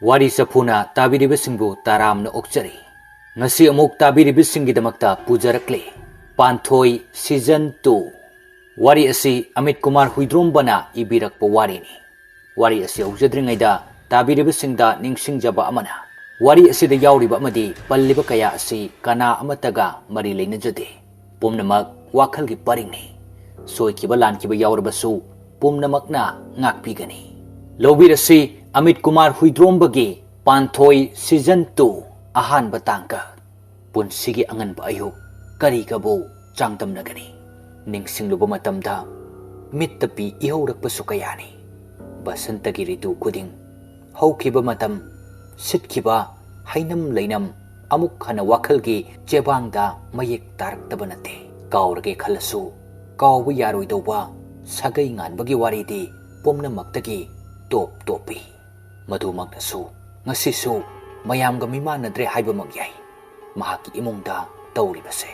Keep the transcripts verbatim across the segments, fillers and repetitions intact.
ꯋꯥꯔꯤ ꯆꯐꯨꯅ ꯇꯥꯕꯤꯔꯤꯕꯁꯤꯡꯕꯨ ꯇꯔꯥꯝꯅ ꯑꯣꯛꯆꯔꯤ꯫ ꯉꯁꯤ ꯑꯃꯨꯛ ꯇꯥꯕꯤꯔꯤꯕꯁꯤꯡꯒꯤꯗꯃꯛꯇ ꯄꯨꯖꯔꯛꯂꯤ ꯄꯥꯟꯊꯣꯏ season two꯫ ꯋꯥꯔꯤ ꯑꯁꯤ ꯑꯃꯤꯠ ꯀꯨꯃꯥꯔ ꯍꯨꯏꯗ꯭ꯔꯣꯝꯕꯅ ꯏꯕꯤꯔꯛꯄ ꯋꯥꯔꯤꯅꯤ꯫ ꯋꯥꯔꯤ ꯑꯁꯤ ꯍꯧꯖꯗ꯭ꯔꯤꯉꯩꯗ ꯇꯥꯕꯤꯔꯤꯕꯁꯤꯡꯗ ꯅꯤꯡꯁꯤꯡꯖꯕ ꯑꯃꯅ, ꯋꯥꯔꯤ ꯑꯁꯤꯗ ꯌꯥꯎꯔꯤꯕ ꯑꯃꯗꯤ ꯄꯜꯂꯤꯕ ꯀꯌꯥ ꯑꯁꯤ ꯀꯅꯥ ꯑꯃꯠꯇꯒ ꯃꯔꯤ ꯂꯩꯅꯖꯗꯦ꯫ ꯄꯨꯝꯅꯃꯛ ꯋꯥꯈꯜꯒꯤ ꯄꯔꯤꯡꯅꯤ꯫ ꯁꯣꯏꯈꯤꯕ ꯂꯥꯟꯈꯤꯕ ꯌꯥꯎꯔꯕꯁꯨ ꯄꯨꯝꯅꯃꯛꯅ ꯉꯥꯛꯄꯤꯒꯅꯤ꯫ ꯂꯧꯕꯤꯔꯁꯤ ꯑꯃꯤꯠ ꯀꯨꯃꯥꯔ ꯍꯨꯏꯗ꯭ꯔꯣꯝꯕꯒꯤ ꯄꯥꯟꯊꯣꯏ season two ꯑꯍꯥꯟꯕ ꯇꯥꯡꯀꯛ꯫ ꯄꯨꯟꯁꯤꯒꯤ ꯑꯉꯟꯕ ꯑꯌꯨꯛ ꯀꯔꯤꯒꯕꯨ ꯆꯥꯡꯗꯝꯅꯒꯅꯤ? ꯅꯤꯡꯁꯤꯡꯂꯨꯕ ꯃꯇꯝꯗ ꯃꯤꯠꯇ ꯄꯤ ꯏꯍꯧꯔꯛꯄꯁꯨ ꯀꯌꯥꯅꯤ꯫ ꯕꯁꯟꯇꯒꯤ ꯔꯤꯇꯨ ꯈꯨꯗꯤꯡ ꯍꯧꯈꯤꯕ ꯃꯇꯝ, ꯁꯤꯠꯈꯤꯕ ꯍꯩꯅꯝ ꯂꯩꯅꯝ ꯑꯃꯨꯛ ꯍꯟꯅ ꯋꯥꯈꯜꯒꯤ ꯆꯦꯕꯥꯡꯗ ꯃꯌꯦꯛ ꯇꯥꯔꯛꯇꯕ ꯅꯠꯇꯦ꯫ ꯀꯥꯎꯔꯒꯦ ꯈꯜꯂꯁꯨ ꯀꯥꯎꯕ ꯌꯥꯔꯣꯏꯗꯧꯕ ꯁꯥꯒꯩ ꯉꯥꯟꯕꯒꯤ ꯋꯥꯔꯤꯗꯤ ꯄꯨꯝꯅꯃꯛꯇꯒꯤ ꯇꯣꯞ ꯇꯣꯞꯄꯤ꯫ ꯃꯗꯨꯃꯛꯅꯁꯨ ꯉꯁꯤꯁꯨ ꯃꯌꯥꯝꯒ ꯃꯤꯃꯥꯟꯅꯗ꯭ꯔꯦ ꯍꯥꯏꯕꯃꯛ ꯌꯥꯏ꯫ ꯃꯍꯥꯛꯀꯤ ꯏꯃꯨꯡꯗ ꯇꯧꯔꯤꯕꯁꯦ,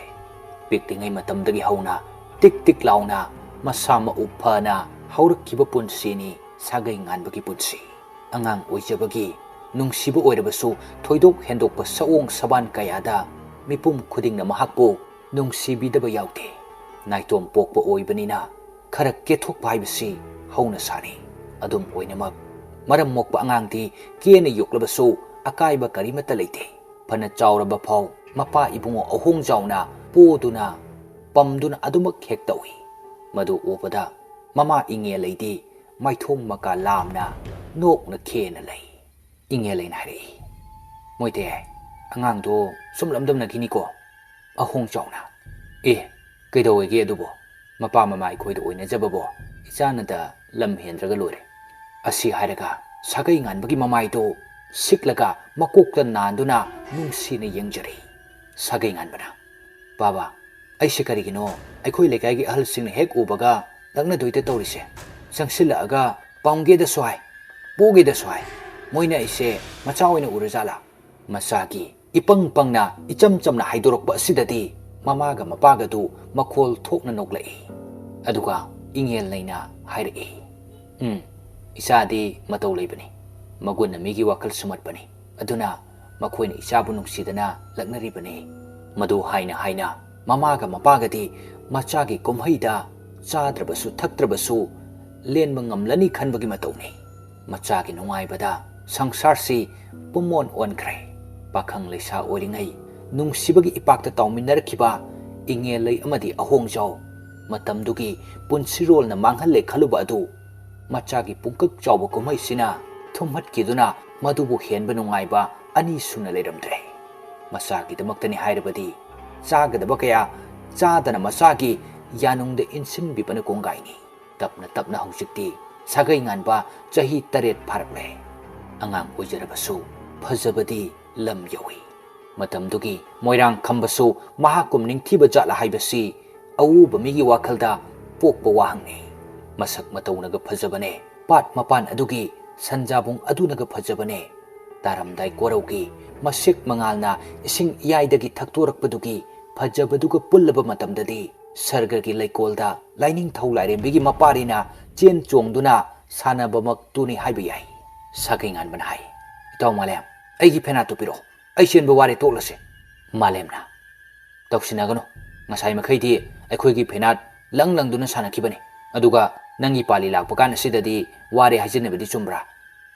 ꯄꯤꯛꯂꯤꯉꯩ ꯃꯇꯝꯗꯒꯤ ꯍꯧꯅ ꯇꯤꯛ ꯇꯤꯛ ꯂꯥꯎꯅ ꯃꯁꯥ ꯃꯎ ꯐꯅ ꯍꯧꯔꯛꯈꯤꯕ ꯄꯨꯟꯁꯤꯅꯤ ꯁꯥꯒꯩ ꯉꯥꯟꯕꯒꯤ ꯄꯨꯟꯁꯤ꯫ ꯑꯉꯥꯡ ꯑꯣꯏꯖꯕꯒꯤ ꯅꯨꯡꯁꯤꯕ ꯑꯣꯏꯔꯕꯁꯨ ꯊꯣꯏꯗꯣꯛ ꯍꯦꯟꯗꯣꯛꯄ ꯁꯑꯣꯡ ꯁꯕꯥꯟ ꯀꯌꯥꯗ ꯃꯤꯄꯨꯝ ꯈꯨꯗꯤꯡꯅ ꯃꯍꯥꯛꯄꯨ ꯅꯨꯡꯁꯤꯕꯤꯗꯕ ꯌꯥꯎꯗꯦ꯫ ꯅꯥꯏꯇꯣꯝ ꯄꯣꯛꯄ ꯑꯣꯏꯕꯅꯤꯅ ꯈꯔ ꯀꯦꯊꯣꯛꯄ ꯍꯥꯏꯕꯁꯤ ꯍꯧꯅꯁꯥꯅꯤ꯫ ꯑꯗꯨꯝ ꯑꯣꯏꯅꯃꯛ, ꯃꯔꯝ ꯃꯣꯛꯄ ꯑꯉꯥꯡꯗꯤ ꯀꯦꯅ ꯌꯣꯛꯂꯕꯁꯨ ꯑꯀꯥꯏꯕ ꯀꯔꯤꯃꯠꯇ ꯂꯩꯇꯦ꯫ ꯐꯅ ꯆꯥꯎꯔꯕ ꯐꯥꯎ ꯃꯄꯥ ꯏꯕꯨꯡꯉꯣ ꯑꯍꯣꯡꯖꯥꯎꯅ ꯄꯣꯗꯨꯅ ꯄꯝꯗꯨꯅ ꯑꯗꯨꯃꯛ ꯍꯦꯛ ꯇꯧꯏ꯫ ꯃꯗꯨ ꯎꯕꯗ ꯃꯃꯥ ꯏꯉꯦꯜꯂꯩꯗꯤ ꯃꯥꯏꯊꯣꯡ ꯃꯀꯥ ꯂꯥꯝꯅ ꯅꯣꯛꯅ ꯈꯦꯅ ꯂꯩ꯫ ꯏꯉꯦꯜꯂꯩꯅ ꯍꯥꯏꯔꯛꯏ, "ꯃꯣꯏꯇꯦ, ꯑꯉꯥꯡꯗꯣ ꯁꯨꯝ ꯂꯝꯗꯝꯅꯈꯤꯅꯤꯀꯣ?" ꯑꯍꯣꯡ ꯆꯥꯎꯅ, "ꯑꯦ, ꯀꯩꯗꯧꯋꯦꯒꯦ ꯑꯗꯨꯕꯣ? ꯃꯄꯥ ꯃꯃꯥ ꯑꯩꯈꯣꯏꯗ ꯑꯣꯏꯅꯖꯕꯕꯣ ꯏꯆꯥꯅꯗ ꯂꯝ ꯍꯦꯟꯗ꯭ꯔꯒ ꯂꯣꯏꯔꯦ꯫" ꯑꯁꯤ ꯍꯥꯏꯔꯒ ꯁꯥꯒꯩ ꯉꯥꯟꯕꯒꯤ ꯃꯃꯥꯏꯗꯨ ꯁꯤꯛꯂꯒ ꯃꯀꯣꯛꯇ ꯅꯥꯟꯗꯨꯅ ꯅꯨꯡꯁꯤꯅ ꯌꯦꯡꯖꯔꯤ꯫ ꯁꯥꯒꯩ ꯉꯥꯟꯕꯅ, "ꯄꯥꯕ, ꯑꯩꯁꯦ ꯀꯔꯤꯒꯤꯅꯣ ꯑꯩꯈꯣꯏ ꯂꯩꯀꯥꯏꯒꯤ ꯑꯍꯜꯁꯤꯡꯅ ꯍꯦꯛ ꯎꯕꯒ ꯂꯛꯅꯗꯣꯏꯗ ꯇꯧꯔꯤꯁꯦ? ꯆꯪꯁꯤꯜꯂꯛꯑꯒ ꯄꯥꯝꯒꯦꯗꯁꯨ ꯍꯥꯏ, ꯄꯣꯒꯦꯗꯁꯨ ꯍꯥꯏ꯫ ꯃꯣꯏꯅ ꯑꯩꯁꯦ ꯃꯆꯥ ꯑꯣꯏꯅ ꯎꯔꯖꯥꯠꯂꯥ?" ꯃꯆꯥꯒꯤ ꯏꯄꯪ ꯄꯪꯅ ꯏꯆꯝ ꯆꯝꯅ ꯍꯥꯏꯗꯣꯔꯛꯄ ꯑꯁꯤꯗꯗꯤ ꯃꯃꯥꯒ ꯃꯄꯥꯒꯗꯨ ꯃꯈꯣꯜ ꯊꯣꯛꯅ ꯅꯣꯛꯂꯛꯏ꯫ ꯑꯗꯨꯒ ꯏꯉꯦꯜ ꯂꯩꯅ ꯍꯥꯏꯔꯛꯏ, "ꯎꯝ, ꯏꯆꯥꯗꯤ ꯃꯇꯧ ꯂꯩꯕꯅꯤ꯫ ꯃꯒꯨꯟꯅ ꯃꯤꯒꯤ ꯋꯥꯈꯜ ꯁꯨꯝꯍꯠꯄꯅꯤ꯫ ꯑꯗꯨꯅ ꯃꯈꯣꯏꯅ ꯏꯆꯥꯕꯨ ꯅꯨꯡꯁꯤꯗꯅ ꯂꯛꯅꯔꯤꯕꯅꯤ꯫ ꯃꯗꯨ ꯍꯥꯏꯅ ꯍꯥꯏꯅ ꯃꯃꯥꯒ ꯃꯄꯥꯒꯗꯤ ꯃꯆꯥꯒꯤ ꯀꯨꯝꯍꯩꯗ ꯆꯥꯗ꯭ꯔꯕꯁꯨ ꯊꯛꯇ꯭ꯔꯕꯁꯨ ꯂꯦꯟꯕ ꯉꯝꯂꯅꯤ ꯈꯟꯕꯒꯤ ꯃꯇꯧꯅꯤ꯫ ꯃꯆꯥꯒꯤ ꯅꯨꯡꯉꯥꯏꯕꯗ ꯁꯪꯁꯥꯔꯁꯤ ꯄꯨꯝꯑꯣꯟ ꯑꯣꯟꯈ꯭ꯔꯦ꯫ ꯄꯥꯈꯪ ꯂꯩꯁꯥ ꯑꯣꯏꯔꯤꯉꯩ ꯅꯨꯡꯁꯤꯕꯒꯤ ꯏꯄꯥꯛꯇ ꯇꯥꯎꯃꯤꯟꯅꯔꯛꯈꯤꯕ ꯏꯉꯦꯜꯂꯩ ꯑꯃꯗꯤ ꯑꯍꯣꯡꯖꯥꯎ, ꯃꯇꯝꯗꯨꯒꯤ ꯄꯨꯟꯁꯤꯔꯣꯜꯅ ꯃꯥꯡꯍꯜꯂꯦ ꯈꯜꯂꯨꯕ ꯑꯗꯨ ꯃꯆꯥꯒꯤ ꯄꯨꯡꯀꯛ ꯆꯥꯎꯕ ꯀꯨꯝꯍꯩꯁꯤꯅ ꯊꯨꯝꯍꯠꯈꯤꯗꯨꯅ ꯃꯗꯨꯕꯨ ꯍꯦꯟꯕ ꯅꯨꯡꯉꯥꯏꯕ ꯑꯅꯤ ꯁꯨꯅ ꯂꯩꯔꯝꯗ꯭ꯔꯦ꯫ ꯃꯆꯥꯒꯤꯗꯃꯛꯇꯅꯤ ꯍꯥꯏꯔꯕꯗꯤ ꯆꯥꯒꯗꯕ ꯀꯌꯥ ꯆꯥꯗꯅ ꯃꯆꯥꯒꯤ ꯌꯥꯅꯨꯡꯗ ꯏꯟꯁꯤꯟꯕꯤꯕꯅ ꯀꯣꯡꯒꯥꯏꯅꯤ꯫ ꯇꯞꯅ ꯇꯞꯅ ꯍꯧꯖꯤꯛꯇꯤ ꯁꯥꯒꯩ ꯉꯥꯟꯕ ꯆꯍꯤ ꯇꯔꯦꯠ ꯐꯥꯔꯛꯂꯦ꯫ ꯑꯉꯥꯡ ꯑꯣꯏꯖꯔꯕꯁꯨ ꯐꯖꯕꯗꯤ ꯂꯝ ꯌꯧꯏ꯫ ꯃꯇꯝꯗꯨꯒꯤ ꯃꯣꯏꯔꯥꯡ ꯈꯝꯕꯁꯨ ꯃꯍꯥꯛꯀꯨꯝ ꯅꯤꯡꯊꯤꯕ ꯖꯥꯠꯂ ꯍꯥꯏꯕꯁꯤ ꯑꯎꯕ ꯃꯤꯒꯤ ꯋꯥꯈꯜꯗ ꯄꯣꯛꯄ ꯋꯥꯍꯪꯅꯤ꯫ ꯃꯁꯛ ꯃꯇꯧꯅꯒ ꯐꯖꯕꯅꯦ, ꯄꯥꯠ ꯃꯄꯥꯟ ꯑꯗꯨꯒꯤ ꯁꯟꯖꯥꯕꯨꯡ ꯑꯗꯨꯅꯒ ꯐꯖꯕꯅꯦ꯫ ꯇꯥꯔꯝꯗꯥꯏ ꯀꯣꯔꯧꯒꯤ ꯃꯁꯦꯛ ꯃꯉꯥꯜꯅ ꯏꯁꯤꯡ ꯏꯌꯥꯏꯗꯒꯤ ꯊꯛꯇꯣꯔꯛꯄꯗꯨꯒꯤ ꯐꯖꯕꯗꯨꯒ ꯄꯨꯜꯂꯕ ꯃꯇꯝꯗꯗꯤ ꯁꯔꯒꯒꯤ ꯂꯩꯀꯣꯜꯗ ꯂꯥꯏꯅꯤꯡꯊꯧ ꯂꯥꯏꯔꯦꯝꯕꯤꯒꯤ ꯃꯄꯥꯔꯤꯅ ꯆꯦꯟ ꯆꯣꯡꯗꯨꯅ ꯁꯥꯟꯅꯕꯃꯛꯇꯨꯅꯤ ꯍꯥꯏꯕ ꯌꯥꯏ꯫ ꯁꯥꯒꯩ ꯉꯥꯟꯕꯅ ꯍꯥꯏ, "ꯏꯇꯥꯎ ꯃꯥꯂꯦꯝ, ꯑꯩꯒꯤ ꯐꯦꯅꯥꯠꯇꯨ ꯄꯤꯔꯛꯑꯣ꯫ ꯑꯩ ꯆꯦꯟꯕ ꯋꯥꯔꯦ, ꯇꯣꯛꯂꯁꯦ꯫" ꯃꯥꯂꯦꯝꯅ, "ꯇꯧꯁꯤꯟꯅꯒꯅꯨ꯫ ꯉꯁꯥꯏ ꯃꯈꯩꯗꯤ ꯑꯩꯈꯣꯏꯒꯤ ꯐꯦꯅꯥꯠ ꯂꯪ ꯂꯪꯗꯨꯅ ꯁꯥꯟꯅꯈꯤꯕꯅꯤ꯫ ꯑꯗꯨꯒ ꯅꯪꯒꯤ ꯄꯥꯂꯤ ꯂꯥꯛꯄ ꯀꯥꯟ ꯑꯁꯤꯗꯗꯤ ꯋꯥꯔꯦ ꯍꯥꯏꯖꯟꯅꯕꯗꯤ ꯆꯨꯝꯕ꯭ꯔꯥ?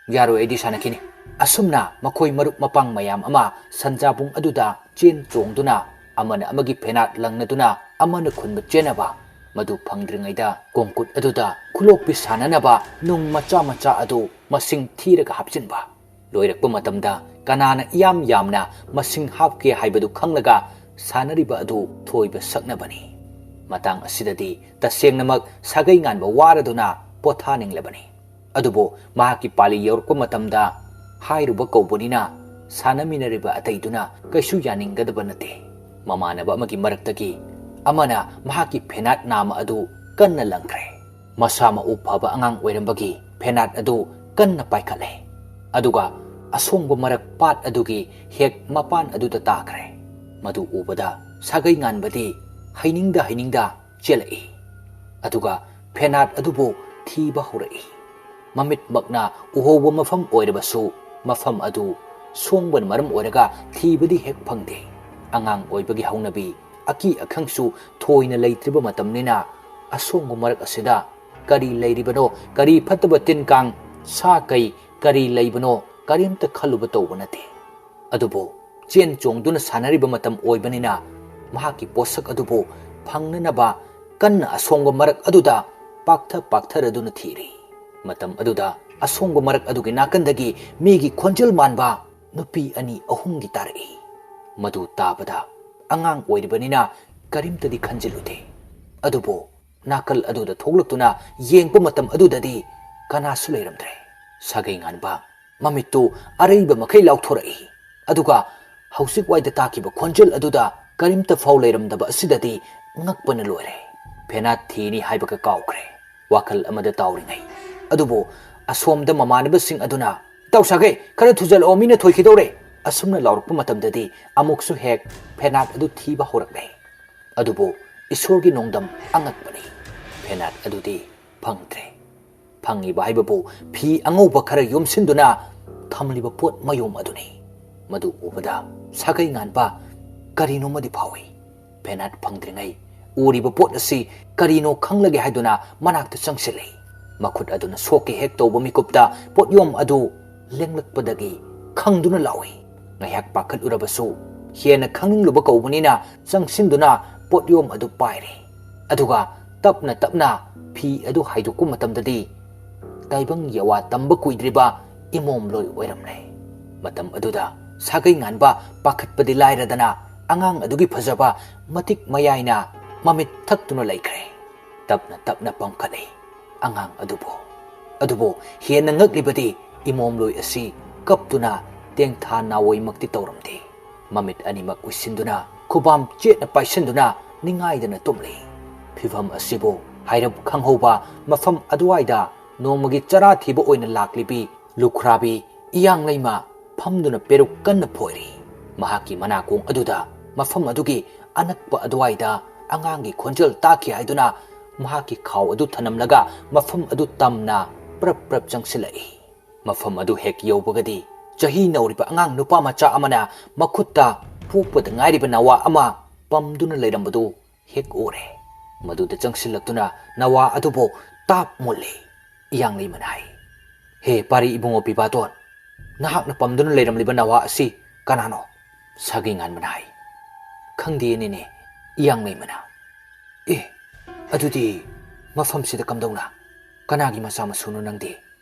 ꯌꯥꯔꯣꯏ, ꯑꯩꯗꯤ ꯁꯥꯟꯅꯈꯤꯅꯤ꯫" ꯑꯁꯨꯝꯅ ꯃꯈꯣꯏ ꯃꯔꯨꯞ ꯃꯄꯥꯡ ꯃꯌꯥꯝ ꯑꯃ ꯁꯟꯖꯥꯕꯨꯡ ꯑꯗꯨꯗ ꯆꯦꯟ ꯆꯣꯡꯗꯨꯅ ꯑꯃꯅ ꯑꯃꯒꯤ ꯐꯦꯅꯥꯠ ꯂꯪꯅꯗꯨꯅ ꯑꯃꯅ ꯈꯨꯟꯕ ꯆꯦꯟꯅꯕ, ꯃꯗꯨ ꯐꯪꯗ꯭ꯔꯤꯉꯩꯗ ꯀꯣꯡꯀꯨꯠ ꯑꯗꯨꯗ ꯈꯨꯂꯣꯛꯄꯤ ꯁꯥꯟꯅꯅꯕ ꯅꯨꯡ ꯃꯆꯥ ꯃꯆꯥ ꯑꯗꯨ ꯃꯁꯤꯡ ꯊꯤꯔꯒ ꯍꯥꯞꯆꯤꯟꯕ꯫ ꯂꯣꯏꯔꯛꯄ ꯃꯇꯝꯗ ꯀꯅꯥꯅ ꯏꯌꯥꯝ ꯌꯥꯝꯅ ꯃꯁꯤꯡ ꯍꯥꯞꯀꯦ ꯍꯥꯏꯕꯗꯨ ꯈꯪꯂꯒ ꯁꯥꯟꯅꯔꯤꯕ ꯑꯗꯨ ꯊꯣꯏꯕ ꯁꯛꯅꯕꯅꯤ꯫ ꯃꯇꯥꯡ ꯑꯁꯤꯗꯗꯤ ꯇꯁꯦꯡꯅꯃꯛ ꯁꯥꯒꯩ ꯉꯥꯟꯕ ꯋꯥꯔꯗꯨꯅ ꯄꯣꯊꯥꯅꯤꯡꯂꯕꯅꯤ꯫ ꯑꯗꯨꯕꯨ ꯃꯍꯥꯛꯀꯤ ꯄꯥꯂꯤ ꯌꯧꯔꯛꯄ ꯃꯇꯝꯗ ꯍꯥꯏꯔꯨꯕ ꯀꯧꯕꯅꯤꯅ ꯁꯥꯟꯅꯃꯤꯟꯅꯔꯤꯕ ꯑꯇꯩꯗꯨꯅ ꯀꯩꯁꯨ ꯌꯥꯅꯤꯡꯒꯗꯕ ꯅꯠꯇꯦ꯫ ꯃꯃꯥꯟꯅꯕ ꯑꯃꯒꯤ ꯃꯔꯛꯇꯒꯤ ꯑꯃꯅ ꯃꯍꯥꯛꯀꯤ ꯐꯦꯅꯥꯠ ꯅꯥꯝꯃ ꯑꯗꯨ ꯀꯟꯅ ꯂꯪꯈ꯭ꯔꯦ꯫ ꯃꯁꯥ ꯃꯎ ꯐꯕ ꯑꯉꯥꯡ ꯑꯣꯏꯔꯝꯕꯒꯤ ꯐꯦꯅꯥꯠ ꯑꯗꯨ ꯀꯟꯅ ꯄꯥꯏꯈꯠꯂꯦ꯫ ꯑꯗꯨꯒ ꯑꯁꯣꯡꯕ ꯃꯔꯛ ꯄꯥꯠ ꯑꯗꯨꯒꯤ ꯍꯦꯛ ꯃꯄꯥꯟ ꯑꯗꯨꯗ ꯇꯥꯈ꯭ꯔꯦ꯫ ꯃꯗꯨ ꯎꯕꯗ ꯁꯥꯒꯩ ꯉꯥꯟꯕꯗꯤ ꯍꯩꯅꯤꯡꯗ ꯍꯩꯅꯤꯡꯗ ꯆꯦꯜꯂꯛꯏ꯫ ꯑꯗꯨꯒ ꯐꯦꯅꯥꯠ ꯑꯗꯨꯕꯨ ꯊꯤꯕ ꯍꯧꯔꯛꯏ꯫ ꯃꯃꯤꯠꯃꯛꯅ ꯎꯍꯧꯕ ꯃꯐꯝ ꯑꯣꯏꯔꯕꯁꯨ, ꯃꯐꯝ ꯑꯗꯨ ꯁꯣꯡꯕꯅ ꯃꯔꯝ ꯑꯣꯏꯔꯒ ꯊꯤꯕꯗꯤ ꯍꯦꯛ ꯐꯪꯗꯦ꯫ ꯑꯉꯥꯡ ꯑꯣꯏꯕꯒꯤ ꯍꯧꯅꯕꯤ, ꯑꯀꯤ ꯑꯈꯪꯁꯨ ꯊꯣꯏꯅ ꯂꯩꯇ꯭ꯔꯤꯕ ꯃꯇꯝꯅꯤꯅ, ꯑꯁꯣꯡꯕ ꯃꯔꯛ ꯑꯁꯤꯗ ꯀꯔꯤ ꯂꯩꯔꯤꯕꯅꯣ, ꯀꯔꯤ ꯐꯠꯇꯕ ꯇꯤꯟ ꯀꯥꯡ, ꯁꯥ ꯀꯩ ꯀꯔꯤ ꯂꯩꯕꯅꯣ, ꯀꯔꯤꯝꯇ ꯈꯜꯂꯨꯕ ꯇꯧꯕ ꯅꯠꯇꯦ꯫ ꯑꯗꯨꯕꯨ ꯆꯦꯟ ꯆꯣꯡꯗꯨꯅ ꯁꯥꯟꯅꯔꯤꯕ ꯃꯇꯝ ꯑꯣꯏꯕꯅꯤꯅ, ꯃꯍꯥꯛꯀꯤ ꯄꯣꯠꯁꯛ ꯑꯗꯨꯕꯨ ꯐꯪꯅꯅꯕ ꯀꯟꯅ ꯑꯁꯣꯡꯕ ꯃꯔꯛ ꯑꯗꯨꯗ ꯄꯥꯛꯊ ꯄꯥꯛꯊꯔꯗꯨꯅ ꯊꯤꯔꯤ꯫ ꯃꯇꯝ ꯑꯗꯨꯗ ꯑꯁꯣꯡꯕ ꯃꯔꯛ ꯑꯗꯨꯒꯤ ꯅꯥꯀꯟꯗꯒꯤ ꯃꯤꯒꯤ ꯈꯣꯟꯖꯦꯜ ꯃꯥꯟꯕ ꯅꯨꯄꯤ ꯑꯅꯤ ꯑꯍꯨꯝꯒꯤ ꯇꯥꯔꯛꯏ꯫ ꯃꯗꯨ ꯇꯥꯕꯗ ꯑꯉꯥꯡ ꯑꯣꯏꯔꯤꯕꯅꯤꯅ ꯀꯔꯤꯝꯇꯗꯤ ꯈꯟꯖꯤꯜꯂꯨꯗꯦ꯫ ꯑꯗꯨꯕꯨ ꯅꯥꯀꯜ ꯑꯗꯨꯗ ꯊꯣꯛꯂꯛꯇꯨꯅ ꯌꯦꯡꯕ ꯃꯇꯝ ꯑꯗꯨꯗꯗꯤ ꯀꯅꯥꯁꯨ ꯂꯩꯔꯝꯗ꯭ꯔꯦ꯫ ꯁꯥꯒꯩ ꯉꯥꯟꯕ ꯃꯃꯤꯠꯇꯨ ꯑꯔꯩꯕ ꯃꯈꯩ ꯂꯥꯎꯊꯣꯔꯛꯏ꯫ ꯑꯗꯨꯒ ꯍꯧꯖꯤꯛ ꯋꯥꯏꯗ ꯇꯥꯈꯤꯕ ꯈꯣꯟꯖꯦꯜ ꯑꯗꯨꯗ ꯀꯔꯤꯝꯇ ꯐꯥꯎ ꯂꯩꯔꯝꯗꯕ ꯑꯁꯤꯗꯗꯤ ꯉꯛꯄꯅ ꯂꯣꯏꯔꯦ꯫ ꯐꯦꯅꯥꯠ ꯊꯤꯅꯤ ꯍꯥꯏꯕꯒ ꯀꯥꯎꯈ꯭ꯔꯦ꯫ ꯋꯥꯈꯜ ꯑꯃꯗ ꯇꯥꯎꯔꯤꯉꯩ꯫ ꯑꯗꯨꯕꯨ ꯑꯁꯣꯝꯗ ꯃꯃꯥꯟꯅꯕꯁꯤꯡ ꯑꯗꯨꯅ, "ꯏꯇꯥꯎ ꯁꯥꯒꯩ, ꯈꯔ ꯊꯨꯖꯜꯂꯛꯑꯣ, ꯃꯤꯅ ꯊꯣꯏꯈꯤꯗꯧꯔꯦ!" ꯑꯁꯨꯝꯅ ꯂꯥꯎꯔꯛꯄ ꯃꯇꯝꯗꯗꯤ ꯑꯃꯨꯛꯁꯨ ꯍꯦꯛ ꯐꯦꯅꯥꯠ ꯑꯗꯨ ꯊꯤꯕ ꯍꯧꯔꯛꯂꯦ꯫ ꯑꯗꯨꯕꯨ ꯏꯁꯣꯔꯒꯤ ꯅꯣꯡꯗꯝ ꯑꯉꯛꯄꯅꯤ꯫ ꯐꯦꯅꯥꯠ ꯑꯗꯨꯗꯤ ꯐꯪꯗ꯭ꯔꯦ꯫ ꯐꯪꯉꯤꯕ ꯍꯥꯏꯕꯕꯨ ꯐꯤ ꯑꯉꯧꯕ ꯈꯔ ꯌꯣꯝꯁꯤꯟꯗꯨꯅ ꯊꯝꯂꯤꯕ ꯄꯣꯠ ꯃꯌꯣꯝ ꯑꯗꯨꯅꯤ꯫ ꯃꯗꯨ ꯎꯕꯗ ꯁꯥꯒꯩ ꯉꯥꯟꯕ ꯀꯔꯤꯅꯣꯃꯗꯤ ꯐꯥꯎꯏ꯫ ꯐꯦꯅꯥꯠ ꯐꯪꯗ꯭ꯔꯤꯉꯩ ꯎꯔꯤꯕ ꯄꯣꯠ ꯑꯁꯤ ꯀꯔꯤꯅꯣ ꯈꯪꯂꯒꯦ ꯍꯥꯏꯗꯨꯅ ꯃꯅꯥꯛꯇ ꯆꯪꯁꯤꯜꯂꯤ꯫ ꯃꯈꯨꯠ ꯑꯗꯨꯅ ꯁꯣꯛꯀꯦ ꯍꯦꯛ ꯇꯧꯕ ꯃꯤꯀꯨꯞꯇ ꯄꯣꯠꯌꯣꯝ ꯑꯗꯨ ꯂꯦꯡꯂꯛꯄꯗꯒꯤ ꯈꯪꯗꯨꯅ ꯂꯥꯎꯏ꯫ ꯉꯥꯏꯍꯥꯛ ꯄꯥꯈꯠꯂꯨꯔꯕꯁꯨ ꯍꯦꯟꯅ ꯈꯪꯅꯤꯡꯂꯨꯕ ꯀꯧꯕꯅꯤꯅ ꯆꯪꯁꯤꯟꯗꯨꯅ ꯄꯣꯠꯌꯣꯝ ꯑꯗꯨ ꯄꯥꯏꯔꯦ꯫ ꯑꯗꯨꯒ ꯇꯞꯅ ꯇꯞꯅ ꯐꯤ ꯑꯗꯨ ꯍꯥꯏꯗꯣꯛꯄ ꯃꯇꯝꯗꯗꯤ ꯇꯥꯏꯕꯪ ꯌꯥꯋꯥ ꯇꯝꯕ ꯀꯨꯏꯗ꯭ꯔꯤꯕ ꯏꯃꯣꯝꯂꯣꯏ ꯑꯣꯏꯔꯝꯂꯦ꯫ ꯃꯇꯝ ꯑꯗꯨꯗ ꯁꯥꯒꯩ ꯉꯥꯟꯕ ꯄꯥꯈꯠꯄꯗꯤ ꯂꯥꯏꯔꯗꯅ ꯑꯉꯥꯡ ꯑꯗꯨꯒꯤ ꯐꯖꯕ ꯃꯇꯤꯛ ꯃꯌꯥꯏꯅ ꯃꯃꯤꯠ ꯊꯛꯇꯨꯅ ꯂꯩꯈ꯭ꯔꯦ꯫ ꯇꯞꯅ ꯇꯞꯅ ꯄꯝꯈꯠꯂꯦ ꯑꯉꯥꯡ ꯑꯗꯨꯕꯨ꯫ ꯑꯗꯨꯕꯨ ꯍꯦꯟꯅ ꯉꯛꯂꯤꯕꯗꯤ ꯏꯃꯣꯝꯂꯣꯏ ꯑꯁꯤ ꯀꯞꯇꯨꯅ ꯇꯦꯡꯊꯥ ꯅꯥꯋꯣꯏꯃꯛꯇꯤ ꯇꯧꯔꯝꯗꯦ꯫ ꯃꯃꯤꯠ ꯑꯅꯤꯃꯛ ꯎꯏꯁꯤꯟꯗꯨꯅ ꯈꯨꯕꯥꯝ ꯆꯦꯠꯅ ꯄꯥꯏꯁꯤꯟꯗꯨꯅ ꯅꯤꯡꯉꯥꯏꯗꯅ ꯇꯨꯝꯂꯤ꯫ ꯐꯤꯚꯝ ꯑꯁꯤꯕꯨ ꯍꯥꯏꯔꯞ ꯈꯪꯍꯧꯕ ꯃꯐꯝ ꯑꯗꯨꯋꯥꯏꯗ ꯅꯣꯡꯃꯒꯤ ꯆꯔꯥ ꯊꯤꯕ ꯑꯣꯏꯅ ꯂꯥꯛꯂꯤꯕꯤ ꯂꯨꯈ꯭ꯔꯥꯕꯤ ꯏꯌꯥꯡꯂꯩꯃ ꯐꯝꯗꯨꯅ ꯄꯦꯔꯨꯛ ꯀꯟꯅ ꯐꯣꯏꯔꯤ꯫ ꯃꯍꯥꯛꯀꯤ ꯃꯅꯥꯀꯣꯡ ꯑꯗꯨꯗ ꯃꯐꯝ ꯑꯗꯨꯒꯤ ꯑꯅꯛꯄ ꯑꯗꯨꯋꯥꯏꯗ ꯑꯉꯥꯡꯒꯤ ꯈꯣꯟꯖꯦꯜ ꯇꯥꯈꯤ ꯍꯥꯏꯗꯨꯅ ꯃꯍꯥꯛꯀꯤ ꯈꯥꯎ ꯑꯗꯨ ꯊꯅꯝꯂꯒ ꯃꯐꯝ ꯑꯗꯨ ꯇꯝꯅ ꯄ꯭ꯔꯞ ꯄ꯭ꯔꯞ ꯆꯪꯁꯤꯜꯂꯛꯏ꯫ ꯃꯐꯝ ꯑꯗꯨ ꯍꯦꯛ ꯌꯧꯕꯒꯗꯤ ꯆꯍꯤ ꯅꯧꯔꯤꯕ ꯑꯉꯥꯡ ꯅꯨꯄꯥ ꯃꯆꯥ ꯑꯃꯅ ꯃꯈꯨꯠꯇ ꯄꯣꯛꯄꯗ ꯉꯥꯏꯔꯤꯕ ꯅꯋꯥ ꯑꯃ ꯄꯝꯗꯨꯅ ꯂꯩꯔꯝꯕꯗꯨ ꯍꯦꯛ ꯎꯔꯦ꯫ ꯃꯗꯨꯗ ꯆꯪꯁꯤꯜꯂꯛꯇꯨꯅ ꯅꯋꯥ ꯑꯗꯨꯕꯨ ꯇꯥꯞ ꯃꯨꯜꯂꯤ꯫ ꯏꯌꯥꯡꯂꯩꯃꯅ ꯍꯥꯏ, "ꯍꯦ ꯄꯥꯔꯤ ꯏꯕꯨꯡꯉꯣ ꯄꯤꯕꯥꯇꯣꯟ, ꯅꯍꯥꯛꯅ ꯄꯝꯗꯨꯅ ꯂꯩꯔꯝꯂꯤꯕ ꯅꯋꯥ ꯑꯁꯤ ꯀꯅꯥꯅꯣ?" ꯁꯥꯒꯩ ꯉꯥꯟꯕꯅ ꯍꯥꯏ, "ꯈꯪꯗꯦ ꯅꯦꯅꯦ, ꯏꯌꯥꯡꯂꯩꯃꯅ꯫" "ꯑꯦ, ꯑꯗꯨꯗꯤ ꯃꯐꯝꯁꯤꯗ ꯀꯝꯗꯧꯅ? ꯀꯅꯥꯒꯤ ꯃꯆꯥ ꯃꯁꯨꯅꯣ ꯅꯪꯗꯤ?"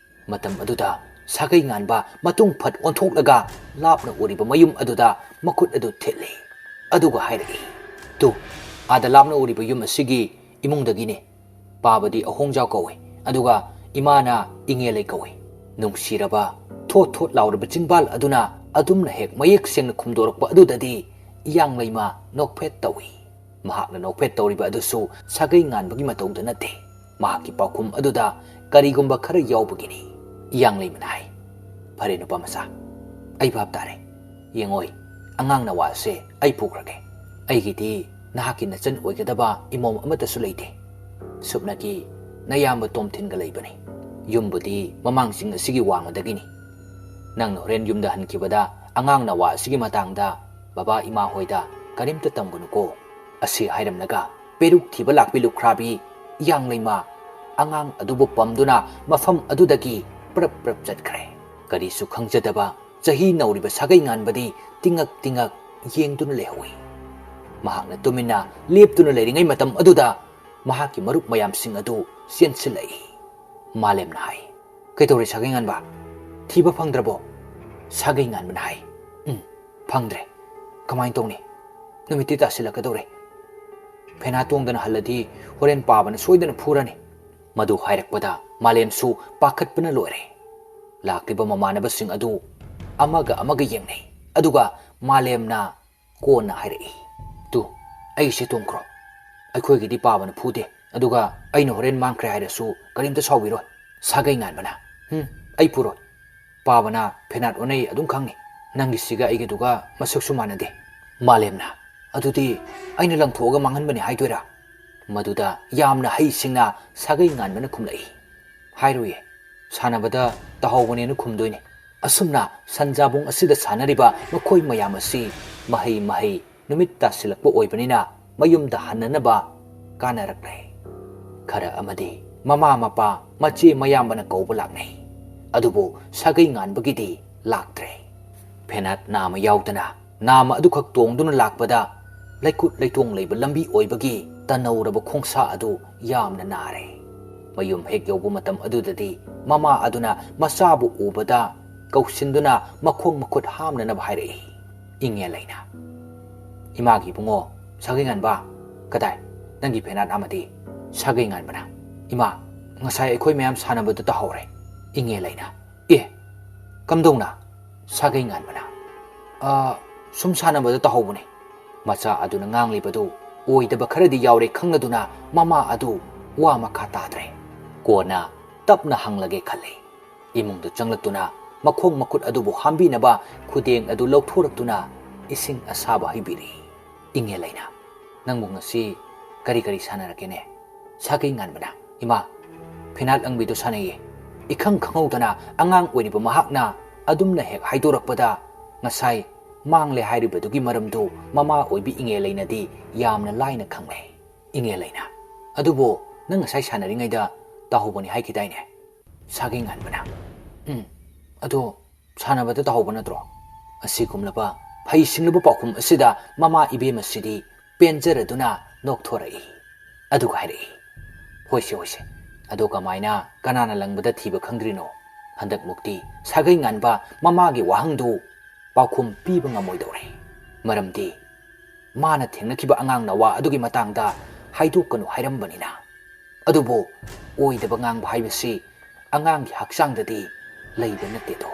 ꯃꯇꯝ ꯑꯗꯨꯗ ꯁꯥꯒꯩ ꯉꯥꯟꯕ ꯃꯇꯨꯡ ꯐꯠ ꯑꯣꯟꯊꯣꯛꯂꯒ ꯂꯥꯞꯅ ꯎꯔꯤꯕ ꯃꯌꯨꯝ ꯑꯗꯨꯗ ꯃꯈꯨꯠ ꯑꯗꯨ ꯊꯤꯜꯂꯤ꯫ ꯑꯗꯨꯒ ꯍꯥꯏꯔꯛꯏ, "ꯇꯨ, ꯑꯥꯗ ꯂꯥꯞꯅ ꯎꯔꯤꯕ ꯌꯨꯝ ꯑꯁꯤꯒꯤ ꯏꯃꯨꯡꯗꯒꯤꯅꯤ꯫ ꯄꯥꯕꯗꯤ ꯑꯍꯣꯡꯖꯥꯎ ꯀꯧꯏ, ꯑꯗꯨꯒ ꯏꯃꯥꯅ ꯏꯉꯦꯂꯩ ꯀꯧꯏ꯫" ꯅꯨꯡꯁꯤꯔꯕ, ꯊꯣꯠ ꯊꯣꯠ ꯂꯥꯎꯔꯕ ꯆꯤꯟꯕꯥꯜ ꯑꯗꯨꯅ ꯑꯗꯨꯝꯅ ꯍꯦꯛ ꯃꯌꯦꯛ ꯁꯦꯡꯅ ꯈꯨꯝꯗꯣꯔꯛꯄ ꯑꯗꯨꯗꯗꯤ ꯏꯌꯥꯡꯂꯩꯃ ꯅꯣꯛꯐꯦꯠ ꯇꯧꯏ꯫ ꯃꯍꯥꯛꯅ ꯅꯣꯛꯐꯦꯠ ꯇꯧꯔꯤꯕ ꯑꯗꯨꯁꯨ ꯁꯥꯒꯩ ꯉꯥꯟꯕꯒꯤ ꯃꯇꯧꯗ ꯅꯠꯇꯦ꯫ ꯃꯍꯥꯛꯀꯤ ꯄꯥꯎꯈꯨꯝ ꯑꯗꯨꯗ ꯀꯔꯤꯒꯨꯝꯕ ꯈꯔ ꯌꯥꯎꯕꯒꯤꯅꯤ꯫ ꯏꯌꯥꯡꯂꯩꯃꯅ ꯍꯥꯏ, "ꯐꯔꯦ ꯅꯨꯄꯥ ꯃꯆꯥ, ꯑꯩ ꯚꯥꯞ ꯇꯥꯔꯦ꯫ ꯌꯦꯡꯉꯣꯏ, ꯑꯉꯥꯡ ꯅꯋꯥ ꯑꯁꯦ ꯑꯩ ꯄꯨꯈ꯭ꯔꯒꯦ꯫ ꯑꯩꯒꯤꯗꯤ ꯅꯍꯥꯛꯀꯤ ꯅꯆꯟ ꯑꯣꯏꯒꯗꯕ ꯏꯃꯣꯝ ꯑꯃꯠꯇꯁꯨ ꯂꯩꯇꯦ꯫ ꯁꯨꯞꯅꯒꯤ ꯅꯌꯥꯝꯕ ꯇꯣꯝꯊꯤꯟꯒ ꯂꯩꯕꯅꯤ꯫ ꯌꯨꯝꯕꯨꯗꯤ ꯃꯃꯥꯡ ꯆꯤꯡ ꯑꯁꯤꯒꯤ ꯋꯥꯡꯃꯗꯒꯤꯅꯤ꯫ ꯅꯪꯅ ꯍꯣꯔꯦꯟ ꯌꯨꯝꯗ ꯍꯟꯈꯤꯕꯗ ꯑꯉꯥꯡ ꯅꯋꯥ ꯑꯁꯤꯒꯤ ꯃꯇꯥꯡꯗ ꯕꯕꯥ ꯏꯃꯥ ꯍꯣꯏꯗ ꯀꯔꯤꯝꯇ ꯇꯝꯒꯅꯨꯀꯣ꯫" ꯑꯁꯤ ꯍꯥꯏꯔꯝꯂꯒ ꯄꯦꯔꯨꯛ ꯊꯤꯕ ꯂꯥꯛꯄꯤ ꯂꯨꯈ꯭ꯔꯥꯕꯤ ꯏꯌꯥꯡꯂꯩꯃ ꯑꯉꯥꯡ ꯑꯗꯨꯕꯨ ꯄꯝꯗꯨꯅ ꯃꯐꯝ ꯑꯗꯨꯗꯒꯤ ꯄ꯭ꯔꯞ ꯄ꯭ꯔꯞ ꯆꯠꯈ꯭ꯔꯦ꯫ ꯀꯔꯤꯁꯨ ꯈꯪꯖꯗꯕ ꯆꯍꯤ ꯅꯧꯔꯤꯕ ꯁꯥꯒꯩ ꯉꯥꯟꯕꯗꯤ ꯇꯤꯉꯛ ꯇꯤꯉꯛ ꯌꯦꯡꯗꯨꯅ ꯂꯩꯍꯧꯏ꯫ ꯃꯍꯥꯛꯅ ꯇꯨꯃꯤꯟꯅ ꯂꯦꯞꯇꯨꯅ ꯂꯩꯔꯤꯉꯩ ꯃꯇꯝ ꯑꯗꯨꯗ ꯃꯍꯥꯛꯀꯤ ꯃꯔꯨꯞ ꯃꯌꯥꯝꯁꯤꯡ ꯑꯗꯨ ꯆꯦꯟꯁꯤꯜꯂꯛꯏ꯫ ꯃꯥꯂꯦꯝꯅ ꯍꯥꯏ, "ꯀꯩꯗꯧꯔꯦ ꯁꯥꯒꯩ ꯉꯥꯟꯕ? ꯊꯤꯕ ꯐꯪꯗ꯭ꯔꯕꯣ?" ꯁꯥꯒꯩ ꯉꯥꯟꯕꯅ ꯍꯥꯏ, "ꯎꯝ, ꯐꯪꯗ꯭ꯔꯦ꯫ ꯀꯃꯥꯏꯅ ꯇꯧꯅꯤ? ꯅꯨꯃꯤꯠꯇꯤ ꯇꯥꯁꯤꯜꯂꯛꯀꯗꯧꯔꯦ꯫ ꯐꯦꯅꯥ ꯇꯣꯡꯗꯅ ꯍꯜꯂꯗꯤ ꯍꯣꯔꯦꯟ ꯄꯥꯕꯅ ꯁꯣꯏꯗꯅ ꯐꯨꯔꯅꯤ꯫" ꯃꯗꯨ ꯍꯥꯏꯔꯛꯄꯗ ꯃꯥꯂꯦꯝꯁꯨ ꯄꯥꯈꯠꯄꯅ ꯂꯣꯏꯔꯦ꯫ ꯂꯥꯛꯂꯤꯕ ꯃꯃꯥꯟꯅꯕꯁꯤꯡ ꯑꯗꯨ ꯑꯃꯒ ꯑꯃꯒ ꯌꯦꯡꯅꯩ꯫ ꯑꯗꯨꯒ ꯃꯥꯂꯦꯝꯅ ꯀꯣꯟꯅ ꯍꯥꯏꯔꯛꯏ, "ꯇꯨ, ꯑꯩꯁꯦ ꯇꯣꯡꯈ꯭ꯔꯣ꯫ ꯑꯩꯈꯣꯏꯒꯤꯗꯤ ꯄꯥꯕꯅ ꯐꯨꯗꯦ꯫ ꯑꯗꯨꯒ ꯑꯩꯅ ꯍꯣꯔꯦꯟ ꯃꯥꯡꯈ꯭ꯔꯦ ꯍꯥꯏꯔꯁꯨ ꯀꯔꯤꯝꯇ ꯁꯥꯎꯕꯤꯔꯣꯏ꯫" ꯁꯥꯒꯩ ꯉꯥꯟꯕꯅ, "ꯍꯨꯝ, ꯑꯩ ꯄꯨꯔꯣꯏ꯫ ꯄꯥꯕꯅ ꯐꯦꯅꯥꯠ ꯑꯣꯟꯅꯩ ꯑꯗꯨꯝ ꯈꯪꯉꯤ꯫ ꯅꯪꯒꯤꯁꯤꯒ ꯑꯩꯒꯤꯗꯨꯒ ꯃꯁꯛꯁꯨ ꯃꯥꯟꯅꯗꯦ꯫" ꯃꯥꯂꯦꯝꯅ, "ꯑꯗꯨꯗꯤ ꯑꯩꯅ ꯂꯪꯊꯣꯛꯑꯒ ꯃꯥꯡꯍꯟꯕꯅꯤ ꯍꯥꯏꯗꯣꯏꯔꯥ?" ꯃꯗꯨꯗ ꯌꯥꯝꯅ ꯍꯩꯁꯤꯡꯅ ꯁꯥꯒꯩ ꯉꯥꯟꯕꯅ ꯈꯨꯝꯂꯛꯏ, "ꯍꯥꯏꯔꯣꯏꯌꯦ꯫ "ꯁꯥꯟꯅꯕꯗ ꯇꯥꯍꯧꯕꯅꯦꯅ ꯈꯨꯝꯗꯣꯏꯅꯤ꯫ ꯑꯁꯨꯝꯅ ꯁꯟꯖꯥꯕꯨꯡ ꯑꯁꯤꯗ ꯁꯥꯟꯅꯔꯤꯕ ꯃꯈꯣꯏ ꯃꯌꯥꯝ ꯑꯁꯤ ꯃꯍꯩ ꯃꯍꯩ ꯅꯨꯃꯤꯠ ꯇꯥꯁꯤꯜꯂꯛꯄ ꯑꯣꯏꯕꯅꯤꯅ ꯃꯌꯨꯝꯗ ꯍꯟꯅꯅꯕ ꯀꯥꯟꯅꯔꯛꯂꯦ꯫ ꯈꯔ ꯑꯃꯗꯤ ꯃꯃꯥ ꯃꯄꯥ, ꯃꯆꯦ ꯃꯌꯥꯝꯕꯅ ꯀꯧꯕ ꯂꯥꯛꯅꯩ꯫ ꯑꯗꯨꯕꯨ ꯁꯥꯒꯩ ꯉꯥꯟꯕꯒꯤꯗꯤ ꯂꯥꯛꯇ꯭ꯔꯦ꯫ ꯐꯦꯅꯥꯠ ꯅꯥꯃ ꯌꯥꯎꯗꯅ ꯅꯥꯃ ꯑꯗꯨꯈꯛ ꯇꯣꯡꯗꯨꯅ ꯂꯥꯛꯄꯗ ꯂꯩꯀꯨꯠ ꯂꯩꯇꯣꯡ ꯂꯩꯕ ꯂꯝꯕꯤ ꯑꯣꯏꯕꯒꯤ ꯇꯅꯧꯔꯕ ꯈꯣꯡꯁꯥ ꯑꯗꯨ ꯌꯥꯝꯅ ꯅꯥꯔꯦ꯫ ꯃꯌꯨꯝ ꯍꯦꯛ ꯌꯧꯕ ꯃꯇꯝ ꯑꯗꯨꯗꯗꯤ ꯃꯃꯥ ꯑꯗꯨꯅ ꯃꯆꯥꯕꯨ ꯎꯕꯗ ꯀꯧꯁꯤꯟꯗꯨꯅ ꯃꯈꯣꯡ ꯃꯈꯨꯠ ꯍꯥꯝꯅꯅꯕ ꯍꯥꯏꯔꯛꯏ꯫ ꯏꯉꯦꯜ ꯑꯩꯅ, "ꯏꯃꯥꯒꯤ ꯏꯕꯨꯡꯉꯣ, ꯁꯥꯒꯩ ꯉꯥꯟꯕ, ꯀꯗꯥꯏ? ꯅꯪꯒꯤ ꯐꯦꯅꯥꯠ ꯑꯃꯗꯤ?" ꯁꯥꯒꯩ ꯉꯥꯟꯕꯅ, "ꯏꯃꯥ, ꯉꯁꯥꯏ ꯑꯩꯈꯣꯏ ꯃꯌꯥꯝ ꯁꯥꯟꯅꯕꯗ ꯇꯥꯍꯧꯔꯦ꯫" ꯏꯉꯦꯜ ꯑꯩꯅ, "ꯑꯦ, ꯀꯝꯗꯧꯅ?" ꯁꯥꯒꯩ ꯉꯥꯟꯕꯅ, "ꯑ, ꯁꯨꯝ ꯁꯥꯟꯅꯕꯗ ꯇꯥꯍꯧꯕꯅꯦ꯫" ꯃꯆꯥ ꯑꯗꯨꯅ ꯉꯥꯡꯂꯤꯕꯗꯨ ꯑꯣꯏꯗꯕ ꯈꯔꯗꯤ ꯌꯥꯎꯔꯦ ꯈꯪꯂꯗꯨꯅ ꯃꯃꯥ ꯑꯗꯨ ꯋꯥ ꯃꯈꯥ ꯇꯥꯗ꯭ꯔꯦ꯫ ꯀꯣꯟꯅ ꯇꯞꯅ ꯍꯪꯂꯒꯦ ꯈꯜꯂꯤ꯫ ꯏꯃꯨꯡꯗ ꯆꯪꯂꯛꯇꯨꯅ ꯃꯈꯣꯡ ꯃꯈꯨꯠ ꯑꯗꯨꯕꯨ ꯍꯥꯝꯕꯤꯅꯕ ꯈꯨꯗꯦꯡ ꯑꯗꯨ ꯂꯧꯊꯣꯔꯛꯇꯨꯅ ꯏꯁꯤꯡ ꯑꯁꯥꯕ ꯍꯩꯕꯤꯔꯤ꯫ ꯏꯉꯦꯜ ꯑꯩꯅ, "ꯅꯪꯕꯨ ꯉꯁꯤ ꯀꯔꯤ ꯀꯔꯤ ꯁꯥꯟꯅꯔꯛꯀꯦꯅꯦ?" ꯁꯥꯒꯩ ꯉꯥꯟꯕꯅ, "ꯏꯃꯥ, ꯐꯤꯅꯥꯠ ꯂꯪꯕꯤꯗꯨ ꯁꯥꯟꯅꯩꯌꯦ꯫" ꯏꯈꯪ ꯈꯪꯍꯧꯗꯅ ꯑꯉꯥꯡ ꯑꯣꯏꯔꯤꯕ ꯃꯍꯥꯛꯅ ꯑꯗꯨꯝꯅ ꯍꯦꯛ ꯍꯥꯏꯗꯣꯔꯛꯄꯗ, ꯉꯁꯥꯏ ꯃꯥꯡꯂꯦ ꯍꯥꯏꯔꯤꯕꯗꯨꯒꯤ ꯃꯔꯝꯗꯨ ꯃꯃꯥ ꯑꯣꯏꯕꯤ ꯏꯉꯦꯜ ꯑꯩꯅꯗꯤ ꯌꯥꯝꯅ ꯂꯥꯏꯅ ꯈꯪꯂꯦ꯫ ꯏꯉꯦꯜ ꯑꯩꯅ, "ꯑꯗꯨꯕꯨ ꯅꯪ ꯉꯁꯥꯏ ꯁꯥꯟꯅꯔꯤꯉꯩꯗ ꯇꯥꯍꯧꯕꯅꯤ ꯍꯥꯏꯈꯤꯗꯥꯏꯅꯦ?" ꯁꯥꯒꯩ ꯉꯥꯟꯕꯅ, "ꯎꯝ, ꯑꯗꯣ ꯁꯥꯟꯅꯕꯗ ꯇꯥꯍꯧꯕ ꯅꯠꯇ꯭ꯔꯣ?" ꯑꯁꯤꯒꯨꯝꯂꯕ ꯐꯩ ꯁꯤꯡꯂꯕ ꯄꯥꯎꯈꯨꯝ ꯑꯁꯤꯗ ꯃꯃꯥ ꯏꯕꯦꯝ ꯑꯁꯤꯗꯤ ꯄꯦꯟꯖꯔꯗꯨꯅ ꯅꯣꯛꯊꯣꯔꯛꯏ꯫ ꯑꯗꯨꯒ ꯍꯥꯏꯔꯛꯏ, "ꯍꯣꯏꯁꯦ, ꯍꯣꯏꯁꯦ, ꯑꯗꯣ ꯀꯃꯥꯏꯅ, ꯀꯅꯥꯅ ꯂꯪꯕꯗ ꯊꯤꯕ ꯈꯪꯗ꯭ꯔꯤꯅꯣ?" ꯍꯟꯗꯛꯃꯨꯛꯇꯤ ꯁꯥꯒꯩ ꯉꯥꯟꯕ ꯃꯃꯥꯒꯤ ꯋꯥꯍꯪꯗꯨ ꯄꯥꯎꯈꯨꯝ ꯄꯤꯕ ꯉꯝꯃꯣꯏꯗꯧꯔꯦ꯫ ꯃꯔꯝꯗꯤ ꯃꯥꯅ ꯊꯦꯡꯅꯈꯤꯕ ꯑꯉꯥꯡ ꯅꯋꯥ ꯑꯗꯨꯒꯤ ꯃꯇꯥꯡꯗ ꯍꯥꯏꯗꯣꯛꯀꯅꯨ ꯍꯥꯏꯔꯝꯕꯅꯤꯅ꯫ ꯑꯗꯨꯕꯨ ꯑꯣꯏꯗꯕ ꯉꯥꯡꯕ ꯍꯥꯏꯕꯁꯤ ꯑꯉꯥꯡꯒꯤ ꯍꯛꯆꯥꯡꯗꯗꯤ ꯂꯩꯕ ꯅꯠꯇꯦꯗꯣ꯫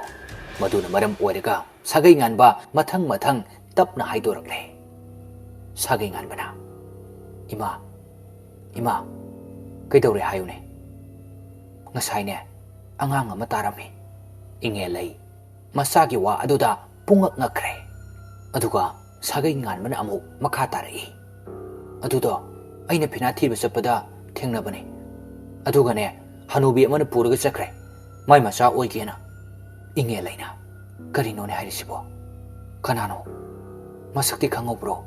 ꯃꯗꯨꯅ ꯃꯔꯝ ꯑꯣꯏꯔꯒ ꯁꯥꯒꯩ ꯉꯥꯟꯕ ꯃꯊꯪ ꯃꯊꯪ ꯇꯞꯅ ꯍꯥꯏꯗꯣꯔꯛꯂꯦ꯫ ꯁꯥꯒꯩ ꯉꯥꯟꯕꯅ, "ꯏꯃꯥ, ꯏꯃꯥ, ꯀꯩꯗꯧꯔꯦ ꯍꯥꯏꯌꯨꯅꯦ?" "ꯉꯁꯥꯏꯅꯦ, ꯑꯉꯥꯡ ꯑꯃ ꯇꯥꯔꯝꯃꯤ꯫" ꯏꯉꯦꯜꯂꯩ ꯃꯆꯥꯒꯤ ꯋꯥ ꯑꯗꯨꯗ ꯄꯨꯡꯉꯛ ꯉꯛꯈ꯭ꯔꯦ꯫ ꯑꯗꯨꯒ ꯁꯥꯒꯩ ꯉꯥꯟꯕꯅ ꯑꯃꯨꯛ ꯃꯈꯥ ꯇꯥꯔꯛꯏ, "ꯑꯗꯨꯗꯣ ꯑꯩꯅ ꯐꯤꯅꯥ ꯊꯤꯕ ꯆꯠꯄꯗ ꯊꯦꯡꯅꯕꯅꯤ꯫ ꯑꯗꯨꯒꯅꯦ, ꯍꯅꯨꯕꯤ ꯑꯃꯅ ꯄꯨꯔꯒ ꯆꯠꯈ꯭ꯔꯦ꯫ "ꯃꯥꯏ ꯃꯆꯥ ꯑꯣꯏꯒꯦꯅ?" ꯏꯉꯦꯜꯂꯩꯅ, "ꯀꯔꯤꯅꯣꯅꯦ ꯍꯥꯏꯔꯤꯁꯤꯕꯣ? ꯀꯅꯥꯅꯣ? ꯃꯁꯛꯇꯤ ꯈꯪꯍꯧꯕ꯭ꯔꯣ?"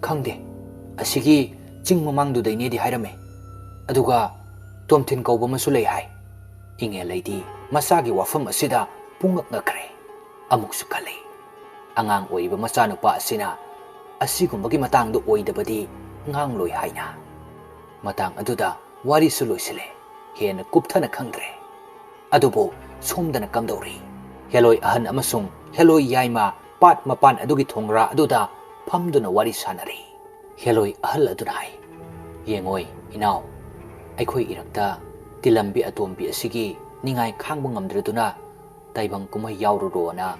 "ꯈꯪꯗꯦ꯫ ꯑꯁꯤꯒꯤ ꯆꯤꯡ ꯃꯃꯥꯡꯗꯨꯗꯩꯅꯦꯗꯤ ꯍꯥꯏꯔꯝꯃꯦ꯫ ꯑꯗꯨꯒ ꯇꯣꯝꯊꯤꯟ ꯀꯧꯕ ꯑꯃꯁꯨ ꯂꯩ ꯍꯥꯏ꯫" ꯏꯉꯦꯜꯂꯩꯗꯤ ꯃꯆꯥꯒꯤ ꯋꯥꯐꯝ ꯑꯁꯤꯗ ꯄꯨꯡꯉꯛ ꯉꯛꯈ꯭ꯔꯦ꯫ ꯑꯃꯨꯛꯁꯨ ꯈꯜꯂꯤ, ꯑꯉꯥꯡ ꯑꯣꯏꯔꯤꯕ ꯃꯆꯥꯅꯨꯄꯥ ꯑꯁꯤꯅ ꯑꯁꯤꯒꯨꯝꯕꯒꯤ ꯃꯇꯥꯡꯗ ꯑꯣꯏꯗꯕꯗꯤ ꯉꯥꯡꯂꯣꯏ ꯍꯥꯏꯅ꯫ ꯃꯇꯥꯡ ꯑꯗꯨꯗ ꯋꯥꯔꯤꯁꯨ ꯂꯣꯏꯁꯤꯜꯂꯦ꯫ ꯍꯦꯟꯅ ꯀꯨꯞꯊꯅ ꯈꯪꯗ꯭ꯔꯦ꯫ ꯑꯗꯨꯕꯨ ꯁꯣꯝꯗꯅ ꯀꯝꯗꯧꯔꯤ? ꯍꯦꯂꯣꯏ ꯑꯍꯟ ꯑꯃꯁꯨꯡ ꯍꯦꯂꯣꯏ ꯌꯥꯏꯃ ꯄꯥꯠ ꯃꯄꯥꯟ ꯑꯗꯨꯒꯤ ꯊꯣꯡꯒ꯭ꯔꯥ ꯑꯗꯨꯗ ꯐꯝꯗꯨꯅ ꯋꯥꯔꯤ ꯁꯥꯟꯅꯔꯤ꯫ ꯍꯦꯂꯣꯏ ꯑꯍꯜ ꯑꯗꯨꯅ ꯍꯥꯏ, "ꯌꯦꯡꯉꯣꯏ ꯏꯅꯥꯎ, ꯑꯩꯈꯣꯏ ꯏꯔꯛꯇ ꯇꯤꯂꯝꯕꯤ ꯑꯇꯣꯝꯕꯤ ꯑꯁꯤꯒꯤ ꯅꯤꯡꯉꯥꯏ ꯈꯥꯡꯕ ꯉꯝꯗ꯭ꯔꯗꯨꯅ ꯇꯥꯏꯕꯪ ꯀꯨꯝꯍꯩ ꯌꯥꯎꯔꯨꯔꯣꯅ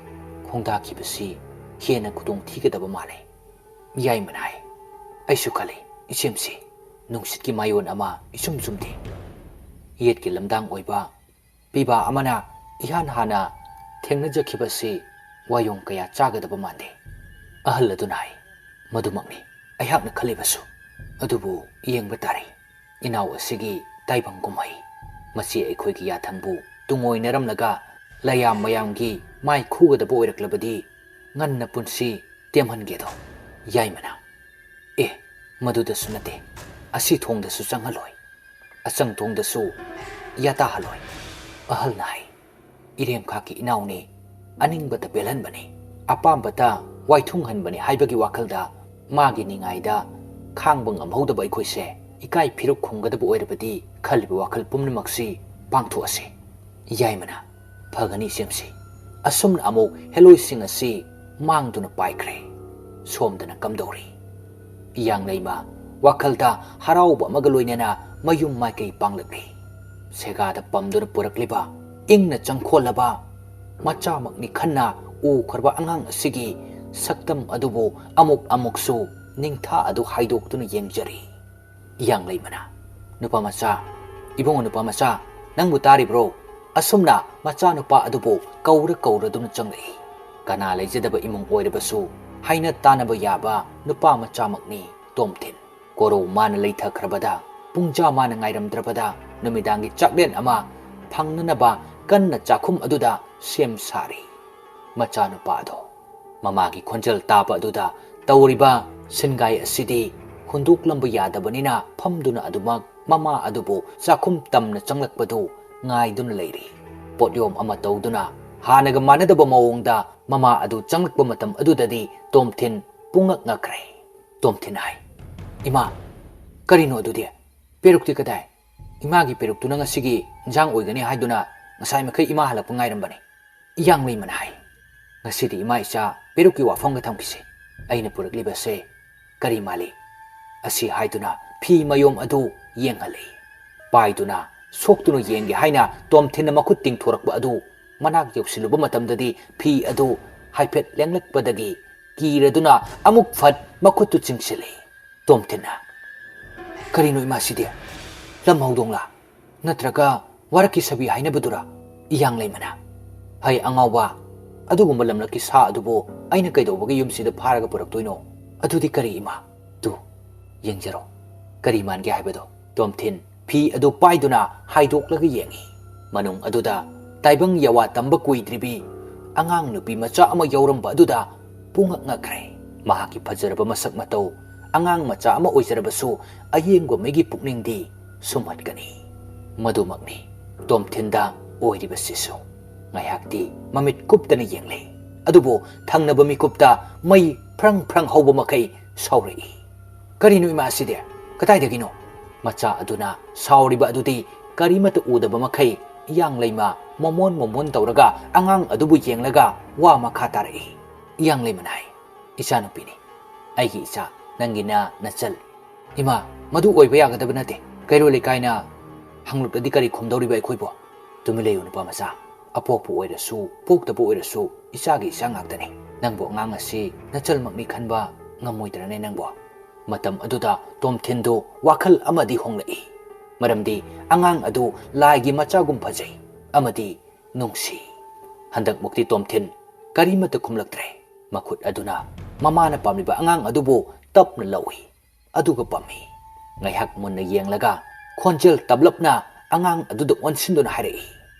ꯈꯣꯡꯗꯥꯈꯤꯕꯁꯤ ꯍꯦꯟꯅ ꯈꯨꯗꯣꯡ ꯊꯤꯒꯗꯕ ꯃꯥꯜꯂꯦ꯫" ꯌꯥꯏꯃꯅ ꯍꯥꯏ, "ꯑꯩꯁꯨ ꯈꯜꯂꯤ, ꯏꯆꯦꯝꯁꯤ ꯅꯨꯡꯁꯤꯠꯀꯤ ꯃꯥꯏꯑꯣꯟ ꯑꯃ ꯏꯆꯨꯝ ꯆꯨꯝꯗꯦ꯫ ꯌꯦꯠꯀꯤ ꯂꯝꯗꯥꯡ ꯑꯣꯏꯕ ꯄꯤꯕꯥ ꯑꯃꯅ ꯏꯍꯥꯟ ꯍꯥꯟꯅ ꯊꯦꯡꯅꯖꯈꯤꯕꯁꯤ ꯋꯥꯌꯣꯡ ꯀꯌꯥ ꯆꯥꯒꯗꯕ ꯃꯥꯟꯗꯦ꯫" ꯑꯍꯜ ꯑꯗꯨꯅ ꯍꯥꯏ, "ꯃꯗꯨꯃꯛꯅꯤ ꯑꯩꯍꯥꯛꯅ ꯈꯜꯂꯤꯕꯁꯨ꯫ ꯑꯗꯨꯕꯨ ꯌꯦꯡꯕ ꯇꯥꯔꯦ, ꯏꯅꯥꯎ ꯑꯁꯤꯒꯤ ꯇꯥꯏꯕꯪ ꯀꯨꯝꯍꯩ꯫ ꯃꯁꯤ ꯑꯩꯈꯣꯏꯒꯤ ꯌꯥꯊꯪꯕꯨ ꯇꯨꯡꯑꯣꯏꯅꯔꯝꯂꯒ ꯂꯌꯥꯝ ꯃꯌꯥꯝꯒꯤ ꯃꯥꯏ ꯈꯨꯒꯗꯕ ꯑꯣꯏꯔꯛꯂꯕꯗꯤ ꯉꯟꯅ ꯄꯨꯟꯁꯤ ꯇꯦꯝꯍꯟꯒꯦꯗꯣ꯫" ꯌꯥꯏꯃꯅ, "ꯑꯦ, ꯃꯗꯨꯗꯁꯨ ꯅꯠꯇꯦ, ꯑꯁꯤ ꯊꯣꯡꯗꯁꯨ ꯆꯪꯍꯜꯂꯣꯏ, ꯑꯆꯪ ꯊꯣꯡꯗꯁꯨ ꯌꯥꯇꯥꯍꯜꯂꯣꯏ꯫" ꯑꯍꯜꯅ ꯍꯥꯏ, "ꯏꯔꯦꯝꯈꯥꯛꯀꯤ ꯏꯅꯥꯎꯅꯤ, ꯑꯅꯤꯡꯕꯇ ꯄꯦꯜꯍꯟꯕꯅꯤ, ꯑꯄꯥꯝꯕꯇ ꯋꯥꯏꯊꯨꯡꯍꯟꯕꯅꯤ ꯍꯥꯏꯕꯒꯤ ꯋꯥꯈꯜꯗ ꯃꯥꯒꯤ ꯅꯤꯡꯉꯥꯏꯗ ꯈꯥꯡꯕ ꯉꯝꯍꯧꯗꯕ ꯑꯩꯈꯣꯏꯁꯦ ꯏꯀꯥꯏ ꯐꯤꯔꯨꯛ ꯈꯨꯝꯒꯗꯕ ꯑꯣꯏꯔꯕꯗꯤ ꯈꯜꯂꯤꯕ ꯋꯥꯈꯜ ꯄꯨꯝꯅꯃꯛꯁꯤ ꯄꯥꯡꯊꯣꯛꯑꯁꯤ꯫" ꯌꯥꯏꯃꯅ, "ꯐꯒꯅꯤ ꯏꯆꯦꯝꯁꯤ꯫" ꯑꯁꯨꯝꯅ ꯑꯃꯨꯛ ꯍꯦꯂꯣꯏꯁꯤꯡ ꯑꯁꯤ ꯃꯥꯡꯗꯨꯅ ꯄꯥꯏꯈ꯭ꯔꯦ꯫ ꯁꯣꯝꯗꯅ ꯀꯝꯗꯧꯔꯤ? ꯏꯌꯥꯡꯂꯩꯃ ꯋꯥꯈꯜꯗ ꯍꯔꯥꯎꯕ ꯑꯃꯒ ꯂꯣꯏꯅꯅ ꯃꯌꯨꯝ ꯃꯥꯏꯀꯩ ꯄꯥꯡꯂꯛꯂꯤ꯫ ꯁꯦꯒꯥꯗ ꯄꯝꯗꯨꯅ ꯄꯨꯔꯛꯂꯤꯕ ꯏꯪꯅ ꯆꯪꯈꯣꯜꯂꯕ ꯃꯆꯥꯃꯛꯅꯤ ꯈꯟꯅ ꯎꯈ꯭ꯔꯕ ꯑꯉꯥꯡ ꯑꯁꯤꯒꯤ ꯁꯛꯇꯝ ꯑꯗꯨꯕꯨ ꯑꯃꯨꯛ ꯑꯃꯨꯛꯁꯨ ꯅꯤꯡꯊꯥ ꯑꯗꯨ ꯍꯥꯏꯗꯣꯛꯇꯨꯅ ꯌꯦꯡꯖꯔꯤ꯫ ꯏꯌꯥꯡꯂꯩꯃꯅ, "ꯅꯨꯄꯥ ꯃꯆꯥ, ꯏꯕꯨꯡꯉꯣ ꯅꯨꯄꯥ ꯃꯆꯥ, ꯅꯪꯕꯨ ꯇꯥꯔꯤꯕ꯭ꯔꯣ?" ꯑꯁꯨꯝꯅ ꯃꯆꯥꯅꯨꯄꯥ ꯑꯗꯨꯕꯨ ꯀꯧꯔ ꯀꯧꯔꯗꯨꯅ ꯆꯪꯂꯛꯏ꯫ ꯀꯅꯥ ꯂꯩꯖꯗꯕ ꯏꯃꯨꯡ ꯑꯣꯏꯔꯕꯁꯨ ꯍꯥꯏꯅ ꯇꯥꯅꯕ ꯌꯥꯕ ꯅꯨꯄꯥ ꯃꯆꯥꯃꯛꯅꯤ ꯇꯣꯝꯊꯤꯟ꯫ ꯀꯣꯔꯧ ꯃꯥꯅ ꯂꯩꯊꯈ꯭ꯔꯕꯗ, ꯄꯨꯡꯖꯥ ꯃꯥꯅ ꯉꯥꯏꯔꯝꯗ꯭ꯔꯕꯗ ꯅꯨꯃꯤꯗꯥꯡꯒꯤ ꯆꯥꯛꯂꯦꯟ ꯑꯃ ꯐꯪꯅꯅꯕ ꯀꯟꯅ ꯆꯥꯛꯈꯨꯝ ꯑꯗꯨꯗ ꯁꯦꯝ ꯁꯥꯔꯤ꯫ ꯃꯆꯥꯅꯨꯄꯥ ꯑꯗꯣ ꯃꯃꯥꯒꯤ ꯈꯣꯟꯖꯦꯜ ꯇꯥꯕ ꯑꯗꯨꯗ ꯇꯧꯔꯤꯕ ꯁꯤꯟꯒꯥꯏ ꯑꯁꯤꯗꯤ ꯍꯨꯟꯗꯣꯛꯂꯝꯕ ꯌꯥꯗꯕꯅꯤꯅ ꯐꯝꯗꯨꯅ ꯑꯗꯨꯃꯛ ꯃꯃꯥ ꯑꯗꯨꯕꯨ ꯆꯥꯛꯈꯨꯝ ꯇꯝꯅ ꯆꯪꯂꯛꯄꯗꯨ ꯉꯥꯏꯗꯨꯅ ꯂꯩꯔꯤ꯫ ꯄꯣꯠꯌꯣꯝ ꯑꯃ ꯇꯧꯗꯨꯅ ꯍꯥꯟꯅꯒ ꯃꯥꯟꯅꯗꯕ ꯃꯑꯣꯡꯗ ꯃꯃꯥ ꯑꯗꯨ ꯆꯪꯂꯛꯄ ꯃꯇꯝ ꯑꯗꯨꯗꯗꯤ ꯇꯣꯝꯊꯤꯟ ꯄꯨꯡꯉꯛ ꯉꯛꯈ꯭ꯔꯦ꯫ ꯇꯣꯝꯊꯤꯟ ꯍꯥꯏ, "ꯏꯃꯥ, ꯀꯔꯤꯅꯣ ꯑꯗꯨꯗꯤ? ꯄꯦꯔꯨꯛꯇꯤ ꯀꯗꯥꯏ? ꯏꯃꯥꯒꯤ ꯄꯦꯔꯨꯛꯇꯨꯅ ꯉꯁꯤꯒꯤ ꯏꯟꯖꯥꯡ ꯑꯣꯏꯒꯅꯤ ꯍꯥꯏꯗꯨꯅ ꯉꯁꯥꯏ ꯃꯈꯩ ꯏꯃꯥ ꯍꯜꯂꯛꯄ ꯉꯥꯏꯔꯝꯕꯅꯤ꯫" ꯏꯌꯥꯡꯂꯩꯃꯅ ꯍꯥꯏ, "ꯉꯁꯤꯗꯤ ꯏꯃꯥ ꯏꯆꯥ ꯄꯦꯔꯨꯛꯀꯤ ꯋꯥꯐꯝꯒ ꯊꯝꯈꯤꯁꯤ꯫ ꯑꯩꯅ ꯄꯨꯔꯛꯂꯤꯕꯁꯦ ꯀꯔꯤ ꯃꯥꯜꯂꯤ?" ꯑꯁꯤ ꯍꯥꯏꯗꯨꯅ ꯐꯤ ꯃꯌꯣꯝ ꯑꯗꯨ ꯌꯦꯡꯍꯜꯂꯤ꯫ ꯄꯥꯏꯗꯨꯅ ꯁꯣꯛꯇꯨꯅ ꯌꯦꯡꯒꯦ ꯍꯥꯏꯅ ꯇꯣꯝꯊꯤꯟꯅ ꯃꯈꯨꯠ ꯇꯤꯡꯊꯣꯔꯛꯄ ꯑꯗꯨ ꯃꯅꯥꯛ ꯌꯧꯁꯤꯜꯂꯨꯕ ꯃꯇꯝꯗꯗꯤ ꯐꯤ ꯑꯗꯨ ꯍꯥꯏꯐꯦꯠ ꯂꯦꯡꯂꯛꯄꯗꯒꯤ ꯀꯤꯔꯗꯨꯅ ꯑꯃꯨꯛ ꯐꯠ ꯃꯈꯨꯠꯇꯨ ꯆꯤꯡꯁꯤꯜꯂꯤ꯫ ꯇꯣꯝꯊꯤꯟꯅ, "ꯀꯔꯤꯅꯣ ꯏꯃꯥꯁꯤꯗꯤ? ꯂꯝ ꯍꯧꯗꯣꯡꯂꯥ? ꯅꯠꯇ꯭ꯔꯒ ꯋꯥꯔꯛꯀꯤ ꯁꯥꯕꯤ ꯍꯥꯏꯅꯕꯗꯨꯔꯥ?" ꯏꯌꯥꯡꯂꯩꯃꯅ, "ꯍꯩ ꯑꯉꯥꯎꯕ, ꯑꯗꯨꯒꯨꯝꯕ ꯂꯝꯂꯛꯀꯤ ꯁꯥ ꯑꯗꯨꯕꯨ ꯑꯩꯅ ꯀꯩꯗꯧꯕꯒꯤ ꯌꯨꯝꯁꯤꯗ ꯐꯥꯔꯒ ꯄꯨꯔꯛꯇꯣꯏꯅꯣ? ꯑꯗꯨꯗꯤ ꯀꯔꯤ ꯏꯃꯥ? ꯇꯨ, ꯌꯦꯡꯖꯔꯣ, ꯀꯔꯤ ꯃꯥꯟꯒꯦ ꯍꯥꯏꯕꯗꯣ?" ꯇꯣꯝꯊꯤꯟ ꯐꯤ ꯑꯗꯨ ꯄꯥꯏꯗꯨꯅ ꯍꯥꯏꯗꯣꯛꯂꯒ ꯌꯦꯡꯉꯤ꯫ ꯃꯅꯨꯡ ꯑꯗꯨꯗ ꯇꯥꯏꯕꯪ ꯌꯥꯋꯥ ꯇꯝꯕ ꯀꯨꯏꯗ꯭ꯔꯤꯕꯤ ꯑꯉꯥꯡ ꯅꯨꯄꯤ ꯃꯆꯥ ꯑꯃ ꯌꯥꯎꯔꯝꯕ ꯑꯗꯨꯗ ꯄꯨꯡꯉꯛ ꯉꯛꯈ꯭ꯔꯦ꯫ ꯃꯍꯥꯛꯀꯤ ꯐꯖꯔꯕ ꯃꯁꯛ ꯃꯇꯧ ꯑꯉꯥꯡ ꯃꯆꯥ ꯑꯃ ꯑꯣꯏꯖꯔꯕꯁꯨ ꯑꯌꯦꯡꯕ ꯃꯤꯒꯤ ꯄꯨꯛꯅꯤꯡꯗꯤ ꯁꯨꯝꯍꯠꯀꯅꯤ꯫ ꯃꯗꯨꯃꯛꯅꯤ ꯇꯣꯝꯊꯤꯟꯗ ꯑꯣꯏꯔꯤꯕꯁꯤꯁꯨ꯫ ꯉꯥꯏꯍꯥꯛꯇꯤ ꯃꯃꯤꯠ ꯀꯨꯞꯇꯅ ꯌꯦꯡꯂꯦ꯫ ꯑꯗꯨꯕꯨ ꯊꯪꯅꯕ ꯃꯤꯀꯨꯞꯇ ꯃꯩ ꯐ꯭ꯔꯪ ꯐ꯭ꯔꯪ ꯍꯧꯕ ꯃꯈꯩ ꯁꯥꯎꯔꯛꯏ꯫ "ꯀꯔꯤꯅꯣ ꯏꯃꯥ ꯑꯁꯤꯗꯤ? ꯀꯗꯥꯏꯗꯒꯤꯅꯣ?" ꯃꯆꯥ ꯑꯗꯨꯅ ꯁꯥꯎꯔꯤꯕ ꯑꯗꯨꯗꯤ ꯀꯔꯤꯃꯠꯇ ꯎꯗꯕ ꯃꯈꯩ ꯏꯌꯥꯡ ꯂꯩꯃ ꯃꯣꯃꯣꯟ ꯃꯣꯃꯣꯟ ꯇꯧꯔꯒ ꯑꯉꯥꯡ ꯑꯗꯨꯕꯨ ꯌꯦꯡꯂꯒ ꯋꯥ ꯃꯈꯥ ꯇꯥꯔꯛꯏ꯫ ꯏꯌꯥꯡ ꯂꯩꯃꯅ ꯍꯥꯏ, "ꯏꯆꯥꯅꯨꯄꯤꯅꯤ, ꯑꯩꯒꯤ ꯏꯆꯥ, ꯅꯪꯒꯤꯅ ꯅꯆꯜ꯫" "ꯏꯃꯥ, ꯃꯗꯨ ꯑꯣꯏꯕ ꯌꯥꯒꯗꯕ ꯅꯠꯇꯦ꯫ ꯀꯩꯔꯣꯜ ꯂꯩꯀꯥꯏꯅ ꯍꯪꯂꯛꯂꯗꯤ ꯀꯔꯤ ꯈꯨꯝꯗꯧꯔꯤꯕ ꯑꯩꯈꯣꯏꯕꯨ?" "ꯇꯨꯃꯤꯟ ꯂꯩꯌꯨ ꯅꯨꯄꯥ ꯃꯆꯥ꯫ ꯑꯄꯣꯛꯄ ꯑꯣꯏꯔꯁꯨ, ꯄꯣꯛꯇꯕ ꯑꯣꯏꯔꯁꯨ, ꯏꯆꯥꯒꯤ ꯏꯆꯥ ꯉꯥꯛꯇꯅꯤ꯫ ꯅꯪꯕꯨ ꯑꯉꯥꯡ ꯑꯁꯤ ꯅꯆꯜꯃꯛꯅꯤ ꯈꯟꯕ ꯉꯝꯃꯣꯏꯗ꯭ꯔꯅꯦ ꯅꯪꯕꯨ?" ꯃꯇꯝ ꯑꯗꯨꯗ ꯇꯣꯝꯊꯤꯟꯗꯨ ꯋꯥꯈꯜ ꯑꯃꯗꯤ ꯍꯣꯡꯂꯛꯏ꯫ ꯃꯔꯝꯗꯤ ꯑꯉꯥꯡ ꯑꯗꯨ ꯂꯥꯏꯒꯤ ꯃꯆꯥꯒꯨꯝ ꯐꯖꯩ ꯑꯃꯗꯤ ꯅꯨꯡꯁꯤ꯫ ꯍꯟꯗꯛꯃꯨꯛꯇꯤ ꯇꯣꯝꯊꯤꯟ ꯀꯔꯤꯃꯠꯇ ꯈꯨꯝꯂꯛꯇ꯭ꯔꯦ꯫ ꯃꯈꯨꯠ ꯑꯗꯨꯅ ꯃꯃꯥꯅ ꯄꯥꯝꯂꯤꯕ ꯑꯉꯥꯡ ꯑꯗꯨꯕꯨ ꯇꯞꯅ ꯂꯧꯏ꯫ ꯑꯗꯨꯒ ꯄꯝꯃꯤ꯫ ꯉꯥꯏꯍꯥꯛ ꯃꯨꯟꯅ ꯌꯦꯡꯂꯒ ꯈꯣꯟꯖꯦꯜ ꯇꯞꯂꯞꯅ ꯑꯉꯥꯡ ꯑꯗꯨꯗ ꯑꯣꯟꯁꯤꯟꯗꯨꯅ ꯍꯥꯏꯔꯛꯏ,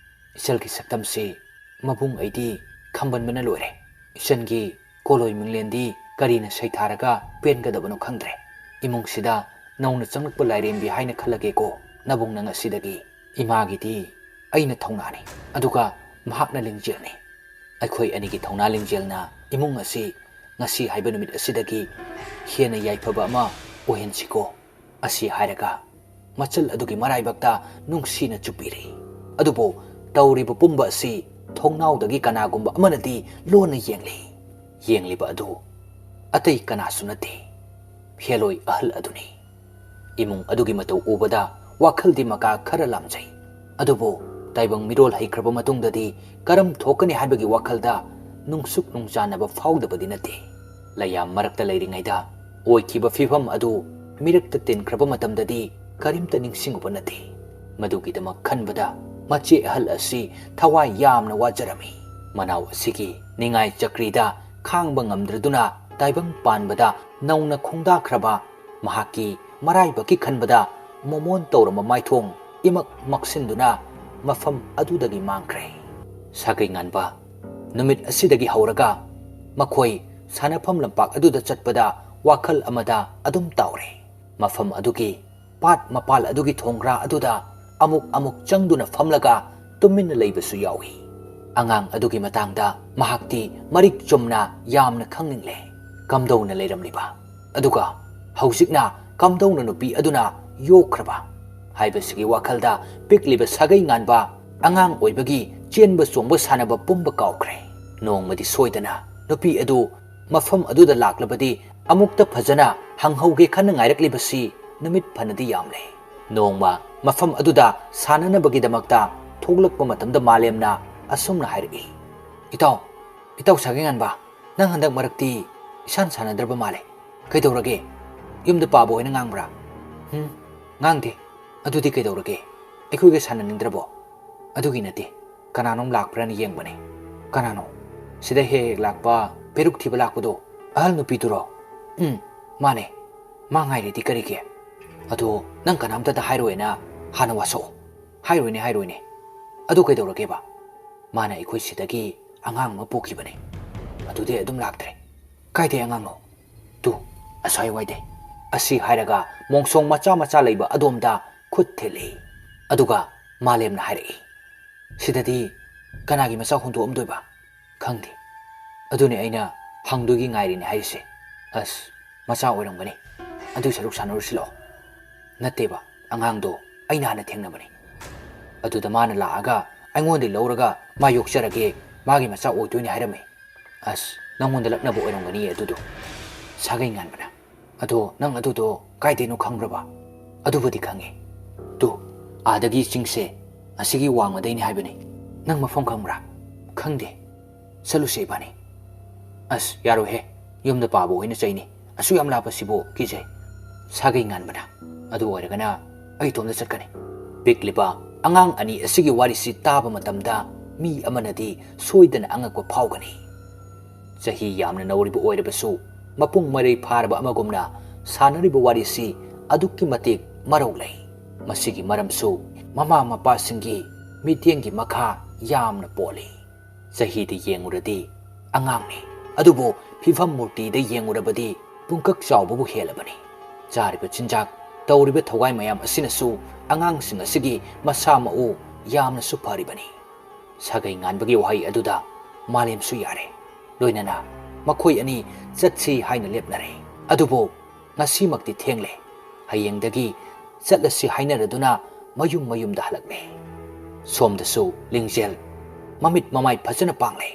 "ꯏꯆꯜꯒꯤ ꯁꯛꯇꯝꯁꯤ ꯃꯕꯨꯡ ꯑꯩꯗꯤ ꯈꯝꯕꯟꯕꯅ ꯂꯣꯏꯔꯦ꯫ ꯏꯆꯟꯒꯤ ꯀꯣꯂꯣꯏ ꯃꯤꯡꯂꯦꯟꯗꯤ ꯀꯔꯤꯅ ꯁꯩꯊꯥꯔꯒ ꯄꯦꯟꯒꯗꯕꯅꯣ ꯈꯪꯗ꯭ꯔꯦ꯫ ꯏꯃꯨꯡꯁꯤꯗ ꯅꯧꯅ ꯆꯪꯂꯛꯄ ꯂꯥꯏꯔꯦꯝꯕꯤ ꯍꯥꯏꯅ ꯈꯜꯂꯒꯦꯀꯣ ꯅꯕꯨꯡꯅ ꯉꯁꯤꯗꯒꯤ꯫ ꯏꯃꯥꯒꯤꯗꯤ ꯑꯩꯅ ꯊꯧꯅꯥꯅꯤ, ꯑꯗꯨꯒ ꯃꯍꯥꯛꯅ ꯂꯤꯡꯖꯦꯜꯅꯤ꯫ ꯑꯩꯈꯣꯏ ꯑꯅꯤꯒꯤ ꯊꯧꯅꯥ ꯂꯤꯡꯖꯦꯜꯅ ꯏꯃꯨꯡ ꯑꯁꯤ ꯉꯁꯤ ꯍꯥꯏꯕ ꯅꯨꯃꯤꯠ ꯑꯁꯤꯗꯒꯤ ꯍꯦꯟꯅ ꯌꯥꯏꯐꯕ ꯑꯃ ꯑꯣꯏꯍꯟꯁꯤꯀꯣ" ꯑꯁꯤ ꯍꯥꯏꯔꯒ ꯃꯆꯜ ꯑꯗꯨꯒꯤ ꯃꯔꯥꯏꯕꯛꯇ ꯅꯨꯡꯁꯤꯅ ꯆꯨꯞꯄꯤꯔꯤ꯫ ꯑꯗꯨꯕꯨ ꯇꯧꯔꯤꯕ ꯄꯨꯝꯕ ꯑꯁꯤ ꯊꯣꯡꯅꯥꯎꯗꯒꯤ ꯀꯅꯥꯒꯨꯝꯕ ꯑꯃꯅꯗꯤ ꯂꯣꯟꯅ ꯌꯦꯡꯂꯤ꯫ ꯌꯦꯡꯂꯤꯕ ꯑꯗꯨ ꯑꯇꯩ ꯀꯅꯥꯁꯨ ꯅꯠꯇꯦ, ꯍꯦꯂꯣꯏ ꯑꯍꯜ ꯑꯗꯨꯅꯤ꯫ ꯏꯃꯨꯡ ꯑꯗꯨꯒꯤ ꯃꯇꯧ ꯎꯕꯗ ꯋꯥꯈꯜꯗꯤ ꯃꯀꯥ ꯈꯔ ꯂꯥꯝꯖꯩ꯫ ꯑꯗꯨꯕꯨ ꯇꯥꯏꯕꯪ ꯃꯤꯔꯣꯜ ꯍꯩꯈ꯭ꯔꯕ ꯃꯇꯨꯡꯗꯗꯤ ꯀꯔꯝ ꯊꯣꯛꯀꯅꯤ ꯍꯥꯏꯕꯒꯤ ꯋꯥꯈꯜꯗ ꯅꯨꯡꯁꯨꯛ ꯅꯨꯡꯆꯥꯟꯅꯕ ꯐꯥꯎꯗꯕꯗꯤ ꯅꯠꯇꯦ꯫ ꯂꯩꯌꯥꯝ ꯃꯔꯛꯇ ꯂꯩꯔꯤꯉꯩꯗ ꯑꯣꯏꯈꯤꯕ ꯐꯤꯕꯝ ꯑꯗꯨ ꯃꯤꯔꯛꯇ ꯇꯤꯟꯈ꯭ꯔꯕ ꯃꯇꯝꯗꯗꯤ ꯀꯔꯤꯝꯇ ꯅꯤꯡꯁꯤꯡꯉꯨꯕ ꯅꯠꯇꯦ꯫ ꯃꯗꯨꯒꯤꯗꯃꯛ ꯈꯟꯕꯗ ꯃꯆꯦ ꯑꯍꯜ ꯑꯁꯤ ꯊꯋꯥꯏ ꯌꯥꯝꯅ ꯋꯥꯖꯔꯝꯃꯤ꯫ ꯃꯅꯥꯎ ꯑꯁꯤꯒꯤ ꯅꯤꯡꯉꯥꯏ ꯆꯀ꯭ꯔꯤꯗ ꯈꯥꯡꯕ ꯉꯝꯗ꯭ꯔꯗꯨꯅ ꯇꯥꯏꯕꯪ ꯄꯥꯟꯕꯗ ꯅꯧꯅ ꯈꯣꯡꯗꯥꯈ꯭ꯔꯕ ꯃꯍꯥꯛꯀꯤ ꯃꯔꯥꯏꯕꯛꯀꯤ ꯈꯟꯕꯗ ꯃꯣꯃꯣꯟ ꯇꯧꯔꯝꯕ ꯃꯥꯏꯊꯣꯡ ꯏꯃꯛ ꯃꯛꯁꯤꯟꯗꯨꯅ ꯃꯐꯝ ꯑꯗꯨꯗꯒꯤ ꯃꯥꯡꯈ꯭ꯔꯦ꯫ ꯁꯥꯒꯩ ꯉꯥꯟꯕ ꯅꯨꯃꯤꯠ ꯑꯁꯤꯗꯒꯤ ꯍꯧꯔꯒ ꯃꯈꯣꯏ ꯁꯥꯟꯅꯐꯝ ꯂꯝꯄꯥꯛ ꯑꯗꯨꯗ ꯆꯠꯄꯗ ꯋꯥꯈꯜ ꯑꯃꯗ ꯑꯗꯨꯝ ꯇꯥꯎꯔꯦ꯫ ꯃꯐꯝ ꯑꯗꯨꯒꯤ ꯄꯥꯠ ꯃꯄꯥꯜ ꯑꯗꯨꯒꯤ ꯊꯣꯡꯒ꯭ꯔꯥ ꯑꯗꯨꯗ ꯑꯃꯨꯛ ꯑꯃꯨꯛ ꯆꯪꯗꯨꯅ ꯐꯝꯂꯒ ꯇꯨꯃꯤꯟꯅ ꯂꯩꯕꯁꯨ ꯌꯥꯎꯏ꯫ ꯑꯉꯥꯡ ꯑꯗꯨꯒꯤ ꯃꯇꯥꯡꯗ ꯃꯍꯥꯛꯇꯤ ꯃꯔꯤꯛ ꯆꯨꯝꯅ ꯌꯥꯝꯅ ꯈꯪꯅꯤꯡꯂꯦ꯫ ꯀꯝꯗꯧꯅ ꯂꯩꯔꯝꯂꯤꯕ? ꯑꯗꯨꯒ ꯍꯧꯖꯤꯛꯅ ꯀꯝꯗꯧꯅ ꯅꯨꯄꯤ ꯑꯗꯨꯅ ꯌꯣꯛꯈ꯭ꯔꯕ ꯍꯥꯏꯕꯁꯤꯒꯤ ꯋꯥꯈꯜꯗ ꯄꯤꯛꯂꯤꯕ ꯁꯥꯒꯩ ꯉꯥꯟꯕ ꯑꯉꯥꯡ ꯑꯣꯏꯕꯒꯤ ꯆꯦꯟꯕ ꯆꯣꯡꯕ ꯁꯥꯟꯅꯕ ꯄꯨꯝꯕ ꯀꯥꯎꯈ꯭ꯔꯦ꯫ ꯅꯣꯡꯃꯗꯤ ꯁꯣꯏꯗꯅ ꯅꯨꯄꯤ ꯑꯗꯨ ꯃꯐꯝ ꯑꯗꯨꯗ ꯂꯥꯛꯂꯕꯗꯤ ꯑꯃꯨꯛꯇ ꯐꯖꯅ ꯍꯪꯍꯧꯒꯦ ꯈꯟꯅ ꯉꯥꯏꯔꯛꯂꯤꯕꯁꯤ ꯅꯨꯃꯤꯠ ꯐꯅꯗꯤ ꯌꯥꯝꯂꯦ꯫ ꯅꯣꯡꯃ ꯃꯐꯝ ꯑꯗꯨꯗ ꯁꯥꯟꯅꯅꯕꯒꯤꯗꯃꯛꯇ ꯊꯣꯛꯂꯛꯄ ꯃꯇꯝꯗ ꯃꯥꯂꯦꯝꯅ ꯑꯁꯨꯝꯅ ꯍꯥꯏꯔꯛꯏ, "ꯏꯇꯥꯎ, ꯏꯇꯥꯎ ꯁꯥꯒꯩ ꯉꯥꯟꯕ, ꯅꯪ ꯍꯟꯗꯛ ꯃꯔꯛꯇꯤ ꯏꯁꯥꯟ ꯁꯥꯟꯅꯗ꯭ꯔꯕ ꯃꯥꯜꯂꯦ꯫ ꯀꯩꯗꯧꯔꯒꯦ? ꯌꯨꯝꯗ ꯄꯥꯕ ꯍꯣꯏꯅ ꯉꯥꯡꯕ꯭ꯔꯥ?" "ꯎꯝ, ꯉꯥꯡꯗꯦ꯫ ꯑꯗꯨꯗꯤ ꯀꯩꯗꯧꯔꯒꯦ? ꯑꯩꯈꯣꯏꯒ ꯁꯥꯟꯅꯅꯤꯡꯗ꯭ꯔꯕꯣ?" "ꯑꯗꯨꯒꯤ ꯅꯠꯇꯦ, ꯀꯅꯥꯅꯣꯝ ꯂꯥꯛꯄ꯭ꯔꯥꯅ ꯌꯦꯡꯕꯅꯦ꯫" "ꯀꯅꯥꯅꯣ? ꯁꯤꯗ ꯍꯦꯛ ꯍꯦꯛ ꯂꯥꯛꯄ ꯄꯦꯔꯨꯛ ꯊꯤꯕ ꯂꯥꯛꯄꯗꯣ, ꯑꯍꯜ ꯅꯨꯄꯤꯗꯨꯔꯣ?" "ꯎꯝ, ꯃꯥꯅꯦ꯫ ꯃꯥ ꯉꯥꯏꯔꯤꯗꯤ ꯀꯔꯤꯒꯤ? ꯑꯗꯣ ꯅꯪ ꯀꯅꯥꯝꯇꯗ ꯍꯥꯏꯔꯣꯏꯅ ꯍꯥꯟꯅ ꯋꯥꯁꯛꯑꯣ꯫" "ꯍꯥꯏꯔꯣꯏꯅꯦ, ꯍꯥꯏꯔꯣꯏꯅꯦ꯫ "ꯑꯗꯨ ꯀꯩꯗꯧꯔꯒꯦꯕ?" "ꯃꯥꯅ ꯑꯩꯈꯣꯏ ꯁꯤꯗꯒꯤ ꯑꯉꯥꯡ ꯑꯃ ꯄꯨꯈꯤꯕꯅꯦ, ꯑꯗꯨꯗꯤ ꯑꯗꯨꯝ ꯂꯥꯛꯇ꯭ꯔꯦ꯫" "ꯀꯥꯏꯗꯩ ꯑꯉꯥꯡꯅꯣ?" "ꯇꯨ, ꯑꯁ꯭ꯋꯥꯏꯋꯥꯏꯗꯩ꯫" ꯑꯁꯤ ꯍꯥꯏꯔꯒ ꯃꯣꯡꯁꯣꯡ ꯃꯆꯥ ꯃꯆꯥ ꯂꯩꯕ ꯑꯗꯣꯝꯗ ꯈꯨꯠ ꯊꯤꯜꯂꯤ꯫ ꯑꯗꯨꯒ ꯃꯥꯂꯦꯝꯅ ꯍꯥꯏꯔꯛꯏ, "ꯁꯤꯗꯗꯤ ꯀꯅꯥꯒꯤ ꯃꯆꯥ ꯍꯨꯟꯗꯣꯛꯑꯝꯗꯣꯏꯕ?" "ꯈꯪꯗꯦ꯫ ꯑꯗꯨꯅꯦ ꯑꯩꯅ ꯍꯪꯗꯣꯏꯒꯤ ꯉꯥꯏꯔꯤꯅꯦ ꯍꯥꯏꯔꯤꯁꯦ꯫" "ꯑꯁ, ꯃꯆꯥ ꯑꯣꯏꯔꯝꯒꯅꯤ꯫ ꯑꯗꯨꯏ ꯁꯔꯨꯛ ꯁꯥꯟꯅꯔꯨꯁꯤ ꯂꯥꯛꯑꯣ꯫" "ꯅꯠꯇꯦꯕ, ꯑꯉꯥꯡꯗꯣ ꯑꯩꯅ ꯍꯥꯟꯅ ꯊꯦꯡꯅꯕꯅꯤ꯫ ꯑꯗꯨꯗ ꯃꯥꯅ ꯂꯥꯛꯑꯒ ꯑꯩꯉꯣꯟꯗꯩ ꯂꯧꯔꯒ ꯃꯥ ꯌꯣꯛꯆꯔꯒꯦ, ꯃꯥꯒꯤ ꯃꯆꯥ ꯑꯣꯏꯗꯣꯏꯅꯦ ꯍꯥꯏꯔꯝꯃꯤ꯫" "ꯑꯁ, ꯅꯪꯉꯣꯟꯗ ꯂꯛꯅꯕ ꯑꯣꯏꯔꯝꯒꯅꯤꯌꯦ ꯑꯗꯨꯗꯣ꯫" ꯁꯥꯒꯩ ꯉꯥꯟꯕꯅ, "ꯑꯗꯣ ꯅꯪ ꯑꯗꯨꯗꯣ ꯀꯥꯏꯗꯩꯅꯣ ꯈꯪꯕ꯭ꯔꯕ?" "ꯑꯗꯨꯕꯨꯗꯤ ꯈꯪꯉꯦ꯫ ꯇꯨ, ꯑꯥꯗꯒꯤ ꯆꯤꯡꯁꯦ ꯑꯁꯤꯒꯤ ꯋꯥꯡꯃꯗꯩꯅꯦ ꯍꯥꯏꯕꯅꯤ꯫ ꯅꯪ ꯃꯐꯝ ꯈꯪꯕ꯭ꯔꯥ?" "ꯈꯪꯗꯦ꯫ ꯆꯠꯂꯨꯁꯦ ꯏꯕꯥꯅꯤ꯫" "ꯑꯁ, ꯌꯥꯔꯣꯏꯍꯦ꯫ ꯌꯨꯝꯗ ꯄꯥꯕ ꯍꯣꯏꯅ ꯆꯩꯅꯤ꯫ ꯑꯁꯨꯛ ꯌꯥꯝ ꯂꯥꯞꯄꯁꯤꯕꯨ ꯀꯤꯖꯩ꯫" ꯁꯥꯒꯩ ꯉꯥꯟꯕꯅ, "ꯑꯗꯨ ꯑꯣꯏꯔꯒꯅ ꯑꯩ ꯏꯇꯣꯝꯇ ꯆꯠꯀꯅꯤ꯫" ꯄꯤꯛꯂꯤꯕ ꯑꯉꯥꯡ ꯑꯅꯤ ꯑꯁꯤꯒꯤ ꯋꯥꯔꯤꯁꯤ ꯇꯥꯕ ꯃꯇꯝꯗ ꯃꯤ ꯑꯃꯅꯗꯤ ꯁꯣꯏꯗꯅ ꯑꯉꯛꯄ ꯐꯥꯎꯒꯅꯤ꯫ ꯆꯍꯤ ꯌꯥꯝꯅ ꯅꯧꯔꯤꯕ ꯑꯣꯏꯔꯕꯁꯨ, ꯃꯄꯨꯡ ꯃꯔꯩ ꯐꯥꯔꯕ ꯑꯃꯒꯨꯝꯅ ꯁꯥꯟꯅꯔꯤꯕ ꯋꯥꯔꯤꯁꯤ ꯑꯗꯨꯛꯀꯤ ꯃꯇꯤꯛ ꯃꯔꯧ ꯂꯩ꯫ ꯃꯁꯤꯒꯤ ꯃꯔꯝꯁꯨ ꯃꯃꯥ ꯃꯄꯥꯁꯤꯡꯒꯤ ꯃꯤꯠꯌꯦꯡꯒꯤ ꯃꯈꯥ ꯌꯥꯝꯅ ꯄꯣꯜꯂꯤ꯫ ꯆꯍꯤꯗ ꯌꯦꯡꯉꯨꯔꯗꯤ ꯑꯉꯥꯡꯅꯤ, ꯑꯗꯨꯕꯨ ꯐꯤꯐꯝ ꯃꯨꯔꯇꯤꯗ ꯌꯦꯡꯉꯨꯔꯕꯗꯤ ꯄꯨꯡꯀꯛ ꯆꯥꯎꯕꯕꯨ ꯍꯦꯜꯂꯕꯅꯤ꯫ ꯆꯥꯔꯤꯕ ꯆꯤꯟꯖꯥꯛ, ꯇꯧꯔꯤꯕ ꯊꯧꯒꯥꯏ ꯃꯌꯥꯝ ꯑꯁꯤꯅꯁꯨ ꯑꯉꯥꯡꯁꯤꯡ ꯑꯁꯤꯒꯤ ꯃꯁꯥ ꯃꯎ ꯌꯥꯝꯅꯁꯨ ꯐꯔꯤꯕꯅꯤ꯫ ꯁꯥꯒꯩ ꯉꯥꯟꯕꯒꯤ ꯋꯥꯍꯩ ꯑꯗꯨꯗ ꯃꯥꯂꯦꯝꯁꯨ ꯌꯥꯔꯦ꯫ ꯂꯣꯏꯅꯅ ꯃꯈꯣꯏ ꯑꯅꯤ ꯆꯠꯁꯤ ꯍꯥꯏꯅ ꯂꯦꯞꯅꯔꯦ꯫ ꯑꯗꯨꯕꯨ ꯉꯁꯤꯃꯛꯇꯤ ꯊꯦꯡꯂꯦ꯫ ꯍꯌꯦꯡꯗꯒꯤ ꯆꯠꯂꯁꯤ ꯍꯥꯏꯅꯔꯗꯨꯅ ꯃꯌꯨꯝ ꯃꯌꯨꯝꯗ ꯍꯜꯂꯛꯂꯦ꯫ ꯁꯣꯝꯗꯁꯨ ꯂꯤꯡꯖꯦꯜ ꯃꯃꯤꯠ ꯃꯃꯥꯏ ꯐꯖꯅ ꯄꯥꯡꯂꯦ꯫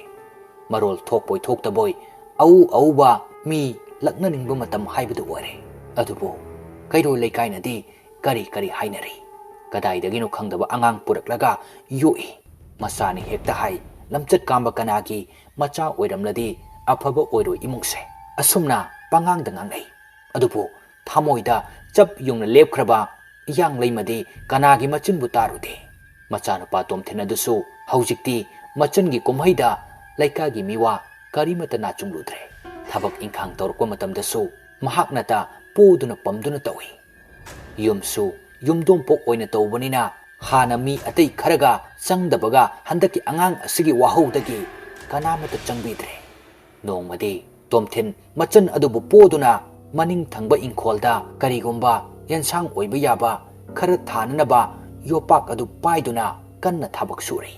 ꯃꯔꯣꯜ ꯊꯣꯛꯄꯣꯏ ꯊꯣꯛꯇꯕꯣꯏ, ꯑꯎ ꯑꯎꯕ ꯃꯤ ꯂꯛꯅꯅꯤꯡꯕ ꯃꯇꯝ ꯍꯥꯏꯕꯗꯨ ꯑꯣꯏꯔꯦ꯫ ꯑꯗꯨꯕꯨ ꯀꯩꯔꯣꯜ ꯂꯩꯀꯥꯏꯅꯗꯤ ꯀꯔꯤ ꯀꯔꯤ ꯍꯥꯏꯅꯔꯤ? ꯀꯗꯥꯏꯗꯒꯤꯅꯣ ꯈꯪꯗꯕ ꯑꯉꯥꯡ ꯄꯨꯔꯛꯂꯒ ꯌꯣꯛꯏ꯫ ꯃꯆꯥꯅꯤ ꯍꯦꯛꯇ ꯍꯥꯏ꯫ ꯂꯝꯆꯠ ꯀꯥꯝꯕ ꯀꯅꯥꯒꯤ ꯃꯆꯥ ꯑꯣꯏꯔꯝꯂꯗꯤ ꯑꯐꯕ ꯑꯣꯏꯔꯣꯏ ꯏꯃꯨꯡꯁꯦ꯫ ꯑꯁꯨꯝꯅ ꯄꯉꯥꯡꯗ ꯉꯥꯡꯅꯩ꯫ ꯑꯗꯨꯕꯨ ꯊꯃꯣꯏꯗ ꯆꯞ ꯌꯨꯡꯅ ꯂꯦꯞꯈ꯭ꯔꯕ ꯏꯌꯥꯡ ꯂꯩꯃꯗꯤ ꯀꯅꯥꯒꯤ ꯃꯆꯤꯟꯕꯨ ꯇꯥꯔꯨꯗꯦ꯫ ꯃꯆꯥꯅꯨꯄꯥ ꯇꯣꯝꯊꯤꯟ ꯑꯗꯨꯁꯨ ꯍꯧꯖꯤꯛꯇꯤ ꯃꯆꯟꯒꯤ ꯀꯨꯝꯍꯩꯗ ꯂꯩꯀꯥꯏꯒꯤ ꯃꯤꯋꯥ ꯀꯔꯤꯃꯠꯇ ꯅꯥꯆꯨꯡꯂꯨꯗ꯭ꯔꯦ꯫ ꯊꯕꯛ ꯏꯪꯈꯥꯡ ꯇꯧꯔꯛꯄ ꯃꯇꯝꯗꯁꯨ ꯃꯍꯥꯛꯅꯇ ꯄꯣꯗꯨꯅ ꯄꯝꯗꯨꯅ ꯇꯧꯏ꯫ ꯌꯨꯝꯁꯨ ꯌꯨꯝꯗꯣꯡꯄꯣꯛ ꯑꯣꯏꯅ ꯇꯧꯕꯅꯤꯅ ꯍꯥꯟꯅ ꯃꯤ ꯑꯇꯩ ꯈꯔꯒ ꯆꯪꯗꯕꯒ ꯍꯟꯗꯛꯀꯤ ꯑꯉꯥꯡ ꯑꯁꯤꯒꯤ ꯋꯥꯍꯧꯗꯒꯤ ꯀꯅꯥꯃꯠꯇ ꯆꯪꯕꯤꯗ꯭ꯔꯦ꯫ ꯅꯣꯡꯃꯗꯤ ꯇꯣꯝꯊꯤꯟ ꯃꯆꯟ ꯑꯗꯨꯕꯨ ꯄꯣꯗꯨꯅ ꯃꯅꯤꯡ ꯊꯪꯕ ꯏꯪꯈꯣꯜꯗ ꯀꯔꯤꯒꯨꯝꯕ ꯌꯦꯟꯁꯥꯡ ꯑꯣꯏꯕ ꯌꯥꯕ ꯈꯔ ꯊꯥꯅꯅꯕ ꯌꯣꯄꯥꯛ ꯑꯗꯨ ꯄꯥꯏꯗꯨꯅ ꯀꯟꯅ ꯊꯕꯛ ꯁꯨꯔꯤ꯫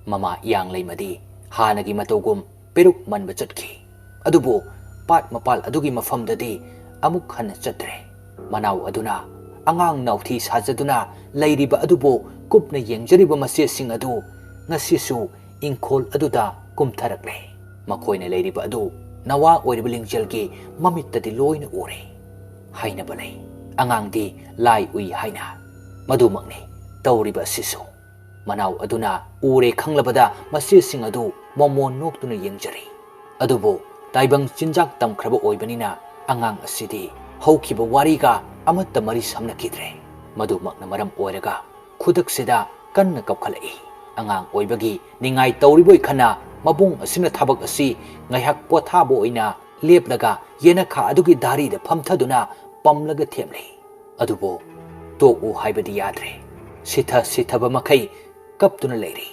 ꯃꯃꯥ ꯏꯌꯥꯡꯂꯩꯃꯗꯤ ꯍꯥꯟꯅꯒꯤ ꯃꯇꯧꯒꯨꯝ ꯄꯦꯔꯨꯛ ꯃꯟꯕ ꯆꯠꯈꯤ꯫ ꯑꯗꯨꯕꯨ ꯄꯥꯠ ꯃꯄꯥꯜ ꯑꯗꯨꯒꯤ ꯃꯐꯝꯗꯗꯤ ꯑꯃꯨꯛ ꯍꯟꯅ ꯆꯠꯇ꯭ꯔꯦ꯫ ꯃꯅꯥꯎ ꯑꯗꯨꯅ ꯑꯉꯥꯡ ꯅꯥꯎꯊꯤ ꯁꯥꯖꯗꯨꯅ ꯂꯩꯔꯤꯕ ꯑꯗꯨꯕꯨ ꯀꯨꯞꯅ ꯌꯦꯡꯖꯔꯤꯕ ꯃꯆꯦꯁꯤꯡ ꯑꯗꯨ ꯉꯁꯤꯁꯨ ꯏꯪꯈꯣꯜ ꯑꯗꯨꯗ ꯀꯨꯝꯊꯔꯛꯂꯦ꯫ ꯃꯈꯣꯏꯅ ꯂꯩꯔꯤꯕ ꯑꯗꯨ ꯅꯋꯥ ꯑꯣꯏꯔꯤꯕ ꯂꯤꯡꯖꯦꯜꯒꯤ ꯃꯃꯤꯠꯇꯗꯤ ꯂꯣꯏꯅ ꯎꯔꯦ꯫ ꯍꯥꯏꯅꯕ ꯂꯩ, "ꯑꯉꯥꯡꯗꯤ ꯂꯥꯏ ꯎꯏ" ꯍꯥꯏꯅ꯫ ꯃꯗꯨꯃꯛꯅꯤ ꯇꯧꯔꯤꯕ ꯑꯁꯤꯁꯨ꯫ ꯃꯅꯥꯎ ꯑꯗꯨꯅ ꯎꯔꯦ ꯈꯪꯂꯕꯗ ꯃꯆꯦꯁꯤꯡ ꯑꯗꯨ ꯃꯣꯃꯣꯟ ꯅꯣꯛꯇꯨꯅ ꯌꯦꯡꯖꯔꯤ꯫ ꯑꯗꯨꯕꯨ ꯇꯥꯏꯕꯪ ꯆꯤꯟꯖꯥꯛ ꯇꯝꯈ꯭ꯔꯕ ꯑꯣꯏꯕꯅꯤꯅ ꯑꯉꯥꯡ ꯑꯁꯤꯗꯤ ꯍꯧꯈꯤꯕ ꯋꯥꯔꯤꯒ ꯑꯃꯠꯇ ꯃꯔꯤ ꯁꯝꯅꯈꯤꯗ꯭ꯔꯦ꯫ ꯃꯗꯨꯃꯛꯅ ꯃꯔꯝ ꯑꯣꯏꯔꯒ ꯈꯨꯗꯛꯁꯤꯗ ꯀꯟꯅ ꯀꯞꯈꯠꯂꯛꯏ꯫ ꯑꯉꯥꯡ ꯑꯣꯏꯕꯒꯤ ꯅꯤꯡꯉꯥꯏ ꯇꯧꯔꯤꯕꯣꯏ ꯈꯟꯅ ꯃꯕꯨꯡ ꯑꯁꯤꯅ ꯊꯕꯛ ꯑꯁꯤ ꯉꯥꯏꯍꯥꯛ ꯄꯣꯊꯥꯕ ꯑꯣꯏꯅ ꯂꯦꯞꯂꯒ ꯌꯦꯅꯈꯥ ꯑꯗꯨꯒꯤ ꯗꯥꯔꯤꯗ ꯐꯝꯊꯗꯨꯅ ꯄꯝꯂꯒ ꯊꯦꯝꯂꯤ꯫ ꯑꯗꯨꯕꯨ ꯇꯣꯛꯎ ꯍꯥꯏꯕꯗꯤ ꯌꯥꯗ꯭ꯔꯦ꯫ ꯁꯤꯊ ꯁꯤꯊꯕ ꯃꯈꯩ ꯀꯞꯇꯨꯅ ꯂꯩꯔꯤ꯫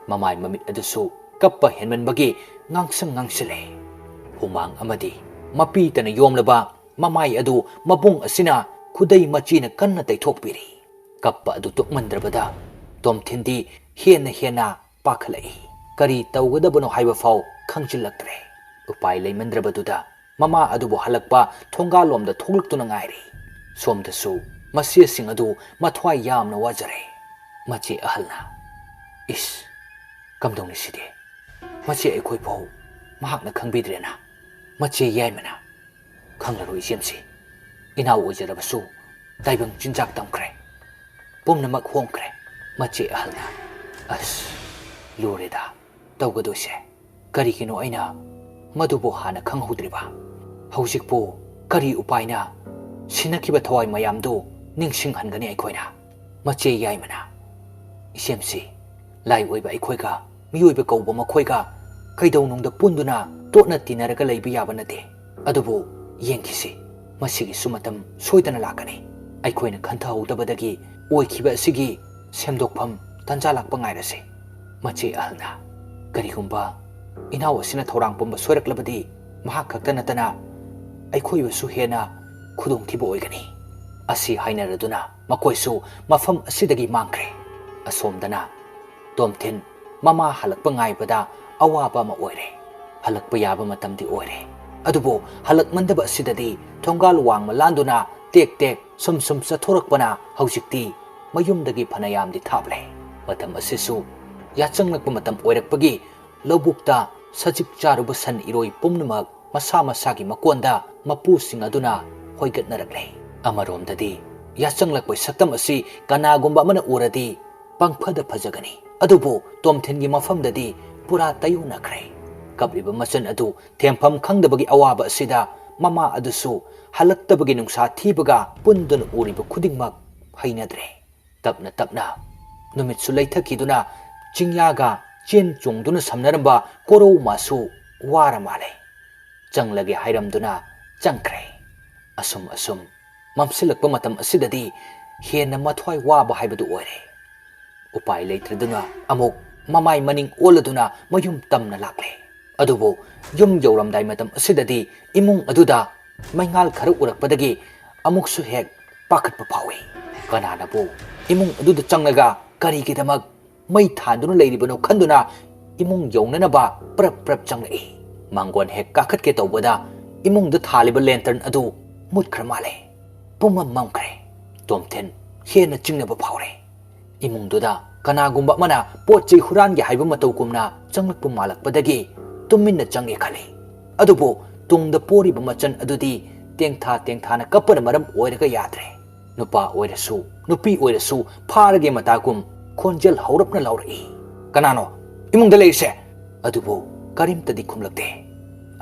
ꯃꯃꯥꯏ ꯃꯃꯤꯠ ꯑꯗꯨꯁꯨ ꯀꯞꯄ ꯍꯦꯟꯃꯟꯕꯒꯤ ꯉꯥꯡꯁꯪ ꯉꯥꯡꯁꯤꯜꯂꯦ꯫ ꯍꯨꯃꯥꯡ ꯑꯃꯗꯤ ꯃꯄꯤꯇꯅ ꯌꯣꯝꯂꯕ ꯃꯃꯥꯏ ꯑꯗꯨ ꯃꯕꯨꯡ ꯑꯁꯤꯅ ꯈꯨꯗꯩ ꯃꯆꯤꯅ ꯀꯟꯅ ꯇꯩꯊꯣꯛꯄꯤꯔꯤ꯫ ꯀꯞꯄ ꯑꯗꯨ ꯇꯣꯛꯃꯟꯗ꯭ꯔꯕꯗ ꯇꯣꯝꯊꯤꯟꯗꯤ ꯍꯦꯟꯅ ꯍꯦꯟꯅ ꯄꯥꯈꯠꯂꯛꯏ꯫ ꯀꯔꯤ ꯇꯧꯒꯗꯕꯅꯣ ꯍꯥꯏꯕ ꯐꯥꯎ ꯈꯪꯖꯤꯜꯂꯛꯇ꯭ꯔꯦ꯫ ꯎꯄꯥꯏ ꯂꯩꯃꯟꯗ꯭ꯔꯕꯗꯨꯗ ꯃꯃꯥ ꯑꯗꯨꯕꯨ ꯍꯜꯂꯛꯄ ꯊꯣꯡꯒꯥꯜꯂꯣꯝꯗ ꯊꯣꯛꯂꯛꯇꯨꯅ ꯉꯥꯏꯔꯤ꯫ ꯁꯣꯝꯗꯁꯨ ꯃꯆꯦꯁꯤꯡ ꯑꯗꯨ ꯃꯊ꯭ꯋꯥꯏ ꯌꯥꯝꯅ ꯋꯥꯖꯔꯦ꯫ ꯃꯆꯦ ꯑꯍꯜꯅ, "ꯏꯁ, ꯀꯝꯗꯧꯅꯤ ꯁꯤꯗꯤ? ꯃꯆꯦ ꯑꯩꯈꯣꯏ ꯐꯥꯎ ꯃꯍꯥꯛꯅ ꯈꯪꯕꯤꯗ꯭ꯔꯦꯅ?" ꯃꯆꯦ ꯌꯥꯏꯃꯅ, "ꯈꯪꯂꯔꯣꯏ ꯏꯆꯦꯝꯁꯤ, ꯏꯅꯥꯎ ꯑꯣꯏꯖꯔꯕꯁꯨ ꯇꯥꯏꯕꯪ ꯆꯤꯟꯖꯥꯛ ꯇꯝꯈ꯭ꯔꯦ, ꯄꯨꯝꯅꯃꯛ ꯍꯣꯡꯈ꯭ꯔꯦ꯫" ꯃꯆꯦ ꯑꯍꯜꯅ, "ꯑꯁ, ꯂꯨꯔꯦꯗ ꯇꯧꯒꯗꯣꯏꯁꯦ꯫ ꯀꯔꯤꯒꯤꯅꯣ ꯑꯩꯅ ꯃꯗꯨꯕꯨ ꯍꯥꯟꯅ ꯈꯪꯍꯧꯗ꯭ꯔꯤꯕ? ꯍꯧꯖꯤꯛꯄꯨ ꯀꯔꯤ ꯎꯄꯥꯏꯅ ꯁꯤꯟꯅꯈꯤꯕ ꯊꯋꯥꯏ ꯃꯌꯥꯝꯗꯨ ꯅꯤꯡꯁꯤꯡꯍꯟꯒꯅꯤ ꯑꯩꯈꯣꯏꯅ?" ꯃꯆꯦ ꯌꯥꯏꯃꯅ, "ꯏꯆꯦꯝꯁꯤ, ꯂꯥꯏ ꯑꯣꯏꯕ ꯑꯩꯈꯣꯏꯒ ꯃꯤꯑꯣꯏꯕ ꯀꯧꯕ ꯃꯈꯣꯏꯒ ꯀꯩꯗꯧꯅꯨꯡꯗ ꯄꯨꯟꯗꯨꯅ ꯇꯣꯠꯅ ꯇꯤꯟꯅꯔꯒ ꯂꯩꯕ ꯌꯥꯕ ꯅꯠꯇꯦ꯫ ꯑꯗꯨꯕꯨ ꯌꯦꯡꯈꯤꯁꯤ, ꯃꯁꯤꯒꯤꯁꯨ ꯃꯇꯝ ꯁꯣꯏꯗꯅ ꯂꯥꯛꯀꯅꯤ꯫ ꯑꯩꯈꯣꯏꯅ ꯈꯟꯊꯍꯧꯗꯕꯗꯒꯤ ꯑꯣꯏꯈꯤꯕ ꯑꯁꯤꯒꯤ ꯁꯦꯝꯗꯣꯛꯐꯝ ꯇꯥꯟꯖꯥ ꯂꯥꯛꯄ ꯉꯥꯏꯔꯁꯤ꯫ ꯃꯆꯦ ꯑꯍꯜꯅ, "ꯀꯔꯤꯒꯨꯝꯕ ꯏꯅꯥꯎ ꯑꯁꯤꯅ ꯊꯧꯔꯥꯡ ꯄꯨꯝꯕ ꯁꯣꯏꯔꯛꯂꯕꯗꯤ ꯃꯍꯥꯛ ꯈꯛꯇ ꯅꯠꯇꯅ ꯑꯩꯈꯣꯏꯕꯨꯁꯨ ꯍꯦꯟꯅ ꯈꯨꯗꯣꯡꯊꯤꯕ ꯑꯣꯏꯒꯅꯤ"꯫ ꯑꯁꯤ ꯍꯥꯏꯅꯔꯗꯨꯅ ꯃꯈꯣꯏꯁꯨ ꯃꯐꯝ ꯑꯁꯤꯗꯒꯤ ꯃꯥꯡꯈ꯭ꯔꯦ꯫ ꯑꯁꯣꯝꯗꯅ ꯇꯣꯝꯊꯤꯟ ꯃꯃꯥ ꯍꯜꯂꯛꯄ ꯉꯥꯏꯕꯗ ꯑꯋꯥꯕ ꯑꯃ ꯑꯣꯏꯔꯦ꯫ ꯍꯜꯂꯛꯄ ꯌꯥꯕ ꯃꯇꯝꯗꯤ ꯑꯣꯏꯔꯦ, ꯑꯗꯨꯕꯨ ꯍꯜꯂꯛꯃꯟꯗꯕ ꯑꯁꯤꯗꯗꯤ ꯊꯣꯡꯒꯥꯜ ꯋꯥꯡꯃ ꯂꯥꯟꯗꯨꯅ ꯇꯦꯛ ꯇꯦꯛ ꯁꯨꯝ ꯁꯨꯝ ꯆꯠꯊꯣꯔꯛꯄꯅ ꯍꯧꯖꯤꯛꯇꯤ ꯃꯌꯨꯝꯗꯒꯤ ꯐꯅꯌꯥꯝꯗꯤ ꯊꯥꯞꯂꯦ꯫ ꯃꯇꯝ ꯑꯁꯤꯁꯨ ꯌꯥꯆꯪꯂꯛꯄ ꯃꯇꯝ ꯑꯣꯏꯔꯛꯄꯒꯤ ꯂꯧꯕꯨꯛꯇ ꯁꯖꯤꯛ ꯆꯥꯔꯨꯕ ꯁꯟ ꯏꯔꯣꯏ ꯄꯨꯝꯅꯃꯛ ꯃꯁꯥ ꯃꯁꯥꯒꯤ ꯃꯀꯣꯟꯗ ꯃꯄꯨꯁꯤꯡ ꯑꯗꯨꯅ ꯍꯣꯏꯒꯠꯅꯔꯛꯂꯦ꯫ ꯑꯃꯔꯣꯝꯗꯗꯤ ꯌꯥꯆꯪꯂꯛꯄꯒꯤ ꯁꯛꯇꯝ ꯑꯁꯤ ꯀꯅꯥꯒꯨꯝꯕ ꯑꯃꯅ ꯎꯔꯗꯤ ꯄꯪꯐꯗ ꯐꯖꯒꯅꯤ, ꯑꯗꯨꯕꯨ ꯇꯣꯝꯊꯤꯟꯒꯤ ꯃꯐꯝꯗꯗꯤ ꯄꯨꯔꯥ ꯇꯥꯏꯑꯣꯟꯅꯈ꯭ꯔꯦ꯫ ꯀꯞꯂꯤꯕ ꯃꯆꯟ ꯑꯗꯨ ꯊꯦꯝꯐꯝ ꯈꯪꯗꯕꯒꯤ ꯑꯋꯥꯕ ꯑꯁꯤꯗ ꯃꯃꯥ ꯑꯗꯨꯁꯨ ꯍꯜꯂꯛꯇꯕꯒꯤ ꯅꯨꯡꯁꯥ ꯊꯤꯕꯒ ꯄꯨꯟꯗꯨꯅ ꯎꯔꯤꯕ ꯈꯨꯗꯤꯡꯃꯛ ꯍꯩꯅꯗ꯭ꯔꯦ꯫ ꯇꯞꯅ ꯇꯞꯅ ꯅꯨꯃꯤꯠꯁꯨ ꯂꯩꯊꯈꯤꯗꯨꯅ ꯆꯤꯡꯌꯥꯒ ꯆꯦꯟ ꯆꯣꯡꯗꯨꯅ ꯁꯝꯅꯔꯝꯕ ꯀꯣꯔꯧ ꯃꯥꯁꯨ ꯋꯥꯔ ꯃꯥꯜꯂꯦ꯫ ꯆꯪꯂꯒꯦ ꯍꯥꯏꯔꯝꯗꯨꯅ ꯆꯪꯈ꯭ꯔꯦ꯫ ꯑꯁꯨꯝ ꯑꯁꯨꯝ ꯃꯝꯁꯤꯜꯂꯛꯄ ꯃꯇꯝ ꯑꯁꯤꯗꯗꯤ ꯍꯦꯟꯅ ꯃꯊ꯭ꯋꯥꯏ ꯋꯥꯕ ꯍꯥꯏꯕꯗꯨ ꯑꯣꯏꯔꯦ꯫ ꯎꯄꯥꯏ ꯂꯩꯇ꯭ꯔꯗꯨꯅ ꯑꯃꯨꯛ ꯃꯃꯥꯏ ꯃꯅꯤꯡ ꯑꯣꯜꯂꯗꯨꯅ ꯃꯌꯨꯝ ꯇꯝꯅ ꯂꯥꯛꯂꯦ꯫ ꯑꯗꯨꯕꯨ ꯌꯨꯝ ꯌꯧꯔꯝꯗꯥꯏ ꯃꯇꯝ ꯑꯁꯤꯗꯗꯤ ꯏꯃꯨꯡ ꯑꯗꯨꯗ ꯃꯩꯉꯥꯜ ꯈꯔ ꯎꯔꯛꯄꯗꯒꯤ ꯑꯃꯨꯛꯁꯨ ꯍꯦꯛ ꯄꯥꯈꯠꯄ ꯐꯥꯎꯏ꯫ ꯀꯅꯥꯅꯕꯨ ꯏꯃꯨꯡ ꯑꯗꯨꯗ ꯆꯪꯂꯒ ꯀꯔꯤꯒꯤꯗꯃꯛ ꯃꯩ ꯊꯥꯟꯗꯨꯅ ꯂꯩꯔꯤꯕꯅꯣ ꯈꯟꯗꯨꯅ ꯏꯃꯨꯡ ꯌꯧꯅꯅꯕ ꯄ꯭ꯔꯞ ꯄ꯭ꯔꯞ ꯆꯪꯂꯛꯏ꯫ ꯃꯥꯡꯒꯣꯟ ꯍꯦꯛ ꯀꯥꯈꯠꯀꯦ ꯇꯧꯕꯗ ꯏꯃꯨꯡꯗ ꯊꯥꯜꯂꯤꯕ ꯂꯦꯟꯇꯔꯟ ꯑꯗꯨ ꯃꯨꯠꯈ꯭ꯔ ꯃꯥꯜꯂꯦ꯫ ꯄꯨꯝꯃꯝ ꯃꯝꯈ꯭ꯔꯦ꯫ ꯇꯣꯝꯊꯤꯟ ꯍꯦꯟꯅ ꯆꯤꯡꯅꯕ ꯐꯥꯎꯔꯦ꯫ ꯏꯃꯨꯡꯗꯨꯗ ꯀꯅꯥꯒꯨꯝꯕ ꯑꯃꯅ ꯄꯣꯠ ꯆꯩ ꯍꯨꯔꯥꯟꯒꯦ ꯍꯥꯏꯕ ꯃꯇꯧꯒꯨꯝꯅ ꯆꯪꯂꯛꯄ ꯃꯥꯜꯂꯛꯄꯗꯒꯤ ꯇꯨꯃꯤꯟꯅ ꯆꯪꯒꯦ ꯈꯜꯂꯤ꯫ ꯑꯗꯨꯕꯨ ꯇꯨꯡꯗ ꯄꯣꯔꯤꯕ ꯃꯆꯟ ꯑꯗꯨꯗꯤ ꯇꯦꯡꯊꯥ ꯇꯦꯡꯊꯥꯅ ꯀꯞꯄꯅ ꯃꯔꯝ ꯑꯣꯏꯔꯒ ꯌꯥꯗ꯭ꯔꯦ꯫ ꯅꯨꯄꯥ ꯑꯣꯏꯔꯁꯨ ꯅꯨꯄꯤ ꯑꯣꯏꯔꯁꯨ ꯐꯥꯔꯒꯦ ꯃꯇꯥꯒꯨꯝ ꯈꯣꯟꯖꯦꯜ ꯍꯧꯔꯞꯅ ꯂꯥꯎꯔꯛꯏ, "ꯀꯅꯥꯅꯣ ꯏꯃꯨꯡꯗ ꯂꯩꯔꯤꯁꯦ?" ꯑꯗꯨꯕꯨ ꯀꯔꯤꯝꯇꯗꯤ ꯈꯨꯝꯂꯛꯇꯦ꯫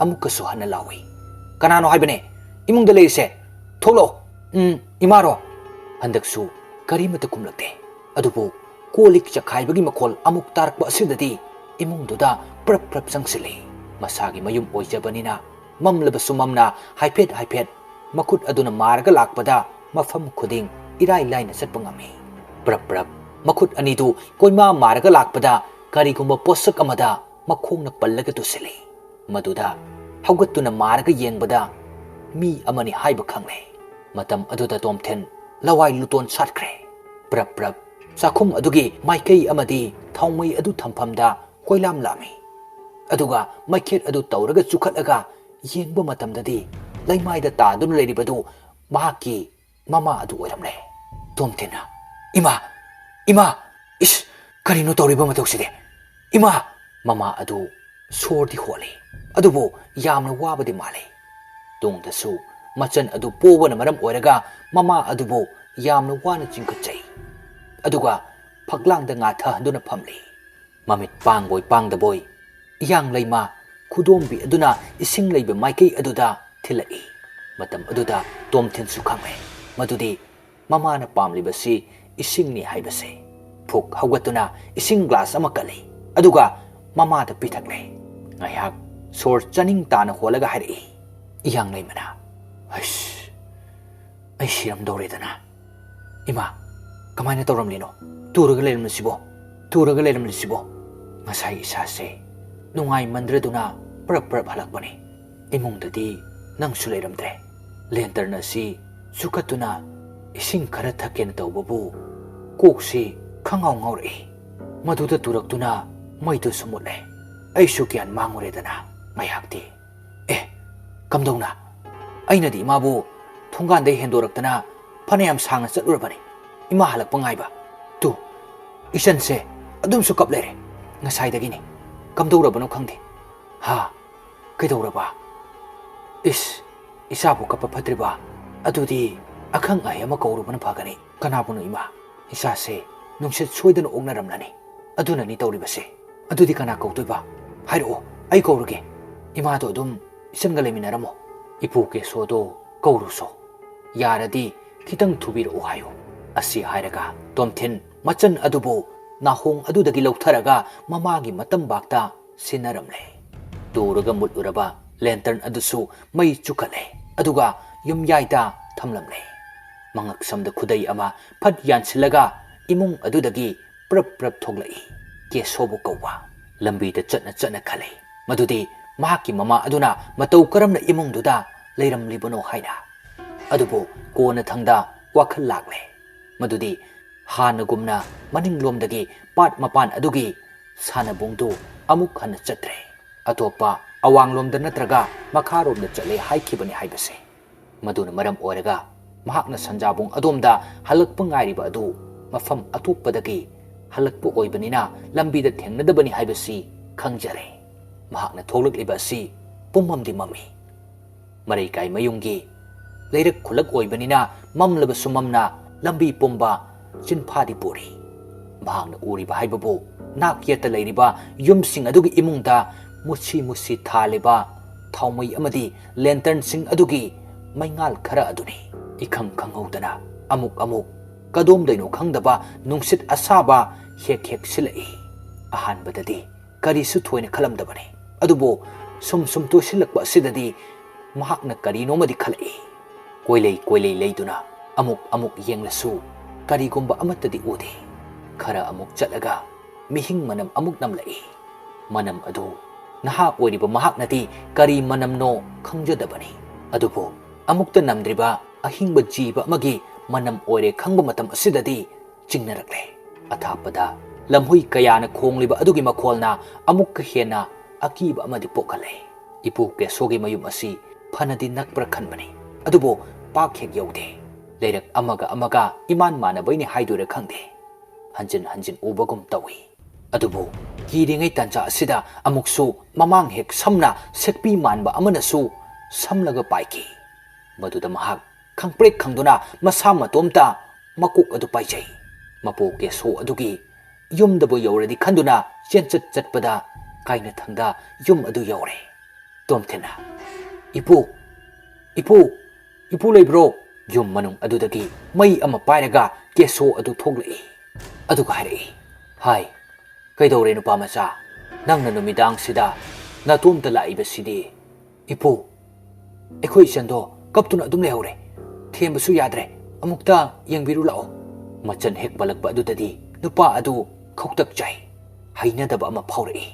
ꯑꯃꯨꯛꯀꯁꯨ ꯍꯟꯅ ꯂꯥꯎꯏ, "ꯀꯅꯥꯅꯣ ꯍꯥꯏꯕꯅꯦ ꯏꯃꯨꯡꯗ ꯂꯩꯔꯤꯁꯦ? ꯊꯣꯛꯂꯛꯑꯣ꯫ ꯎꯝ, ꯏꯃꯥꯔꯣ?" ꯍꯟꯗꯛꯁꯨ ꯀꯔꯤꯃꯠꯇ ꯈꯨꯝꯂꯛꯇꯦ꯫ ꯑꯗꯨꯕꯨ ꯀꯣꯜ ꯂꯤꯛ ꯆꯈꯥꯏꯕꯒꯤ ꯃꯈꯣꯜ ꯑꯃꯨꯛ ꯇꯥꯔꯛꯄ ꯑꯁꯤꯗꯗꯤ ꯏꯃꯨꯡꯗꯨꯗ ꯄ꯭ꯔꯞ ꯄ꯭ꯔꯞ ꯆꯪꯁꯤꯜꯂꯤ꯫ ꯃꯁꯥꯒꯤ ꯃꯌꯨꯝ ꯑꯣꯏꯖꯕꯅꯤꯅ ꯃꯝꯂꯕꯁꯨ ꯃꯝꯅ ꯍꯥꯏꯐꯦꯠ ꯍꯥꯏꯐꯦꯠ ꯃꯈꯨꯠ ꯑꯗꯨꯅ ꯃꯥꯔꯒ ꯂꯥꯛꯄꯗ ꯃꯐꯝ ꯈꯨꯗꯤꯡ ꯏꯔꯥꯏ ꯂꯥꯏꯅ ꯆꯠꯄ ꯉꯝꯃꯤ꯫ ꯄ꯭ꯔꯞ ꯄ꯭ꯔꯞ ꯃꯈꯨꯠ ꯑꯅꯤꯗꯨ ꯀꯣꯏꯃꯥ ꯃꯥꯔꯒ ꯂꯥꯛꯄꯗ ꯀꯔꯤꯒꯨꯝꯕ ꯄꯣꯠꯁꯛ ꯑꯃꯗ ꯃꯈꯣꯡꯅ ꯄꯜꯂꯒ ꯇꯨꯁꯤꯜꯂꯤ꯫ ꯃꯗꯨꯗ ꯍꯧꯒꯠꯇꯨꯅ ꯃꯥꯔꯒ ꯌꯦꯡꯕꯗ ꯃꯤ ꯑꯃꯅꯤ ꯍꯥꯏꯕ ꯈꯪꯂꯦ꯫ ꯃꯇꯝ ꯑꯗꯨꯗ ꯇꯣꯝꯊꯤꯟ ꯂꯋꯥꯏ ꯂꯨꯇꯣꯟ ꯁꯥꯠꯈ꯭ꯔꯦ꯫ ꯄ꯭ꯔꯞ ꯄ꯭ꯔꯞ ꯆꯥꯛꯈꯨꯝ ꯑꯗꯨꯒꯤ ꯃꯥꯏꯀꯩ ꯑꯃꯗꯤ ꯊꯥꯎꯃꯩ ꯑꯗꯨ ꯊꯝꯐꯝꯗ ꯀꯣꯏꯂꯥꯝ ꯂꯥꯝꯃꯤ꯫ ꯑꯗꯨꯒ ꯃꯩꯈꯦꯠ ꯑꯗꯨ ꯇꯧꯔꯒ ꯆꯨꯈꯠꯂꯒ ꯌꯦꯡꯕ ꯃꯇꯝꯗꯗꯤ ꯂꯩꯃꯥꯏꯗ ꯇꯥꯗꯨꯅ ꯂꯩꯔꯤꯕꯗꯨ ꯃꯍꯥꯛꯀꯤ ꯃꯃꯥ ꯑꯗꯨ ꯑꯣꯏꯔꯝꯂꯦ꯫ ꯇꯣꯝꯊꯤꯟꯅ, "ꯏꯃꯥ! ꯏꯃꯥ! ꯏꯁ! ꯀꯔꯤꯅꯣ ꯇꯧꯔꯤꯕ ꯃꯇꯧꯁꯤꯗꯤ? ꯏꯃꯥ!" ꯃꯃꯥ ꯑꯗꯨ ꯁꯣꯔꯗꯤ ꯍꯣꯜꯂꯤ, ꯑꯗꯨꯕꯨ ꯌꯥꯝꯅ ꯋꯥꯕꯗꯤ ꯃꯥꯜꯂꯤ꯫ ꯇꯨꯡꯗꯁꯨ ꯃꯆꯟ ꯑꯗꯨ ꯄꯣꯕꯅ ꯃꯔꯝ ꯑꯣꯏꯔꯒ ꯃꯃꯥ ꯑꯗꯨꯕꯨ ꯌꯥꯝꯅ ꯋꯥꯅ ꯆꯤꯡꯈꯠꯆꯩ, ꯑꯗꯨꯒ ꯐꯛꯂꯥꯡꯗ ꯉꯥꯊꯍꯟꯗꯨꯅ ꯐꯝꯂꯤ꯫ ꯃꯃꯤꯠ ꯄꯥꯡꯕꯣꯏ ꯄꯥꯡꯗꯕꯣꯏ ꯏꯌꯥꯡ ꯂꯩꯃ ꯈꯨꯗꯣꯝꯕꯤ ꯑꯗꯨꯅ ꯏꯁꯤꯡ ꯂꯩꯕ ꯃꯥꯏꯀꯩ ꯑꯗꯨꯗ ꯊꯤꯜꯂꯛꯏ꯫ ꯃꯇꯝ ꯑꯗꯨꯗ ꯇꯣꯝꯊꯤꯟꯁꯨ ꯈꯪꯂꯦ ꯃꯗꯨꯗꯤ ꯃꯃꯥꯅ ꯄꯥꯝꯂꯤꯕꯁꯤ ꯏꯁꯤꯡꯅꯤ ꯍꯥꯏꯕꯁꯦ꯫ ꯐꯨꯛ ꯍꯧꯒꯠꯇꯨꯅ ꯏꯁꯤꯡ ꯒ꯭ꯂꯥꯁ ꯑꯃ ꯀꯜꯂꯤ, ꯑꯗꯨꯒ ꯃꯃꯥꯗ ꯄꯤꯊꯛꯂꯦ꯫ ꯉꯥꯏꯍꯥꯛ ꯁꯣꯔ ꯆꯥꯅꯤꯡ ꯇꯥꯅ ꯍꯣꯜꯂꯒ ꯍꯥꯏꯔꯛꯏ ꯏꯌꯥꯡ ꯂꯩꯃꯅ, "ꯑꯩꯁ, ꯑꯩ ꯁꯤꯔꯝꯗꯧꯔꯦꯗꯅ꯫ ꯏꯃꯥ, ꯀꯃꯥꯏꯅ ꯇꯧꯔꯝꯂꯤꯅꯣ? ꯇꯨꯔꯒ ꯂꯩꯔꯝꯂꯤꯁꯤꯕꯣ? ꯇꯨꯔꯒ ꯂꯩꯔꯝꯂꯤꯁꯤꯕꯣ?" ꯉꯁꯥꯏ ꯏꯁꯥꯁꯦ ꯅꯨꯡꯉꯥꯏꯃꯟꯗ꯭ꯔꯗꯨꯅ ꯄ꯭ꯔꯞ ꯄ꯭ꯔꯞ ꯍꯜꯂꯛꯄꯅꯤ꯫ ꯏꯃꯨꯡꯗꯗꯤ ꯅꯪꯁꯨ ꯂꯩꯔꯝꯗ꯭ꯔꯦ꯫ ꯂꯦꯟꯇꯔꯟ ꯑꯁꯤ ꯆꯨꯈꯠꯇꯨꯅ ꯏꯁꯤꯡ ꯈꯔ ꯊꯛꯀꯦꯅ ꯇꯧꯕꯕꯨ ꯀꯣꯛꯁꯤ ꯈꯪꯉꯥꯎ ꯉꯥꯎꯔꯛꯏ꯫ ꯃꯗꯨꯗ ꯇꯨꯔꯛꯇꯨꯅ ꯃꯩꯗꯨꯁꯨ ꯃꯨꯠꯂꯦ꯫ ꯑꯩꯁꯨ ꯒ꯭ꯌꯥꯟ ꯃꯥꯡꯉꯨꯔꯦꯗꯅ ꯉꯥꯏꯍꯥꯛꯇꯤ꯫ ꯑꯦ, ꯀꯝꯗꯧꯅ? ꯑꯩꯅꯗꯤ ꯏꯃꯥꯕꯨ ꯊꯣꯡꯒꯥꯟꯗꯩ ꯍꯦꯟꯗꯣꯔꯛꯇꯅ ꯐꯅꯌꯥꯝ ꯁꯥꯡꯅ ꯆꯠꯂꯨꯔꯕꯅꯤ, ꯏꯃꯥ ꯍꯜꯂꯛꯄ ꯉꯥꯏꯕ꯫ ꯇꯨ, ꯏꯆꯟꯁꯦ ꯑꯗꯨꯝꯁꯨ ꯀꯞ ꯂꯩꯔꯦ꯫ ꯉꯁꯥꯏꯗꯒꯤꯅꯤ꯫ ꯀꯝꯗꯧꯔꯕꯅꯣ ꯈꯪꯗꯦ꯫ ꯍꯥ? ꯀꯩꯗꯧꯔꯕ? ꯏꯁ, ꯏꯆꯥꯕꯨ ꯀꯞꯄ ꯐꯠꯇ꯭ꯔꯤꯕ? ꯑꯗꯨꯗꯤ ꯑꯈꯪ ꯑꯍꯩ ꯑꯃ ꯀꯧꯔꯨꯕꯅ ꯐꯒꯅꯤ꯫ ꯀꯅꯥꯕꯨꯅꯣ ꯏꯃꯥ? ꯏꯆꯥꯁꯦ ꯅꯨꯡꯁꯤꯠ ꯁꯣꯏꯗꯅ ꯑꯣꯛꯅꯔꯝꯂꯅꯤ꯫ ꯑꯗꯨꯅꯅꯤ ꯇꯧꯔꯤꯕꯁꯦ꯫ ꯑꯗꯨꯗꯤ ꯀꯅꯥ ꯀꯧꯗꯣꯏꯕ? ꯍꯥꯏꯔꯛꯑꯣ, ꯑꯩ ꯀꯧꯔꯒꯦ꯫ ꯏꯃꯥꯗꯣ ꯑꯗꯨꯝ ꯏꯆꯟꯒ ꯂꯩꯃꯤꯟꯅꯔꯝꯃꯣ꯫ ꯏꯄꯨ ꯀꯦꯁꯣꯗꯣ ꯀꯧꯔꯨꯁꯣ꯫ ꯌꯥꯔꯗꯤ ꯈꯤꯇꯪ ꯊꯨꯕꯤꯔꯛꯑꯣ ꯍꯥꯏꯌꯨ꯫ ꯑꯁꯤ ꯍꯥꯏꯔꯒ ꯇꯣꯝꯊꯤꯟ ꯃꯆꯟ ꯑꯗꯨꯕꯨ ꯅꯥꯍꯣꯡ ꯑꯗꯨꯗꯒꯤ ꯂꯧꯊꯔꯒ ꯃꯃꯥꯒꯤ ꯃꯇꯝꯕꯥꯛꯇ ꯁꯤꯟꯅꯔꯝꯂꯦ꯫ ꯇꯨꯔꯒ ꯃꯨꯠꯂꯨꯔꯕ ꯂꯦꯟꯇꯔꯟ ꯑꯗꯨꯁꯨ ꯃꯩ ꯆꯨꯈꯠꯂꯦ, ꯑꯗꯨꯒ ꯌꯨꯝꯌꯥꯏꯗ ꯊꯝꯂꯝꯂꯦ꯫ ꯃꯉꯛꯁꯝꯗ ꯈꯨꯗꯩ ꯑꯃ ꯐꯠ ꯌꯥꯟꯁꯤꯜꯂꯒ ꯏꯃꯨꯡ ꯑꯗꯨꯗꯒꯤ ꯄ꯭ꯔꯞ ꯄ꯭ꯔꯞ ꯊꯣꯛꯂꯛꯏ꯫ ꯀꯦꯁꯣꯕꯨ ꯀꯧꯕ꯫ ꯂꯝꯕꯤꯗ ꯆꯠꯅ ꯆꯠꯅ ꯈꯜꯂꯤ ꯃꯗꯨꯗꯤ ꯃꯍꯥꯛꯀꯤ ꯃꯃꯥ ꯑꯗꯨꯅ ꯃꯇꯧ ꯀꯔꯝꯅ ꯏꯃꯨꯡꯗꯨꯗ ꯂꯩꯔꯝꯂꯤꯕꯅꯣ ꯍꯥꯏꯅ꯫ ꯑꯗꯨꯕꯨ ꯀꯣꯟꯅꯊꯪꯗ ꯋꯥꯈꯜ ꯂꯥꯛꯂꯦ ꯃꯗꯨꯗꯤ ꯍꯥꯟꯅꯒꯨꯝꯅ ꯃꯅꯤꯡꯂꯣꯝꯗꯒꯤ ꯄꯥꯠ ꯃꯄꯥꯟ ꯑꯗꯨꯒꯤ ꯁꯥꯟꯅꯕꯨꯡꯗꯨ ꯑꯃꯨꯛ ꯍꯟꯅ ꯆꯠꯇ꯭ꯔꯦ꯫ ꯑꯇꯣꯞꯄ ꯑꯋꯥꯡꯂꯣꯝꯗ ꯅꯠꯇ꯭ꯔꯒ ꯃꯈꯥꯔꯣꯝꯗ ꯆꯠꯂꯦ ꯍꯥꯏꯈꯤꯕꯅꯤ ꯍꯥꯏꯕꯁꯦ꯫ ꯃꯗꯨꯅ ꯃꯔꯝ ꯑꯣꯏꯔꯒ ꯃꯍꯥꯛꯅ ꯁꯟꯖꯥꯕꯨꯡ ꯑꯗꯣꯝꯗ ꯍꯜꯂꯛꯄ ꯉꯥꯏꯔꯤꯕ ꯑꯗꯨ ꯃꯐꯝ ꯑꯇꯣꯞꯄꯗꯒꯤ ꯍꯜꯂꯛꯄ ꯑꯣꯏꯕꯅꯤꯅ ꯂꯝꯕꯤꯗ ꯊꯦꯡꯅꯗꯕꯅꯤ ꯍꯥꯏꯕꯁꯤ ꯈꯪꯖꯔꯦ꯫ ꯃꯍꯥꯛꯅ ꯊꯣꯛꯂꯛꯂꯤꯕ ꯑꯁꯤ ꯄꯨꯝꯃꯝꯗꯤ ꯃꯝꯃꯤ꯫ ꯃꯔꯩꯀꯥꯏ ꯃꯌꯨꯝꯒꯤ ꯂꯩꯔꯛ ꯈꯨꯂꯛ ꯑꯣꯏꯕꯅꯤꯅ ꯃꯝꯂꯕꯁꯨ ꯃꯝꯅ ꯂꯝꯕꯤ ꯄꯨꯝꯕ ꯆꯤꯟꯐꯥꯗꯤ ꯄꯨꯔꯤ꯫ ꯃꯍꯥꯛꯅ ꯎꯔꯤꯕ ꯍꯥꯏꯕꯕꯨ ꯅꯥꯛ ꯌꯦꯠꯇ ꯂꯩꯔꯤꯕ ꯌꯨꯝꯁꯤꯡ ꯑꯗꯨꯒꯤ ꯏꯃꯨꯡꯗ ꯃꯨꯁꯤ ꯃꯨꯁꯤ ꯊꯥꯜꯂꯤꯕ ꯊꯥꯎꯃꯩ ꯑꯃꯗꯤ ꯂꯦꯟꯇꯔꯟꯁꯤꯡ ꯑꯗꯨꯒꯤ ꯃꯩꯉꯥꯜ ꯈꯔ ꯑꯗꯨꯅꯤ꯫ ꯏꯈꯪ ꯈꯪꯍꯧꯗꯅ ꯑꯃꯨꯛ ꯑꯃꯨꯛ ꯀꯗꯣꯝꯗꯩꯅꯣ ꯈꯪꯗꯕ ꯅꯨꯡꯁꯤꯠ ꯑꯁꯥꯕ ꯍꯦꯛ ꯍꯦꯛ ꯁꯤꯜꯂꯛꯏ꯫ ꯑꯍꯥꯟꯕꯗꯗꯤ ꯀꯔꯤꯁꯨ ꯊꯣꯏꯅ ꯈꯜꯂꯝꯗꯕꯅꯤ꯫ ꯑꯗꯨꯕꯨ ꯁꯨꯝ ꯁꯨꯝ ꯇꯣꯏꯁꯤꯜꯂꯛꯄ ꯑꯁꯤꯗꯗꯤ ꯃꯍꯥꯛꯅ ꯀꯔꯤꯅꯣꯃꯗꯤ ꯈꯜꯂꯛꯏ꯫ ꯀꯣꯏꯂꯩ ꯀꯣꯏꯂꯩ ꯂꯩꯗꯨꯅ ꯑꯃꯨꯛ ꯑꯃꯨꯛ ꯌꯦꯡꯂꯁꯨ ꯀꯔꯤꯒꯨꯝꯕ ꯑꯃꯠꯇꯗꯤ ꯎꯗꯦ꯫ ꯈꯔ ꯑꯃꯨꯛ ꯆꯠꯂꯒ ꯃꯤꯍꯤꯡ ꯃꯅꯝ ꯑꯃꯨꯛ ꯅꯝꯂꯛꯏ꯫ ꯃꯅꯝ ꯑꯗꯨ ꯅꯍꯥ ꯑꯣꯏꯔꯤꯕ ꯃꯍꯥꯛꯅꯗꯤ ꯀꯔꯤ ꯃꯅꯝꯅꯣ ꯈꯪꯖꯗꯕꯅꯤ꯫ ꯑꯗꯨꯕꯨ ꯑꯃꯨꯛꯇ ꯅꯝꯗ꯭ꯔꯤꯕ ꯑꯍꯤꯡꯕ ꯖꯤꯕ ꯑꯃꯒꯤ ꯃꯅꯝ ꯑꯣꯏꯔꯦ ꯈꯪꯕ ꯃꯇꯝ ꯑꯁꯤꯗꯗꯤ ꯆꯤꯡꯅꯔꯛꯂꯦ꯫ ꯑꯊꯥꯞꯄꯗ ꯂꯝꯍꯨꯏ ꯀꯌꯥꯅ ꯈꯣꯡꯂꯤꯕ ꯑꯗꯨꯒꯤ ꯃꯈꯣꯜꯅ ꯑꯃꯨꯛꯀ ꯍꯦꯟꯅ ꯑꯀꯤꯕ ꯑꯃꯗꯤ ꯄꯣꯛꯍꯜꯂꯦ꯫ ꯏꯄꯨ ꯀꯦꯁꯣꯒꯤ ꯃꯌꯨꯝ ꯑꯁꯤ ꯐꯅꯗꯤ ꯅꯛꯄ꯭ꯔꯥ ꯈꯟꯕꯅꯤ, ꯑꯗꯨꯕꯨ ꯄꯥꯛ ꯍꯦꯛ ꯌꯧꯗꯦ꯫ ꯂꯩꯔꯛ ꯑꯃꯒ ꯑꯃꯒ ꯏꯃꯥꯟ ꯃꯥꯟꯅꯕꯩꯅꯤ ꯍꯥꯏꯗꯣꯏꯔꯥ ꯈꯪꯗꯦ, ꯍꯟꯖꯤꯟ ꯍꯟꯖꯤꯟ ꯎꯕꯒꯨꯝ ꯇꯧꯏ꯫ ꯑꯗꯨꯕꯨ ꯀꯤꯔꯤꯉꯩ ꯇꯥꯟꯖꯥ ꯑꯁꯤꯗ ꯑꯃꯨꯛꯁꯨ ꯃꯃꯥꯡ ꯍꯦꯛ ꯁꯝꯅ ꯁꯦꯛꯄꯤ ꯃꯥꯟꯕ ꯑꯃꯅꯁꯨ ꯁꯝꯂꯒ ꯄꯥꯏꯈꯤ꯫ ꯃꯗꯨꯗ ꯃꯍꯥꯛ ꯈꯪꯄ꯭ꯔꯦꯛ ꯈꯪꯗꯨꯅ ꯃꯁꯥ ꯃꯇꯣꯝꯇ ꯃꯀꯣꯛ ꯑꯗꯨ ꯄꯥꯏꯖꯩ꯫ ꯃꯄꯨ ꯀꯦꯁꯣ ꯑꯗꯨꯒꯤ ꯌꯨꯝꯗꯕꯨ ꯌꯧꯔꯗꯤ ꯈꯟꯗꯨꯅ ꯆꯦꯟꯆꯠ ꯆꯠꯄꯗ ꯀꯥꯏꯅꯊꯪꯗ ꯌꯨꯝ ꯑꯗꯨ ꯌꯧꯔꯦ꯫ ꯇꯣꯝꯊꯤꯟꯅ, "ꯏꯄꯨ, ꯏꯄꯨ, ꯏꯄꯨ ꯂꯩꯕ꯭ꯔꯣ?" ꯌꯨꯝ ꯃꯅꯨꯡ ꯑꯗꯨꯗꯒꯤ ꯃꯩ ꯑꯃ ꯄꯥꯏꯔꯒ ꯀꯦꯁꯣ ꯑꯗꯨ ꯊꯣꯛꯂꯛꯏ꯫ ꯑꯗꯨꯒ ꯍꯥꯏꯔꯛꯏ, "ꯍꯥꯏ, ꯀꯩꯗꯧꯔꯦ ꯅꯨꯄꯥ ꯃꯆꯥ? ꯅꯪꯅ ꯅꯨꯃꯤꯗꯥꯡꯁꯤꯗ ꯅꯇꯣꯝꯇ ꯂꯥꯛꯏꯕꯁꯤꯗꯤ?" "ꯏꯄꯨ, ꯑꯩꯈꯣꯏ ꯏꯆꯟꯗꯣ ꯀꯞꯇꯨꯅ ꯑꯗꯨꯝ ꯂꯩꯍꯧꯔꯦ꯫ ꯊꯦꯝꯕꯁꯨ ꯌꯥꯗ꯭ꯔꯦ꯫ ꯑꯃꯨꯛꯇ ꯌꯦꯡꯕꯤꯔꯨ ꯂꯥꯛꯑꯣ꯫" ꯃꯆꯟ ꯍꯦꯛ ꯄꯜꯂꯛꯄ ꯑꯗꯨꯗꯗꯤ ꯅꯨꯄꯥ ꯑꯗꯨ ꯈꯧꯇꯛ ꯆꯥꯏ꯫ ꯍꯩꯅꯗꯕ ꯑꯃ ꯐꯥꯎꯔꯛꯏ꯫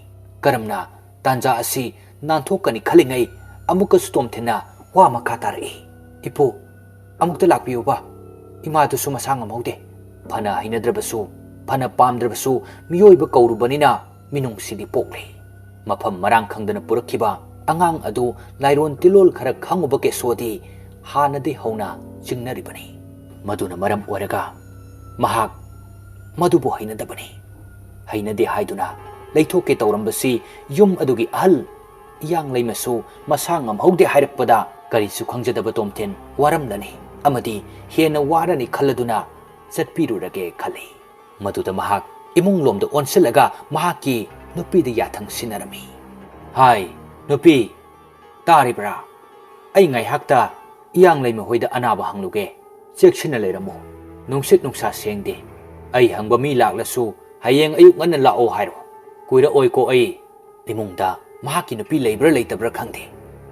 ꯀꯔꯝꯅ ꯇꯥꯟꯖꯥ ꯑꯁꯤ ꯅꯥꯟꯊꯣꯛꯀꯅꯤ ꯈꯜꯂꯤꯉꯩ ꯑꯃꯨꯛꯀꯁꯨ ꯇꯣꯝꯊꯤꯟꯅ ꯋꯥ ꯃꯈꯥ ꯇꯥꯔꯛꯏ꯫ "ꯏꯄꯨ, ꯑꯃꯨꯛꯇ ꯂꯥꯛꯄꯤꯌꯨꯕ꯫ ꯏꯃꯥꯗꯨꯁꯨ ꯃꯁꯥ ꯉꯝꯍꯧꯗꯦ꯫ ꯐꯅ ꯍꯩꯅꯗ꯭ꯔꯕꯁꯨ, ꯐꯅ ꯄꯥꯝꯗ꯭ꯔꯕꯁꯨ ꯃꯤꯑꯣꯏꯕ ꯀꯧꯔꯨꯕꯅꯤꯅ ꯃꯤꯅꯨꯡꯁꯤꯗꯤ ꯄꯣꯛꯂꯤ꯫" ꯃꯐꯝ ꯃꯔꯥꯡ ꯈꯪꯗꯅ ꯄꯨꯔꯛꯈꯤꯕ ꯑꯉꯥꯡ ꯑꯗꯨ ꯂꯥꯏꯔꯣꯟ ꯇꯤꯜꯂꯣꯜ ꯈꯔ ꯈꯪꯉꯨꯕ ꯀꯦꯁꯣꯗꯤ ꯍꯥꯟꯅꯗꯤ ꯍꯧꯅ ꯆꯤꯡꯅꯔꯤꯕꯅꯤ꯫ ꯃꯗꯨꯅ ꯃꯔꯝ ꯑꯣꯏꯔꯒ ꯃꯍꯥꯛ ꯃꯗꯨꯕꯨ ꯍꯩꯅꯗꯕꯅꯤ꯫ ꯍꯩꯅꯗꯦ ꯍꯥꯏꯗꯨꯅ ꯂꯩꯊꯣꯛꯀꯦ ꯇꯧꯔꯝꯕꯁꯤ ꯌꯨꯝ ꯑꯗꯨꯒꯤ ꯑꯍꯜ ꯏꯌꯥꯡꯂꯩꯃꯁꯨ ꯃꯁꯥ ꯉꯝꯍꯧꯗꯦ ꯍꯥꯏꯔꯛꯄꯗ ꯀꯔꯤꯁꯨ ꯈꯪꯖꯗꯕ ꯇꯣꯝꯊꯤꯟ ꯋꯥꯔꯝꯂꯅꯤ ꯑꯃꯗꯤ ꯍꯦꯟꯅ ꯋꯥꯔꯅꯤ ꯈꯜꯂꯗꯨꯅ ꯆꯠꯄꯤꯔꯨꯔꯒꯦ ꯈꯜꯂꯤ꯫ ꯃꯗꯨꯗ ꯃꯍꯥꯛ ꯏꯃꯨꯡꯂꯣꯝꯗ ꯑꯣꯟꯁꯤꯜꯂꯒ ꯃꯍꯥꯛꯀꯤ ꯅꯨꯄꯤꯗ ꯌꯥꯊꯪ ꯁꯤꯟꯅꯔꯝꯃꯤ꯫ "ꯍꯥꯏ, ꯅꯨꯄꯤ, ꯇꯥꯔꯤꯕ꯭ꯔꯥ? ꯑꯩ ꯉꯥꯏꯍꯥꯛꯇ ꯏꯌꯥꯡꯂꯩꯃ ꯍꯣꯏꯗ ꯑꯅꯥꯕ ꯍꯪꯂꯨꯒꯦ꯫ ꯆꯦꯛꯁꯤꯟꯅ ꯂꯩꯔꯝꯃꯨ꯫ ꯅꯨꯡꯁꯤꯠ ꯅꯨꯡꯁꯥ ꯁꯦꯡꯗꯦ꯫ ꯑꯩ ꯍꯪꯕ ꯃꯤ ꯂꯥꯛꯂꯁꯨ ꯍꯌꯦꯡ ꯑꯌꯨꯛ ꯉꯟꯅ ꯂꯥꯛꯑꯣ ꯍꯥꯏꯔꯣ꯫ ꯀꯨꯏꯔꯛꯑꯣꯏꯀꯣ ꯑꯩ꯫" ꯏꯃꯨꯡꯗ ꯃꯍꯥꯛꯀꯤ ꯅꯨꯄꯤ ꯂꯩꯕ꯭ꯔꯥ ꯂꯩꯇꯕ꯭ꯔꯥ ꯈꯪꯗꯦ꯫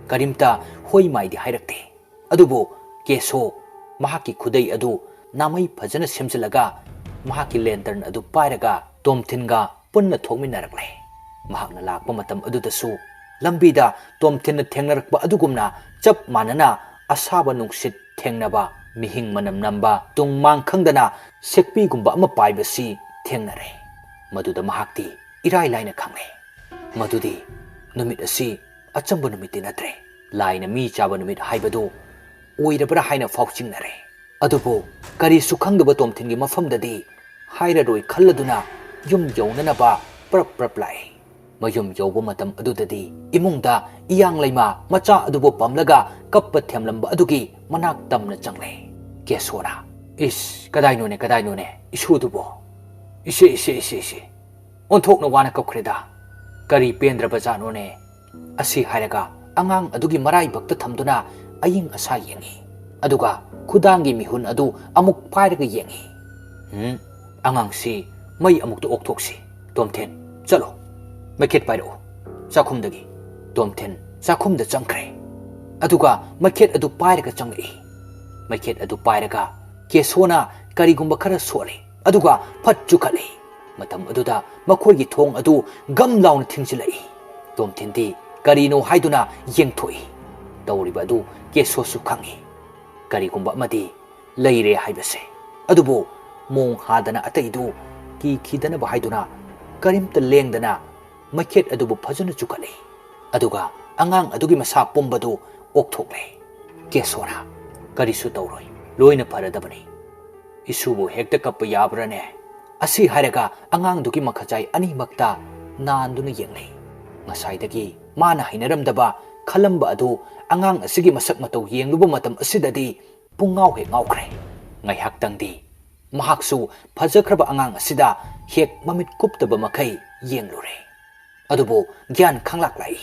ꯀꯔꯤꯝꯇ ꯍꯣꯏ ꯃꯥꯏꯗꯤ ꯍꯥꯏꯔꯛꯇꯦ꯫ ꯑꯗꯨꯕꯨ ꯀꯦꯁꯣ ꯃꯍꯥꯛꯀꯤ ꯈꯨꯗꯩ ꯑꯗꯨ ꯅꯥꯃꯩ ꯐꯖꯅ ꯁꯦꯝꯖꯤꯜꯂꯒ ꯃꯍꯥꯛꯀꯤ ꯂꯦꯟꯇꯔꯟ ꯑꯗꯨ ꯄꯥꯏꯔꯒ ꯇꯣꯝꯊꯤꯟꯒ ꯄꯨꯟꯅ ꯊꯣꯛꯃꯤꯟꯅꯔꯛꯂꯦ꯫ ꯃꯍꯥꯛꯅ ꯂꯥꯛꯄ ꯃꯇꯝ ꯑꯗꯨꯗꯁꯨ ꯂꯝꯕꯤꯗ ꯇꯣꯝꯊꯤꯟꯅ ꯊꯦꯡꯅꯔꯛꯄ ꯑꯗꯨꯒꯨꯝꯅ ꯆꯞ ꯃꯥꯟꯅꯅ ꯑꯁꯥꯕ ꯅꯨꯡꯁꯤꯠ ꯊꯦꯡꯅꯕ, ꯃꯤꯍꯤꯡ ꯃꯅꯝ ꯅꯝꯕ, ꯇꯨꯡ ꯃꯥꯡ ꯈꯪꯗꯅ ꯁꯦꯛꯄꯤꯒꯨꯝꯕ ꯑꯃ ꯄꯥꯏꯕꯁꯤ ꯊꯦꯡꯅꯔꯦ꯫ ꯃꯗꯨꯗ ꯃꯍꯥꯛꯇꯤ ꯏꯔꯥꯏ ꯂꯥꯏꯅ ꯈꯪꯂꯦ꯫ ꯃꯗꯨꯗꯤ ꯅꯨꯃꯤꯠ ꯑꯁꯤ ꯑꯆꯝꯕ ꯅꯨꯃꯤꯠꯇꯤ ꯅꯠꯇ꯭ꯔꯦ꯫ ꯂꯥꯏꯅ ꯃꯤ ꯆꯥꯕ ꯅꯨꯃꯤꯠ ꯍꯥꯏꯕꯗꯨ ꯑꯣꯏꯔꯕ꯭ꯔꯥ ꯍꯥꯏꯅ ꯐꯥꯎ ꯆꯤꯡꯅꯔꯦ꯫ ꯑꯗꯨꯕꯨ ꯀꯔꯤꯁꯨ ꯈꯪꯗꯕ ꯇꯣꯝꯊꯤꯟꯒꯤ ꯃꯐꯝꯗꯗꯤ ꯍꯥꯏꯔꯔꯣꯏ ꯈꯜꯂꯗꯨꯅ ꯌꯨꯝ ꯌꯧꯅꯅꯕ ꯄ꯭ꯔꯞ ꯄ꯭ꯔꯞ ꯂꯥꯛꯏ꯫ ꯃꯌꯨꯝ ꯌꯧꯕ ꯃꯇꯝ ꯑꯗꯨꯗꯗꯤ ꯏꯃꯨꯡꯗ ꯏꯌꯥꯡ ꯂꯩꯃ ꯃꯆꯥ ꯑꯗꯨꯕꯨ ꯄꯝꯂꯒ ꯀꯞꯄ ꯊꯦꯝꯂꯝꯕ ꯑꯗꯨꯒꯤ ꯃꯅꯥꯛ ꯇꯝꯅ ꯆꯪꯂꯦ꯫ ꯀꯦꯁꯣꯅ, "ꯏꯁ, ꯀꯗꯥꯏꯅꯣꯅꯦ, ꯀꯗꯥꯏꯅꯣꯅꯦ, ꯏꯁꯨꯗꯨꯕꯣ? ꯏꯁꯦ, ꯏꯁꯦ, ꯏꯁꯦ, ꯏꯁꯦ꯫ ꯑꯣꯟꯊꯣꯛꯅ ꯋꯥꯅ ꯀꯞꯈ꯭ꯔꯦꯗ꯫ ꯀꯔꯤ ꯄꯦꯟꯗ꯭ꯔꯕ ꯖꯥꯠꯅꯣꯅꯦ?" ꯑꯁꯤ ꯍꯥꯏꯔꯒ ꯑꯉꯥꯡ ꯑꯗꯨꯒꯤ ꯃꯔꯥꯏꯕꯛꯇ ꯊꯝꯗꯨꯅ ꯑꯏꯪ ꯑꯁꯥ ꯌꯦꯡꯉꯤ꯫ ꯑꯗꯨꯒ ꯈꯨꯗꯥꯡꯒꯤ ꯃꯤꯍꯨꯟ ꯑꯗꯨ ꯑꯃꯨꯛ ꯄꯥꯏꯔꯒ ꯌꯦꯡꯉꯤ꯫ "ꯎꯝ, ꯑꯉꯥꯡꯁꯤ ꯃꯩ ꯑꯃꯨꯛꯇ ꯑꯣꯛꯊꯣꯛꯁꯤ꯫ ꯇꯣꯝꯊꯤꯟ, ꯆꯠꯂꯣ꯫ ꯃꯩꯈꯦꯠ ꯄꯥꯏꯔꯛꯎ ꯆꯥꯛꯈꯨꯝꯗꯒꯤ꯫" ꯇꯣꯝꯊꯤꯟ ꯆꯥꯛꯈꯨꯝꯗ ꯆꯪꯈ꯭ꯔꯦ꯫ ꯑꯗꯨꯒ ꯃꯩꯈꯦꯠ ꯑꯗꯨ ꯄꯥꯏꯔꯒ ꯆꯪꯂꯛꯏ꯫ ꯃꯩꯈꯦꯠ ꯑꯗꯨ ꯄꯥꯏꯔꯒ ꯀꯦꯁꯣꯅ ꯀꯔꯤꯒꯨꯝꯕ ꯈꯔ ꯁꯣꯠꯂꯤ, ꯑꯗꯨꯒ ꯐꯠ ꯆꯨꯈꯠꯂꯤ꯫ ꯃꯇꯝ ꯑꯗꯨꯗ ꯃꯈꯣꯏꯒꯤ ꯊꯣꯡ ꯑꯗꯨ ꯒꯝ ꯂꯥꯎꯅ ꯊꯤꯡꯖꯤꯜꯂꯛꯏ꯫ ꯇꯣꯝꯊꯤꯟꯗꯤ ꯀꯔꯤꯅꯣ ꯍꯥꯏꯗꯨꯅ ꯌꯦꯡꯊꯣꯛꯏ꯫ ꯇꯧꯔꯤꯕ ꯑꯗꯨ ꯀꯦꯁꯣꯁꯨ ꯈꯪꯏ꯫ ꯀꯔꯤꯒꯨꯝꯕ ꯑꯃꯗꯤ ꯂꯩꯔꯦ ꯍꯥꯏꯕꯁꯦ꯫ ꯑꯗꯨꯕꯨ ꯃꯣꯡ ꯍꯥꯗꯅ ꯑꯇꯩꯗꯨ ꯀꯤꯈꯤꯗꯅꯕ ꯍꯥꯏꯗꯨꯅ ꯀꯔꯤꯝꯇ ꯂꯦꯡꯗꯅ ꯃꯩꯈꯦꯠ ꯑꯗꯨꯕꯨ ꯐꯖꯅ ꯆꯨꯈꯠꯂꯤ꯫ ꯑꯗꯨꯒ ꯑꯉꯥꯡ ꯑꯗꯨꯒꯤ ꯃꯁꯥ ꯄꯨꯝꯕꯗꯨ ꯑꯣꯛꯊꯣꯛꯂꯦ꯫ ꯀꯦꯁꯣꯅ, "ꯀꯔꯤꯁꯨ ꯇꯧꯔꯣꯏ, ꯂꯣꯏꯅ ꯐꯔꯗꯕꯅꯤ꯫ ꯏꯁꯨꯕꯨ ꯍꯦꯛꯇ ꯀꯞꯄ ꯌꯥꯕ꯭ꯔꯥꯅꯦ?" ꯑꯁꯤ ꯍꯥꯏꯔꯒ ꯑꯉꯥꯡꯗꯨꯒꯤ ꯃꯈꯖꯥꯏ ꯑꯅꯤꯃꯛꯇ ꯅꯥꯟꯗꯨꯅ ꯌꯦꯡꯂꯦ꯫ ꯉꯁꯥꯏꯗꯒꯤ ꯃꯥꯅ ꯍꯩꯅꯔꯝꯗꯕ ꯈꯜꯂꯝꯕ ꯑꯗꯨ ꯑꯉꯥꯡ ꯑꯁꯤꯒꯤ ꯃꯁꯛ ꯃꯇꯧ ꯌꯦꯡꯂꯨꯕ ꯃꯇꯝ ꯑꯁꯤꯗꯗꯤ ꯄꯨꯡꯉꯥꯎ ꯍꯦꯛ ꯉꯥꯎꯈ꯭ꯔꯦ꯫ ꯉꯥꯏꯍꯥꯛꯇꯪꯗꯤ ꯃꯍꯥꯛꯁꯨ ꯐꯖꯈ꯭ꯔꯕ ꯑꯉꯥꯡ ꯑꯁꯤꯗ ꯍꯦꯛ ꯃꯃꯤꯠ ꯀꯨꯞꯇꯕ ꯃꯈꯩ ꯌꯦꯡꯂꯨꯔꯦ꯫ ꯑꯗꯨꯕꯨ ꯒ꯭ꯌꯥꯟ ꯈꯪꯂꯥꯛ ꯂꯥꯛꯏ꯫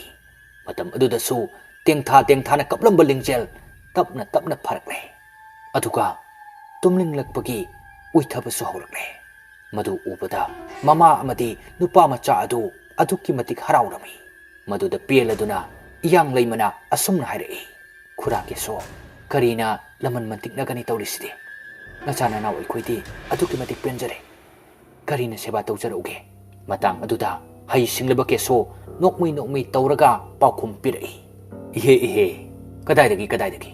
ꯃꯇꯝ ꯑꯗꯨꯗꯁꯨ ꯇꯦꯡꯊꯥ ꯇꯦꯡꯊꯥꯅ ꯀꯞꯂꯝꯕ ꯂꯤꯡꯖꯦꯜ ꯇꯞꯅ ꯇꯞꯅ ꯐꯔꯛꯂꯦ꯫ ꯑꯗꯨꯒ ꯇꯨꯝꯅꯤꯡꯂꯛꯄꯒꯤ ꯎꯏꯊꯕꯁꯨ ꯍꯧꯔꯛꯂꯦ꯫ ꯃꯗꯨ ꯎꯕꯗ ꯃꯃꯥ ꯑꯃꯗꯤ ꯅꯨꯄꯥ ꯃꯆꯥ ꯑꯗꯨ ꯑꯗꯨꯛꯀꯤ ꯃꯇꯤꯛ ꯍꯔꯥꯎꯔꯝꯃꯤ꯫ ꯃꯗꯨꯗ ꯄꯦꯜꯂꯗꯨꯅ ꯏꯌꯥꯡ ꯂꯩꯃꯅ ꯑꯁꯨꯝꯅ ꯍꯥꯏꯔꯛꯏ, "ꯈꯨꯔꯥ ꯀꯦꯁꯣ, ꯀꯔꯤꯅ ꯂꯃꯟ ꯃꯟꯇꯤꯛꯅꯒꯅꯤ ꯇꯧꯔꯤꯁꯤꯗꯤ? ꯅꯆꯥ ꯅꯅꯥꯎ ꯑꯩꯈꯣꯏꯗꯤ ꯑꯗꯨꯛꯀꯤ ꯃꯇꯤꯛ ꯄꯦꯟꯖꯔꯦ꯫ ꯀꯔꯤꯅ ꯁꯦꯕꯥ ꯇꯧꯖꯔꯛꯎꯒꯦ?" ꯃꯇꯥꯡ ꯑꯗꯨꯗ ꯍꯩ ꯁꯤꯡꯂꯕ ꯀꯦꯁꯣ ꯅꯣꯛꯃꯤ ꯅꯣꯛꯃꯤ ꯇꯧꯔꯒ ꯄꯥꯎꯈꯨꯝ ꯄꯤꯔꯛꯏ, "ꯏꯍꯦ, ꯏꯍꯦ, ꯀꯗꯥꯏꯗꯒꯤ, ꯀꯗꯥꯏꯗꯒꯤ?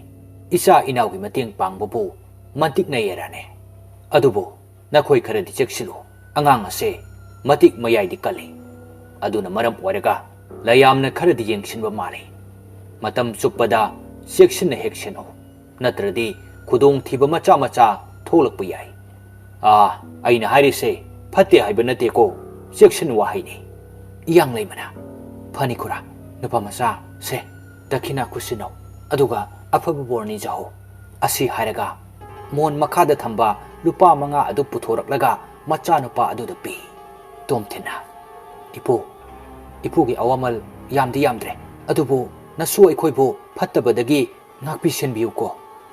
ꯏꯆꯥ ꯏꯅꯥꯎꯒꯤ ꯃꯇꯦꯡ ꯄꯥꯡꯕꯕꯨ ꯃꯟꯇꯤꯛꯅꯩꯌꯦꯔꯥꯅꯦ? ꯑꯗꯨꯕꯨ ꯅꯈꯣꯏ ꯈꯔꯗꯤ ꯆꯦꯛꯁꯤꯜꯂꯨ꯫ ꯑꯉꯥꯡ ꯑꯁꯦ ꯃꯇꯤꯛ ꯃꯌꯥꯏꯗꯤ ꯀꯜꯂꯤ꯫ ꯑꯗꯨꯅ ꯃꯔꯝ ꯑꯣꯏꯔꯒ ꯂꯌꯥꯝꯅ ꯈꯔꯗꯤ ꯌꯦꯡꯁꯤꯟꯕ ꯃꯥꯜꯂꯤ꯫ ꯃꯇꯝ ꯆꯨꯞꯄꯗ ꯆꯦꯛꯁꯤꯟꯅ ꯍꯦꯛ ꯁꯦꯟꯅꯧ꯫ ꯅꯠꯇ꯭ꯔꯗꯤ ꯈꯨꯗꯣꯡꯊꯤꯕ ꯃꯆꯥ ꯃꯆꯥ ꯊꯣꯛꯂꯛꯄ ꯌꯥꯏ꯫ ꯑꯥ, ꯑꯩꯅ ꯍꯥꯏꯔꯤꯁꯦ ꯐꯠꯇꯦ ꯍꯥꯏꯕ ꯅꯠꯇꯦꯀꯣ, ꯆꯦꯛꯁꯤꯟ ꯋꯥꯍꯩꯅꯤ꯫" ꯏꯌꯥꯡ ꯂꯩꯃꯅ, "ꯐꯅꯤ ꯈꯨꯔꯥ, ꯅꯨꯄꯥ ꯃꯆꯥ, ꯁꯦ, ꯗꯈꯤꯅꯥ ꯈꯨꯠꯁꯤꯟꯅꯧ, ꯑꯗꯨꯒ ꯑꯐꯕ ꯕꯣꯔ ꯅꯤꯖꯍꯧ꯫" ꯑꯁꯤ ꯍꯥꯏꯔꯒ ꯃꯣꯟ ꯃꯈꯥꯗ ꯊꯝꯕ ꯂꯨꯄꯥ ꯃꯉꯥ ꯑꯗꯨ ꯄꯨꯊꯣꯔꯛꯂꯒ ꯃꯆꯥꯅꯨꯄꯥ ꯑꯗꯨꯗ ꯄꯤ꯫ ꯇꯣꯝꯊꯤꯟꯅ, "ꯏꯄꯨ, ꯏꯄꯨꯒꯤ ꯑꯋꯥꯃꯜ ꯌꯥꯝꯗꯤ ꯌꯥꯝꯗ꯭ꯔꯦ, ꯑꯗꯨꯕꯨ ꯅꯁꯨ ꯑꯩꯈꯣꯏꯕꯨ ꯐꯠꯇꯕꯗꯒꯤ ꯉꯥꯛꯄꯤ ꯁꯦꯟꯕꯤꯌꯨꯀꯣ꯫"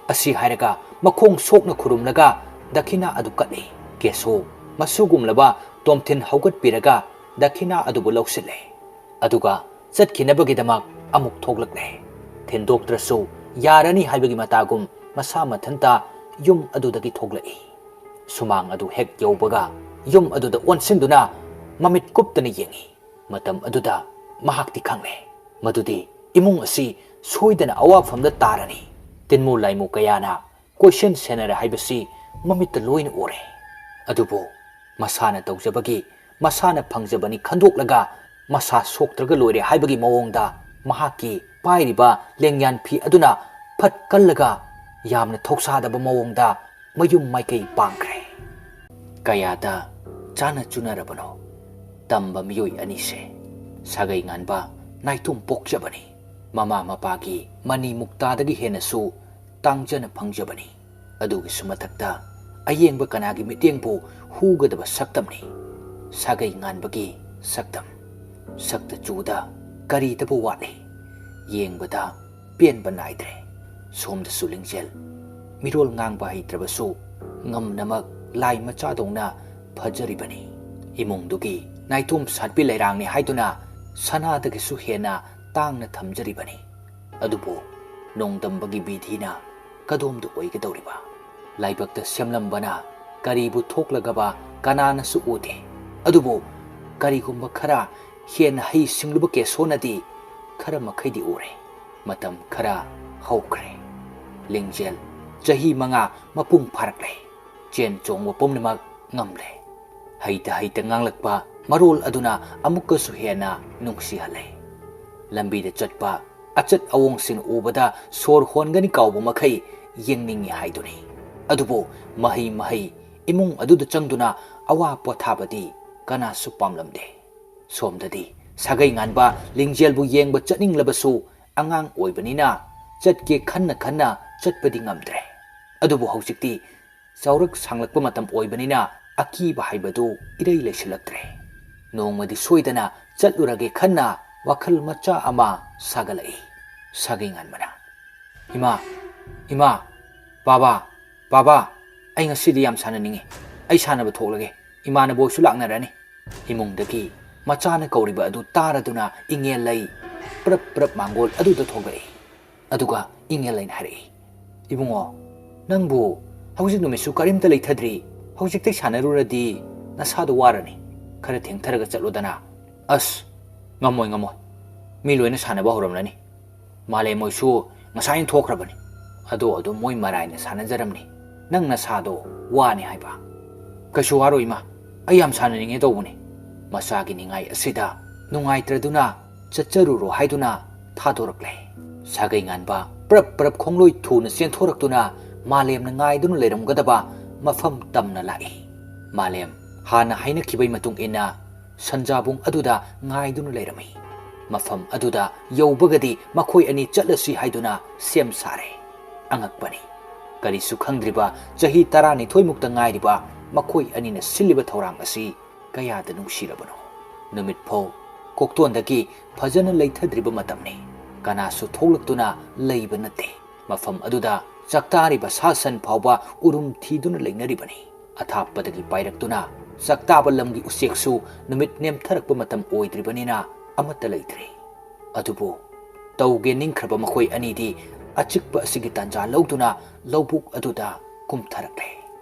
ꯑꯁꯤ ꯍꯥꯏꯔꯒ ꯃꯈꯣꯡ ꯁꯣꯛꯅ ꯈꯨꯔꯨꯝꯂꯒ ꯗꯈꯤꯅꯥ ꯑꯗꯨ ꯀꯠꯂꯤ꯫ ꯀꯦꯁꯣ ꯃꯁꯨꯒꯨꯝꯂꯕ ꯇꯣꯝꯊꯤꯟ ꯍꯧꯒꯠꯄꯤꯔꯒ ꯗꯈꯤꯅꯥ ꯑꯗꯨꯕꯨ ꯂꯧꯁꯤꯜꯂꯦ꯫ ꯑꯗꯨꯒ ꯆꯠꯈꯤꯅꯕꯒꯤꯗꯃꯛ ꯑꯃꯨꯛ ꯊꯣꯛꯂꯛꯂꯦ꯫ ꯊꯤꯟꯗꯣꯛꯇ꯭ꯔꯁꯨ ꯌꯥꯔꯅꯤ ꯍꯥꯏꯕꯒꯤ ꯃꯇꯥꯒꯨꯝ ꯃꯁꯥ ꯃꯊꯟꯇ ꯌꯨꯝ ꯑꯗꯨꯗꯒꯤ ꯊꯣꯛꯂꯛꯏ꯫ ꯁꯨꯃꯥꯡ ꯑꯗꯨ ꯍꯦꯛ ꯌꯧꯕꯒ ꯌꯨꯝ ꯑꯗꯨꯗ ꯑꯣꯟꯁꯤꯟꯗꯨꯅ ꯃꯃꯤꯠ ꯀꯨꯞꯇꯅ ꯌꯦꯡꯉꯤ꯫ ꯃꯇꯝ ꯑꯗꯨꯗ ꯃꯍꯥꯛꯇꯤ ꯈꯪꯂꯦ ꯃꯗꯨꯗꯤ ꯏꯃꯨꯡ ꯑꯁꯤ ꯁꯣꯏꯗꯅ ꯑꯋꯥꯐꯝꯗ ꯇꯥꯔꯅꯤ꯫ ꯇꯤꯟꯃꯨ ꯂꯥꯏꯃꯨ ꯀꯌꯥꯅ ꯀꯣꯏꯁꯦꯟ ꯁꯦꯟꯅꯔꯦ ꯍꯥꯏꯕꯁꯤ ꯃꯃꯤꯠꯇ ꯂꯣꯏꯅ ꯎꯔꯦ꯫ ꯑꯗꯨꯕꯨ ꯃꯁꯥꯅ ꯇꯧꯖꯕꯒꯤ ꯃꯁꯥꯅ ꯐꯪꯖꯕꯅꯤ ꯈꯟꯗꯣꯛꯂꯒ ꯃꯁꯥ ꯁꯣꯛꯇ꯭ꯔꯒ ꯂꯣꯏꯔꯦ ꯍꯥꯏꯕꯒꯤ ꯃꯑꯣꯡꯗ ꯃꯍꯥꯛꯀꯤ ꯄꯥꯏꯔꯤꯕ ꯂꯦꯡꯌꯥꯟ ꯐꯤ ꯑꯗꯨꯅ ꯐꯠ ꯀꯜꯂꯒ ꯌꯥꯝꯅ ꯊꯧꯁꯥꯗꯕ ꯃꯑꯣꯡꯗ ꯃꯌꯨꯝ ꯃꯥꯏꯀꯩ ꯄꯥꯡꯈ꯭ꯔꯦ꯫ ꯀꯌꯥꯗ ꯆꯥꯅ ꯆꯨꯅꯔꯕꯅꯣ ꯇꯝꯕ ꯃꯤꯑꯣꯏ ꯑꯅꯤꯁꯦ꯫ ꯁꯥꯒꯩ ꯉꯥꯟꯕ ꯅꯥꯏꯇꯣꯝ ꯄꯣꯛꯆꯕꯅꯤ꯫ ꯃꯃꯥ ꯃꯄꯥꯒꯤ ꯃꯅꯤ ꯃꯨꯛꯇꯥꯗꯒꯤ ꯍꯦꯟꯅꯁꯨ ꯇꯥꯡꯖꯅ ꯐꯪꯖꯕꯅꯤ꯫ ꯑꯗꯨꯒꯤꯁꯨ ꯃꯊꯛꯇ ꯑꯌꯦꯡꯕ ꯀꯅꯥꯒꯤ ꯃꯤꯠꯌꯦꯡꯕꯨ ꯍꯨꯒꯗꯕ ꯁꯛꯇꯝꯅꯤ꯫ ꯁꯥꯒꯩ ꯉꯥꯟꯕꯒꯤ ꯁꯛꯇꯝ꯫ ꯁꯛꯇ ꯆꯨꯗ ꯀꯔꯤꯗꯕꯨ ꯋꯥꯠꯂꯤ? ꯌꯦꯡꯕꯗ ꯄꯦꯟꯕ ꯅꯥꯏꯗ꯭ꯔꯦ꯫ ꯁꯣꯝꯗꯁꯨ ꯂꯤꯡꯖꯦꯜ꯫ ꯃꯤꯔꯣꯜ ꯉꯥꯡꯕ ꯍꯩꯇ꯭ꯔꯕꯁꯨ ꯉꯝꯅꯃꯛ ꯂꯥꯏ ꯃꯆꯥꯗꯧꯅ ꯐꯖꯔꯤꯕꯅꯤ꯫ ꯏꯃꯨꯡꯗꯨꯒꯤ ꯅꯥꯏꯇꯣꯝ ꯁꯥꯠꯄꯤ ꯂꯩꯔꯥꯡꯅꯤ ꯍꯥꯏꯗꯨꯅ ꯁꯅꯥꯗꯒꯤꯁꯨ ꯍꯦꯟꯅ ꯇꯥꯡꯅ ꯊꯝꯖꯔꯤꯕꯅꯤ꯫ ꯑꯗꯨꯕꯨ ꯅꯣꯡꯗꯝꯕꯒꯤ ꯕꯤꯙꯤꯅ ꯀꯗꯣꯝꯗ ꯑꯣꯏꯒꯗꯧꯔꯤꯕ? ꯂꯥꯏꯕꯛꯇ ꯁꯦꯝꯂꯝꯕꯅ ꯀꯔꯤꯕꯨ ꯊꯣꯛꯂꯒꯕ ꯀꯅꯥꯅꯁꯨ ꯎꯗꯦ꯫ ꯑꯗꯨꯕꯨ ꯀꯔꯤꯒꯨꯝꯕ ꯈꯔ ꯍꯦꯟꯅ ꯍꯩ ꯁꯤꯡꯂꯨꯕ ꯀꯦꯁꯣꯅꯗꯤ ꯈꯔ ꯃꯈꯩꯗꯤ ꯎꯔꯦ꯫ ꯃꯇꯝ ꯈꯔ ꯍꯧꯈ꯭ꯔꯦ꯫ ꯂꯤꯡꯖꯦꯜ ꯆꯍꯤ ꯃꯉꯥ ꯃꯄꯨꯡ ꯐꯥꯔꯛꯂꯦ꯫ ꯆꯦꯟ ꯆꯣꯡꯕ ꯄꯨꯝꯅꯃꯛ ꯉꯝꯂꯦ꯫ ꯍꯩꯇ ꯍꯩꯇ ꯉꯥꯡꯂꯛꯄ ꯃꯔꯣꯜ ꯑꯗꯨꯅ ꯑꯃꯨꯛꯀꯁꯨ ꯍꯦꯟꯅ ꯅꯨꯡꯁꯤꯍꯜꯂꯦ꯫ ꯂꯝꯕꯤꯗ ꯆꯠꯄ ꯑꯆꯠ ꯑꯋꯣꯡꯁꯤꯡ ꯎꯕꯗ ꯁꯣꯔ ꯍꯣꯟꯒꯅꯤ ꯀꯥꯎꯕ ꯃꯈꯩ ꯌꯦꯡꯅꯤꯡꯏ ꯍꯥꯏꯗꯨꯅꯤ꯫ ꯑꯗꯨꯕꯨ ꯃꯍꯩ ꯃꯍꯩ ꯏꯃꯨꯡ ꯑꯗꯨꯗ ꯆꯪꯗꯨꯅ ꯑꯋꯥ ꯄꯣꯊꯥꯕꯗꯤ ꯀꯅꯥꯁꯨ ꯄꯥꯝꯂꯝꯗꯦ꯫ ꯁꯣꯝꯗꯗꯤ ꯁꯥꯒꯩ ꯉꯥꯟꯕ ꯂꯤꯡꯖꯦꯜꯕꯨ ꯌꯦꯡꯕ ꯆꯠꯅꯤꯡꯂꯕꯁꯨ ꯑꯉꯥꯡ ꯑꯣꯏꯕꯅꯤꯅ ꯆꯠꯀꯦ ꯈꯟꯅ ꯈꯟꯅ ꯆꯠꯄꯗꯤ ꯉꯝꯗ꯭ꯔꯦ꯫ ꯑꯗꯨꯕꯨ ꯍꯧꯖꯤꯛꯇꯤ ꯆꯥꯎꯔꯛ ꯁꯥꯡꯂꯛꯄ ꯃꯇꯝ ꯑꯣꯏꯕꯅꯤꯅ ꯑꯀꯤꯕ ꯍꯥꯏꯕꯗꯨ ꯏꯔꯩ ꯂꯩꯁꯤꯜꯂꯛꯇ꯭ꯔꯦ꯫ ꯅꯣꯡꯃꯗꯤ ꯁꯣꯏꯗꯅ ꯆꯠꯂꯨꯔꯒꯦ ꯈꯟꯅ ꯋꯥꯈꯜ ꯃꯆꯥ ꯑꯃ ꯁꯥꯒꯠꯂꯛꯏ꯫ ꯁꯥꯒꯩ ꯉꯥꯟꯕꯅ, "ꯏꯃꯥ, ꯏꯃꯥ, ꯕꯥꯕꯥ, ꯕꯥꯕꯥ, ꯑꯩ ꯉꯁꯤꯗꯤ ꯌꯥꯝ ꯁꯥꯟꯅꯅꯤꯡꯉꯤ꯫ ꯑꯩ ꯁꯥꯟꯅꯕ ꯊꯣꯛꯂꯒꯦ꯫ ꯏꯃꯥꯟꯅꯕ ꯍꯣꯏꯁꯨ ꯂꯥꯛꯅꯔꯅꯤ꯫" ꯏꯃꯨꯡꯗꯒꯤ ꯃꯆꯥꯅ ꯀꯧꯔꯤꯕ ꯑꯗꯨ ꯇꯥꯔꯗꯨꯅ ꯏꯉꯦꯜ ꯂꯩ ꯄ꯭ꯔꯞ ꯄ꯭ꯔꯞ ꯃꯥꯡꯒꯣꯜ ꯑꯗꯨꯗ ꯊꯣꯛꯂꯛꯏ꯫ ꯑꯗꯨꯒ ꯏꯉꯦꯜ ꯂꯩꯅ ꯍꯥꯏꯔꯛꯏ, "ꯏꯕꯨꯡꯉꯣ, ꯅꯪꯕꯨ ꯍꯧꯖꯤꯛ ꯅꯨꯃꯤꯠꯁꯨ ꯀꯔꯤꯝꯇ ꯂꯩꯊꯗ꯭ꯔꯤ, "ꯍꯧꯖꯤꯛꯇꯩ ꯁꯥꯟꯅꯔꯨꯔꯗꯤ ꯅꯁꯥꯗꯣ ꯋꯥꯔꯅꯤ꯫ ꯈꯔ ꯊꯦꯡꯊꯔꯒ ꯆꯠꯂꯣꯗꯅ꯫" "ꯑꯁ, ꯉꯝꯃꯣꯏ, ꯉꯝꯃꯣꯏ꯫ ꯃꯤ ꯂꯣꯏꯅ ꯁꯥꯟꯅꯕ ꯍꯧꯔꯝꯂꯅꯤ꯫ ꯃꯥꯂꯦꯝ ꯍꯣꯏꯁꯨ ꯉꯁꯥꯏꯅ ꯊꯣꯛꯈ꯭ꯔꯕꯅꯤ꯫ ꯑꯗꯣ ꯑꯗꯨꯝ ꯃꯣꯏ ꯃꯔꯥꯏꯅ ꯁꯥꯟꯅꯖꯔꯝꯅꯤ꯫ ꯅꯪ ꯅꯁꯥꯗꯣ ꯋꯥꯅꯤ ꯍꯥꯏꯕ꯫" "ꯀꯩꯁꯨ ꯋꯥꯔꯣꯏ ꯏꯃꯥ, ꯑꯩ ꯌꯥꯝ ꯁꯥꯟꯅꯅꯤꯡꯉꯦ ꯇꯧꯕꯅꯤ꯫" ꯃꯆꯥꯒꯤ ꯅꯤꯡꯉꯥꯏ ꯑꯁꯤꯗ ꯅꯨꯡꯉꯥꯏꯇ꯭ꯔꯗꯨꯅ "ꯆꯠꯆꯔꯨꯔꯣ" ꯍꯥꯏꯗꯨꯅ ꯊꯥꯗꯣꯔꯛꯂꯦ꯫ ꯁꯥꯒꯩ ꯉꯥꯟꯕ ꯄ꯭ꯔꯞ ꯄ꯭ꯔꯞ ꯈꯣꯡꯂꯣꯏ ꯊꯨꯅ ꯆꯦꯟꯊꯣꯔꯛꯇꯨꯅ ꯃꯥꯂꯦꯝꯅ ꯉꯥꯏꯗꯨꯅ ꯂꯩꯔꯝꯒꯗꯕ ꯃꯐꯝ ꯇꯝꯅ ꯂꯥꯛꯏ꯫ ꯃꯥꯂꯦꯝ ꯍꯥꯟꯅ ꯍꯥꯏꯅꯈꯤꯕꯩ ꯃꯇꯨꯡ ꯏꯟꯅ ꯁꯟꯖꯥꯕꯨꯡ ꯑꯗꯨꯗ ꯉꯥꯏꯗꯨꯅ ꯂꯩꯔꯝꯃꯤ꯫ ꯃꯐꯝ ꯑꯗꯨꯗ ꯌꯧꯕꯒꯗꯤ ꯃꯈꯣꯏ ꯑꯅꯤ ꯆꯠꯂꯁꯤ ꯍꯥꯏꯗꯨꯅ ꯁꯦꯝ ꯁꯥꯔꯦ꯫ ꯑꯉꯛꯄꯅꯤ, ꯀꯔꯤꯁꯨ ꯈꯪꯗ꯭ꯔꯤꯕ ꯆꯍꯤ ꯇꯔꯥꯅꯤꯊꯣꯏꯃꯨꯛꯇ ꯉꯥꯏꯔꯤꯕ ꯃꯈꯣꯏ ꯑꯅꯤꯅ ꯁꯤꯜꯂꯤꯕ ꯊꯧꯔꯥꯡ ꯑꯁꯤ ꯀꯌꯥꯗ ꯅꯨꯡꯁꯤꯔꯕꯅꯣ꯫ ꯅꯨꯃꯤꯠ ꯐꯥꯎ ꯀꯣꯛꯇꯣꯟꯗꯒꯤ ꯐꯖꯅ ꯂꯩꯊꯗ꯭ꯔꯤꯕ ꯃꯇꯝꯅꯤ꯫ ꯀꯅꯥꯁꯨ ꯊꯣꯛꯂꯛꯇꯨꯅ ꯂꯩꯕ ꯅꯠꯇꯦ꯫ ꯃꯐꯝ ꯑꯗꯨꯗ ꯆꯥꯛꯇꯥꯔꯤꯕ ꯁꯥ ꯁꯟ ꯐꯥꯎꯕ ꯎꯔꯨꯝ ꯊꯤꯗꯨꯅ ꯂꯩꯅꯔꯤꯕꯅꯤ꯫ ꯑꯊꯥꯞꯄꯗꯒꯤ ꯄꯥꯏꯔꯛꯇꯨꯅ ꯆꯥꯛꯇꯥꯕ ꯂꯝꯒꯤ ꯎꯆꯦꯛꯁꯨ ꯅꯨꯃꯤꯠ ꯅꯦꯝꯊꯔꯛꯄ ꯃꯇꯝ ꯑꯣꯏꯗ꯭ꯔꯤꯕꯅꯤꯅ ꯑꯃꯠꯇ ꯂꯩꯇ꯭ꯔꯦ꯫ ꯑꯗꯨꯕꯨ ꯇꯧꯒꯦ ꯅꯤꯡꯈ꯭ꯔꯕ ꯃꯈꯣꯏ ꯑꯅꯤꯗꯤ ꯑꯆꯤꯛꯄ ꯑꯁꯤꯒꯤ ꯇꯥꯟꯖꯥ ꯂꯧꯗꯨꯅ ꯂꯧꯕꯨꯛ ꯑꯗꯨꯗ ꯀꯨꯝꯊꯔꯛꯂꯦ꯫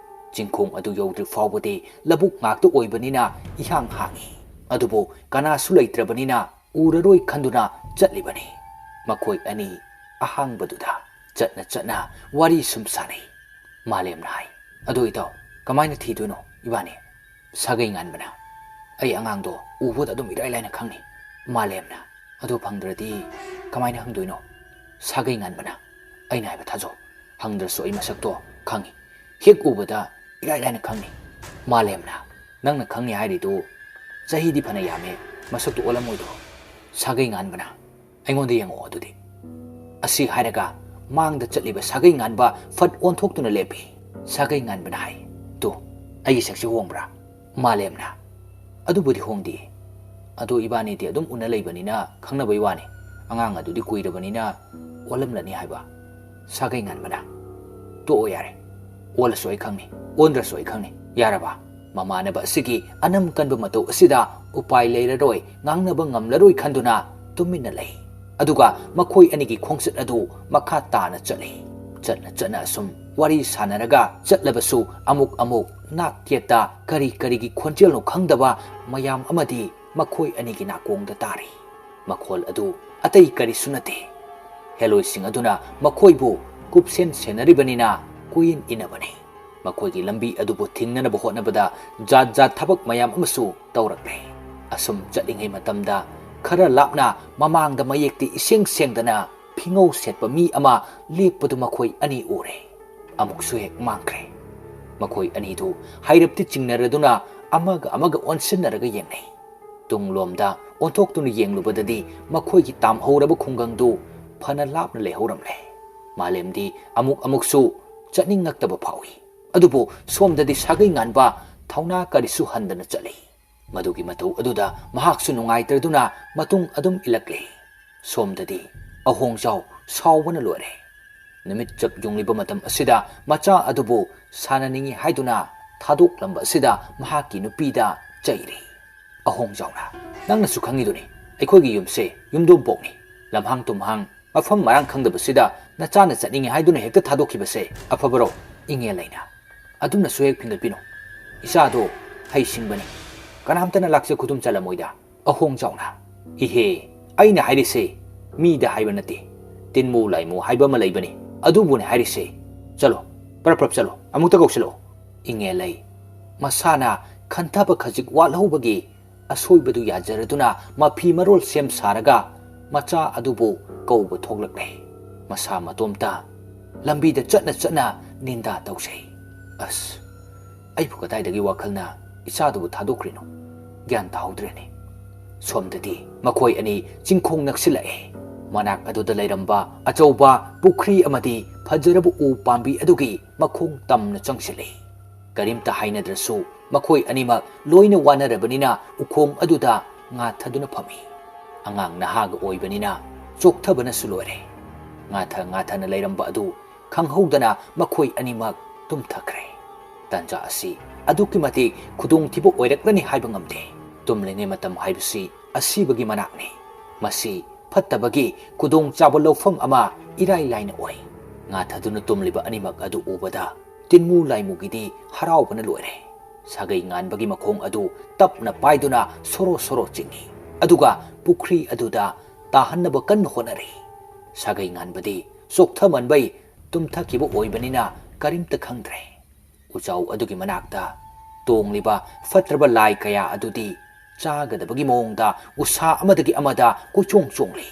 ꯆꯤꯡꯈꯣꯡ ꯑꯗꯨ ꯌꯧꯗ꯭ꯔꯤ ꯐꯥꯎꯕꯗꯤ ꯂꯧꯕꯨꯛ ꯉꯥꯛꯇ ꯑꯣꯏꯕꯅꯤꯅ ꯏꯍꯥꯡ ꯍꯥꯡꯏ꯫ ꯑꯗꯨꯕꯨ ꯀꯅꯥꯁꯨ ꯂꯩꯇ꯭ꯔꯕꯅꯤꯅ ꯎꯔꯔꯣꯏ ꯈꯟꯗꯨꯅ ꯆꯠꯂꯤꯕꯅꯤ꯫ ꯃꯈꯣꯏ ꯑꯅꯤ ꯑꯍꯥꯡꯕꯗꯨꯗ ꯆꯠꯅ ꯆꯠꯅ ꯋꯥꯔꯤ ꯁꯨꯝ ꯁꯥꯅꯩ꯫ ꯃꯥꯂꯦꯝꯅ ꯍꯥꯏ, "ꯑꯗꯣ ꯏꯇꯥꯎ, ꯀꯃꯥꯏꯅ ꯊꯤꯗꯣꯏꯅꯣ ꯏꯕꯥꯅꯤ?" ꯁꯥꯒꯩ ꯉꯥꯟꯕꯅ, "ꯑꯩ ꯑꯉꯥꯡꯗꯣ ꯎꯕꯗ ꯑꯗꯨꯝ ꯏꯔꯥꯏ ꯂꯥꯏꯅ ꯈꯪꯅꯤ꯫" ꯃꯥꯂꯦꯝꯅ, "ꯑꯗꯨ ꯐꯪꯗ꯭ꯔꯗꯤ ꯀꯃꯥꯏꯅ ꯈꯪꯗꯣꯏꯅꯣ?" ꯁꯥꯒꯩ ꯉꯥꯟꯕꯅ, "ꯑꯩꯅ ꯍꯥꯏꯕ ꯊꯥꯖꯧ, ꯍꯪꯗ꯭ꯔꯁꯨ ꯑꯩ ꯃꯁꯛꯇꯣ ꯈꯪꯉꯤ꯫ ꯍꯦꯛ ꯎꯕꯗ ꯏꯔꯥꯏ ꯂꯥꯏꯅ ꯈꯪꯅꯤ꯫" ꯃꯥꯂꯦꯝꯅ, "ꯅꯪꯅ ꯈꯪꯉꯤ ꯍꯥꯏꯔꯤꯗꯨ ꯆꯍꯤꯗꯤ ꯐꯅ ꯌꯥꯝꯃꯦ, ꯃꯁꯛꯇꯨ ꯑꯣꯜꯂꯝꯃꯣꯏꯗ꯭ꯔꯣ?" ꯁꯥꯒꯩ ꯉꯥꯟꯕꯅ, "ꯑꯩꯉꯣꯟꯗ ꯌꯦꯡꯉꯛꯑꯣ ꯑꯗꯨꯗꯤ꯫" ꯑꯁꯤ ꯍꯥꯏꯔꯒ ꯃꯥꯡꯗ ꯆꯠꯂꯤꯕ ꯁꯥꯒꯩ ꯉꯥꯟꯕ ꯐꯠ ꯑꯣꯟꯊꯣꯛꯇꯨꯅ ꯂꯦꯞꯄꯤ꯫ ꯁꯥꯒꯩ ꯉꯥꯟꯕꯅ ꯍꯥꯏ, "ꯇꯨ, ꯑꯩꯒꯤ ꯁꯛꯁꯤ ꯍꯣꯡꯕ꯭ꯔꯥ?" ꯃꯥꯂꯦꯝꯅ, "ꯑꯗꯨꯕꯨꯗꯤ ꯍꯣꯡꯗꯦ꯫ ꯑꯗꯣ ꯏꯕꯥꯅꯤꯗꯤ ꯑꯗꯨꯝ ꯎꯅ ꯂꯩꯕꯅꯤꯅ ꯈꯪꯅꯕꯩ ꯋꯥꯅꯤ꯫ ꯑꯉꯥꯡ ꯑꯗꯨꯗꯤ ꯀꯨꯏꯔꯕꯅꯤꯅ ꯑꯣꯜꯂꯝꯂꯅꯤ ꯍꯥꯏꯕ꯫" ꯁꯥꯒꯩ ꯉꯥꯟꯕꯅ, "ꯇꯣꯛꯑꯣ ꯌꯥꯔꯦ꯫ ꯑꯣꯜꯂꯁꯨ ꯑꯩ ꯈꯪꯅꯤ, ꯑꯣꯟꯗ꯭ꯔꯁꯨ ꯑꯩ ꯈꯪꯅꯤ꯫ ꯌꯥꯔꯕ?" ꯃꯃꯥꯟꯅꯕ ꯑꯁꯤꯒꯤ ꯑꯅꯝ ꯀꯟꯕ ꯃꯇꯧ ꯑꯁꯤꯗ ꯎꯄꯥꯏ ꯂꯩꯔꯔꯣꯏ, ꯉꯥꯡꯅꯕ ꯉꯝꯂꯔꯣꯏ ꯈꯟꯗꯨꯅ ꯇꯨꯃꯤꯟꯅ ꯂꯩ꯫ ꯑꯗꯨꯒ ꯃꯈꯣꯏ ꯑꯅꯤꯒꯤ ꯈꯣꯡꯆꯠ ꯑꯗꯨ ꯃꯈꯥ ꯇꯥꯅ ꯆꯠꯂꯤ꯫ ꯆꯠꯅ ꯆꯠꯅ ꯑꯁꯨꯝ ꯋꯥꯔꯤ ꯁꯥꯟꯅꯔꯒ ꯆꯠꯂꯕꯁꯨ ꯑꯃꯨꯛ ꯑꯃꯨꯛ ꯅꯥꯛ ꯌꯦꯠꯇ ꯀꯔꯤ ꯀꯔꯤꯒꯤ ꯈꯣꯟꯖꯦꯜꯅꯣ ꯈꯪꯗꯕ ꯃꯌꯥꯝ ꯑꯃꯗꯤ ꯃꯈꯣꯏ ꯑꯅꯤꯒꯤ ꯅꯥꯀꯣꯡꯗ ꯇꯥꯔꯤ꯫ ꯃꯈꯣꯜ ꯑꯗꯨ ꯑꯇꯩ ꯀꯔꯤꯁꯨ ꯅꯠꯇꯦ, ꯍꯦꯂꯣꯏꯁꯤꯡ ꯑꯗꯨꯅ ꯃꯈꯣꯏꯕꯨ ꯀꯨꯞꯁꯦꯟ ꯁꯦꯟꯅꯔꯤꯕꯅꯤꯅ ꯀꯣꯏꯏꯟ ꯏꯟꯅꯕꯅꯤ꯫ ꯃꯈꯣꯏꯒꯤ ꯂꯝꯕꯤ ꯑꯗꯨꯕꯨ ꯊꯤꯡꯅꯅꯕ ꯍꯣꯠꯅꯕꯗ ꯖꯥꯠ ꯖꯥꯠ ꯊꯕꯛ ꯃꯌꯥꯝ ꯑꯃꯁꯨ ꯇꯧꯔꯛꯂꯦ꯫ ꯑꯁꯨꯝ ꯆꯠꯂꯤꯉꯩ ꯃꯇꯝꯗ ꯈꯔ ꯂꯥꯞꯅ ꯃꯃꯥꯡꯗ ꯃꯌꯦꯛꯇꯤ ꯏꯁꯦꯡ ꯁꯦꯡꯗꯅ ꯐꯤꯉꯧ ꯁꯦꯠꯄ ꯃꯤ ꯑꯃ ꯂꯦꯞꯄꯗꯨ ꯃꯈꯣꯏ ꯑꯅꯤ ꯎꯔꯦ꯫ ꯑꯃꯨꯛꯁꯨ ꯍꯦꯛ ꯃꯥꯡꯈ꯭ꯔꯦ꯫ ꯃꯈꯣꯏ ꯑꯅꯤꯗꯨ ꯍꯩꯔꯞꯇꯤ ꯆꯤꯡꯅꯔꯗꯨꯅ ꯑꯃꯒ ꯑꯃꯒ ꯑꯣꯟꯁꯤꯟꯅꯔꯒ ꯌꯦꯡꯅꯩ꯫ ꯇꯨꯡꯂꯣꯝꯗ ꯑꯣꯟꯊꯣꯛꯇꯨꯅ ꯌꯦꯡꯂꯨꯕꯗꯗꯤ ꯃꯈꯣꯏꯒꯤ ꯇꯥꯝꯍꯧꯔꯕ ꯈꯨꯡꯒꯪꯗꯨ ꯐꯅ ꯂꯥꯞꯅ ꯂꯩꯍꯧꯔꯝꯂꯦ꯫ ꯃꯥꯂꯦꯝꯗꯤ ꯑꯃꯨꯛ ꯑꯃꯨꯛꯁꯨ ꯆꯠꯅꯤꯡꯉꯛꯇꯕ ꯐꯥꯎꯏ꯫ ꯑꯗꯨꯕꯨ ꯁꯣꯝꯗꯗꯤ ꯁꯥꯒꯩ ꯉꯥꯟꯕ ꯊꯧꯅꯥ ꯀꯔꯤꯁꯨ ꯍꯟꯗꯅ ꯆꯠꯂꯤ꯫ ꯃꯗꯨꯒꯤ ꯃꯇꯧ ꯑꯗꯨꯗ ꯃꯍꯥꯛꯁꯨ ꯅꯨꯡꯉꯥꯏꯇ꯭ꯔꯗꯨꯅ ꯃꯇꯨꯡ ꯑꯗꯨꯝ ꯏꯜꯂꯛꯂꯤ꯫ ꯁꯣꯝꯗꯗꯤ ꯑꯍꯣꯡꯖꯥꯎ ꯁꯥꯎꯕꯅ ꯂꯣꯏꯔꯦ꯫ ꯅꯨꯃꯤꯠ ꯆꯞ ꯌꯨꯡꯂꯤꯕ ꯃꯇꯝ ꯑꯁꯤꯗ ꯃꯆꯥ ꯑꯗꯨꯕꯨ ꯁꯥꯟꯅꯅꯤꯡꯏ ꯍꯥꯏꯗꯨꯅ ꯊꯥꯗꯣꯛꯂꯝꯕ ꯑꯁꯤꯗ ꯃꯍꯥꯛꯀꯤ ꯅꯨꯄꯤꯗ ꯆꯩꯔꯤ꯫ ꯑꯍꯣꯡꯖꯥꯎꯅ, "ꯅꯪꯅꯁꯨ ꯈꯪꯉꯤꯗꯨꯅꯤ, ꯑꯩꯈꯣꯏꯒꯤ ꯌꯨꯝꯁꯦ ꯌꯨꯝꯗꯣꯡꯄꯣꯛꯅꯤ꯫ ꯂꯝꯍꯥꯡ ꯇꯨꯝꯍꯥꯡ ꯃꯐꯝ ꯃꯔꯥꯡ ꯈꯪꯗꯕꯁꯤꯗ ꯅꯆꯥꯅ ꯆꯠꯅꯤꯡꯉꯤ ꯍꯥꯏꯗꯨꯅ ꯍꯦꯛꯇ ꯊꯥꯗꯣꯛꯈꯤꯕꯁꯦ ꯑꯐꯕꯔꯣ?" ꯏꯉꯦꯜ ꯂꯩꯅ, "ꯑꯗꯨꯝꯅꯁꯨ ꯍꯦꯛ ꯐꯤꯡꯒꯠꯄꯤꯅꯨ꯫ ꯏꯆꯥꯗꯣ ꯍꯩꯁꯤꯡꯕꯅꯤ꯫ ꯀꯅꯥꯝꯇꯅ ꯂꯥꯛꯆ ꯈꯨꯗꯨꯝ ꯆꯜꯂꯝꯃꯣꯏꯗ꯫" ꯑꯍꯣꯡꯖꯥꯎꯅ, "ꯏꯍꯦ, ꯑꯩꯅ ꯍꯥꯏꯔꯤꯁꯦ ꯃꯤꯗ ꯍꯥꯏꯕ ꯅꯠꯇꯦ꯫ ꯇꯤꯟꯃꯨ ꯂꯥꯏꯃꯨ ꯍꯥꯏꯕ ꯑꯃ ꯂꯩꯕꯅꯤ, ꯑꯗꯨꯕꯨꯅꯦ ꯍꯥꯏꯔꯤꯁꯦ꯫ ꯆꯠꯂꯣ, ꯄꯔꯞ ꯄꯔꯞ ꯆꯠꯂꯣ, ꯑꯃꯨꯛꯇ ꯀꯧꯁꯤꯜꯂꯛꯑꯣ꯫" ꯏꯉꯦꯜꯂꯩ, ꯃꯁꯥꯅ ꯈꯟꯊꯕ ꯈꯖꯤꯛ ꯋꯥꯠꯍꯧꯕꯒꯤ ꯑꯁꯣꯏꯕꯗꯨ ꯌꯥꯖꯔꯗꯨꯅ ꯃꯐꯤ ꯃꯔꯣꯜ ꯁꯦꯝ ꯁꯥꯔꯒ ꯃꯆꯥ ꯑꯗꯨꯕꯨ ꯀꯧꯕ ꯊꯣꯛꯂꯛꯂꯦ꯫ ꯃꯁꯥ ꯃꯇꯣꯝꯇ ꯂꯝꯕꯤꯗ ꯆꯠꯅ ꯆꯠꯅ ꯅꯤꯟꯗꯥ ꯇꯧꯖꯩ꯫ "ꯑꯁ, ꯑꯩꯕꯨ ꯀꯗꯥꯏꯗꯒꯤ ꯋꯥꯈꯜꯅ ꯏꯆꯥꯗꯨꯕꯨ ꯊꯥꯗꯣꯛꯈ꯭ꯔꯤꯅꯣ? ꯒ꯭ꯌꯥꯟ ꯇꯥꯍꯧꯗ꯭ꯔꯦꯅꯦ꯫" ꯁꯣꯝꯗꯗꯤ ꯃꯈꯣꯏ ꯑꯅꯤ ꯆꯤꯡꯈꯣꯡ ꯅꯛꯁꯤꯜꯂꯛꯑꯦ꯫ ꯃꯅꯥꯛ ꯑꯗꯨꯗ ꯂꯩꯔꯝꯕ ꯑꯆꯧꯕ ꯄꯨꯈ꯭ꯔꯤ ꯑꯃꯗꯤ ꯐꯖꯔꯕ ꯎ ꯄꯥꯝꯕꯤ ꯑꯗꯨꯒꯤ ꯃꯈꯣꯡ ꯇꯝꯅ ꯆꯪꯁꯤꯜꯂꯤ꯫ ꯀꯔꯤꯝꯇ ꯍꯥꯏꯅꯗ꯭ꯔꯁꯨ ꯃꯈꯣꯏ ꯑꯅꯤꯃꯛ ꯂꯣꯏꯅ ꯋꯥꯅꯔꯕꯅꯤꯅ ꯎꯈꯣꯡ ꯑꯗꯨꯗ ꯉꯥꯊꯗꯨꯅ ꯐꯝꯃꯤ꯫ ꯑꯉꯥꯡ ꯅꯍꯥꯒ ꯑꯣꯏꯕꯅꯤꯅ ꯆꯣꯛꯊꯕꯅꯁꯨ ꯂꯣꯏꯔꯦ꯫ ꯉꯥꯊ ꯉꯥꯊꯅ ꯂꯩꯔꯝꯕ ꯑꯗꯨ ꯈꯪꯍꯧꯗꯅ ꯃꯈꯣꯏ ꯑꯅꯤꯃꯛ ꯇꯨꯝꯊꯈ꯭ꯔꯦ꯫ ꯇꯥꯟꯖꯥ ꯑꯁꯤ ꯑꯗꯨꯛꯀꯤ ꯃꯇꯤꯛ ꯈꯨꯗꯣꯡꯊꯤꯕ ꯑꯣꯏꯔꯛꯂꯅꯤ ꯍꯥꯏꯕ ꯉꯝꯗꯦ꯫ ꯇꯨꯝꯂꯤꯉꯩ ꯃꯇꯝ ꯍꯥꯏꯕꯁꯤ ꯑꯁꯤꯕꯒꯤ ꯃꯅꯥꯛꯅꯤ꯫ ꯃꯁꯤ ꯐꯠꯇꯕꯒꯤ ꯈꯨꯗꯣꯡꯆꯥꯕ ꯂꯧꯐꯝ ꯑꯃ ꯏꯔꯥꯏ ꯂꯥꯏꯅ ꯑꯣꯏ꯫ ꯉꯥꯊꯗꯨꯅ ꯇꯨꯝꯂꯤꯕ ꯑꯅꯤꯃꯛ ꯑꯗꯨ ꯎꯕꯗ ꯇꯤꯟꯃꯨ ꯂꯥꯏꯃꯨꯒꯤꯗꯤ ꯍꯔꯥꯎꯕꯅ ꯂꯣꯏꯔꯦ꯫ ꯁꯥꯒꯩ ꯉꯥꯟꯕꯒꯤ ꯃꯈꯣꯡ ꯑꯗꯨ ꯇꯞꯅ ꯄꯥꯏꯗꯨꯅ ꯁꯣꯔꯣ ꯁꯣꯔꯣ ꯆꯤꯡꯏ꯫ ꯑꯗꯨꯒ ꯄꯨꯈ꯭ꯔꯤ ꯑꯗꯨꯗ ꯇꯥꯍꯟꯅꯕ ꯀꯟꯅ ꯍꯣꯠꯅꯔꯤ꯫ ꯁꯥꯒꯩ ꯉꯥꯟꯕꯗꯤ ꯆꯣꯛꯊꯃꯟꯕꯩ ꯇꯨꯝꯊꯈꯤꯕ ꯑꯣꯏꯕꯅꯤꯅ ꯀꯔꯤꯝꯇ ꯈꯪꯗ꯭ꯔꯦ꯫ ꯎꯖꯥꯎ ꯑꯗꯨꯒꯤ ꯃꯅꯥꯛꯇ ꯇꯣꯡꯂꯤꯕ ꯐꯠꯇ꯭ꯔꯕ ꯂꯥꯏ ꯀꯌꯥ ꯑꯗꯨꯗꯤ ꯆꯥꯒꯗꯕꯒꯤ ꯃꯑꯣꯡꯗ ꯎꯁꯥ ꯑꯃꯗꯒꯤ ꯑꯃꯗ ꯀꯣꯏꯆꯣꯡ ꯆꯣꯡꯂꯤ꯫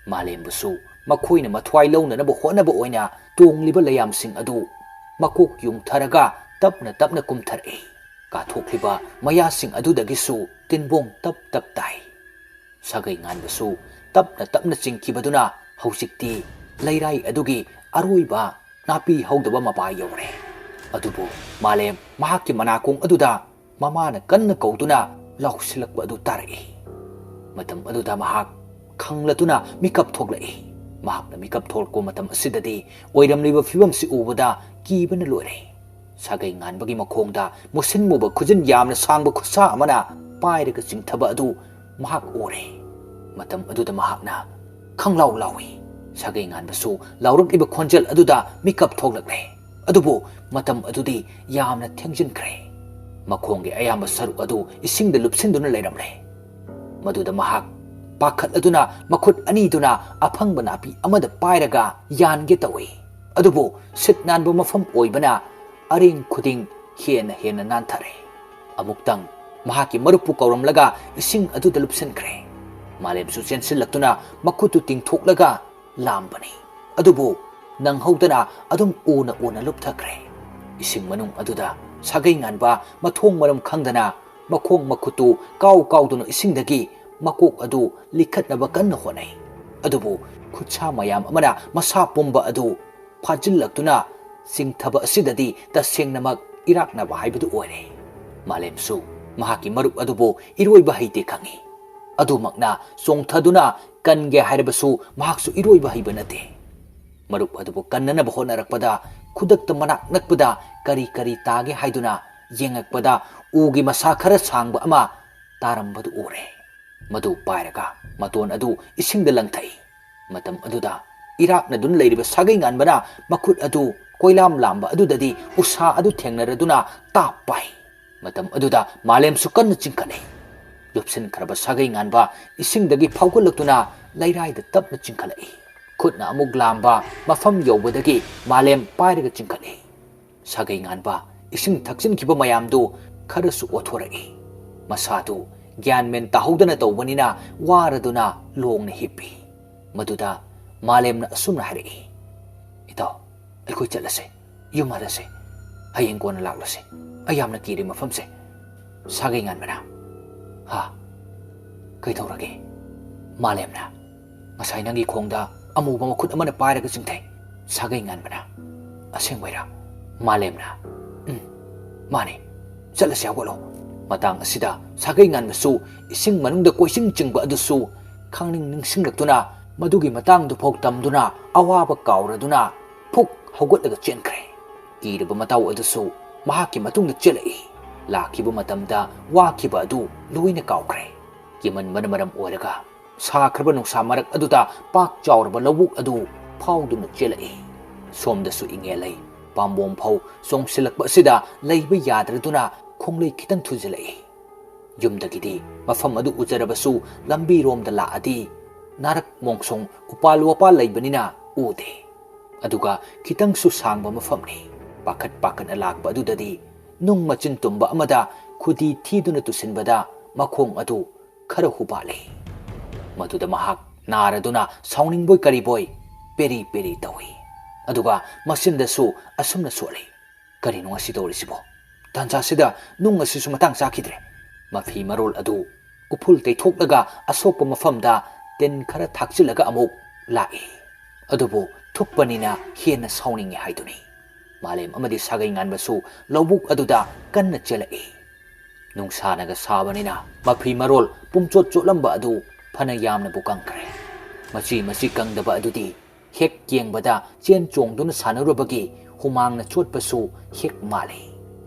ꯃꯥꯂꯦꯝꯕꯨꯁꯨ ꯃꯈꯣꯏꯅ ꯃꯊ꯭ꯋꯥꯏ ꯂꯧꯅꯅꯕ ꯍꯣꯠꯅꯕ ꯑꯣꯏꯅ ꯇꯣꯡꯂꯤꯕ ꯂꯩꯌꯥꯝꯁꯤꯡ ꯑꯗꯨ ꯃꯀꯣꯛ ꯌꯨꯡꯊꯔꯒ ꯇꯞꯅ ꯇꯞꯅ ꯀꯨꯝꯊꯔꯛꯏ꯫ ꯀꯥꯊꯣꯛꯂꯤꯕ ꯃꯌꯥꯁꯤꯡ ꯑꯗꯨꯗꯒꯤꯁꯨ ꯇꯤꯟꯕꯣꯡ ꯇꯞ ꯇꯞ ꯇꯥꯏ꯫ ꯁꯥꯒꯩ ꯉꯥꯟꯕꯁꯨ ꯇꯞꯅ ꯇꯞꯅ ꯆꯤꯡꯈꯤꯕꯗꯨꯅ ꯍꯧꯖꯤꯛꯇꯤ ꯂꯩꯔꯥꯏ ꯑꯗꯨꯒꯤ ꯑꯔꯣꯏꯕ ꯅꯥꯄꯤ ꯍꯧꯗꯕ ꯃꯄꯥ ꯌꯧꯔꯦ꯫ ꯑꯗꯨꯕꯨ ꯃꯥꯂꯦꯝ ꯃꯍꯥꯛꯀꯤ ꯃꯅꯥꯀꯣꯡ ꯑꯗꯨꯗ ꯃꯃꯥꯅ ꯀꯟꯅ ꯀꯧꯗꯨꯅ ꯂꯥꯎꯁꯤꯜꯂꯛꯄ ꯑꯗꯨ ꯇꯥꯔꯛꯏ꯫ ꯃꯇꯝ ꯑꯗꯨꯗ ꯃꯍꯥꯛ ꯈꯪꯂꯗꯨꯅ ꯃꯤꯀꯞ ꯊꯣꯛꯂꯛꯏ꯫ ꯃꯍꯥꯛꯅ ꯃꯤꯀꯞ ꯊꯣꯛꯂꯛꯄ ꯃꯇꯝ ꯑꯁꯤꯗꯗꯤ ꯑꯣꯏꯔꯝꯂꯤꯕ ꯐꯤꯕꯝꯁꯤ ꯎꯕꯗ ꯀꯤꯕꯅ ꯂꯣꯏꯔꯦ꯫ ꯁꯥꯒꯩ ꯉꯥꯟꯕꯒꯤ ꯃꯈꯣꯡꯗ ꯃꯨꯁꯤꯟ ꯃꯨꯕ ꯈꯨꯖꯤꯟ ꯌꯥꯝꯅ ꯁꯥꯡꯕ ꯈꯨꯠꯁꯥ ꯑꯃꯅ ꯄꯥꯏꯔꯒ ꯆꯤꯡꯊꯕ ꯑꯗꯨ ꯃꯍꯥꯛ ꯎꯔꯦ꯫ ꯃꯇꯝ ꯑꯗꯨꯗ ꯃꯍꯥꯛꯅ ꯈꯪꯂꯥꯎ ꯂꯥꯎꯏ꯫ ꯁꯥꯒꯩ ꯉꯥꯟꯕꯁꯨ ꯂꯥꯎꯔꯛꯂꯤꯕ ꯈꯣꯟꯖꯦꯜ ꯑꯗꯨꯗ ꯃꯤꯀꯞ ꯊꯣꯛꯂꯛꯂꯦ꯫ ꯑꯗꯨꯕꯨ ꯃꯇꯝ ꯑꯗꯨꯗꯤ ꯌꯥꯝꯅ ꯊꯦꯡꯖꯤꯟꯈ꯭ꯔꯦ꯫ ꯃꯈꯣꯡꯒꯤ ꯑꯌꯥꯝꯕ ꯁꯔꯨꯛ ꯑꯗꯨ ꯏꯁꯤꯡꯗ ꯂꯨꯞꯁꯤꯟꯗꯨꯅ ꯂꯩꯔꯝꯂꯦ꯫ ꯃꯗꯨꯗ ꯃꯍꯥꯛ ꯄꯥꯈꯠꯂꯗꯨꯅ ꯃꯈꯨꯠ ꯑꯅꯤꯗꯨꯅ ꯑꯐꯪꯕ ꯅꯥꯄꯤ ꯑꯃꯗ ꯄꯥꯏꯔꯒ ꯌꯥꯟꯒꯦ ꯇꯧꯏ꯫ ꯑꯗꯨꯕꯨ ꯁꯤꯠ ꯅꯥꯟꯕ ꯃꯐꯝ ꯑꯣꯏꯕꯅ ꯑꯔꯦꯡ ꯈꯨꯗꯤꯡ ꯍꯦꯟꯅ ꯍꯦꯟꯅ ꯅꯥꯟꯊꯔꯦ꯫ ꯑꯃꯨꯛꯇꯪ ꯃꯍꯥꯛꯀꯤ ꯃꯔꯨꯞꯄꯨ ꯀꯧꯔꯝꯂꯒ ꯏꯁꯤꯡ ꯑꯗꯨꯗ ꯂꯨꯞꯁꯤꯟꯈ꯭ꯔꯦ꯫ ꯃꯥꯂꯦꯝꯁꯨ ꯆꯦꯟꯁꯤꯜꯂꯛꯇꯨꯅ ꯃꯈꯨꯠꯇꯨ ꯇꯤꯡꯊꯣꯛꯂꯒ ꯂꯥꯝꯕꯅꯤ꯫ ꯑꯗꯨꯕꯨ ꯅꯪꯍꯧꯗꯅ ꯑꯗꯨꯝ ꯎꯅ ꯎꯅ ꯂꯨꯞꯊꯈ꯭ꯔꯦ꯫ ꯏꯁꯤꯡ ꯃꯅꯨꯡ ꯑꯗꯨꯗ ꯁꯥꯒꯩ ꯉꯥꯟꯕ ꯃꯊꯣꯡ ꯃꯔꯝ ꯈꯪꯗꯅ ꯃꯈꯣꯡ ꯃꯈꯨꯠꯇꯨ ꯀꯥꯎ ꯀꯥꯎꯗꯨꯅ ꯏꯁꯤꯡꯗꯒꯤ ꯃꯀꯣꯛ ꯑꯗꯨ ꯂꯤꯈꯠꯅꯕ ꯀꯟꯅ ꯍꯣꯠꯅꯩ꯫ ꯑꯗꯨꯕꯨ ꯈꯨꯠꯁꯥ ꯃꯌꯥꯝ ꯑꯃꯅ ꯃꯁꯥ ꯄꯨꯝꯕ ꯑꯗꯨ ꯐꯥꯖꯤꯜꯂꯛꯇꯨꯅ ꯆꯤꯡꯊꯕ ꯑꯁꯤꯗꯗꯤ ꯇꯁꯦꯡꯅꯃꯛ ꯏꯔꯥꯛꯅꯕ ꯍꯥꯏꯕꯗꯨ ꯑꯣꯏꯔꯦ꯫ ꯃꯥꯂꯦꯝꯁꯨ ꯃꯍꯥꯛꯀꯤ ꯃꯔꯨꯞ ꯑꯗꯨꯕꯨ ꯏꯔꯣꯏꯕ ꯍꯩꯇꯦ ꯈꯪꯏ꯫ ꯑꯗꯨꯃꯛꯅ ꯆꯣꯡꯊꯗꯨꯅ ꯀꯟꯒꯦ ꯍꯥꯏꯔꯕꯁꯨ ꯃꯍꯥꯛꯁꯨ ꯏꯔꯣꯏꯕ ꯍꯩꯕ ꯅꯠꯇꯦ꯫ ꯃꯔꯨꯞ ꯑꯗꯨꯕꯨ ꯀꯟꯅꯅꯕ ꯍꯣꯠꯅꯔꯛꯄꯗ ꯈꯨꯗꯛꯇ ꯃꯅꯥꯛ ꯅꯛꯄꯗ ꯀꯔꯤ ꯀꯔꯤ ꯇꯥꯒꯦ ꯍꯥꯏꯗꯨꯅ ꯌꯦꯡꯉꯛꯄꯗ ꯎꯒꯤ ꯃꯁꯥ ꯈꯔ ꯁꯥꯡꯕ ꯑꯃ ꯇꯥꯔꯝꯕꯗꯨ ꯎꯔꯦ꯫ ꯃꯗꯨ ꯄꯥꯏꯔꯒ ꯃꯇꯣꯟ ꯑꯗꯨ ꯏꯁꯤꯡꯗ ꯂꯪꯊꯩ꯫ ꯃꯇꯝ ꯑꯗꯨꯗ ꯏꯔꯥꯛꯅꯗꯨꯅ ꯂꯩꯔꯤꯕ ꯁꯥꯒꯩ ꯉꯥꯟꯕꯅ ꯃꯈꯨꯠ ꯑꯗꯨ ꯀꯣꯏꯂꯥꯝ ꯂꯥꯝꯕ ꯑꯗꯨꯗꯗꯤ ꯎꯁꯥ ꯑꯗꯨ ꯊꯦꯡꯅꯔꯗꯨꯅ ꯇꯥꯞ ꯄꯥꯏ꯫ ꯃꯇꯝ ꯑꯗꯨꯗ ꯃꯥꯂꯦꯝꯁꯨ ꯀꯟꯅ ꯆꯤꯡꯈꯠꯂꯤ꯫ ꯂꯨꯞꯁꯤꯟꯈ꯭ꯔꯕ ꯁꯥꯒꯩ ꯉꯥꯟꯕ ꯏꯁꯤꯡꯗꯒꯤ ꯐꯥꯎꯒꯠꯂꯛꯇꯨꯅ ꯂꯩꯔꯥꯏꯗ ꯇꯞꯅ ꯆꯤꯡꯈꯠꯂꯛꯏ꯫ ꯈꯨꯠꯅ ꯑꯃꯨꯛ ꯂꯥꯝꯕ ꯃꯐꯝ ꯌꯧꯕꯗꯒꯤ ꯃꯥꯂꯦꯝ ꯄꯥꯏꯔꯒ ꯆꯤꯡꯈꯠꯂꯤ꯫ ꯁꯥꯒꯩ ꯉꯥꯟꯕ ꯏꯁꯤꯡ ꯊꯛꯆꯤꯟꯈꯤꯕ ꯃꯌꯥꯝꯗꯨ ꯈꯔꯁꯨ ꯑꯣꯊꯣꯔꯛꯏ꯫ ꯃꯁꯥꯗꯨ ꯒ꯭ꯌꯥꯟ ꯃꯦꯟ ꯇꯥꯍꯧꯗꯅ ꯇꯧꯕꯅꯤꯅ ꯋꯥꯔꯗꯨꯅ ꯂꯣꯡꯅ ꯍꯤꯞꯄꯤ꯫ ꯃꯗꯨꯗ ꯃꯥꯂꯦꯝꯅ ꯑꯁꯨꯝꯅ ꯍꯥꯏꯔꯛꯏ, "ꯏꯇꯥꯎ, ꯑꯩꯈꯣꯏ ꯆꯠꯂꯁꯦ, ꯌꯨꯝ ꯍꯜꯂꯁꯦ, ꯍꯌꯦꯡ ꯀꯣꯟꯅ ꯂꯥꯛꯂꯁꯦ꯫ ꯑꯩ ꯌꯥꯝꯅ ꯀꯤꯔꯦ ꯃꯐꯝꯁꯦ꯫" ꯁꯥꯒꯩ ꯉꯥꯟꯕꯅ, "ꯍꯥ? ꯀꯩꯗꯧꯔꯒꯦ?" ꯃꯥꯂꯦꯝꯅ, "ꯉꯁꯥꯏ ꯅꯪꯒꯤ ꯈꯣꯡꯗ ꯑꯃꯨꯕ ꯃꯈꯨꯠ ꯑꯃꯅ ꯄꯥꯏꯔꯒ ꯆꯤꯡꯊꯩ꯫" ꯁꯥꯒꯩ ꯉꯥꯟꯕꯅ, "ꯑꯁꯦꯡꯕꯩꯔꯥ?" ꯃꯥꯂꯦꯝꯅ, "ꯎꯝ, ꯃꯥꯅꯦ꯫ ꯆꯠꯂꯁꯤ, ꯍꯧꯒꯠꯂꯣ꯫" ꯃꯇꯥꯡ ꯑꯁꯤꯗ ꯁꯥꯒꯩ ꯉꯥꯟꯕꯁꯨ ꯏꯁꯤꯡ ꯃꯅꯨꯡꯗ ꯀꯣꯏꯆꯤꯡ ꯆꯤꯡꯕ ꯑꯗꯨꯁꯨ ꯈꯪꯅꯤꯡ ꯅꯤꯡꯁꯤꯡꯂꯛꯇꯨꯅ ꯃꯗꯨꯒꯤ ꯃꯇꯥꯡꯗꯨꯐꯥꯎ ꯇꯝꯗꯨꯅ ꯑꯋꯥꯕ ꯀꯥꯎꯔꯗꯨꯅ ꯐꯨꯛ ꯍꯧꯒꯠꯂꯒ ꯆꯦꯟꯈ꯭ꯔꯦ꯫ ꯀꯤꯔꯕ ꯃꯇꯥꯎ ꯑꯗꯨꯁꯨ ꯃꯍꯥꯛꯀꯤ ꯃꯇꯨꯡꯗ ꯆꯦꯜꯂꯛꯏ꯫ ꯂꯥꯛꯈꯤꯕ ꯃꯇꯝꯗ ꯋꯥꯈꯤꯕ ꯑꯗꯨ ꯂꯣꯏꯅ ꯀꯥꯎꯈ꯭ꯔꯦ꯫ ꯀꯤꯃꯟꯕꯅ ꯃꯔꯝ ꯑꯣꯏꯔꯒ ꯁꯥꯈ꯭ꯔꯕ ꯅꯨꯡꯁꯥ ꯃꯔꯛ ꯑꯗꯨꯗ ꯄꯥꯛ ꯆꯥꯎꯔꯕ ꯂꯧꯕꯨꯛ ꯑꯗꯨ ꯐꯥꯎꯗꯨꯅ ꯆꯦꯜꯂꯛꯏ꯫ ꯁꯣꯝꯗꯁꯨ ꯏꯉꯦꯜ ꯂꯩ꯫ ꯄꯥꯝꯕꯣꯝ ꯐꯥꯎ ꯆꯣꯡꯁꯤꯜꯂꯛꯄ ꯑꯁꯤꯗ ꯂꯩꯕ ꯌꯥꯗ꯭ꯔꯗꯨꯅ ꯈꯣꯡꯂꯩ ꯈꯤꯇꯪ ꯊꯨꯖꯤꯜꯂꯛꯏ꯫ ꯌꯨꯝꯗꯒꯤꯗꯤ ꯃꯐꯝ ꯑꯗꯨ ꯎꯖꯔꯕꯁꯨ ꯂꯝꯕꯤꯔꯣꯝꯗ ꯂꯥꯛꯑꯗꯤ ꯅꯥꯔꯛ ꯃꯣꯡꯁꯣꯡ ꯎꯄꯥꯜ ꯋꯥꯄꯥꯜ ꯂꯩꯕꯅꯤꯅ ꯎꯗꯦ꯫ ꯑꯗꯨꯒ ꯈꯤꯇꯪꯁꯨ ꯁꯥꯡꯕ ꯃꯐꯝꯅꯤ꯫ ꯄꯥꯈꯠ ꯄꯥꯈꯠꯅ ꯂꯥꯛꯄ ꯑꯗꯨꯗꯗꯤ ꯅꯨꯡ ꯃꯆꯤꯟ ꯇꯨꯝꯕ ꯑꯃꯗ ꯈꯨꯗꯤ ꯊꯤꯗꯨꯅ ꯇꯨꯁꯤꯟꯕꯗ ꯃꯈꯣꯡ ꯑꯗꯨ ꯈꯔ ꯍꯨꯕꯥꯠꯂꯤ꯫ ꯃꯗꯨꯗ ꯃꯍꯥꯛ ꯅꯥꯔꯗꯨꯅ ꯁꯥꯎꯅꯤꯡꯕꯣꯏ ꯀꯔꯤꯕꯣꯏ ꯄꯦꯔꯤ ꯄꯦꯔꯤ ꯇꯧꯏ꯫ ꯑꯗꯨꯒ ꯃꯆꯤꯟꯗꯁꯨ ꯑꯁꯨꯝꯅ ꯁꯣꯜꯂꯤ, "ꯀꯔꯤꯅꯣ ꯉꯁꯤ ꯇꯧꯔꯤꯁꯤꯕꯣ? ꯇꯥꯟꯖꯥꯁꯤꯗ ꯅꯨꯡ ꯑꯁꯤꯁꯨ ꯃꯇꯥꯡ ꯆꯥꯈꯤꯗ꯭ꯔꯦ꯫" ꯃꯐꯤ ꯃꯔꯣꯜ ꯑꯗꯨ ꯎꯐꯨꯜ ꯇꯩꯊꯣꯛꯂꯒ ꯑꯁꯣꯛꯄ ꯃꯐꯝꯗ ꯇꯤꯟ ꯈꯔ ꯊꯥꯛꯆꯤꯜꯂꯒ ꯑꯃꯨꯛ ꯂꯥꯛꯏ꯫ ꯑꯗꯨꯕꯨ ꯊꯨꯞꯄꯅꯤꯅ ꯍꯦꯟꯅ ꯁꯥꯎꯅꯤꯡꯉꯤ ꯍꯥꯏꯗꯨꯅꯤ꯫ ꯃꯥꯂꯦꯝ ꯑꯃꯗꯤ ꯁꯥꯒꯩ ꯉꯥꯟꯕꯁꯨ ꯂꯧꯕꯨꯛ ꯑꯗꯨꯗ ꯀꯟꯅ ꯆꯦꯜꯂꯛꯏ꯫ ꯅꯨꯡꯁꯥꯅꯒ ꯁꯥꯕꯅꯤꯅ ꯃꯐꯤ ꯃꯔꯣꯜ ꯄꯨꯝꯆꯣꯠ ꯆꯣꯠꯂꯝꯕ ꯑꯗꯨ ꯐꯅ ꯌꯥꯝꯅꯕꯨ ꯀꯪꯈ꯭ꯔꯦ꯫ ꯃꯆꯤ ꯃꯆꯤ ꯀꯪꯗꯕ ꯑꯗꯨꯗꯤ ꯍꯦꯛ ꯌꯦꯡꯕꯗ ꯆꯦꯟ ꯆꯣꯡꯗꯨꯅ ꯁꯥꯟꯅꯔꯨꯕꯒꯤ ꯍꯨꯃꯥꯡꯅ ꯆꯣꯠꯄꯁꯨ ꯍꯦꯛ ꯃꯥꯜꯂꯤ꯫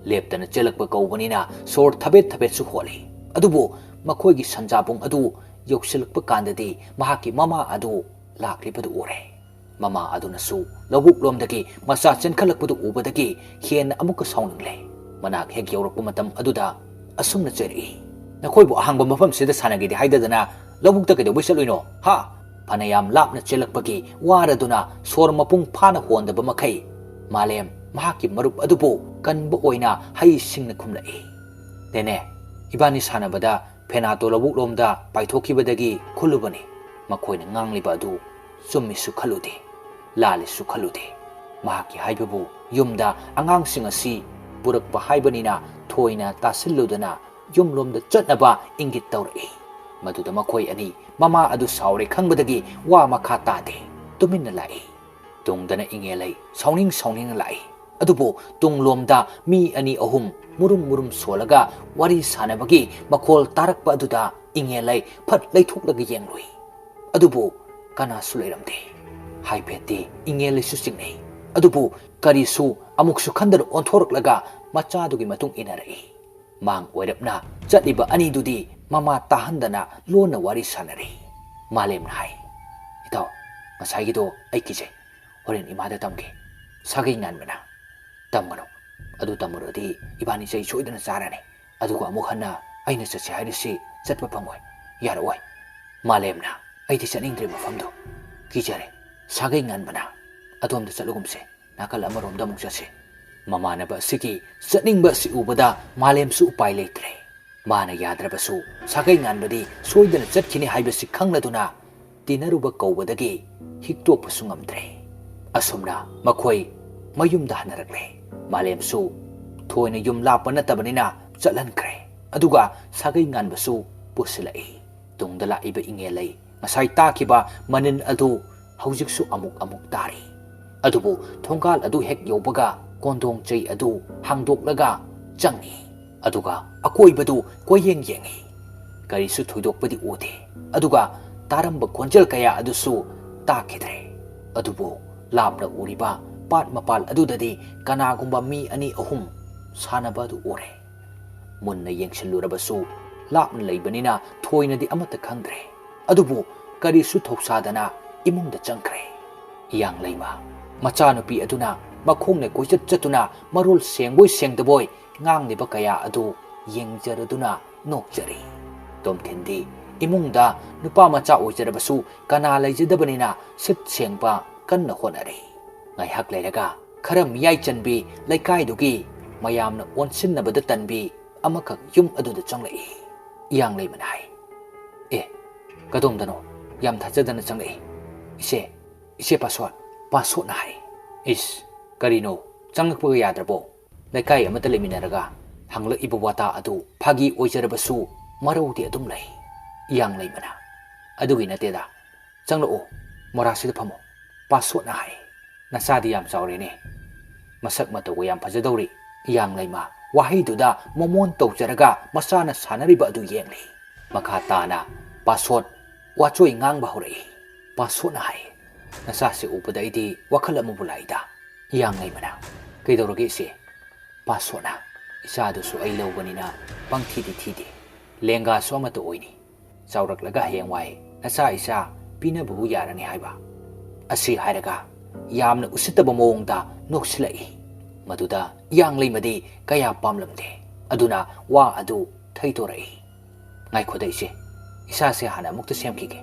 ꯂꯦꯞꯇꯅ ꯆꯦꯜꯂꯛꯄ ꯀꯧꯕꯅꯤꯅ ꯁꯣꯔ ꯊꯕꯦꯠ ꯊꯕꯦꯠꯁꯨ ꯍꯣꯜꯂꯤ꯫ ꯑꯗꯨꯕꯨ ꯃꯈꯣꯏꯒꯤ ꯁꯟꯖꯥꯕꯨꯡ ꯑꯗꯨ ꯌꯧꯁꯤꯜꯂꯛꯄ ꯀꯥꯟꯗꯗꯤ ꯃꯍꯥꯛꯀꯤ ꯃꯃꯥ ꯑꯗꯨ ꯂꯥꯛꯂꯤꯕꯗꯨ ꯎꯔꯦ꯫ ꯃꯃꯥ ꯑꯗꯨꯅꯁꯨ ꯂꯧꯕꯨꯛ ꯂꯣꯝꯗꯒꯤ ꯃꯆꯥ ꯆꯦꯟꯈꯠꯂꯛꯄꯗꯨ ꯎꯕꯗꯒꯤ ꯍꯦꯟꯅ ꯑꯃꯨꯛꯀ ꯁꯥꯎꯅꯤꯡꯂꯦ꯫ ꯃꯅꯥꯛ ꯍꯦꯛ ꯌꯧꯔꯛꯄ ꯃꯇꯝ ꯑꯗꯨꯗ ꯑꯁꯨꯝꯅ ꯆꯩꯔꯛꯏ, "ꯅꯈꯣꯏꯕꯨ ꯑꯍꯥꯡꯕ ꯃꯐꯝꯁꯤꯗ ꯁꯥꯟꯅꯒꯦꯗꯤ ꯍꯥꯏꯗꯗꯅ ꯂꯧꯕꯨꯛꯇ ꯀꯩꯗꯧꯕꯩ ꯆꯠꯂꯨꯏꯅꯣ, ꯍꯥ?" ꯐꯅꯌꯥꯝ ꯂꯥꯞꯅ ꯆꯦꯜꯂꯛꯄꯒꯤ ꯋꯥꯔꯗꯨꯅ ꯁꯣꯔ ꯃꯄꯨꯡ ꯐꯥꯅ ꯍꯣꯟꯗꯕ ꯃꯈꯩ ꯃꯥꯂꯦꯝ ꯃꯍꯥꯛꯀꯤ ꯃꯔꯨꯞ ꯑꯗꯨꯕꯨ ꯀꯟꯕ ꯑꯣꯏꯅ ꯍꯩꯁꯤꯡꯅ ꯈꯨꯝꯂꯛꯏ, "ꯅꯦꯅꯦ, ꯏꯕꯥꯅꯤ ꯁꯥꯟꯅꯕꯗ ꯐꯦꯅꯥꯇꯣ ꯂꯧꯕꯨꯛꯂꯣꯝꯗ ꯄꯥꯏꯊꯣꯛꯈꯤꯕꯗꯒꯤ ꯈꯨꯜꯂꯨꯕꯅꯤ꯫ ꯃꯈꯣꯏꯅ ꯉꯥꯡꯂꯤꯕ ꯑꯗꯨ ꯆꯨꯝꯃꯤꯁꯨ ꯈꯜꯂꯨꯗꯦ, ꯂꯥꯜꯂꯤꯁꯨ ꯈꯜꯂꯨꯗꯦ꯫ ꯃꯍꯥꯛꯀꯤ ꯍꯥꯏꯕꯕꯨ ꯌꯨꯝꯗ ꯑꯉꯥꯡꯁꯤꯡ ꯑꯁꯤ ꯄꯨꯔꯛꯄ ꯍꯥꯏꯕꯅꯤꯅ ꯊꯣꯏꯅ ꯇꯥꯁꯤꯜꯂꯨꯗꯅ ꯌꯨꯝꯂꯣꯝꯗ ꯆꯠꯅꯕ ꯏꯪꯒꯤꯠ ꯇꯧꯔꯛꯏ꯫ ꯃꯗꯨꯗ ꯃꯈꯣꯏ ꯑꯅꯤ ꯃꯃꯥ ꯑꯗꯨ ꯁꯥꯎꯔꯦ ꯈꯪꯕꯗꯒꯤ ꯋꯥ ꯃꯈꯥ ꯇꯥꯗꯦ, ꯇꯨꯃꯤꯟꯅ ꯂꯥꯛꯏ꯫ ꯇꯨꯡꯗꯅ ꯏꯉꯦꯂꯩ ꯁꯥꯎꯅꯤꯡ ꯁꯥꯎꯅꯤꯡꯅ ꯂꯥꯛꯏ꯫ ꯑꯗꯨꯕꯨ ꯇꯨꯡꯂꯣꯝꯗ ꯃꯤ ꯑꯅꯤ ꯑꯍꯨꯝ ꯃꯨꯔꯨꯝ ꯃꯨꯔꯨꯝ ꯁꯣꯜꯂꯒ ꯋꯥꯔꯤ ꯁꯥꯟꯅꯕꯒꯤ ꯃꯈꯣꯜ ꯇꯥꯔꯛꯄ ꯑꯗꯨꯗ ꯏꯉꯦꯂꯩ ꯐꯠ ꯂꯩꯊꯣꯛꯂꯒ ꯌꯦꯡꯂꯨꯏ꯫ ꯑꯗꯨꯕꯨ ꯀꯅꯥꯁꯨ ꯂꯩꯔꯝꯗꯦ꯫ ꯍꯥꯏꯐꯦꯠꯇꯤ ꯏꯉꯦꯂꯩꯁꯨ ꯆꯤꯡꯅꯩ꯫ ꯑꯗꯨꯕꯨ ꯀꯔꯤꯁꯨ ꯑꯃꯨꯛꯁꯨ ꯈꯟꯗꯅ ꯑꯣꯟꯊꯣꯔꯛꯂꯒ ꯃꯆꯥꯗꯨꯒꯤ ꯃꯇꯨꯡ ꯏꯟꯅꯔꯛꯏ꯫ ꯃꯥꯡ ꯑꯣꯏꯔꯞꯅ ꯆꯠꯂꯤꯕ ꯑꯅꯤꯗꯨꯗꯤ ꯃꯃꯥ ꯇꯥꯍꯟꯗꯅ ꯂꯣꯟꯅ ꯋꯥꯔꯤ ꯁꯥꯟꯅꯔꯤ꯫ ꯃꯥꯂꯦꯝꯅ ꯍꯥꯏ, "ꯏꯇꯥꯎ, ꯉꯁꯥꯏꯒꯤꯗꯣ ꯑꯩ ꯀꯤꯖꯩ꯫ ꯍꯣꯔꯦꯟ ꯏꯃꯥꯗ ꯇꯝꯒꯦ꯫ ꯁꯥꯒꯩ ꯉꯥꯟꯕꯅ ꯇꯝꯒꯅꯨ꯫ ꯑꯗꯨ ꯇꯝꯃꯨꯔꯗꯤ ꯏꯕꯥꯅꯤ ꯆꯩ ꯁꯣꯏꯗꯅ ꯆꯥꯔꯅꯤ꯫ ꯑꯗꯨꯒ ꯑꯃꯨꯛ ꯍꯟꯅ ꯑꯩꯅ ꯆꯠꯁꯦ ꯍꯥꯏꯔꯤꯁꯤ ꯆꯠꯄ ꯐꯪꯉꯣꯏ꯫ ꯌꯥꯔꯛꯑꯣꯏ꯫ ꯃꯥꯂꯦꯝꯅ, ꯑꯩꯗꯤ ꯆꯠꯅꯤꯡꯗ꯭ꯔꯦ ꯃꯐꯝꯗꯣ꯫ ꯀꯤꯖꯔꯦ꯫ ꯁꯥꯒꯩ ꯉꯥꯟꯕꯅ ꯑꯗꯣꯝꯗ ꯆꯠꯂꯨꯒꯨꯝꯁꯦ꯫ ꯅꯥꯀꯜ ꯑꯃꯔꯣꯝꯗ ꯑꯃꯨꯛ ꯆꯠꯁꯤ꯫" ꯃꯃꯥꯟꯅꯕ ꯑꯁꯤꯒꯤ ꯆꯠꯅꯤꯡꯕ ꯑꯁꯤ ꯎꯕꯗ ꯃꯥꯂꯦꯝꯁꯨ ꯎꯄꯥꯏ ꯂꯩꯇ꯭ꯔꯦ꯫ ꯃꯥꯅ ꯌꯥꯗ꯭ꯔꯕꯁꯨ ꯁꯥꯒꯩ ꯉꯥꯟꯕꯗꯤ ꯁꯣꯏꯗꯅ ꯆꯠꯈꯤꯅꯤ ꯍꯥꯏꯕꯁꯤ ꯈꯪꯂꯗꯨꯅ ꯇꯤꯟꯅꯔꯨꯕ ꯀꯧꯕꯗꯒꯤ ꯍꯤꯛꯇꯣꯛꯄꯁꯨ ꯉꯝꯗ꯭ꯔꯦ꯫ ꯑꯁꯨꯝꯅ ꯃꯈꯣꯏ ꯃꯌꯨꯝꯗ ꯍꯟꯅꯔꯛꯂꯦ꯫ ꯃꯥꯂꯦꯝꯁꯨ ꯊꯣꯏꯅ ꯌꯨꯝ ꯂꯥꯞꯄ ꯅꯠꯇꯕꯅꯤꯅ ꯆꯠꯍꯟꯈ꯭ꯔꯦ꯫ ꯑꯗꯨꯒ ꯁꯥꯒꯩ ꯉꯥꯟꯕꯁꯨ ꯄꯨꯁꯤꯜꯂꯛꯏ꯫ ꯇꯨꯡꯗ ꯂꯥꯛꯏꯕ ꯏꯉꯦꯜꯂꯩ ꯉꯁꯥꯏ ꯇꯥꯈꯤꯕ ꯃꯅꯤꯟ ꯑꯗꯨ ꯍꯧꯖꯤꯛꯁꯨ ꯑꯃꯨꯛ ꯑꯃꯨꯛ ꯇꯥꯔꯤ꯫ ꯑꯗꯨꯕꯨ ꯊꯣꯡꯒꯥꯜ ꯑꯗꯨ ꯍꯦꯛ ꯌꯧꯕꯒ ꯀꯣꯟꯗꯣꯡ ꯆꯩ ꯑꯗꯨ ꯍꯥꯡꯗꯣꯛꯂꯒ ꯆꯪꯉꯤ꯫ ꯑꯗꯨꯒ ꯑꯀꯣꯏꯕꯗꯨ ꯀꯣꯏꯌꯦꯡ ꯌꯦꯡꯉꯤ꯫ ꯀꯔꯤꯁꯨ ꯊꯣꯏꯗꯣꯛꯄꯗꯤ ꯎꯗꯦ꯫ ꯑꯗꯨꯒ ꯇꯥꯔꯝꯕ ꯈꯣꯟꯖꯦꯜ ꯀꯌꯥ ꯑꯗꯨꯁꯨ ꯇꯥꯈꯤꯗ꯭ꯔꯦ꯫ ꯑꯗꯨꯕꯨ ꯂꯥꯞꯅ ꯎꯔꯤꯕ ꯄꯥꯠ ꯃꯄꯥꯜ ꯑꯗꯨꯗꯗꯤ ꯀꯅꯥꯒꯨꯝꯕ ꯃꯤ ꯑꯅꯤ ꯑꯍꯨꯝ ꯁꯥꯟꯅꯕ ꯑꯗꯨ ꯎꯔꯦ꯫ ꯃꯨꯟꯅ ꯌꯦꯡꯁꯤꯜꯂꯨꯔꯕꯁꯨ ꯂꯥꯞꯅ ꯂꯩꯕꯅꯤꯅ ꯊꯣꯏꯅꯗꯤ ꯑꯃꯠꯇ ꯈꯪꯗ꯭ꯔꯦ꯫ ꯑꯗꯨꯕꯨ ꯀꯔꯤꯁꯨ ꯊꯧꯁꯥꯗꯅ ꯏꯃꯨꯡꯗ ꯆꯪꯈ꯭ꯔꯦ꯫ ꯏꯌꯥꯡꯂꯩꯃ, ꯃꯆꯥꯅꯨꯄꯤ ꯑꯗꯨꯅ ꯃꯈꯣꯡꯅ ꯀꯣꯏꯆꯠ ꯆꯠꯇꯨꯅ ꯃꯔꯣꯜ ꯁꯦꯡꯕꯣꯏ ꯁꯦꯡꯗꯕꯣꯏ ꯉꯥꯡꯂꯤꯕ ꯀꯌꯥ ꯑꯗꯨ ꯌꯦꯡꯖꯔꯗꯨꯅ ꯅꯣꯛꯆꯔꯤ꯫ ꯇꯣꯝꯊꯤꯟꯗꯤ ꯏꯃꯨꯡꯗ ꯅꯨꯄꯥ ꯃꯆꯥ ꯑꯣꯏꯖꯔꯕꯁꯨ ꯀꯅꯥ ꯂꯩꯖꯗꯕꯅꯤꯅ ꯁꯤꯠ ꯁꯦꯡꯕ ꯀꯟꯅ ꯍꯣꯠꯅꯔꯤ꯫ ꯉꯥꯏꯍꯥꯛ ꯂꯩꯔꯒ ꯈꯔ ꯃꯤꯌꯥꯏ ꯆꯟꯕꯤ ꯂꯩꯀꯥꯏꯗꯨꯒꯤ ꯃꯌꯥꯝꯅ ꯑꯣꯟꯁꯤꯟꯅꯕꯗ ꯇꯟꯕꯤ ꯑꯃꯈꯛ ꯌꯨꯝ ꯑꯗꯨꯗ ꯆꯪꯂꯛꯏ꯫ ꯏꯌꯥꯡꯂꯩꯃꯅ ꯍꯥꯏ, "ꯑꯦ, ꯀꯗꯣꯝꯗꯅꯣ? ꯌꯥꯝ ꯊꯥꯖꯗꯅ ꯆꯪꯂꯛꯏ꯫ ꯏꯆꯦ, ꯏꯆꯦ ꯄꯥꯁꯣꯠ꯫" ꯄꯥꯁꯣꯠꯅ ꯍꯥꯏ, "ꯏꯁ, ꯀꯔꯤꯅꯣ? ꯆꯪꯂꯛꯄꯒ ꯌꯥꯗ꯭ꯔꯕꯣ? ꯂꯩꯀꯥꯏ ꯑꯃꯠꯇ ꯂꯩꯃꯤꯟꯅꯔꯒ ꯍꯪꯂꯛꯏꯕ ꯋꯥꯇꯥ ꯑꯗꯨ ꯐꯥꯒꯤ ꯑꯣꯏꯖꯔꯕꯁꯨ ꯃꯔꯧꯗꯤ ꯑꯗꯨꯝ ꯂꯩ꯫" ꯏꯌꯥꯡꯂꯩꯃꯅ, "ꯑꯗꯨꯒꯤ ꯅꯠꯇꯦꯗ, ꯆꯪꯂꯛꯑꯣ, ꯃꯣꯔꯥꯁꯤꯗ ꯐꯝꯃꯣ꯫" ꯄꯥꯁꯣꯠꯅ ꯍꯥꯏ, "ꯅꯆꯥꯗꯤ ꯌꯥꯝ ꯆꯥꯎꯔꯦꯅꯦ, ꯃꯁꯛ ꯃꯇꯧꯒ ꯌꯥꯝ ꯐꯖꯗꯧꯔꯤ꯫" ꯏꯌꯥꯡꯂꯩꯃ ꯋꯥꯍꯩꯗꯨꯗ ꯃꯣꯃꯣꯟ ꯇꯧꯖꯔꯒ ꯃꯆꯥꯅ ꯁꯥꯟꯅꯔꯤꯕ ꯑꯗꯨ ꯌꯦꯡꯂꯤ꯫ ꯃꯈꯥ ꯇꯥꯅ ꯄꯥꯁꯣꯠ ꯋꯥꯆꯣꯏ ꯉꯥꯡꯕ ꯍꯧꯔꯛꯏ꯫ ꯄꯥꯁꯣꯠꯅ ꯍꯥꯏ, "ꯅꯆꯥꯁꯤ ꯎꯕꯗ ꯑꯩꯗꯤ ꯋꯥꯈꯜ ꯑꯃꯕꯨ ꯂꯥꯛꯏꯗ꯫" ꯏꯌꯥꯡꯂꯩꯃꯅ, "ꯀꯩꯗꯧꯔꯒꯦ ꯏꯆꯦ?" ꯄꯥꯁꯣꯠꯅ, "ꯏꯆꯥꯗꯨꯁꯨ ꯑꯩ ꯂꯧꯕꯅꯤꯅ ꯄꯪꯊꯤꯗꯤ ꯊꯤꯗꯦ, ꯂꯦꯡꯒꯥꯁꯨ ꯑꯃꯠꯇ ꯑꯣꯏꯅꯤ꯫ ꯆꯥꯎꯔꯛꯂꯒ ꯍꯌꯦꯡꯋꯥꯏ ꯅꯆꯥ ꯏꯆꯥ ꯄꯤꯅꯕꯕꯨ ꯌꯥꯔꯅꯤ ꯍꯥꯏꯕ꯫" ꯑꯁꯤ ꯍꯥꯏꯔꯒ ꯌꯥꯝꯅ ꯎꯁꯤꯠꯇꯕ ꯃꯑꯣꯡꯗ ꯅꯣꯛꯁꯤꯜꯂꯛꯏ꯫ ꯃꯗꯨꯗ ꯏꯌꯥꯡꯂꯩꯃꯗꯤ ꯀꯌꯥ ꯄꯥꯝꯂꯝꯗꯦ꯫ ꯑꯗꯨꯅ ꯋꯥ ꯑꯗꯨ ꯊꯩꯗꯣꯔꯛꯏ꯫ "ꯉꯥꯏꯈꯣꯗ ꯏꯆꯦ, ꯏꯁꯥꯁꯦ ꯍꯥꯟꯅ ꯑꯃꯨꯛꯇ ꯁꯦꯝꯈꯤꯒꯦ꯫"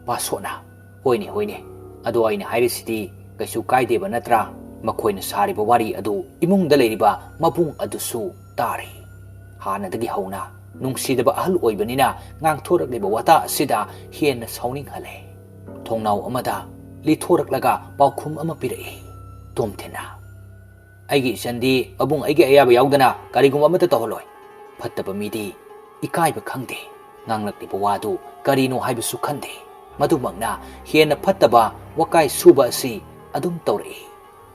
ꯄꯥꯁꯣꯠꯅ, "ꯍꯣꯏꯅꯦ, ꯍꯣꯏꯅꯦ, ꯑꯗꯣ ꯑꯩꯅ ꯍꯥꯏꯔꯤꯁꯤꯗꯤ ꯀꯩꯁꯨ ꯀꯥꯏꯗꯦꯕ ꯅꯠꯇ꯭ꯔꯥ?" ꯃꯈꯣꯏꯅ ꯁꯥꯔꯤꯕ ꯋꯥꯔꯤ ꯑꯗꯨ ꯏꯃꯨꯡꯗ ꯂꯩꯔꯤꯕ ꯃꯕꯨꯡ ꯑꯗꯨꯁꯨ ꯇꯥꯔꯤ꯫ ꯍꯥꯟꯅꯗꯒꯤ ꯍꯧꯅ ꯅꯨꯡꯁꯤꯗꯕ ꯑꯍꯜ ꯑꯣꯏꯕꯅꯤꯅ ꯉꯥꯡꯊꯣꯔꯛꯂꯤꯕ ꯋꯥꯇꯥ ꯑꯁꯤꯗ ꯍꯦꯟꯅ ꯁꯥꯎꯅꯤꯡꯍꯜꯂꯦ꯫ ꯊꯣꯡꯅꯥꯎ ꯑꯃꯗ ꯂꯤꯊꯣꯔꯛꯂꯒ ꯄꯥꯎꯈꯨꯝ ꯑꯃ ꯄꯤꯔꯛꯏ꯫ ꯇꯣꯝꯊꯤꯟꯅ, "ꯑꯩꯒꯤ ꯏꯆꯟꯗꯤ ꯃꯕꯨꯡ ꯑꯩꯒꯤ ꯑꯌꯥꯕ ꯌꯥꯎꯗꯅ ꯀꯔꯤꯒꯨꯝꯕ ꯑꯃꯠꯇ ꯇꯧꯍꯜꯂꯣꯏ꯫ ꯐꯠꯇꯕ ꯃꯤꯗꯤ ꯏꯀꯥꯏꯕ ꯈꯪꯗꯦ꯫ ꯉꯥꯡꯂꯛꯂꯤꯕ ꯋꯥꯗꯨ ꯀꯔꯤꯅꯣ ꯍꯥꯏꯕꯁꯨ ꯈꯪꯗꯦ꯫ ꯃꯗꯨꯃꯛꯅ ꯍꯦꯟꯅ ꯐꯠꯇꯕ ꯋꯥꯀꯥꯏ ꯁꯨꯕ ꯑꯁꯤ ꯑꯗꯨꯝ ꯇꯧꯔꯛꯏ꯫"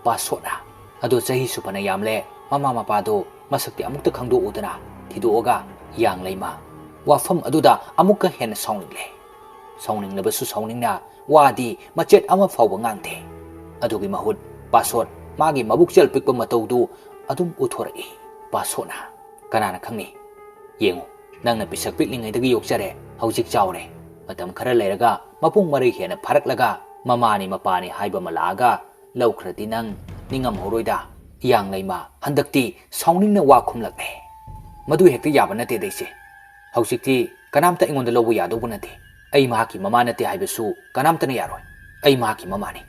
ꯄꯥꯁꯣꯠꯅ, "ꯑꯗꯣ ꯆꯍꯤꯁꯨ ꯐꯅ ꯌꯥꯝꯂꯦ, ꯃꯃꯥ ꯃꯄꯥꯗꯣ ꯃꯁꯛꯇꯤ ꯑꯃꯨꯛꯇ ꯈꯪꯗꯣꯛꯎꯗꯅ" ꯊꯤꯗꯣꯛꯑꯒ ꯏꯌꯥꯡꯂꯩꯃ ꯋꯥꯐꯝ ꯑꯗꯨꯗ ꯑꯃꯨꯛꯀ ꯍꯦꯟꯅ ꯁꯥꯎꯅꯤꯡꯂꯦ꯫ ꯁꯥꯎꯅꯤꯡꯂꯕꯁꯨ ꯁꯥꯎꯅꯤꯡꯅ ꯋꯥꯗꯤ ꯃꯆꯦꯠ ꯑꯃ ꯐꯥꯎꯕ ꯉꯥꯡꯗꯦ꯫ ꯑꯗꯨꯒꯤ ꯃꯍꯨꯠ ꯄꯥꯁꯣꯠ ꯃꯥꯒꯤ ꯃꯕꯨꯛꯆꯦꯜ ꯄꯤꯛꯄ ꯃꯇꯧꯗꯨ ꯑꯗꯨꯝ ꯎꯠꯊꯣꯔꯛꯏ꯫ ꯄꯥꯁꯣꯠꯅ, "ꯀꯅꯥꯅ ꯈꯪꯅꯤ? ꯌꯦꯡꯉꯨ, ꯅꯪꯅ ꯄꯤꯁꯛ ꯄꯤꯛꯂꯤꯉꯩꯗꯒꯤ ꯌꯣꯛꯆꯔꯦ, ꯍꯧꯖꯤꯛ ꯆꯥꯎꯔꯦ꯫ ꯃꯇꯝ ꯈꯔ ꯂꯩꯔꯒ ꯃꯄꯨꯡ ꯃꯔꯩ ꯍꯦꯟꯅ ꯐꯥꯔꯛꯂꯒ ꯃꯃꯥꯅꯤ ꯃꯄꯥꯅꯤ ꯍꯥꯏꯕ ꯑꯃ ꯂꯥꯛꯑꯒ ꯂꯧꯈ꯭ꯔꯗꯤ ꯅꯪ ꯅꯤꯡꯉꯝꯍꯧꯔꯣꯏꯗ꯫ ꯏꯌꯥꯡ ꯂꯩꯃ ꯍꯟꯗꯛꯇꯤ ꯁꯥꯎꯅꯤꯡꯅ ꯋꯥ ꯈꯨꯝꯂꯛꯂꯦ꯫ "ꯃꯗꯨ ꯍꯦꯛꯇ ꯌꯥꯕ ꯅꯠꯇꯦꯗ ꯏꯆꯦ꯫ ꯍꯧꯖꯤꯛꯇꯤ ꯀꯅꯥꯝꯇ ꯑꯩꯉꯣꯟꯗ ꯂꯧꯕ ꯌꯥꯗꯧꯕ ꯅꯠꯇꯦ꯫ ꯑꯩ ꯃꯍꯥꯛꯀꯤ ꯃꯃꯥ ꯅꯠꯇꯦ ꯍꯥꯏꯕꯁꯨ ꯀꯅꯥꯝꯇꯅ ꯌꯥꯔꯣꯏ꯫ ꯑꯩ ꯃꯍꯥꯛꯀꯤ ꯃꯃꯥꯅꯤ꯫"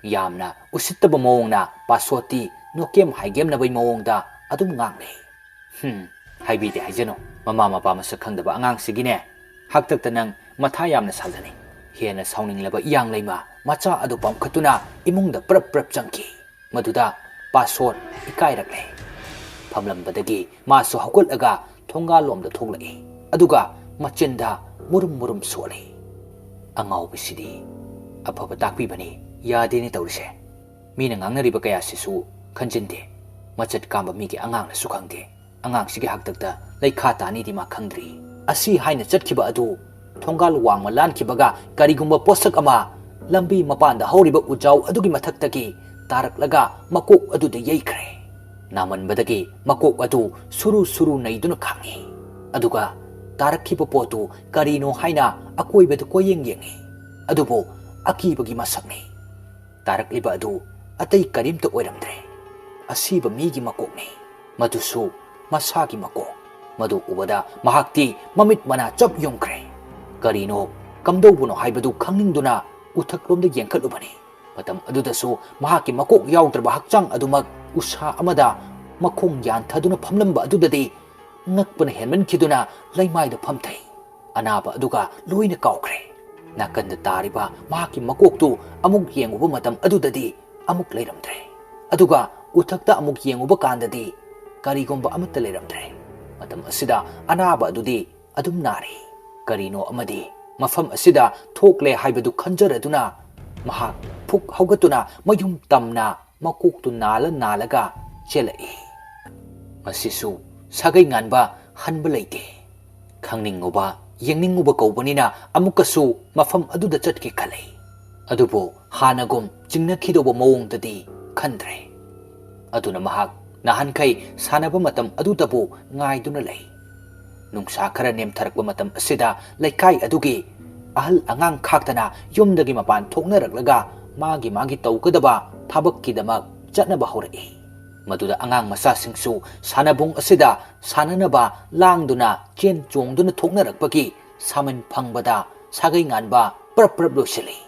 ꯌꯥꯝꯅ ꯎꯁꯤꯠꯇꯕ ꯃꯑꯣꯡꯅ ꯄꯥꯁꯣꯠꯇꯤ ꯅꯣꯀꯦꯝ ꯍꯥꯏꯒꯦꯝꯅꯕꯩ ꯃꯑꯣꯡꯗ ꯑꯗꯨꯝ ꯉꯥꯡꯂꯦ꯫ "ꯍꯨꯝ, ꯍꯥꯏꯕꯤꯗꯦ ꯍꯥꯏꯖꯅꯨ꯫ ꯃꯃꯥ ꯃꯄꯥ ꯃꯁꯛ ꯈꯪꯗꯕ ꯑꯉꯥꯡꯁꯤꯒꯤꯅꯦ ꯍꯥꯛꯇꯛꯇ ꯅꯪ ꯃꯊꯥ ꯌꯥꯝꯅ ꯁꯥꯖꯅꯤ꯫" ꯍꯦꯟꯅ ꯁꯥꯎꯅꯤꯡꯂꯕ ꯏꯌꯥꯡ ꯂꯩꯃ ꯃꯆꯥ ꯑꯗꯨ ꯄꯥꯝꯈꯠꯇꯨꯅ ꯏꯃꯨꯡꯗ ꯄ꯭ꯔꯞ ꯄ꯭ꯔꯞ ꯆꯪꯈꯤ꯫ ꯃꯗꯨꯗ ꯄꯥꯁꯣꯠ ꯏꯀꯥꯏꯔꯛꯂꯦ꯫ ꯐꯝꯂꯝꯕꯗꯒꯤ ꯃꯥꯁꯨ ꯍꯧꯒꯠꯂꯒ ꯊꯣꯡꯒꯥꯜꯂꯣꯝꯗ ꯊꯣꯛꯂꯛꯏ꯫ ꯑꯗꯨꯒ ꯃꯆꯤꯟꯗ ꯃꯨꯔꯨꯝ ꯃꯨꯔꯨꯝ ꯁꯣꯜꯂꯤ꯫ "ꯑꯉꯥꯎꯕꯁꯤꯗꯤ ꯑꯐꯕ ꯇꯥꯛꯄꯤꯕꯅꯤ, ꯌꯥꯗꯦꯅꯦ ꯇꯧꯔꯤꯁꯦ꯫ ꯃꯤꯅ ꯉꯥꯡꯅꯔꯤꯕ ꯀꯌꯥꯁꯤꯁꯨ ꯈꯟꯖꯤꯟꯗꯦ꯫ ꯃꯆꯠ ꯀꯥꯝꯕ ꯃꯤꯒꯤ ꯑꯉꯥꯡꯅꯁꯨ ꯈꯪꯗꯦ꯫ ꯑꯉꯥꯡꯁꯤꯒꯤ ꯍꯥꯛꯇꯛꯇ ꯂꯩꯈꯥ ꯇꯥꯅꯤꯗꯤ ꯃꯥ ꯈꯪꯗ꯭ꯔꯤ꯫" ꯑꯁꯤ ꯍꯥꯏꯅ ꯆꯠꯈꯤꯕ ꯑꯗꯨ ꯊꯣꯡꯒꯥꯜ ꯋꯥꯡꯃ ꯂꯥꯟꯈꯤꯕꯒ ꯀꯔꯤꯒꯨꯝꯕ ꯄꯣꯠꯁꯛ ꯑꯃ ꯂꯝꯕꯤ ꯃꯄꯥꯟꯗ ꯍꯧꯔꯤꯕ ꯎꯖꯥꯎ ꯑꯗꯨꯒꯤ ꯃꯊꯛꯇꯒꯤ ꯇꯥꯔꯛꯂꯒ ꯃꯀꯣꯛ ꯑꯗꯨꯗ ꯌꯩꯈ꯭ꯔꯦ꯫ ꯅꯥꯃꯟꯕꯗꯒꯤ ꯃꯀꯣꯛ ꯑꯗꯨ ꯁꯨꯔꯨ ꯁꯨꯔꯨ ꯅꯩꯗꯨꯅ ꯈꯥꯡꯉꯤ꯫ ꯑꯗꯨꯒ ꯇꯥꯔꯛꯈꯤꯕ ꯄꯣꯠꯇꯨ ꯀꯔꯤꯅꯣ ꯍꯥꯏꯅ ꯑꯀꯣꯏꯕꯗ ꯀꯣꯏꯌꯦꯡ ꯌꯦꯡꯉꯤ꯫ ꯑꯗꯨꯕꯨ ꯑꯀꯤꯕꯒꯤ ꯃꯁꯛꯅꯤ꯫ ꯇꯥꯔꯛꯂꯤꯕ ꯑꯗꯨ ꯑꯇꯩ ꯀꯔꯤꯝꯇ ꯑꯣꯏꯔꯝꯗ꯭ꯔꯦ꯫ ꯑꯁꯤꯕ ꯃꯤꯒꯤ ꯃꯀꯣꯛꯅꯤ꯫ ꯃꯗꯨꯁꯨ ꯃꯁꯥꯒꯤ ꯃꯀꯣꯛ꯫ ꯃꯗꯨ ꯎꯕꯗ ꯃꯍꯥꯛꯇꯤ ꯃꯃꯤꯠ ꯃꯅꯥ ꯆꯞ ꯌꯨꯡꯈ꯭ꯔꯦ꯫ ꯀꯔꯤꯅꯣ, ꯀꯝꯗꯧꯕꯅꯣ ꯍꯥꯏꯕꯗꯨ ꯈꯪꯅꯤꯡꯗꯨꯅ ꯎꯊꯛꯂꯣꯝꯗ ꯌꯦꯡꯈꯠꯂꯨꯕꯅꯤ꯫ ꯃꯇꯝ ꯑꯗꯨꯗꯁꯨ ꯃꯍꯥꯛꯀꯤ ꯃꯀꯣꯛ ꯌꯥꯎꯗ꯭ꯔꯕ ꯍꯛꯆꯥꯡ ꯑꯗꯨꯃꯛ ꯎꯁꯥ ꯑꯃꯗ ꯃꯈꯣꯡ ꯌꯥꯟꯊꯗꯨꯅ ꯐꯝꯂꯝꯕ ꯑꯗꯨꯗꯗꯤ ꯉꯛꯄꯅ ꯍꯦꯟꯃꯟꯈꯤꯗꯨꯅ ꯂꯩꯃꯥꯏꯗ ꯐꯝꯊꯩ꯫ ꯑꯅꯥꯕ ꯑꯗꯨꯒ ꯂꯣꯏꯅ ꯀꯥꯎꯈ꯭ꯔꯦ꯫ ꯅꯥꯀꯟꯗ ꯇꯥꯔꯤꯕ ꯃꯍꯥꯛꯀꯤ ꯃꯀꯣꯛꯇꯨ ꯑꯃꯨꯛ ꯌꯦꯡꯉꯨꯕ ꯃꯇꯝ ꯑꯗꯨꯗꯗꯤ ꯑꯃꯨꯛ ꯂꯩꯔꯝꯗ꯭ꯔꯦ꯫ ꯑꯗꯨꯒ ꯎꯊꯛꯇ ꯑꯃꯨꯛ ꯌꯦꯡꯉꯨꯕ ꯀꯥꯟꯗꯗꯤ ꯀꯔꯤꯒꯨꯝꯕ ꯑꯃꯠꯇ ꯂꯩꯔꯝꯗ꯭ꯔꯦ꯫ ꯃꯇꯝ ꯑꯁꯤꯗ ꯑꯅꯥꯕ ꯑꯗꯨꯗꯤ ꯑꯗꯨꯝ ꯅꯥꯔꯤ꯫ ꯀꯔꯤꯅꯣ ꯑꯃꯗꯤ ꯃꯐꯝ ꯑꯁꯤꯗ ꯊꯣꯛꯂꯦ ꯍꯥꯏꯕꯗꯨ ꯈꯟꯖꯔꯗꯨꯅ ꯃꯍꯥꯛ ꯐꯨꯛ ꯍꯧꯒꯠꯇꯨꯅ ꯃꯌꯨꯝ ꯇꯝꯅ ꯃꯀꯣꯛꯇꯨ ꯅꯥꯜꯂ ꯅꯥꯜꯂꯒ ꯆꯦꯜꯂꯛꯏ꯫ ꯃꯁꯤꯁꯨ ꯁꯥꯒꯩ ꯉꯥꯟꯕ ꯍꯟꯕ ꯂꯩꯇꯦ꯫ ꯈꯪꯅꯤꯡꯉꯨꯕ, ꯌꯦꯡꯅꯤꯡꯉꯨꯕ ꯀꯧꯕꯅꯤꯅ ꯑꯃꯨꯛꯀꯁꯨ ꯃꯐꯝ ꯑꯗꯨꯗ ꯆꯠꯀꯦ ꯈꯜꯂꯤ꯫ ꯑꯗꯨꯕꯨ ꯍꯥꯟꯅꯒꯨꯝ ꯆꯤꯡꯅꯈꯤꯗꯧꯕ ꯃꯑꯣꯡꯗꯗꯤ ꯈꯟꯗ꯭ꯔꯦ꯫ ꯑꯗꯨꯅ ꯃꯍꯥꯛ ꯅꯍꯥꯟꯈꯩ ꯁꯥꯟꯅꯕ ꯃꯇꯝ ꯑꯗꯨꯗꯕꯨ ꯉꯥꯏꯗꯨꯅ ꯂꯩ꯫ ꯅꯨꯡꯁꯥ ꯈꯔ ꯅꯦꯝꯊꯔꯛꯄ ꯃꯇꯝ ꯑꯁꯤꯗ ꯂꯩꯀꯥꯏ ꯑꯗꯨꯒꯤ ꯑꯍꯜ ꯑꯉꯥꯡ ꯈꯥꯛꯇꯅ ꯌꯨꯝꯗꯒꯤ ꯃꯄꯥꯟ ꯊꯣꯛꯅꯔꯛꯂꯒ ꯃꯥꯒꯤ ꯃꯥꯒꯤ ꯇꯧꯒꯗꯕ ꯊꯕꯛꯀꯤꯗꯃꯛ ꯆꯠꯅꯕ ꯍꯧꯔꯛꯏ꯫ ꯃꯗꯨꯗ ꯑꯉꯥꯡ ꯃꯆꯥꯁꯤꯡꯁꯨ ꯁꯥꯟꯅꯕꯨꯡ ꯑꯁꯤꯗ ꯁꯥꯟꯅꯅꯕ ꯂꯥꯡꯗꯨꯅ ꯆꯦꯟ ꯆꯣꯡꯗꯨꯅ ꯊꯣꯛꯅꯔꯛꯄꯒꯤ ꯁꯥꯃꯤꯟ ꯐꯪꯕꯗ ꯁꯥꯒꯩ ꯉꯥꯟꯕ ꯄ꯭ꯔꯞ ꯄ꯭ꯔꯞ ꯂꯣꯏꯁꯤꯜꯂꯤ꯫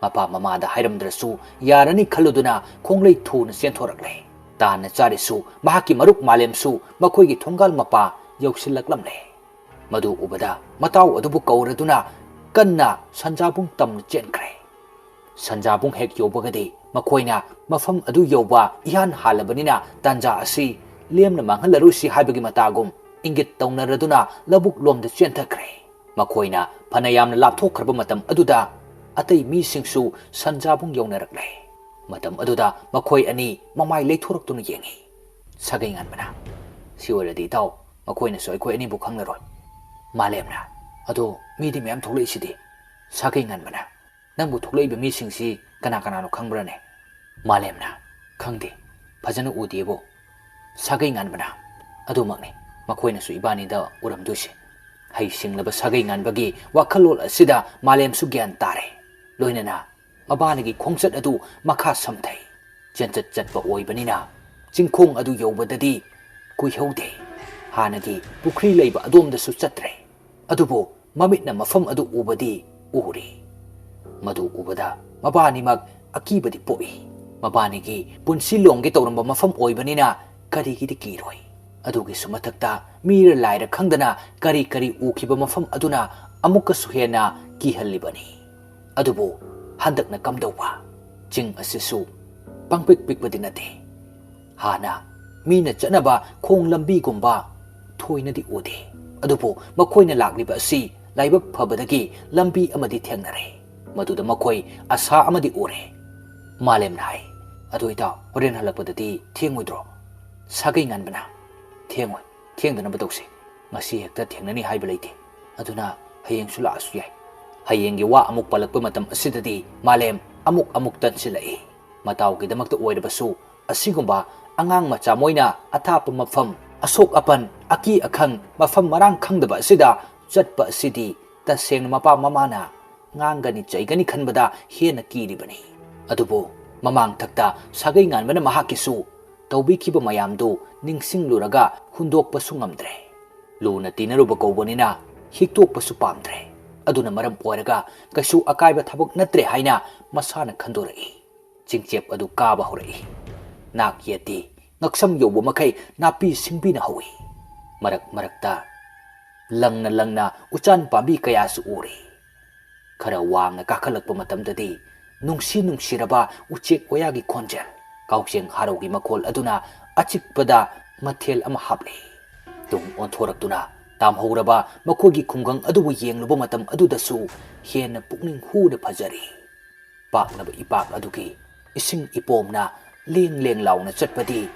ꯃꯄꯥ ꯃꯃꯥꯗ ꯍꯥꯏꯔꯝꯗ꯭ꯔꯁꯨ ꯌꯥꯔꯅꯤ ꯈꯜꯂꯨꯗꯨꯅ ꯈꯣꯡꯂꯩ ꯊꯨꯅ ꯆꯦꯟꯊꯣꯔꯛꯂꯦ꯫ ꯇꯥꯟꯅ ꯆꯥꯔꯤꯁꯨ ꯃꯍꯥꯛꯀꯤ ꯃꯔꯨꯞ ꯃꯥꯂꯦꯝꯁꯨ ꯃꯈꯣꯏꯒꯤ ꯊꯣꯡꯒꯥꯜ ꯃꯄꯥ ꯌꯧꯁꯤꯜꯂꯛꯂꯝꯂꯦ꯫ ꯃꯗꯨ ꯎꯕꯗ ꯃꯇꯥꯎ ꯑꯗꯨꯕꯨ ꯀꯧꯔꯗꯨꯅ ꯀꯟꯅ ꯁꯟꯖꯥꯕꯨꯡ ꯇꯝꯅ ꯆꯦꯟꯈ꯭ꯔꯦ꯫ ꯁꯟꯖꯥꯕꯨꯡ ꯍꯦꯛ ꯌꯧꯕꯒꯗꯤ ꯃꯈꯣꯏꯅ ꯃꯐꯝ ꯑꯗꯨ ꯌꯧꯕ ꯏꯍꯥꯟ ꯍꯥꯜꯂꯕꯅꯤꯅ ꯇꯥꯟꯖꯥ ꯑꯁꯤ ꯂꯦꯝꯅ ꯃꯥꯡꯍꯜꯂꯔꯣꯏꯁꯤ ꯍꯥꯏꯕꯒꯤ ꯃꯇꯥꯒꯨꯝ ꯏꯪꯒꯤꯠ ꯇꯧꯅꯔꯗꯨꯅ ꯂꯧꯕꯨꯛ ꯂꯣꯝꯗ ꯆꯦꯟꯊꯈ꯭ꯔꯦ꯫ ꯃꯈꯣꯏꯅ ꯐꯅ ꯌꯥꯝꯅ ꯂꯥꯞꯊꯣꯛꯈ꯭ꯔꯕ ꯃꯇꯝ ꯑꯗꯨꯗ ꯑꯇꯩ ꯃꯤꯁꯤꯡꯁꯨ ꯁꯟꯖꯥꯕꯨꯡ ꯌꯧꯅꯔꯛꯂꯦ꯫ ꯃꯇꯝ ꯑꯗꯨꯗ ꯃꯈꯣꯏ ꯑꯅꯤ ꯃꯃꯥꯏ ꯂꯩꯊꯣꯔꯛꯇꯨꯅ ꯌꯦꯡꯉꯤ꯫ ꯁꯥꯒꯩ ꯉꯥꯟꯕꯅ, "ꯁꯤ ꯑꯣꯏꯔꯗꯤ ꯏꯇꯥꯎ, ꯃꯈꯣꯏꯅꯁꯨ ꯑꯩꯈꯣꯏ ꯑꯅꯤꯕꯨ ꯈꯪꯂꯔꯣꯏ꯫" ꯃꯥꯂꯦꯝꯅ, "ꯑꯗꯣ ꯃꯤꯗꯤ ꯃꯌꯥꯝ ꯊꯣꯛꯂꯛꯏꯁꯤꯗꯤ꯫" ꯁꯥꯒꯩ ꯉꯥꯟꯕꯅ, "ꯅꯪꯕꯨ ꯊꯣꯛꯂꯛꯏꯕ ꯃꯤꯁꯤꯡꯁꯤ ꯀꯅꯥ ꯀꯅꯥꯅꯣ ꯈꯪꯕ꯭ꯔꯅꯦ?" ꯃꯥꯂꯦꯝꯅ, "ꯈꯪꯗꯦ, ꯐꯖꯅ ꯎꯗꯦꯕꯨ꯫" ꯁꯥꯒꯩ ꯉꯥꯟꯕꯅ, "ꯑꯗꯨꯃꯛꯅꯤ, ꯃꯈꯣꯏꯅꯁꯨ ꯏꯕꯥꯅꯤꯗ ꯎꯔꯝꯗꯣꯏꯁꯦ꯫" ꯍꯩꯁꯤꯡꯂꯕ ꯁꯥꯒꯩ ꯉꯥꯟꯕꯒꯤ ꯋꯥꯈꯜꯂꯣꯟ ꯑꯁꯤꯗ ꯃꯥꯂꯦꯝꯁꯨ ꯒ꯭ꯌꯥꯟ ꯇꯥꯔꯦ꯫ ꯂꯣꯏꯅꯅ ꯃꯕꯥꯅꯤꯒꯤ ꯈꯣꯡꯆꯠ ꯑꯗꯨ ꯃꯈꯥ ꯁꯝꯊꯩ꯫ ꯆꯦꯟꯆꯠ ꯆꯠꯄ ꯑꯣꯏꯕꯅꯤꯅ ꯆꯤꯡꯈꯣꯡ ꯑꯗꯨ ꯌꯧꯕꯗꯗꯤ ꯀꯨꯏꯍꯧꯗꯦ꯫ ꯍꯥꯟꯅꯒꯤ ꯄꯨꯈ꯭ꯔꯤ ꯂꯩꯕ ꯑꯗꯣꯝꯗꯁꯨ ꯆꯠꯇ꯭ꯔꯦ꯫ ꯑꯗꯨꯕꯨ ꯃꯃꯤꯠꯅ ꯃꯐꯝ ꯑꯗꯨ ꯎꯕꯗꯤ ꯎꯔꯦ꯫ ꯃꯗꯨ ꯎꯕꯗ ꯃꯕꯥꯅꯤꯃꯛ ꯑꯀꯤꯕꯗꯤ ꯄꯣꯛꯏ꯫ ꯃꯕꯥꯅꯤꯒꯤ ꯄꯨꯟꯁꯤ ꯂꯣꯝꯒꯦ ꯇꯧꯔꯝꯕ ꯃꯐꯝ ꯑꯣꯏꯕꯅꯤꯅ ꯀꯔꯤꯒꯤꯗꯤ ꯀꯤꯔꯣꯏ? ꯑꯗꯨꯒꯤꯁꯨ ꯃꯊꯛꯇ ꯃꯤꯔ ꯂꯥꯏꯔ ꯈꯪꯗꯅ ꯀꯔꯤ ꯀꯔꯤ ꯎꯈꯤꯕ ꯃꯐꯝ ꯑꯗꯨꯅ ꯑꯃꯨꯛꯀꯁꯨ ꯍꯦꯟꯅ ꯀꯤꯍꯜꯂꯤꯕꯅꯤ꯫ ꯑꯗꯨꯕꯨ ꯍꯟꯗꯛꯅ ꯀꯝꯗꯧꯕ? ꯆꯤꯡ ꯑꯁꯤꯁꯨ ꯄꯪꯄꯤꯛ ꯄꯤꯛꯄꯗꯤ ꯅꯠꯇꯦ꯫ ꯍꯥꯟꯅ ꯃꯤꯅ ꯆꯠꯅꯕ ꯈꯣꯡ ꯂꯝꯕꯤꯒꯨꯝꯕ ꯊꯣꯏꯅꯗꯤ ꯎꯗꯦ꯫ ꯑꯗꯨꯕꯨ ꯃꯈꯣꯏꯅ ꯂꯥꯛꯂꯤꯕ ꯑꯁꯤ ꯂꯥꯏꯕꯛ ꯐꯕꯗꯒꯤ ꯂꯝꯕꯤ ꯑꯃꯗꯤ ꯊꯦꯡꯅꯔꯦ꯫ ꯃꯗꯨꯗ ꯃꯈꯣꯏ ꯑꯁꯥ ꯑꯃꯗꯤ ꯎꯔꯦ꯫ ꯃꯥꯂꯦꯝꯅ ꯍꯥꯏ, "ꯑꯗꯨ ꯏꯇꯥꯎ, ꯍꯣꯔꯦꯟ ꯍꯜꯂꯛꯄꯗꯗꯤ ꯊꯦꯡꯉꯣꯏꯗ꯭ꯔꯣ?" ꯁꯥꯒꯩ ꯉꯥꯟꯕꯅ, "ꯊꯦꯡꯉꯣꯏ, ꯊꯦꯡꯗꯅꯕ ꯇꯧꯁꯤ꯫ ꯉꯁꯤ ꯍꯦꯛꯇ ꯊꯦꯡꯅꯅꯤ ꯍꯥꯏꯕ ꯂꯩꯇꯦ꯫ ꯑꯗꯨꯅ ꯍꯌꯦꯡꯁꯨ ꯂꯥꯛꯑꯁꯨ ꯌꯥꯏ꯫" ꯍꯌꯦꯡꯒꯤ ꯋꯥ ꯑꯃꯨꯛ ꯄꯜꯂꯛꯄ ꯃꯇꯝ ꯑꯁꯤꯗꯗꯤ ꯃꯥꯂꯦꯝ ꯑꯃꯨꯛ ꯑꯃꯨꯛ ꯇꯟꯁꯤꯜꯂꯛꯏ꯫ ꯃꯇꯥꯎꯒꯤꯗꯃꯛꯇ ꯑꯣꯏꯔꯕꯁꯨ ꯑꯁꯤꯒꯨꯝꯕ ꯑꯉꯥꯡ ꯃꯆꯥ ꯃꯣꯏꯅ ꯑꯊꯥꯞꯄ ꯃꯐꯝ, ꯑꯁꯣꯛ ꯑꯄꯟ, ꯑꯀꯤ ꯑꯈꯪ, ꯃꯐꯝ ꯃꯔꯥꯡ ꯈꯪꯗꯕ ꯑꯁꯤꯗ ꯆꯠꯄ ꯑꯁꯤꯗꯤ ꯇꯁꯦꯡꯅ ꯃꯄꯥ ꯃꯃꯥꯅ ꯉꯥꯡꯒꯅꯤ ꯆꯩꯒꯅꯤ ꯈꯟꯕꯗ ꯍꯦꯟꯅ ꯀꯤꯔꯤꯕꯅꯤ꯫ ꯑꯗꯨꯕꯨ ꯃꯃꯥꯡꯊꯛꯇ ꯁꯥꯒꯩ ꯉꯥꯟꯕꯅ ꯃꯍꯥꯛꯀꯤꯁꯨ ꯇꯧꯕꯤꯈꯤꯕ ꯃꯌꯥꯝꯗꯨ ꯅꯤꯡꯁꯤꯡꯂꯨꯔꯒ ꯍꯨꯟꯗꯣꯛꯄꯁꯨ ꯉꯝꯗ꯭ꯔꯦ꯫ ꯂꯨꯅ ꯇꯤꯟꯅꯔꯨꯕ ꯀꯧꯕꯅꯤꯅ ꯍꯤꯛꯇꯣꯛꯄꯁꯨ ꯄꯥꯝꯗ꯭ꯔꯦ꯫ ꯑꯗꯨꯅ ꯃꯔꯝ ꯑꯣꯏꯔꯒ ꯀꯩꯁꯨ ꯑꯀꯥꯏꯕ ꯊꯕꯛ ꯅꯠꯇ꯭ꯔꯦ ꯍꯥꯏꯅ ꯃꯁꯥꯅ ꯈꯟꯗꯣꯔꯛꯏ꯫ ꯆꯤꯡꯆꯦꯞ ꯑꯗꯨ ꯀꯥꯕ ꯍꯧꯔꯛꯏ꯫ ꯅꯥꯛ ꯌꯦꯠꯇꯤ ꯉꯛꯁꯝ ꯌꯧꯕ ꯃꯈꯩ ꯅꯥꯄꯤ ꯁꯤꯡꯕꯤꯅ ꯍꯧꯏ꯫ ꯃꯔꯛ ꯃꯔꯛꯇ ꯂꯪꯅ ꯂꯪꯅ ꯎꯆꯥꯟ ꯄꯥꯝꯕꯤ ꯀꯌꯥꯁꯨ ꯎꯔꯤ꯫ ꯈꯔ ꯋꯥꯡꯅ ꯀꯥꯈꯠꯂꯛꯄ ꯃꯇꯝꯗꯗꯤ ꯅꯨꯡꯁꯤ ꯅꯨꯡꯁꯤꯔꯕ ꯎꯆꯦꯛ ꯋꯥꯌꯥꯒꯤ ꯈꯣꯟꯖꯦꯜ, ꯀꯥꯎꯖꯦꯡ ꯍꯥꯔꯧꯒꯤ ꯃꯈꯣꯜ ꯑꯗꯨꯅ ꯑꯆꯤꯛꯄꯗ ꯃꯊꯦꯜ ꯑꯃ ꯍꯥꯞꯂꯤ꯫ ꯇꯨꯡ ꯑꯣꯟꯊꯣꯔꯛꯇꯨꯅ ꯇꯥꯝꯍꯧꯔꯕ ꯃꯈꯣꯏꯒꯤ ꯈꯨꯡꯒꯪ ꯑꯗꯨꯕꯨ ꯌꯦꯡꯂꯨꯕ ꯃꯇꯝ ꯑꯗꯨꯗꯁꯨ ꯍꯦꯟꯅ ꯄꯨꯛꯅꯤꯡ ꯍꯨꯅ ꯐꯖꯔꯤ꯫ ꯄꯥꯛꯂꯕ ꯏꯄꯥꯛ ꯑꯗꯨꯒꯤ ꯏꯁꯤꯡ ꯏꯄꯣꯝꯅ ꯂꯦꯡ ꯂꯦꯡ ꯂꯥꯎꯅ ꯆꯠꯄꯗꯤ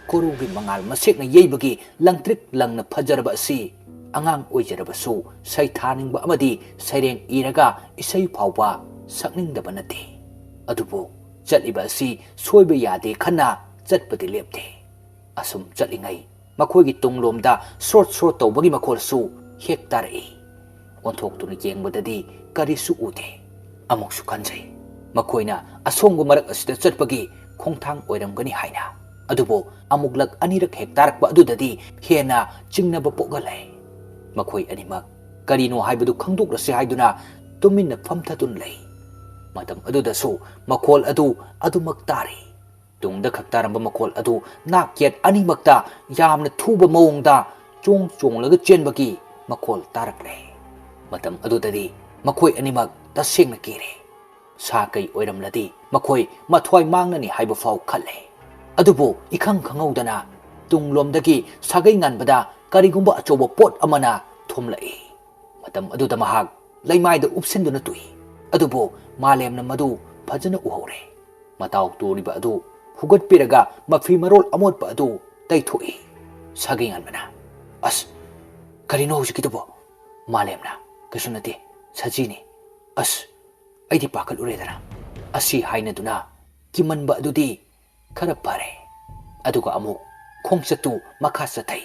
ꯀꯣꯔꯧꯒꯤ ꯃꯉꯥꯜ ꯃꯁꯦꯛꯅ ꯌꯩꯕꯒꯤ ꯂꯪꯇ꯭ꯔꯤꯛ ꯂꯪꯅ ꯐꯖꯔꯕ ꯑꯁꯤ ꯑꯉꯥꯡ ꯑꯣꯏꯖꯔꯕꯁꯨ ꯁꯩꯊꯥꯅꯤꯡꯕ ꯑꯃꯗꯤ ꯁꯩꯔꯦꯡ ꯏꯔꯒ ꯏꯁꯩ ꯐꯥꯎꯕ ꯁꯛꯅꯤꯡꯗꯕ ꯅꯠꯇꯦ꯫ ꯑꯗꯨꯕꯨ ꯆꯠꯂꯤꯕ ꯑꯁꯤ ꯁꯣꯏꯕ ꯌꯥꯗꯦ ꯈꯟꯅ ꯆꯠꯄꯗꯤ ꯂꯦꯞꯇꯦ꯫ ꯑꯁꯨꯝ ꯆꯠꯂꯤꯉꯩ ꯃꯈꯣꯏꯒꯤ ꯇꯨꯡꯂꯣꯝꯗ ꯁ꯭ꯔꯣꯠ ꯁ꯭ꯔꯣꯠ ꯇꯧꯕꯒꯤ ꯃꯈꯣꯜꯁꯨ ꯍꯦꯛ ꯇꯥꯔꯛꯏ꯫ ꯑꯣꯟꯊꯣꯛꯇꯨꯅ ꯌꯦꯡꯕꯗꯗꯤ ꯀꯔꯤꯁꯨ ꯎꯗꯦ꯫ ꯑꯃꯨꯛꯁꯨ ꯈꯟꯖꯩ, ꯃꯈꯣꯏꯅ ꯑꯁꯣꯡꯕ ꯃꯔꯛ ꯑꯁꯤꯗ ꯆꯠꯄꯒꯤ ꯈꯣꯡꯊꯥꯡ ꯑꯣꯏꯔꯝꯒꯅꯤ ꯍꯥꯏꯅ꯫ ꯑꯗꯨꯕꯨ ꯑꯃꯨꯛꯂꯛ ꯑꯅꯤꯔꯛ ꯍꯦꯛ ꯇꯥꯔꯛꯄ ꯑꯗꯨꯗꯗꯤ ꯍꯦꯟꯅ ꯆꯤꯡꯅꯕ ꯄꯣꯛꯍꯜꯂꯦ꯫ ꯃꯈꯣꯏ ꯑꯅꯤꯃꯛ ꯀꯔꯤꯅꯣ ꯍꯥꯏꯕꯗꯨ ꯈꯪꯗꯣꯛꯂꯁꯤ ꯍꯥꯏꯗꯨꯅ ꯇꯨꯃꯤꯟꯅ ꯐꯝꯊꯗꯨꯅ ꯂꯩ꯫ ꯃꯇꯝ ꯑꯗꯨꯗꯁꯨ ꯃꯈꯣꯜ ꯑꯗꯨ ꯑꯗꯨꯃꯛ ꯇꯥꯔꯤ꯫ ꯇꯨꯡꯗ ꯈꯛ ꯇꯥꯔꯝꯕ ꯃꯈꯣꯜ ꯑꯗꯨ ꯅꯥꯛ ꯌꯦꯠ ꯑꯅꯤꯃꯛꯇ ꯌꯥꯝꯅ ꯊꯨꯕ ꯃꯑꯣꯡꯗ ꯆꯣꯡ ꯆꯣꯡꯂꯒ ꯆꯦꯟꯕꯒꯤ ꯃꯈꯣꯜ ꯇꯥꯔꯛꯂꯦ꯫ ꯃꯇꯝ ꯑꯗꯨꯗꯗꯤ ꯃꯈꯣꯏ ꯑꯅꯤꯃꯛ ꯇꯁꯦꯡꯅ ꯀꯤꯔꯦ꯫ ꯁꯥ ꯀꯩ ꯑꯣꯏꯔꯝꯂꯗꯤ ꯃꯈꯣꯏ ꯃꯊ꯭ꯋꯥꯏ ꯃꯥꯡꯂꯅꯤ ꯍꯥꯏꯕ ꯐꯥꯎ ꯈꯜꯂꯦ꯫ ꯑꯗꯨꯕꯨ ꯏꯈꯪ ꯈꯪꯍꯧꯗꯅ ꯇꯨꯡꯂꯣꯝꯗꯒꯤ ꯁꯥꯒꯩ ꯉꯟꯕꯗ ꯀꯔꯤꯒꯨꯝꯕ ꯑꯆꯧꯕ ꯄꯣꯠ ꯑꯃꯅ ꯊꯣꯝꯂꯛꯏ꯫ ꯃꯇꯝ ꯑꯗꯨꯗ ꯃꯍꯥꯛ ꯂꯩꯃꯥꯏꯗ ꯎꯞꯁꯤꯟꯗꯨꯅ ꯇꯨꯏ꯫ ꯑꯗꯨꯕꯨ ꯃꯥꯂꯦꯝꯅ ꯃꯗꯨ ꯐꯖꯅ ꯎꯍꯧꯔꯦ꯫ ꯃꯇꯥꯎ ꯇꯨꯔꯤꯕ ꯑꯗꯨ ꯍꯨꯒꯠꯄꯤꯔꯒ ꯃꯐꯤ ꯃꯔꯣꯜ ꯑꯃꯣꯠꯄ ꯑꯗꯨ ꯇꯩꯊꯣꯛꯏ꯫ ꯁꯥꯒꯩ ꯉꯟꯕꯅ, "ꯑꯁ, ꯀꯔꯤꯅꯣ ꯍꯧꯖꯤꯛꯀꯤꯗꯨꯕꯣ?" ꯃꯥꯂꯦꯝꯅ, "ꯀꯩꯁꯨ ꯅꯠꯇꯦ, ꯁꯖꯤꯅꯤ꯫ ꯑꯁ, ꯑꯩꯗꯤ ꯄꯥꯈꯠꯂꯨꯔꯦꯗꯅ꯫" ꯑꯁꯤ ꯍꯥꯏꯅꯗꯨꯅ ꯀꯤꯃꯟꯕ ꯑꯗꯨꯗꯤ ꯈꯔ ꯐꯔꯦ꯫ ꯑꯗꯨꯒ ꯑꯃꯨꯛ ꯈꯣꯡꯆꯠꯇꯨ ꯃꯈꯥ ꯆꯠꯊꯩ꯫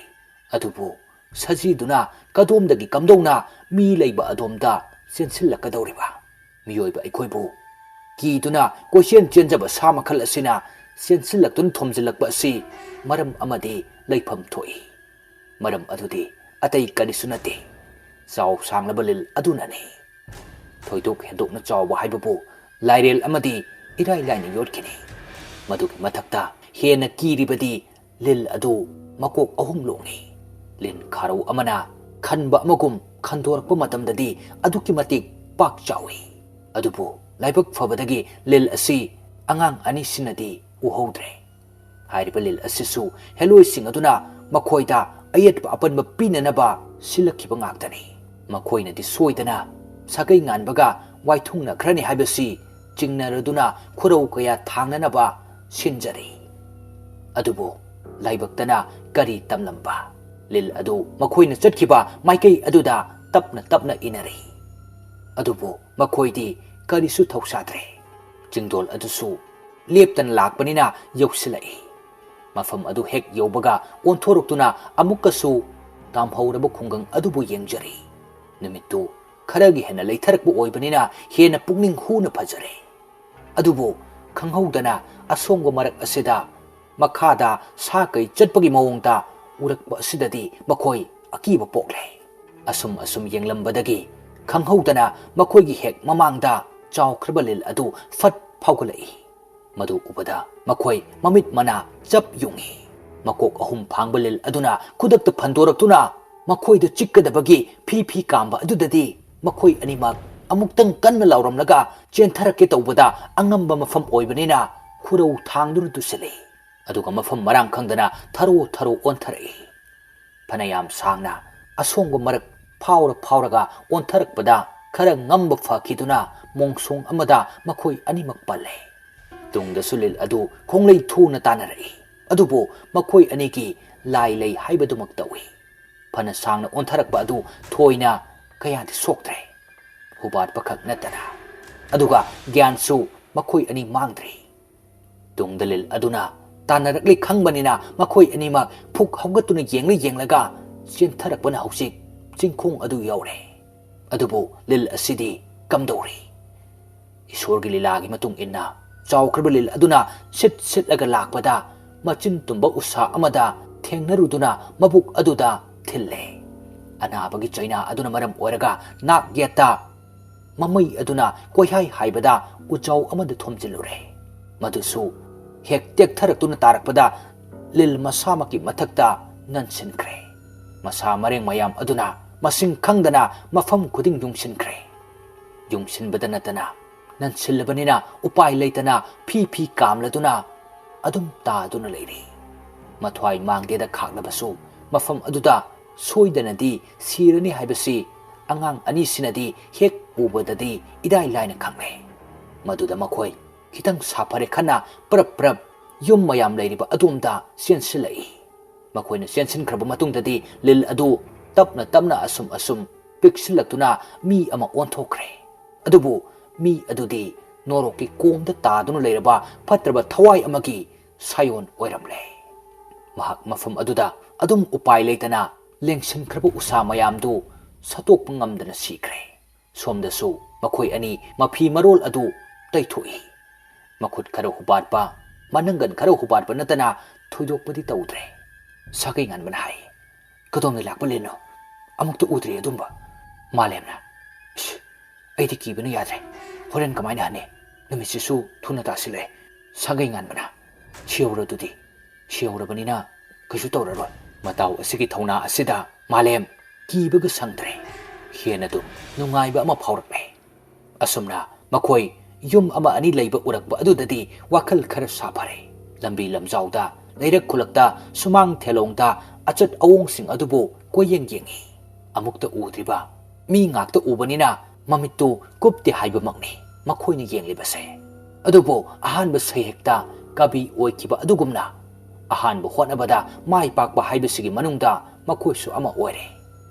ꯑꯗꯨꯕꯨ ꯁꯖꯤꯗꯨꯅ ꯀꯗꯣꯝꯗꯒꯤ ꯀꯝꯗꯧꯅ ꯃꯤ ꯂꯩꯕ ꯑꯗꯣꯝꯗ ꯆꯦꯟꯁꯤꯜꯂꯛꯀꯗꯧꯔꯤꯕ? ꯃꯤꯑꯣꯏꯕ ꯑꯩꯈꯣꯏꯕꯨ ꯀꯤꯗꯨꯅ ꯀꯣꯏꯆꯦꯟ ꯆꯦꯟꯖꯕ ꯁꯥ ꯃꯈꯜ ꯑꯁꯤꯅ ꯆꯦꯟꯁꯤꯜꯂꯛꯇꯨꯅ ꯊꯣꯝꯖꯤꯜꯂꯛꯄ ꯑꯁꯤ ꯃꯔꯝ ꯑꯃꯗꯤ ꯂꯩꯐꯝ ꯊꯣꯛꯏ꯫ ꯃꯔꯝ ꯑꯗꯨꯗꯤ ꯑꯇꯩ ꯀꯔꯤꯁꯨ ꯅꯠꯇꯦ, ꯆꯥꯎ ꯁꯥꯡꯂꯕ ꯂꯤꯜ ꯑꯗꯨꯅꯅꯤ꯫ ꯊꯣꯏꯗꯣꯛ ꯍꯦꯟꯗꯣꯛꯅ ꯆꯥꯎꯕ ꯍꯥꯏꯕꯕꯨ ꯂꯥꯏꯔꯦꯜ ꯑꯃꯗꯤ ꯏꯔꯥꯏ ꯂꯥꯏꯅ ꯌꯣꯠꯈꯤꯅꯤ꯫ ꯃꯗꯨꯒꯤ ꯃꯊꯛꯇ ꯍꯦꯟꯅ ꯀꯤꯔꯤꯕꯗꯤ ꯂꯤꯜ ꯑꯗꯨ ꯃꯀꯣꯛ ꯑꯍꯨꯝ ꯂꯣꯡꯉꯤ꯫ ꯂꯤꯟ ꯈꯥꯔꯧ ꯑꯃꯅ ꯈꯟꯕ ꯑꯃꯒꯨꯝ ꯈꯟꯗꯣꯔꯛꯄ ꯃꯇꯝꯗꯗꯤ ꯑꯗꯨꯛꯀꯤ ꯃꯇꯤꯛ ꯄꯥꯛ ꯆꯥꯎꯏ꯫ ꯑꯗꯨꯕꯨ ꯂꯥꯏꯕꯛ ꯐꯕꯗꯒꯤ ꯂꯤꯜ ꯑꯁꯤ ꯑꯉꯥꯡ ꯑꯅꯤꯁꯤꯅꯗꯤ ꯎꯍꯧꯗ꯭ꯔꯦ꯫ ꯍꯥꯏꯔꯤꯕ ꯂꯤꯜ ꯑꯁꯤꯁꯨ ꯍꯦꯂꯣꯏꯁꯤꯡ ꯑꯗꯨꯅ ꯃꯈꯣꯏꯗ ꯑꯌꯦꯠꯄ ꯑꯄꯟꯕ ꯄꯤꯅꯅꯕ ꯁꯤꯜꯂꯛꯈꯤꯕ ꯉꯥꯛꯇꯅꯤ꯫ ꯃꯈꯣꯏꯅꯗꯤ ꯁꯣꯏꯗꯅ ꯁꯥꯒꯩ ꯉꯥꯟꯕꯒ ꯋꯥꯏꯊꯨꯡꯅꯈ꯭ꯔꯅꯤ ꯍꯥꯏꯕꯁꯤ ꯆꯤꯡꯅꯔꯗꯨꯅ ꯈꯨꯔꯧ ꯀꯌꯥ ꯊꯥꯡꯅꯅꯕ ꯁꯤꯟꯖꯔꯤ꯫ ꯑꯗꯨꯕꯨ ꯂꯥꯏꯕꯛꯇꯅ ꯀꯔꯤ ꯇꯝꯂꯝꯕ? ꯂꯤꯜ ꯑꯗꯨ ꯃꯈꯣꯏꯅ ꯆꯠꯈꯤꯕ ꯃꯥꯏꯀꯩ ꯑꯗꯨꯗ ꯇꯞꯅ ꯇꯞꯅ ꯏꯟꯅꯔꯤ꯫ ꯑꯗꯨꯕꯨ ꯃꯈꯣꯏꯗꯤ ꯀꯔꯤꯁꯨ ꯊꯧꯁꯥꯗ꯭ꯔꯦ꯫ ꯆꯤꯡꯗꯣꯜ ꯑꯗꯨꯁꯨ ꯂꯦꯞꯇꯅ ꯂꯥꯛꯄꯅꯤꯅ ꯌꯧꯁꯤꯜꯂꯛꯏ꯫ ꯃꯐꯝ ꯑꯗꯨ ꯍꯦꯛ ꯌꯧꯕꯒ ꯑꯣꯟꯊꯣꯔꯛꯇꯨꯅ ꯑꯃꯨꯛꯀꯁꯨ ꯇꯥꯝꯍꯧꯔꯕ ꯈꯨꯡꯒꯪ ꯑꯗꯨꯕꯨ ꯌꯦꯡꯖꯔꯤ꯫ ꯅꯨꯃꯤꯠꯇꯨ ꯈꯔꯒꯤ ꯍꯦꯟꯅ ꯂꯩꯊꯔꯛꯄ ꯑꯣꯏꯕꯅꯤꯅ ꯍꯦꯟꯅ ꯄꯨꯛꯅꯤꯡ ꯍꯨꯅ ꯐꯖꯔꯦ꯫ ꯑꯗꯨꯕꯨ ꯈꯪꯍꯧꯗꯅ ꯑꯁꯣꯡꯕ ꯃꯔꯛ ꯑꯁꯤꯗ ꯃꯈꯥꯗ ꯁꯥ ꯀꯩ ꯆꯠꯄꯒꯤ ꯃꯑꯣꯡꯗ ꯎꯔꯛꯄ ꯑꯁꯤꯗꯗꯤ ꯃꯈꯣꯏ ꯑꯀꯤꯕ ꯄꯣꯛꯂꯦ꯫ ꯑꯁꯨꯝ ꯑꯁꯨꯝ ꯌꯦꯡꯂꯝꯕꯗꯒꯤ ꯈꯪꯍꯧꯗꯅ ꯃꯈꯣꯏꯒꯤ ꯍꯦꯛ ꯃꯃꯥꯡꯗ ꯆꯥꯎꯈ꯭ꯔꯕ ꯂꯤꯜ ꯑꯗꯨ ꯐꯠ ꯐꯥꯎꯒꯠꯂꯛꯏ꯫ ꯃꯗꯨ ꯎꯕꯗ ꯃꯈꯣꯏ ꯃꯃꯤꯠ ꯃꯅꯥ ꯆꯞ ꯌꯨꯡꯏ꯫ ꯃꯀꯣꯛ ꯑꯍꯨꯝ ꯐꯥꯡꯕ ꯂꯤꯜ ꯑꯗꯨꯅ ꯈꯨꯗꯛꯇ ꯐꯟꯗꯣꯔꯛꯇꯨꯅ ꯃꯈꯣꯏꯗ ꯆꯤꯛꯀꯗꯕꯒꯤ ꯐꯤ ꯐꯤ ꯀꯥꯝꯕ ꯑꯗꯨꯗꯗꯤ ꯃꯈꯣꯏ ꯑꯅꯤꯃꯛ ꯑꯃꯨꯛꯇꯪ ꯀꯟꯅ ꯂꯥꯎꯔꯝꯂꯒ ꯆꯦꯟꯊꯔꯛꯀꯦ ꯇꯧꯕꯗ ꯑꯉꯝꯕ ꯃꯐꯝ ꯑꯣꯏꯕꯅꯤꯅ ꯈꯨꯔꯧ ꯊꯥꯡꯗꯨꯅ ꯇꯨꯁꯤꯜꯂꯤ꯫ ꯑꯗꯨꯒ ꯃꯐꯝ ꯃꯔꯥꯡ ꯈꯪꯗꯅ ꯊꯔꯣ ꯊꯔꯣ ꯑꯣꯟꯊꯔꯛꯏ꯫ ꯐꯅꯌꯥꯝ ꯁꯥꯡꯅ ꯑꯁꯣꯡꯕ ꯃꯔꯛ ꯐꯥꯎꯔ ꯐꯥꯎꯔꯒ ꯑꯣꯟꯊꯔꯛꯄꯗ ꯈꯔ ꯉꯝꯕ ꯐꯈꯤꯗꯨꯅ ꯃꯣꯡꯁꯣꯡ ꯑꯃꯗ ꯃꯈꯣꯏ ꯑꯅꯤꯃꯛ ꯄꯜꯂꯦ꯫ ꯇꯨꯡꯗꯁꯨ ꯂꯤꯜ ꯑꯗꯨ ꯈꯣꯡꯂꯩ ꯊꯨꯅ ꯇꯥꯟꯅꯔꯛꯏ꯫ ꯑꯗꯨꯕꯨ ꯃꯈꯣꯏ ꯑꯅꯤꯒꯤ ꯂꯥꯏ ꯂꯩ ꯍꯥꯏꯕꯗꯨꯃꯛ ꯇꯧꯏ꯫ ꯐꯅ ꯁꯥꯡꯅ ꯑꯣꯟꯊꯔꯛꯄ ꯑꯗꯨ ꯊꯣꯏꯅ ꯀꯌꯥꯗꯤ ꯁꯣꯛꯇ꯭ꯔꯦ, ꯍꯨꯕꯥꯠꯄꯈꯛ ꯅꯠꯇꯅ꯫ ꯑꯗꯨꯒ ꯒ꯭ꯌꯥꯟꯁꯨ ꯃꯈꯣꯏ ꯑꯅꯤ ꯃꯥꯡꯗ꯭ꯔꯤ꯫ ꯇꯨꯡꯗ ꯂꯤꯜ ꯑꯗꯨꯅ ꯇꯥꯟꯅꯔꯛꯂꯤ ꯈꯪꯕꯅꯤꯅ ꯃꯈꯣꯏ ꯑꯅꯤꯃꯛ ꯐꯨꯛ ꯍꯧꯒꯠꯇꯨꯅ ꯌꯦꯡꯂ ꯌꯦꯡꯂꯒ ꯆꯦꯟꯊꯔꯛꯄꯅ ꯍꯧꯖꯤꯛ ꯆꯤꯡꯈꯣꯡ ꯑꯗꯨ ꯌꯧꯔꯦ꯫ ꯑꯗꯨꯕꯨ ꯂꯤꯜ ꯑꯁꯤꯗꯤ ꯀꯝꯗꯧꯔꯤ? ꯏꯁꯣꯔꯒꯤ ꯂꯤꯂꯥꯒꯤ ꯃꯇꯨꯡ ꯏꯟꯅ ꯆꯥꯎꯈ꯭ꯔꯕ ꯂꯤꯜ ꯑꯗꯨꯅ ꯁꯤꯠ ꯁꯤꯠꯂꯒ ꯂꯥꯛꯄꯗ ꯃꯆꯤꯟ ꯇꯨꯝꯕ ꯎꯁꯥ ꯑꯃꯗ ꯊꯦꯡꯅꯔꯨꯗꯨꯅ ꯃꯕꯨꯛ ꯑꯗꯨꯗ ꯊꯤꯜꯂꯦ꯫ ꯑꯅꯥꯕꯒꯤ ꯆꯩꯅꯥ ꯑꯗꯨꯅ ꯃꯔꯝ ꯑꯣꯏꯔꯒ ꯅꯥꯛ ꯌꯦꯠꯇ ꯃꯃꯩ ꯑꯗꯨꯅ ꯀꯣꯏꯍꯥꯏ ꯍꯥꯏꯕꯗ ꯎꯖꯥꯎ ꯑꯃꯗ ꯊꯣꯝꯖꯤꯜꯂꯨꯔꯦ꯫ ꯃꯗꯨꯁꯨ ꯍꯦꯛ ꯇꯦꯛꯊꯔꯛꯇꯨꯅ ꯇꯥꯔꯛꯄꯗ ꯂꯤꯜ ꯃꯁꯥꯃꯛꯀꯤ ꯃꯊꯛꯇ ꯅꯟꯁꯤꯟꯈ꯭ꯔꯦ꯫ ꯃꯁꯥ ꯃꯔꯦꯡ ꯃꯌꯥꯝ ꯑꯗꯨꯅ ꯃꯁꯤꯡ ꯈꯪꯗꯅ ꯃꯐꯝ ꯈꯨꯗꯤꯡ ꯌꯨꯡꯁꯤꯟꯈ꯭ꯔꯦ꯫ ꯌꯨꯡꯁꯤꯟꯕꯗ ꯅꯠꯇꯅ ꯅꯟꯁꯤꯜꯂꯕꯅꯤꯅ ꯎꯄꯥꯏ ꯂꯩꯇꯅ ꯐꯤ ꯐꯤ ꯀꯥꯝꯂꯗꯨꯅ ꯑꯗꯨꯝ ꯇꯥꯗꯨꯅ ꯂꯩꯔꯤ꯫ ꯃꯊ꯭ꯋꯥꯏ ꯃꯥꯡꯗꯦꯗ ꯈꯥꯛꯂꯕꯁꯨ ꯃꯐꯝ ꯑꯗꯨꯗ ꯁꯣꯏꯗꯅꯗꯤ ꯁꯤꯔꯅꯤ ꯍꯥꯏꯕꯁꯤ ꯑꯉꯥꯡ ꯑꯅꯤꯁꯤꯅꯗꯤ ꯍꯦꯛ ꯎꯕꯗꯗꯤ ꯏꯔꯥꯏ ꯂꯥꯏꯅ ꯈꯪꯂꯦ꯫ ꯃꯗꯨꯗ ꯃꯈꯣꯏ ꯈꯤꯇꯪ ꯁꯥꯐꯔꯦ ꯈꯟꯅ ꯄ꯭ꯔꯞ ꯄ꯭ꯔꯞ ꯌꯨꯝ ꯃꯌꯥꯝ ꯂꯩꯔꯤꯕ ꯑꯗꯣꯝꯗ ꯆꯦꯟꯁꯤꯜꯂꯛꯏ꯫ ꯃꯈꯣꯏꯅ ꯆꯦꯟꯁꯤꯟꯈ꯭ꯔꯕ ꯃꯇꯨꯡꯗꯗꯤ ꯂꯤꯜ ꯑꯗꯨ ꯇꯞꯅ ꯇꯞꯅ ꯑꯁꯨꯝ ꯑꯁꯨꯝ ꯄꯤꯛꯁꯤꯜꯂꯛꯇꯨꯅ ꯃꯤ ꯑꯃ ꯑꯣꯟꯊꯣꯛꯈ꯭ꯔꯦ꯫ ꯑꯗꯨꯕꯨ ꯃꯤ ꯑꯗꯨꯗꯤ ꯅꯣꯔꯣꯛꯀꯤ ꯀꯣꯝꯗ ꯇꯥꯗꯨꯅ ꯂꯩꯔꯕ ꯐꯠꯇ꯭ꯔꯕ ꯊꯋꯥꯏ ꯑꯃꯒꯤ ꯁꯥꯌꯣꯟ ꯑꯣꯏꯔꯝꯂꯦ꯫ ꯃꯍꯥꯛ ꯃꯐꯝ ꯑꯗꯨꯗ ꯑꯗꯨꯝ ꯎꯄꯥꯏ ꯂꯩꯇꯅ ꯂꯦꯡꯁꯤꯟꯈ꯭ꯔꯕ ꯎꯁꯥ ꯃꯌꯥꯝꯗꯨ ꯁꯠꯇꯣꯛꯄ ꯉꯝꯗꯅ ꯁꯤꯈ꯭ꯔꯦ꯫ ꯁꯣꯝꯗꯁꯨ ꯃꯈꯣꯏ ꯑꯅꯤ ꯃꯐꯤ ꯃꯔꯣꯜ ꯑꯗꯨ ꯇꯩꯊꯣꯛꯏ꯫ ꯃꯈꯨꯠ ꯈꯔ ꯍꯨꯕꯥꯠꯄ, ꯃꯅꯪꯒꯟ ꯈꯔ ꯍꯨꯕꯥꯠꯄ ꯅꯠꯇꯅ ꯊꯣꯏꯗꯣꯛꯄꯗꯤ ꯇꯧꯗ꯭ꯔꯦ꯫ ꯁꯥꯒꯩ ꯉꯟꯕꯅ ꯍꯥꯏ, "ꯀꯗꯣꯝꯗ ꯂꯥꯛꯄ ꯂꯤꯟꯅꯣ? ꯑꯃꯨꯛꯇ ꯎꯗ꯭ꯔꯤ ꯑꯗꯨꯝꯕ꯫" ꯃꯥꯂꯦꯝꯅ, "ꯏꯁ, ꯑꯩꯗꯤ ꯀꯤꯕꯅ ꯌꯥꯗ꯭ꯔꯦ꯫ ꯍꯣꯔꯦꯟ ꯀꯃꯥꯏꯅ ꯍꯟꯅꯤ? ꯅꯨꯃꯤꯠꯁꯤꯁꯨ ꯊꯨꯅ ꯇꯥꯁꯤꯜꯂꯛꯑꯦ꯫" ꯁꯥꯒꯩ ꯉꯟꯕꯅ, "ꯁꯤꯍꯧꯔꯗꯨꯗꯤ꯫ ꯁꯤꯍꯧꯔꯕꯅꯤꯅ ꯀꯩꯁꯨ ꯇꯧꯔꯔꯣꯏ꯫" ꯃꯇꯥꯎ ꯑꯁꯤꯒꯤ ꯊꯧꯅꯥ ꯑꯁꯤꯗ ꯃꯥꯂꯦꯝ ꯀꯤꯕꯒ ꯁꯪꯗ꯭ꯔꯦ꯫ ꯍꯦꯟꯅꯗꯨ ꯅꯨꯡꯉꯥꯏꯕ ꯑꯃ ꯐꯥꯎꯔꯛꯂꯦ꯫ ꯑꯁꯨꯝꯅ ꯃꯈꯣꯏ ꯌꯨꯝ ꯑꯃ ꯑꯅꯤ ꯂꯩꯕ ꯎꯔꯛꯄ ꯑꯗꯨꯗꯗꯤ ꯋꯥꯈꯜ ꯈꯔ ꯁꯥꯐꯔꯦ꯫ ꯂꯝꯕꯤ ꯂꯝꯖꯥꯎꯗ, ꯂꯩꯔꯛ ꯈꯨꯂꯛꯇ, ꯁꯨꯃꯥꯡ ꯊꯦꯂꯣꯡꯗ ꯑꯆꯠ ꯑꯋꯣꯡꯁꯤꯡ ꯑꯗꯨꯕꯨ ꯀꯣꯏꯌꯦꯡ ꯌꯦꯡꯉꯤ꯫ ꯑꯃꯨꯛꯇ ꯎꯗ꯭ꯔꯤꯕ ꯃꯤ ꯉꯥꯛꯇ ꯎꯕꯅꯤꯅ ꯃꯃꯤꯠꯇꯨ ꯀꯨꯞꯇꯦ ꯍꯥꯏꯕꯃꯛꯅꯤ ꯃꯈꯣꯏꯅ ꯌꯦꯡꯂꯤꯕꯁꯦ꯫ ꯑꯗꯨꯕꯨ ꯑꯍꯥꯟꯕ ꯁꯩꯍꯦꯛꯇ ꯀꯕꯤ ꯑꯣꯏꯈꯤꯕ ꯑꯗꯨꯒꯨꯝꯅ ꯑꯍꯥꯟꯕ ꯍꯣꯠꯅꯕꯗ ꯃꯥꯏ ꯄꯥꯛꯄ ꯍꯥꯏꯕꯁꯤꯒꯤ ꯃꯅꯨꯡꯗ ꯃꯈꯣꯏꯁꯨ ꯑꯃ ꯑꯣꯏꯔꯦ꯫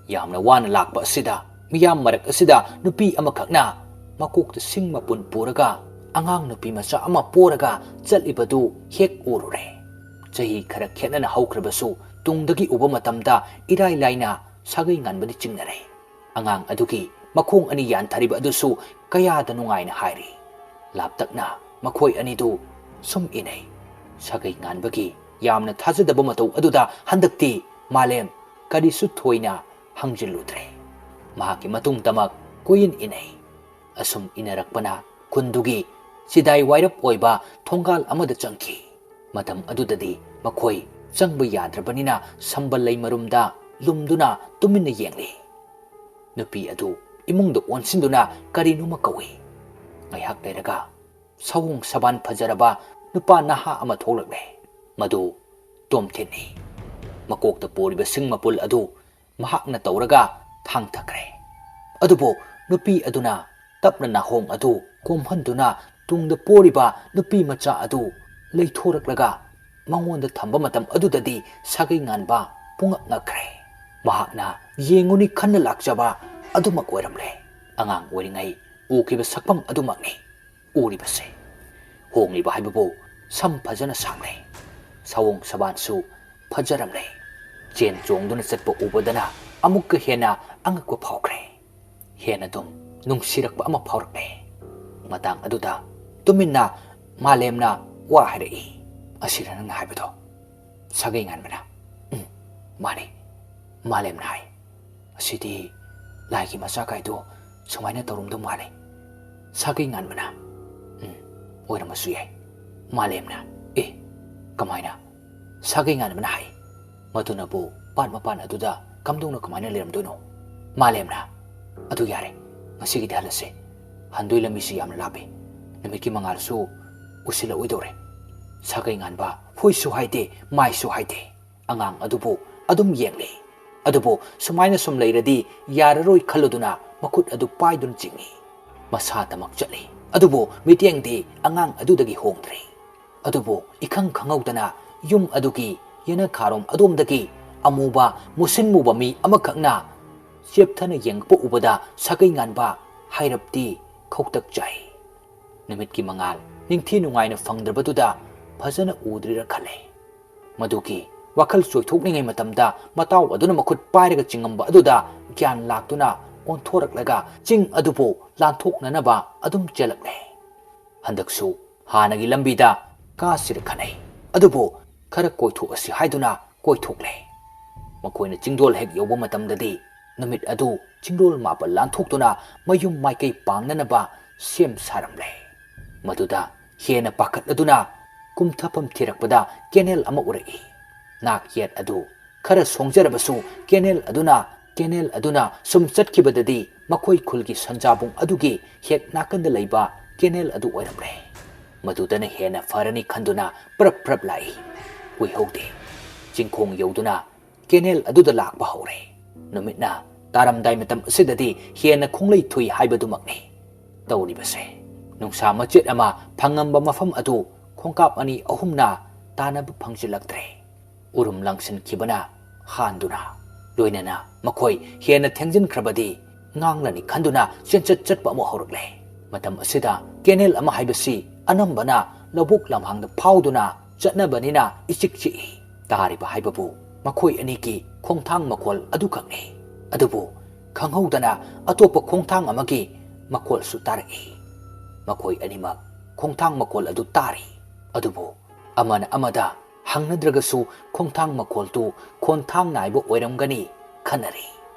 ꯌꯥꯝꯅ ꯋꯥꯅ ꯂꯥꯛꯄ ꯑꯁꯤꯗ, ꯃꯤꯌꯥꯝ ꯃꯔꯛ ꯑꯁꯤꯗ ꯅꯨꯄꯤ ꯑꯃꯈꯛꯅ ꯃꯀꯣꯛꯇ ꯁꯤꯡ ꯃꯄꯨꯟ ꯄꯨꯔꯒ ꯑꯉꯥꯡ ꯅꯨꯄꯤ ꯃꯆꯥ ꯑꯃ ꯄꯣꯔꯒ ꯆꯠꯂꯤꯕꯗꯨ ꯍꯦꯛ ꯎꯔꯨꯔꯦ꯫ ꯆꯍꯤ ꯈꯔ ꯈꯦꯠꯅꯅ ꯍꯧꯈ꯭ꯔꯕꯁꯨ ꯇꯨꯡꯗꯒꯤ ꯎꯕ ꯃꯇꯝꯗ ꯏꯔꯥꯏ ꯂꯥꯏꯅ ꯁꯥꯒꯩ ꯉꯥꯟꯕꯗꯤ ꯆꯤꯡꯅꯔꯦ꯫ ꯑꯉꯥꯡ ꯑꯗꯨꯒꯤ ꯃꯈꯣꯡ ꯑꯅꯤ ꯌꯥꯟꯊꯔꯤꯕ ꯑꯗꯨꯁꯨ ꯀꯌꯥꯗ ꯅꯨꯡꯉꯥꯏꯅ ꯍꯥꯏꯔꯤ꯫ ꯂꯥꯞꯇꯛꯅ ꯃꯈꯣꯏ ꯑꯅꯤꯗꯨ ꯁꯨꯝ ꯏꯟꯅꯩ꯫ ꯁꯥꯒꯩ ꯉꯥꯟꯕꯒꯤ ꯌꯥꯝꯅ ꯊꯥꯖꯗꯕ ꯃꯇꯧ ꯑꯗꯨꯗ ꯍꯟꯗꯛꯇꯤ ꯃꯥꯂꯦꯝ ꯀꯔꯤꯁꯨ ꯊꯣꯏꯅ ꯍꯪꯖꯤꯜꯂꯨꯗ꯭ꯔꯦ꯫ ꯃꯍꯥꯛꯀꯤ ꯃꯇꯨꯡ ꯇꯃꯛ ꯀꯣꯏꯏꯟ ꯏꯟꯅꯩ꯫ ꯑꯁꯨꯝ ꯏꯟꯅꯔꯛꯄꯅ ꯈꯨꯟꯗꯨꯒꯤ ꯆꯤꯗꯥꯏ ꯋꯥꯏꯔꯞ ꯑꯣꯏꯕ ꯊꯣꯡꯒꯥꯜ ꯑꯃꯗ ꯆꯪꯈꯤ꯫ ꯃꯇꯝ ꯑꯗꯨꯗꯗꯤ ꯃꯈꯣꯏ ꯆꯪꯕ ꯌꯥꯗ꯭ꯔꯕꯅꯤꯅ ꯁꯝꯕꯜ ꯂꯩ ꯃꯔꯨꯝꯗ ꯂꯨꯝꯗꯨꯅ ꯇꯨꯃꯤꯟꯅ ꯌꯦꯡꯂꯤ꯫ ꯅꯨꯄꯤ ꯑꯗꯨ ꯏꯃꯨꯡꯗ ꯑꯣꯟꯁꯤꯟꯗꯨꯅ ꯀꯔꯤꯅꯣꯃ ꯀꯧꯏ꯫ ꯉꯥꯏꯍꯥꯛ ꯂꯩꯔꯒ ꯁꯑꯣꯡ ꯁꯕꯥꯟ ꯐꯖꯔꯕ ꯅꯨꯄꯥ ꯅꯍꯥ ꯑꯃ ꯊꯣꯛꯂꯛꯂꯦ꯫ ꯃꯗꯨ ꯇꯣꯝꯊꯤꯟꯅꯤ꯫ ꯃꯀꯣꯛꯇ ꯄꯣꯔꯤꯕ ꯁꯤꯡ ꯃꯄꯨꯜ ꯑꯗꯨ ꯃꯍꯥꯛꯅ ꯇꯧꯔꯒ ꯊꯥꯡꯊꯈ꯭ꯔꯦ꯫ ꯑꯗꯨꯕꯨ ꯅꯨꯄꯤ ꯑꯗꯨꯅ ꯇꯞꯅ ꯅꯥꯍꯣꯡ ꯑꯗꯨ ꯀꯣꯝꯍꯟꯗꯨꯅ ꯇꯨꯡꯗ ꯄꯣꯔꯤꯕ ꯅꯨꯄꯤ ꯃꯆꯥ ꯑꯗꯨ ꯂꯩꯊꯣꯔꯛꯂꯒ ꯃꯉꯣꯟꯗ ꯊꯝꯕ ꯃꯇꯝ ꯑꯗꯨꯗꯗꯤ ꯁꯥꯒꯩ ꯉꯥꯟꯕ ꯄꯨꯡꯉꯛ ꯉꯛꯈ꯭ꯔꯦ꯫ ꯃꯍꯥꯛꯅ ꯌꯦꯡꯉꯨꯅꯤ ꯈꯟꯅ ꯂꯥꯛꯆꯕ ꯑꯗꯨꯃꯛ ꯑꯣꯏꯔꯝꯂꯦ꯫ ꯑꯉꯥꯡ ꯑꯣꯏꯔꯤꯉꯩ ꯎꯈꯤꯕ ꯁꯛꯐꯝ ꯑꯗꯨꯃꯛꯅꯤ ꯎꯔꯤꯕꯁꯦ꯫ ꯍꯣꯡꯂꯤꯕ ꯍꯥꯏꯕꯕꯨ ꯁꯝ ꯐꯖꯅ ꯁꯥꯡꯂꯦ꯫ ꯁꯑꯣꯡ ꯁꯕꯥꯟꯁꯨ ꯐꯖꯔꯝꯂꯦ꯫ ꯆꯦꯟ ꯆꯣꯡꯗꯨꯅ ꯆꯠꯄ ꯎꯕꯗꯅ ꯑꯃꯨꯛꯀ ꯍꯦꯟꯅ ꯑꯉꯛꯄ ꯐꯥꯎꯈ꯭ꯔꯦ꯫ ꯍꯦꯟꯅ ꯑꯗꯨꯝ ꯅꯨꯡꯁꯤꯔꯛꯄ ꯑꯃ ꯐꯥꯎꯔꯛꯂꯦ꯫ ꯃꯇꯥꯡ ꯑꯗꯨꯗ ꯇꯨꯃꯤꯟꯅ ꯃꯥꯂꯦꯝꯅ ꯋꯥ ꯍꯥꯏꯔꯛꯏ꯫ "ꯑꯁꯤꯔ ꯅꯪꯅ ꯍꯥꯏꯕꯗꯣ?" ꯁꯥꯒꯩ ꯉꯥꯟꯕꯅ, "ꯎꯝ, ꯃꯥꯅꯤ," ꯃꯥꯂꯦꯝꯅ ꯍꯥꯏ꯫ "ꯑꯁꯤꯗꯤ ꯂꯥꯏꯒꯤ ꯃꯆꯥ ꯀꯥꯏꯗꯣ ꯁꯨꯃꯥꯏꯅ ꯇꯧꯔꯝꯗꯧ ꯃꯥꯜꯂꯤ꯫" ꯁꯥꯒꯩ ꯉꯥꯟꯕꯅ, "ꯎꯝ, ꯑꯣꯏꯔꯝꯕꯁꯨ ꯌꯥꯏ꯫" ꯃꯥꯂꯦꯝꯅ, "ꯑꯦ, ꯀꯃꯥꯏꯅ?" ꯁꯥꯒꯩ ꯉꯥꯟꯕꯅ ꯍꯥꯏ꯫ "ꯃꯗꯨꯅꯕꯨ ꯄꯥꯠ ꯃꯄꯥꯟ ꯑꯗꯨꯗ ꯀꯝꯗꯧꯅ ꯀꯃꯥꯏꯅ ꯂꯩꯔꯝꯗꯣꯏꯅꯣ?" ꯃꯥꯂꯦꯝꯅ, "ꯑꯗꯨ ꯌꯥꯔꯦ, ꯉꯁꯤꯒꯤꯗꯤ ꯍꯜꯂꯁꯦ꯫ ꯍꯟꯗꯣꯏ ꯂꯝꯕꯤꯁꯤ ꯌꯥꯝꯅ ꯂꯥꯞꯄꯦ꯫ ꯅꯨꯃꯤꯠꯀꯤ ꯃꯉꯥꯜꯁꯨ ꯎꯁꯤꯜꯂꯛꯑꯣꯏꯗꯧꯔꯦ꯫" ꯁꯥꯒꯩ ꯉꯥꯟꯕ ꯍꯣꯏꯁꯨ ꯍꯥꯏꯗꯦ, ꯃꯥꯏꯁꯨ ꯍꯥꯏꯗꯦ꯫ ꯑꯉꯥꯡ ꯑꯗꯨꯕꯨ ꯑꯗꯨꯝ ꯌꯦꯡꯂꯤ꯫ ꯑꯗꯨꯕꯨ ꯁꯨꯃꯥꯏꯅ ꯁꯨꯝ ꯂꯩꯔꯗꯤ ꯌꯥꯔꯔꯣꯏ ꯈꯜꯂꯨꯗꯨꯅ ꯃꯈꯨꯠ ꯑꯗꯨ ꯄꯥꯏꯗꯨꯅ ꯆꯤꯡꯏ꯫ ꯃꯁꯥꯗꯃꯛ ꯆꯠꯂꯤ꯫ ꯑꯗꯨꯕꯨ ꯃꯤꯠꯌꯦꯡꯗꯤ ꯑꯉꯥꯡ ꯑꯗꯨꯗꯒꯤ ꯍꯣꯡꯗ꯭ꯔꯦ꯫ ꯑꯗꯨꯕꯨ ꯏꯈꯪ ꯈꯪꯍꯧꯗꯅ ꯌꯨꯝ ꯑꯗꯨꯒꯤ ꯌꯦꯅꯈꯥꯔꯣꯝ ꯑꯗꯣꯝꯗꯒꯤ ꯑꯃꯨꯕ ꯃꯨꯁꯤꯟ ꯃꯨꯕ ꯃꯤ ꯑꯃꯈꯛꯅ ꯆꯦꯞꯊꯅ ꯌꯦꯡꯂꯛꯄ ꯎꯕꯗ ꯁꯥꯒꯩ ꯉꯥꯟꯕ ꯍꯥꯏꯔꯞꯇꯤ ꯈꯧꯇꯛ ꯆꯥꯏ꯫ ꯅꯨꯃꯤꯠꯀꯤ ꯃꯉꯥꯜ ꯅꯤꯡꯊꯤ ꯅꯨꯡꯉꯥꯏꯅ ꯐꯪꯗ꯭ꯔꯕꯗꯨꯗ ꯐꯖꯅ ꯎꯗ꯭ꯔꯤꯔ ꯈꯜꯂꯦ꯫ ꯃꯗꯨꯒꯤ ꯋꯥꯈꯜ ꯆꯣꯏꯊꯣꯛꯂꯤꯉꯩ ꯃꯇꯝꯗ ꯃꯇꯥꯎ ꯑꯗꯨꯅ ꯃꯈꯨꯠ ꯄꯥꯏꯔꯒ ꯆꯤꯡꯉꯝꯕ ꯑꯗꯨꯗ ꯒ꯭ꯌꯥꯟ ꯂꯥꯛꯇꯨꯅ ꯑꯣꯟꯊꯣꯔꯛꯂꯒ ꯆꯤꯡ ꯑꯗꯨꯕꯨ ꯂꯥꯟꯊꯣꯛꯅꯅꯕ ꯑꯗꯨꯝ ꯆꯦꯜꯂꯛꯂꯦ꯫ ꯍꯟꯗꯛꯁꯨ ꯍꯥꯟꯅꯒꯤ ꯂꯝꯕꯤꯗ ꯀꯥꯁꯤꯔ ꯈꯟꯅꯩ꯫ ꯑꯗꯨꯕꯨ ꯈꯔ ꯀꯣꯏꯊꯣꯛꯑꯁꯤ ꯍꯥꯏꯗꯨꯅ ꯀꯣꯏꯊꯣꯛꯂꯦ꯫ ꯃꯈꯣꯏꯅ ꯆꯤꯡꯗꯣꯜ ꯍꯦꯛ ꯌꯧꯕ ꯃꯇꯝꯗꯗꯤ ꯅꯨꯃꯤꯠ ꯑꯗꯨ ꯆꯤꯡꯗꯣꯜ ꯃꯥꯄꯜ ꯂꯥꯟꯊꯣꯛꯇꯨꯅ ꯃꯌꯨꯝ ꯃꯥꯏꯀꯩ ꯄꯥꯡꯅꯅꯕ ꯁꯦꯝ ꯁꯥꯔꯝꯂꯦ꯫ ꯃꯗꯨꯗ ꯍꯦꯟꯅ ꯄꯥꯈꯠꯂꯗꯨꯅ ꯀꯨꯝꯊꯐꯝ ꯊꯤꯔꯛꯄꯗ ꯀꯦꯅꯦꯜ ꯑꯃ ꯎꯔꯛꯏ꯫ ꯅꯥꯛ ꯌꯦꯠ ꯑꯗꯨ ꯈꯔ ꯁꯣꯡꯖꯔꯕꯁꯨ ꯀꯦꯅꯦꯜ ꯑꯗꯨꯅ, ꯀꯦꯅꯦꯜ ꯑꯗꯨꯅ ꯁꯨꯝ ꯆꯠꯈꯤꯕꯗꯗꯤ ꯃꯈꯣꯏ ꯈꯨꯜꯒꯤ ꯁꯟꯖꯥꯕꯨꯡ ꯑꯗꯨꯒꯤ ꯍꯦꯛ ꯅꯥꯀꯟꯗ ꯂꯩꯕ ꯀꯦꯅꯦꯜ ꯑꯗꯨ ꯑꯣꯏꯔꯝꯂꯦ꯫ ꯃꯗꯨꯗꯅ ꯍꯦꯟꯅ ꯐꯔꯅꯤ ꯈꯟꯗꯨꯅ ꯄ꯭ꯔꯞ ꯄ꯭ꯔꯞ ꯂꯥꯛꯏ꯫ ꯀꯨꯏꯍꯧꯗꯦ꯫ ꯆꯤꯡꯈꯣꯡ ꯌꯧꯗꯨꯅ ꯀꯦꯅꯦꯜ ꯑꯗꯨꯗ ꯂꯥꯛꯄ ꯍꯧꯔꯦ꯫ ꯅꯨꯃꯤꯠꯅ ꯇꯥꯔꯝꯗꯥꯏ ꯃꯇꯝ ꯑꯁꯤꯗꯗꯤ ꯍꯦꯟꯅ ꯈꯣꯡꯂꯩ ꯊꯨꯏ ꯍꯥꯏꯕꯗꯨꯃꯛꯅꯤ ꯇꯧꯔꯤꯕꯁꯦ꯫ ꯅꯨꯡꯁꯥ ꯃꯆꯦꯠ ꯑꯃ ꯐꯪꯉꯝꯕ ꯃꯐꯝ ꯑꯗꯨ ꯈꯣꯡꯀꯥꯞ ꯑꯅꯤ ꯑꯍꯨꯝꯅ ꯇꯥꯟꯅꯕ ꯐꯪꯖꯤꯜꯂꯛꯇ꯭ꯔꯦ꯫ ꯎꯔꯨꯝ ꯂꯥꯡꯁꯤꯟꯈꯤꯕꯅ ꯍꯥꯟꯗꯨꯅ, ꯂꯣꯏꯅꯅ ꯃꯈꯣꯏ ꯍꯦꯟꯅ ꯊꯦꯡꯖꯤꯟꯈ꯭ꯔꯕꯗꯤ ꯉꯥꯡꯂꯅꯤ ꯈꯟꯗꯨꯅ ꯆꯦꯟꯆꯠ ꯆꯠꯄ ꯑꯃꯨꯛ ꯍꯧꯔꯛꯂꯦ꯫ ꯃꯇꯝ ꯑꯁꯤꯗ ꯀꯦꯅꯦꯜ ꯑꯃ ꯍꯥꯏꯕꯁꯤ ꯑꯅꯝꯕꯅ ꯂꯧꯕꯨꯛ ꯂꯝꯍꯥꯡꯗ ꯐꯥꯎꯗꯨꯅ ꯆꯠꯅꯕꯅꯤꯅ ꯏꯆꯤꯛ ꯆꯤꯛꯏ꯫ ꯇꯥꯔꯤꯕ ꯍꯥꯏꯕꯕꯨ ꯃꯈꯣꯏ ꯑꯅꯤꯒꯤ ꯈꯣꯡꯊꯥꯡ ꯃꯈꯣꯜ ꯑꯗꯨꯈꯛꯅꯤ꯫ ꯑꯗꯨꯕꯨ ꯈꯪꯍꯧꯗꯅ ꯑꯇꯣꯞꯄ ꯈꯣꯡꯊꯥꯡ ꯑꯃꯒꯤ ꯃꯈꯣꯜꯁꯨ ꯇꯥꯔꯛꯏ꯫ ꯃꯈꯣꯏ ꯑꯅꯤꯃꯛ ꯈꯣꯡꯊꯥꯡ ꯃꯈꯣꯜ ꯑꯗꯨ ꯇꯥꯔꯤ꯫ ꯑꯗꯨꯕꯨ ꯑꯃꯅ ꯑꯃꯗ ꯍꯪꯅꯗ꯭ꯔꯒꯁꯨ ꯈꯣꯡꯊꯥꯡ ꯃꯈꯣꯜꯗꯨ ꯈꯣꯟꯊꯥꯡ ꯅꯥꯏꯕ ꯑꯣꯏꯔꯝꯒꯅꯤ ꯈꯟꯅꯔꯤ꯫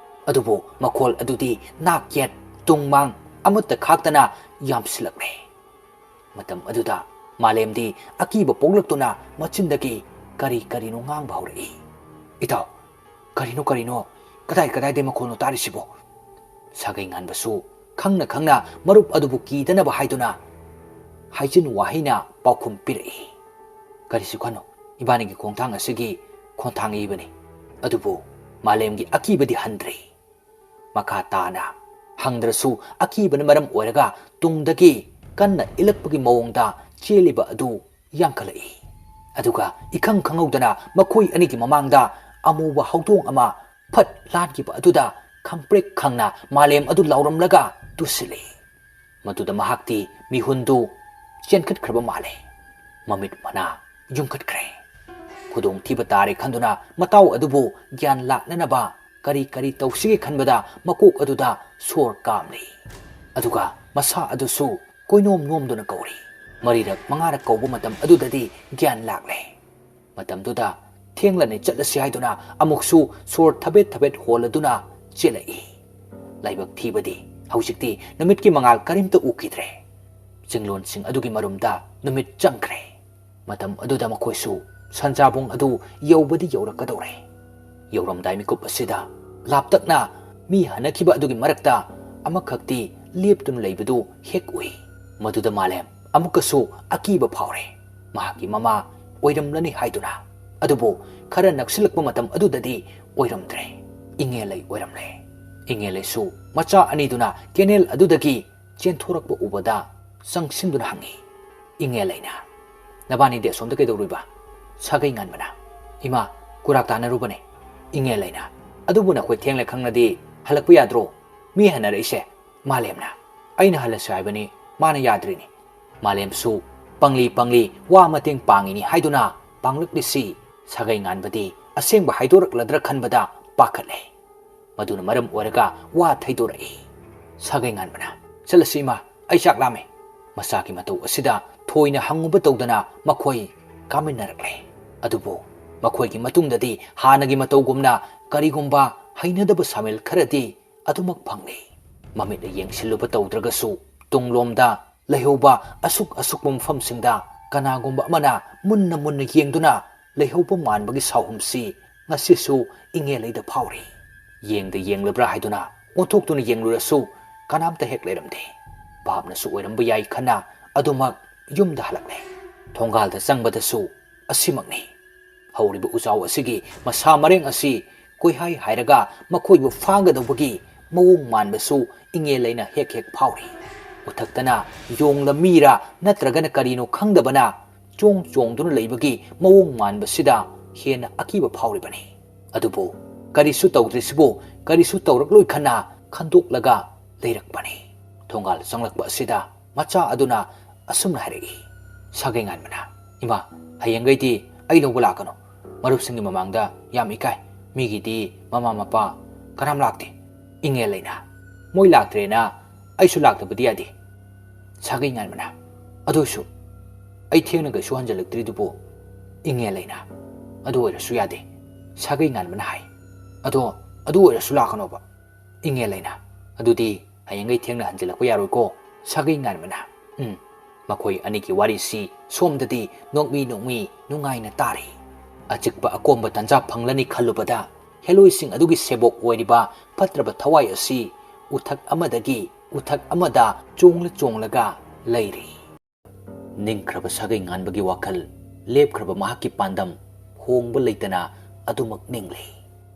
ꯑꯗꯨꯕꯨ ꯃꯈꯣꯜ ꯑꯗꯨꯗꯤ ꯅꯥꯛ ꯌꯦꯠ ꯇꯨꯡ ꯃꯥꯡ ꯑꯃꯠꯇ ꯈꯥꯛꯇꯅ ꯌꯥꯝꯁꯤꯜꯂꯛꯂꯦ꯫ ꯃꯇꯝ ꯑꯗꯨꯗ ꯃꯥꯂꯦꯝꯗꯤ ꯑꯀꯤꯕ ꯄꯣꯛꯂꯛꯇꯨꯅ ꯃꯆꯤꯟꯗꯒꯤ ꯀꯔꯤ ꯀꯔꯤꯅꯣ ꯉꯥꯡꯕ ꯍꯧꯔꯛꯏ꯫ "ꯏꯇꯥꯎ, ꯀꯔꯤꯅꯣ, ꯀꯔꯤꯅꯣ? ꯀꯗꯥꯏ ꯀꯗꯥꯏꯗꯩ ꯃꯈꯣꯜꯅꯣ ꯇꯥꯔꯤꯁꯤꯕꯣ?" ꯁꯥꯒꯩ ꯉꯥꯟꯕꯁꯨ ꯈꯪꯅ ꯈꯪꯅ ꯃꯔꯨꯞ ꯑꯗꯨꯕꯨ ꯀꯤꯗꯅꯕ ꯍꯥꯏꯗꯨꯅ ꯍꯥꯏꯖꯤꯟ ꯋꯥꯍꯩꯅ ꯄꯥꯎꯈꯨꯝ ꯄꯤꯔꯛꯏ꯫ "ꯀꯔꯤꯁꯨ ꯈꯟꯅꯨ, ꯏꯕꯥꯅꯤꯒꯤ ꯈꯣꯡꯊꯥꯡ ꯑꯁꯤꯒꯤ ꯈꯣꯟꯊꯥꯡ ꯏꯕꯅꯤ꯫ ꯑꯗꯨꯕꯨ ꯃꯥꯂꯦꯝꯒꯤ ꯑꯀꯤꯕꯗꯤ ꯍꯟꯗ꯭ꯔꯤ꯫" ꯃꯈꯥ ꯇꯥꯅ ꯍꯪꯗ꯭ꯔꯁꯨ ꯑꯀꯤꯕꯅ ꯃꯔꯝ ꯑꯣꯏꯔꯒ ꯇꯨꯡꯗꯒꯤ ꯀꯟꯅ ꯏꯜꯂꯛꯄꯒꯤ ꯃꯑꯣꯡꯗ ꯆꯦꯜꯂꯤꯕ ꯑꯗꯨ ꯌꯥꯡꯈꯠꯂꯛꯏ꯫ ꯑꯗꯨꯒ ꯏꯈꯪ ꯈꯪꯍꯧꯗꯅ ꯃꯈꯣꯏ ꯑꯅꯤꯒꯤ ꯃꯃꯥꯡꯗ ꯑꯃꯨꯕ ꯍꯧꯗꯣꯡ ꯑꯃ ꯐꯠ ꯂꯥꯟꯈꯤꯕ ꯑꯗꯨꯗ ꯈꯪꯄ꯭ꯔꯦꯛ ꯈꯪꯅ ꯃꯥꯂꯦꯝ ꯑꯗꯨ ꯂꯥꯎꯔꯝꯂꯒ ꯇꯨꯁꯤꯜꯂꯤ꯫ ꯃꯗꯨꯗ ꯃꯍꯥꯛꯇꯤ ꯃꯤꯍꯨꯟꯗꯨ ꯆꯦꯟꯈꯠꯈ꯭ꯔꯕ ꯃꯥꯜꯂꯦ꯫ ꯃꯃꯤꯠ ꯃꯅꯥ ꯌꯨꯡꯈꯠꯈ꯭ꯔꯦ꯫ ꯈꯨꯗꯣꯡꯊꯤꯕ ꯇꯥꯔꯦ ꯈꯟꯗꯨꯅ ꯃꯇꯥꯎ ꯑꯗꯨꯕꯨ ꯒ꯭ꯌꯥꯟ ꯂꯥꯛꯅꯅꯕ ꯀꯔꯤ ꯀꯔꯤ ꯇꯧꯁꯤꯒꯦ ꯈꯟꯕꯗ ꯃꯀꯣꯛ ꯑꯗꯨꯗ ꯁꯣꯔ ꯀꯥꯝꯂꯤ꯫ ꯑꯗꯨꯒ ꯃꯁꯥ ꯑꯗꯨꯁꯨ ꯀꯣꯏꯅꯣꯝ ꯅꯣꯝꯗꯨꯅ ꯀꯧꯔꯤ꯫ ꯃꯔꯤꯔꯛ ꯃꯉꯥꯔꯛ ꯀꯧꯕ ꯃꯇꯝ ꯑꯗꯨꯗꯗꯤ ꯒ꯭ꯌꯥꯟ ꯂꯥꯛꯂꯦ꯫ ꯃꯇꯝꯗꯨꯗ ꯊꯦꯡꯂꯅꯤ, ꯆꯠꯂꯁꯤ ꯍꯥꯏꯗꯨꯅ ꯑꯃꯨꯛꯁꯨ ꯁꯣꯔ ꯊꯕꯦꯠ ꯊꯕꯦꯠ ꯍꯣꯜꯂꯗꯨꯅ ꯆꯦꯜꯂꯛꯏ꯫ ꯂꯥꯏꯕꯛ ꯊꯤꯕꯗꯤ ꯍꯧꯖꯤꯛꯇꯤ ꯅꯨꯃꯤꯠꯀꯤ ꯃꯉꯥꯜ ꯀꯔꯤꯝꯇ ꯎꯈꯤꯗ꯭ꯔꯦ꯫ ꯆꯤꯡꯂꯣꯟꯁꯤꯡ ꯑꯗꯨꯒꯤ ꯃꯔꯨꯝꯗ ꯅꯨꯃꯤꯠ ꯆꯪꯈ꯭ꯔꯦ꯫ ꯃꯇꯝ ꯑꯗꯨꯗ ꯃꯈꯣꯏꯁꯨ ꯁꯟꯖꯥꯕꯨꯡ ꯑꯗꯨ ꯌꯧꯕꯗꯤ ꯌꯧꯔꯛꯀꯗꯧꯔꯦ꯫ ꯌꯧꯔꯝꯗꯥꯏ ꯃꯤꯀꯨꯞ ꯑꯁꯤꯗ ꯂꯥꯞꯇꯛꯅ ꯃꯤ ꯍꯟꯅꯈꯤꯕ ꯑꯗꯨꯒꯤ ꯃꯔꯛꯇ ꯑꯃꯈꯛꯇꯤ ꯂꯦꯞꯇꯨꯅ ꯂꯩꯕꯗꯨ ꯍꯦꯛ ꯎꯏ꯫ ꯃꯗꯨꯗ ꯃꯥꯂꯦꯝ ꯑꯃꯨꯛꯀꯁꯨ ꯑꯀꯤꯕ ꯐꯥꯎꯔꯦ꯫ ꯃꯍꯥꯛꯀꯤ ꯃꯃꯥ ꯑꯣꯏꯔꯝꯂꯅꯤ ꯍꯥꯏꯗꯨꯅ꯫ ꯑꯗꯨꯕꯨ ꯈꯔ ꯅꯛꯁꯤꯜꯂꯛꯄ ꯃꯇꯝ ꯑꯗꯨꯗꯗꯤ ꯑꯣꯏꯔꯝꯗ꯭ꯔꯦ꯫ ꯏꯉꯦꯂꯩ ꯑꯣꯏꯔꯝꯂꯦ꯫ ꯏꯉꯦꯂꯩꯁꯨ ꯃꯆꯥ ꯑꯅꯤꯗꯨꯅ ꯀꯦꯅꯦꯜ ꯑꯗꯨꯗꯒꯤ ꯆꯦꯟꯊꯣꯔꯛꯄ ꯎꯕꯗ ꯆꯪꯁꯤꯟꯗꯨꯅ ꯍꯪꯉꯤ, "ꯏꯉꯦꯂꯩꯅ, ꯅꯕꯥꯅꯤꯗꯤ ꯑꯁꯣꯝꯗ ꯀꯩꯗꯧꯔꯨꯏꯕ?" ꯁꯥꯒꯩ ꯉꯥꯟꯕꯅ, "ꯏꯃꯥ, ꯀꯨꯔꯥꯛ ꯇꯥꯟꯅꯔꯨꯕꯅꯦ꯫" ꯏꯉꯦꯂꯩꯅ, "ꯑꯗꯨꯕꯨ ꯅꯈꯣꯏ ꯊꯦꯡꯂꯦ ꯈꯪꯂꯗꯤ ꯍꯜꯂꯛꯄ ꯌꯥꯗ꯭ꯔꯣ? ꯃꯤ ꯍꯟꯅꯔꯛꯏꯁꯦ ꯃꯥꯂꯦꯝꯅ꯫ ꯑꯩꯅ ꯍꯜꯂꯁꯤ ꯍꯥꯏꯕꯅꯤ, ꯃꯥꯅ ꯌꯥꯗ꯭ꯔꯤꯅꯤ꯫" ꯃꯥꯂꯦꯝꯁꯨ ꯄꯪꯂꯤ ꯄꯪꯂꯤ ꯋꯥ ꯃꯇꯦꯡ ꯄꯥꯡꯉꯤꯅꯤ ꯍꯥꯏꯗꯨꯅ ꯄꯥꯡꯂꯛꯂꯤꯁꯤ ꯁꯥꯒꯩ ꯉꯥꯟꯕꯗꯤ ꯑꯁꯦꯡꯕ ꯍꯥꯏꯗꯣꯔꯛꯂꯗ꯭ꯔꯥ ꯈꯟꯕꯗ ꯄꯥꯈꯠꯂꯦ꯫ ꯃꯗꯨꯅ ꯃꯔꯝ ꯑꯣꯏꯔꯒ ꯋꯥ ꯊꯩꯗꯣꯔꯛꯏ꯫ ꯁꯥꯒꯩ ꯉꯥꯟꯕꯅ, "ꯆꯠꯂꯁꯤ ꯏꯃꯥ, ꯑꯩ ꯆꯥꯛ ꯂꯥꯝꯃꯦ꯫" ꯃꯆꯥꯒꯤ ꯃꯇꯧ ꯑꯁꯤꯗ ꯊꯣꯏꯅ ꯍꯪꯉꯨꯕ ꯇꯧꯗꯅ ꯃꯈꯣꯏ ꯀꯥꯃꯤꯟꯅꯔꯛꯂꯦ꯫ ꯑꯗꯨꯕꯨ ꯃꯈꯣꯏꯒꯤ ꯃꯇꯨꯡꯗꯗꯤ ꯍꯥꯟꯅꯒꯤ ꯃꯇꯧꯒꯨꯝꯅ ꯀꯔꯤꯒꯨꯝꯕ ꯍꯩꯅꯗꯕ ꯁꯥꯃꯤꯜ ꯈꯔꯗꯤ ꯑꯗꯨꯃꯛ ꯐꯪꯂꯤ꯫ ꯃꯃꯤꯠꯅ ꯌꯦꯡꯁꯤꯜꯂꯨꯕ ꯇꯧꯗ꯭ꯔꯒꯁꯨ ꯇꯨꯡꯂꯣꯝꯗ ꯂꯩꯍꯧꯕ ꯑꯁꯨꯛ ꯑꯁꯨꯛꯄ ꯃꯐꯝꯁꯤꯡꯗ ꯀꯅꯥꯒꯨꯝꯕ ꯑꯃꯅ ꯃꯨꯟꯅ ꯃꯨꯟꯅ ꯌꯦꯡꯗꯨꯅ ꯂꯩꯍꯧꯕ ꯃꯥꯟꯕꯒꯤ ꯁꯥꯎꯍꯨꯝꯁꯤ ꯉꯁꯤꯁꯨ ꯏꯉꯦꯂꯩꯗ ꯐꯥꯎꯔꯤ꯫ ꯌꯦꯡꯗ ꯌꯦꯡꯂꯕ꯭ꯔꯥ ꯍꯥꯏꯗꯨꯅ ꯑꯣꯟꯊꯣꯛꯇꯨꯅ ꯌꯦꯡꯂꯨꯔꯁꯨ ꯀꯅꯥꯝꯇ ꯍꯦꯛ ꯂꯩꯔꯝꯗꯦ꯫ ꯚꯥꯞꯅꯁꯨ ꯑꯣꯏꯔꯝꯕ ꯌꯥꯏ ꯈꯟꯅ ꯑꯗꯨꯃꯛ ꯌꯨꯝꯗ ꯍꯜꯂꯛꯂꯦ꯫ ꯊꯣꯡꯒꯥꯜꯗ ꯆꯪꯕꯗꯁꯨ ꯑꯁꯤꯃꯛꯅꯤ꯫ ꯍꯧꯔꯤꯕ ꯎꯖꯥꯎ ꯑꯁꯤꯒꯤ ꯃꯁꯥ ꯃꯔꯦꯡ ꯑꯁꯤ ꯀꯣꯏꯍꯥꯏ ꯍꯥꯏꯔꯒ ꯃꯈꯣꯏꯕꯨ ꯐꯥꯒꯗꯧꯕꯒꯤ ꯃꯑꯣꯡ ꯃꯥꯟꯕꯁꯨ ꯏꯉꯦꯂꯩꯅ ꯍꯦꯛ ꯍꯦꯛ ꯐꯥꯎꯔꯤ꯫ ꯎꯊꯛꯇꯅ ꯌꯣꯡꯂ ꯃꯤꯔ ꯅꯠꯇ꯭ꯔꯒꯅ ꯀꯔꯤꯅꯣ ꯈꯪꯗꯕꯅ ꯆꯣꯡ ꯆꯣꯡꯗꯨꯅ ꯂꯩꯕꯒꯤ ꯃꯑꯣꯡ ꯃꯥꯟꯕꯁꯤꯗ ꯍꯦꯟꯅ ꯑꯀꯤꯕ ꯐꯥꯎꯔꯤꯕꯅꯤ꯫ ꯑꯗꯨꯕꯨ ꯀꯔꯤꯁꯨ ꯇꯧꯗ꯭ꯔꯤꯁꯤꯕꯨ ꯀꯔꯤꯁꯨ ꯇꯧꯔꯛꯂꯣꯏ ꯈꯟꯅ ꯈꯟꯗꯣꯛꯂꯒ ꯂꯩꯔꯛꯄꯅꯤ꯫ ꯊꯣꯡꯒꯥꯜ ꯆꯪꯂꯛꯄ ꯑꯁꯤꯗ ꯃꯆꯥ ꯑꯗꯨꯅ ꯑꯁꯨꯝꯅ ꯍꯥꯏꯔꯛꯏ, ꯁꯥꯒꯩ ꯉꯥꯟꯕꯅ, "ꯏꯃꯥ, ꯍꯌꯦꯡꯈꯩꯗꯤ ꯑꯩ ꯂꯧꯕ ꯂꯥꯛꯀꯅꯣ꯫ ꯃꯔꯨꯞꯁꯤꯡꯒꯤ ꯃꯃꯥꯡꯗ ꯌꯥꯝ ꯏꯀꯥꯏ꯫ ꯃꯤꯒꯤꯗꯤ ꯃꯃꯥ ꯃꯄꯥ ꯀꯅꯥꯝ ꯂꯥꯛꯇꯦ꯫ ꯏꯉꯦꯜ ꯂꯩꯅ꯫ ꯃꯣꯏ ꯂꯥꯛꯇ꯭ꯔꯦꯅ ꯑꯩꯁꯨ ꯂꯥꯛꯇꯕꯗꯤ ꯌꯥꯗꯦ꯫ ꯁꯥꯒꯩ ꯉꯥꯟꯕꯅ꯫ ꯑꯗꯨꯁꯨ ꯑꯩ ꯊꯦꯡꯅ ꯀꯩꯁꯨ ꯍꯟꯖꯤꯜꯂꯛꯇ꯭ꯔꯤꯗꯨꯕꯨ꯫ ꯏꯉꯦꯜ ꯂꯩꯅ꯫ ꯑꯗꯨ ꯑꯣꯏꯔꯁꯨ ꯌꯥꯗꯦ꯫ ꯁꯥꯒꯩ ꯉꯥꯟꯕꯅ ꯍꯥꯏ꯫ ꯑꯗꯣ ꯑꯗꯨ ꯑꯣꯏꯔꯁꯨ ꯂꯥꯛꯀꯅꯣꯕ꯫ ꯏꯉꯦꯜ ꯂꯩꯅ꯫ ꯑꯗꯨꯗꯤ ꯍꯌꯦꯡꯒꯩ ꯊꯦꯡꯅ ꯍꯟꯖꯤꯜꯂꯛꯄ ꯌꯥꯔꯣꯏꯀꯣ꯫ ꯁꯥꯒꯩ ꯉꯥꯟꯕꯅ꯫ ꯎꯝ꯫ ꯃꯈꯣꯏ ꯑꯅꯤꯒꯤ ꯋꯥꯔꯤꯁꯤ ꯁꯣꯝꯗꯗꯤ ꯅꯣꯛꯃꯤ ꯅꯣꯛꯃꯤ ꯅꯨꯡꯉꯥꯏꯅ ꯇꯥꯔꯤ꯫ ꯑꯆꯤꯛꯄ ꯑꯀꯣꯝꯕ ꯇꯟꯖꯥ ꯐꯪꯂꯅꯤ ꯈꯜꯂꯨꯕꯗ ꯍꯦꯂꯣꯏꯁꯤꯡ ꯑꯗꯨꯒꯤ ꯁꯦꯕꯣꯛ ꯑꯣꯏꯔꯤꯕ ꯐꯠꯇ꯭ꯔꯕ ꯊꯋꯥꯏ ꯑꯁꯤ ꯎꯊꯛ ꯑꯃꯗꯒꯤ ꯎꯊꯛ ꯑꯃꯗ ꯆꯣꯡꯂ ꯆꯣꯡꯂꯒ ꯂꯩꯔꯤ꯫ ꯅꯤꯡꯈ꯭ꯔꯕ ꯁꯥꯒꯩ ꯉꯥꯟꯕꯒꯤ ꯋꯥꯈꯜ, ꯂꯦꯞꯈ꯭ꯔꯕ ꯃꯍꯥꯛꯀꯤ ꯄꯥꯟꯗꯝ ꯍꯣꯡꯕ ꯂꯩꯇꯅ ꯑꯗꯨꯃꯛ ꯅꯤꯡꯂꯤ꯫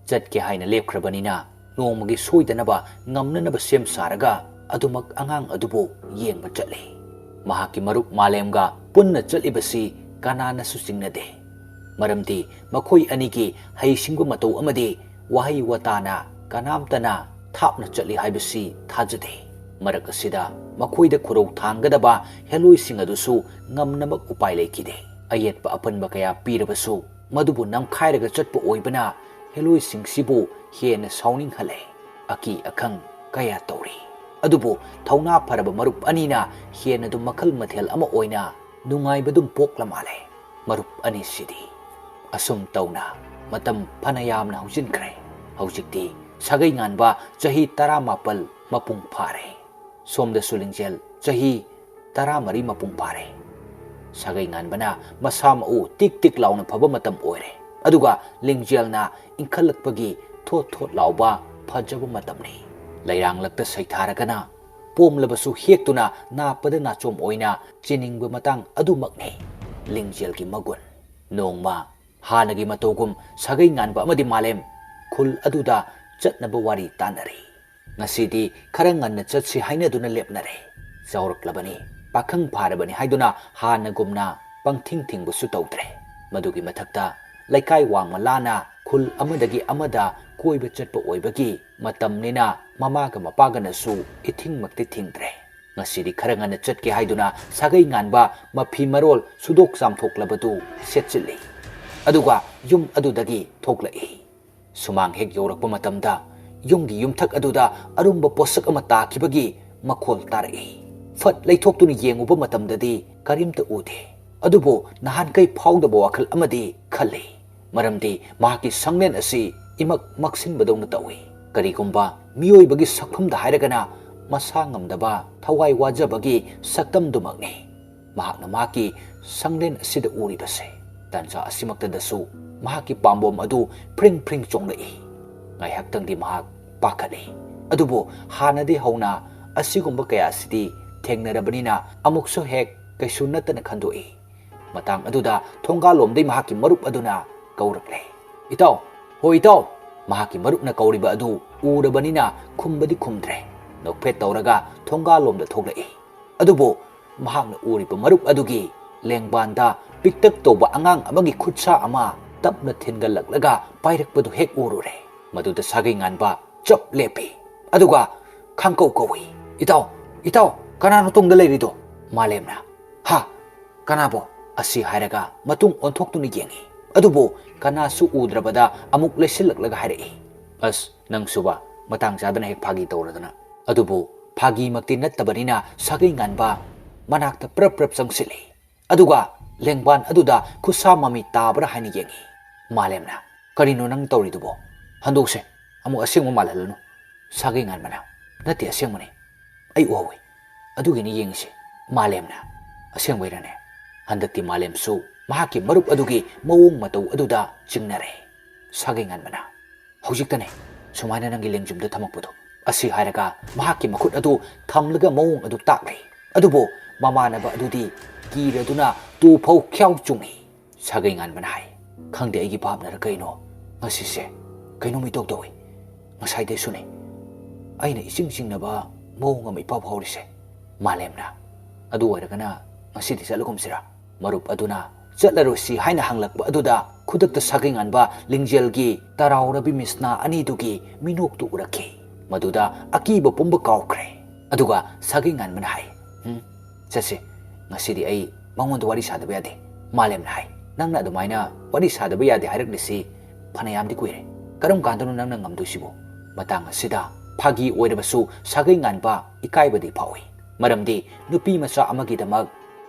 ꯆꯠꯀꯦ ꯍꯥꯏꯅ ꯂꯦꯞꯈ꯭ꯔꯕꯅꯤꯅ ꯅꯣꯡꯃꯒꯤ ꯁꯣꯏꯗꯅꯕ ꯉꯝꯅꯅꯕ ꯁꯦꯝ ꯁꯥꯔꯒ ꯑꯗꯨꯃꯛ ꯑꯉꯥꯡ ꯑꯗꯨꯕꯨ ꯌꯦꯡꯕ ꯆꯠꯂꯤ꯫ ꯃꯍꯥꯛꯀꯤ ꯃꯔꯨꯞ ꯃꯥꯂꯦꯝꯒ ꯄꯨꯟꯅ ꯆꯠꯂꯤꯕꯁꯤ ꯀꯅꯥꯅꯁꯨ ꯆꯤꯡꯅꯗꯦ꯫ ꯃꯔꯝꯗꯤ ꯃꯈꯣꯏ ꯑꯅꯤꯒꯤ ꯍꯩꯁꯤꯡꯕ ꯃꯇꯧ ꯑꯃꯗꯤ ꯋꯥꯍꯩ ꯋꯥꯇꯥꯅ ꯀꯅꯥꯝꯇꯅ ꯊꯥꯞꯅ ꯆꯠꯂꯤ ꯍꯥꯏꯕꯁꯤ ꯊꯥꯖꯗꯦ꯫ ꯃꯔꯛ ꯑꯁꯤꯗ ꯃꯈꯣꯏꯗ ꯈꯨꯔꯧ ꯊꯥꯡꯒꯗꯕ ꯍꯦꯂꯣꯏꯁꯤꯡ ꯑꯗꯨꯁꯨ ꯉꯝꯅꯃꯛ ꯎꯄꯥꯏ ꯂꯩꯈꯤꯗꯦ꯫ ꯑꯌꯦꯠꯄ ꯑꯄꯟꯕ ꯀꯌꯥ ꯄꯤꯔꯕꯁꯨ ꯃꯗꯨꯕꯨ ꯅꯝꯈꯥꯏꯔꯒ ꯆꯠꯄ ꯑꯣꯏꯕꯅ ꯍꯦꯂꯣꯏꯁꯤꯡꯁꯤꯕꯨ ꯍꯦꯟꯅ ꯁꯥꯎꯅꯤꯡꯍꯜꯂꯦ꯫ ꯑꯀꯤ ꯑꯈꯪ ꯀꯌꯥ ꯇꯧꯔꯤ꯫ ꯑꯗꯨꯕꯨ ꯊꯧꯅꯥ ꯐꯔꯕ ꯃꯔꯨꯞ ꯑꯅꯤꯅ ꯍꯦꯟꯅꯗꯨꯝ ꯃꯈꯜ ꯃꯊꯦꯜ ꯑꯃ ꯑꯣꯏꯅ ꯅꯨꯡꯉꯥꯏꯕꯗꯨꯝ ꯄꯣꯛꯂ ꯃꯥꯜꯂꯦ꯫ ꯃꯔꯨꯞ ꯑꯅꯤꯁꯤꯗꯤ꯫ ꯑꯁꯨꯝ ꯇꯧꯅ ꯃꯇꯝ ꯐꯅ ꯌꯥꯝꯅ ꯍꯧꯖꯤꯟꯈ꯭ꯔꯦ꯫ ꯍꯧꯖꯤꯛꯇꯤ ꯁꯥꯒꯩ ꯉꯥꯟꯕ ꯆꯍꯤ ꯇꯔꯥꯃꯥꯄꯜ ꯃꯄꯨꯡ ꯐꯥꯔꯦ꯫ ꯁꯣꯝꯗꯁꯨ ꯂꯤꯡꯖꯦꯜ ꯆꯍꯤ ꯇꯔꯥꯃꯔꯤ ꯃꯄꯨꯡ ꯐꯥꯔꯦ꯫ ꯁꯥꯒꯩ ꯉꯥꯟꯕꯅ ꯃꯁꯥ ꯃꯎ ꯇꯤꯛ ꯇꯤꯛ ꯂꯥꯎꯅ ꯐꯕ ꯃꯇꯝ ꯑꯣꯏꯔꯦ꯫ ꯑꯗꯨꯒ ꯂꯤꯡꯖꯦꯜꯅ ꯏꯟꯈꯠꯂꯛꯄꯒꯤ ꯊꯣꯠ ꯊꯣꯠ ꯂꯥꯎꯕ ꯐꯖꯕ ꯃꯇꯝꯅꯤ꯫ ꯂꯩꯔꯥꯡꯂꯛꯇ ꯁꯩꯊꯥꯔꯒꯅ ꯄꯣꯝꯂꯕꯁꯨ ꯍꯦꯛꯇꯨꯅ ꯅꯥꯞꯄꯗ ꯅꯥꯆꯣꯝ ꯑꯣꯏꯅ ꯆꯤꯅꯤꯡꯕ ꯃꯇꯥꯡ ꯑꯗꯨꯃꯛꯅꯤ ꯂꯤꯡꯖꯦꯜꯒꯤ ꯃꯒꯨꯟ꯫ ꯅꯣꯡꯃ ꯍꯥꯟꯅꯒꯤ ꯃꯇꯧꯒꯨꯝ ꯁꯥꯒꯩ ꯉꯥꯟꯕ ꯑꯃꯗꯤ ꯃꯥꯂꯦꯝ ꯈꯨꯜ ꯑꯗꯨꯗ ꯆꯠꯅꯕ ꯋꯥꯔꯤ ꯇꯥꯟꯅꯔꯤ꯫ ꯉꯁꯤꯗꯤ ꯈꯔ ꯉꯟꯅ ꯆꯠꯁꯤ ꯍꯥꯏꯅꯗꯨꯅ ꯂꯦꯞꯅꯔꯦ꯫ ꯆꯥꯎꯔꯛꯂꯕꯅꯤ, ꯄꯥꯈꯪ ꯐꯥꯔꯕꯅꯤ ꯍꯥꯏꯗꯨꯅ ꯍꯥꯟꯅꯒꯨꯝꯅ ꯄꯪꯊꯤꯡ ꯊꯤꯡꯕꯁꯨ ꯇꯧꯗ꯭ꯔꯦ꯫ ꯃꯗꯨꯒꯤ ꯃꯊꯛꯇ ꯂꯩꯀꯥꯏ ꯋꯥꯡꯃ ꯂꯥꯟꯅ ꯈꯨꯜ ꯑꯃꯗꯒꯤ ꯑꯃꯗ ꯀꯣꯏꯕ ꯆꯠꯄ ꯑꯣꯏꯕꯒꯤ ꯃꯇꯝꯅꯤꯅ ꯃꯃꯥꯒ ꯃꯄꯥꯒꯅꯁꯨ ꯏꯊꯤꯡꯃꯛꯇꯤ ꯊꯤꯡꯗ꯭ꯔꯦ꯫ ꯉꯁꯤꯗꯤ ꯈꯔ ꯉꯟꯅ ꯆꯠꯀꯦ ꯍꯥꯏꯗꯨꯅ ꯁꯥꯒꯩ ꯉꯥꯟꯕ ꯃꯐꯤ ꯃꯔꯣꯜ ꯁꯨꯗꯣꯛ ꯆꯥꯝꯊꯣꯛꯂꯕꯗꯨ ꯁꯦꯠꯆꯤꯜꯂꯤ꯫ ꯑꯗꯨꯒ ꯌꯨꯝ ꯑꯗꯨꯗꯒꯤ ꯊꯣꯛꯂꯛꯏ꯫ ꯁꯨꯃꯥꯡ ꯍꯦꯛ ꯌꯧꯔꯛꯄ ꯃꯇꯝꯗ ꯌꯨꯝꯒꯤ ꯌꯨꯝꯊꯛ ꯑꯗꯨꯗ ꯑꯔꯨꯝꯕ ꯄꯣꯠꯁꯛ ꯑꯃ ꯇꯥꯈꯤꯕꯒꯤ ꯃꯈꯣꯜ ꯇꯥꯔꯛꯏ꯫ ꯐꯠ ꯂꯩꯊꯣꯛꯇꯨꯅ ꯌꯦꯡꯉꯨꯕ ꯃꯇꯝꯗꯗꯤ ꯀꯔꯤꯝꯇ ꯎꯗꯦ꯫ ꯑꯗꯨꯕꯨ ꯅꯍꯥꯟꯈꯩ ꯐꯥꯎꯗꯕ ꯋꯥꯈꯜ ꯑꯃꯗꯤ ꯈꯜꯂꯤ꯫ ꯃꯔꯝꯗꯤ ꯃꯍꯥꯛꯀꯤ ꯁꯪꯂꯦꯟ ꯑꯁꯤ ꯏꯃꯛ ꯃꯛꯁꯤꯟꯕꯗꯧꯅ ꯇꯧꯏ꯫ ꯀꯔꯤꯒꯨꯝꯕ ꯃꯤꯑꯣꯏꯕꯒꯤ ꯁꯛꯐꯝꯗ ꯍꯥꯏꯔꯒꯅ ꯃꯁꯥ ꯉꯝꯗꯕ, ꯊꯋꯥꯏ ꯋꯥꯖꯕꯒꯤ ꯁꯛꯇꯝꯗꯨꯃꯛꯅꯤ ꯃꯍꯥꯛꯅ ꯃꯍꯥꯛꯀꯤ ꯁꯪꯂꯦꯟ ꯑꯁꯤꯗ ꯎꯔꯤꯕꯁꯦ꯫ ꯇꯥꯟꯖꯥ ꯑꯁꯤꯃꯛꯇꯗꯁꯨ ꯃꯍꯥꯛꯀꯤ ꯄꯥꯝꯕꯣꯝ ꯑꯗꯨ ꯐ꯭ꯔꯤꯡ ꯐ꯭ꯔꯤꯡ ꯆꯣꯡꯂꯛꯏ꯫ ꯉꯥꯏꯍꯥꯛꯇꯪꯗꯤ ꯃꯍꯥꯛ ꯄꯥꯈꯠꯂꯤ꯫ ꯑꯗꯨꯕꯨ ꯍꯥꯟꯅꯗꯤ ꯍꯧꯅ ꯑꯁꯤꯒꯨꯝꯕ ꯀꯌꯥꯁꯤꯗꯤ ꯊꯦꯡꯅꯔꯕꯅꯤꯅ ꯑꯃꯨꯛꯁꯨ ꯍꯦꯛ ꯀꯩꯁꯨ ꯅꯠꯇꯅ ꯈꯟꯗꯣꯛꯏ꯫ ꯃꯇꯥꯡ ꯑꯗꯨꯗ ꯊꯣꯡꯒꯥꯜꯂꯣꯝꯗꯩ ꯃꯍꯥꯛꯀꯤ ꯃꯔꯨꯞ ꯑꯗꯨꯅ ꯀꯧꯔꯛꯂꯦ, "ꯏꯇꯥꯎ, ꯍꯣ ꯏꯇꯥꯎ!" ꯃꯍꯥꯛꯀꯤ ꯃꯔꯨꯞꯅ ꯀꯧꯔꯤꯕ ꯑꯗꯨ ꯎꯔꯕꯅꯤꯅ ꯈꯨꯝꯕꯗꯤ ꯈꯨꯝꯗ꯭ꯔꯦ꯫ ꯅꯣꯛꯐꯦꯠ ꯇꯧꯔꯒ ꯊꯣꯡꯒꯥꯜꯂꯣꯝꯗ ꯊꯣꯛꯂꯛꯏ꯫ ꯑꯗꯨꯕꯨ ꯃꯍꯥꯛꯅ ꯎꯔꯤꯕ ꯃꯔꯨꯞ ꯑꯗꯨꯒꯤ ꯂꯦꯡꯕꯥꯟꯗ ꯄꯤꯛꯇꯛ ꯇꯧꯕ ꯑꯉꯥꯡ ꯑꯃꯒꯤ ꯈꯨꯠꯁꯥ ꯑꯃ ꯇꯞꯅ ꯊꯤꯟꯒꯠꯂꯛꯂꯒ ꯄꯥꯏꯔꯛꯄꯗꯨ ꯍꯦꯛ ꯎꯔꯨꯔꯦ꯫ ꯃꯗꯨꯗ ꯁꯥꯒꯩ ꯉꯥꯟꯕ ꯆꯞ ꯂꯦꯞꯄꯤ꯫ ꯑꯗꯨꯒ ꯈꯪꯀꯧ ꯀꯧꯏ, "ꯏꯇꯥꯎ, ꯏꯇꯥꯎ, ꯀꯅꯥꯅꯣ ꯇꯨꯡꯗ ꯂꯩꯔꯤꯗꯣ?" ꯃꯥꯂꯦꯝꯅ, "ꯍꯥ? ꯀꯅꯥꯕꯣ?" ꯑꯁꯤ ꯍꯥꯏꯔꯒ ꯃꯇꯨꯡ ꯑꯣꯟꯊꯣꯛꯇꯨꯅ ꯌꯦꯡꯏ꯫ ꯑꯗꯨꯕꯨ ꯀꯅꯥꯁꯨ ꯎꯗ꯭ꯔꯕꯗ ꯑꯃꯨꯛ ꯂꯩꯁꯤꯜꯂꯛꯂꯒ ꯍꯥꯏꯔꯛꯏ, "ꯑꯁ, ꯅꯪꯁꯨꯕ ꯃꯇꯥꯡ ꯆꯥꯗꯅ ꯍꯦꯛ ꯐꯥꯒꯤ ꯇꯧꯔꯗꯅ!" ꯑꯗꯨꯕꯨ ꯐꯥꯒꯤꯃꯛꯇꯤ ꯅꯠꯇꯕꯅꯤꯅ ꯁꯥꯒꯩ ꯉꯥꯟꯕ ꯃꯅꯥꯛꯇ ꯄ꯭ꯔꯞ ꯄ꯭ꯔꯞ ꯆꯪꯁꯤꯜꯂꯤ꯫ ꯑꯗꯨꯒ ꯂꯦꯡꯕꯥꯟ ꯑꯗꯨꯗ ꯈꯨꯠꯁꯥ ꯃꯃꯤ ꯇꯥꯕ꯭ꯔꯥ ꯍꯥꯏꯅ ꯌꯦꯡꯏ꯫ ꯃꯥꯂꯦꯝꯅ, "ꯀꯔꯤꯅꯣ ꯅꯪ ꯇꯧꯔꯤꯗꯨꯕꯣ? ꯍꯟꯗꯣꯛꯁꯦ, ꯑꯃꯨꯛ ꯑꯁꯦꯡꯕ ꯃꯥꯜꯍꯜꯂꯅꯨ꯫" ꯁꯥꯒꯩ ꯉꯥꯟꯕꯅ, "ꯅꯠꯇꯦ, ꯑꯁꯦꯡꯕꯅꯤ꯫ ꯑꯩ ꯎꯍꯧꯏ꯫ ꯑꯗꯨꯒꯤꯅꯤ ꯌꯦꯡꯉꯤꯁꯦ꯫" ꯃꯥꯂꯦꯝꯅ, "ꯑꯁꯦꯡꯕꯩꯔꯅꯦ?" ꯍꯟꯗꯛꯇꯤ ꯃꯥꯂꯦꯝꯁꯨ ꯃꯍꯥꯛꯀꯤ ꯃꯔꯨꯞ ꯑꯗꯨꯒꯤ ꯃꯑꯣꯡ ꯃꯇꯧ ꯑꯗꯨꯗ ꯆꯤꯡꯅꯔꯦ꯫ ꯁꯥꯒꯩ ꯉꯥꯟꯕꯅ, "ꯍꯧꯖꯤꯛꯇꯅꯦ ꯁꯨꯃꯥꯏꯅ ꯅꯪꯒꯤ ꯂꯦꯡꯖꯨꯝꯗ ꯊꯝꯃꯛꯄꯗꯣ꯫" ꯑꯁꯤ ꯍꯥꯏꯔꯒ ꯃꯍꯥꯛꯀꯤ ꯃꯈꯨꯠ ꯑꯗꯨ ꯊꯝꯂꯒ ꯃꯑꯣꯡ ꯑꯗꯨ ꯇꯥꯛꯂꯦ꯫ ꯑꯗꯨꯕꯨ ꯃꯃꯥꯟꯅꯕ ꯑꯗꯨꯗꯤ ꯀꯤꯔꯗꯨꯅ ꯇꯨ ꯐꯧ ꯈ꯭ꯌꯥꯎ ꯆꯨꯡꯏ꯫ ꯁꯥꯒꯩ ꯉꯥꯟꯕꯅ ꯍꯥꯏ, "ꯈꯪꯗꯦ, ꯑꯩꯒꯤ ꯚꯥꯞꯅꯔ ꯀꯩꯅꯣ, ꯉꯁꯤꯁꯦ ꯀꯩꯅꯣꯝ ꯏꯇꯧ ꯇꯧꯏ꯫ ꯉꯁꯥꯏꯗꯩꯁꯨꯅꯦ ꯑꯩꯅ ꯏꯆꯤꯡ ꯆꯤꯡꯅꯕ ꯃꯑꯣꯡ ꯑꯃ ꯏꯐꯥꯎ ꯐꯥꯎꯔꯤꯁꯦ꯫" ꯃꯥꯂꯦꯝꯅ, "ꯑꯗꯨ ꯑꯣꯏꯔꯒꯅ ꯉꯁꯤꯗꯤ ꯆꯠꯂꯒꯨꯝꯁꯤꯔꯥ?" ꯃꯔꯨꯞ ꯑꯗꯨꯅ ꯆꯠꯂꯔꯣꯏꯁꯤ ꯍꯥꯏꯅ ꯍꯪꯂꯛꯄ ꯑꯗꯨꯗ ꯈꯨꯗꯛꯇ ꯁꯥꯒꯩ ꯉꯥꯟꯕ ꯂꯤꯡꯖꯦꯜꯒꯤ ꯇꯔꯥꯎꯔꯕꯤ ꯃꯤꯁꯅꯥ ꯑꯅꯤꯗꯨꯒꯤ ꯃꯤꯅꯣꯛꯇꯨ ꯎꯔꯛꯈꯤ꯫ ꯃꯗꯨꯗ ꯑꯀꯤꯕ ꯄꯨꯝꯕ ꯀꯥꯎꯈ꯭ꯔꯦ꯫ ꯑꯗꯨꯒ ꯁꯥꯒꯩ ꯉꯥꯟꯕꯅ ꯍꯥꯏ, "ꯎꯝ, ꯆꯠꯁꯤ꯫ ꯉꯁꯤꯗꯤ ꯑꯩ ꯃꯉꯣꯟꯗ ꯋꯥꯔꯤ ꯁꯥꯗꯕ ꯌꯥꯗꯦ꯫" ꯃꯥꯂꯦꯝꯅ ꯍꯥꯏ, ꯅꯪꯅ ꯑꯗꯨꯃꯥꯏꯅ ꯋꯥꯔꯤ ꯁꯥꯗꯕ ꯌꯥꯗꯦ ꯍꯥꯏꯔꯛꯂꯤꯁꯤ ꯐꯅꯌꯥꯝꯗꯤ ꯀꯨꯏꯔꯦ꯫ ꯀꯔꯝ ꯀꯥꯟꯗꯅꯣ ꯅꯪꯅ ꯉꯝꯗꯣꯏꯁꯤꯕꯣ?" ꯃꯇꯥꯡ ꯑꯁꯤꯗ ꯐꯥꯒꯤ ꯑꯣꯏꯔꯕꯁꯨ ꯁꯥꯒꯩ ꯉꯥꯟꯕ ꯏꯀꯥꯏꯕꯗꯤ ꯐꯥꯎꯏ꯫ ꯃꯔꯝꯗꯤ ꯅꯨꯄꯤ ꯃꯆꯥ ꯑꯃꯒꯤꯗꯃꯛ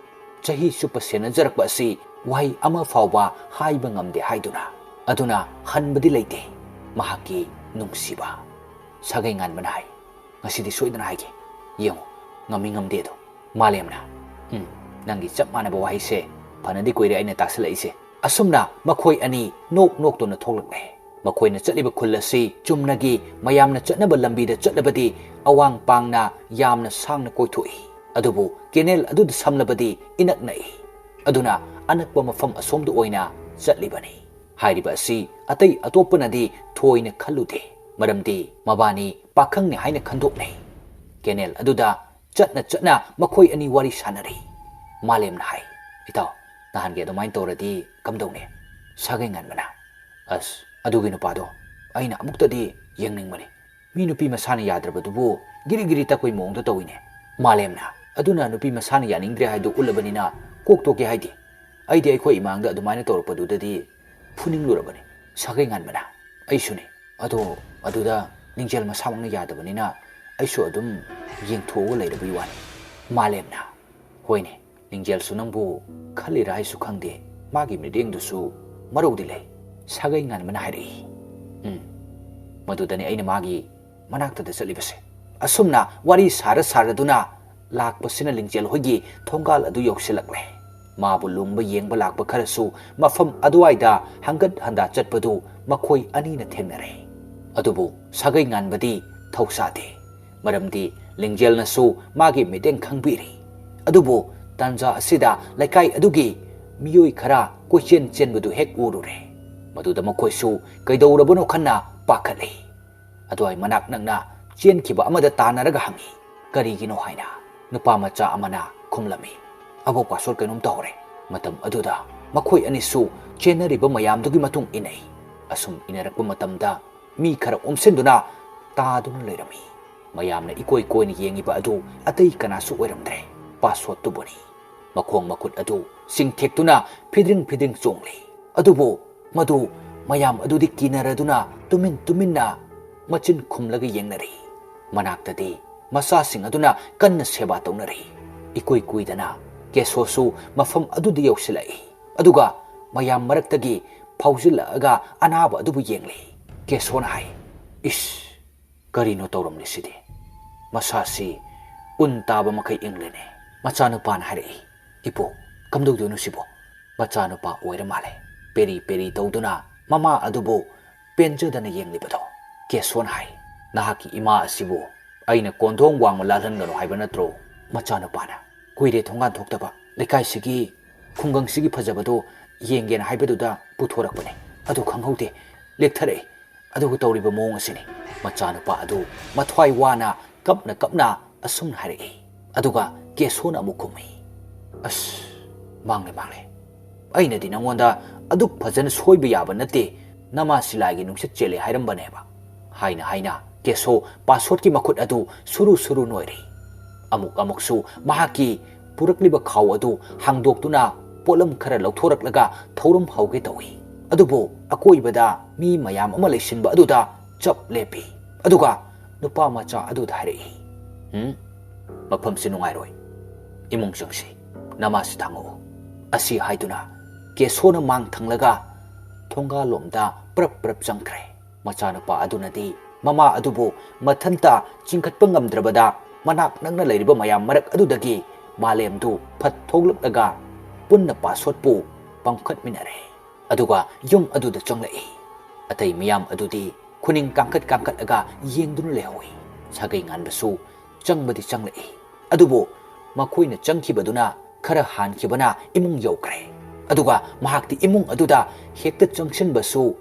ꯆꯍꯤ ꯆꯨꯞꯄ ꯁꯦꯟꯅꯖꯔꯛꯄ ꯑꯁꯤ ꯋꯥꯍꯩ ꯑꯃ ꯐꯥꯎꯕ ꯍꯥꯏꯕ ꯉꯝꯗꯦ ꯍꯥꯏꯗꯨꯅ꯫ ꯑꯗꯨꯅ ꯍꯟꯕꯗꯤ ꯂꯩꯇꯦ ꯃꯍꯥꯛꯀꯤ ꯅꯨꯡꯁꯤꯕ꯫ ꯁꯥꯒꯩ ꯉꯥꯟꯕꯅ ꯍꯥꯏ, "ꯉꯁꯤꯗꯤ ꯁꯣꯏꯗꯅ ꯍꯥꯏꯒꯦ꯫ ꯌꯦꯡꯉꯨ, ꯉꯝꯃꯤ ꯉꯝꯗꯦ ꯑꯗꯣ꯫" ꯃꯥꯂꯦꯝꯅ, "ꯎꯝ, ꯅꯪꯒꯤ ꯆꯞ ꯃꯥꯟꯅꯕ ꯋꯥꯍꯩꯁꯦ ꯐꯅꯗꯤ ꯀꯨꯏꯔꯦ ꯑꯩꯅ ꯇꯥꯁꯤꯜꯂꯛꯏꯁꯦ꯫" ꯑꯁꯨꯝꯅ ꯃꯈꯣꯏ ꯑꯅꯤ ꯅꯣꯛ ꯅꯣꯛꯇꯨꯅ ꯊꯣꯛꯂꯛꯂꯦ꯫ ꯃꯈꯣꯏꯅ ꯆꯠꯂꯤꯕ ꯈꯨꯜ ꯑꯁꯤ ꯆꯨꯝꯅꯒꯤ ꯃꯌꯥꯝꯅ ꯆꯠꯅꯕ ꯂꯝꯕꯤꯗ ꯆꯠꯂꯕꯗꯤ ꯑꯋꯥꯡ ꯄꯥꯡꯅ ꯌꯥꯝꯅ ꯁꯥꯡꯅ ꯀꯣꯏꯊꯣꯛꯏ꯫ ꯑꯗꯨꯕꯨ ꯀꯦꯅꯦꯜ ꯑꯗꯨꯗ ꯁꯝꯂꯕꯗꯤ ꯏꯅꯛ ꯅꯛꯏ꯫ ꯑꯗꯨꯅ ꯑꯅꯛꯄ ꯃꯐꯝ ꯑꯁꯣꯝꯗ ꯑꯣꯏꯅ ꯆꯠꯂꯤꯕꯅꯤ꯫ ꯍꯥꯏꯔꯤꯕ ꯑꯁꯤ ꯑꯇꯩ ꯑꯇꯣꯞꯄꯅꯗꯤ ꯊꯣꯏꯅ ꯈꯜꯂꯨꯗꯦ꯫ ꯃꯔꯝꯗꯤ ꯃꯕꯥꯅꯤ ꯄꯥꯈꯪꯅꯤ ꯍꯥꯏꯅ ꯈꯟꯗꯣꯛꯅꯩ꯫ ꯀꯦꯅꯦꯜ ꯑꯗꯨꯗ ꯆꯠꯅ ꯆꯠꯅ ꯃꯈꯣꯏ ꯑꯅꯤ ꯋꯥꯔꯤ ꯁꯥꯟꯅꯔꯤ꯫ ꯃꯥꯂꯦꯝꯅ ꯍꯥꯏ, "ꯏꯇꯥꯎ, ꯅꯍꯥꯟꯒꯤ ꯑꯗꯨꯃꯥꯏꯅ ꯇꯧꯔꯗꯤ ꯀꯝꯗꯧꯅꯤ?" ꯁꯥꯒꯩ ꯉꯟꯕꯅ, "ꯑꯁ, ꯑꯗꯨꯒꯤ ꯅꯨꯄꯥꯗꯣ ꯑꯩꯅ ꯑꯃꯨꯛꯇꯗꯤ ꯌꯦꯡꯅꯤꯡꯕꯅꯤ꯫ ꯃꯤ ꯅꯨꯄꯤ ꯃꯁꯥꯅ ꯌꯥꯗ꯭ꯔꯕꯗꯨꯕꯨ ꯒꯤꯔꯤ ꯒꯤꯔꯤ ꯇꯛꯄꯩ ꯃꯑꯣꯡꯗ ꯇꯧꯏꯅꯦ꯫" ꯃꯥꯂꯦꯝꯅ, "ꯑꯗꯨꯅ ꯅꯨꯄꯤ ꯃꯁꯥꯅ ꯌꯥꯅꯤꯡꯗ꯭ꯔꯦ ꯍꯥꯏꯗꯨ ꯎꯠꯂꯕꯅꯤꯅ ꯀꯣꯛ ꯇꯣꯛꯀꯦ ꯍꯥꯏꯗꯦ꯫ ꯑꯩꯗꯤ ꯑꯩꯈꯣꯏ ꯏꯃꯥꯡꯗ ꯑꯗꯨꯃꯥꯏꯅ ꯇꯧꯔꯛꯄꯗꯨꯗꯗꯤ ꯐꯨꯅꯤꯡꯂꯨꯔꯕꯅꯤ꯫" ꯁꯥꯒꯩ ꯉꯟꯕꯅ, "ꯑꯩꯁꯨꯅꯤ꯫ ꯑꯗꯣ ꯑꯗꯨꯗ ꯂꯤꯡꯖꯦꯜ ꯃꯁꯥꯃꯛꯅ ꯌꯥꯗꯕꯅꯤꯅ ꯑꯩꯁꯨ ꯑꯗꯨꯝ ꯌꯦꯡꯊꯣꯛꯑꯒ ꯂꯩꯔꯕꯒꯤ ꯋꯥꯅꯤ꯫" ꯃꯥꯂꯦꯝꯅ, "ꯍꯣꯏꯅꯦ, ꯂꯤꯡꯖꯦꯜꯁꯨ ꯅꯪꯕꯨ ꯈꯜꯂꯤꯔꯥ ꯍꯥꯏꯁꯨ ꯈꯪꯗꯦ, ꯃꯥꯒꯤ ꯃꯤꯠꯌꯦꯡꯗꯨꯁꯨ ꯃꯔꯧꯗꯤ ꯂꯩ꯫" ꯁꯥꯒꯩ ꯉꯟꯕꯅ ꯍꯥꯏꯔꯛꯏ꯫ "ꯎꯝ, ꯃꯗꯨꯗꯅꯤ ꯑꯩꯅ ꯃꯥꯒꯤ ꯃꯅꯥꯛꯇꯗ ꯆꯠꯂꯤꯕꯁꯦ꯫" ꯑꯁꯨꯝꯅ ꯋꯥꯔꯤ ꯁꯥꯔ ꯁꯥꯔꯗꯨꯅ ꯂꯥꯛꯄꯁꯤꯅ ꯂꯤꯡꯖꯦꯜ ꯍꯣꯏꯒꯤ ꯊꯣꯡꯒꯥꯜ ꯑꯗꯨ ꯌꯧꯁꯤꯜꯂꯛꯂꯦ꯫ ꯃꯥꯕꯨ ꯂꯨꯝꯕ ꯌꯦꯡꯕ ꯂꯥꯛꯄ ꯈꯔꯁꯨ ꯃꯐꯝ ꯑꯗꯨꯋꯥꯏꯗ ꯍꯪꯒꯠ ꯍꯟꯗꯥ ꯆꯠꯄꯗꯨ ꯃꯈꯣꯏ ꯑꯅꯤꯅ ꯊꯦꯡꯅꯔꯦ꯫ ꯑꯗꯨꯕꯨ ꯁꯥꯒꯩ ꯉꯥꯟꯕꯗꯤ ꯊꯧꯁꯥꯗꯦ꯫ ꯃꯔꯝꯗꯤ ꯂꯤꯡꯖꯦꯜꯅꯁꯨ ꯃꯥꯒꯤ ꯃꯤꯠꯌꯦꯡ ꯈꯪꯕꯤꯔꯤ꯫ ꯑꯗꯨꯕꯨ ꯇꯥꯟꯖꯥ ꯑꯁꯤꯗ ꯂꯩꯀꯥꯏ ꯑꯗꯨꯒꯤ ꯃꯤꯑꯣꯏ ꯈꯔ ꯀꯣꯏꯆꯦꯟ ꯆꯦꯟꯕꯗꯨ ꯍꯦꯛ ꯎꯔꯨꯔꯦ꯫ ꯃꯗꯨꯗ ꯃꯈꯣꯏꯁꯨ ꯀꯩꯗꯧꯔꯕꯅꯣ ꯈꯟꯅ ꯄꯥꯈꯠꯂꯤ꯫ ꯑꯗꯨꯋꯥꯏ ꯃꯅꯥꯛ ꯅꯛꯅ ꯆꯦꯟꯈꯤꯕ ꯑꯃꯗ ꯇꯥꯟꯅꯔꯒ ꯍꯪꯉꯤ, "ꯀꯔꯤꯒꯤꯅꯣ?" ꯍꯥꯏꯅ꯫ ꯅꯨꯄꯥ ꯃꯆꯥ ꯑꯃꯅ ꯈꯨꯝꯂꯝꯃꯤ, "ꯑꯕꯣꯛ ꯄꯥꯁꯣꯔ, ꯀꯩꯅꯣꯝ ꯇꯧꯔꯦ꯫" ꯃꯇꯝ ꯑꯗꯨꯗ ꯃꯈꯣꯏ ꯑꯅꯤꯁꯨ ꯆꯦꯟꯅꯔꯤꯕ ꯃꯌꯥꯝꯗꯨꯒꯤ ꯃꯇꯨꯡ ꯏꯟꯅꯩ꯫ ꯑꯁꯨꯝ ꯏꯟꯅꯔꯛꯄ ꯃꯇꯝꯗ ꯃꯤ ꯈꯔ ꯑꯣꯝꯁꯤꯟꯗꯨꯅ ꯇꯥꯗꯨꯅ ꯂꯩꯔꯝꯃꯤ꯫ ꯃꯌꯥꯝꯅ ꯏꯀꯣꯏ ꯀꯣꯏꯅ ꯌꯦꯡꯉꯤꯕ ꯑꯗꯨ ꯑꯇꯩ ꯀꯅꯥꯁꯨ ꯑꯣꯏꯔꯝꯗ꯭ꯔꯦ, ꯄꯥꯁꯣꯠꯇꯨꯕꯨꯅꯤ꯫ ꯃꯈꯣꯡ ꯃꯈꯨꯠ ꯑꯗꯨ ꯆꯤꯡꯊꯦꯛꯇꯨꯅ ꯐꯤꯗ꯭ꯔꯤꯡ ꯐꯤꯗ꯭ꯔꯤꯡ ꯆꯣꯡꯂꯤ꯫ ꯑꯗꯨꯕꯨ ꯃꯗꯨ ꯃꯌꯥꯝ ꯑꯗꯨꯗꯤ ꯀꯤꯅꯔꯗꯨꯅ ꯇꯨꯃꯤꯟ ꯇꯨꯃꯤꯟꯅ ꯃꯆꯤꯟ ꯈꯨꯝꯂꯒ ꯌꯦꯡꯅꯔꯤ꯫ ꯃꯅꯥꯛꯇꯗꯤ ꯃꯆꯥꯁꯤꯡ ꯑꯗꯨꯅ ꯀꯟꯅ ꯁꯦꯕꯥ ꯇꯧꯅꯔꯤ꯫ ꯏꯀꯨꯏ ꯀꯨꯏꯗꯅ ꯀꯦꯁꯣꯁꯨ ꯃꯐꯝ ꯑꯗꯨꯗ ꯌꯧꯁꯤꯜꯂꯛꯏ꯫ ꯑꯗꯨꯒ ꯃꯌꯥꯝ ꯃꯔꯛꯇꯒꯤ ꯐꯥꯎꯖꯤꯜꯂꯛꯑꯒ ꯑꯅꯥꯕ ꯑꯗꯨꯕꯨ ꯌꯦꯡꯂꯤ꯫ ꯀꯦꯁꯣꯅ ꯍꯥꯏ, "ꯏꯁ, ꯀꯔꯤꯅꯣ ꯇꯧꯔꯝꯂꯤꯁꯤꯗꯤ? ꯃꯁꯥꯁꯤ ꯎꯟ ꯇꯥꯕ ꯃꯈꯩ ꯏꯪꯂꯦꯅꯦ꯫" ꯃꯆꯥꯅꯨꯄꯥꯅ ꯍꯥꯏꯔꯛꯏ, "ꯏꯄꯨ, ꯀꯝꯗꯧꯗꯣꯏꯅꯣ ꯁꯤꯕꯣ?" ꯃꯆꯥꯅꯨꯄꯥ ꯑꯣꯏꯔ ꯃꯥꯜꯂꯦ꯫ ꯄꯦꯔꯤ ꯄꯦꯔꯤ ꯇꯧꯗꯨꯅ ꯃꯃꯥ ꯑꯗꯨꯕꯨ ꯄꯦꯟꯖꯗꯅ ꯌꯦꯡꯂꯤꯕꯗꯣ꯫ ꯀꯦꯁꯣꯅ ꯍꯥꯏ, "ꯅꯍꯥꯛꯀꯤ ꯏꯃꯥ ꯑꯁꯤꯕꯨ ꯑꯩꯅ ꯀꯣꯟꯊꯣꯡ ꯋꯥꯡꯃ ꯂꯥꯜꯍꯟꯒꯅꯨ ꯍꯥꯏꯕ ꯅꯠꯇ꯭ꯔꯣ?" ꯃꯆꯥꯅꯨꯄꯥꯅ, "ꯀꯨꯏꯔꯦ ꯊꯣꯡꯒꯥꯟ ꯊꯣꯛꯇꯕ꯫ ꯂꯩꯀꯥꯏꯁꯤꯒꯤ ꯈꯨꯡꯒꯪꯁꯤꯒꯤ ꯐꯖꯕꯗꯣ ꯌꯦꯡꯒꯦꯅ ꯍꯥꯏꯕꯗꯨꯗ ꯄꯨꯊꯣꯔꯛꯄꯅꯦ꯫ ꯑꯗꯨ ꯈꯪꯍꯧꯗꯦ, ꯂꯦꯛꯊꯔꯛꯑꯦ꯫ ꯑꯗꯨꯒ ꯇꯧꯔꯤꯕ ꯃꯑꯣꯡ ꯑꯁꯤꯅꯤ꯫" ꯃꯆꯥꯅꯨꯄꯥ ꯑꯗꯨ ꯃꯊ꯭ꯋꯥꯏ ꯋꯥꯅ ꯀꯞꯅ ꯀꯞꯅ ꯑꯁꯨꯝꯅ ꯍꯥꯏꯔꯛꯏ꯫ ꯑꯗꯨꯒ ꯀꯦꯁꯣꯅ ꯑꯃꯨꯛ ꯈꯨꯝꯃꯤ, "ꯑꯁ, ꯃꯥꯡꯂꯦ, ꯃꯥꯡꯂꯦ꯫ ꯑꯩꯅꯗꯤ ꯅꯉꯣꯟꯗ ꯑꯗꯨꯛ ꯐꯖꯅ ꯁꯣꯏꯕ ꯌꯥꯕ ꯅꯠꯇꯦ, ꯅꯃꯥ ꯁꯤꯂꯥꯏꯒꯤ ꯅꯨꯡꯁꯤꯠ ꯆꯦꯜꯂꯦ ꯍꯥꯏꯔꯝꯕꯅꯦꯕ꯫" ꯍꯥꯏꯅ ꯍꯥꯏꯅ ꯀꯦꯁꯣ ꯄꯥꯁꯣꯠꯀꯤ ꯃꯈꯨꯠ ꯑꯗꯨ ꯁꯨꯔꯨ ꯁꯨꯔꯨ ꯅꯣꯏꯔꯤ꯫ ꯑꯃꯨꯛ ꯑꯃꯨꯛꯁꯨ ꯃꯍꯥꯛꯀꯤ ꯄꯨꯔꯛꯂꯤꯕ ꯈꯥꯎ ꯑꯗꯨ ꯍꯥꯡꯗꯣꯛꯇꯨꯅ ꯄꯣꯠꯂꯝ ꯈꯔ ꯂꯧꯊꯣꯔꯛꯂꯒ ꯊꯧꯔꯝ ꯍꯧꯒꯦ ꯇꯧꯏ꯫ ꯑꯗꯨꯕꯨ ꯑꯀꯣꯏꯕꯗ ꯃꯤ ꯃꯌꯥꯝ ꯑꯃ ꯂꯩꯁꯤꯟꯕ ꯑꯗꯨꯗ ꯆꯞ ꯂꯦꯞꯄꯤ꯫ ꯑꯗꯨꯒ ꯅꯨꯄꯥ ꯃꯆꯥ ꯑꯗꯨꯗ ꯍꯥꯏꯔꯛꯏ, "ꯎꯝ, ꯃꯐꯝꯁꯤ ꯅꯨꯡꯉꯥꯏꯔꯣꯏ꯫ ꯏꯃꯨꯡ ꯆꯪꯁꯤ, ꯅꯃꯥꯁꯤ ꯊꯥꯡꯉꯛꯎ꯫" ꯑꯁꯤ ꯍꯥꯏꯗꯨꯅ ꯀꯦꯁꯣꯅ ꯃꯥꯡ ꯊꯪꯂꯒ ꯊꯣꯡꯒꯥꯜꯂꯣꯝꯗ ꯄ꯭ꯔꯞ ꯄ꯭ꯔꯞ ꯆꯪꯈ꯭ꯔꯦ꯫ ꯃꯆꯥꯅꯨꯄꯥ ꯑꯗꯨꯅꯗꯤ ꯃꯃꯥ ꯑꯗꯨꯕꯨ ꯃꯊꯟꯇ ꯆꯤꯡꯈꯠꯄ ꯉꯝꯗ꯭ꯔꯕꯗ ꯃꯅꯥꯛ ꯅꯛꯅ ꯂꯩꯔꯤꯕ ꯃꯌꯥꯝ ꯃꯔꯛ ꯑꯗꯨꯗꯒꯤ ꯃꯥꯂꯦꯝꯗꯨ ꯐꯠ ꯊꯣꯛꯂꯛꯂꯒ ꯄꯨꯟꯅ ꯄꯥꯁꯣꯠꯄꯨ ꯄꯥꯡꯈꯠꯃꯤꯟꯅꯔꯦ꯫ ꯑꯗꯨꯒ ꯌꯨꯝ ꯑꯗꯨꯗ ꯆꯪꯂꯛꯏ꯫ ꯑꯇꯩ ꯃꯤꯌꯥꯝ ꯑꯗꯨꯗꯤ ꯈꯨꯅꯤꯡ ꯀꯥꯡꯈꯠ ꯀꯥꯡꯈꯠꯂꯒ ꯌꯦꯡꯗꯨꯅ ꯂꯩꯍꯧꯏ꯫ ꯁꯥꯒꯩ ꯉꯥꯟꯕꯁꯨ ꯆꯪꯕꯗꯤ ꯆꯪꯂꯛꯏ꯫ ꯑꯗꯨꯕꯨ ꯃꯈꯣꯏꯅ ꯆꯪꯈꯤꯕꯗꯨꯅ ꯈꯔ ꯍꯥꯟꯈꯤꯕꯅ ꯏꯃꯨꯡ ꯌꯧꯈ꯭ꯔꯦ꯫ ꯑꯗꯨꯒ ꯃꯍꯥꯛꯇꯤ ꯏꯃꯨꯡ ꯑꯗꯨꯗ ꯍꯦꯛꯇ ꯆꯪꯁꯤꯟꯕꯁꯨ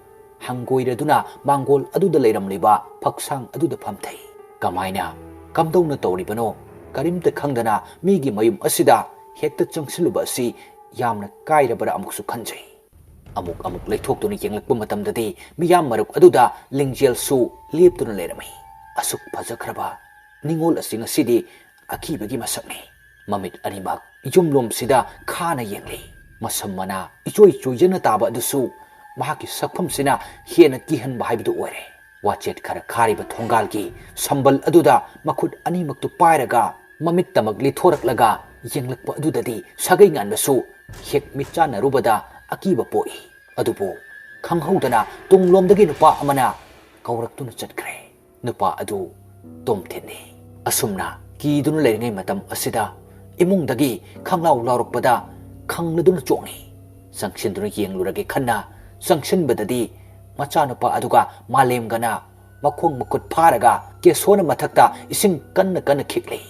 ꯍꯪꯒꯣꯏꯔꯗꯨꯅ ꯃꯥꯡꯒꯣꯜ ꯑꯗꯨꯗ ꯂꯩꯔꯝꯂꯤꯕ ꯐꯛꯁꯥꯡ ꯑꯗꯨꯗ ꯐꯝꯊꯩ꯫ ꯀꯃꯥꯏꯅ, ꯀꯝꯗꯧꯅ ꯇꯧꯔꯤꯕꯅꯣ? ꯀꯔꯤꯝꯇ ꯈꯪꯗꯅ ꯃꯤꯒꯤ ꯃꯌꯨꯝ ꯑꯁꯤꯗ ꯍꯦꯛꯇ ꯆꯪꯁꯤꯜꯂꯨꯕ ꯑꯁꯤ ꯌꯥꯝꯅ ꯀꯥꯏꯔꯕꯔꯥ ꯑꯃꯨꯛꯁꯨ ꯈꯟꯖꯩ꯫ ꯑꯃꯨꯛ ꯑꯃꯨꯛ ꯂꯩꯊꯣꯛꯇꯨꯅ ꯌꯦꯡꯂꯛꯄ ꯃꯇꯝꯗꯗꯤ ꯃꯤꯌꯥꯝ ꯃꯔꯨꯞ ꯑꯗꯨꯗ ꯂꯤꯡꯖꯦꯜꯁꯨ ꯂꯦꯞꯇꯨꯅ ꯂꯩꯔꯝꯃꯤ꯫ ꯑꯁꯨꯛ ꯐꯖꯈ꯭ꯔꯕ ꯅꯤꯡꯉꯣꯜ ꯑꯁꯤ ꯉꯁꯤꯗꯤ ꯑꯀꯤꯕꯒꯤ ꯃꯁꯛꯅꯤ꯫ ꯃꯃꯤꯠ ꯑꯅꯤꯃꯛ ꯌꯨꯝꯂꯣꯝꯁꯤꯗ ꯈꯥꯅ ꯌꯦꯡꯂꯤ꯫ ꯃꯁꯝ ꯃꯅꯥ ꯏꯆꯣꯏ ꯆꯣꯏꯖꯅ ꯇꯥꯕ ꯑꯗꯨꯁꯨ ꯃꯍꯥꯛꯀꯤ ꯁꯛꯐꯝꯁꯤꯅ ꯍꯦꯟꯅ ꯀꯤꯍꯟꯕ ꯍꯥꯏꯕꯗꯨ ꯑꯣꯏꯔꯦ꯫ ꯋꯥꯆꯦꯠ ꯈꯔ ꯈꯥꯔꯤꯕ ꯊꯣꯡꯒꯥꯜꯒꯤ ꯁꯝꯕꯜ ꯑꯗꯨꯗ ꯃꯈꯨꯠ ꯑꯅꯤꯃꯛꯇꯨ ꯄꯥꯏꯔꯒ ꯃꯃꯤꯠꯇꯃꯛ ꯂꯤꯊꯣꯔꯛꯂꯒ ꯌꯦꯡꯂꯛꯄ ꯑꯗꯨꯗꯗꯤ ꯁꯥꯒꯩ ꯉꯥꯟꯕꯁꯨ ꯍꯦꯛ ꯃꯤꯠꯆꯥꯟꯅꯔꯨꯕꯗ ꯑꯀꯤꯕ ꯄꯣꯛꯏ꯫ ꯑꯗꯨꯕꯨ ꯈꯪꯍꯧꯗꯅ ꯇꯨꯡꯂꯣꯝꯗꯒꯤ ꯅꯨꯄꯥ ꯑꯃꯅ ꯀꯧꯔꯛꯇꯨꯅ ꯆꯠꯈ꯭ꯔꯦ꯫ ꯅꯨꯄꯥ ꯑꯗꯨ ꯇꯣꯝꯊꯤꯟꯅꯤ꯫ ꯑꯁꯨꯝꯅ ꯀꯤꯗꯨꯅ ꯂꯩꯔꯤꯉꯩ ꯃꯇꯝ ꯑꯁꯤꯗ ꯏꯃꯨꯡꯗꯒꯤ ꯈꯪꯂꯥꯎ ꯂꯥꯎꯔꯛꯄꯗ ꯈꯪꯂꯗꯨꯅ ꯆꯣꯡꯏ꯫ ꯆꯪꯁꯤꯟꯗꯨꯅ ꯌꯦꯡꯂꯨꯔꯒꯦ ꯈꯟꯅ ꯆꯪꯁꯤꯟꯕꯗꯗꯤ ꯃꯆꯥꯅꯨꯄꯥ ꯑꯗꯨꯒ ꯃꯥꯂꯦꯝꯒꯅ ꯃꯈꯣꯡ ꯃꯈꯨꯠ ꯐꯥꯔꯒ ꯀꯦꯁꯣꯅ ꯃꯊꯛꯇ ꯏꯁꯤꯡ ꯀꯟꯅ ꯀꯟꯅ ꯈꯤꯛꯂꯤ꯫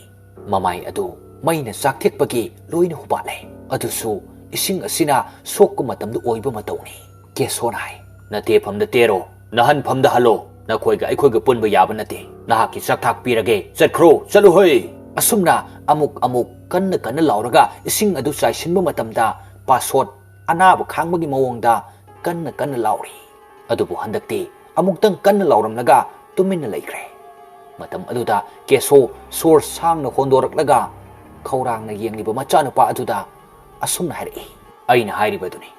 ꯃꯃꯥꯏ ꯑꯗꯨ ꯃꯩꯅ ꯆꯥꯛꯊꯦꯛꯄꯒꯤ ꯂꯣꯏꯅ ꯍꯨꯕꯥꯠꯂꯦ꯫ ꯑꯗꯨꯁꯨ ꯏꯁꯤꯡ ꯑꯁꯤꯅ ꯁꯣꯛꯄ ꯃꯇꯝꯗ ꯑꯣꯏꯕ ꯃꯇꯧꯅꯤ꯫ ꯀꯦꯁꯣꯅ ꯍꯥꯏ, "ꯅꯇꯦꯐꯝꯗ ꯇꯦꯔꯣ, ꯅꯍꯟꯐꯝꯗ ꯍꯜꯂꯣ꯫ ꯅꯈꯣꯏꯒ ꯑꯩꯈꯣꯏꯒ ꯄꯨꯟꯕ ꯌꯥꯕ ꯅꯠꯇꯦ꯫ ꯅꯍꯥꯛꯀꯤ ꯆꯥꯛꯊꯥꯛ ꯄꯤꯔꯒꯦ, ꯆꯠꯈ꯭ꯔꯣ, ꯆꯠꯂꯨ ꯍꯣꯏ!" ꯑꯁꯨꯝꯅ ꯑꯃꯨꯛ ꯑꯃꯨꯛ ꯀꯟꯅ ꯀꯟꯅ ꯂꯥꯎꯔꯒ ꯏꯁꯤꯡ ꯑꯗꯨ ꯆꯥꯏꯁꯤꯟꯕ ꯃꯇꯝꯗ ꯄꯥꯁꯣꯠ ꯑꯅꯥꯕ ꯈꯥꯡꯕꯒꯤ ꯃꯑꯣꯡꯗ ꯀꯟꯅ ꯀꯟꯅ ꯂꯥꯎꯔꯤ꯫ ꯑꯗꯨꯕꯨ ꯍꯟꯗꯛꯇꯤ ꯑꯃꯨꯛꯇꯪ ꯀꯟꯅ ꯂꯥꯎꯔꯝꯂꯒ ꯇꯨꯃꯤꯟꯅ ꯂꯩꯈ꯭ꯔꯦ꯫ ꯃꯇꯝ ꯑꯗꯨꯗ ꯀꯦꯁꯣ ꯁꯣꯔ ꯁꯥꯡꯅ ꯍꯣꯟꯗꯣꯔꯛꯂꯒ ꯈꯧꯔꯥꯡꯅ ꯌꯦꯡꯂꯤꯕ ꯃꯆꯥꯅꯨꯄꯥ ꯑꯗꯨꯗ ꯑꯁꯨꯝꯅ ꯍꯥꯏꯔꯛꯏ, "ꯑꯩꯅ ꯍꯥꯏꯔꯤꯕꯗꯨꯅꯤ,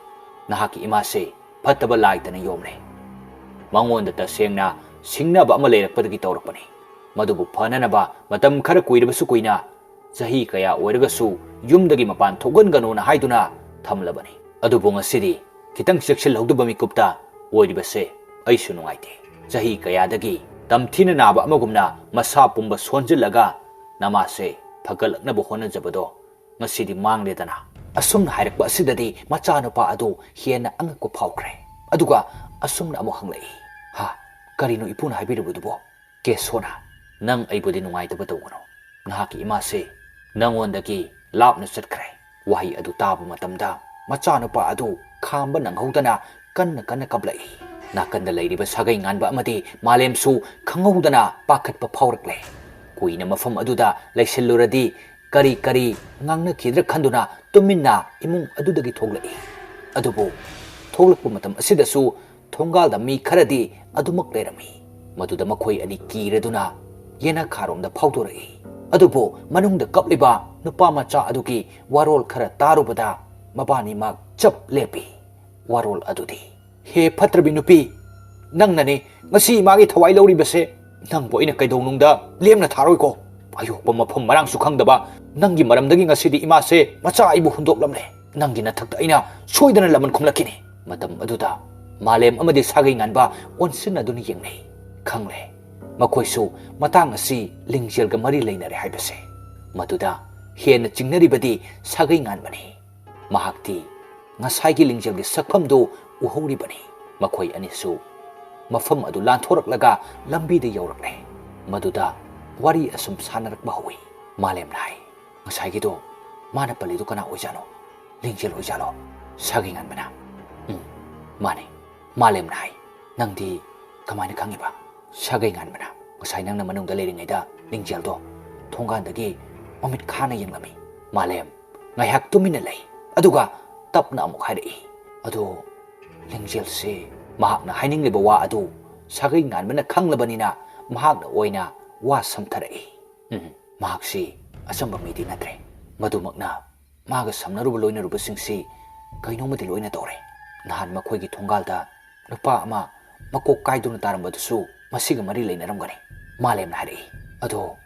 ꯅꯍꯥꯛꯀꯤ ꯏꯃꯥꯁꯦ ꯐꯠꯇꯕ ꯂꯥꯏꯇꯅ ꯌꯣꯝꯂꯦ꯫ ꯃꯉꯣꯟꯗ ꯇꯁꯦꯡꯅ ꯁꯤꯡꯅꯕ ꯑꯃ ꯂꯩꯔꯛꯄꯗꯒꯤ ꯇꯧꯔꯛꯄꯅꯤ꯫ ꯃꯗꯨꯕꯨ ꯐꯅꯅꯕ ꯃꯇꯝ ꯈꯔ ꯀꯨꯏꯔꯕꯁꯨ ꯀꯨꯏꯅ, ꯆꯍꯤ ꯀꯌꯥ ꯑꯣꯏꯔꯒꯁꯨ ꯌꯨꯝꯗꯒꯤ ꯃꯄꯥꯟ ꯊꯣꯛꯍꯟꯒꯅꯨꯅ ꯍꯥꯏꯗꯨꯅ ꯊꯝꯂꯕꯅꯤ꯫ ꯑꯗꯨꯕꯨ ꯉꯁꯤꯗꯤ ꯈꯤꯇꯪ ꯆꯦꯛꯁꯤꯜꯍꯧꯗꯕ ꯃꯤꯀꯨꯞꯇ ꯑꯣꯏꯔꯤꯕꯁꯦ ꯑꯩꯁꯨ ꯅꯨꯡꯉꯥꯏꯇꯦ꯫ ꯆꯍꯤ ꯀꯌꯥꯗꯒꯤ ꯇꯝꯊꯤꯅ ꯅꯥꯕ ꯑꯃꯒꯨꯝꯅ ꯃꯁꯥ ꯄꯨꯝꯕ ꯁꯣꯟꯖꯤꯜꯂꯒ ꯅꯃꯥꯁꯦ ꯐꯒꯠꯂꯛꯅꯕ ꯍꯣꯠꯅꯖꯕꯗꯣ ꯉꯁꯤꯗꯤ ꯃꯥꯡꯂꯦꯗꯅ?" ꯑꯁꯨꯝꯅ ꯍꯥꯏꯔꯛꯄ ꯑꯁꯤꯗꯗꯤ ꯃꯆꯥꯅꯨꯄꯥ ꯑꯗꯨ ꯍꯦꯟꯅ ꯑꯉꯛꯄ ꯐꯥꯎꯈ꯭ꯔꯦ꯫ ꯑꯗꯨꯒ ꯑꯁꯨꯝꯅ ꯑꯃꯨꯛ ꯍꯪꯂꯛꯏ, "ꯍꯥ, ꯀꯔꯤꯅꯣ ꯏꯄꯨꯅ ꯍꯥꯏꯕꯤꯔꯤꯕꯗꯨꯕꯣ?" ꯀꯦꯁꯣꯅ, "ꯅꯪ ꯑꯩꯕꯨꯗꯤ ꯅꯨꯡꯉꯥꯏꯇꯕ ꯇꯧꯒꯅꯨ꯫ ꯅꯍꯥꯛꯀꯤ ꯏꯃꯥꯁꯦ ꯅꯪꯉꯣꯟꯗꯒꯤ ꯂꯥꯞꯅ ꯆꯠꯈ꯭ꯔꯦ꯫" ꯋꯥꯍꯩ ꯑꯗꯨ ꯇꯥꯕ ꯃꯇꯝꯗ ꯃꯆꯥꯅꯨꯄꯥ ꯑꯗꯨ ꯈꯥꯝꯕ ꯅꯪꯍꯧꯗꯅ ꯀꯟꯅ ꯀꯟꯅ ꯀꯞꯂꯛꯏ꯫ ꯅꯥꯀꯟꯗ ꯂꯩꯔꯤꯕ ꯁꯥꯒꯩ ꯉꯥꯟꯕ ꯑꯃꯗꯤ ꯃꯥꯂꯦꯝꯁꯨ ꯈꯪꯍꯧꯗꯅ ꯄꯥꯈꯠꯄ ꯐꯥꯎꯔꯛꯂꯦ꯫ ꯀꯨꯏꯅ ꯃꯐꯝ ꯑꯗꯨꯗ ꯂꯩꯁꯤꯜꯂꯨꯔꯗꯤ ꯀꯔꯤ ꯀꯔꯤ ꯉꯥꯡꯅꯈꯤꯗ꯭ꯔꯥ ꯈꯟꯗꯨꯅ ꯇꯨꯃꯤꯟꯅ ꯏꯃꯨꯡ ꯑꯗꯨꯗꯒꯤ ꯊꯣꯛꯂꯛꯏ꯫ ꯑꯗꯨꯕꯨ ꯊꯣꯛꯂꯛꯄ ꯃꯇꯝ ꯑꯁꯤꯗꯁꯨ ꯊꯣꯡꯒꯥꯜꯗ ꯃꯤ ꯈꯔꯗꯤ ꯑꯗꯨꯃꯛ ꯂꯩꯔꯝꯃꯤ꯫ ꯃꯗꯨꯗ ꯃꯈꯣꯏ ꯑꯅꯤ ꯀꯤꯔꯗꯨꯅ ꯌꯦꯅꯈꯥꯔꯣꯝꯗ ꯐꯥꯎꯗꯣꯔꯛꯏ꯫ ꯑꯗꯨꯕꯨ ꯃꯅꯨꯡꯗ ꯀꯞꯂꯤꯕ ꯅꯨꯄꯥ ꯃꯆꯥ ꯑꯗꯨꯒꯤ ꯋꯥꯔꯣꯜ ꯈꯔ ꯇꯥꯔꯨꯕꯗ ꯃꯕꯥꯅꯤꯃꯛ ꯆꯞ ꯂꯦꯞꯄꯤ꯫ ꯋꯥꯔꯣꯜ ꯑꯗꯨꯗꯤ, "ꯍꯦ ꯐꯠꯇ꯭ꯔꯕꯤ ꯅꯨꯄꯤ, ꯅꯪꯅꯅꯤ ꯉꯁꯤ ꯏꯃꯥꯒꯤ ꯊꯋꯥꯏ ꯂꯧꯔꯤꯕꯁꯦ꯫ ꯅꯪꯕꯨ ꯑꯩꯅ ꯀꯩꯗꯧꯅꯨꯡꯗ ꯂꯦꯝꯅ ꯊꯥꯔꯣꯏꯀꯣ꯫ ꯑꯌꯣꯛꯄ ꯃꯐꯝ ꯃꯔꯥꯡꯁꯨ ꯈꯪꯗꯕ ꯅꯪꯒꯤ ꯃꯔꯝꯗꯒꯤ ꯉꯁꯤꯗꯤ ꯏꯃꯥꯁꯦ ꯃꯆꯥ ꯑꯩꯕꯨ ꯍꯨꯟꯗꯣꯛꯂꯝꯂꯦ꯫ ꯅꯪꯒꯤ ꯅꯊꯛꯇ ꯑꯩꯅ ꯁꯣꯏꯗꯅ ꯂꯃꯟ ꯈꯨꯝꯂꯛꯈꯤꯅꯤ"꯫ ꯃꯇꯝ ꯑꯗꯨꯗ ꯃꯥꯂꯦꯝ ꯑꯃꯗꯤ ꯁꯥꯒꯩ ꯉꯥꯟꯕ ꯑꯣꯟꯁꯤꯟꯅꯗꯨꯅ ꯌꯦꯡꯅꯩ꯫ ꯈꯪꯂꯦ, ꯃꯈꯣꯏꯁꯨ ꯃꯇꯥꯡ ꯑꯁꯤ ꯂꯤꯡꯖꯦꯜꯒ ꯃꯔꯤ ꯂꯩꯅꯔꯦ ꯍꯥꯏꯕꯁꯦ꯫ ꯃꯗꯨꯗ ꯍꯦꯟꯅ ꯆꯤꯡꯅꯔꯤꯕꯗꯤ ꯁꯥꯒꯩ ꯉꯥꯟꯕꯅꯤ꯫ ꯃꯍꯥꯛꯇꯤ ꯉꯁꯥꯏꯒꯤ ꯂꯤꯡꯖꯦꯜꯒꯤ ꯁꯛꯐꯝꯗꯨ ꯎꯍꯧꯔꯤꯕꯅꯤ꯫ ꯃꯈꯣꯏ ꯑꯅꯤꯁꯨ ꯃꯐꯝ ꯑꯗꯨ ꯂꯥꯟꯊꯣꯔꯛꯂꯒ ꯂꯝꯕꯤꯗ ꯌꯧꯔꯛꯂꯦ꯫ ꯃꯗꯨꯗ ꯋꯥꯔꯤ ꯑꯁꯨꯝ ꯁꯥꯟꯅꯔꯛꯄ ꯍꯧꯏ꯫ ꯃꯥꯂꯦꯝꯅ ꯍꯥꯏ, "ꯉꯁꯥꯏꯒꯤꯗꯣ ꯃꯥꯅ ꯄꯜꯂꯤꯗꯣ ꯀꯅꯥ ꯑꯣꯏꯖꯥꯠꯅꯣ? ꯂꯤꯡꯖꯦꯜ ꯑꯣꯏꯖꯥꯠꯂꯣ?" ꯁꯥꯒꯩ ꯉꯥꯟꯕꯅ, "ꯎꯝ, ꯃꯥꯅꯦ"꯫ ꯃꯥꯂꯦꯝꯅ ꯍꯥꯏ, "ꯅꯪꯗꯤ ꯀꯃꯥꯏꯅ ꯈꯪꯉꯤꯕ?" ꯁꯥꯒꯩ ꯉꯥꯟꯕꯅ, "ꯉꯁꯥꯏ ꯅꯪꯅ ꯃꯅꯨꯡꯗ ꯂꯩꯔꯤꯉꯩꯗ ꯂꯤꯡꯖꯦꯜꯗꯣ ꯊꯣꯡꯒꯥꯟꯗꯒꯤ ꯃꯃꯤꯠ ꯈꯥꯅ ꯌꯦꯡꯂꯝꯃꯤ"꯫ ꯃꯥꯂꯦꯝ ꯉꯥꯏꯍꯥꯛ ꯇꯨꯃꯤꯟꯅ ꯂꯩ, ꯑꯗꯨꯒ ꯇꯞꯅ ꯑꯃꯨꯛ ꯍꯥꯏꯔꯛꯏ, "ꯑꯗꯣ ꯂꯤꯡꯖꯦꯜꯁꯤ ꯃꯍꯥꯛꯅ ꯍꯥꯏꯅꯤꯡꯂꯤꯕ ꯋꯥ ꯑꯗꯨ ꯁꯥꯒꯩ ꯉꯥꯟꯕꯅ ꯈꯪꯂꯕꯅꯤꯅ ꯃꯍꯥꯛꯅ ꯑꯣꯏꯅ ꯋꯥ ꯁꯝꯊꯔꯛꯏ"꯫ ꯎꯝ, ꯃꯍꯥꯛꯁꯤ ꯑꯆꯝꯕ ꯃꯤꯗꯤ ꯅꯠꯇ꯭ꯔꯦ꯫ ꯃꯗꯨꯃꯛꯅ ꯃꯥꯒ ꯁꯝꯅꯔꯨꯕ ꯂꯣꯏꯅꯔꯨꯕꯁꯤꯡꯁꯤ ꯀꯩꯅꯣꯝꯃꯗꯤ ꯂꯣꯏꯅ ꯇꯧꯔꯦ꯫ ꯅꯍꯥꯟ ꯃꯈꯣꯏꯒꯤ ꯊꯣꯡꯒꯥꯜꯗ ꯅꯨꯄꯥ ꯑꯃ ꯃꯀꯣꯛ ꯀꯥꯏꯗꯨꯅ ꯇꯥꯔꯝꯕꯗꯨꯁꯨ ꯃꯁꯤꯒ ꯃꯔꯤ ꯂꯩꯅꯔꯝꯒꯅꯤ꯫ ꯃꯥꯂꯦꯝꯅ ꯍꯥꯏꯔꯛꯏ, "ꯑꯗꯣ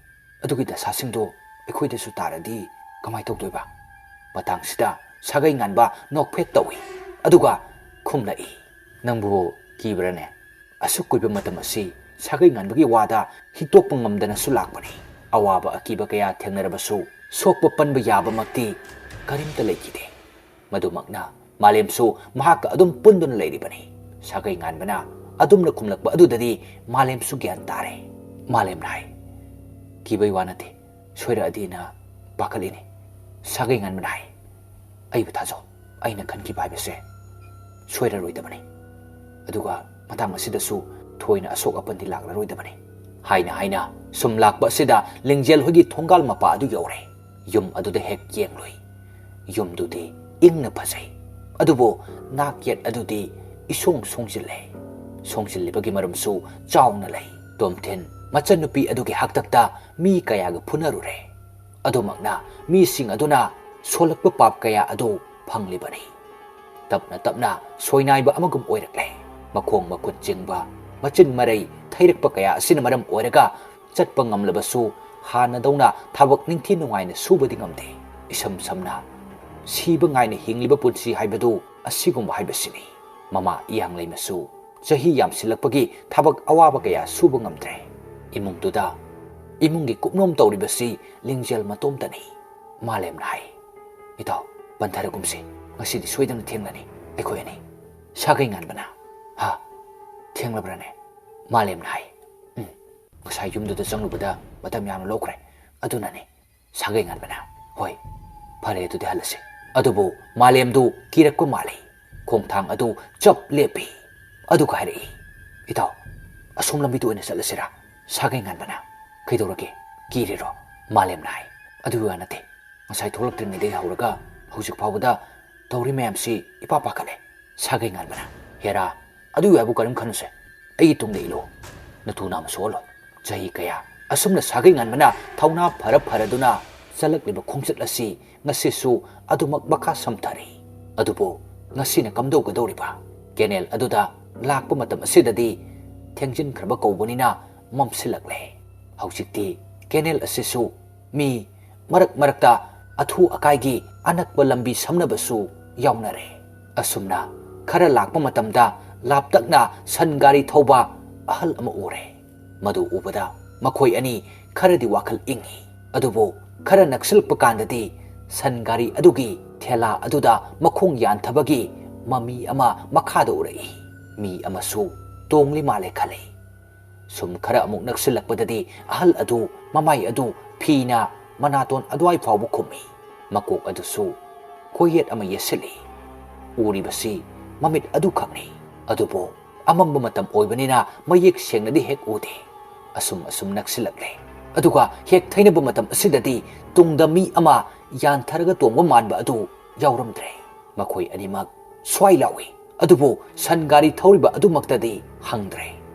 ꯑꯗꯨꯒꯤ ꯗꯁꯥꯁꯤꯡꯗꯣ ꯑꯩꯈꯣꯏꯗꯁꯨ ꯇꯥꯔꯗꯤ ꯀꯃꯥꯏ ꯇꯧꯗꯣꯏꯕ?" ꯃꯇꯥꯡꯁꯤꯗ ꯁꯥꯒꯩ ꯉꯥꯟꯕ ꯅꯣꯛꯐꯦꯠ ꯇꯧꯏ, ꯑꯗꯨꯒ ꯈꯨꯝꯂꯛꯏ, "ꯅꯪꯕꯨ ꯀꯤꯕ꯭ꯔꯅꯦ? ꯑꯁꯨꯛ ꯀꯨꯏꯕ ꯃꯇꯝ ꯑꯁꯤ ꯁꯥꯒꯩ ꯉꯥꯟꯕꯒꯤ ꯋꯥꯗ ꯍꯤꯛꯇꯣꯛꯄ ꯉꯝꯗꯅꯁꯨ ꯂꯥꯛꯄꯅꯤ꯫ ꯑꯋꯥꯕ ꯑꯀꯤꯕ ꯀꯌꯥ ꯊꯦꯡꯅꯔꯕꯁꯨ ꯁꯣꯛꯄ ꯄꯟꯕ ꯌꯥꯕꯃꯛꯇꯤ ꯀꯔꯤꯝꯇ ꯂꯩꯈꯤꯗꯦ꯫ ꯃꯗꯨꯃꯛꯅ ꯃꯥꯂꯦꯝꯁꯨ ꯃꯍꯥꯛꯀ ꯑꯗꯨꯝ ꯄꯨꯟꯗꯨꯅ ꯂꯩꯔꯤꯕꯅꯤ"꯫ ꯁꯥꯒꯩ ꯉꯥꯟꯕꯅ ꯑꯗꯨꯝꯅ ꯈꯨꯝꯂꯛꯄ ꯑꯗꯨꯗꯗꯤ ꯃꯥꯂꯦꯝꯁꯨ ꯒ꯭ꯌꯥꯟ ꯇꯥꯔꯦ꯫ ꯃꯥꯂꯦꯝꯅ ꯍꯥꯏ, "ꯀꯤꯕꯩ ꯋꯥ ꯅꯠꯇꯦ, ꯁꯣꯏꯔꯛꯑꯗꯤꯅ ꯄꯥꯈꯠꯂꯤꯅꯤ"꯫ ꯁꯥꯒꯩ ꯉꯥꯟꯕꯅ ꯍꯥꯏ, "ꯑꯩꯕꯨ ꯊꯥꯖꯧ, ꯑꯩꯅ ꯈꯟꯈꯤꯕ ꯍꯥꯏꯕꯁꯦ ꯁꯣꯏꯔꯔꯣꯏꯗꯕꯅꯤ꯫ ꯑꯗꯨꯒ ꯃꯇꯥꯡ ꯑꯁꯤꯗꯁꯨ ꯊꯣꯏꯅ ꯑꯁꯣꯛ ꯑꯄꯟꯗꯤ ꯂꯥꯛꯂꯔꯣꯏꯗꯕꯅꯤ"꯫ ꯍꯥꯏꯅ ꯍꯥꯏꯅ ꯁꯨꯝ ꯂꯥꯛꯄ ꯑꯁꯤꯗ ꯂꯤꯡꯖꯦꯜ ꯍꯣꯏꯒꯤ ꯊꯣꯡꯒꯥꯜ ꯃꯄꯥ ꯑꯗꯨ ꯌꯧꯔꯦ꯫ ꯌꯨꯝ ꯑꯗꯨꯗ ꯍꯦꯛ ꯌꯦꯡꯂꯨꯏ꯫ ꯌꯨꯝꯗꯨꯗꯤ ꯏꯪꯅ ꯐꯖꯩ, ꯑꯗꯨꯕꯨ ꯅꯥꯛ ꯌꯦꯠ ꯑꯗꯨꯗꯤ ꯏꯁꯣꯡ ꯁꯣꯡꯖꯤꯜꯂꯦ꯫ ꯁꯣꯡꯖꯤꯜꯂꯤꯕꯒꯤ ꯃꯔꯝꯁꯨ ꯆꯥꯎꯅ ꯂꯩ꯫ ꯇꯣꯝꯊꯤꯟ ꯃꯆꯟꯅꯨꯄꯤ ꯑꯗꯨꯒꯤ ꯍꯥꯛꯇꯛꯇ ꯃꯤ ꯀꯌꯥꯒ ꯐꯨꯅꯔꯨꯔꯦ꯫ ꯑꯗꯨꯃꯛꯅ ꯃꯤꯁꯤꯡ ꯑꯗꯨꯅ ꯁꯣꯜꯂꯛꯄ ꯄꯥꯞ ꯀꯌꯥ ꯑꯗꯨ ꯐꯪꯂꯤꯕꯅꯤ꯫ ꯇꯞꯅ ꯇꯞꯅ ꯁꯣꯏꯅꯥꯏꯕ ꯑꯃꯒꯨꯝ ꯑꯣꯏꯔꯛꯂꯦ꯫ ꯃꯈꯣꯡ ꯃꯈꯨꯠ ꯆꯤꯡꯕ, ꯃꯆꯤꯟ ꯃꯔꯩ ꯊꯩꯔꯛꯄ ꯀꯌꯥ ꯑꯁꯤꯅ ꯃꯔꯝ ꯑꯣꯏꯔꯒ ꯆꯠꯄ ꯉꯝꯂꯕꯁꯨ ꯍꯥꯟꯅꯗꯧꯅ ꯊꯕꯛ ꯅꯤꯡꯊꯤ ꯅꯨꯡꯉꯥꯏꯅ ꯁꯨꯕꯗꯤ ꯉꯝꯗꯦ꯫ ꯏꯁꯝ ꯁꯝꯅ ꯁꯤꯕ ꯉꯥꯏꯅ ꯍꯤꯡꯂꯤꯕ ꯄꯨꯟꯁꯤ ꯍꯥꯏꯕꯗꯨ ꯑꯁꯤꯒꯨꯝꯕ ꯍꯥꯏꯕꯁꯤꯅꯤ꯫ ꯃꯃꯥ ꯏꯌꯥꯡꯂꯩꯃꯁꯨ ꯆꯍꯤ ꯌꯥꯝꯁꯤꯜꯂꯛꯄꯒꯤ ꯊꯕꯛ ꯑꯋꯥꯕ ꯀꯌꯥ ꯁꯨꯕ ꯉꯝꯗ꯭ꯔꯦ꯫ ꯏꯃꯨꯡꯗꯨꯗ ꯏꯃꯨꯡꯒꯤ ꯀꯨꯞꯅꯣꯝ ꯇꯧꯔꯤꯕꯁꯤ ꯂꯤꯡꯖꯦꯜ ꯃꯇꯣꯝꯇꯅꯤ꯫ ꯃꯥꯂꯦꯝꯅ ꯍꯥꯏ, "ꯏꯇꯥꯎ, ꯄꯟꯊꯔꯒꯨꯝꯁꯤ꯫ ꯉꯁꯤꯗꯤ ꯁꯣꯏꯗꯅ ꯊꯦꯡꯂꯅꯤ ꯑꯩꯈꯣꯏ ꯑꯅꯤ꯫" ꯁꯥꯒꯩ ꯉꯥꯟꯕꯅ, "ꯍꯥ? ꯊꯦꯡꯂꯕ꯭ꯔꯅꯦ?" ꯃꯥꯂꯦꯝꯅ ꯍꯥꯏ, "ꯎꯝ, ꯉꯁꯥꯏ ꯌꯨꯝꯗꯨꯗ ꯆꯪꯂꯨꯕꯗ ꯃꯇꯝ ꯌꯥꯝꯅ ꯂꯧꯈ꯭ꯔꯦ꯫ ꯑꯗꯨꯅꯅꯤ꯫" ꯁꯥꯒꯩ ꯉꯥꯟꯕꯅ, "ꯍꯣꯏ, ꯐꯔꯦ, ꯑꯗꯨꯗꯤ ꯍꯜꯂꯁꯤ꯫" ꯑꯗꯨꯕꯨ ꯃꯥꯂꯦꯝꯗꯨ ꯀꯤꯔꯛꯄ ꯃꯥꯜꯂꯤ꯫ ꯈꯣꯡꯊꯥꯡ ꯑꯗꯨ ꯆꯞ ꯂꯦꯞꯄꯤ꯫ ꯑꯗꯨꯒ ꯍꯥꯏꯔꯛꯏ, "ꯏꯇꯥꯎ, ꯑꯁꯣꯝ ꯂꯝꯕꯤꯗ ꯑꯣꯏꯅ ꯆꯠꯂꯁꯤꯔꯥ?" ꯁꯥꯒꯩ ꯉꯥꯟꯕꯅ, "ꯀꯩꯗꯧꯔꯒꯦ? ꯀꯤꯔꯤꯔꯣ?" ꯃꯥꯂꯦꯝꯅ ꯍꯥꯏ, "ꯑꯗꯨꯒꯤ ꯋꯥ ꯅꯠꯇꯦ꯫ ꯉꯁꯥꯏ ꯊꯣꯛꯂꯛꯇ꯭ꯔꯤꯉꯩꯗꯒꯤ ꯍꯧꯔꯒ ꯍꯧꯖꯤꯛ ꯐꯥꯎꯕꯗ ꯇꯧꯔꯤ ꯃꯌꯥꯝꯁꯤ ꯏꯄꯥ ꯄꯥꯈꯠꯂꯦ꯫" ꯁꯥꯒꯩ ꯉꯥꯟꯕꯅ, "ꯍꯦꯔꯥ, ꯑꯗꯨꯒꯤ ꯋꯥꯕꯨ ꯀꯔꯤꯝ ꯈꯟꯅꯨꯁꯦ꯫ ꯑꯩꯒꯤ ꯇꯨꯡꯗ ꯏꯜꯂꯨ꯫ ꯅꯇꯨ ꯅꯥꯝꯃ ꯁꯣꯛꯍꯜꯂꯣꯏ꯫" ꯆꯍꯤ ꯀꯌꯥ ꯑꯁꯨꯝꯅ ꯁꯥꯒꯩ ꯉꯥꯟꯕꯅ ꯊꯧꯅꯥ ꯐꯔ ꯐꯔꯗꯨꯅ ꯆꯠꯂꯛꯂꯤꯕ ꯈꯣꯡꯆꯠ ꯑꯁꯤ ꯉꯁꯤꯁꯨ ꯑꯗꯨꯃꯛ ꯃꯈꯥ ꯁꯝꯊꯔꯤ꯫ ꯑꯗꯨꯕꯨ ꯉꯁꯤꯅ ꯀꯝꯗꯧꯒꯗꯧꯔꯤꯕ? ꯀꯦꯅꯦꯜ ꯑꯗꯨꯗ ꯂꯥꯛꯄ ꯃꯇꯝ ꯑꯁꯤꯗꯗꯤ ꯊꯦꯡꯖꯤꯟꯈ꯭ꯔꯕ ꯀꯧꯕꯅꯤꯅ ꯃꯝꯁꯤꯜꯂꯛꯂꯦ꯫ ꯍꯧꯖꯤꯛꯇꯤ ꯀꯦꯅꯦꯜ ꯑꯁꯤꯁꯨ ꯃꯤ ꯃꯔꯛ ꯃꯔꯛꯇ ꯑꯊꯨ ꯑꯀꯥꯏꯒꯤ ꯑꯅꯛꯄ ꯂꯝꯕꯤ ꯁꯝꯅꯕꯁꯨ ꯌꯥꯎꯅꯔꯦ꯫ ꯑꯁꯨꯝꯅ ꯈꯔ ꯂꯥꯛꯄ ꯃꯇꯝꯗ ꯂꯥꯞꯇꯛꯅ ꯁꯟ ꯒꯥꯔꯤ ꯊꯧꯕ ꯑꯍꯜ ꯑꯃ ꯎꯔꯦ꯫ ꯃꯗꯨ ꯎꯕꯗ ꯃꯈꯣꯏ ꯑꯅꯤ ꯈꯔꯗꯤ ꯋꯥꯈꯜ ꯏꯪꯉꯤ꯫ ꯑꯗꯨꯕꯨ ꯈꯔ ꯅꯛꯁꯤꯜꯂꯛꯄ ꯀꯥꯟꯗꯗꯤ ꯁꯟ ꯒꯥꯔꯤ ꯑꯗꯨꯒꯤ ꯊꯦꯂꯥ ꯑꯗꯨꯗ ꯃꯈꯣꯡ ꯌꯥꯟꯊꯕꯒꯤ ꯃꯃꯤ ꯑꯃ ꯃꯈꯥꯗ ꯎꯔꯛꯏ꯫ ꯃꯤ ꯑꯃꯁꯨ ꯇꯣꯡꯂꯤ ꯃꯥꯜꯂꯦ ꯈꯜꯂꯤ꯫ ꯁꯨꯝ ꯈꯔ ꯑꯃꯨꯛ ꯅꯛꯁꯤꯜꯂꯛꯄꯗꯗꯤ ꯑꯍꯜ ꯑꯗꯨ ꯃꯃꯥꯏ ꯑꯗꯨ ꯐꯤꯅ ꯃꯅꯥꯇꯣꯟ ꯑꯗꯨꯋꯥꯏ ꯐꯥꯎꯕ ꯈꯨꯝꯃꯤ꯫ ꯃꯀꯣꯛ ꯑꯗꯨꯁꯨ ꯀꯣꯌꯦꯠ ꯑꯃ ꯌꯦꯠꯁꯤꯜꯂꯤ꯫ ꯎꯔꯤꯕꯁꯤ ꯃꯃꯤꯠ ꯑꯗꯨꯈꯛꯅꯤ꯫ ꯑꯗꯨꯕꯨ ꯑꯃꯝꯕ ꯃꯇꯝ ꯑꯣꯏꯕꯅꯤꯅ ꯃꯌꯦꯛ ꯁꯦꯡꯅꯗꯤ ꯍꯦꯛ ꯎꯗꯦ꯫ ꯑꯁꯨꯝ ꯑꯁꯨꯝ ꯅꯛꯁꯤꯜꯂꯛꯂꯦ꯫ ꯑꯗꯨꯒ ꯍꯦꯛ ꯊꯩꯅꯕ ꯃꯇꯝ ꯑꯁꯤꯗꯗꯤ ꯇꯨꯡꯗ ꯃꯤ ꯑꯃ ꯌꯥꯟꯊꯔꯒ ꯇꯣꯡꯕ ꯃꯥꯟꯕ ꯑꯗꯨ ꯌꯥꯎꯔꯝꯗ꯭ꯔꯦ꯫ ꯃꯈꯣꯏ ꯑꯅꯤꯃꯛ ꯁ꯭ꯋꯥꯏ ꯂꯥꯎꯏ꯫ ꯑꯗꯨꯕꯨ ꯁꯟ ꯒꯥꯔꯤ ꯊꯧꯔꯤꯕ ꯑꯗꯨꯃꯛꯇꯗꯤ ꯍꯪꯗ꯭ꯔꯦ꯫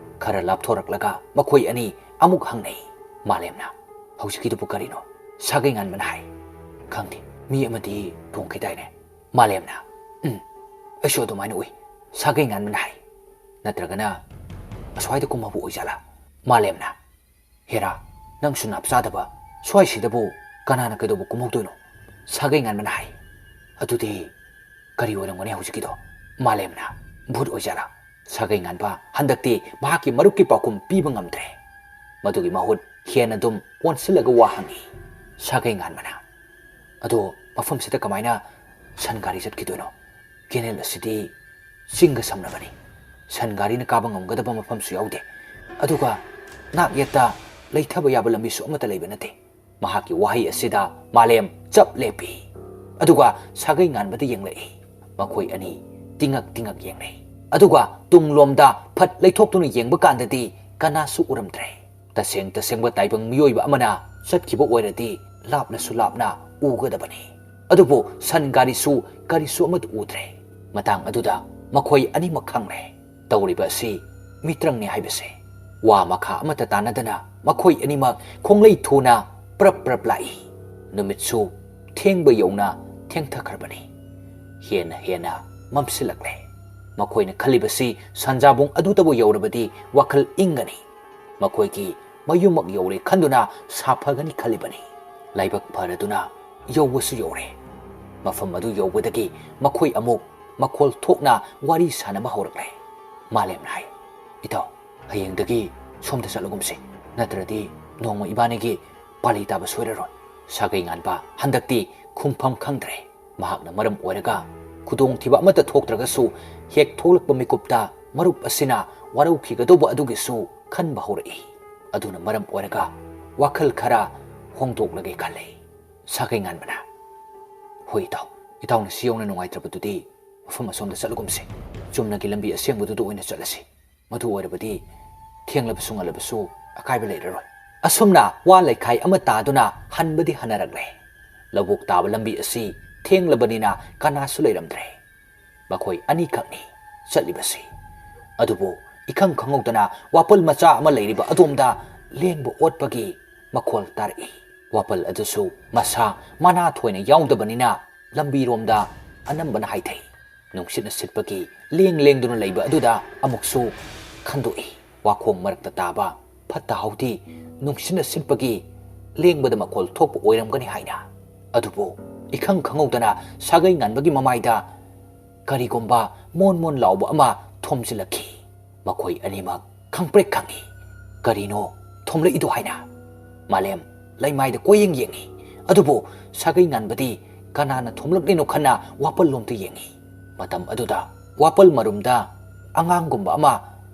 ꯈꯔ ꯂꯥꯞꯊꯣꯔꯛꯂꯒ ꯃꯈꯣꯏ ꯑꯅꯤ ꯑꯃꯨꯛ ꯍꯪꯅꯩ꯫ ꯃꯥꯂꯦꯝꯅ, "ꯍꯧꯖꯤꯛꯀꯤꯗꯨꯕꯨ ꯀꯔꯤꯅꯣ?" ꯁꯥꯒꯩ ꯉꯥꯟꯕꯅ ꯍꯥꯏ, "ꯈꯪꯗꯦ, ꯃꯤ ꯑꯃꯗꯤ ꯇꯣꯡꯈꯤꯗꯥꯏꯅꯦ?" ꯃꯥꯂꯦꯝꯅ, "ꯎꯝ, ꯑꯩꯁꯨ ꯑꯗꯨꯃꯥꯏꯅ ꯎꯏ," ꯁꯥꯒꯩ ꯉꯥꯟꯕꯅ ꯍꯥꯏ꯫ "ꯅꯠꯇ꯭ꯔꯒꯅ ꯑꯁ꯭ꯋꯥꯏꯗ ꯀꯨꯝꯃꯕꯨ ꯑꯣꯏꯖꯥꯠꯂꯥ?" ꯃꯥꯂꯦꯝꯅ, "ꯍꯦꯔꯥ, ꯅꯪꯁꯨ ꯅꯥꯞ ꯆꯥꯗꯕ, ꯁ꯭ꯋꯥꯏꯁꯤꯗꯕꯨ ꯀꯅꯥꯅ ꯀꯩꯗꯧꯕ ꯀꯨꯝꯍꯧꯗꯣꯏꯅꯣ?" ꯁꯥꯒꯩ ꯉꯥꯟꯕꯅ ꯍꯥꯏ꯫ "ꯑꯗꯨꯗꯤ ꯀꯔꯤ ꯑꯣꯏꯔꯝꯒꯅꯤ ꯍꯧꯖꯤꯛꯀꯤꯗꯣ?" ꯃꯥꯂꯦꯝꯅ, "ꯚꯨꯠ ꯑꯣꯏꯖꯥꯠꯂꯥ?" ꯁꯥꯒꯩ ꯉꯥꯟꯕ ꯍꯟꯗꯛꯇꯤ ꯃꯍꯥꯛꯀꯤ ꯃꯔꯨꯞꯀꯤ ꯄꯥꯎꯈꯨꯝ ꯄꯤꯕ ꯉꯝꯗ꯭ꯔꯦ꯫ ꯃꯗꯨꯒꯤ ꯃꯍꯨꯠ ꯍꯦꯟꯅ ꯑꯗꯨꯝ ꯑꯣꯟꯁꯤꯜꯂꯒ ꯋꯥ ꯍꯪꯉꯤ꯫ ꯁꯥꯒꯩ ꯉꯥꯟꯕꯅ, "ꯑꯗꯣ ꯃꯐꯝꯁꯤꯗ ꯀꯃꯥꯏꯅ ꯁꯟ ꯒꯥꯔꯤ ꯆꯠꯈꯤꯗꯣꯏꯅꯣ? ꯀꯦꯅꯦꯜ ꯑꯁꯤꯗꯤ ꯆꯤꯡꯒ ꯁꯝꯅꯕꯅꯤ꯫ ꯁꯟ ꯒꯥꯔꯤꯅ ꯀꯥꯕ ꯉꯝꯒꯗꯕ ꯃꯐꯝꯁꯨ ꯌꯥꯎꯗꯦ꯫ ꯑꯗꯨꯒ ꯅꯥꯛ ꯌꯦꯠꯇ ꯂꯩꯊꯕ ꯌꯥꯕ ꯂꯝꯕꯤꯁꯨ ꯑꯃꯠꯇ ꯂꯩꯕ ꯅꯠꯇꯦ꯫" ꯃꯍꯥꯛꯀꯤ ꯋꯥꯍꯩ ꯑꯁꯤꯗ ꯃꯥꯂꯦꯝ ꯆꯞ ꯂꯦꯞꯄꯤ꯫ ꯑꯗꯨꯒ ꯁꯥꯒꯩ ꯉꯥꯟꯕꯗ ꯌꯦꯡꯂꯛꯏ꯫ ꯃꯈꯣꯏ ꯑꯅꯤ ꯇꯤꯉꯛ ꯇꯤꯉꯛ ꯌꯦꯡꯅꯩ꯫ ꯑꯗꯨꯒ ꯇꯨꯡꯂꯣꯝꯗ ꯐꯠ ꯂꯩꯊꯣꯛꯇꯨꯅ ꯌꯦꯡꯕ ꯀꯥꯟꯗꯗꯤ ꯀꯅꯥꯁꯨ ꯎꯔꯝꯗ꯭ꯔꯦ꯫ ꯇꯁꯦꯡ ꯇꯁꯦꯡꯕ ꯇꯥꯏꯕꯪ ꯃꯤꯑꯣꯏꯕ ꯑꯃꯅ ꯆꯠꯈꯤꯕ ꯑꯣꯏꯔꯗꯤ ꯂꯥꯞꯅꯁꯨ ꯂꯥꯞꯅ ꯎꯒꯗꯕꯅꯤ꯫ ꯑꯗꯨꯕꯨ ꯁꯟ ꯒꯥꯔꯤꯁꯨ ꯀꯔꯤꯁꯨ ꯑꯃꯠꯇ ꯎꯗ꯭ꯔꯦ꯫ ꯃꯇꯥꯡ ꯑꯗꯨꯗ ꯃꯈꯣꯏ ꯑꯅꯤꯃꯛ ꯈꯪꯂꯦ꯫ ꯇꯧꯔꯤꯕ ꯑꯁꯤ ꯃꯤꯇ꯭ꯔꯪꯅꯤ ꯍꯥꯏꯕꯁꯦ꯫ ꯋꯥ ꯃꯈꯥ ꯑꯃꯠꯇ ꯇꯥꯅꯗꯅ ꯃꯈꯣꯏ ꯑꯅꯤꯃꯛ ꯈꯣꯡꯂꯩ ꯊꯨꯅ ꯄ꯭ꯔꯞ ꯄ꯭ꯔꯞ ꯂꯥꯛꯏ꯫ ꯅꯨꯃꯤꯠꯁꯨ ꯊꯦꯡꯕ ꯌꯧꯅ ꯊꯦꯡꯊꯈ꯭ꯔꯕꯅꯤ꯫ ꯍꯦꯟꯅ ꯍꯦꯟꯅ ꯃꯝꯁꯤꯜꯂꯛꯂꯦ꯫ ꯃꯈꯣꯏꯅ ꯈꯜꯂꯤꯕꯁꯤ ꯁꯟꯖꯥꯕꯨꯡ ꯑꯗꯨꯗꯕꯨ ꯌꯧꯔꯕꯗꯤ ꯋꯥꯈꯜ ꯏꯪꯒꯅꯤ꯫ ꯃꯈꯣꯏꯒꯤ ꯃꯌꯨꯝꯃꯛ ꯌꯧꯔꯦ ꯈꯟꯗꯨꯅ ꯁꯥꯐꯒꯅꯤ ꯈꯜꯂꯤꯕꯅꯤ꯫ ꯂꯥꯏꯕꯛ ꯐꯔꯗꯨꯅ ꯌꯧꯕꯁꯨ ꯌꯧꯔꯦ꯫ ꯃꯐꯝ ꯑꯗꯨ ꯌꯧꯕꯗꯒꯤ ꯃꯈꯣꯏ ꯑꯃꯨꯛ ꯃꯈꯣꯜ ꯊꯣꯛꯅ ꯋꯥꯔꯤ ꯁꯥꯅꯕ ꯍꯧꯔꯛꯂꯦ꯫ ꯃꯥꯂꯦꯝꯅ ꯍꯥꯏ, "ꯏꯇꯥꯎ, ꯍꯌꯦꯡꯗꯒꯤ ꯁꯣꯝꯗ ꯆꯠꯂꯒꯨꯝꯁꯤ, ꯅꯠꯇ꯭ꯔꯗꯤ ꯅꯣꯡꯃ ꯏꯕꯥꯅꯤꯒꯤ ꯄꯥꯂꯤ ꯇꯥꯕ ꯁꯣꯏꯔꯔꯣꯏ꯫" ꯁꯥꯒꯩ ꯉꯥꯟꯕ ꯍꯟꯗꯛꯇꯤ ꯈꯨꯝꯐꯝ ꯈꯪꯗ꯭ꯔꯦ꯫ ꯃꯍꯥꯛꯅ ꯃꯔꯝ ꯑꯣꯏꯔꯒ ꯈꯨꯗꯣꯡꯊꯤꯕ ꯑꯃꯠꯇ ꯊꯣꯛꯇ꯭ꯔꯒꯁꯨ, ꯍꯦꯛ ꯊꯣꯛꯂꯛꯄ ꯃꯤꯀꯨꯞꯇ ꯃꯔꯨꯞ ꯑꯁꯤꯅ ꯋꯥꯔꯧꯈꯤꯒꯗꯧꯕ ꯑꯗꯨꯒꯤꯁꯨ ꯈꯟꯕ ꯍꯧꯔꯛꯏ꯫ ꯑꯗꯨꯅ ꯃꯔꯝ ꯑꯣꯏꯔꯒ ꯋꯥꯈꯜ ꯈꯔ ꯍꯣꯡꯗꯣꯛꯂꯒꯦ ꯈꯜꯂꯤ꯫ ꯁꯥꯒꯩ ꯉꯥꯟꯕꯅ, "ꯍꯣꯏ ꯏꯇꯥꯎ, ꯏꯇꯥꯎꯅ ꯁꯤ ꯌꯧꯅ ꯅꯨꯡꯉꯥꯏꯇ꯭ꯔꯕꯗꯨꯗꯤ ꯃꯐꯝ ꯑꯁꯣꯝꯗ ꯆꯠꯂꯒꯨꯝꯁꯤ꯫ ꯆꯨꯝꯅꯒꯤ ꯂꯝꯕꯤ ꯑꯁꯦꯡꯕꯗꯨꯗ ꯑꯣꯏꯅ ꯆꯠꯂꯁꯤ꯫ ꯃꯗꯨ ꯑꯣꯏꯔꯕꯗꯤ ꯊꯦꯡꯂꯕꯁꯨ ꯉꯜꯂꯕꯁꯨ ꯑꯀꯥꯏꯕ ꯂꯩꯔꯔꯣꯏ꯫" ꯑꯁꯨꯝꯅ ꯋꯥ ꯂꯩꯈꯥꯏ ꯑꯃ ꯇꯥꯗꯨꯅ ꯍꯟꯕꯗꯤ ꯍꯟꯅꯔꯛꯂꯦ꯫ ꯂꯧꯕꯨꯛ ꯇꯥꯕ ꯂꯝꯕꯤ ꯑꯁꯤ ꯊꯦꯡꯂꯕꯅꯤꯅ ꯀꯅꯥꯁꯨ ꯂꯩꯔꯝꯗ꯭ꯔꯦ꯫ ꯃꯈꯣꯏ ꯑꯅꯤꯈꯛꯅꯤ ꯆꯠꯂꯤꯕꯁꯤ꯫ ꯑꯗꯨꯕꯨ ꯏꯈꯪ ꯈꯪꯍꯧꯗꯅ ꯋꯥꯄꯜ ꯃꯆꯥ ꯑꯃ ꯂꯩꯔꯤꯕ ꯑꯗꯣꯝꯗ ꯂꯦꯡꯕ ꯑꯣꯠꯄꯒꯤ ꯃꯈꯣꯜ ꯇꯥꯔꯛꯏ꯫ ꯋꯥꯄꯜ ꯑꯗꯨꯁꯨ ꯃꯁꯥ ꯃꯅꯥ ꯊꯣꯏꯅ ꯌꯥꯎꯗꯕꯅꯤꯅ ꯂꯝꯕꯤꯔꯣꯝꯗ ꯑꯅꯝꯕꯅ ꯍꯥꯏꯊꯩ꯫ ꯅꯨꯡꯁꯤꯠꯅ ꯁꯤꯠꯄꯒꯤ ꯂꯦꯡ ꯂꯦꯡꯗꯨꯅ ꯂꯩꯕ ꯑꯗꯨꯗ ꯑꯃꯨꯛꯁꯨ ꯈꯟꯗꯣꯛꯏ꯫ ꯋꯥꯈꯣꯡ ꯃꯔꯛꯇ ꯇꯥꯕ ꯐꯠꯇ ꯍꯥꯎꯗꯤ ꯅꯨꯡꯁꯤꯠꯅ ꯁꯤꯠꯄꯒꯤ ꯂꯦꯡꯕꯗ ꯃꯈꯣꯜ ꯊꯣꯛꯄ ꯑꯣꯏꯔꯝꯒꯅꯤ ꯍꯥꯏꯅ꯫ ꯑꯗꯨꯕꯨ ꯏꯈꯪ ꯈꯪꯍꯧꯗꯅ ꯁꯥꯒꯩ ꯉꯥꯟꯕꯒꯤ ꯃꯃꯥꯏꯗ ꯀꯔꯤꯒꯨꯝꯕ ꯃꯣꯟ ꯃꯣꯟ ꯂꯥꯎꯕ ꯑꯃ ꯊꯣꯝꯖꯤꯜꯂꯛꯈꯤ꯫ ꯃꯈꯣꯏ ꯑꯅꯤꯃꯛ ꯈꯪꯄ꯭ꯔꯦꯛ ꯈꯪꯏ꯫ ꯀꯔꯤꯅꯣ ꯊꯣꯝꯂꯛꯏꯗꯣ ꯍꯥꯏꯅ꯫ ꯃꯥꯂꯦꯝ ꯂꯩꯃꯥꯏꯗ ꯀꯣꯏꯌꯦꯡ ꯌꯦꯡꯏ꯫ ꯑꯗꯨꯕꯨ ꯁꯥꯒꯩ ꯉꯥꯟꯕꯗꯤ ꯀꯅꯥꯅ ꯊꯣꯝꯂꯛꯂꯤꯅꯣ ꯈꯟꯅ ꯋꯥꯄꯜꯂꯣꯝꯗ ꯌꯦꯡꯏ꯫ ꯃꯇꯝ ꯑꯗꯨꯗ ꯋꯥꯄꯜ ꯃꯔꯨꯝꯗ ꯑꯉꯥꯡꯒꯨꯝꯕ ꯑꯃ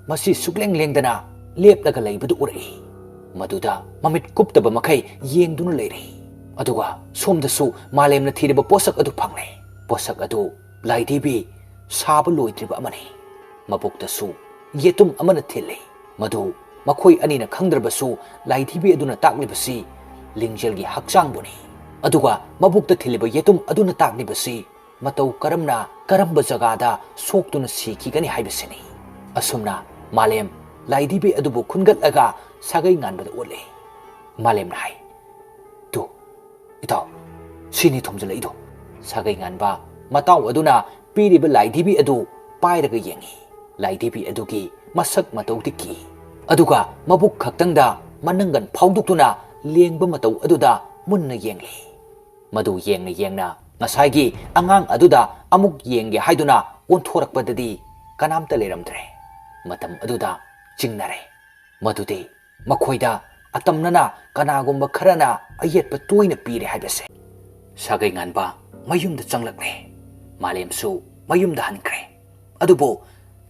ꯃꯁꯤ ꯁꯨꯛꯂꯦꯡ ꯂꯦꯡꯗꯅ ꯂꯦꯞꯂꯒ ꯂꯩꯕꯗꯨ ꯎꯔꯛꯏ꯫ ꯃꯗꯨꯗ ꯃꯃꯤꯠ ꯀꯨꯞꯇꯕ ꯃꯈꯩ ꯌꯦꯡꯗꯨꯅ ꯂꯩꯔꯤ꯫ ꯑꯗꯨꯒ ꯁꯣꯝꯗꯁꯨ ꯃꯥꯂꯦꯝꯅ ꯊꯤꯔꯤꯕ ꯄꯣꯠꯁꯛ ꯑꯗꯨ ꯐꯪꯂꯦ꯫ ꯄꯣꯠꯁꯛ ꯑꯗꯨ ꯂꯥꯏꯙꯤꯕꯤ ꯁꯥꯕ ꯂꯣꯏꯗ꯭ꯔꯤꯕ ꯑꯃꯅꯤ꯫ ꯃꯕꯨꯛꯇꯁꯨ ꯌꯦꯇꯨꯝ ꯑꯃꯅ ꯊꯤꯜꯂꯤ꯫ ꯃꯗꯨ ꯃꯈꯣꯏ ꯑꯅꯤꯅ ꯈꯪꯗ꯭ꯔꯕꯁꯨ ꯂꯥꯏꯙꯤꯕꯤ ꯑꯗꯨꯅ ꯇꯥꯛꯂꯤꯕꯁꯤ ꯂꯤꯡꯖꯦꯜꯒꯤ ꯍꯛꯆꯥꯡꯕꯨꯅꯤ꯫ ꯑꯗꯨꯒ ꯃꯕꯨꯛꯇ ꯊꯤꯜꯂꯤꯕ ꯌꯦꯇꯨꯝ ꯑꯗꯨꯅ ꯇꯥꯛꯂꯤꯕꯁꯤ ꯃꯇꯧ ꯀꯔꯝꯅ ꯀꯔꯝꯕ ꯖꯒꯥꯗ ꯁꯣꯛꯇꯨꯅ ꯁꯤꯈꯤꯒꯅꯤ ꯍꯥꯏꯕꯁꯤꯅꯤ꯫ ꯑꯁꯨꯝꯅ ꯃꯥꯂꯦꯝ ꯂꯥꯏꯙꯤꯕꯤ ꯑꯗꯨꯕꯨ ꯈꯨꯟꯒꯠꯂꯒ ꯁꯥꯒꯩ ꯉꯥꯟꯕꯗ ꯎꯠꯂꯤ꯫ ꯃꯥꯂꯦꯝꯅ ꯍꯥꯏ, "ꯇꯨ, ꯏꯇꯥꯎ, ꯁꯤꯅꯤ ꯊꯣꯝꯖꯤꯜꯂꯛꯏꯗꯣ꯫" ꯁꯥꯒꯩ ꯉꯥꯟꯕ ꯃꯇꯥꯎ ꯑꯗꯨꯅ ꯄꯤꯔꯤꯕ ꯂꯥꯏꯙꯤꯕꯤ ꯑꯗꯨ ꯄꯥꯏꯔꯒ ꯌꯦꯡꯉꯤ꯫ ꯂꯥꯏꯙꯤꯕꯤ ꯑꯗꯨꯒꯤ ꯃꯁꯛ ꯃꯇꯧꯗꯤ ꯀꯤ꯫ ꯑꯗꯨꯒ ꯃꯕꯨꯛ ꯈꯛꯇꯪꯗ ꯃꯅꯪꯒꯟ ꯐꯥꯎꯗꯣꯛꯇꯨꯅ ꯂꯦꯡꯕ ꯃꯇꯧ ꯑꯗꯨꯗ ꯃꯨꯟꯅ ꯌꯦꯡꯂꯤ꯫ ꯃꯗꯨ ꯌꯦꯡꯅ ꯌꯦꯡꯅ ꯉꯁꯥꯏꯒꯤ ꯑꯉꯥꯡ ꯑꯗꯨꯗ ꯑꯃꯨꯛ ꯌꯦꯡꯒꯦ ꯍꯥꯏꯗꯨꯅ ꯑꯣꯟꯊꯣꯔꯛꯄꯗꯗꯤ ꯀꯅꯥꯝꯇ ꯂꯩꯔꯝꯗ꯭ꯔꯦ꯫ ꯃꯇꯝ ꯑꯗꯨꯗ ꯆꯤꯡꯅꯔꯦ꯫ ꯃꯗꯨꯗꯤ ꯃꯈꯣꯏꯗ ꯑꯇꯝꯅꯅ ꯀꯅꯥꯒꯨꯝꯕ ꯈꯔꯅ ꯑꯌꯦꯠꯄ ꯇꯣꯏꯅ ꯄꯤꯔꯦ ꯍꯥꯏꯕꯁꯦ꯫ ꯁꯥꯒꯩ ꯉꯥꯟꯕ ꯃꯌꯨꯝꯗ ꯆꯪꯂꯛꯂꯦ꯫ ꯃꯥꯂꯦꯝꯁꯨ ꯃꯌꯨꯝꯗ ꯍꯟꯈ꯭ꯔꯦ꯫ ꯑꯗꯨꯕꯨ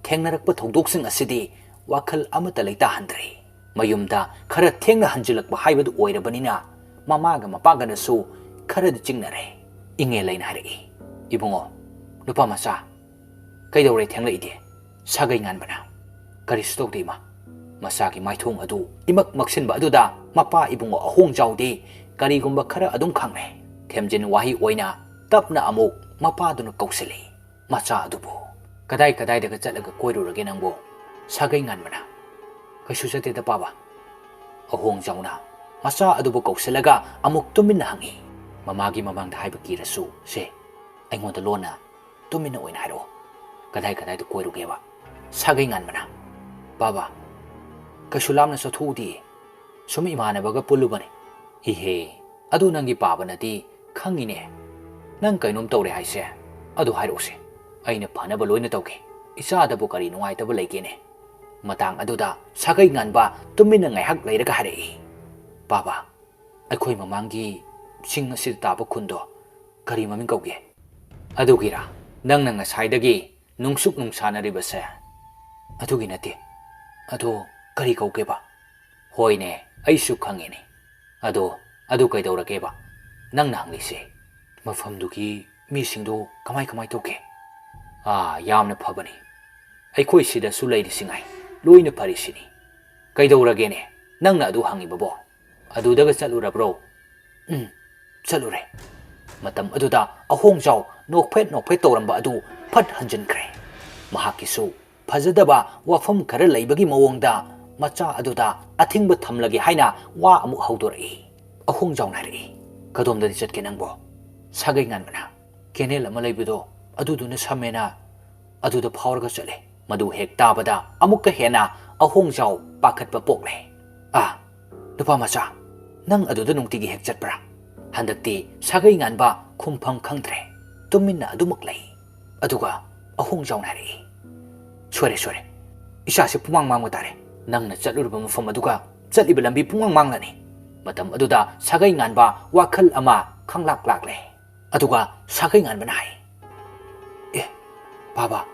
ꯊꯦꯡꯅꯔꯛꯄ ꯊꯧꯗꯣꯛꯁꯤꯡ ꯑꯁꯤꯗꯤ ꯋꯥꯈꯜ ꯑꯃꯠꯇ ꯂꯩꯇꯥꯍꯟꯗ꯭ꯔꯦ꯫ ꯃꯌꯨꯝꯗ ꯈꯔ ꯊꯦꯡꯅ ꯍꯟꯖꯤꯜꯂꯛꯄ ꯍꯥꯏꯕꯗꯨ ꯑꯣꯏꯔꯕꯅꯤꯅ ꯃꯃꯥꯒ ꯃꯄꯥꯒꯅꯁꯨ ꯈꯔꯗꯤ ꯆꯤꯡꯅꯔꯦ꯫ ꯏꯉꯦꯜ ꯂꯩꯅ ꯍꯥꯏꯔꯛꯏ, "ꯏꯕꯨꯡꯉꯣ, ꯅꯨꯄꯥ ꯃꯆꯥ, ꯀꯩꯗꯧꯔꯦ ꯊꯦꯡꯂꯛꯏꯗꯤ?" ꯁꯥꯒꯩ ꯉꯥꯟꯕꯅ, "ꯀꯔꯤꯁꯨ ꯇꯧꯗꯦ, ꯏꯃꯥ꯫" ꯃꯆꯥꯒꯤ ꯃꯥꯏꯊꯣꯡ ꯑꯗꯨ ꯏꯃꯛ ꯃꯛꯁꯤꯟꯕ ꯑꯗꯨꯗ ꯃꯄꯥ ꯏꯕꯨꯡꯉꯣ ꯑꯍꯣꯡꯖꯥꯎꯗꯤ ꯀꯔꯤꯒꯨꯝꯕ ꯈꯔ ꯑꯗꯨꯝ ꯈꯪꯂꯦ꯫ ꯊꯦꯝꯖꯤꯟ ꯋꯥꯍꯩ ꯑꯣꯏꯅ ꯇꯞꯅ ꯑꯃꯨꯛ ꯃꯄꯥꯗꯨꯅ ꯀꯧꯁꯤꯜꯂꯤ꯫ ꯃꯆꯥ ꯑꯗꯨꯕꯨ, "ꯀꯗꯥꯏ ꯀꯗꯥꯏꯗꯒ ꯆꯠꯂꯒ ꯀꯣꯏꯔꯨꯔꯒꯦ ꯅꯪꯕꯨ? ꯁꯥꯒꯩ ꯉꯥꯟꯕꯅ, "ꯀꯩꯁꯨ ꯆꯠꯇꯦꯗ ꯄꯥꯕ꯫" ꯑꯍꯣꯡꯖꯥꯎꯅ ꯃꯆꯥ ꯑꯗꯨꯕꯨ ꯀꯧꯁꯤꯜꯂꯒ ꯑꯃꯨꯛ ꯇꯨꯃꯤꯟꯅ ꯍꯪꯉꯤ꯫ "ꯃꯃꯥꯒꯤ ꯃꯃꯥꯡꯗ ꯍꯥꯏꯕ ꯀꯤꯔꯁꯨ ꯁꯦ, ꯑꯩꯉꯣꯟꯗ ꯂꯣꯟꯅ ꯇꯨꯃꯤꯟꯅ ꯑꯣꯏꯅ ꯍꯥꯏꯔꯛꯑꯣ꯫ ꯀꯗꯥꯏ ꯀꯗꯥꯏꯗ ꯀꯣꯏꯔꯨꯒꯦꯕ?" ꯁꯥꯒꯩ ꯉꯥꯟꯕꯅ, "ꯄꯥꯕ, ꯀꯩꯁꯨ ꯂꯥꯞꯅ ꯆꯠꯊꯣꯛꯎꯗꯤꯌꯦ꯫ ꯁꯨꯝ ꯏꯃꯥꯟꯅꯕꯒ ꯄꯨꯜꯂꯨꯕꯅꯤ꯫" "ꯏꯍꯦ, ꯑꯗꯨ ꯅꯪꯒꯤ ꯄꯥꯕꯅꯗꯤ ꯈꯪꯉꯤꯅꯦ꯫ ꯅꯪ ꯀꯩꯅꯣꯝ ꯇꯧꯔꯦ ꯍꯥꯏꯁꯦ꯫ ꯑꯗꯨ ꯍꯥꯏꯔꯛꯎꯁꯦ꯫ ꯑꯩꯅ ꯐꯅꯕ ꯂꯣꯏꯅ ꯇꯧꯒꯦ꯫ ꯏꯆꯥꯗꯕꯨ ꯀꯔꯤ ꯅꯨꯡꯉꯥꯏꯇꯕ ꯂꯩꯒꯦꯅꯦ?" ꯃꯇꯥꯡ ꯑꯗꯨꯗ ꯁꯥꯒꯩ ꯉꯥꯟꯕ ꯇꯨꯃꯤꯟꯅ ꯉꯥꯏꯍꯥꯛ ꯂꯩꯔꯒ ꯍꯥꯏꯔꯛꯏ, "ꯄꯥꯕ, ꯑꯩꯈꯣꯏ ꯃꯃꯥꯡꯒꯤ ꯆꯤꯡ ꯑꯁꯤꯗ ꯇꯥꯕ ꯈꯨꯟꯗꯣ ꯀꯔꯤ ꯃꯃꯤꯡ ꯀꯧꯒꯦ?" "ꯑꯗꯨꯒꯤꯔꯥ ꯅꯪꯅ ꯉꯁꯥꯏꯗꯒꯤ ꯅꯨꯡꯁꯨꯛ ꯅꯨꯡꯁꯥꯅꯔꯤꯕꯁꯦ?" "ꯑꯗꯨꯒꯤ ꯅꯠꯇꯦ꯫ ꯑꯗꯣ ꯀꯔꯤ ꯀꯧꯒꯦꯕ?" "ꯍꯣꯏꯅꯦ, ꯑꯩꯁꯨ ꯈꯪꯉꯤꯅꯦ꯫ ꯑꯗꯣ ꯑꯗꯨ ꯀꯩꯗꯧꯔꯒꯦꯕ ꯅꯪꯅ ꯍꯪꯂꯤꯁꯦ?" "ꯃꯐꯝꯗꯨꯒꯤ ꯃꯤꯁꯤꯡꯗꯨ ꯀꯃꯥꯏ ꯀꯃꯥꯏ ꯇꯧꯒꯦ?" "ꯑꯥ, ꯌꯥꯝꯅ ꯐꯕꯅꯤ꯫ ꯑꯩꯈꯣꯏ ꯁꯤꯗꯁꯨ ꯂꯩꯔꯤꯁꯤꯉꯥꯏ ꯂꯣꯏꯅ ꯐꯔꯤꯁꯤꯅꯤ꯫ ꯀꯩꯗꯧꯔꯒꯦꯅꯦ ꯅꯪꯅ ꯑꯗꯨ ꯍꯪꯉꯤꯕꯕꯣ? ꯑꯗꯨꯗꯒ ꯆꯠꯂꯨꯔꯕ꯭ꯔꯣ?" "ꯎꯝ, ꯆꯠꯂꯨꯔꯦ꯫" ꯃꯇꯝ ꯑꯗꯨꯗ ꯑꯍꯣꯡꯖꯥꯎ ꯅꯣꯛꯐꯦꯠ ꯅꯣꯛꯐꯦꯠ ꯇꯧꯔꯝꯕ ꯑꯗꯨ ꯐꯠ ꯍꯟꯖꯤꯟꯈ꯭ꯔꯦ꯫ ꯃꯍꯥꯛꯀꯤꯁꯨ ꯐꯖꯗꯕ ꯋꯥꯐꯝ ꯈꯔ ꯂꯩꯕꯒꯤ ꯃꯑꯣꯡꯗ ꯃꯆꯥ ꯑꯗꯨꯗ ꯑꯊꯤꯡꯕ ꯊꯝꯂꯒꯦ ꯍꯥꯏꯅ ꯋꯥ ꯑꯃꯨꯛ ꯍꯧꯗꯣꯔꯛꯏ꯫ ꯑꯍꯣꯡꯖꯥꯎꯅ ꯍꯥꯏꯔꯛꯏ, "ꯀꯗꯣꯝꯗꯗꯤ ꯆꯠꯀꯦ ꯅꯪꯕꯣ?" ꯁꯥꯒꯩ ꯉꯥꯟꯕꯅ, "ꯀꯦꯅꯦꯜ ꯑꯃ ꯂꯩꯕꯗꯣ ꯑꯗꯨꯗꯨꯅ ꯁꯝꯃꯦꯅ ꯑꯗꯨꯗ ꯐꯥꯎꯔꯒ ꯆꯠꯂꯦ꯫" ꯃꯗꯨ ꯍꯦꯛ ꯇꯥꯕꯗ ꯑꯃꯨꯛꯀ ꯍꯦꯟꯅ ꯑꯍꯣꯡꯖꯥꯎ ꯄꯥꯈꯠꯄ ꯄꯣꯛꯂꯦ꯫ "ꯑꯥ, ꯅꯨꯄꯥ ꯃꯆꯥ, ꯅꯪ ꯑꯗꯨꯗ ꯅꯨꯡꯇꯤꯒꯤ ꯍꯦꯛ ꯆꯠꯄ꯭ꯔꯥ?" ꯍꯟꯗꯛꯇꯤ ꯁꯥꯒꯩ ꯉꯥꯟꯕ ꯈꯨꯝꯐꯝ ꯈꯪꯗ꯭ꯔꯦ꯫ ꯇꯨꯃꯤꯟꯅ ꯑꯗꯨꯃꯛ ꯂꯩ꯫ ꯑꯗꯨꯒ ꯑꯍꯣꯡꯖꯥꯎꯅ ꯍꯥꯏꯔꯛꯏ, "ꯁꯣꯏꯔꯦ, ꯁꯣꯏꯔꯦ꯫ ꯏꯁꯥꯁꯦ ꯄꯨꯡꯃꯥꯡ ꯃꯥꯡꯕ ꯇꯥꯔꯦ꯫ ꯅꯪꯅ ꯆꯠꯂꯨꯔꯕ ꯃꯐꯝ ꯑꯗꯨꯒ ꯆꯠꯂꯤꯕ ꯂꯝꯕꯤ ꯄꯨꯡꯃꯥꯡ ꯃꯥꯡꯂꯅꯤ꯫" ꯃꯇꯝ ꯑꯗꯨꯗ ꯁꯥꯒꯩ ꯉꯥꯟꯕ ꯋꯥꯈꯜ ꯑꯃ ꯈꯪꯂꯥꯛ ꯂꯥꯛꯂꯦ꯫ ꯑꯗꯨꯒ ꯁꯥꯒꯩ ꯉꯥꯟꯕꯅ ꯍꯥꯏ, "ꯑꯦ, ꯄꯥꯕ,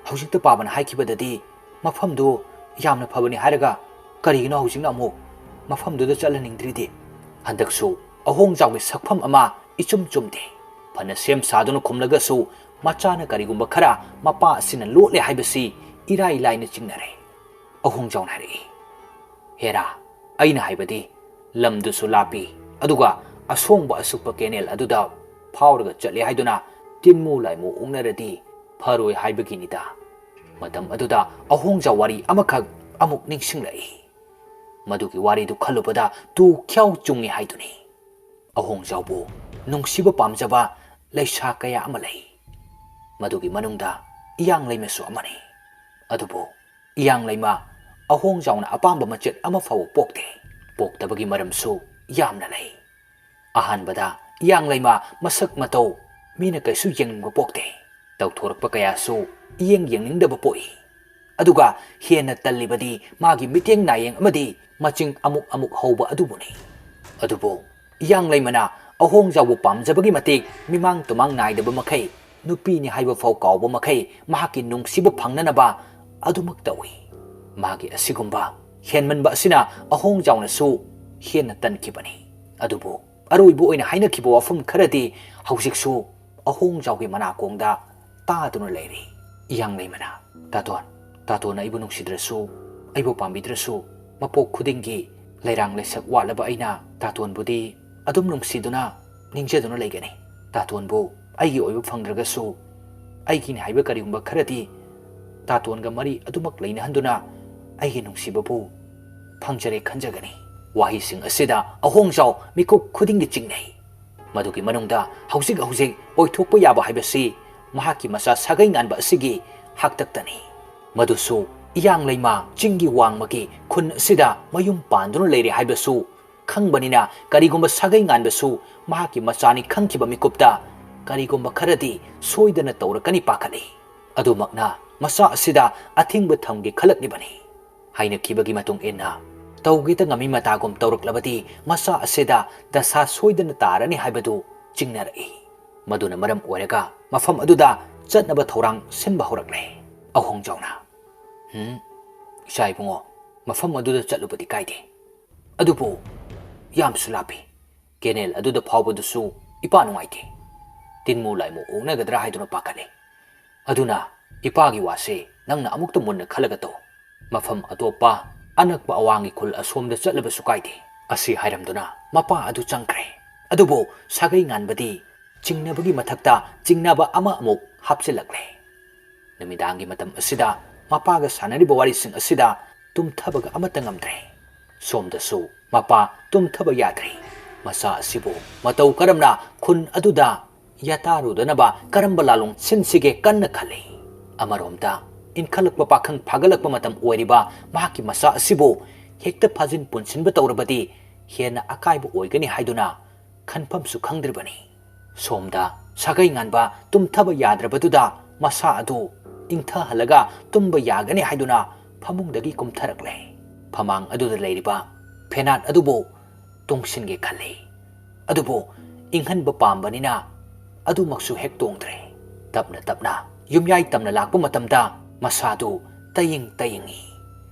ꯍꯧꯖꯤꯛꯇ ꯄꯥꯕꯅ ꯍꯥꯏꯈꯤꯕꯗꯗꯤ ꯃꯐꯝꯗꯨ ꯌꯥꯝꯅ ꯐꯕꯅꯤ ꯍꯥꯏꯔꯒ ꯀꯔꯤꯒꯤꯅꯣ ꯍꯧꯖꯤꯛꯅ ꯑꯃꯨꯛ ꯃꯐꯝꯗꯨꯗ ꯆꯠꯍꯟꯅꯤꯡꯗ꯭ꯔꯤꯗꯤ?" ꯍꯟꯗꯛꯁꯨ ꯑꯍꯣꯡꯖꯥꯎꯒꯤ ꯁꯛꯐꯝ ꯑꯃ ꯏꯆꯨꯝ ꯆꯨꯝꯗꯦ꯫ ꯐꯅ ꯁꯦꯝ ꯁꯥꯗꯨꯅ ꯈꯨꯝꯂꯒꯁꯨ ꯃꯆꯥꯅ ꯀꯔꯤꯒꯨꯝꯕ ꯈꯔ ꯃꯄꯥ ꯑꯁꯤꯅ ꯂꯣꯠꯂꯦ ꯍꯥꯏꯕꯁꯤ ꯏꯔꯥꯏ ꯂꯥꯏꯅ ꯆꯤꯡꯅꯔꯦ꯫ ꯑꯍꯣꯡꯖꯥꯎꯅ ꯍꯥꯏꯔꯛꯏ, "ꯍꯦꯔꯥ, ꯑꯩꯅ ꯍꯥꯏꯕꯗꯤ ꯂꯝꯗꯨꯁꯨ ꯂꯥꯞꯄꯤ, ꯑꯗꯨꯒ ꯑꯁꯣꯡꯕ ꯑꯁꯨꯛꯄ ꯀꯦꯅꯦꯜ ꯑꯗꯨꯗ ꯐꯥꯎꯔꯒ ꯆꯠꯂꯦ ꯍꯥꯏꯗꯨꯅ ꯇꯤꯟꯃꯨ ꯂꯥꯏꯃꯨ ꯑꯣꯛꯅꯔꯗꯤ ꯐꯔꯣꯏ ꯍꯥꯏꯕꯒꯤꯅꯤꯗ꯫" ꯃꯇꯝ ꯑꯗꯨꯗ ꯑꯍꯣꯡꯖꯥꯎ ꯋꯥꯔꯤ ꯑꯃꯈꯛ ꯑꯃꯨꯛ ꯅꯤꯡꯁꯤꯡꯂꯛꯏ꯫ ꯃꯗꯨꯒꯤ ꯋꯥꯔꯤꯗꯨ ꯈꯜꯂꯨꯕꯗ ꯇꯨ ꯈ꯭ꯌꯥꯎ ꯆꯨꯡꯉꯤ ꯍꯥꯏꯗꯨꯅꯤ꯫ ꯑꯍꯣꯡꯖꯥꯎꯕꯨ ꯅꯨꯡꯁꯤꯕ ꯄꯥꯝꯖꯕ ꯂꯩꯁꯥ ꯀꯌꯥ ꯑꯃ ꯂꯩ꯫ ꯃꯗꯨꯒꯤ ꯃꯅꯨꯡꯗ ꯏꯌꯥꯡ ꯂꯩꯃꯁꯨ ꯑꯃꯅꯤ꯫ ꯑꯗꯨꯕꯨ ꯏꯌꯥꯡ ꯂꯩꯃ ꯑꯍꯣꯡꯖꯥꯎꯅ ꯑꯄꯥꯝꯕ ꯃꯆꯦꯠ ꯑꯃ ꯐꯥꯎꯕ ꯄꯣꯛꯇꯦ꯫ ꯄꯣꯛꯇꯕꯒꯤ ꯃꯔꯝꯁꯨ ꯌꯥꯝꯅ ꯂꯩ꯫ ꯑꯍꯥꯟꯕꯗ ꯏꯌꯥꯡ ꯂꯩꯃ ꯃꯁꯛ ꯃꯇꯧ ꯃꯤꯅ ꯀꯩꯁꯨ ꯌꯦꯡꯅꯤꯡꯕ ꯄꯣꯛꯇꯦ꯫ ꯇꯧꯊꯣꯔꯛꯄ ꯀꯌꯥꯁꯨ ꯏꯌꯦꯡ ꯌꯦꯡꯅꯤꯡꯗꯕ ꯄꯣꯛꯏ꯫ ꯑꯗꯨꯒ ꯍꯦꯟꯅ ꯇꯜꯂꯤꯕꯗꯤ ꯃꯥꯒꯤ ꯃꯤꯠꯌꯦꯡ ꯅꯥꯌꯦꯡ ꯑꯃꯗꯤ ꯃꯆꯤꯡ ꯑꯃꯨꯛ ꯑꯃꯨꯛ ꯍꯧꯕ ꯑꯗꯨꯕꯨꯅꯤ꯫ ꯑꯗꯨꯕꯨ ꯏꯌꯥꯡ ꯂꯩꯃꯅ ꯑꯍꯣꯡꯖꯥꯎꯕꯨ ꯄꯥꯝꯖꯕꯒꯤ ꯃꯇꯤꯛ ꯃꯤꯃꯥꯡ ꯇꯨꯃꯥꯡ ꯅꯥꯏꯗꯕ ꯃꯈꯩ, ꯅꯨꯄꯤꯅꯤ ꯍꯥꯏꯕ ꯐꯥꯎ ꯀꯥꯎꯕ ꯃꯈꯩ ꯃꯍꯥꯛꯀꯤ ꯅꯨꯡꯁꯤꯕ ꯐꯪꯅꯅꯕ ꯑꯗꯨꯃꯛ ꯇꯧꯏ꯫ ꯃꯥꯒꯤ ꯑꯁꯤꯒꯨꯝꯕ ꯍꯦꯟꯃꯟꯕ ꯑꯁꯤꯅ ꯑꯍꯣꯡꯖꯥꯎꯅꯁꯨ ꯍꯦꯟꯅ ꯇꯟꯈꯤꯕꯅꯤ꯫ ꯑꯗꯨꯕꯨ ꯑꯔꯣꯏꯕ ꯑꯣꯏꯅ ꯍꯥꯏꯅꯈꯤꯕ ꯋꯥꯐꯝ ꯈꯔꯗꯤ ꯍꯧꯖꯤꯛꯁꯨ ꯑꯍꯣꯡꯖꯥꯎꯒꯤ ꯃꯅꯥꯀꯣꯡꯗ ꯇꯥꯗꯨꯅ ꯂꯩꯔꯤ꯫ ꯏꯌꯥꯡ ꯂꯩꯃꯅ, "ꯇꯥꯇꯣꯟ, ꯇꯥꯇꯣꯟꯅ ꯑꯩꯕꯨ ꯅꯨꯡꯁꯤꯗ꯭ꯔꯁꯨ, ꯑꯩꯕꯨ ꯄꯥꯝꯕꯤꯗ꯭ꯔꯁꯨ, ꯃꯄꯣꯛ ꯈꯨꯗꯤꯡꯒꯤ ꯂꯩꯔꯥꯡ ꯂꯩꯁꯛ ꯋꯥꯠꯂꯕ ꯑꯩꯅ ꯇꯥꯇꯣꯟꯕꯨꯗꯤ ꯑꯗꯨꯝ ꯅꯨꯡꯁꯤꯗꯨꯅ, ꯅꯤꯡꯖꯗꯨꯅ ꯂꯩꯒꯅꯤ꯫ ꯇꯥꯇꯣꯟꯕꯨ ꯑꯩꯒꯤ ꯑꯣꯏꯕ ꯐꯪꯗ꯭ꯔꯒꯁꯨ, ꯑꯩꯒꯤꯅꯤ ꯍꯥꯏꯕ ꯀꯔꯤꯒꯨꯝꯕ ꯈꯔꯗꯤ ꯇꯥꯇꯣꯟꯒ ꯃꯔꯤ ꯑꯗꯨꯃꯛ ꯂꯩꯅꯍꯟꯗꯨꯅ ꯑꯩꯒꯤ ꯅꯨꯡꯁꯤꯕꯕꯨ ꯐꯪꯖꯔꯦ ꯈꯟꯖꯒꯅꯤ"꯫ ꯋꯥꯍꯩꯁꯤꯡ ꯑꯁꯤꯗ ꯑꯍꯣꯡꯖꯥꯎ ꯃꯤꯀꯨꯞ ꯈꯨꯗꯤꯡꯒꯤ ꯆꯤꯡꯅꯩ꯫ ꯃꯗꯨꯒꯤ ꯃꯅꯨꯡꯗ ꯍꯧꯖꯤꯛ ꯍꯧꯖꯤꯛ ꯑꯣꯏꯊꯣꯛꯄ ꯌꯥꯕ ꯍꯥꯏꯕꯁꯤ ꯃꯍꯥꯛꯀꯤ ꯃꯆꯥ ꯁꯥꯒꯩ ꯉꯥꯟꯕ ꯑꯁꯤꯒꯤ ꯍꯥꯛꯇꯛꯇꯅꯤ꯫ ꯃꯗꯨꯁꯨ ꯏꯌꯥꯡ ꯂꯩꯃ ꯆꯤꯡꯒꯤ ꯋꯥꯡꯃꯒꯤ ꯈꯨꯟ ꯑꯁꯤꯗ ꯃꯌꯨꯝ ꯄꯥꯟꯗꯨꯅ ꯂꯩꯔꯦ ꯍꯥꯏꯕꯁꯨ ꯈꯪꯕꯅꯤꯅ, ꯀꯔꯤꯒꯨꯝꯕ ꯁꯥꯒꯩ ꯉꯥꯟꯕꯁꯨ ꯃꯍꯥꯛꯀꯤ ꯃꯆꯥꯅꯤ ꯈꯪꯈꯤꯕ ꯃꯤꯀꯨꯞꯇ ꯀꯔꯤꯒꯨꯝꯕ ꯈꯔꯗꯤ ꯁꯣꯏꯗꯅ ꯇꯧꯔꯛꯀꯅꯤ ꯄꯥꯈꯠꯂꯤ꯫ ꯑꯗꯨꯃꯛꯅ ꯃꯆꯥ ꯑꯁꯤꯗ ꯑꯊꯤꯡꯕ ꯊꯝꯒꯦ ꯈꯜꯂꯛꯂꯤꯕꯅꯤ꯫ ꯍꯥꯏꯅꯈꯤꯕꯒꯤ ꯃꯇꯨꯡ ꯏꯟꯅ, ꯇꯧꯒꯦꯇ ꯉꯝꯃꯤ ꯃꯇꯥꯒꯨꯝ ꯇꯧꯔꯛꯂꯕꯗꯤ ꯃꯆꯥ ꯑꯁꯤꯗ ꯗꯁꯥ ꯁꯣꯏꯗꯅ ꯇꯥꯔꯅꯤ ꯍꯥꯏꯕꯗꯨ ꯆꯤꯡꯅꯔꯛꯏ꯫ ꯃꯗꯨꯅ ꯃꯔꯝ ꯑꯣꯏꯔꯒ ꯃꯐꯝ ꯑꯗꯨꯗ ꯆꯠꯅꯕ ꯊꯧꯔꯥꯡ ꯁꯤꯟꯕ ꯍꯧꯔꯛꯂꯦ꯫ ꯑꯍꯣꯡꯖꯥꯎꯅ, "ꯍꯨꯝ, ꯏꯆꯥ ꯏꯕꯨꯡꯉꯣ, ꯃꯐꯝ ꯑꯗꯨꯗ ꯆꯠꯂꯨꯕꯗꯤ ꯀꯥꯏꯗꯦ꯫ ꯑꯗꯨꯕꯨ ꯌꯥꯝꯁꯨ ꯂꯥꯞꯄꯤ꯫ ꯀꯦꯅꯦꯜ ꯑꯗꯨꯗ ꯐꯥꯎꯕꯗꯨꯁꯨ ꯏꯄꯥ ꯅꯨꯡꯉꯥꯏꯇꯦ꯫ ꯇꯤꯟꯃꯨ ꯂꯥꯏꯃꯨ ꯑꯣꯛꯅꯒꯗ꯭ꯔꯥ ꯍꯥꯏꯗꯨꯅ ꯄꯥꯈꯠꯂꯦ꯫ ꯑꯗꯨꯅ ꯏꯄꯥꯒꯤ ꯋꯥꯁꯦ ꯅꯪꯅ ꯑꯃꯨꯛꯇ ꯃꯨꯟꯅ ꯈꯜꯂꯒ ꯇꯧ꯫ ꯃꯐꯝ ꯑꯇꯣꯞꯄ ꯑꯅꯛꯄ ꯑꯋꯥꯡꯒꯤ ꯈꯨꯜ ꯑꯁꯣꯝꯗ ꯆꯠꯂꯕꯁꯨ ꯀꯥꯏꯗꯦ"꯫ ꯑꯁꯤ ꯍꯥꯏꯔꯝꯗꯨꯅ ꯃꯄꯥ ꯑꯗꯨ ꯆꯪꯈ꯭ꯔꯦ꯫ ꯑꯗꯨꯕꯨ ꯁꯥꯒꯩ ꯉꯥꯟꯕꯗꯤ ꯆꯤꯡꯅꯕꯒꯤ ꯃꯊꯛꯇ ꯆꯤꯡꯅꯕ ꯑꯃ ꯑꯃꯨꯛ ꯍꯥꯞꯆꯤꯜꯂꯛꯂꯦ꯫ ꯅꯨꯃꯤꯗꯥꯡꯒꯤ ꯃꯇꯝ ꯑꯁꯤꯗ ꯃꯄꯥꯒ ꯁꯥꯟꯅꯔꯤꯕ ꯋꯥꯔꯤꯁꯤꯡ ꯑꯁꯤꯗ ꯇꯨꯝꯊꯕꯒ ꯑꯃꯠꯇ ꯉꯝꯗ꯭ꯔꯦ꯫ ꯁꯣꯝꯗꯁꯨ ꯃꯄꯥ ꯇꯨꯝꯊꯕ ꯌꯥꯗ꯭ꯔꯦ꯫ ꯃꯆꯥ ꯑꯁꯤꯕꯨ ꯃꯇꯧ ꯀꯔꯝꯅ ꯈꯨꯟ ꯑꯗꯨꯗ ꯌꯥꯇꯥꯔꯨꯗꯅꯕ ꯀꯔꯝꯕ ꯂꯥꯂꯣꯡ ꯁꯤꯟꯁꯤꯒꯦ ꯀꯟꯅ ꯈꯜꯂꯤ꯫ ꯑꯃꯔꯣꯝꯗ ꯏꯟꯈꯠꯂꯛꯄ ꯄꯥꯈꯪ ꯐꯥꯒꯠꯂꯛꯄ ꯃꯇꯝ ꯑꯣꯏꯔꯤꯕ ꯃꯍꯥꯛꯀꯤ ꯃꯆꯥ ꯑꯁꯤꯕꯨ ꯍꯦꯛꯇ ꯐꯥꯖꯤꯟ ꯄꯨꯟꯁꯤꯟꯕ ꯇꯧꯔꯕꯗꯤ ꯍꯦꯟꯅ ꯑꯀꯥꯏꯕ ꯑꯣꯏꯒꯅꯤ ꯍꯥꯏꯗꯨꯅ ꯈꯟꯐꯝꯁꯨ ꯈꯪꯗ꯭ꯔꯤꯕꯅꯤ꯫ ꯁꯣꯝꯗ ꯁꯥꯒꯩ ꯉꯥꯟꯕ ꯇꯨꯝꯊꯕ ꯌꯥꯗ꯭ꯔꯕꯗꯨꯗ ꯃꯁꯥ ꯑꯗꯨ ꯏꯪꯊꯍꯜꯂꯒ ꯇꯨꯝꯕ ꯌꯥꯒꯅꯤ ꯍꯥꯏꯗꯨꯅ ꯐꯃꯨꯡꯗꯒꯤ ꯀꯨꯝꯊꯔꯛꯂꯦ꯫ ꯐꯃꯥꯡ ꯑꯗꯨꯗ ꯂꯩꯔꯤꯕ ꯐꯦꯅꯥꯠ ꯑꯗꯨꯕꯨ ꯇꯣꯡꯁꯤꯟꯒꯦ ꯈꯜꯂꯤ꯫ ꯑꯗꯨꯕꯨ ꯏꯪꯍꯟꯕ ꯄꯥꯝꯕꯅꯤꯅ ꯑꯗꯨꯃꯛꯁꯨ ꯍꯦꯛ ꯇꯣꯡꯗ꯭ꯔꯦ꯫ ꯇꯞꯅ ꯇꯞꯅ ꯌꯨꯝꯌꯥꯏ ꯇꯝꯅ ꯂꯥꯛꯄ ꯃꯇꯝꯗ ꯃꯁꯥꯗꯨ ꯇꯌꯤꯡ ꯇꯌꯤꯡꯏ꯫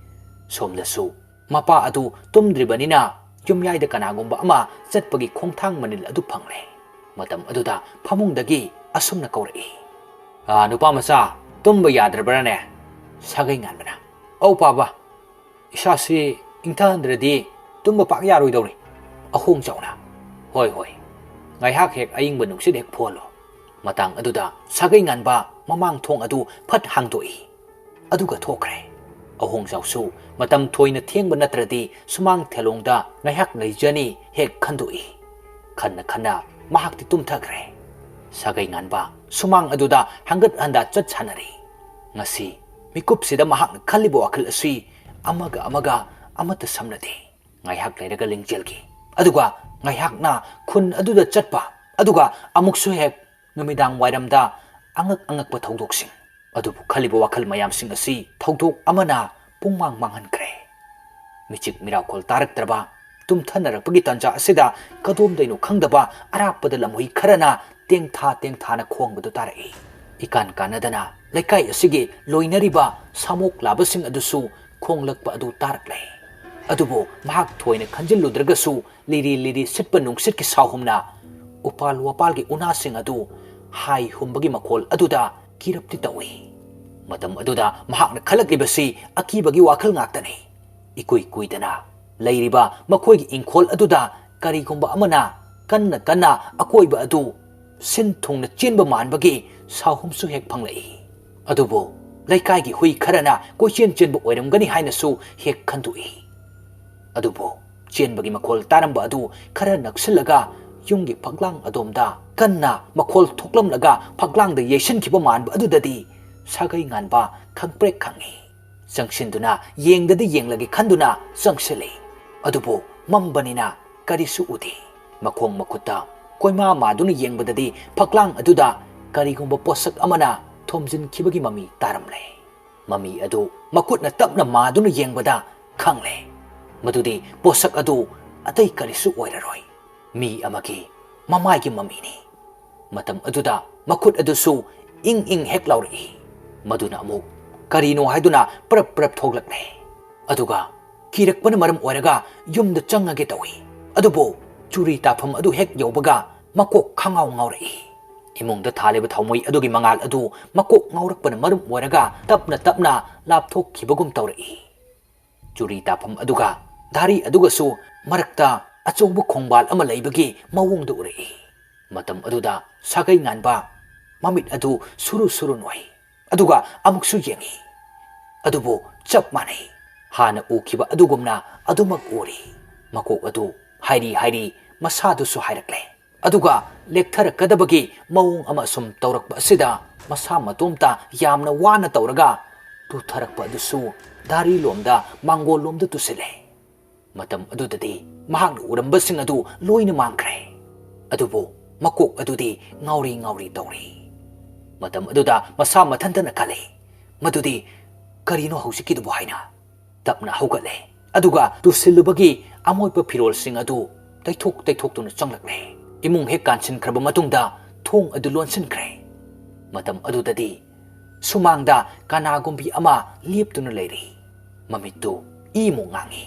ꯁꯣꯝꯗꯁꯨ ꯃꯄꯥ ꯑꯗꯨ ꯇꯨꯝꯗ꯭ꯔꯤꯕꯅꯤꯅ ꯌꯨꯝꯌꯥꯏꯗ ꯀꯅꯥꯒꯨꯝꯕ ꯑꯃ ꯆꯠꯄꯒꯤ ꯈꯣꯡꯊꯥꯡ ꯃꯅꯤꯜ ꯑꯗꯨ ꯐꯪꯂꯦ꯫ ꯃꯇꯝ ꯑꯗꯨꯗ ꯐꯃꯨꯡꯗꯒꯤ ꯑꯁꯨꯝꯅ ꯀꯧꯔꯛꯏ, "ꯑꯥ, ꯅꯨꯄꯥ ꯃꯆꯥ, ꯇꯨꯝꯕ ꯌꯥꯗ꯭ꯔꯕ꯭ꯔꯥꯅꯦ?" ꯁꯥꯒꯩ ꯉꯥꯟꯕꯅ, "ꯑꯧ ꯄꯥꯕ, ꯏꯁꯥꯁꯤ ꯏꯪꯊꯍꯟꯗ꯭ꯔꯗꯤ ꯇꯨꯝꯕ ꯄꯥꯛ ꯌꯥꯔꯣꯏꯗꯧꯔꯤ꯫ ꯑꯍꯣꯡ ꯆꯥꯎꯅ꯫ ꯍꯣꯏ, ꯍꯣꯏ, ꯉꯥꯏꯍꯥꯛ ꯍꯦꯛ ꯑꯏꯪꯕ ꯅꯨꯡꯁꯤꯠ ꯍꯦꯛ ꯐꯨꯍꯜꯂꯣ꯫" ꯃꯇꯥꯡ ꯑꯗꯨꯗ ꯁꯥꯒꯩ ꯉꯥꯟꯕ ꯃꯃꯥꯡ ꯊꯣꯡ ꯑꯗꯨ ꯐꯠ ꯍꯥꯡꯗꯣꯛꯏ꯫ ꯑꯗꯨꯒ ꯊꯣꯛꯈ꯭ꯔꯦ꯫ ꯑꯍꯣꯡꯖꯥꯎꯁꯨ ꯃꯇꯝ ꯊꯣꯏꯅ ꯊꯦꯡꯕ ꯅꯠꯇ꯭ꯔꯗꯤ ꯁꯨꯃꯥꯡ ꯊꯦꯂꯣꯡꯗ ꯉꯥꯏꯍꯥꯛ ꯂꯩꯖꯅꯤ ꯍꯦꯛ ꯈꯟꯗꯣꯛꯏ꯫ ꯈꯟꯅ ꯈꯟꯅ ꯃꯍꯥꯛꯇꯤ ꯇꯨꯝꯊꯈ꯭ꯔꯦ꯫ ꯁꯥꯒꯩ ꯉꯥꯟꯕ ꯁꯨꯃꯥꯡ ꯑꯗꯨꯗ ꯍꯪꯒꯠ ꯍꯟꯗꯥ ꯆꯠ ꯁꯥꯟꯅꯔꯤ꯫ ꯉꯁꯤ ꯃꯤꯀꯨꯞꯁꯤꯗ ꯃꯍꯥꯛꯅ ꯈꯜꯂꯤꯕ ꯋꯥꯈꯜ ꯑꯁꯤ ꯑꯃꯒ ꯑꯃꯒ ꯑꯃꯠꯇ ꯁꯝꯅꯗꯦ꯫ ꯉꯥꯏꯍꯥꯛ ꯂꯩꯔꯒ ꯂꯤꯡꯖꯦꯜꯒꯤ, ꯑꯗꯨꯒ ꯉꯥꯏꯍꯥꯛꯅ ꯈꯨꯟ ꯑꯗꯨꯗ ꯆꯠꯄ, ꯑꯗꯨꯒ ꯑꯃꯨꯛꯁꯨ ꯍꯦꯛ ꯅꯨꯃꯤꯗꯥꯡ ꯋꯥꯏꯔꯝꯗ ꯑꯉꯛ ꯑꯉꯛꯄ ꯊꯧꯗꯣꯛꯁꯤꯡ꯫ ꯑꯗꯨꯕꯨ ꯈꯜꯂꯤꯕ ꯋꯥꯈꯜ ꯃꯌꯥꯝꯁꯤꯡ ꯑꯁꯤ ꯊꯧꯗꯣꯛ ꯑꯃꯅ ꯄꯨꯡꯃꯥꯡ ꯃꯥꯡꯍꯟꯈ꯭ꯔꯦ꯫ ꯃꯤꯆꯤꯛ ꯃꯤꯔꯥꯎꯈꯣꯜ ꯇꯥꯔꯛꯇ꯭ꯔꯕ ꯇꯨꯝꯊꯅꯔꯛꯄꯒꯤ ꯇꯥꯟꯖꯥ ꯑꯁꯤꯗ ꯀꯗꯣꯝꯗꯩꯅꯣ ꯈꯪꯗꯕ ꯑꯔꯥꯞꯄꯗ ꯂꯝꯍꯨꯏ ꯈꯔꯅ ꯇꯦꯡꯊꯥ ꯇꯦꯡꯊꯥꯅ ꯈꯣꯡꯕꯗꯨ ꯇꯥꯔꯛꯏ꯫ ꯏꯀꯥꯟ ꯀꯥꯟꯅꯗꯅ ꯂꯩꯀꯥꯏ ꯑꯁꯤꯒꯤ ꯂꯣꯏꯅꯔꯤꯕ ꯁꯥꯃꯣꯛ ꯂꯥꯕꯁꯤꯡ ꯑꯗꯨꯁꯨ ꯈꯣꯡꯂꯛꯄ ꯑꯗꯨ ꯇꯥꯔꯛꯂꯦ꯫ ꯑꯗꯨꯕꯨ ꯃꯍꯥꯛ ꯊꯣꯏꯅ ꯈꯟꯖꯤꯜꯂꯨꯗ꯭ꯔꯒꯁꯨ ꯂꯤꯔꯤ ꯂꯤꯔꯤ ꯁꯤꯠꯄ ꯅꯨꯡꯁꯤꯠꯀꯤ ꯁꯥꯍꯨꯝꯅ ꯎꯄꯥꯜ ꯋꯥꯄꯥꯜꯒꯤ ꯎꯅꯥꯁꯤꯡ ꯑꯗꯨ ꯍꯥꯏ ꯍꯨꯝꯕꯒꯤ ꯃꯈꯣꯜ ꯑꯗꯨꯗ ꯀꯤꯔꯞꯇꯤ ꯇꯧꯏ꯫ ꯃꯇꯝ ꯑꯗꯨꯗ ꯃꯍꯥꯛꯅ ꯈꯜꯂꯛꯂꯤꯕꯁꯤ ꯑꯀꯤꯕꯒꯤ ꯋꯥꯈꯜ ꯉꯥꯛꯇꯅꯤ꯫ ꯏꯀꯨꯏ ꯀꯨꯏꯗꯅ ꯂꯩꯔꯤꯕ ꯃꯈꯣꯏꯒꯤ ꯏꯪꯈꯣꯜ ꯑꯗꯨꯗ ꯀꯔꯤꯒꯨꯝꯕ ꯑꯃꯅ ꯀꯟꯅ ꯀꯟꯅ ꯑꯀꯣꯏꯕ ꯑꯗꯨ ꯁꯤꯟ ꯊꯨꯡꯅ ꯆꯦꯟꯕ ꯃꯥꯟꯕꯒꯤ ꯁꯥꯍꯨꯝꯁꯨ ꯍꯦꯛ ꯐꯪꯂꯛꯏ꯫ ꯑꯗꯨꯕꯨ ꯂꯩꯀꯥꯏꯒꯤ ꯍꯨꯏ ꯈꯔꯅ ꯀꯣꯏꯆꯦꯟ ꯆꯦꯟꯕ ꯑꯣꯏꯔꯝꯒꯅꯤ ꯍꯥꯏꯅꯁꯨ ꯍꯦꯛ ꯈꯟꯗꯣꯛꯏ꯫ ꯑꯗꯨꯕꯨ ꯆꯦꯟꯕꯒꯤ ꯃꯈꯣꯜ ꯇꯥꯔꯝꯕ ꯑꯗꯨ ꯈꯔ ꯅꯛꯁꯤꯜꯂꯒ ꯌꯨꯝꯒꯤ ꯐꯛꯂꯥꯡ ꯑꯗꯣꯝꯗ ꯀꯟꯅ ꯃꯈꯣꯜ ꯊꯣꯛꯂꯝꯂꯒ ꯐꯛꯂꯥꯡꯗ ꯌꯩꯁꯤꯟꯈꯤꯕ ꯃꯥꯟꯕ ꯑꯗꯨꯗꯗꯤ ꯁꯥꯒꯩ ꯉꯥꯟꯕ ꯈꯪꯄ꯭ꯔꯦꯛ ꯈꯪꯏ꯫ ꯆꯪꯁꯤꯟꯗꯨꯅ ꯌꯦꯡꯗꯗꯤ ꯌꯦꯡꯂꯒꯦ ꯈꯟꯗꯨꯅ ꯆꯪꯁꯤꯜꯂꯤ꯫ ꯑꯗꯨꯕꯨ ꯃꯝꯕꯅꯤꯅ ꯀꯔꯤꯁꯨ ꯎꯗꯦ꯫ ꯃꯈꯣꯡ ꯃꯈꯨꯠꯇ ꯀꯣꯏꯃꯥ ꯃꯥꯗꯨꯅ ꯌꯦꯡꯕꯗꯗꯤ ꯐꯛꯂꯥꯡ ꯑꯗꯨꯗ ꯀꯔꯤꯒꯨꯝꯕ ꯄꯣꯠꯁꯛ ꯑꯃꯅ ꯊꯣꯝꯖꯤꯟꯈꯤꯕꯒꯤ ꯃꯃꯤ ꯇꯥꯔꯝꯂꯦ꯫ ꯃꯃꯤ ꯑꯗꯨ ꯃꯈꯨꯠꯅ ꯇꯞꯅ ꯃꯥꯗꯨꯅ ꯌꯦꯡꯕꯗ ꯈꯪꯂꯦ꯫ ꯃꯗꯨꯗꯤ ꯄꯣꯠꯁꯛ ꯑꯗꯨ ꯑꯇꯩ ꯀꯔꯤꯁꯨ ꯑꯣꯏꯔꯔꯣꯏ꯫ ꯃꯤ ꯑꯃꯒꯤ ꯃꯃꯥꯏꯒꯤ ꯃꯃꯤꯅꯤ꯫ ꯃꯇꯝ ꯑꯗꯨꯗ ꯃꯈꯨꯠ ꯑꯗꯨꯁꯨ ꯏꯪ ꯏꯪ ꯍꯦꯛ ꯂꯥꯎꯔꯛꯏ꯫ ꯃꯗꯨꯅ ꯑꯃꯨꯛ ꯀꯔꯤꯅꯣ ꯍꯥꯏꯗꯨꯅ ꯄ꯭ꯔꯞ ꯄ꯭ꯔꯞ ꯊꯣꯛꯂꯛꯂꯦ꯫ ꯑꯗꯨꯒ ꯀꯤꯔꯛꯄꯅ ꯃꯔꯝ ꯑꯣꯏꯔꯒ ꯌꯨꯝꯗ ꯆꯪꯉꯒꯦ ꯇꯧꯏ꯫ ꯑꯗꯨꯕꯨ ꯆꯨꯔꯤ ꯇꯥꯐꯝ ꯑꯗꯨ ꯍꯦꯛ ꯌꯧꯕꯒ ꯃꯀꯣꯛ ꯈꯪꯉꯥꯎ ꯉꯥꯎꯔꯛꯏ꯫ ꯏꯃꯨꯡꯗ ꯊꯥꯜꯂꯤꯕ ꯊꯥꯎꯃꯩ ꯑꯗꯨꯒꯤ ꯃꯉꯥꯜ ꯑꯗꯨ ꯃꯀꯣꯛ ꯉꯥꯎꯔꯛꯄꯅ ꯃꯔꯝ ꯑꯣꯏꯔꯒ ꯇꯞꯅ ꯇꯞꯅ ꯂꯥꯞꯊꯣꯛꯈꯤꯕꯒꯨꯝ ꯇꯧꯔꯛꯏ꯫ ꯆꯨꯔꯤ ꯇꯥꯐꯝ ꯑꯗꯨꯒ ꯙꯥꯔꯤ ꯑꯗꯨꯒꯁꯨ ꯃꯔꯛꯇ ꯑꯆꯧꯕ ꯈꯣꯡꯕꯥꯜ ꯑꯃ ꯂꯩꯕꯒꯤ ꯃꯑꯣꯡꯗ ꯎꯔꯛꯏ꯫ ꯃꯇꯝ ꯑꯗꯨꯗ ꯁꯥꯒꯩ ꯉꯥꯟꯕ ꯃꯃꯤꯠ ꯑꯗꯨ ꯁꯨꯔꯨ ꯁꯨꯔꯨ ꯅꯣꯏ꯫ ꯑꯗꯨꯒ ꯑꯃꯨꯛꯁꯨ ꯌꯦꯡꯏ꯫ ꯑꯗꯨꯕꯨ ꯆꯞ ꯃꯥꯟꯅꯩ꯫ ꯍꯥꯟꯅ ꯎꯈꯤꯕ ꯑꯗꯨꯒꯨꯝꯅ ꯑꯗꯨꯃꯛ ꯎꯔꯤ꯫ ꯃꯀꯣꯛ ꯑꯗꯨ ꯍꯥꯏꯔꯤ ꯍꯥꯏꯔꯤ ꯃꯁꯥꯗꯨꯁꯨ ꯍꯥꯏꯔꯛꯂꯦ꯫ ꯑꯗꯨꯒ ꯂꯦꯛꯊꯔꯛꯀꯗꯕꯒꯤ ꯃꯑꯣꯡ ꯑꯃ ꯁꯨꯝ ꯇꯧꯔꯛꯄ ꯑꯁꯤꯗ ꯃꯁꯥ ꯃꯇꯣꯝꯇ ꯌꯥꯝꯅ ꯋꯥꯅ ꯇꯧꯔꯒ ꯇꯨꯊꯔꯛꯄ ꯑꯗꯨꯁꯨ ꯙꯥꯔꯤ ꯂꯣꯝꯗ, ꯃꯥꯡꯒꯣꯜ ꯂꯣꯝꯗ ꯇꯨꯁꯤꯜꯂꯦ꯫ ꯃꯇꯝ ꯑꯗꯨꯗꯗꯤ ꯃꯍꯥꯛꯅ ꯎꯔꯝꯕꯁꯤꯡ ꯑꯗꯨ ꯂꯣꯏꯅ ꯃꯥꯡꯈ꯭ꯔꯦ꯫ ꯑꯗꯨꯕꯨ ꯃꯀꯣꯛ ꯑꯗꯨꯗꯤ ꯉꯥꯎꯔꯤ ꯉꯥꯎꯔꯤ ꯇꯧꯔꯤ꯫ ꯃꯇꯝ ꯑꯗꯨꯗ ꯃꯁꯥ ꯃꯊꯟꯇꯅ ꯈꯜꯂꯤ, "ꯃꯗꯨꯗꯤ ꯀꯔꯤꯅꯣ ꯍꯧꯖꯤꯛꯀꯤꯗꯨꯕꯨ?" ꯍꯥꯏꯅ꯫ ꯇꯞꯅ ꯍꯧꯒꯠꯂꯦ꯫ ꯑꯗꯨꯒ ꯇꯨꯁꯤꯜꯂꯨꯕꯒꯤ ꯑꯃꯣꯠꯄ ꯐꯤꯔꯣꯜꯁꯤꯡ ꯑꯗꯨ ꯇꯩꯊꯣꯛ ꯇꯩꯊꯣꯛꯇꯨꯅ ꯆꯪꯂꯛꯂꯦ꯫ ꯏꯃꯨꯡ ꯍꯦꯛ ꯀꯥꯟꯁꯤꯟꯈ꯭ꯔꯕ ꯃꯇꯨꯡꯗ ꯊꯣꯡ ꯑꯗꯨ ꯂꯣꯟꯁꯤꯟꯈ꯭ꯔꯦ꯫ ꯃꯇꯝ ꯑꯗꯨꯗꯗꯤ ꯁꯨꯃꯥꯡꯗ ꯀꯅꯥꯒꯨꯝꯕꯤ ꯑꯃ ꯂꯦꯞꯇꯨꯅ ꯂꯩꯔꯤ꯫ ꯃꯃꯤꯠꯇꯨ ꯏꯃꯨꯛ ꯉꯥꯡꯉꯤ꯫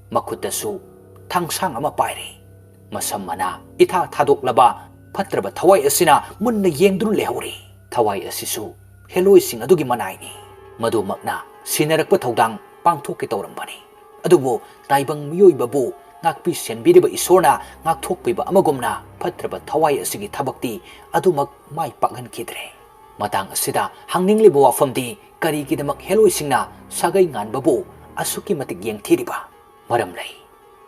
ꯃꯈꯨꯠꯇꯁꯨ ꯊꯥꯡꯁꯥꯡ ꯑꯃ ꯄꯥꯏꯔꯤ꯫ ꯃꯁꯝ ꯃꯅꯥ ꯏꯊꯥ ꯊꯥꯗꯣꯛꯂꯕ ꯐꯠꯇ꯭ꯔꯕ ꯊꯋꯥꯏ ꯑꯁꯤꯅ ꯃꯨꯟꯅ ꯌꯦꯡꯗꯨꯅ ꯂꯩꯍꯧꯔꯤ꯫ ꯊꯋꯥꯏ ꯑꯁꯤꯁꯨ ꯍꯦꯂꯣꯏꯁꯤꯡ ꯑꯗꯨꯒꯤ ꯃꯅꯥꯏꯅꯤ꯫ ꯃꯗꯨꯃꯛꯅ ꯁꯤꯟꯅꯔꯛꯄ ꯊꯧꯗꯥꯡ ꯄꯥꯡꯊꯣꯛꯀꯦ ꯇꯧꯔꯝꯕꯅꯤ꯫ ꯑꯗꯨꯕꯨ ꯇꯥꯏꯕꯪ ꯃꯤꯑꯣꯏꯕꯕꯨ ꯉꯥꯛꯄꯤ ꯁꯦꯟꯕꯤꯔꯤꯕ ꯏꯁꯣꯔꯅ ꯉꯥꯛꯊꯣꯛꯄꯤꯕ ꯑꯃꯒꯨꯝꯅ ꯐꯠꯇ꯭ꯔꯕ ꯊꯋꯥꯏ ꯑꯁꯤꯒꯤ ꯊꯕꯛꯇꯤ ꯑꯗꯨꯃꯛ ꯃꯥꯏ ꯄꯥꯛꯍꯟꯈꯤꯗ꯭ꯔꯦ꯫ ꯃꯇꯥꯡ ꯑꯁꯤꯗ ꯍꯪꯅꯤꯡꯂꯤꯕ ꯋꯥꯐꯝꯗꯤ, ꯀꯔꯤꯒꯤꯗꯃꯛ ꯍꯦꯂꯣꯏꯁꯤꯡꯅ ꯁꯥꯒꯩ ꯉꯥꯟꯕꯕꯨ ꯑꯁꯨꯛꯀꯤ ꯃꯇꯤꯛ ꯌꯦꯡꯊꯤꯔꯤꯕ? ꯃꯔꯝ ꯂꯩ꯫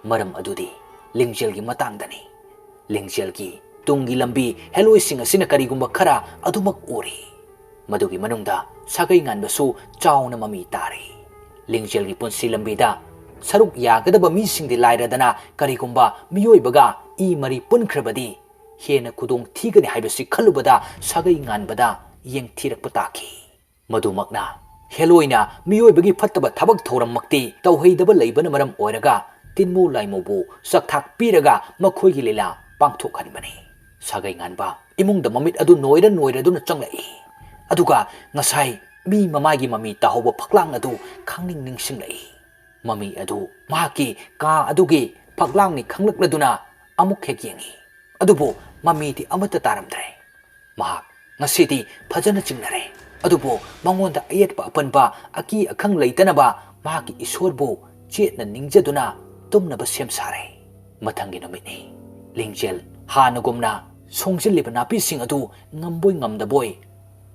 ꯃꯔꯝ ꯑꯗꯨꯗꯤ ꯂꯤꯡꯖꯦꯜꯒꯤ ꯃꯇꯥꯡꯗꯅꯤ꯫ ꯂꯤꯡꯖꯦꯜꯒꯤ ꯇꯨꯡꯒꯤ ꯂꯝꯕꯤ ꯍꯦꯂꯣꯏꯁꯤꯡ ꯑꯁꯤꯅ ꯀꯔꯤꯒꯨꯝꯕ ꯈꯔ ꯑꯗꯨꯃꯛ ꯎꯔꯤ꯫ ꯃꯗꯨꯒꯤ ꯃꯅꯨꯡꯗ ꯁꯥꯒꯩ ꯉꯥꯟꯕꯁꯨ ꯆꯥꯎꯅ ꯃꯃꯤ ꯇꯥꯔꯤ꯫ ꯂꯤꯡꯖꯦꯜꯒꯤ ꯄꯨꯟꯁꯤ ꯂꯝꯕꯤꯗ ꯁꯔꯨꯛ ꯌꯥꯒꯗꯕ ꯃꯤꯁꯤꯡꯗꯤ ꯂꯥꯏꯔꯗꯅ, ꯀꯔꯤꯒꯨꯝꯕ ꯃꯤꯑꯣꯏꯕꯒ ꯏ ꯃꯔꯤ ꯄꯨꯟꯈ꯭ꯔꯕꯗꯤ ꯍꯦꯟꯅ ꯈꯨꯗꯣꯡ ꯊꯤꯒꯅꯤ ꯍꯥꯏꯕꯁꯤ ꯈꯜꯂꯨꯕꯗ ꯁꯥꯒꯩ ꯉꯥꯟꯕꯗ ꯌꯦꯡꯊꯤꯔꯛꯄ ꯇꯥꯈꯤ꯫ ꯃꯗꯨꯃꯛꯅ ꯍꯦꯂꯣꯏꯅ ꯃꯤꯑꯣꯏꯕꯒꯤ ꯐꯠꯇꯕ ꯊꯕꯛ ꯊꯧꯔꯝꯃꯛꯇꯤ ꯇꯧꯍꯩꯗꯕ ꯂꯩꯕꯅ ꯃꯔꯝ ꯑꯣꯏꯔꯒ, ꯇꯤꯟꯃꯨ ꯂꯥꯏꯃꯨꯕꯨ ꯆꯥꯛꯊꯥꯛ ꯄꯤꯔꯒ ꯃꯈꯣꯏꯒꯤ ꯂꯤꯂꯥ ꯄꯥꯡꯊꯣꯛꯍꯟꯕꯅꯤ꯫ ꯁꯥꯒꯩ ꯉꯥꯟꯕ ꯏꯃꯨꯡꯗ ꯃꯃꯤꯠ ꯑꯗꯨ ꯅꯣꯏꯔ ꯅꯣꯏꯔꯗꯨꯅ ꯆꯪꯂꯛꯏ꯫ ꯑꯗꯨꯒ ꯉꯁꯥꯏ ꯃꯤ ꯃꯃꯥꯏꯒꯤ ꯃꯃꯤ ꯇꯥꯍꯧꯕ ꯐꯛꯂꯥꯡ ꯑꯗꯨ ꯈꯪꯅꯤꯡ ꯅꯤꯡꯁꯤꯡꯂꯛꯏ꯫ ꯃꯃꯤ ꯑꯗꯨ ꯃꯍꯥꯛꯀꯤ ꯀꯥ ꯑꯗꯨꯒꯤ ꯐꯛꯂꯥꯡꯅꯤ ꯈꯪꯂꯛꯂꯗꯨꯅ ꯑꯃꯨꯛ ꯍꯦꯛ ꯌꯦꯡꯏ꯫ ꯑꯗꯨꯕꯨ ꯃꯃꯤꯗꯤ ꯑꯃꯠꯇ ꯇꯥꯔꯝꯗ꯭ꯔꯦ꯫ ꯃꯍꯥꯛ ꯉꯁꯤꯗꯤ ꯐꯖꯅ ꯆꯤꯡꯅꯔꯦ꯫ ꯑꯗꯨꯕꯨ ꯃꯉꯣꯟꯗ ꯑꯌꯦꯠꯄ ꯑꯄꯟꯕ, ꯑꯀꯤ ꯑꯈꯪ ꯂꯩꯇꯅꯕ ꯃꯍꯥꯛꯀꯤ ꯏꯁꯣꯔꯕꯨ ꯆꯦꯠꯅ ꯅꯤꯡꯖꯗꯨꯅ ꯇꯨꯝꯅꯕ ꯁꯦꯝ ꯁꯥꯔꯦ꯫ ꯃꯊꯪꯒꯤ ꯅꯨꯃꯤꯠꯅꯤ꯫ ꯂꯤꯡꯖꯦꯜ ꯍꯥꯟꯅꯒꯨꯝꯅ ꯁꯣꯡꯖꯤꯜꯂꯤꯕ ꯅꯥꯄꯤꯁꯤꯡ ꯑꯗꯨ ꯉꯝꯕꯣꯏ ꯉꯝꯗꯕꯣꯏ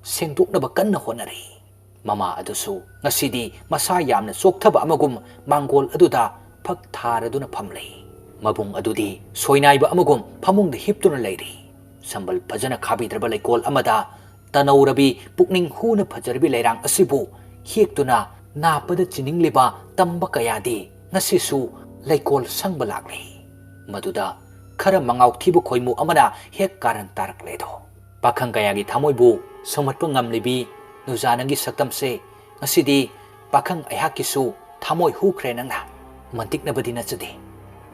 ꯁꯦꯡꯗꯣꯛꯅꯕ ꯀꯟꯅ ꯍꯣꯠꯅꯔꯤ꯫ ꯃꯃꯥ ꯑꯗꯨꯁꯨ ꯉꯁꯤꯗꯤ ꯃꯁꯥ ꯌꯥꯝꯅ ꯆꯣꯛꯊꯕ ꯑꯃꯒꯨꯝ ꯃꯥꯡꯒꯣꯜ ꯑꯗꯨꯗ ꯐꯛ ꯊꯥꯔꯗꯨꯅ ꯐꯝꯂꯤ꯫ ꯃꯕꯨꯡ ꯑꯗꯨꯗꯤ ꯁꯣꯏꯅꯥꯏꯕ ꯑꯃꯒꯨꯝ ꯐꯃꯨꯡꯗ ꯍꯤꯞꯇꯨꯅ ꯂꯩꯔꯤ꯫ ꯁꯝꯕꯜ ꯐꯖꯅ ꯈꯥꯕꯤꯗ꯭ꯔꯕ ꯂꯩꯀꯣꯜ ꯑꯃꯗ ꯇꯅꯧꯔꯕꯤ ꯄꯨꯛꯅꯤꯡ ꯍꯨꯅ ꯐꯖꯔꯕꯤ ꯂꯩꯔꯥꯡ ꯑꯁꯤꯕꯨ ꯍꯦꯛꯇꯨꯅ ꯅꯥꯞꯄꯗ ꯆꯤꯅꯤꯡꯂꯤꯕ ꯇꯝꯕ ꯀꯌꯥꯗꯤ ꯉꯁꯤꯁꯨ ꯂꯩꯀꯣꯜ ꯁꯪꯕ ꯂꯥꯛꯂꯤ꯫ ꯃꯗꯨꯗ ꯈꯔ ꯃꯉꯥꯎ ꯊꯤꯕ ꯈꯣꯏꯃꯨ ꯑꯃꯅ ꯍꯦꯛ ꯀꯥꯔꯟ ꯇꯥꯔꯛꯂꯦꯗꯣ꯫ ꯄꯥꯈꯪ ꯀꯌꯥꯒꯤ ꯊꯃꯣꯏꯕꯨ ꯁꯨꯝꯍꯠꯄ ꯉꯝꯂꯤꯕꯤ ꯅꯨꯖꯥ ꯅꯪꯒꯤ ꯁꯛꯇꯝꯁꯦ ꯉꯁꯤꯗꯤ ꯄꯥꯈꯪ ꯑꯩꯍꯥꯛꯀꯤꯁꯨ ꯊꯃꯣꯏ ꯍꯨꯈ꯭ꯔꯦ ꯅꯪꯅ꯫ ꯃꯟꯇꯤꯛꯅꯕꯗꯤ ꯅꯠꯆꯗꯦ꯫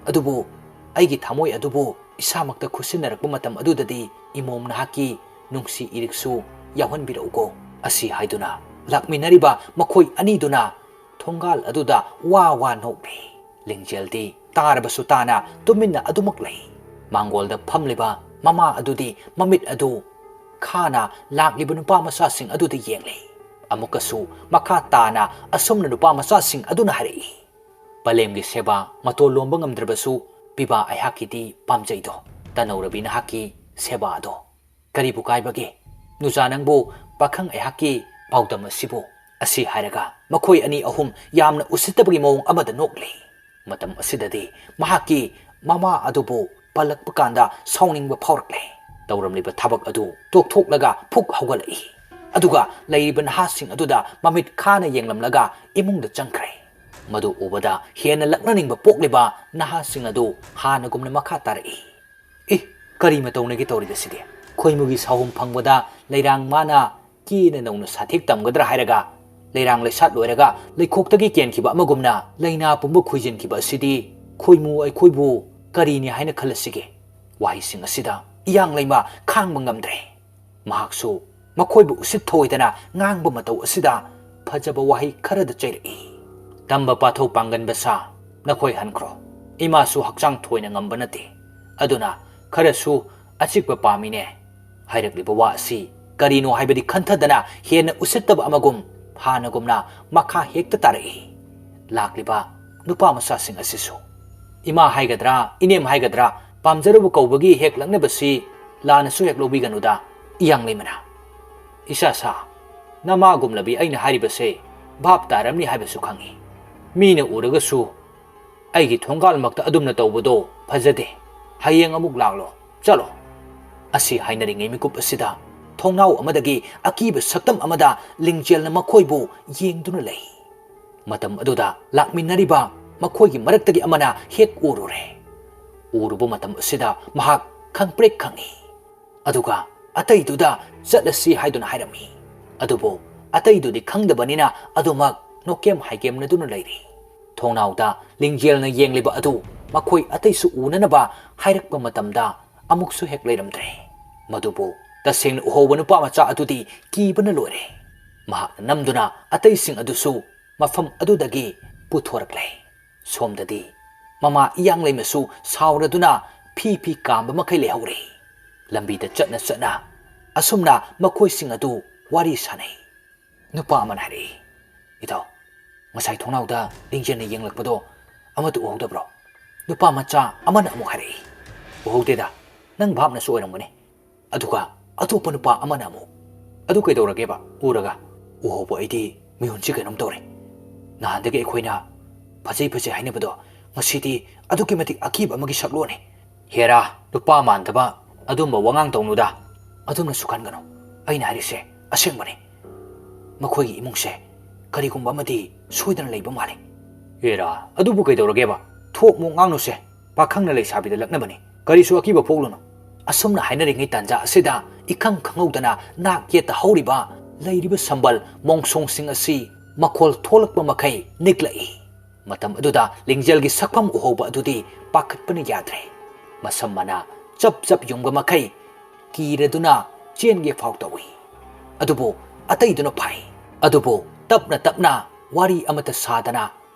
ꯑꯗꯨꯕꯨ ꯑꯩꯒꯤ ꯊꯃꯣꯏ ꯑꯗꯨꯕꯨ ꯏꯁꯥꯃꯛꯇ ꯈꯨꯠꯁꯤꯟꯅꯔꯛꯄ ꯃꯇꯝ ꯑꯗꯨꯗꯗꯤ ꯏꯃꯣꯝ ꯅꯍꯥꯛꯀꯤ ꯅꯨꯡꯁꯤ ꯏꯔꯤꯛꯁꯨ ꯌꯥꯎꯍꯟꯕꯤꯔꯛꯎꯀꯣ꯫ ꯑꯁꯤ ꯍꯥꯏꯗꯨꯅ ꯂꯥꯛꯃꯤꯟꯅꯔꯤꯕ ꯃꯈꯣꯏ ꯑꯅꯤꯗꯨꯅ ꯊꯣꯡꯒꯥꯜ ꯑꯗꯨꯗ ꯋꯥ ꯋꯥ ꯅꯣꯛꯂꯤ꯫ ꯂꯤꯡꯖꯦꯜꯗꯤ ꯇꯥꯔꯕꯁꯨ ꯇꯥꯅ ꯇꯨꯃꯤꯟꯅ ꯑꯗꯨꯃꯛ ꯂꯩ꯫ ꯃꯥꯡꯒꯣꯜꯗ ꯐꯝꯂꯤꯕ ꯃꯃꯥ ꯑꯗꯨꯗꯤ ꯃꯃꯤꯠ ꯑꯗꯨ ꯈꯥꯅ ꯂꯥꯛꯂꯤꯕ ꯅꯨꯄꯥ ꯃꯆꯥꯁꯤꯡ ꯑꯗꯨꯗ ꯌꯦꯡꯂꯤ꯫ ꯑꯃꯨꯛꯀꯁꯨ ꯃꯈꯥ ꯇꯥꯅ ꯑꯁꯨꯝꯅ ꯅꯨꯄꯥ ꯃꯆꯥꯁꯤꯡ ꯑꯗꯨꯅ ꯍꯥꯏꯔꯛꯏ, "ꯄꯂꯦꯝꯒꯤ ꯁꯦꯕꯥ ꯃꯇꯣꯜ ꯂꯣꯝꯕ ꯉꯝꯗ꯭ꯔꯕꯁꯨ ꯄꯤꯕꯥ ꯑꯩꯍꯥꯛꯀꯤꯗꯤ ꯄꯥꯝꯖꯩꯗꯣ, ꯇꯅꯧꯔꯕꯤ ꯅꯍꯥꯛꯀꯤ ꯁꯦꯕꯥꯗꯣ꯫ ꯀꯔꯤꯕꯨ ꯀꯥꯏꯕꯒꯦ? "ꯅꯨꯖꯥ ꯅꯪꯕꯨ ꯄꯥꯈꯪ ꯑꯩꯍꯥꯛꯀꯤ ꯄꯥꯎꯗꯝ ꯑꯁꯤꯕꯨ?" ꯑꯁꯤ ꯍꯥꯏꯔꯒ ꯃꯈꯣꯏ ꯑꯅꯤ ꯑꯍꯨꯝ ꯌꯥꯝꯅ ꯎꯁꯤꯠꯇꯕꯒꯤ ꯃꯑꯣꯡ ꯑꯃꯗ ꯅꯣꯛꯂꯤ꯫ ꯃꯇꯝ ꯑꯁꯤꯗꯗꯤ ꯃꯍꯥꯛꯀꯤ ꯃꯃꯥ ꯑꯗꯨꯕꯨ ꯄꯜꯂꯛꯄ ꯀꯥꯟꯗ ꯁꯥꯎꯅꯤꯡꯕ ꯐꯥꯎꯔꯛꯂꯦ꯫ ꯇꯧꯔꯝꯂꯤꯕ ꯊꯕꯛ ꯑꯗꯨ ꯇꯣꯛꯊꯣꯛꯂꯒ ꯐꯨꯛ ꯍꯧꯒꯠꯂꯛꯏ꯫ ꯑꯗꯨꯒ ꯂꯩꯔꯤꯕ ꯅꯍꯥꯁꯤꯡ ꯑꯗꯨꯗ ꯃꯃꯤꯠ ꯈꯥꯅ ꯌꯦꯡꯂꯝꯂꯒ ꯏꯃꯨꯡꯗ ꯆꯪꯈ꯭ꯔꯦ꯫ ꯃꯗꯨ ꯎꯕꯗ ꯍꯦꯟꯅ ꯂꯛꯅꯅꯤꯡꯕ ꯄꯣꯛꯂꯤꯕ ꯅꯍꯥꯁꯤꯡ ꯑꯗꯨ ꯍꯥꯟꯅꯒꯨꯝꯅ ꯃꯈꯥ ꯇꯥꯔꯛꯏ꯫ "ꯏ, ꯀꯔꯤ ꯃꯇꯧꯅꯒꯦ ꯇꯧꯔꯤꯕꯁꯤꯗꯤ? ꯈꯣꯏꯃꯨꯒꯤ ꯁꯥꯍꯨꯝ ꯐꯪꯕꯗ ꯂꯩꯔꯥꯡ ꯃꯥꯅ ꯀꯦꯅ ꯅꯧꯅ ꯁꯥꯊꯦꯛ ꯇꯝꯒꯗ꯭ꯔꯥ ꯍꯥꯏꯔꯒ, ꯂꯩꯔꯥꯡ ꯂꯩꯁꯥꯠ ꯂꯣꯏꯔꯒ ꯂꯩꯈꯣꯛꯇꯒꯤ ꯀꯦꯟꯈꯤꯕ ꯑꯃꯒꯨꯝꯅ ꯂꯩꯅꯥ ꯄꯨꯝꯕ ꯈꯣꯏꯖꯤꯟꯈꯤꯕ ꯑꯁꯤꯗꯤ ꯈꯣꯏꯃꯨ ꯑꯩꯈꯣꯏꯕꯨ ꯀꯔꯤꯅꯤ ꯍꯥꯏꯅ ꯈꯜꯂꯁꯤꯒꯦ?" ꯋꯥꯍꯩꯁꯤꯡ ꯑꯁꯤꯗ ꯏꯌꯥꯡ ꯂꯩꯃ ꯈꯥꯡꯕ ꯉꯝꯗ꯭ꯔꯦ꯫ ꯃꯍꯥꯛꯁꯨ ꯃꯈꯣꯏꯕꯨ ꯎꯁꯤꯠ ꯊꯑꯣꯏꯗꯅ ꯉꯥꯡꯕ ꯃꯇꯧ ꯑꯁꯤꯗ ꯐꯖꯕ ꯋꯥꯍꯩ ꯈꯔꯗ ꯆꯩꯔꯛꯏ꯫ "ꯇꯝꯕ ꯄꯥꯊꯧ ꯄꯥꯡꯒꯟꯕ ꯁꯥ, ꯅꯈꯣꯏ ꯍꯟꯈ꯭ꯔꯣ꯫ ꯏꯃꯥꯁꯨ ꯍꯛꯆꯥꯡ ꯊꯣꯏꯅ ꯉꯝꯕ ꯅꯠꯇꯦ꯫ ꯑꯗꯨꯅ ꯈꯔꯁꯨ ꯑꯆꯤꯛꯄ ꯄꯥꯝꯃꯤꯅꯦ꯫" ꯍꯥꯏꯔꯛꯂꯤꯕ ꯋꯥ ꯑꯁꯤ ꯀꯔꯤꯅꯣ ꯍꯥꯏꯕꯗꯤ ꯈꯟꯊꯗꯅ ꯍꯦꯟꯅ ꯎꯁꯤꯠꯇꯕ ꯑꯃꯒꯨꯝ ꯍꯥꯟꯅꯒꯨꯝꯅ ꯃꯈꯥ ꯍꯦꯛꯇ ꯇꯥꯔꯛꯏ꯫ ꯂꯥꯛꯂꯤꯕ ꯅꯨꯄꯥ ꯃꯆꯥꯁꯤꯡ ꯑꯁꯤꯁꯨ ꯏꯃꯥ ꯍꯥꯏꯒꯗ꯭ꯔꯥ, ꯏꯅꯦꯝ ꯍꯥꯏꯒꯗ꯭ꯔꯥ, ꯄꯥꯝꯖꯔꯨꯕ ꯀꯧꯕꯒꯤ ꯍꯦꯛ ꯂꯛꯅꯕꯁꯤ ꯂꯥꯟꯅꯁꯨ ꯍꯦꯛ ꯂꯧꯕꯤꯒꯅꯨꯗ, ꯏꯌꯥꯡ ꯂꯩꯃꯅ꯫ "ꯏꯆꯥ ꯁꯥ, ꯅꯃꯥꯒꯨꯝꯂꯕꯤ ꯑꯩꯅ ꯍꯥꯏꯔꯤꯕꯁꯦ ꯚꯥꯞ ꯇꯥꯔꯝꯅꯤ ꯍꯥꯏꯕꯁꯨ ꯈꯪꯏ꯫ ꯃꯤꯅ ꯎꯔꯒꯁꯨ ꯑꯩꯒꯤ ꯊꯣꯡꯒꯥꯜꯃꯛꯇ ꯑꯗꯨꯝꯅ ꯇꯧꯕꯗꯣ ꯐꯖꯗꯦ꯫ ꯍꯌꯦꯡ ꯑꯃꯨꯛ ꯂꯥꯛꯂꯣ, ꯆꯠꯂꯣ꯫" ꯑꯁꯤ ꯍꯥꯏꯅꯔꯤꯉꯩ ꯃꯤꯀꯨꯞ ꯑꯁꯤꯗ ꯊꯣꯡꯅꯥꯎ ꯑꯃꯗꯒꯤ ꯑꯀꯤꯕ ꯁꯛꯇꯝ ꯑꯃꯗ ꯂꯤꯡꯖꯦꯜꯅ ꯃꯈꯣꯏꯕꯨ ꯌꯦꯡꯗꯨꯅ ꯂꯩ꯫ ꯃꯇꯝ ꯑꯗꯨꯗ ꯂꯥꯛꯃꯤꯟꯅꯔꯤꯕ ꯃꯈꯣꯏꯒꯤ ꯃꯔꯛꯇꯒꯤ ꯑꯃꯅ ꯍꯦꯛ ꯎꯔꯨꯔꯦ꯫ ꯎꯔꯨꯕ ꯃꯇꯝ ꯑꯁꯤꯗ ꯃꯍꯥꯛ ꯈꯪꯄ꯭ꯔꯦꯛ ꯈꯪꯏ꯫ ꯑꯗꯨꯒ ꯑꯇꯩꯗꯨꯗ ꯆꯠꯂꯁꯤ ꯍꯥꯏꯗꯨꯅ ꯍꯥꯏꯔꯝꯃꯤ꯫ ꯑꯗꯨꯕꯨ ꯑꯇꯩꯗꯨꯗꯤ ꯈꯪꯗꯕꯅꯤꯅ ꯑꯗꯨꯃꯛ ꯅꯣꯀꯦꯝ ꯍꯥꯏꯒꯦꯝꯅꯗꯨꯅ ꯂꯩꯔꯤ꯫ ꯊꯣꯡꯅꯥꯎꯗ ꯂꯤꯡꯖꯦꯜꯅ ꯌꯦꯡꯂꯤꯕ ꯑꯗꯨ ꯃꯈꯣꯏ ꯑꯇꯩꯁꯨ ꯎꯅꯅꯕ ꯍꯥꯏꯔꯛꯄ ꯃꯇꯝꯗ ꯑꯃꯨꯛꯁꯨ ꯍꯦꯛ ꯂꯩꯔꯝꯗ꯭ꯔꯦ꯫ ꯃꯗꯨꯕꯨ ꯇꯁꯦꯡꯅ ꯎꯍꯧꯕ ꯅꯨꯄꯥ ꯃꯆꯥ ꯑꯗꯨꯗꯤ ꯀꯤꯕꯅ ꯂꯣꯏꯔꯦ꯫ ꯃꯍꯥꯛꯅ ꯅꯝꯗꯨꯅ ꯑꯇꯩꯁꯤꯡ ꯑꯗꯨꯁꯨ ꯃꯐꯝ ꯑꯗꯨꯗꯒꯤ ꯄꯨꯊꯣꯔꯛꯂꯦ꯫ ꯁꯣꯝꯗꯗꯤ ꯃꯃꯥ ꯏꯌꯥꯡ ꯂꯩꯃꯁꯨ ꯁꯥꯎꯔꯗꯨꯅ ꯐꯤ ꯐꯤ ꯀꯥꯝꯕ ꯃꯈꯩ ꯂꯩꯍꯧꯔꯦ꯫ ꯂꯝꯕꯤꯗ ꯆꯠꯅ ꯆꯠꯅ ꯑꯁꯨꯝꯅ ꯃꯈꯣꯏꯁꯤꯡ ꯑꯗꯨ ꯋꯥꯔꯤ ꯁꯥꯅꯩ꯫ ꯅꯨꯄꯥ ꯑꯃꯅ ꯍꯥꯏꯔꯛꯏ, "ꯏꯇꯥꯎ, ꯉꯁꯥꯏ ꯊꯣꯡꯅꯥꯎꯗ ꯂꯤꯡꯖꯦꯜꯅ ꯌꯦꯡꯂꯛꯄꯗꯣ ꯑꯃꯠꯇ ꯎꯍꯧꯗꯕ꯭ꯔꯣ?" ꯅꯨꯄꯥ ꯃꯆꯥ ꯑꯃꯅ ꯑꯃꯨꯛ ꯍꯥꯏꯔꯛꯏ, "ꯎꯍꯧꯗꯦꯗ, ꯅꯪ ꯚꯥꯞꯅꯁꯨ ꯑꯣꯏꯔꯝꯒꯅꯤ꯫ ꯑꯗꯨꯒ ꯑꯇꯣꯞꯄ ꯅꯨꯄꯥ ꯑꯃꯅ ꯑꯃꯨꯛ, "ꯑꯗꯨ ꯀꯩꯗꯧꯔꯒꯦꯕ?" ꯎꯔꯒ, "ꯎꯍꯧꯕ ꯑꯩꯗꯤ ꯃꯤꯍꯨꯟꯁꯤ ꯀꯩꯅꯣꯝ ꯇꯧꯔꯦ꯫ ꯅꯍꯥꯟꯗꯒꯤ ꯑꯩꯈꯣꯏꯅ ꯐꯖꯩ ꯐꯖꯩ ꯍꯥꯏꯅꯕꯗꯣ ꯉꯁꯤꯗꯤ ꯑꯗꯨꯛꯀꯤ ꯃꯇꯤꯛ ꯑꯀꯤꯕ ꯑꯃꯒꯤ ꯁꯛꯂꯣꯟꯅꯤ꯫" "ꯍꯦꯔꯥ, ꯅꯨꯄꯥ ꯃꯥꯟꯗꯕ ꯑꯗꯨꯝꯕ ꯋꯥꯉꯥꯡ ꯇꯧꯅꯨꯗ꯫ ꯑꯗꯨꯝꯅꯁꯨ ꯈꯟꯒꯅꯨ꯫ ꯑꯩꯅ ꯍꯥꯏꯔꯤꯁꯦ ꯑꯁꯦꯡꯕꯅꯤ꯫ ꯃꯈꯣꯏꯒꯤ ꯏꯃꯨꯡꯁꯦ ꯀꯔꯤꯒꯨꯝꯕ ꯑꯃꯗꯤ ꯁꯣꯏꯗꯅ ꯂꯩꯕ ꯃꯥꯜꯂꯤ꯫" "ꯍꯦꯔꯥ, ꯑꯗꯨꯕꯨ ꯀꯩꯗꯧꯔꯒꯦꯕ? ꯊꯣꯛꯃꯣꯛ ꯉꯥꯡꯅꯨꯁꯦ꯫ ꯄꯥꯈꯪꯅ ꯂꯩꯁꯥꯕꯤꯗ ꯂꯛꯅꯕꯅꯤ꯫ ꯀꯔꯤꯁꯨ ꯑꯀꯤꯕ ꯄꯣꯛꯂꯨꯅꯨ꯫" ꯑꯁꯨꯝꯅ ꯍꯥꯏꯅꯔꯤꯉꯩ ꯇꯥꯟꯖꯥ ꯑꯁꯤꯗ ꯏꯈꯪ ꯈꯪꯍꯧꯗꯅ ꯅꯥꯛ ꯌꯦꯠꯇ ꯍꯧꯔꯤꯕ, ꯂꯩꯔꯤꯕ ꯁꯝꯕꯜ ꯃꯣꯡꯁꯣꯡꯁꯤꯡ ꯑꯁꯤ ꯃꯈꯣꯜ ꯊꯣꯛꯂꯛꯄ ꯃꯈꯩ ꯅꯤꯛꯂꯛꯏ꯫ ꯃꯇꯝ ꯑꯗꯨꯗ ꯂꯤꯡꯖꯦꯜꯒꯤ ꯁꯛꯐꯝ ꯎꯍꯧꯕ ꯑꯗꯨꯗꯤ ꯄꯥꯈꯠꯄꯅ ꯌꯥꯗ꯭ꯔꯦ꯫ ꯃꯁꯝ ꯃꯅꯥ ꯆꯞ ꯆꯞ ꯌꯨꯡꯕ ꯃꯈꯩ ꯀꯤꯔꯗꯨꯅ ꯆꯦꯟꯒꯦ ꯐꯥꯎ ꯇꯧꯏ꯫ ꯑꯗꯨꯕꯨ ꯑꯇꯩꯗꯨꯅ ꯐꯥꯏ꯫ ꯑꯗꯨꯕꯨ ꯇꯞꯅ ꯇꯞꯅ, ꯋꯥꯔꯤ ꯑꯃꯠꯇ ꯁꯥꯗꯅ,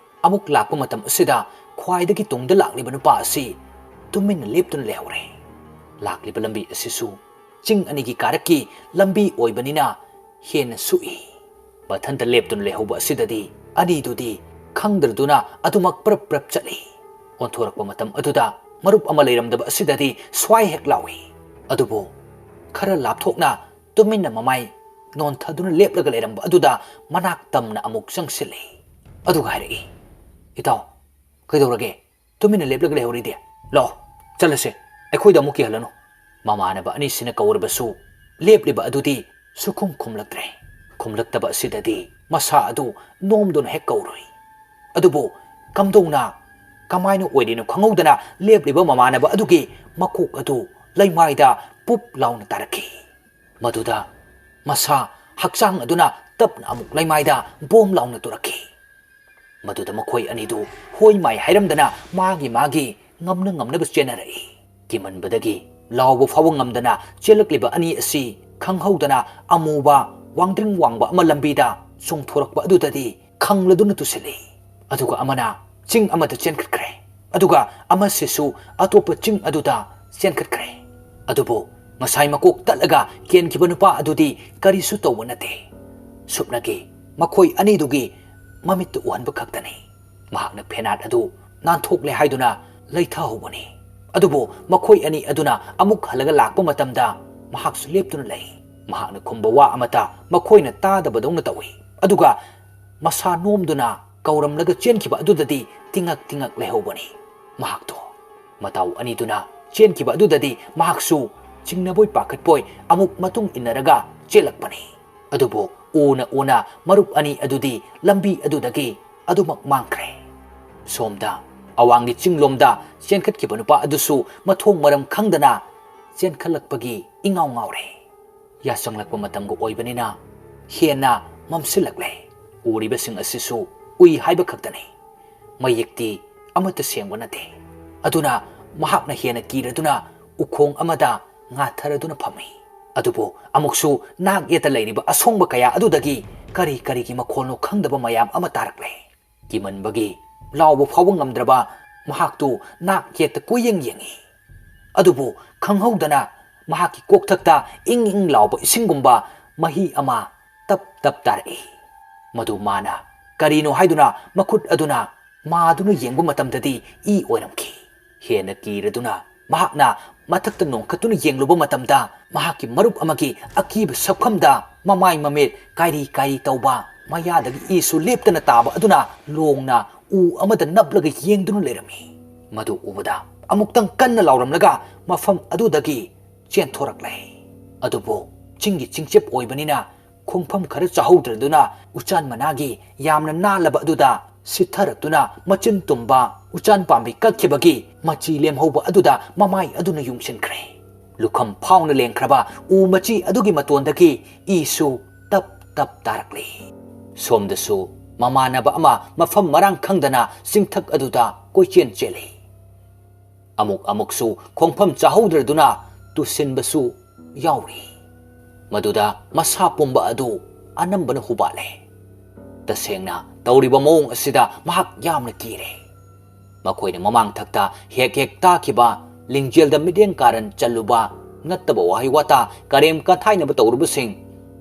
ꯑꯃꯨꯛ ꯂꯥꯛꯄ ꯃꯇꯝ ꯑꯁꯤꯗ ꯈ꯭ꯋꯥꯏꯗꯒꯤ ꯇꯨꯡꯗ ꯂꯥꯛꯂꯤꯕ ꯅꯨꯄꯥ ꯑꯁꯤ ꯇꯨꯃꯤꯟꯅ ꯂꯦꯞꯇꯨꯅ ꯂꯩꯍꯧꯔꯦ꯫ ꯂꯥꯛꯂꯤꯕ ꯂꯝꯕꯤ ꯑꯁꯤꯁꯨ ꯆꯤꯡ ꯑꯅꯤꯒꯤ ꯀꯥꯔꯛꯀꯤ ꯂꯝꯕꯤ ꯑꯣꯏꯕꯅꯤꯅ ꯍꯦꯟꯅ ꯁꯨꯛꯏ꯫ ꯃꯊꯟꯇ ꯂꯦꯞꯇꯨꯅ ꯂꯩꯍꯧꯕ ꯑꯁꯤꯗꯗꯤ ꯑꯅꯤꯗꯨꯗꯤ ꯈꯪꯗ꯭ꯔꯗꯨꯅ ꯑꯗꯨꯃꯛ ꯄ꯭ꯔꯞ ꯄ꯭ꯔꯞ ꯆꯠꯂꯤ꯫ ꯑꯣꯟꯊꯣꯔꯛꯄ ꯃꯇꯝ ꯑꯗꯨꯗ ꯃꯔꯨꯞ ꯑꯃ ꯂꯩꯔꯝꯗꯕ ꯑꯁꯤꯗꯗꯤ ꯁ꯭ꯋꯥꯏ ꯍꯦꯛ ꯂꯥꯎꯏ꯫ ꯑꯗꯨꯕꯨ ꯈꯔ ꯂꯥꯞꯊꯣꯛꯅ ꯇꯨꯃꯤꯟꯅ ꯃꯃꯥꯏ ꯅꯣꯟꯊꯗꯨꯅ ꯂꯦꯞꯂꯒ ꯂꯩꯔꯝꯕ ꯑꯗꯨꯗ ꯃꯅꯥꯛ ꯇꯝꯅ ꯑꯃꯨꯛ ꯆꯪꯁꯤꯜꯂꯤ꯫ ꯑꯗꯨꯒ ꯍꯥꯏꯔꯛꯏ, "ꯏꯇꯥꯎ, ꯀꯩꯗꯧꯔꯒꯦ? ꯇꯨꯃꯤꯟꯅ ꯂꯦꯞꯂꯒ ꯂꯩꯍꯧꯔꯤꯗꯤ? ꯂꯥꯛꯑꯣ, ꯆꯠꯂꯁꯦ꯫ ꯑꯩꯈꯣꯏꯗ ꯑꯃꯨꯛ ꯀꯤꯍꯜꯂꯅꯨ꯫" ꯃꯃꯥꯟꯅꯕ ꯑꯅꯤꯁꯤꯅ ꯀꯧꯔꯕꯁꯨ ꯂꯦꯞꯂꯤꯕ ꯑꯗꯨꯗꯤ ꯁꯨꯈꯨꯝ ꯈꯨꯝꯂꯛꯇ꯭ꯔꯦ꯫ ꯈꯨꯝꯂꯛꯇꯕ ꯑꯁꯤꯗꯗꯤ ꯃꯁꯥ ꯑꯗꯨ ꯅꯣꯝꯗꯨꯅ ꯍꯦꯛ ꯀꯧꯔꯨꯏ꯫ ꯑꯗꯨꯕꯨ ꯀꯝꯗꯧꯅ, ꯀꯃꯥꯏꯅ ꯑꯣꯏꯔꯤꯅꯣ ꯈꯪꯍꯧꯗꯅ ꯂꯦꯞꯂꯤꯕ ꯃꯃꯥꯟꯅꯕ ꯑꯗꯨꯒꯤ ꯃꯀꯣꯛ ꯑꯗꯨ ꯂꯩꯃꯥꯏꯗ ꯄꯨꯞ ꯂꯥꯎꯅ ꯇꯥꯔꯛꯈꯤ꯫ ꯃꯗꯨꯗ ꯃꯁꯥ, ꯍꯛꯆꯥꯡ ꯑꯗꯨꯅ ꯇꯞꯅ ꯑꯃꯨꯛ ꯂꯩꯃꯥꯏꯗ ꯕꯣꯝ ꯂꯥꯎꯅ ꯇꯨꯔꯛꯈꯤ꯫ ꯃꯗꯨꯗ ꯃꯈꯣꯏ ꯑꯅꯤꯗꯨ ꯍꯣꯏ ꯃꯥꯏ ꯍꯥꯏꯔꯝꯗꯅ ꯃꯥꯒꯤ ꯃꯥꯒꯤ ꯉꯝꯅ ꯉꯝꯅꯕ ꯆꯦꯟꯅꯔꯛꯏ꯫ ꯀꯤꯃꯟꯕꯗꯒꯤ ꯂꯥꯎꯕ ꯐꯥꯎꯕ ꯉꯝꯗꯅ ꯆꯦꯜꯂꯛꯂꯤꯕ ꯑꯅꯤ ꯑꯁꯤ ꯈꯪꯍꯧꯗꯅ ꯑꯃꯨꯕ ꯋꯥꯡꯗ꯭ꯔꯤꯡ ꯋꯥꯡꯕ ꯑꯃ ꯂꯝꯕꯤꯗ ꯆꯣꯡꯊꯣꯔꯛꯄ ꯑꯗꯨꯗꯗꯤ ꯈꯪꯂꯗꯨꯅ ꯇꯨꯁꯤꯜꯂꯤ꯫ ꯑꯗꯨꯒ ꯑꯃꯅ ꯆꯤꯡ ꯑꯃꯗ ꯆꯦꯟꯈꯠꯈ꯭ꯔꯦ꯫ ꯑꯗꯨꯒ ꯑꯃꯁꯤꯁꯨ ꯑꯇꯣꯞꯄ ꯆꯤꯡ ꯑꯗꯨꯗ ꯆꯦꯟꯈꯠꯈ꯭ꯔꯦ꯫ ꯑꯗꯨꯕꯨ ꯉꯁꯥꯏ ꯃꯀꯣꯛ ꯇꯠꯂꯒ ꯀꯦꯟꯈꯤꯕ ꯅꯨꯄꯥ ꯑꯗꯨꯗꯤ ꯀꯔꯤꯁꯨ ꯇꯧꯕ ꯅꯠꯇꯦ꯫ ꯁꯨꯞꯅꯒꯤ ꯃꯈꯣꯏ ꯑꯅꯤꯗꯨꯒꯤ ꯃꯃꯤꯠꯇ ꯎꯍꯟꯕ ꯈꯛꯇꯅꯤ꯫ ꯃꯍꯥꯛꯅ ꯐꯦꯅꯥꯠ ꯑꯗꯨ ꯅꯥꯟꯊꯣꯛꯂꯦ ꯍꯥꯏꯗꯨꯅ ꯂꯩꯊꯍꯧꯕꯅꯤ꯫ ꯑꯗꯨꯕꯨ ꯃꯈꯣꯏ ꯑꯅꯤ ꯑꯗꯨꯅ ꯑꯃꯨꯛ ꯍꯜꯂꯒ ꯂꯥꯛꯄ ꯃꯇꯝꯗ ꯃꯍꯥꯛꯁꯨ ꯂꯦꯞꯇꯨꯅ ꯂꯩ꯫ ꯃꯍꯥꯛꯅ ꯈꯨꯝꯕ ꯋꯥ ꯑꯃꯠꯇ ꯃꯈꯣꯏꯅ ꯇꯥꯗꯕꯗꯧꯅ ꯇꯧꯏ꯫ ꯑꯗꯨꯒ ꯃꯁꯥ ꯅꯣꯝꯗꯨꯅ ꯀꯧꯔꯝꯂꯒ ꯆꯦꯟꯈꯤꯕ ꯑꯗꯨꯗꯗꯤ ꯇꯤꯉꯛ ꯇꯤꯉꯛ ꯂꯩꯍꯧꯕꯅꯤ꯫ ꯃꯍꯥꯛꯇꯣ ꯃꯇꯥꯎ ꯑꯅꯤꯗꯨꯅ ꯆꯦꯟꯈꯤꯕ ꯑꯗꯨꯗꯗꯤ ꯃꯍꯥꯛꯁꯨ ꯆꯤꯡꯅꯕꯣꯏ ꯄꯥꯈꯠꯄꯣꯏ ꯑꯃꯨꯛ ꯃꯇꯨꯡ ꯏꯟꯅꯔꯒ ꯆꯦꯜꯂꯛꯄꯅꯤ꯫ ꯑꯗꯨꯕꯨ ꯎꯅ ꯎꯅ ꯃꯔꯨꯞ ꯑꯅꯤ ꯑꯗꯨꯗꯤ ꯂꯝꯕꯤ ꯑꯗꯨꯗꯒꯤ ꯑꯗꯨꯃꯛ ꯃꯥꯡꯈ꯭ꯔꯦ꯫ ꯁꯣꯝꯗ ꯑꯋꯥꯡꯒꯤ ꯆꯤꯡꯂꯣꯝꯗ ꯆꯦꯟꯈꯠꯈꯤꯕ ꯅꯨꯄꯥ ꯑꯗꯨꯁꯨ ꯃꯊꯣꯡ ꯃꯔꯝ ꯈꯪꯗꯅ ꯆꯦꯟꯈꯠꯂꯛꯄꯒꯤ ꯏꯉꯥꯎ ꯉꯥꯎꯔꯦ꯫ ꯌꯥꯆꯪꯂꯛꯄ ꯃꯇꯝꯒ ꯑꯣꯏꯕꯅꯤꯅ ꯍꯦꯟꯅ ꯃꯝꯁꯤꯜꯂꯛꯂꯦ꯫ ꯎꯔꯤꯕꯁꯤꯡ ꯑꯁꯤꯁꯨ ꯎꯏ ꯍꯥꯏꯕ ꯈꯛꯇꯅꯤ꯫ ꯃꯌꯦꯛꯇꯤ ꯑꯃꯠꯇ ꯁꯦꯡꯕ ꯅꯠꯇꯦ꯫ ꯑꯗꯨꯅ ꯃꯍꯥꯛꯅ ꯍꯦꯟꯅ ꯀꯤꯔꯗꯨꯅ ꯎꯈꯣꯡ ꯑꯃꯗ ꯉꯥꯊꯔꯗꯨꯅ ꯐꯝꯃꯤ꯫ ꯑꯗꯨꯕꯨ ꯑꯃꯨꯛꯁꯨ ꯅꯥꯛ ꯌꯦꯠꯇ ꯂꯩꯔꯤꯕ ꯑꯁꯣꯡꯕ ꯀꯌꯥ ꯑꯗꯨꯗꯒꯤ ꯀꯔꯤ ꯀꯔꯤꯒꯤ ꯃꯈꯣꯜꯅꯣ ꯈꯪꯗꯕ ꯃꯌꯥꯝ ꯑꯃ ꯇꯥꯔꯛꯂꯦ꯫ ꯀꯤꯃꯟꯕꯒꯤ ꯂꯥꯎꯕ ꯐꯥꯎꯕ ꯉꯝꯗ꯭ꯔꯕ ꯃꯍꯥꯛꯇꯨ ꯅꯥꯛ ꯌꯦꯠꯇ ꯀꯣꯏꯌꯦꯡ ꯌꯦꯡꯉꯤ꯫ ꯑꯗꯨꯕꯨ ꯈꯪꯍꯧꯗꯅ ꯃꯍꯥꯛꯀꯤ ꯀꯣꯛꯊꯛꯇ ꯏꯪ ꯏꯪ ꯂꯥꯎꯕ ꯏꯁꯤꯡꯒꯨꯝꯕ ꯃꯍꯤ ꯑꯃ ꯇꯞ ꯇꯞ ꯇꯥꯔꯛꯏ꯫ ꯃꯗꯨ ꯃꯥꯅ ꯀꯔꯤꯅꯣ ꯍꯥꯏꯗꯨꯅ ꯃꯈꯨꯠ ꯑꯗꯨꯅ ꯃꯥꯗꯨꯅ ꯌꯦꯡꯕ ꯃꯇꯝꯗꯗꯤ ꯏ ꯑꯣꯏꯔꯝꯈꯤ꯫ ꯍꯦꯟꯅ ꯀꯤꯔꯗꯨꯅ ꯃꯍꯥꯛꯅ ꯃꯊꯛꯇ ꯅꯣꯡꯈꯠꯇꯨꯅ ꯌꯦꯡꯂꯨꯕ ꯃꯇꯝꯗ ꯃꯍꯥꯛꯀꯤ ꯃꯔꯨꯞ ꯑꯃꯒꯤ ꯑꯀꯤꯕ ꯁꯛꯐꯝꯗ ꯃꯃꯥꯏ ꯃꯃꯤꯠ ꯀꯥꯏꯔꯤ ꯀꯥꯏꯔꯤ ꯇꯧꯕ, ꯃꯌꯥꯗꯒꯤ ꯏꯁꯨ ꯂꯦꯞꯇꯅ ꯇꯥꯕ ꯑꯗꯨꯅ ꯂꯣꯡꯅ ꯎ ꯑꯃꯗ ꯅꯞꯂꯒ ꯌꯦꯡꯗꯨꯅ ꯂꯩꯔꯝꯃꯤ꯫ ꯃꯗꯨ ꯎꯕꯗ ꯑꯃꯨꯛꯇꯪ ꯀꯟꯅ ꯂꯥꯎꯔꯝꯂꯒ ꯃꯐꯝ ꯑꯗꯨꯗꯒꯤ ꯆꯦꯟꯊꯣꯔꯛꯂꯦ꯫ ꯑꯗꯨꯕꯨ ꯆꯤꯡꯒꯤ ꯆꯤꯡꯆꯦꯞ ꯑꯣꯏꯕꯅꯤꯅ ꯈꯣꯡꯐꯝ ꯈꯔ ꯆꯥꯍꯧꯗ꯭ꯔꯗꯨꯅ ꯎꯆꯥꯟ ꯃꯅꯥꯒꯤ ꯌꯥꯝꯅ ꯅꯥꯜꯂꯕ ꯑꯗꯨꯗ ꯁꯤꯠꯊꯔꯛꯇꯨꯅ ꯃꯆꯤꯟ ꯇꯨꯝꯕ ꯎꯆꯥꯟ ꯄꯥꯝꯕꯤ ꯀꯛꯈꯤꯕꯒꯤ ꯃꯆꯤ ꯂꯦꯝꯍꯧꯕ ꯑꯗꯨꯗ ꯃꯃꯥꯏ ꯑꯗꯨꯅ ꯌꯨꯡꯁꯤꯟꯈ꯭ꯔꯦ꯫ ꯂꯨꯈꯝ ꯐꯥꯎꯅ ꯂꯦꯡꯈ꯭ꯔꯕ ꯎ ꯃꯆꯤ ꯑꯗꯨꯒꯤ ꯃꯇꯣꯟꯗꯒꯤ ꯏꯁꯨ ꯇꯞ ꯇꯞ ꯇꯥꯔꯛꯂꯤ꯫ ꯁꯣꯝꯗꯁꯨ ꯃꯃꯥꯟꯅꯕ ꯑꯃ ꯃꯐꯝ ꯃꯔꯥꯡ ꯈꯪꯗꯅ ꯆꯤꯡꯊꯛ ꯑꯗꯨꯗ ꯀꯣꯏꯆꯦꯟ ꯆꯦꯜꯂꯤ꯫ ꯑꯃꯨꯛ ꯑꯃꯨꯛꯁꯨ ꯈꯣꯡꯐꯝ ꯆꯥꯍꯧꯗ꯭ꯔꯗꯨꯅ ꯇꯨꯁꯤꯟꯕꯁꯨ ꯌꯥꯎꯔꯤ꯫ ꯃꯗꯨꯗ ꯃꯁꯥ ꯄꯨꯝꯕ ꯑꯗꯨ ꯑꯅꯝꯕꯅ ꯍꯨꯕꯥꯠꯂꯦ꯫ ꯇꯁꯦꯡꯅ ꯇꯧꯔꯤꯕ ꯃꯑꯣꯡ ꯑꯁꯤꯗ ꯃꯍꯥꯛ ꯌꯥꯝꯅ ꯀꯤꯔꯦ꯫ ꯃꯈꯣꯏꯅ ꯃꯃꯥꯡ ꯊꯛꯇ ꯍꯦꯛ ꯍꯦꯛ ꯇꯥꯈꯤꯕ ꯂꯤꯡꯖꯦꯜꯗ ꯃꯤꯠꯌꯦꯡ ꯀꯥꯔꯟ ꯆꯜꯂꯨꯕ ꯅꯠꯇꯕ ꯋꯥꯍꯩ ꯋꯥꯇꯥ ꯀꯔꯦꯝ ꯀꯊꯥꯏꯅꯕ ꯇꯧꯔꯨꯕꯁꯤꯡ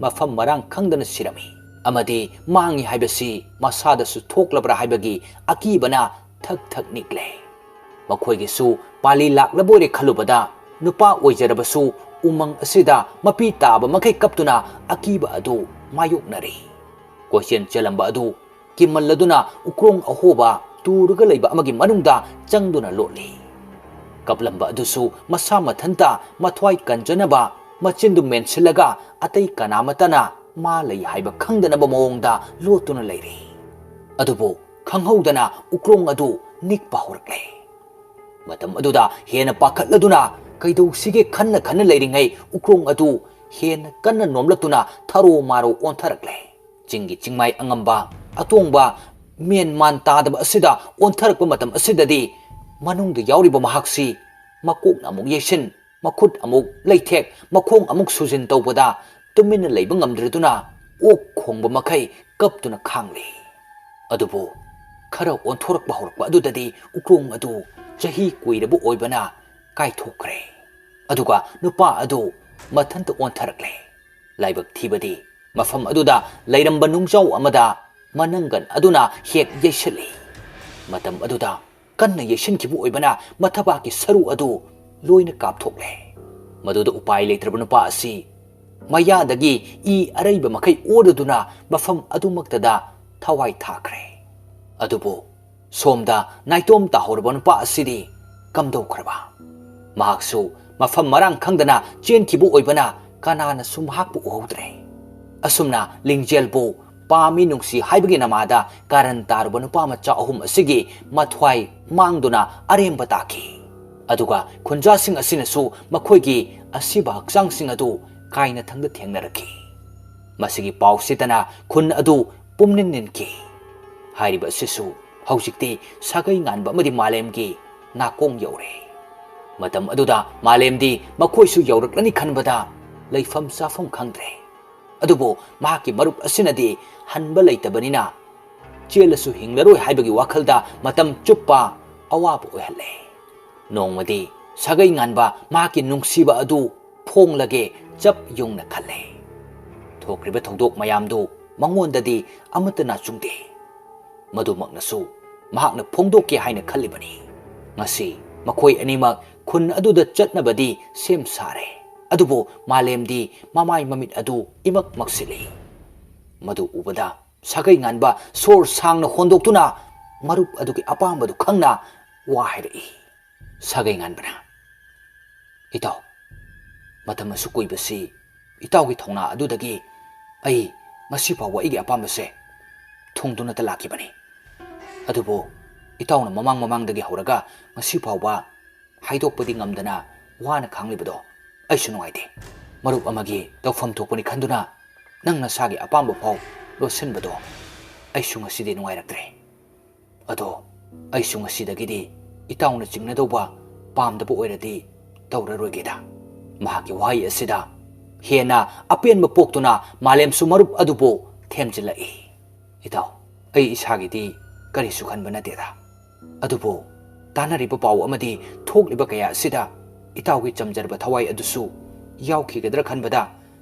ꯃꯐꯝ ꯃꯔꯥꯡ ꯈꯪꯗꯅ ꯁꯤꯔꯝꯃꯤ ꯑꯃꯗꯤ ꯃꯥꯡꯉꯤ ꯍꯥꯏꯕꯁꯤ ꯃꯁꯥꯗꯁꯨ ꯊꯣꯛꯂꯕ꯭ꯔꯥ ꯍꯥꯏꯕꯒꯤ ꯑꯀꯤꯕꯅ ꯊꯛ ꯊꯛ ꯅꯤꯛꯂꯦ꯫ ꯃꯈꯣꯏꯒꯤꯁꯨ ꯄꯥꯂꯤ ꯂꯥꯛꯂꯕꯣꯏꯔꯦ ꯈꯜꯂꯨꯕꯗ ꯅꯨꯄꯥ ꯑꯣꯏꯖꯔꯕꯁꯨ ꯎꯃꯪ ꯑꯁꯤꯗ ꯃꯄꯤ ꯇꯥꯕ ꯃꯈꯩ ꯀꯞꯇꯨꯅ ꯑꯀꯤꯕ ꯑꯗꯨ ꯃꯥꯌꯣꯛꯅꯔꯤ꯫ ꯀꯣꯏꯆꯦꯟ ꯆꯦꯜꯂꯝꯕ ꯑꯗꯨ ꯀꯤꯃꯜꯂꯗꯨꯅ ꯎꯀ꯭ꯔꯣꯡ ꯑꯍꯣꯕ ꯇꯨꯔꯒ ꯂꯩꯕ ꯑꯃꯒꯤ ꯃꯅꯨꯡꯗ ꯆꯪꯗꯨꯅ ꯂꯣꯠꯂꯤ꯫ ꯀꯞꯂꯝꯕ ꯑꯗꯨꯁꯨ ꯃꯁꯥ ꯃꯊꯟꯇ ꯃꯊ꯭ꯋꯥꯏ ꯀꯟꯖꯅꯕ ꯃꯆꯤꯟꯗꯨ ꯃꯦꯟꯁꯤꯜꯂꯒ ꯑꯇꯩ ꯀꯅꯥꯃꯠꯇꯅ ꯃꯥ ꯂꯩ ꯍꯥꯏꯕ ꯈꯪꯗꯅꯕ ꯃꯑꯣꯡꯗ ꯂꯣꯠꯇꯨꯅ ꯂꯩꯔꯤ꯫ ꯑꯗꯨꯕꯨ ꯈꯪꯍꯧꯗꯅ ꯎꯀ꯭ꯔꯣꯡ ꯑꯗꯨ ꯅꯤꯛꯄ ꯍꯧꯔꯛꯂꯦ꯫ ꯃꯇꯝ ꯑꯗꯨꯗ ꯍꯦꯟꯅ ꯄꯥꯈꯠꯂꯗꯨꯅ ꯀꯩꯗꯧꯁꯤꯒꯦ ꯈꯟꯅ ꯈꯟꯅ ꯂꯩꯔꯤꯉꯩ ꯎꯀ꯭ꯔꯣꯡ ꯑꯗꯨ ꯍꯦꯟꯅ ꯀꯟꯅ ꯅꯣꯝꯂꯛꯇꯨꯅ ꯊꯔꯣ ꯃꯥꯔꯣ ꯑꯣꯟꯊꯔꯛꯂꯦ꯫ ꯆꯤꯡꯒꯤ ꯆꯤꯡꯃꯥꯏ ꯑꯉꯝꯕ ꯑꯇꯣꯡꯕ ꯃꯦꯟ ꯃꯥꯟ ꯇꯥꯗꯕ ꯑꯁꯤꯗ ꯑꯣꯟꯊꯔꯛꯄ ꯃꯇꯝ ꯑꯁꯤꯗꯗꯤ ꯃꯅꯨꯡꯗ ꯌꯥꯎꯔꯤꯕ ꯃꯍꯥꯛꯁꯤ ꯃꯀꯣꯛꯅ ꯑꯃꯨꯛ ꯌꯩꯁꯤꯟ, ꯃꯈꯨꯠ ꯑꯃꯨꯛ ꯂꯩꯊꯦꯛ, ꯃꯈꯣꯡ ꯑꯃꯨꯛ ꯁꯨꯖꯤꯟ ꯇꯧꯕꯗ ꯇꯨꯃꯤꯟꯅ ꯂꯩꯕ ꯉꯝꯗ꯭ꯔꯗꯨꯅ ꯑꯣꯛ ꯈꯣꯡꯕ ꯃꯈꯩ ꯀꯞꯇꯨꯅ ꯈꯥꯡꯂꯤ꯫ ꯑꯗꯨꯕꯨ ꯈꯔ ꯑꯣꯟꯊꯣꯔꯛꯄ ꯍꯧꯔꯛꯄ ꯑꯗꯨꯗꯗꯤ ꯎꯀ꯭ꯔꯣꯡ ꯑꯗꯨ ꯆꯍꯤ ꯀꯨꯏꯔꯕ ꯑꯣꯏꯕꯅ ꯀꯥꯏꯊꯣꯛꯈ꯭ꯔꯦ꯫ ꯑꯗꯨꯒ ꯅꯨꯄꯥ ꯑꯗꯨ ꯃꯊꯟꯇ ꯑꯣꯟꯊꯔꯛꯂꯦ꯫ ꯂꯥꯏꯕꯛ ꯊꯤꯕꯗꯤ ꯃꯐꯝ ꯑꯗꯨꯗ ꯂꯩꯔꯝꯕ ꯅꯨꯡꯖꯥꯎ ꯑꯃꯗ ꯃꯅꯪꯒꯟ ꯑꯗꯨꯅ ꯍꯦꯛ ꯌꯩꯁꯤꯜꯂꯤ꯫ ꯃꯇꯝ ꯑꯗꯨꯗ ꯀꯟꯅ ꯌꯩꯁꯤꯟꯈꯤꯕ ꯑꯣꯏꯕꯅ ꯃꯊꯕꯥꯛꯀꯤ ꯁꯔꯨ ꯑꯗꯨ ꯂꯣꯏꯅ ꯀꯥꯞꯊꯣꯛꯂꯦ꯫ ꯃꯗꯨꯗ ꯎꯄꯥꯏ ꯂꯩꯇ꯭ꯔꯕ ꯅꯨꯄꯥ ꯑꯁꯤ ꯃꯌꯥꯗꯒꯤ ꯏ ꯑꯔꯩꯕ ꯃꯈꯩ ꯑꯣꯔꯗꯨꯅ ꯃꯐꯝ ꯑꯗꯨꯃꯛꯇꯗ ꯊꯋꯥꯏ ꯊꯥꯈ꯭ꯔꯦ꯫ ꯑꯗꯨꯕꯨ ꯁꯣꯝꯗ ꯅꯥꯏꯇꯣꯝ ꯇꯥꯍꯧꯔꯕ ꯅꯨꯄꯥ ꯑꯁꯤꯗꯤ ꯀꯝꯗꯧꯈ꯭ꯔꯕ? ꯃꯍꯥꯛꯁꯨ ꯃꯐꯝ ꯃꯔꯥꯡ ꯈꯪꯗꯅ ꯆꯦꯟꯈꯤꯕ ꯑꯣꯏꯕꯅ ꯀꯅꯥꯅꯁꯨ ꯃꯍꯥꯛꯄꯨ ꯎꯍꯧꯗ꯭ꯔꯦ꯫ ꯑꯁꯨꯝꯅ ꯂꯤꯡꯖꯦꯜꯕꯨ ꯄꯥꯝꯃꯤ ꯅꯨꯡꯁꯤ ꯍꯥꯏꯕꯒꯤ ꯅꯃꯥꯗ ꯀꯥꯔꯟ ꯇꯥꯔꯨꯕ ꯅꯨꯄꯥ ꯃꯆꯥ ꯑꯍꯨꯝ ꯑꯁꯤꯒꯤ ꯃꯊ꯭ꯋꯥꯏ ꯃꯥꯡꯗꯨꯅ ꯑꯔꯦꯝꯕ ꯇꯥꯈꯤ꯫ ꯑꯗꯨꯒ ꯈꯨꯟꯖꯥꯁꯤꯡ ꯑꯁꯤꯅꯁꯨ ꯃꯈꯣꯏꯒꯤ ꯑꯁꯤꯕ ꯍꯛꯆꯥꯡꯁꯤꯡ ꯑꯗꯨ ꯀꯥꯏꯅꯊꯪꯗ ꯊꯦꯡꯅꯔꯛꯈꯤ꯫ ꯃꯁꯤꯒꯤ ꯄꯥꯎ ꯁꯤꯠꯇꯅ ꯈꯨꯟ ꯑꯗꯨ ꯄꯨꯝꯅꯤꯟ ꯅꯤꯟꯈꯤ꯫ ꯍꯥꯏꯔꯤꯕ ꯑꯁꯤꯁꯨ ꯍꯧꯖꯤꯛꯇꯤ ꯁꯥꯒꯩ ꯉꯥꯟꯕ ꯑꯃꯗꯤ ꯃꯥꯂꯦꯝꯒꯤ ꯅꯥꯀꯣꯡ ꯌꯧꯔꯦ꯫ ꯃꯇꯝ ꯑꯗꯨꯗ ꯃꯥꯂꯦꯝꯗꯤ ꯃꯈꯣꯏꯁꯨ ꯌꯧꯔꯛꯂꯅꯤ ꯈꯟꯕꯗ ꯂꯩꯐꯝ ꯆꯥꯐꯝ ꯈꯪꯗ꯭ꯔꯦ꯫ ꯑꯗꯨꯕꯨ ꯃꯍꯥꯛꯀꯤ ꯃꯔꯨꯞ ꯑꯁꯤꯅꯗꯤ ꯍꯟꯕ ꯂꯩꯇꯕꯅꯤꯅ ꯆꯦꯜꯂꯁꯨ ꯍꯤꯡꯂꯔꯣꯏ ꯍꯥꯏꯕꯒꯤ ꯋꯥꯈꯜꯗ ꯃꯇꯝ ꯆꯨꯞꯄ ꯑꯋꯥꯕ ꯑꯣꯏꯍꯜꯂꯦ꯫ ꯅꯣꯡꯃꯗꯤ ꯁꯥꯒꯩ ꯉꯥꯟꯕ ꯃꯍꯥꯛꯀꯤ ꯅꯨꯡꯁꯤꯕ ꯑꯗꯨ ꯐꯣꯡꯂꯒꯦ ꯆꯞ ꯌꯨꯡꯅ ꯈꯜꯂꯦ꯫ ꯊꯣꯛꯈ꯭ꯔꯤꯕ ꯊꯧꯗꯣꯛ ꯃꯌꯥꯝꯗꯨ ꯃꯉꯣꯟꯗꯗꯤ ꯑꯃꯠꯇ ꯅꯥꯆꯨꯡꯗꯦ꯫ ꯃꯗꯨꯃꯛꯅꯁꯨ ꯃꯍꯥꯛꯅ ꯐꯣꯡꯗꯣꯛꯀꯦ ꯍꯥꯏꯅ ꯈꯜꯂꯤꯕꯅꯤ꯫ ꯉꯁꯤ ꯃꯈꯣꯏ ꯑꯅꯤꯃꯛ ꯈꯨꯟ ꯑꯗꯨꯗ ꯆꯠꯅꯕꯗꯤ ꯁꯦꯝ ꯁꯥꯔꯦ꯫ ꯑꯗꯨꯕꯨ ꯃꯥꯂꯦꯝꯗꯤ ꯃꯃꯥꯏ ꯃꯃꯤꯠ ꯑꯗꯨ ꯏꯃꯛ ꯃꯛꯁꯤꯜꯂꯤ꯫ ꯃꯗꯨ ꯎꯕꯗ ꯁꯥꯒꯩ ꯉꯥꯟꯕ ꯁꯣꯔ ꯁꯥꯡꯅ ꯍꯣꯟꯗꯣꯛꯇꯨꯅ ꯃꯔꯨꯞ ꯑꯗꯨꯒꯤ ꯑꯄꯥꯝꯕꯗꯨ ꯈꯪꯅ ꯋꯥ ꯍꯥꯏꯔꯛꯏ꯫ ꯁꯥꯒꯩ ꯉꯥꯟꯕꯅ, "ꯏꯇꯥꯎ, ꯃꯇꯝ ꯑꯁꯨꯛ ꯀꯨꯏꯕꯁꯤ ꯏꯇꯥꯎꯒꯤ ꯊꯧꯅꯥ ꯑꯗꯨꯗꯒꯤ ꯑꯩ ꯉꯁꯤ ꯐꯥꯎꯕ ꯑꯩꯒꯤ ꯑꯄꯥꯝꯕꯁꯦ ꯊꯨꯡꯗꯨꯅꯇ ꯂꯥꯛꯈꯤꯕꯅꯤ꯫ ꯑꯗꯨꯕꯨ ꯏꯇꯥꯎꯅ ꯃꯃꯥꯡ ꯃꯃꯥꯡꯗꯒꯤ ꯍꯧꯔꯒ ꯉꯁꯤ ꯐꯥꯎꯕ ꯍꯥꯏꯗꯣꯛꯄꯗꯤ ꯉꯝꯗꯅ ꯋꯥꯅ ꯈꯥꯡꯂꯤꯕꯗꯣ ꯑꯩꯁꯨ ꯅꯨꯡꯉꯥꯏꯇꯦ꯫ ꯃꯔꯨꯞ ꯑꯃꯒꯤ ꯇꯧꯐꯝ ꯊꯣꯛꯄꯅꯤ ꯈꯟꯗꯨꯅ ꯅꯪ ꯅꯁꯥꯒꯤ ꯑꯄꯥꯝꯕ ꯐꯥꯎ ꯂꯣꯠꯁꯤꯟꯕꯗꯣ ꯑꯩꯁꯨ ꯉꯁꯤꯗꯤ ꯅꯨꯡꯉꯥꯏꯔꯛꯇ꯭ꯔꯦ꯫ ꯑꯗꯣ ꯑꯩꯁꯨ ꯉꯁꯤꯗꯒꯤꯗꯤ ꯏꯇꯥꯎꯅ ꯆꯤꯡꯅꯗꯧꯕ ꯄꯥꯝꯗꯕ ꯑꯣꯏꯔꯗꯤ ꯇꯧꯔꯔꯣꯏꯒꯦꯗ꯫" ꯃꯍꯥꯛꯀꯤ ꯋꯥꯍꯩ ꯑꯁꯤꯗ ꯍꯦꯟꯅ ꯑꯄꯦꯟꯕ ꯄꯣꯛꯇꯨꯅ ꯃꯥꯂꯦꯝꯁꯨ ꯃꯔꯨꯞ ꯑꯗꯨꯕꯨ ꯊꯦꯝꯖꯤꯜꯂꯛꯏ꯫ "ꯏꯇꯥꯎ, ꯑꯩ ꯏꯁꯥꯒꯤꯗꯤ ꯀꯔꯤꯁꯨ ꯈꯟꯕ ꯅꯠꯇꯦꯗ꯫ ꯑꯗꯨꯕꯨ ꯇꯥꯅꯔꯤꯕ ꯄꯥꯎ ꯑꯃꯗꯤ ꯊꯣꯛꯂꯤꯕ ꯀꯌꯥ ꯑꯁꯤꯗ ꯏꯇꯥꯎꯒꯤ ꯆꯝꯖꯔꯕ ꯊꯋꯥꯏ ꯑꯗꯨꯁꯨ ꯌꯥꯎꯈꯤꯒꯗ꯭ꯔꯥ ꯈꯟꯕꯗ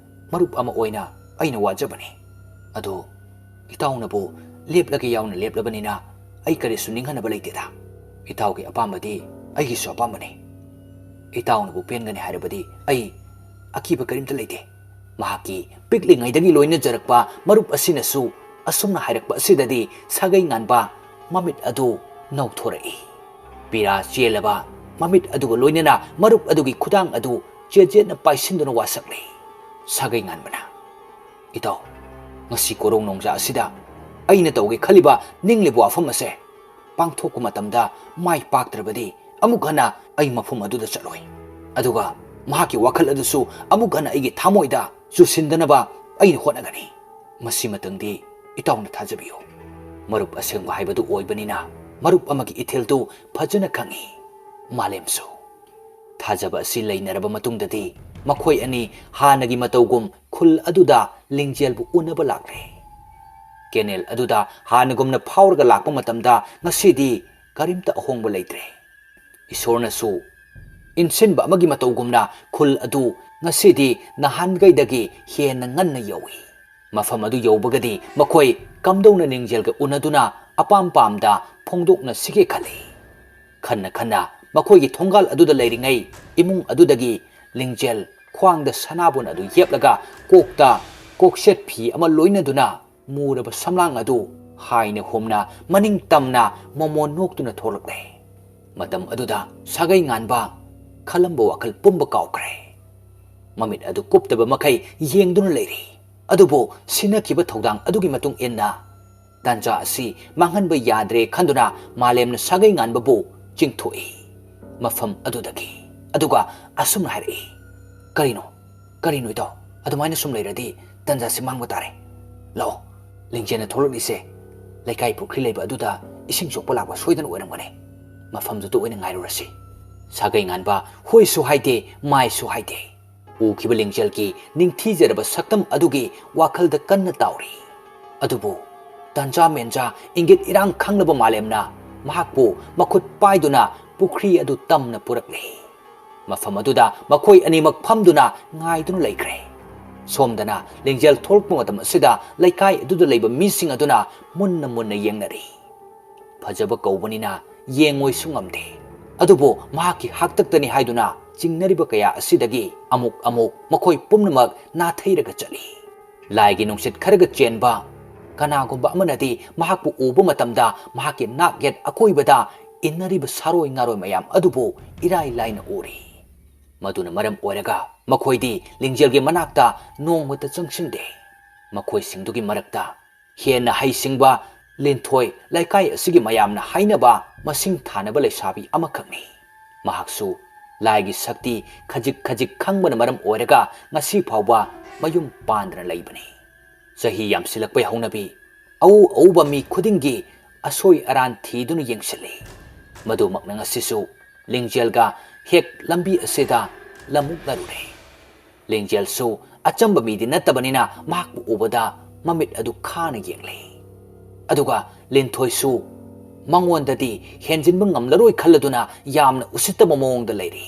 ꯃꯔꯨꯞ ꯑꯃ ꯑꯣꯏꯅ ꯑꯩꯅ ꯋꯥꯖꯕꯅꯤ꯫ ꯑꯗꯨ ꯏꯇꯥꯎꯅꯕꯨ ꯂꯦꯞꯂꯒꯦ ꯌꯥꯎꯅ ꯂꯦꯞꯂꯕꯅꯤꯅ ꯑꯩ ꯀꯔꯤꯁꯨ ꯅꯤꯡꯍꯟꯅꯕ ꯂꯩꯇꯦꯗ꯫ ꯏꯇꯥꯎꯒꯤ ꯑꯄꯥꯝꯕꯗꯤ ꯑꯩꯒꯤꯁꯨ ꯑꯄꯥꯝꯕꯅꯤ꯫ ꯏꯇꯥꯎꯅꯕꯨ ꯄꯦꯟꯒꯅꯤ ꯍꯥꯏꯔꯕꯗꯤ ꯑꯩ ꯑꯀꯤꯕ ꯀꯔꯤꯝꯇ ꯂꯩꯇꯦ꯫" ꯃꯍꯥꯛꯀꯤ ꯄꯤꯛꯂꯤꯉꯩꯗꯒꯤ ꯂꯣꯏꯅꯖꯔꯛꯄ ꯃꯔꯨꯞ ꯑꯁꯤꯅꯁꯨ ꯑꯁꯨꯝꯅ ꯍꯥꯏꯔꯛꯄ ꯑꯁꯤꯗꯗꯤ ꯁꯥꯒꯩ ꯉꯥꯟꯕ ꯃꯃꯤꯠ ꯑꯗꯨ ꯅꯧꯊꯣꯔꯛꯏ꯫ ꯄꯤꯔꯥ ꯆꯦꯜꯂꯕ ꯃꯃꯤꯠ ꯑꯗꯨꯒ ꯂꯣꯏꯅꯅ ꯃꯔꯨꯞ ꯑꯗꯨꯒꯤ ꯈꯨꯗꯥꯡ ꯑꯗꯨ ꯆꯦꯠꯆꯦꯠꯅ ꯄꯥꯏꯁꯤꯟꯗꯨꯅ ꯋꯥꯁꯛꯂꯦ꯫ ꯁꯥꯒꯩ ꯉꯥꯟꯕꯅ, "ꯏꯇꯥꯎ, ꯉꯁꯤ ꯀꯣꯔꯧ ꯅꯣꯡꯖꯥ ꯑꯁꯤꯗ ꯑꯩꯅ ꯇꯧꯒꯦ ꯈꯜꯂꯤꯕ ꯅꯤꯡꯂꯤꯕ ꯋꯥꯐꯝ ꯑꯁꯦ ꯄꯥꯡꯊꯣꯛꯄ ꯃꯇꯝꯗ ꯃꯥꯏ ꯄꯥꯛꯇ꯭ꯔꯕꯗꯤ ꯑꯃꯨꯛ ꯍꯟꯅ ꯑꯩ ꯃꯐꯝ ꯑꯗꯨꯗ ꯆꯠꯂꯣꯏ꯫ ꯑꯗꯨꯒ ꯃꯍꯥꯛꯀꯤ ꯋꯥꯈꯜ ꯑꯗꯨꯁꯨ ꯑꯃꯨꯛ ꯍꯟꯅ ꯑꯩꯒꯤ ꯊꯃꯣꯏꯗ ꯆꯨꯁꯤꯟꯗꯅꯕ ꯑꯩꯅ ꯍꯣꯠꯅꯒꯅꯤ꯫ ꯃꯁꯤꯃꯇꯪꯗꯤ ꯏꯇꯥꯎꯅ ꯊꯥꯖꯕꯤꯌꯨ꯫" ꯃꯔꯨꯞ ꯑꯁꯦꯡꯕ ꯍꯥꯏꯕꯗꯨ ꯑꯣꯏꯕꯅꯤꯅ ꯃꯔꯨꯞ ꯑꯃꯒꯤ ꯏꯊꯤꯜꯗꯨ ꯐꯖꯅ ꯈꯪꯏ꯫ ꯃꯥꯂꯦꯝꯁꯨ ꯊꯥꯖꯕ ꯑꯁꯤ ꯂꯩꯅꯔꯕ ꯃꯇꯨꯡꯗꯗꯤ ꯃꯈꯣꯏ ꯑꯅꯤ ꯍꯥꯟꯅꯒꯤ ꯃꯇꯧꯒꯨꯝ ꯈꯨꯜ ꯑꯗꯨꯗ ꯂꯤꯡꯖꯦꯜꯕꯨ ꯎꯅꯕ ꯂꯥꯛꯂꯦ꯫ ꯀꯦꯅꯦꯜ ꯑꯗꯨꯗ ꯍꯥꯟꯅꯒꯨꯝꯅ ꯐꯥꯎꯔꯒ ꯂꯥꯛꯄ ꯃꯇꯝꯗ ꯉꯁꯤꯗꯤ ꯀꯔꯤꯝꯇ ꯑꯍꯣꯡꯕ ꯂꯩꯇ꯭ꯔꯦ꯫ ꯏꯁꯣꯔꯅꯁꯨ ꯏꯟꯁꯤꯟꯕ ꯑꯃꯒꯤ ꯃꯇꯧꯒꯨꯝꯅ ꯈꯨꯜ ꯑꯗꯨ ꯉꯁꯤꯗꯤ ꯅꯍꯥꯟꯒꯩꯗꯒꯤ ꯍꯦꯟꯅ ꯉꯟꯅ ꯌꯧꯏ꯫ ꯃꯐꯝ ꯑꯗꯨ ꯌꯧꯕꯒꯗꯤ ꯃꯈꯣꯏ ꯀꯝꯗꯧꯅ ꯂꯤꯡꯖꯦꯜꯒ ꯎꯅꯗꯨꯅ ꯑꯄꯥꯝ ꯄꯥꯝꯗ ꯐꯣꯡꯗꯣꯛꯅꯁꯤꯒꯦ ꯈꯜꯂꯤ꯫ ꯈꯟꯅ ꯈꯟꯅ ꯃꯈꯣꯏꯒꯤ ꯊꯣꯡꯒꯥꯜ ꯑꯗꯨꯗ ꯂꯩꯔꯤꯉꯩ ꯏꯃꯨꯡ ꯑꯗꯨꯗꯒꯤ ꯂꯤꯡꯖꯦꯜ ꯈ꯭ꯋꯥꯡꯗ ꯁꯅꯥꯕꯨꯟ ꯑꯗꯨ ꯌꯦꯞꯂꯒ ꯀꯣꯛꯇ ꯀꯣꯛꯁꯦꯠ ꯐꯤ ꯑꯃ ꯂꯣꯏꯅꯗꯨꯅ ꯃꯨꯔꯕ ꯁꯝꯂꯥꯡ ꯑꯗꯨ ꯍꯥꯏꯅ ꯍꯨꯝꯅ ꯃꯅꯤꯡ ꯇꯝꯅ ꯃꯣꯃꯣꯟ ꯅꯣꯛꯇꯨꯅ ꯊꯣꯛꯂꯛꯂꯦ꯫ ꯃꯇꯝ ꯑꯗꯨꯗ ꯁꯥꯒꯩ ꯉꯥꯟꯕ ꯈꯜꯂꯝꯕ ꯋꯥꯈꯜ ꯄꯨꯝꯕ ꯀꯥꯎꯈ꯭ꯔꯦ꯫ ꯃꯃꯤꯠ ꯑꯗꯨ ꯀꯨꯞꯇꯕ ꯃꯈꯩ ꯌꯦꯡꯗꯨꯅ ꯂꯩꯔꯤ꯫ ꯑꯗꯨꯕꯨ ꯁꯤꯟꯅꯈꯤꯕ ꯊꯧꯗꯥꯡ ꯑꯗꯨꯒꯤ ꯃꯇꯨꯡ ꯏꯟꯅ ꯇꯥꯟꯖꯥ ꯑꯁꯤ ꯃꯥꯡꯍꯟꯕ ꯌꯥꯗ꯭ꯔꯦ ꯈꯟꯗꯨꯅ ꯃꯥꯂꯦꯝꯅ ꯁꯥꯒꯩ ꯉꯥꯟꯕꯕꯨ ꯆꯤꯡꯊꯣꯛꯏ ꯃꯐꯝ ꯑꯗꯨꯗꯒꯤ꯫ ꯑꯗꯨꯒ ꯑꯁꯨꯝꯅ ꯍꯥꯏꯔꯛꯏ, "ꯀꯔꯤꯅꯣ? ꯀꯔꯤꯅꯣ ꯏꯇꯥꯎ? ꯑꯗꯨꯃꯥꯏꯅ ꯁꯨꯝ ꯂꯩꯔꯗꯤ ꯇꯟꯖꯥꯁꯤ ꯃꯥꯡꯕ ꯇꯥꯔꯦ꯫ ꯂꯥꯛꯑꯣ, ꯂꯤꯡꯖꯦꯜꯅ ꯊꯣꯛꯂꯛꯂꯤꯁꯦ ꯂꯩꯀꯥꯏ ꯄꯨꯈ꯭ꯔꯤ ꯂꯩꯕ ꯑꯗꯨꯗ ꯏꯁꯤꯡ ꯁꯣꯛꯄ ꯂꯥꯛꯄ ꯁꯣꯏꯗꯅ ꯑꯣꯏꯔꯝꯒꯅꯤ꯫ ꯃꯐꯝꯗꯨꯗ ꯑꯣꯏꯅ ꯉꯥꯏꯔꯨꯔꯁꯤ꯫" ꯁꯥꯒꯩ ꯉꯥꯟꯕ ꯍꯣꯏꯁꯨ ꯍꯥꯏꯗꯦ, ꯃꯥꯏꯁꯨ ꯍꯥꯏꯗꯦ꯫ ꯎꯈꯤꯕ ꯂꯤꯡꯖꯦꯜꯒꯤ ꯅꯤꯡꯊꯤꯖꯔꯕ ꯁꯛꯇꯝ ꯑꯗꯨꯒꯤ ꯋꯥꯈꯜꯗ ꯀꯟꯅ ꯇꯥꯎꯔꯤ꯫ ꯑꯗꯨꯕꯨ ꯇꯟꯖꯥ ꯃꯦꯟꯖꯥ ꯏꯪꯒꯤꯠ ꯏꯔꯥꯡ ꯈꯪꯂꯕ ꯃꯥꯂꯦꯝꯅ ꯃꯍꯥꯛꯄꯨ ꯃꯈꯨꯠ ꯄꯥꯏꯗꯨꯅ ꯄꯨꯈ꯭ꯔꯤ ꯑꯗꯨ ꯇꯝꯅ ꯄꯨꯔꯛꯂꯤ꯫ ꯃꯐꯝ ꯑꯗꯨꯗ ꯃꯈꯣꯏ ꯑꯅꯤꯃꯛ ꯐꯝꯗꯨꯅ ꯉꯥꯏꯗꯨꯅ ꯂꯩꯈ꯭ꯔꯦ꯫ ꯁꯣꯝꯗꯅ ꯂꯤꯡꯖꯦꯜ ꯊꯣꯛꯂꯛꯄ ꯃꯇꯝ ꯑꯁꯤꯗ ꯂꯩꯀꯥꯏ ꯑꯗꯨꯗ ꯂꯩꯕ ꯃꯤꯁꯤꯡ ꯑꯗꯨꯅ ꯃꯨꯟꯅ ꯃꯨꯟꯅ ꯌꯦꯡꯅꯔꯤ꯫ ꯐꯖꯕ ꯀꯧꯕꯅꯤꯅ ꯌꯦꯡꯉꯣꯏꯁꯨ ꯉꯝꯗꯦ꯫ ꯑꯗꯨꯕꯨ ꯃꯍꯥꯛꯀꯤ ꯍꯥꯛꯇꯛꯇꯅꯤ ꯍꯥꯏꯗꯨꯅ ꯆꯤꯡꯅꯔꯤꯕ ꯀꯌꯥ ꯑꯁꯤꯗꯒꯤ ꯑꯃꯨꯛ ꯑꯃꯨꯛ ꯃꯈꯣꯏ ꯄꯨꯝꯅꯃꯛ ꯅꯥꯊꯩꯔꯒ ꯆꯠꯂꯤ꯫ ꯂꯥꯏꯒꯤ ꯅꯨꯡꯁꯤꯠ ꯈꯔꯒ ꯆꯦꯟꯕ ꯀꯅꯥꯒꯨꯝꯕ ꯑꯃꯅꯗꯤ ꯃꯍꯥꯛꯄꯨ ꯎꯕ ꯃꯇꯝꯗ ꯃꯍꯥꯛꯀꯤ ꯅꯥꯛ ꯌꯦꯠ ꯑꯀꯣꯏꯕꯗ ꯏꯟꯅꯔꯤꯕ ꯁꯥꯔꯣꯏ ꯉꯥꯔꯣꯏ ꯃꯌꯥꯝ ꯑꯗꯨꯕꯨ ꯏꯔꯥꯏ ꯂꯥꯏꯅ ꯎꯔꯤ꯫ ꯃꯗꯨꯅ ꯃꯔꯝ ꯑꯣꯏꯔꯒ ꯃꯈꯣꯏꯗꯤ ꯂꯤꯡꯖꯦꯜꯒꯤ ꯃꯅꯥꯛꯇ ꯅꯣꯡꯃꯇ ꯆꯪꯁꯤꯟꯗꯦ꯫ ꯃꯈꯣꯏꯁꯤꯡꯗꯨꯒꯤ ꯃꯔꯛꯇ ꯍꯦꯟꯅ ꯍꯩꯁꯤꯡꯕ ꯂꯤꯟꯊꯣꯏ, ꯂꯩꯀꯥꯏ ꯑꯁꯤꯒꯤ ꯃꯌꯥꯝꯅ ꯍꯥꯏꯅꯕ ꯃꯁꯤꯡ ꯊꯥꯅꯕ ꯂꯩꯁꯥꯕꯤ ꯑꯃꯈꯛꯅꯤ꯫ ꯃꯍꯥꯛꯁꯨ ꯂꯥꯏꯒꯤ ꯁꯛꯇꯤ ꯈꯖꯤꯛ ꯈꯖꯤꯛ ꯈꯪꯕꯅ ꯃꯔꯝ ꯑꯣꯏꯔꯒ ꯉꯁꯤ ꯐꯥꯎꯕ ꯃꯌꯨꯝ ꯄꯥꯟꯗꯅ ꯂꯩꯕꯅꯤ꯫ ꯆꯍꯤ ꯌꯥꯝꯁꯤꯜꯂꯛꯄꯩ ꯍꯧꯅꯕꯤ ꯑꯎ ꯑꯎꯕ ꯃꯤ ꯈꯨꯗꯤꯡꯒꯤ ꯑꯁꯣꯏ ꯑꯔꯥꯟ ꯊꯤꯗꯨꯅ ꯌꯦꯡꯁꯤꯜꯂꯤ꯫ ꯃꯗꯨꯃꯛꯅ ꯉꯁꯤꯁꯨ ꯂꯤꯡꯖꯦꯜꯒ ꯍꯦꯛ ꯂꯝꯕꯤ ꯑꯁꯤꯗ ꯂꯝꯃꯨꯛꯅꯔꯨꯔꯦ꯫ ꯂꯤꯡꯖꯦꯜꯁꯨ ꯑꯆꯝꯕ ꯃꯤꯗꯤ ꯅꯠꯇꯕꯅꯤꯅ ꯃꯍꯥꯛꯄꯨ ꯎꯕꯗ ꯃꯃꯤꯠ ꯑꯗꯨ ꯈꯥꯅ ꯌꯦꯡꯂꯤ꯫ ꯑꯗꯨꯒ ꯂꯤꯟꯊꯣꯏꯁꯨ ꯃꯉꯣꯟꯗꯗꯤ ꯍꯦꯟꯖꯤꯟꯕ ꯉꯝꯂꯔꯣꯏ ꯈꯜꯂꯗꯨꯅ ꯌꯥꯝꯅ ꯎꯁꯤꯠꯇꯕ ꯃꯑꯣꯡꯗ ꯂꯩꯔꯤ꯫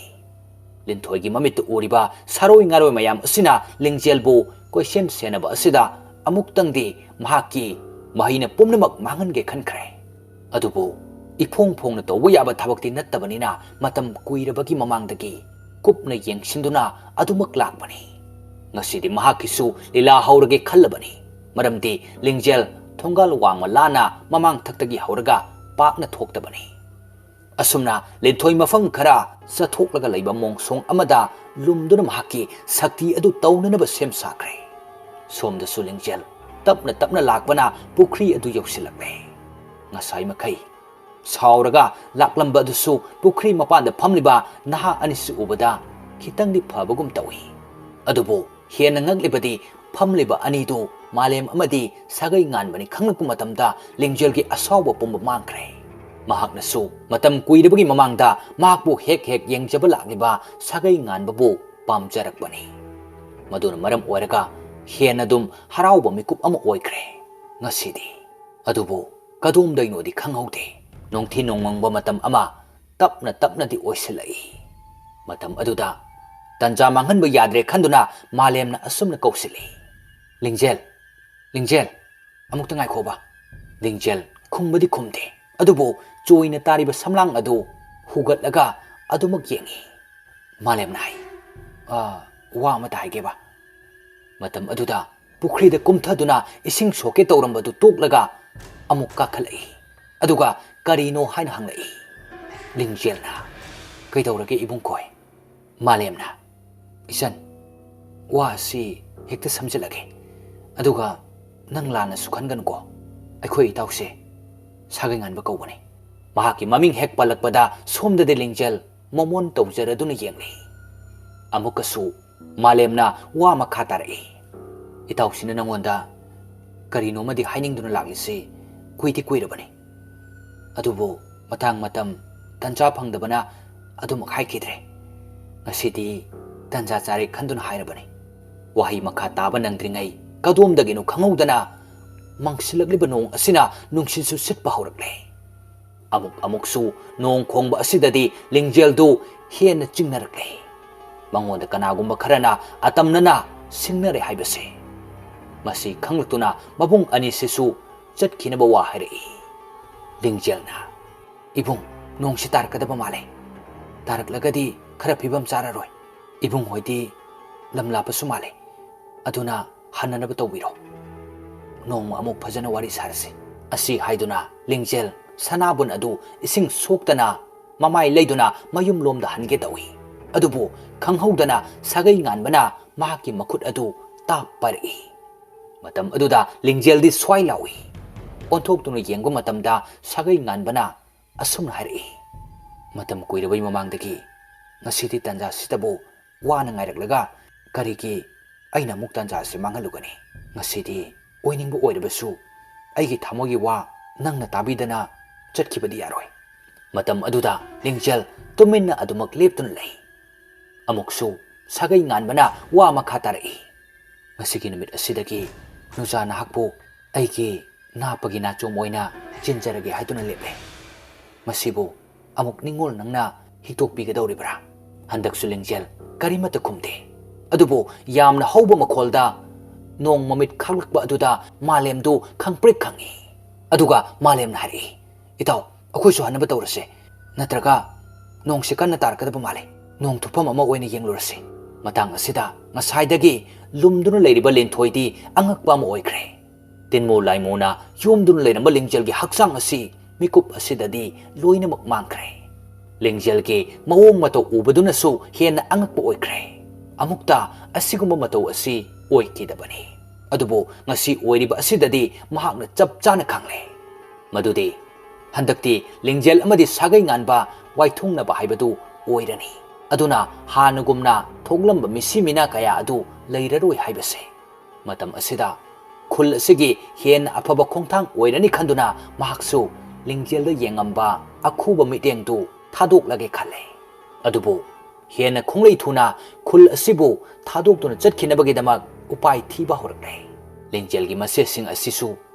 ꯂꯤꯟꯊꯣꯏꯒꯤ ꯃꯃꯤꯠꯇ ꯎꯔꯤꯕ ꯁꯥꯔꯣꯏ ꯉꯥꯔꯣꯏ ꯃꯌꯥꯝ ꯑꯁꯤꯅ ꯂꯤꯡꯖꯦꯜꯕꯨ ꯀꯣꯏꯁꯦꯝ ꯁꯦꯟꯅꯕ ꯑꯁꯤꯗ ꯑꯃꯨꯛꯇꯪꯗꯤ ꯃꯍꯥꯛꯀꯤ ꯃꯍꯩꯅ ꯄꯨꯝꯅꯃꯛ ꯃꯥꯡꯍꯟꯒꯦ ꯈꯟꯈ꯭ꯔꯦ꯫ ꯑꯗꯨꯕꯨ ꯏꯐꯣꯡ ꯐꯣꯡꯅ ꯇꯧꯕ ꯌꯥꯕ ꯊꯕꯛꯇꯤ ꯅꯠꯇꯕꯅꯤꯅ ꯃꯇꯝ ꯀꯨꯏꯔꯕꯒꯤ ꯃꯃꯥꯡꯗꯒꯤ ꯀꯨꯞꯅ ꯌꯦꯡꯁꯤꯟꯗꯨꯅ ꯑꯗꯨꯃꯛ ꯂꯥꯛꯄꯅꯤ꯫ ꯉꯁꯤꯗꯤ ꯃꯍꯥꯛꯀꯤꯁꯨ ꯂꯤꯂꯥ ꯍꯧꯔꯒꯦ ꯈꯜꯂꯕꯅꯤ꯫ ꯃꯔꯝꯗꯤ ꯂꯤꯡꯖꯦꯜ ꯊꯣꯡꯒꯥꯜ ꯋꯥꯡꯃ ꯂꯥꯟꯅ ꯃꯃꯥꯡꯊꯛꯇꯒꯤ ꯍꯧꯔꯒ ꯄꯥꯛꯅ ꯊꯣꯛꯇꯕꯅꯤ꯫ ꯑꯁꯨꯝꯅ ꯂꯤꯟꯊꯣꯏ ꯃꯐꯝ ꯈꯔ ꯆꯠꯊꯣꯛꯂꯒ ꯂꯩꯕ ꯃꯣꯡꯁꯣꯡ ꯑꯃꯗ ꯂꯨꯝꯗꯨꯅ ꯃꯍꯥꯛꯀꯤ ꯁꯛꯇꯤ ꯑꯗꯨ ꯇꯧꯅꯅꯕ ꯁꯦꯝ ꯁꯥꯈ꯭ꯔꯦ꯫ ꯁꯣꯝꯗꯁꯨ ꯂꯤꯡꯖꯦꯜ ꯇꯞꯅ ꯇꯞꯅ ꯂꯥꯛꯄꯅ ꯄꯨꯈ꯭ꯔꯤ ꯑꯗꯨ ꯌꯧꯁꯤꯜꯂꯛꯂꯦ꯫ ꯉꯁꯥꯏ ꯃꯈꯩ ꯁꯥꯎꯔꯒ ꯂꯥꯛꯂꯝꯕ ꯑꯗꯨꯁꯨ ꯄꯨꯈ꯭ꯔꯤ ꯃꯄꯥꯟꯗ ꯐꯝꯂꯤꯕ ꯅꯍꯥ ꯑꯅꯤꯁꯤ ꯎꯕꯗ ꯈꯤꯇꯪꯗꯤ ꯐꯕꯒꯨꯝ ꯇꯧꯏ꯫ ꯑꯗꯨꯕꯨ ꯍꯦꯟꯅ ꯉꯛꯂꯤꯕꯗꯤ ꯐꯝꯂꯤꯕ ꯑꯅꯤꯗꯨ ꯃꯥꯂꯦꯝ ꯑꯃꯗꯤ ꯁꯥꯒꯩ ꯉꯥꯟꯕꯅꯤ ꯈꯪꯂꯛꯄ ꯃꯇꯝꯗ ꯂꯤꯡꯖꯦꯜꯒꯤ ꯑꯁꯥꯎꯕ ꯄꯨꯝꯕ ꯃꯥꯡꯈ꯭ꯔꯦ꯫ ꯃꯍꯥꯛꯅꯁꯨ ꯃꯇꯝ ꯀꯨꯏꯔꯕꯒꯤ ꯃꯃꯥꯡꯗ ꯃꯍꯥꯛꯄꯨ ꯍꯦꯛ ꯍꯦꯛ ꯌꯦꯡꯖꯕ ꯂꯥꯛꯂꯤꯕ ꯁꯥꯒꯩ ꯉꯥꯟꯕꯕꯨ ꯄꯥꯝꯖꯔꯛꯄꯅꯤ꯫ ꯃꯗꯨꯅ ꯃꯔꯝ ꯑꯣꯏꯔꯒ ꯍꯦꯟꯅ ꯑꯗꯨꯝ ꯍꯔꯥꯎꯕ ꯃꯤꯀꯨꯞ ꯑꯃ ꯑꯣꯏꯈ꯭ꯔꯦ ꯉꯁꯤꯗꯤ꯫ ꯑꯗꯨꯕꯨ ꯀꯗꯣꯝꯗꯩꯅꯣꯗꯤ ꯈꯪꯍꯧꯗꯦ꯫ ꯅꯨꯡꯊꯤ ꯅꯣꯡꯃꯪꯕ ꯃꯇꯝ ꯑꯃ ꯇꯞꯅ ꯇꯞꯅꯗꯤ ꯑꯣꯏꯁꯤꯜꯂꯛꯏ꯫ ꯃꯇꯝ ꯑꯗꯨꯗ ꯇꯟꯖꯥ ꯃꯥꯡꯍꯟꯕ ꯌꯥꯗ꯭ꯔꯦ ꯈꯟꯗꯨꯅ ꯃꯥꯂꯦꯝꯅ ꯑꯁꯨꯝꯅ ꯀꯧꯁꯤꯜꯂꯤ, "ꯂꯤꯡꯖꯦꯜ, ꯂꯤꯡꯖꯦꯜ, ꯑꯃꯨꯛꯇ ꯉꯥꯏꯈꯣꯕ꯫" ꯂꯤꯡꯖꯦꯜ ꯈꯨꯝꯕꯗꯤ ꯈꯨꯝꯗꯦ, ꯑꯗꯨꯕꯨ ꯆꯣꯏꯅ ꯇꯥꯔꯤꯕ ꯁꯝꯂꯥꯡ ꯑꯗꯨ ꯍꯨꯒꯠꯂꯒ ꯑꯗꯨꯃꯛ ꯌꯦꯡꯏ꯫ ꯃꯥꯂꯦꯝꯅ ꯍꯥꯏ, "ꯑ, ꯋꯥ ꯑꯃꯇ ꯍꯥꯏꯒꯦꯕ꯫" ꯃꯇꯝ ꯑꯗꯨꯗ ꯄꯨꯈ꯭ꯔꯤꯗ ꯀꯨꯝꯊꯗꯨꯅ ꯏꯁꯤꯡ ꯁꯣꯛꯀꯦ ꯇꯧꯔꯝꯕꯗꯨ ꯇꯣꯛꯂꯒ ꯑꯃꯨꯛ ꯀꯥꯈꯠꯂꯛꯏ꯫ ꯑꯗꯨꯒ ꯀꯔꯤꯅꯣ ꯍꯥꯏꯅ ꯍꯪꯂꯛꯏ꯫ ꯂꯤꯡꯖꯦꯜꯅ, "ꯀꯩꯗꯧꯔꯒꯦ ꯏꯕꯨꯡꯈꯣꯏ?" ꯃꯥꯂꯦꯝꯅ, "ꯏꯆꯟ, ꯋꯥ ꯑꯁꯤ ꯍꯦꯛꯇ ꯁꯝꯖꯤꯜꯂꯒꯦ꯫ ꯑꯗꯨꯒ ꯅꯪ ꯂꯥꯟꯅꯁꯨ ꯈꯟꯒꯅꯨꯀꯣ꯫ ꯑꯩꯈꯣꯏ ꯏꯇꯥꯎꯁꯦ ꯁꯥꯒꯩ ꯉꯥꯟꯕ ꯀꯧꯕꯅꯤ꯫" ꯃꯍꯥꯛꯀꯤ ꯃꯃꯤꯡ ꯍꯦꯛ ꯄꯜꯂꯛꯄꯗ ꯁꯣꯝꯗꯗꯤ ꯂꯤꯡꯖꯦꯜ ꯃꯃꯣꯟ ꯇꯧꯖꯔꯗꯨꯅ ꯌꯦꯡꯂꯤ꯫ ꯑꯃꯨꯛꯀꯁꯨ ꯃꯥꯂꯦꯝꯅ ꯋꯥ ꯃꯈꯥ ꯇꯥꯔꯛꯏ, "ꯏꯇꯥꯎꯁꯤꯅ ꯅꯉꯣꯟꯗ ꯀꯔꯤꯅꯣꯃꯗꯤ ꯍꯥꯏꯅꯤꯡꯗꯨꯅ ꯂꯥꯛꯂꯤꯁꯤ ꯀꯨꯏꯗꯤ ꯀꯨꯏꯔꯕꯅꯤ꯫ ꯑꯗꯨꯕꯨ ꯃꯇꯥꯡ ꯃꯇꯝ ꯇꯟꯖꯥ ꯐꯪꯗꯕꯅ ꯑꯗꯨꯃꯛ ꯍꯥꯏꯈꯤꯗ꯭ꯔꯦ꯫ ꯉꯁꯤꯗꯤ ꯇꯟꯖꯥ ꯆꯥꯔꯦ ꯈꯟꯗꯨꯅ ꯍꯥꯏꯔꯕꯅꯤ꯫" ꯋꯥꯍꯩ ꯃꯈꯥ ꯇꯥꯕ ꯅꯪꯗ꯭ꯔꯤꯉꯩ ꯀꯗꯣꯝꯗꯒꯤꯅꯣ ꯈꯪꯍꯧꯗꯅ ꯃꯪꯁꯤꯜꯂꯛꯂꯤꯕ ꯅꯣꯡ ꯑꯁꯤꯅ ꯅꯨꯡꯁꯤꯠꯁꯨ ꯁꯤꯠꯄ ꯍꯧꯔꯛꯂꯦ꯫ ꯑꯃꯨꯛ ꯑꯃꯨꯛꯁꯨ ꯅꯣꯡ ꯈꯣꯡꯕ ꯑꯁꯤꯗꯗꯤ ꯂꯤꯡꯖꯦꯜꯗꯨ ꯍꯦꯟꯅ ꯆꯤꯡꯅꯔꯛꯂꯦ꯫ ꯃꯉꯣꯟꯗ ꯀꯅꯥꯒꯨꯝꯕ ꯈꯔꯅ ꯑꯇꯝꯅꯅ ꯁꯤꯡꯅꯔꯦ ꯍꯥꯏꯕꯁꯦ꯫ ꯃꯁꯤ ꯈꯪꯂꯛꯇꯨꯅ ꯃꯕꯨꯡ ꯑꯅꯤꯁꯤꯁꯨ ꯆꯠꯈꯤꯅꯕ ꯋꯥ ꯍꯥꯏꯔꯛꯏ꯫ ꯂꯤꯡꯖꯦꯜꯅ, "ꯏꯕꯨꯡ, ꯅꯣꯡꯁꯤ ꯇꯥꯔꯛꯀꯗꯕ ꯃꯥꯜꯂꯦ꯫ ꯇꯥꯔꯛꯂꯒꯗꯤ ꯈꯔ ꯐꯤꯕꯝ ꯆꯥꯔꯔꯣꯏ꯫ ꯏꯕꯨꯡ ꯍꯣꯏꯗꯤ ꯂꯝ ꯂꯥꯞꯄꯁꯨ ꯃꯥꯜꯂꯦ, ꯑꯗꯨꯅ ꯍꯟꯅꯅꯕ ꯇꯧꯕꯤꯔꯣ꯫ ꯅꯣꯡꯃ ꯑꯃꯨꯛ ꯐꯖꯅ ꯋꯥꯔꯤ ꯁꯥꯔꯁꯤ꯫ ꯑꯁꯤ ꯍꯥꯏꯗꯨꯅ ꯂꯤꯡꯖꯦꯜ ꯁꯅꯥꯕꯨꯟ ꯑꯗꯨ ꯏꯁꯤꯡ ꯁꯣꯛꯇꯅ ꯃꯃꯥꯏ ꯂꯩꯗꯨꯅ ꯃꯌꯨꯝꯂꯣꯝꯗ ꯍꯟꯒꯦ ꯇꯧꯏ꯫ ꯑꯗꯨꯕꯨ ꯈꯪꯍꯧꯗꯅ ꯁꯥꯒꯩ ꯉꯥꯟꯕꯅ ꯃꯍꯥꯛꯀꯤ ꯃꯈꯨꯠ ꯑꯗꯨ ꯇꯥꯞ ꯄꯥꯏꯔꯛꯏ꯫ ꯃꯇꯝ ꯑꯗꯨꯗ ꯂꯤꯡꯖꯦꯜꯗꯤ ꯁ꯭ꯋꯥꯏ ꯂꯥꯎꯏ꯫ ꯑꯣꯟꯊꯣꯛꯇꯨꯅ ꯌꯦꯡꯕ ꯃꯇꯝꯗ ꯁꯥꯒꯩ ꯉꯥꯟꯕꯅ ꯑꯁꯨꯝꯅ ꯍꯥꯏꯔꯛꯏ, "ꯃꯇꯝ ꯀꯨꯏꯔꯕꯩ ꯃꯃꯥꯡꯗꯒꯤ ꯉꯁꯤꯗꯤ ꯇꯥꯟꯖꯥꯁꯤꯗꯕꯨ ꯋꯥꯅ ꯉꯥꯏꯔꯛꯂꯒ ꯀꯔꯤꯒꯤ ꯑꯩꯅ ꯑꯃꯨꯛ ꯇꯥꯟꯖꯥꯁꯤ ꯃꯥꯡꯍꯜꯂꯨꯒꯅꯤ? ꯉꯁꯤꯗꯤ ꯑꯣꯏꯅꯤꯡꯕ ꯑꯣꯏꯔꯕꯁꯨ ꯑꯩꯒꯤ ꯊꯃꯣꯏꯒꯤ ꯋꯥ ꯅꯪꯅ ꯇꯥꯕꯤꯗꯅ ꯆꯠꯈꯤꯕꯗꯤ ꯌꯥꯔꯣꯏ"꯫ ꯃꯇꯝ ꯑꯗꯨꯗ ꯂꯤꯡꯖꯦꯜ ꯇꯨꯃꯤꯟꯅ ꯑꯗꯨꯃꯛ ꯂꯦꯞꯇꯨꯅ ꯂꯩ꯫ ꯑꯃꯨꯛꯁꯨ ꯁꯥꯒꯩ ꯉꯥꯟꯕꯅ ꯋꯥ ꯃꯈꯥ ꯇꯥꯔꯛꯏ, "ꯉꯁꯤꯒꯤ ꯅꯨꯃꯤꯠ ꯑꯁꯤꯗꯒꯤ ꯅꯨꯖꯥ ꯅꯍꯥꯛꯄꯨ ꯑꯩꯒꯤ ꯅꯥꯞꯄꯒꯤ ꯅꯥꯆꯣꯝ ꯑꯣꯏꯅ ꯆꯤꯟꯖꯔꯒꯦ ꯍꯥꯏꯗꯨꯅ ꯂꯦꯞꯂꯦ꯫ ꯃꯁꯤꯕꯨ ꯑꯃꯨꯛ ꯅꯤꯡꯉꯣꯜ ꯅꯪꯅ ꯍꯤꯛꯇꯣꯛꯄꯤꯒꯗꯧꯔꯤꯕ꯭ꯔꯥ?" ꯍꯟꯗꯛꯁꯨ ꯂꯤꯡꯖꯦꯜ ꯀꯔꯤꯃꯠꯇ ꯈꯨꯝꯗꯦ꯫ ꯑꯗꯨꯕꯨ ꯌꯥꯝꯅ ꯍꯧꯕ ꯃꯈꯣꯜꯗ ꯅꯣꯡ ꯃꯃꯤꯠ ꯈꯥꯛꯂꯛꯄ ꯑꯗꯨꯗ ꯃꯥꯂꯦꯝꯗꯨ ꯈꯪꯄ꯭ꯔꯤꯛ ꯈꯪꯏ꯫ ꯑꯗꯨꯒ ꯃꯥꯂꯦꯝꯅ ꯍꯥꯏꯔꯛꯏ, "ꯏꯇꯥꯎ, ꯑꯩꯈꯣꯏꯁꯨ ꯍꯟꯅꯕ ꯇꯧꯔꯁꯦ, ꯅꯠꯇ꯭ꯔꯒ ꯅꯣꯡꯁꯤ ꯀꯟꯅ ꯇꯥꯔꯛꯀꯗꯕ ꯃꯥꯜꯂꯦ꯫ ꯅꯣꯡ ꯊꯨꯞꯐꯝ ꯑꯃ ꯑꯣꯏꯅ ꯌꯦꯡꯂꯨꯔꯁꯤ"꯫ ꯃꯇꯥꯡ ꯑꯁꯤꯗ ꯉꯁꯥꯏꯗꯒꯤ ꯂꯨꯝꯗꯨꯅ ꯂꯩꯔꯤꯕ ꯂꯤꯟꯊꯣꯏꯗꯤ ꯑꯉꯛꯄ ꯑꯃ ꯑꯣꯏꯈ꯭ꯔꯦ꯫ ꯇꯤꯟꯃꯨ ꯂꯥꯏꯃꯨꯅ ꯌꯣꯝꯗꯨꯅ ꯂꯩꯔꯝꯕ ꯂꯤꯡꯖꯦꯜꯒꯤ ꯍꯛꯆꯥꯡ ꯑꯁꯤ ꯃꯤꯀꯨꯞ ꯑꯁꯤꯗꯗꯤ ꯂꯣꯏꯅꯃꯛ ꯃꯥꯡꯈ꯭ꯔꯦ꯫ ꯂꯤꯡꯖꯦꯜꯒꯤ ꯃꯑꯣꯡ ꯃꯇꯧ ꯎꯕꯗꯨꯅꯁꯨ ꯍꯦꯟꯅ ꯑꯉꯛꯄ ꯑꯣꯏꯈ꯭ꯔꯦ꯫ ꯑꯃꯨꯛꯇ ꯑꯁꯤꯒꯨꯝꯕ ꯃꯇꯧ ꯑꯁꯤ ꯑꯣꯏꯈꯤꯗꯕꯅꯤ꯫ ꯑꯗꯨꯕꯨ ꯉꯁꯤ ꯑꯣꯏꯔꯤꯕ ꯑꯁꯤꯗꯗꯤ ꯃꯍꯥꯛꯅ ꯆꯞ ꯆꯥꯅ ꯈꯪꯂꯦ꯫ ꯃꯗꯨꯗꯤ ꯍꯟꯗꯛꯇꯤ ꯂꯤꯡꯖꯦꯜ ꯑꯃꯗꯤ ꯁꯥꯒꯩ ꯉꯥꯟꯕ ꯋꯥꯏꯊꯨꯡꯅꯕ ꯍꯥꯏꯕꯗꯨ ꯑꯣꯏꯔꯅꯤ꯫ ꯑꯗꯨꯅ ꯍꯥꯟꯅꯒꯨꯝꯅ ꯊꯣꯛꯂꯝꯕ ꯃꯤꯁꯤ ꯃꯤꯅꯥ ꯀꯌꯥ ꯑꯗꯨ ꯂꯩꯔꯔꯣꯏ ꯍꯥꯏꯕꯁꯦ꯫ ꯃꯇꯝ ꯑꯁꯤꯗ ꯈꯨꯜ ꯑꯁꯤꯒꯤ ꯍꯦꯟꯅ ꯑꯐꯕ ꯈꯣꯡꯊꯥꯡ ꯑꯣꯏꯔꯅꯤ ꯈꯟꯗꯨꯅ ꯃꯍꯥꯛꯁꯨ ꯂꯤꯡꯖꯦꯜꯗ ꯌꯦꯡꯉꯝꯕ ꯑꯈꯨꯕ ꯃꯤꯠꯌꯦꯡꯗꯨ ꯊꯥꯗꯣꯛꯂꯒꯦ ꯈꯜꯂꯦ꯫ ꯑꯗꯨꯕꯨ ꯍꯦꯟꯅ ꯈꯣꯡꯂꯩ ꯊꯨꯅ ꯈꯨꯜ ꯑꯁꯤꯕꯨ ꯊꯥꯗꯣꯛꯇꯨꯅ ꯆꯠꯈꯤꯅꯕꯒꯤꯗꯃꯛ ꯎꯄꯥꯏ ꯊꯤꯕ ꯍꯧꯔꯛꯂꯦ꯫ ꯂꯤꯡꯖꯦꯜꯒꯤ ꯃꯆꯦꯁꯤꯡ ꯑꯁꯤꯁꯨ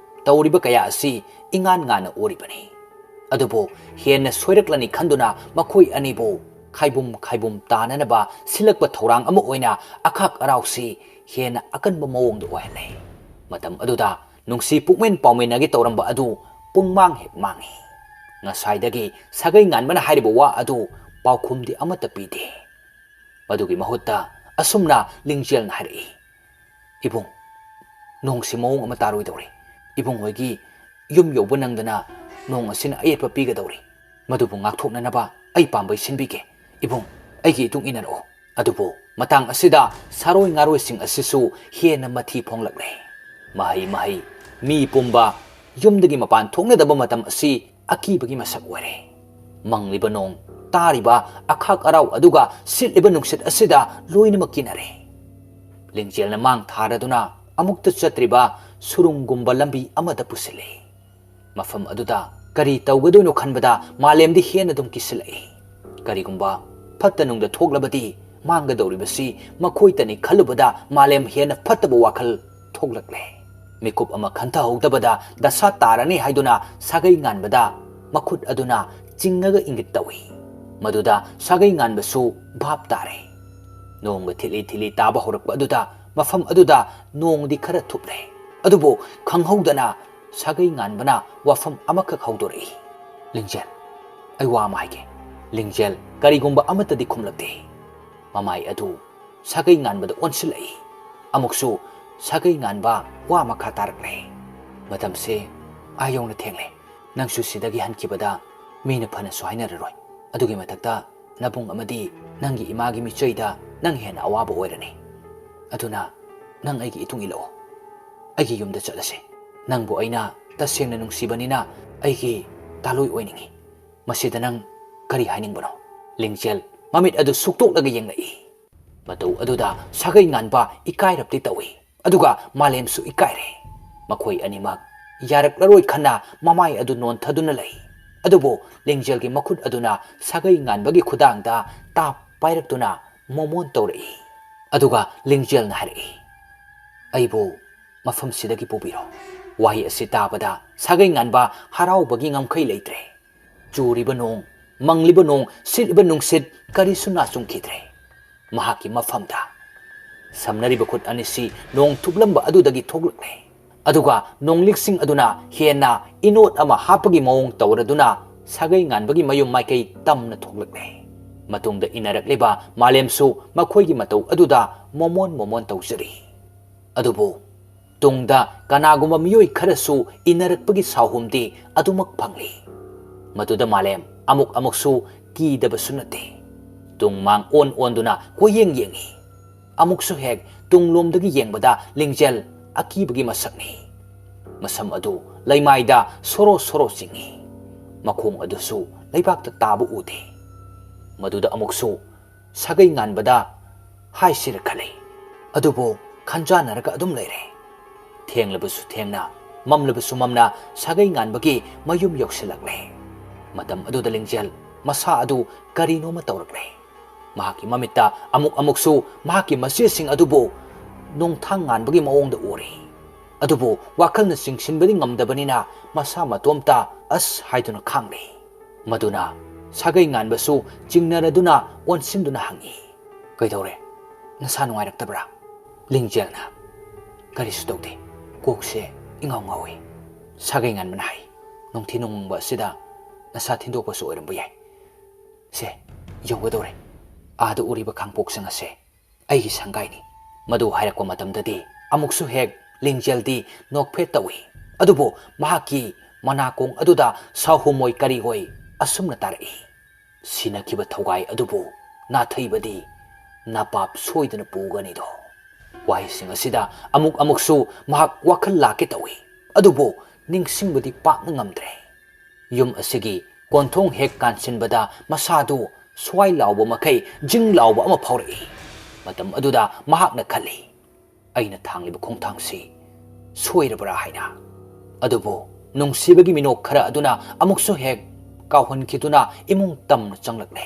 ꯇꯧꯔꯤꯕ ꯀꯌꯥ ꯑꯁꯤ ꯏꯉꯥꯟ ꯉꯥꯟꯅ ꯎꯔꯤꯕꯅꯤ꯫ ꯑꯗꯨꯕꯨ ꯍꯦꯟꯅ ꯁꯣꯏꯔꯛꯂꯅꯤ ꯈꯟꯗꯨꯅ ꯃꯈꯣꯏ ꯑꯅꯤꯕꯨ ꯈꯥꯏꯕꯨꯝ ꯈꯥꯏꯕꯨꯝ ꯇꯥꯅꯅꯕ ꯁꯤꯜꯂꯛꯄ ꯊꯧꯔꯥꯡ ꯑꯃ ꯑꯣꯏꯅ ꯑꯈꯥꯛ ꯑꯔꯥꯎꯁꯤ ꯍꯦꯟꯅ ꯑꯀꯟꯕ ꯃꯑꯣꯡꯗ ꯑꯣꯏꯍꯜꯂꯦ꯫ ꯃꯇꯝ ꯑꯗꯨꯗ ꯅꯨꯡꯁꯤ ꯄꯨꯛꯃꯦꯟ ꯄꯥꯎꯃꯤꯟꯅꯒꯦ ꯇꯧꯔꯝꯕ ꯑꯗꯨ ꯄꯨꯡꯃꯥꯡ ꯍꯦꯛ ꯃꯥꯡꯉꯤ꯫ ꯉꯁꯥꯏꯗꯒꯤ ꯁꯥꯒꯩ ꯉꯥꯟꯕꯅ ꯍꯥꯏꯔꯤꯕ ꯋꯥ ꯑꯗꯨ ꯄꯥꯎꯈꯨꯝꯗꯤ ꯑꯃꯠꯇ ꯄꯤꯗꯦ꯫ ꯃꯗꯨꯒꯤ ꯃꯍꯨꯠꯇ ꯑꯁꯨꯝꯅ ꯂꯤꯡꯖꯦꯜꯅ ꯍꯥꯏꯔꯛꯏ, "ꯏꯕꯨꯡ, ꯅꯣꯡꯁꯤ ꯃꯑꯣꯡ ꯑꯃ ꯇꯥꯔꯣꯏꯗꯧꯔꯤ꯫ ꯏꯕꯨꯡ ꯍꯣꯏꯒꯤ ꯌꯨꯝ ꯌꯧꯕ ꯅꯪꯗꯅ ꯅꯣꯡ ꯑꯁꯤꯅ ꯑꯌꯦꯠꯄ ꯄꯤꯒꯗꯧꯔꯤ꯫ ꯃꯗꯨꯕꯨ ꯉꯥꯛꯊꯣꯛꯅꯅꯕ ꯑꯩ ꯄꯥꯝꯕꯩ ꯁꯤꯟꯕꯤꯒꯦ꯫ ꯏꯕꯨꯡ, ꯑꯩꯒꯤ ꯏꯇꯨꯡ ꯏꯟꯅꯔꯛꯑꯣ꯫" ꯑꯗꯨꯕꯨ ꯃꯇꯥꯡ ꯑꯁꯤꯗ ꯁꯥꯔꯣꯏ ꯉꯥꯔꯣꯏꯁꯤꯡ ꯑꯁꯤꯁꯨ ꯍꯦꯟꯅ ꯃꯊꯤ ꯐꯣꯡꯂꯛꯂꯦ꯫ ꯃꯍꯩ ꯃꯍꯩ, ꯃꯤ ꯄꯨꯝꯕ ꯌꯨꯝꯗꯒꯤ ꯃꯄꯥꯟ ꯊꯣꯛꯅꯗꯕ ꯃꯇꯝ ꯑꯁꯤ ꯑꯀꯤꯕꯒꯤ ꯃꯁꯛ ꯑꯣꯏꯔꯦ꯫ ꯃꯪꯂꯤꯕ ꯅꯣꯡ, ꯇꯥꯔꯤꯕ ꯑꯈꯥꯛ ꯑꯔꯥꯎ ꯑꯗꯨꯒ ꯁꯤꯠꯂꯤꯕ ꯅꯨꯡꯁꯤꯠ ꯑꯁꯤꯗ ꯂꯣꯏꯅꯃꯛ ꯀꯤꯅꯔꯦ꯫ ꯂꯤꯡꯖꯦꯜꯅ ꯃꯥꯡ ꯊꯥꯔꯗꯨꯅ ꯑꯃꯨꯛꯇ ꯆꯠꯇ꯭ꯔꯤꯕ ꯁꯨꯔꯨꯡꯒꯨꯝꯕ ꯂꯝꯕꯤ ꯑꯃꯗ ꯄꯨꯁꯤꯜꯂꯦ꯫ ꯃꯐꯝ ꯑꯗꯨꯗ ꯀꯔꯤ ꯇꯧꯒꯗꯣꯏꯅꯣ ꯈꯟꯕꯗ ꯃꯥꯂꯦꯝꯗꯤ ꯍꯦꯟꯅ ꯑꯗꯨꯝ ꯀꯤꯁꯤꯜꯂꯛꯏ꯫ ꯀꯔꯤꯒꯨꯝꯕ ꯐꯠꯇ ꯅꯨꯡꯗ ꯊꯣꯛꯂꯕꯗꯤ ꯃꯥꯡꯒꯗꯧꯔꯤꯕꯁꯤ ꯃꯈꯣꯏꯇꯅꯤ ꯈꯜꯂꯨꯕꯗ ꯃꯥꯂꯦꯝ ꯍꯦꯟꯅ ꯐꯠꯇꯕ ꯋꯥꯈꯜ ꯊꯣꯛꯂꯛꯂꯦ꯫ ꯃꯤꯀꯨꯞ ꯑꯃ ꯈꯟꯊꯍꯧꯗꯕꯗ ꯗꯁꯥ ꯇꯥꯔꯅꯤ ꯍꯥꯏꯗꯨꯅ ꯁꯥꯒꯩ ꯉꯥꯟꯕꯗ ꯃꯈꯨꯠ ꯑꯗꯨꯅ ꯆꯤꯡꯉꯒ ꯏꯪꯒꯤꯠ ꯇꯧꯏ꯫ ꯃꯗꯨꯗ ꯁꯥꯒꯩ ꯉꯥꯟꯕꯁꯨ ꯚꯥꯞ ꯇꯥꯔꯦ꯫ ꯅꯣꯡꯒ ꯊꯤꯠꯂꯤ ꯊꯤꯠꯂꯤ ꯇꯥꯕ ꯍꯧꯔꯛꯄ ꯑꯗꯨꯗ ꯃꯐꯝ ꯑꯗꯨꯗ ꯅꯣꯡꯗꯤ ꯈꯔ ꯊꯨꯞꯂꯦ꯫ ꯑꯗꯨꯕꯨ ꯈꯪꯍꯧꯗꯅ ꯁꯥꯒꯩ ꯉꯥꯟꯕꯅ ꯋꯥꯐꯝ ꯑꯃꯈꯛ ꯍꯧꯗꯣꯔꯛꯏ, "ꯂꯤꯡꯖꯦꯜ, ꯑꯩ ꯋꯥ ꯑꯃ ꯍꯥꯏꯒꯦ꯫" ꯂꯤꯡꯖꯦꯜ ꯀꯔꯤꯒꯨꯝꯕ ꯑꯃꯠꯇꯗꯤ ꯈꯨꯝꯂꯛꯇꯦ꯫ ꯃꯃꯥꯏ ꯑꯗꯨ ꯁꯥꯒꯩ ꯉꯥꯟꯕꯗ ꯑꯣꯟꯁꯤꯜꯂꯛꯏ꯫ ꯑꯃꯨꯛꯁꯨ ꯁꯥꯒꯩ ꯉꯥꯟꯕ ꯋꯥ ꯃꯈꯥ ꯇꯥꯔꯛꯂꯦ, "ꯃꯇꯝꯁꯦ ꯑꯥ ꯌꯧꯅ ꯊꯦꯡꯂꯦ꯫ ꯅꯪꯁꯨ ꯁꯤꯗꯒꯤ ꯍꯟꯈꯤꯕꯗ ꯃꯤꯅ ꯐꯅꯁꯨ ꯍꯥꯏꯅꯔꯔꯣꯏ꯫ ꯑꯗꯨꯒꯤ ꯃꯊꯛꯇ ꯅꯕꯨꯡ ꯑꯃꯗꯤ ꯅꯪꯒꯤ ꯏꯃꯥꯒꯤ ꯃꯤꯆꯩꯗ ꯅꯪ ꯍꯦꯟꯅ ꯑꯋꯥꯕ ꯑꯣꯏꯔꯅꯤ꯫ ꯑꯗꯨꯅ ꯅꯪ ꯑꯩꯒꯤ ꯏꯇꯨꯡ ꯏꯜꯂꯛꯑꯣ꯫ ꯑꯩꯒꯤ ꯌꯨꯝꯗ ꯆꯠꯂꯁꯦ꯫ ꯅꯪꯕꯨ ꯑꯩꯅ ꯇꯁꯦꯡꯅ ꯅꯨꯡꯁꯤꯕꯅꯤꯅ ꯑꯩꯒꯤ ꯇꯥꯂꯣꯏ ꯑꯣꯏꯅꯤꯡꯏ꯫ ꯃꯁꯤꯗ ꯅꯪ ꯀꯔꯤ ꯍꯥꯏꯅꯤꯡꯕꯅꯣ?" ꯂꯤꯡꯖꯦꯜ ꯃꯃꯤꯠ ꯑꯗꯨ ꯁꯨꯛꯇꯣꯛꯂꯒ ꯌꯦꯡꯂꯛꯏ꯫ ꯃꯇꯧ ꯑꯗꯨꯗ ꯁꯥꯒꯩ ꯉꯥꯟꯕ ꯏꯀꯥꯏꯔꯞꯇꯤ ꯇꯧꯏ, ꯑꯗꯨꯒ ꯃꯥꯂꯦꯝꯁꯨ ꯏꯀꯥꯏꯔꯦ꯫ ꯃꯈꯣꯏ ꯑꯅꯤꯃꯛ ꯌꯥꯔꯛꯂꯔꯣꯏ ꯈꯟꯅ ꯃꯃꯥꯏ ꯑꯗꯨ ꯅꯣꯟꯊꯗꯨꯅ ꯂꯩ꯫ ꯑꯗꯨꯕꯨ ꯂꯤꯡꯖꯦꯜꯒꯤ ꯃꯈꯨꯠ ꯑꯗꯨꯅ ꯁꯥꯒꯩ ꯉꯥꯟꯕꯒꯤ ꯈꯨꯗꯥꯡꯗ ꯇꯥꯞ ꯄꯥꯏꯔꯛꯇꯨꯅ ꯃꯣꯃꯣꯟ ꯇꯧꯔꯛꯏ꯫ ꯑꯗꯨꯒ ꯂꯤꯡꯖꯦꯜꯅ ꯍꯥꯏꯔꯛꯏ, "ꯑꯩꯕꯨ ꯃꯐꯝꯁꯤꯗꯒꯤ ꯄꯨꯕꯤꯔꯣ꯫" ꯋꯥꯍꯩ ꯑꯁꯤ ꯇꯥꯕꯗ ꯁꯥꯒꯩ ꯉꯥꯟꯕ ꯍꯔꯥꯎꯕꯒꯤ ꯉꯝꯈꯩ ꯂꯩꯇ꯭ꯔꯦ꯫ ꯆꯨꯔꯤꯕ ꯅꯣꯡ, ꯃꯪꯂꯤꯕ ꯅꯣꯡ, ꯁꯤꯠꯂꯤꯕ ꯅꯨꯡꯁꯤꯠ ꯀꯔꯤꯁꯨ ꯅꯥꯆꯨꯡꯈꯤꯗ꯭ꯔꯦ꯫ ꯃꯍꯥꯛꯀꯤ ꯃꯐꯝꯗ ꯁꯝꯅꯔꯤꯕ ꯈꯨꯠ ꯑꯅꯤꯁꯤ ꯅꯣꯡ ꯊꯨꯞꯂꯝꯕ ꯑꯗꯨꯗꯒꯤ ꯊꯣꯛꯂꯛꯂꯦ꯫ ꯑꯗꯨꯒ ꯅꯣꯡꯂꯤꯛꯁꯤꯡ ꯑꯗꯨꯅ ꯍꯦꯟꯅ ꯏꯅꯣꯠ ꯑꯃ ꯍꯥꯞꯄꯒꯤ ꯃꯑꯣꯡ ꯇꯧꯔꯗꯨꯅ ꯁꯥꯒꯩ ꯉꯥꯟꯕꯒꯤ ꯃꯌꯨꯝ ꯃꯥꯏꯀꯩ ꯇꯝꯅ ꯊꯣꯛꯂꯛꯂꯦ꯫ ꯃꯇꯨꯡꯗ ꯏꯟꯅꯔꯛꯂꯤꯕ ꯃꯥꯂꯦꯝꯁꯨ ꯃꯈꯣꯏꯒꯤ ꯃꯇꯧ ꯑꯗꯨꯗ ꯃꯣꯃꯣꯟ ꯃꯣꯃꯣꯟ ꯇꯧꯖꯔꯤ꯫ ꯑꯗꯨꯕꯨ ꯇꯨꯡꯗ ꯀꯅꯥꯒꯨꯝꯕ ꯃꯤꯑꯣꯏ ꯈꯔꯁꯨ ꯏꯟꯅꯔꯛꯄꯒꯤ ꯁꯥꯎꯍꯨꯝꯗꯤ ꯑꯗꯨꯃꯛ ꯐꯪꯂꯤ꯫ ꯃꯗꯨꯗ ꯃꯥꯂꯦꯝ ꯑꯃꯨꯛ ꯑꯃꯨꯛꯁꯨ ꯀꯤꯗꯕꯁꯨ ꯅꯠꯇꯦ꯫ ꯇꯨꯡ ꯃꯥꯡ ꯑꯣꯟ ꯑꯣꯟꯗꯨꯅ ꯀꯣꯏꯌꯦꯡ ꯌꯦꯡꯉꯤ꯫ ꯑꯃꯨꯛꯁꯨ ꯍꯦꯛ ꯇꯨꯡꯂꯣꯝꯗꯒꯤ ꯌꯦꯡꯕꯗ ꯂꯤꯡꯖꯦꯜ ꯑꯀꯤꯕꯒꯤ ꯃꯁꯛꯅꯤ꯫ ꯃꯁꯝ ꯑꯗꯨ ꯂꯩꯃꯥꯏꯗ ꯁꯣꯔꯣ ꯁꯣꯔꯣ ꯆꯤꯡꯏ꯫ ꯃꯈꯣꯡ ꯑꯗꯨꯁꯨ ꯂꯩꯕꯥꯛꯇ ꯇꯥꯕ ꯎꯗꯦ꯫ ꯃꯗꯨꯗ ꯑꯃꯨꯛꯁꯨ ꯁꯥꯒꯩ ꯉꯥꯟꯕꯗ ꯍꯥꯏꯁꯤꯔ ꯈꯜꯂꯤ꯫ ꯑꯗꯨꯕꯨ ꯈꯟꯖꯥꯟꯅꯔꯒ ꯑꯗꯨꯝ ꯂꯩꯔꯦ꯫ ꯊꯦꯡꯂꯕꯁꯨ ꯊꯦꯡꯅ, ꯃꯝꯂꯕꯁꯨ ꯃꯝꯅ ꯁꯥꯒꯩ ꯉꯥꯟꯕꯒꯤ ꯃꯌꯨꯝ ꯌꯧꯁꯤꯜꯂꯛꯂꯦ꯫ ꯃꯇꯝ ꯑꯗꯨꯗ ꯂꯤꯡꯖꯦꯜ ꯃꯁꯥ ꯑꯗꯨ ꯀꯔꯤꯅꯣꯃ ꯇꯧꯔꯛꯂꯦ꯫ ꯃꯍꯥꯛꯀꯤ ꯃꯃꯤꯠꯇ ꯑꯃꯨꯛ ꯑꯃꯨꯛꯁꯨ ꯃꯍꯥꯛꯀꯤ ꯃꯆꯦꯁꯤꯡ ꯑꯗꯨꯕꯨ ꯅꯣꯡꯊꯥꯡ ꯉꯥꯟꯕꯒꯤ ꯃꯑꯣꯡꯗ ꯎꯔꯤ꯫ ꯑꯗꯨꯕꯨ ꯋꯥꯈꯜꯅ ꯆꯤꯡꯁꯤꯟꯕꯗꯤ ꯉꯝꯗꯕꯅꯤꯅ ꯃꯁꯥ ꯃꯇꯣꯝꯇ "ꯑꯁ" ꯍꯥꯏꯗꯨꯅ ꯈꯥꯡꯂꯤ꯫ ꯃꯗꯨꯅ ꯁꯥꯒꯩ ꯉꯥꯟꯕꯁꯨ ꯆꯤꯡꯅꯔꯗꯨꯅ ꯑꯣꯟꯁꯤꯟꯗꯨꯅ ꯍꯪꯏ, "ꯀꯩꯗꯧꯔꯦ? ꯅꯁꯥ ꯅꯨꯡꯉꯥꯏꯔꯛꯇꯕ꯭ꯔꯥ?" ꯂꯤꯡꯖꯦꯜꯅ, "ꯀꯔꯤꯁꯨ ꯇꯧꯗꯦ, ꯀꯣꯛꯁꯦ ꯏꯉꯥꯎ ꯉꯥꯎꯏ꯫" ꯁꯥꯒꯩ ꯉꯥꯟꯕꯅ ꯍꯥꯏ, "ꯅꯨꯡꯊꯤ ꯅꯣꯡꯃꯪꯕ ꯑꯁꯤꯗ ꯅꯁꯥ ꯊꯤꯟꯗꯣꯛꯄꯁꯨ ꯑꯣꯏꯔꯝꯕ ꯌꯥꯏ꯫ ꯁꯦ, ꯌꯧꯒꯗꯧꯔꯦ꯫ ꯑꯥꯗ ꯎꯔꯤꯕ ꯈꯥꯡꯄꯣꯛꯁꯤꯡ ꯑꯁꯦ ꯑꯩꯒꯤ ꯁꯪꯒꯥꯏꯅꯤ꯫" ꯃꯗꯨ ꯍꯥꯏꯔꯛꯄ ꯃꯇꯝꯗꯗꯤ ꯑꯃꯨꯛꯁꯨ ꯍꯦꯛ ꯂꯤꯡꯖꯦꯜꯗꯤ ꯅꯣꯛꯐꯦꯠ ꯇꯧꯏ꯫ ꯑꯗꯨꯕꯨ ꯃꯍꯥꯛꯀꯤ ꯃꯅꯥꯀꯣꯡ ꯑꯗꯨꯗ ꯁꯥꯍꯨꯝ ꯑꯣꯏ ꯀꯔꯤ ꯑꯣꯏ ꯑꯁꯨꯝꯅ ꯇꯥꯔꯛꯏ, "ꯁꯤꯅꯈꯤꯕ ꯊꯧꯒꯥꯏ ꯑꯗꯨꯕꯨ ꯅꯥꯊꯩꯕꯗꯤ ꯅꯄꯥꯞ ꯁꯣꯏꯗꯅ ꯄꯨꯒꯅꯤꯗꯣ꯫" ꯋꯥꯍꯩꯁꯤꯡ ꯑꯁꯤꯗ ꯑꯃꯨꯛ ꯑꯃꯨꯛꯁꯨ ꯃꯍꯥꯛ ꯋꯥꯈꯜ ꯂꯥꯛꯀꯦ ꯇꯧꯏ, ꯑꯗꯨꯕꯨ ꯅꯤꯡꯁꯤꯡꯕꯗꯤ ꯄꯥꯛꯅ ꯉꯝꯗ꯭ꯔꯦ꯫ ꯌꯨꯝ ꯑꯁꯤꯒꯤ ꯀꯣꯟꯊꯣꯡ ꯍꯦꯛ ꯀꯥꯟꯁꯤꯟꯕꯗ ꯃꯁꯥꯗꯨ ꯁ꯭ꯋꯥꯏ ꯂꯥꯎꯕ ꯃꯈꯩ ꯖꯤꯡ ꯂꯥꯎꯕ ꯑꯃ ꯐꯥꯎꯔꯛꯏ꯫ ꯃꯇꯝ ꯑꯗꯨꯗ ꯃꯍꯥꯛꯅ ꯈꯜꯂꯤ, "ꯑꯩꯅ ꯊꯥꯡꯂꯤꯕ ꯈꯣꯡꯊꯥꯡꯁꯤ ꯁꯣꯏꯔꯕ꯭ꯔꯥ?" ꯍꯥꯏꯅ꯫ ꯑꯗꯨꯕꯨ ꯅꯨꯡꯁꯤꯕꯒꯤ ꯃꯤꯅꯣꯛ ꯈꯔ ꯑꯗꯨꯅ ꯑꯃꯨꯛꯁꯨ ꯍꯦꯛ ꯀꯥꯎꯍꯟꯈꯤꯗꯨꯅ ꯏꯃꯨꯡ ꯇꯝꯅ ꯆꯪꯂꯛꯂꯦ꯫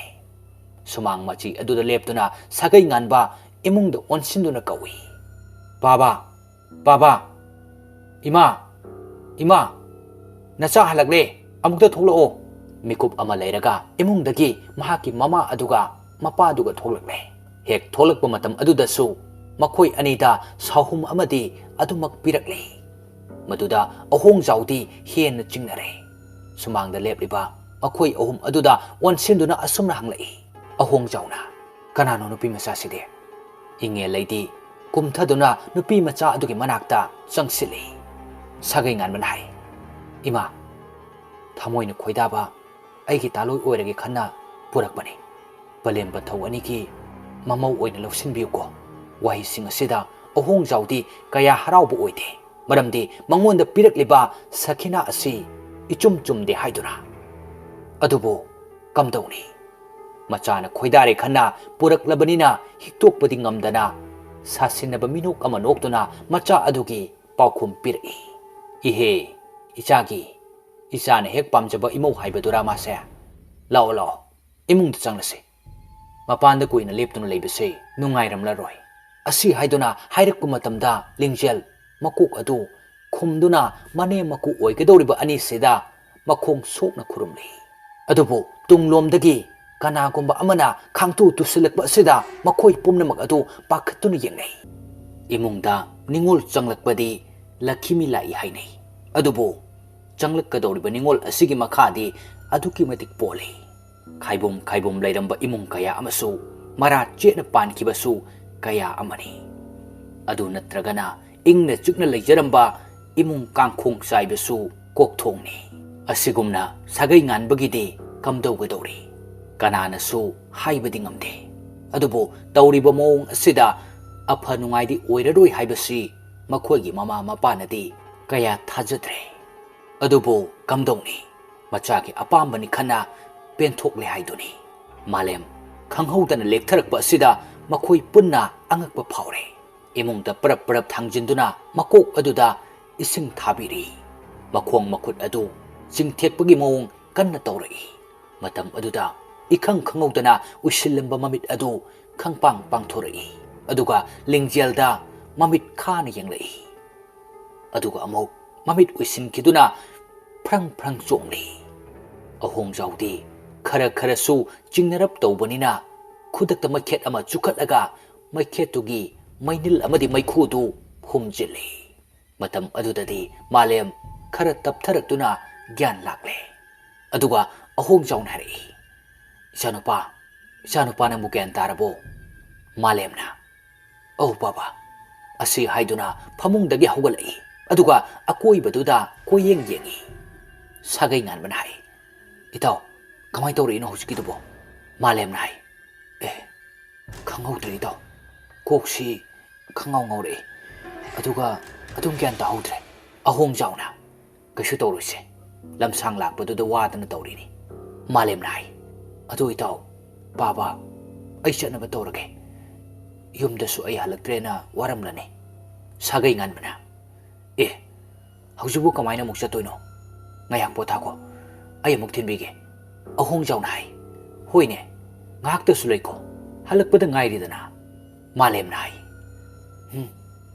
ꯁꯨꯃꯥꯡ ꯃꯆꯤ ꯑꯗꯨꯗ ꯂꯦꯞꯇꯨꯅ ꯁꯥꯒꯩ ꯉꯥꯟꯕ ꯏꯃꯨꯡꯗ ꯑꯣꯟꯁꯤꯟꯗꯨꯅ ꯀꯧꯏ, "ꯕꯥꯕꯥ, ꯕꯥꯕꯥ, ꯏꯃꯥ, ꯏꯃꯥ, ꯅꯆꯥ ꯍꯜꯂꯛꯂꯦ, ꯑꯃꯨꯛꯇ ꯊꯣꯛꯂꯛꯑꯣ꯫" ꯃꯤꯀꯨꯞ ꯑꯃ ꯂꯩꯔꯒ ꯏꯃꯨꯡꯗꯒꯤ ꯃꯍꯥꯛꯀꯤ ꯃꯃꯥ ꯑꯗꯨꯒ ꯃꯄꯥꯗꯨꯒ ꯊꯣꯛꯂꯛꯂꯦ꯫ ꯍꯦꯛ ꯊꯣꯛꯂꯛꯄ ꯃꯇꯝ ꯑꯗꯨꯗꯁꯨ ꯃꯈꯣꯏ ꯑꯅꯤꯗ ꯁꯥꯍꯨꯝ ꯑꯃꯗꯤ ꯑꯗꯨꯃꯛ ꯄꯤꯔꯛꯂꯦ꯫ ꯃꯗꯨꯗ ꯑꯍꯣꯡꯖꯥꯎꯗꯤ ꯍꯦꯟꯅ ꯆꯤꯡꯅꯔꯦ꯫ ꯁꯨꯃꯥꯡꯗ ꯂꯦꯞꯂꯤꯕ ꯃꯈꯣꯏ ꯑꯍꯨꯝ ꯑꯗꯨꯗ ꯑꯣꯟꯁꯤꯟꯗꯨꯅ ꯑꯁꯨꯝꯅ ꯍꯪꯂꯛꯏ, ꯑꯍꯣꯡꯖꯥꯎꯅ, "ꯀꯅꯥꯅꯣ ꯅꯨꯄꯤ ꯃꯆꯥꯁꯤꯗꯤ?" ꯏꯉꯦꯜꯂꯩꯗꯤ ꯀꯨꯝꯊꯗꯨꯅ ꯅꯨꯄꯤ ꯃꯆꯥ ꯑꯗꯨꯒꯤ ꯃꯅꯥꯛꯇ ꯆꯪꯁꯤꯜꯂꯤ꯫ ꯁꯥꯒꯩ ꯉꯥꯟꯕꯅ ꯍꯥꯏ, "ꯏꯃꯥ, ꯊꯃꯣꯏꯅ ꯈꯣꯏꯗꯥꯕ ꯑꯩꯒꯤ ꯇꯥꯂꯣꯏ ꯑꯣꯏꯔꯒꯦ ꯈꯟꯅ ꯄꯨꯔꯛꯄꯅꯤ꯫ ꯄꯂꯦꯝ ꯄꯟꯊꯧ ꯑꯅꯤꯒꯤ ꯃꯃꯧ ꯑꯣꯏꯅ ꯂꯧꯁꯤꯟꯕꯤꯌꯨꯀꯣ꯫" ꯋꯥꯍꯩꯁꯤꯡ ꯑꯁꯤꯗ ꯑꯍꯣꯡꯖꯥꯎꯗꯤ ꯀꯌꯥ ꯍꯔꯥꯎꯕ ꯑꯣꯏꯗꯦ, ꯃꯔꯝꯗꯤ ꯃꯉꯣꯟꯗ ꯄꯤꯔꯛꯂꯤꯕ ꯁꯈꯤꯅꯥ ꯑꯁꯤ ꯏꯆꯨꯝ ꯆꯨꯝꯗꯦ ꯍꯥꯏꯗꯨꯅ꯫ ꯑꯗꯨꯕꯨ ꯀꯝꯗꯧꯅꯤ? ꯃꯆꯥꯅ ꯈꯣꯏꯗꯥꯔꯦ ꯈꯟꯅ ꯄꯨꯔꯛꯂꯕꯅꯤꯅ ꯍꯤꯛꯇꯣꯛꯄꯗꯤ ꯉꯝꯗꯅ, ꯁꯥꯁꯤꯟꯅꯕ ꯃꯤꯅꯣꯛ ꯑꯃ ꯅꯣꯛꯇꯨꯅ ꯃꯆꯥ ꯑꯗꯨꯒꯤ ꯄꯥꯎꯈꯨꯝ ꯄꯤꯔꯛꯏ, "ꯏꯍꯦ, ꯏꯆꯥꯒꯤ, ꯏꯆꯥꯅ ꯍꯦꯛ ꯄꯥꯝꯖꯕ ꯏꯃꯧ ꯍꯥꯏꯕꯗꯨꯔꯥ ꯃꯥꯁꯦ? ꯂꯥꯛꯑꯣ, ꯂꯥꯛꯑꯣ, ꯏꯃꯨꯡꯗ ꯆꯪꯂꯁꯤ꯫ ꯃꯄꯥꯟꯗ ꯀꯨꯏꯅ ꯂꯦꯞꯇꯨꯅ ꯂꯩꯕꯁꯤ ꯅꯨꯡꯉꯥꯏꯔꯝꯂꯔꯣꯏ꯫" ꯑꯁꯤ ꯍꯥꯏꯗꯨꯅ ꯍꯥꯏꯔꯛꯄ ꯃꯇꯝꯗ, ꯂꯤꯡꯖꯦꯜ ꯃꯀꯣꯛ ꯑꯗꯨ ꯈꯨꯝꯗꯨꯅ ꯃꯅꯦꯝ ꯃꯀꯨ ꯑꯣꯏꯒꯗꯧꯔꯤꯕ ꯑꯅꯤꯁꯤꯗ ꯃꯈꯣꯡ ꯁꯣꯛꯅ ꯈꯨꯔꯨꯝꯂꯤ꯫ ꯑꯗꯨꯕꯨ ꯇꯨꯡꯂꯣꯝꯗꯒꯤ ꯀꯅꯥꯒꯨꯝꯕ ꯑꯃꯅ ꯈꯥꯡꯇꯨ ꯇꯨꯁꯤꯜꯂꯛꯄ ꯑꯁꯤꯗ ꯃꯈꯣꯏ ꯄꯨꯝꯅꯃꯛ ꯑꯗꯨ ꯄꯥꯈꯠꯇꯨꯅ ꯌꯦꯡꯅꯩ꯫ ꯏꯃꯨꯡꯗ ꯅꯤꯉꯣꯜ ꯆꯪꯂꯛꯄꯗꯤ ꯂꯛꯈꯤꯃꯤ ꯂꯥꯛꯏ ꯍꯥꯏꯅꯩ꯫ ꯑꯗꯨꯕꯨ ꯆꯪꯂꯛꯀꯗꯧꯔꯤꯕ ꯅꯤꯉꯣꯜ ꯑꯁꯤꯒꯤ ꯃꯈꯥꯗꯤ ꯑꯗꯨꯛꯀꯤ ꯃꯇꯤꯛ ꯄꯣꯜꯂꯤ꯫ ꯈꯥꯏꯕꯣꯝ ꯈꯥꯏꯕꯣꯝ ꯂꯩꯔꯝꯕ ꯏꯃꯨꯡ ꯀꯌꯥ ꯑꯃꯁꯨ ꯃꯔꯥ ꯆꯦꯠꯅ ꯄꯥꯟꯈꯤꯕꯁꯨ ꯀꯌꯥ ꯑꯃꯅꯤ꯫ ꯑꯗꯨ ꯅꯠꯇ꯭ꯔꯒꯅ ꯏꯪꯅ ꯆꯤꯛꯅ ꯂꯩꯖꯔꯝꯕ ꯏꯃꯨꯡ ꯀꯥꯡꯈꯣꯡ ꯆꯥꯏꯕꯁꯨ ꯀꯣꯛꯊꯣꯡꯅꯤ꯫ ꯑꯁꯤꯒꯨꯝꯅ ꯁꯥꯒꯩ ꯉꯥꯟꯕꯒꯤꯗꯤ ꯀꯝꯗꯧꯒꯗꯧꯔꯤ? ꯀꯅꯥꯅꯁꯨ ꯍꯥꯏꯕꯗꯤ ꯉꯝꯗꯦ꯫ ꯑꯗꯨꯕꯨ ꯇꯧꯔꯤꯕ ꯃꯑꯣꯡ ꯑꯁꯤꯗ ꯑꯐ ꯅꯨꯡꯉꯥꯏꯗꯤ ꯑꯣꯏꯔꯔꯣꯏ ꯍꯥꯏꯕꯁꯤ ꯃꯈꯣꯏꯒꯤ ꯃꯃꯥ ꯃꯄꯥꯅꯗꯤ ꯀꯌꯥ ꯊꯥꯖꯗ꯭ꯔꯦ꯫ ꯑꯗꯨꯕꯨ ꯀꯝꯗꯧꯅꯤ? ꯃꯆꯥꯒꯤ ꯑꯄꯥꯝꯕꯅꯤ ꯈꯟꯅ ꯄꯦꯟꯊꯣꯛꯂꯦ ꯍꯥꯏꯗꯨꯅꯤ꯫ ꯃꯥꯂꯦꯝ ꯈꯪꯍꯧꯗꯅ ꯂꯦꯛꯊꯔꯛꯄ ꯑꯁꯤꯗ ꯃꯈꯣꯏ ꯄꯨꯟꯅ ꯑꯉꯛꯄ ꯐꯥꯎꯔꯦ꯫ ꯏꯃꯨꯡꯗ ꯄꯔꯞ ꯄꯔꯞ ꯊꯥꯡꯖꯤꯟꯗꯨꯅ ꯃꯀꯣꯛ ꯑꯗꯨꯗ ꯏꯁꯤꯡ ꯊꯥꯕꯤꯔꯤ꯫ ꯃꯈꯣꯡ ꯃꯈꯨꯠ ꯑꯗꯨ ꯆꯤꯡꯊꯦꯛꯄꯒꯤ ꯃꯑꯣꯡ ꯀꯟꯅ ꯇꯧꯔꯛꯏ꯫ ꯃꯇꯝ ꯑꯗꯨꯗ ꯏꯈꯪ ꯈꯪꯍꯧꯗꯅ ꯎꯏꯁꯤꯜꯂꯝꯕ ꯃꯃꯤꯠ ꯑꯗꯨ ꯈꯪꯄꯥꯡ ꯄꯥꯡꯊꯣꯔꯛꯏ꯫ ꯑꯗꯨꯒ ꯂꯤꯡꯖꯦꯜꯗ ꯃꯃꯤꯠ ꯈꯥꯅ ꯌꯦꯡꯂꯛꯏ꯫ ꯑꯗꯨꯒ ꯑꯃꯨꯛ ꯃꯃꯤꯠ ꯎꯏꯁꯤꯟꯈꯤꯗꯨꯅ ꯐ꯭ꯔꯪ ꯐ꯭ꯔꯪ ꯆꯣꯡꯂꯤ꯫ ꯑꯍꯣꯡꯖꯥꯎꯗꯤ ꯈꯔ ꯈꯔꯁꯨ ꯆꯤꯡꯅꯔꯞ ꯇꯧꯕꯅꯤꯅ ꯈꯨꯗꯛꯇ ꯃꯩꯈꯦꯠ ꯑꯃ ꯆꯨꯈꯠꯂꯒ ꯃꯩꯈꯦꯠꯇꯨꯒꯤ ꯃꯩꯅꯤꯜ ꯑꯃꯗꯤ ꯃꯩꯈꯨꯗꯨ ꯍꯨꯝꯖꯤꯜꯂꯤ꯫ ꯃꯇꯝ ꯑꯗꯨꯗꯗꯤ ꯃꯥꯂꯦꯝ ꯈꯔ ꯇꯞꯊꯔꯛꯇꯨꯅ ꯒ꯭ꯌꯥꯟ ꯂꯥꯛꯂꯦ꯫ ꯑꯗꯨꯒ ꯑꯍꯣꯡꯖꯥꯎꯅ ꯍꯥꯏꯔꯛꯏ, "ꯏꯆꯥꯅꯨꯄꯥ, "ꯏꯆꯥꯅꯨꯄꯥ, ꯅꯪꯕꯨ ꯒ꯭ꯌꯥꯟ ꯇꯥꯔꯕꯣ?" ꯃꯥꯂꯦꯝꯅ, "ꯑꯧ ꯄꯥꯕ," ꯑꯁꯤ ꯍꯥꯏꯗꯨꯅ ꯐꯃꯨꯡꯗꯒꯤ ꯍꯧꯒꯠꯂꯛꯏ꯫ ꯑꯗꯨꯒ ꯑꯀꯣꯏꯕꯗꯨꯗ ꯀꯣꯏꯌꯦꯡ ꯌꯦꯡꯏ꯫ ꯁꯥꯒꯩ ꯉꯥꯟꯕꯅ ꯍꯥꯏ, "ꯏꯇꯥꯎ, ꯀꯃꯥꯏꯅ ꯇꯧꯔꯛꯏꯅꯣ ꯍꯧꯖꯤꯛꯀꯤꯗꯨꯕꯣ?" ꯃꯥꯂꯦꯝꯅ ꯍꯥꯏ, "ꯑꯦ, ꯈꯪꯍꯧꯗ꯭ꯔꯦ ꯏꯇꯥꯎ, ꯀꯣꯛꯁꯤ ꯈꯪꯉꯥꯎ ꯉꯥꯎꯔꯛꯏ, ꯑꯗꯨꯒ ꯑꯗꯨꯝ ꯒ꯭ꯌꯥꯟ ꯇꯥꯍꯧꯗ꯭ꯔꯦ꯫ ꯑꯍꯣꯡꯖꯥꯎꯅ, ꯀꯩꯁꯨ ꯇꯧꯔꯣꯏꯁꯦ, ꯂꯝꯁꯥꯡ ꯂꯥꯛꯄꯗꯨꯗ ꯋꯥꯗꯅ ꯇꯧꯔꯤꯅꯤ," ꯃꯥꯂꯦꯝꯅ ꯍꯥꯏ꯫ "ꯑꯗꯨ ꯏꯇꯥꯎ, ꯄꯥꯕ, ꯑꯩ ꯆꯠꯅꯕ ꯇꯧꯔꯒꯦ꯫ ꯌꯨꯝꯗꯁꯨ ꯑꯩ ꯍꯜꯂꯛꯇ꯭ꯔꯦꯅ ꯋꯥꯔꯝꯂꯅꯤ꯫" ꯁꯥꯒꯩ ꯉꯥꯟꯕꯅ, "ꯑꯦ, ꯍꯧꯖꯤꯛꯄꯨ ꯀꯃꯥꯏꯅ ꯑꯃꯨꯛ ꯆꯠꯇꯣꯏꯅꯣ? ꯉꯥꯏꯍꯥꯛ ꯄꯣꯊꯥꯈꯣ, ꯑꯩ ꯑꯃꯨꯛ ꯊꯤꯟꯕꯤꯒꯦ꯫" ꯑꯍꯣꯡꯖꯥꯎꯅ ꯍꯥꯏ꯫ "ꯍꯣꯏꯅꯦ, ꯉꯥꯏꯍꯥꯛꯇꯁꯨ ꯂꯩꯈꯣ, ꯍꯜꯂꯛꯄꯗ ꯉꯥꯏꯔꯤꯗꯅ꯫" ꯃꯥꯂꯦꯝꯅ ꯍꯥꯏ, "ꯎꯝ,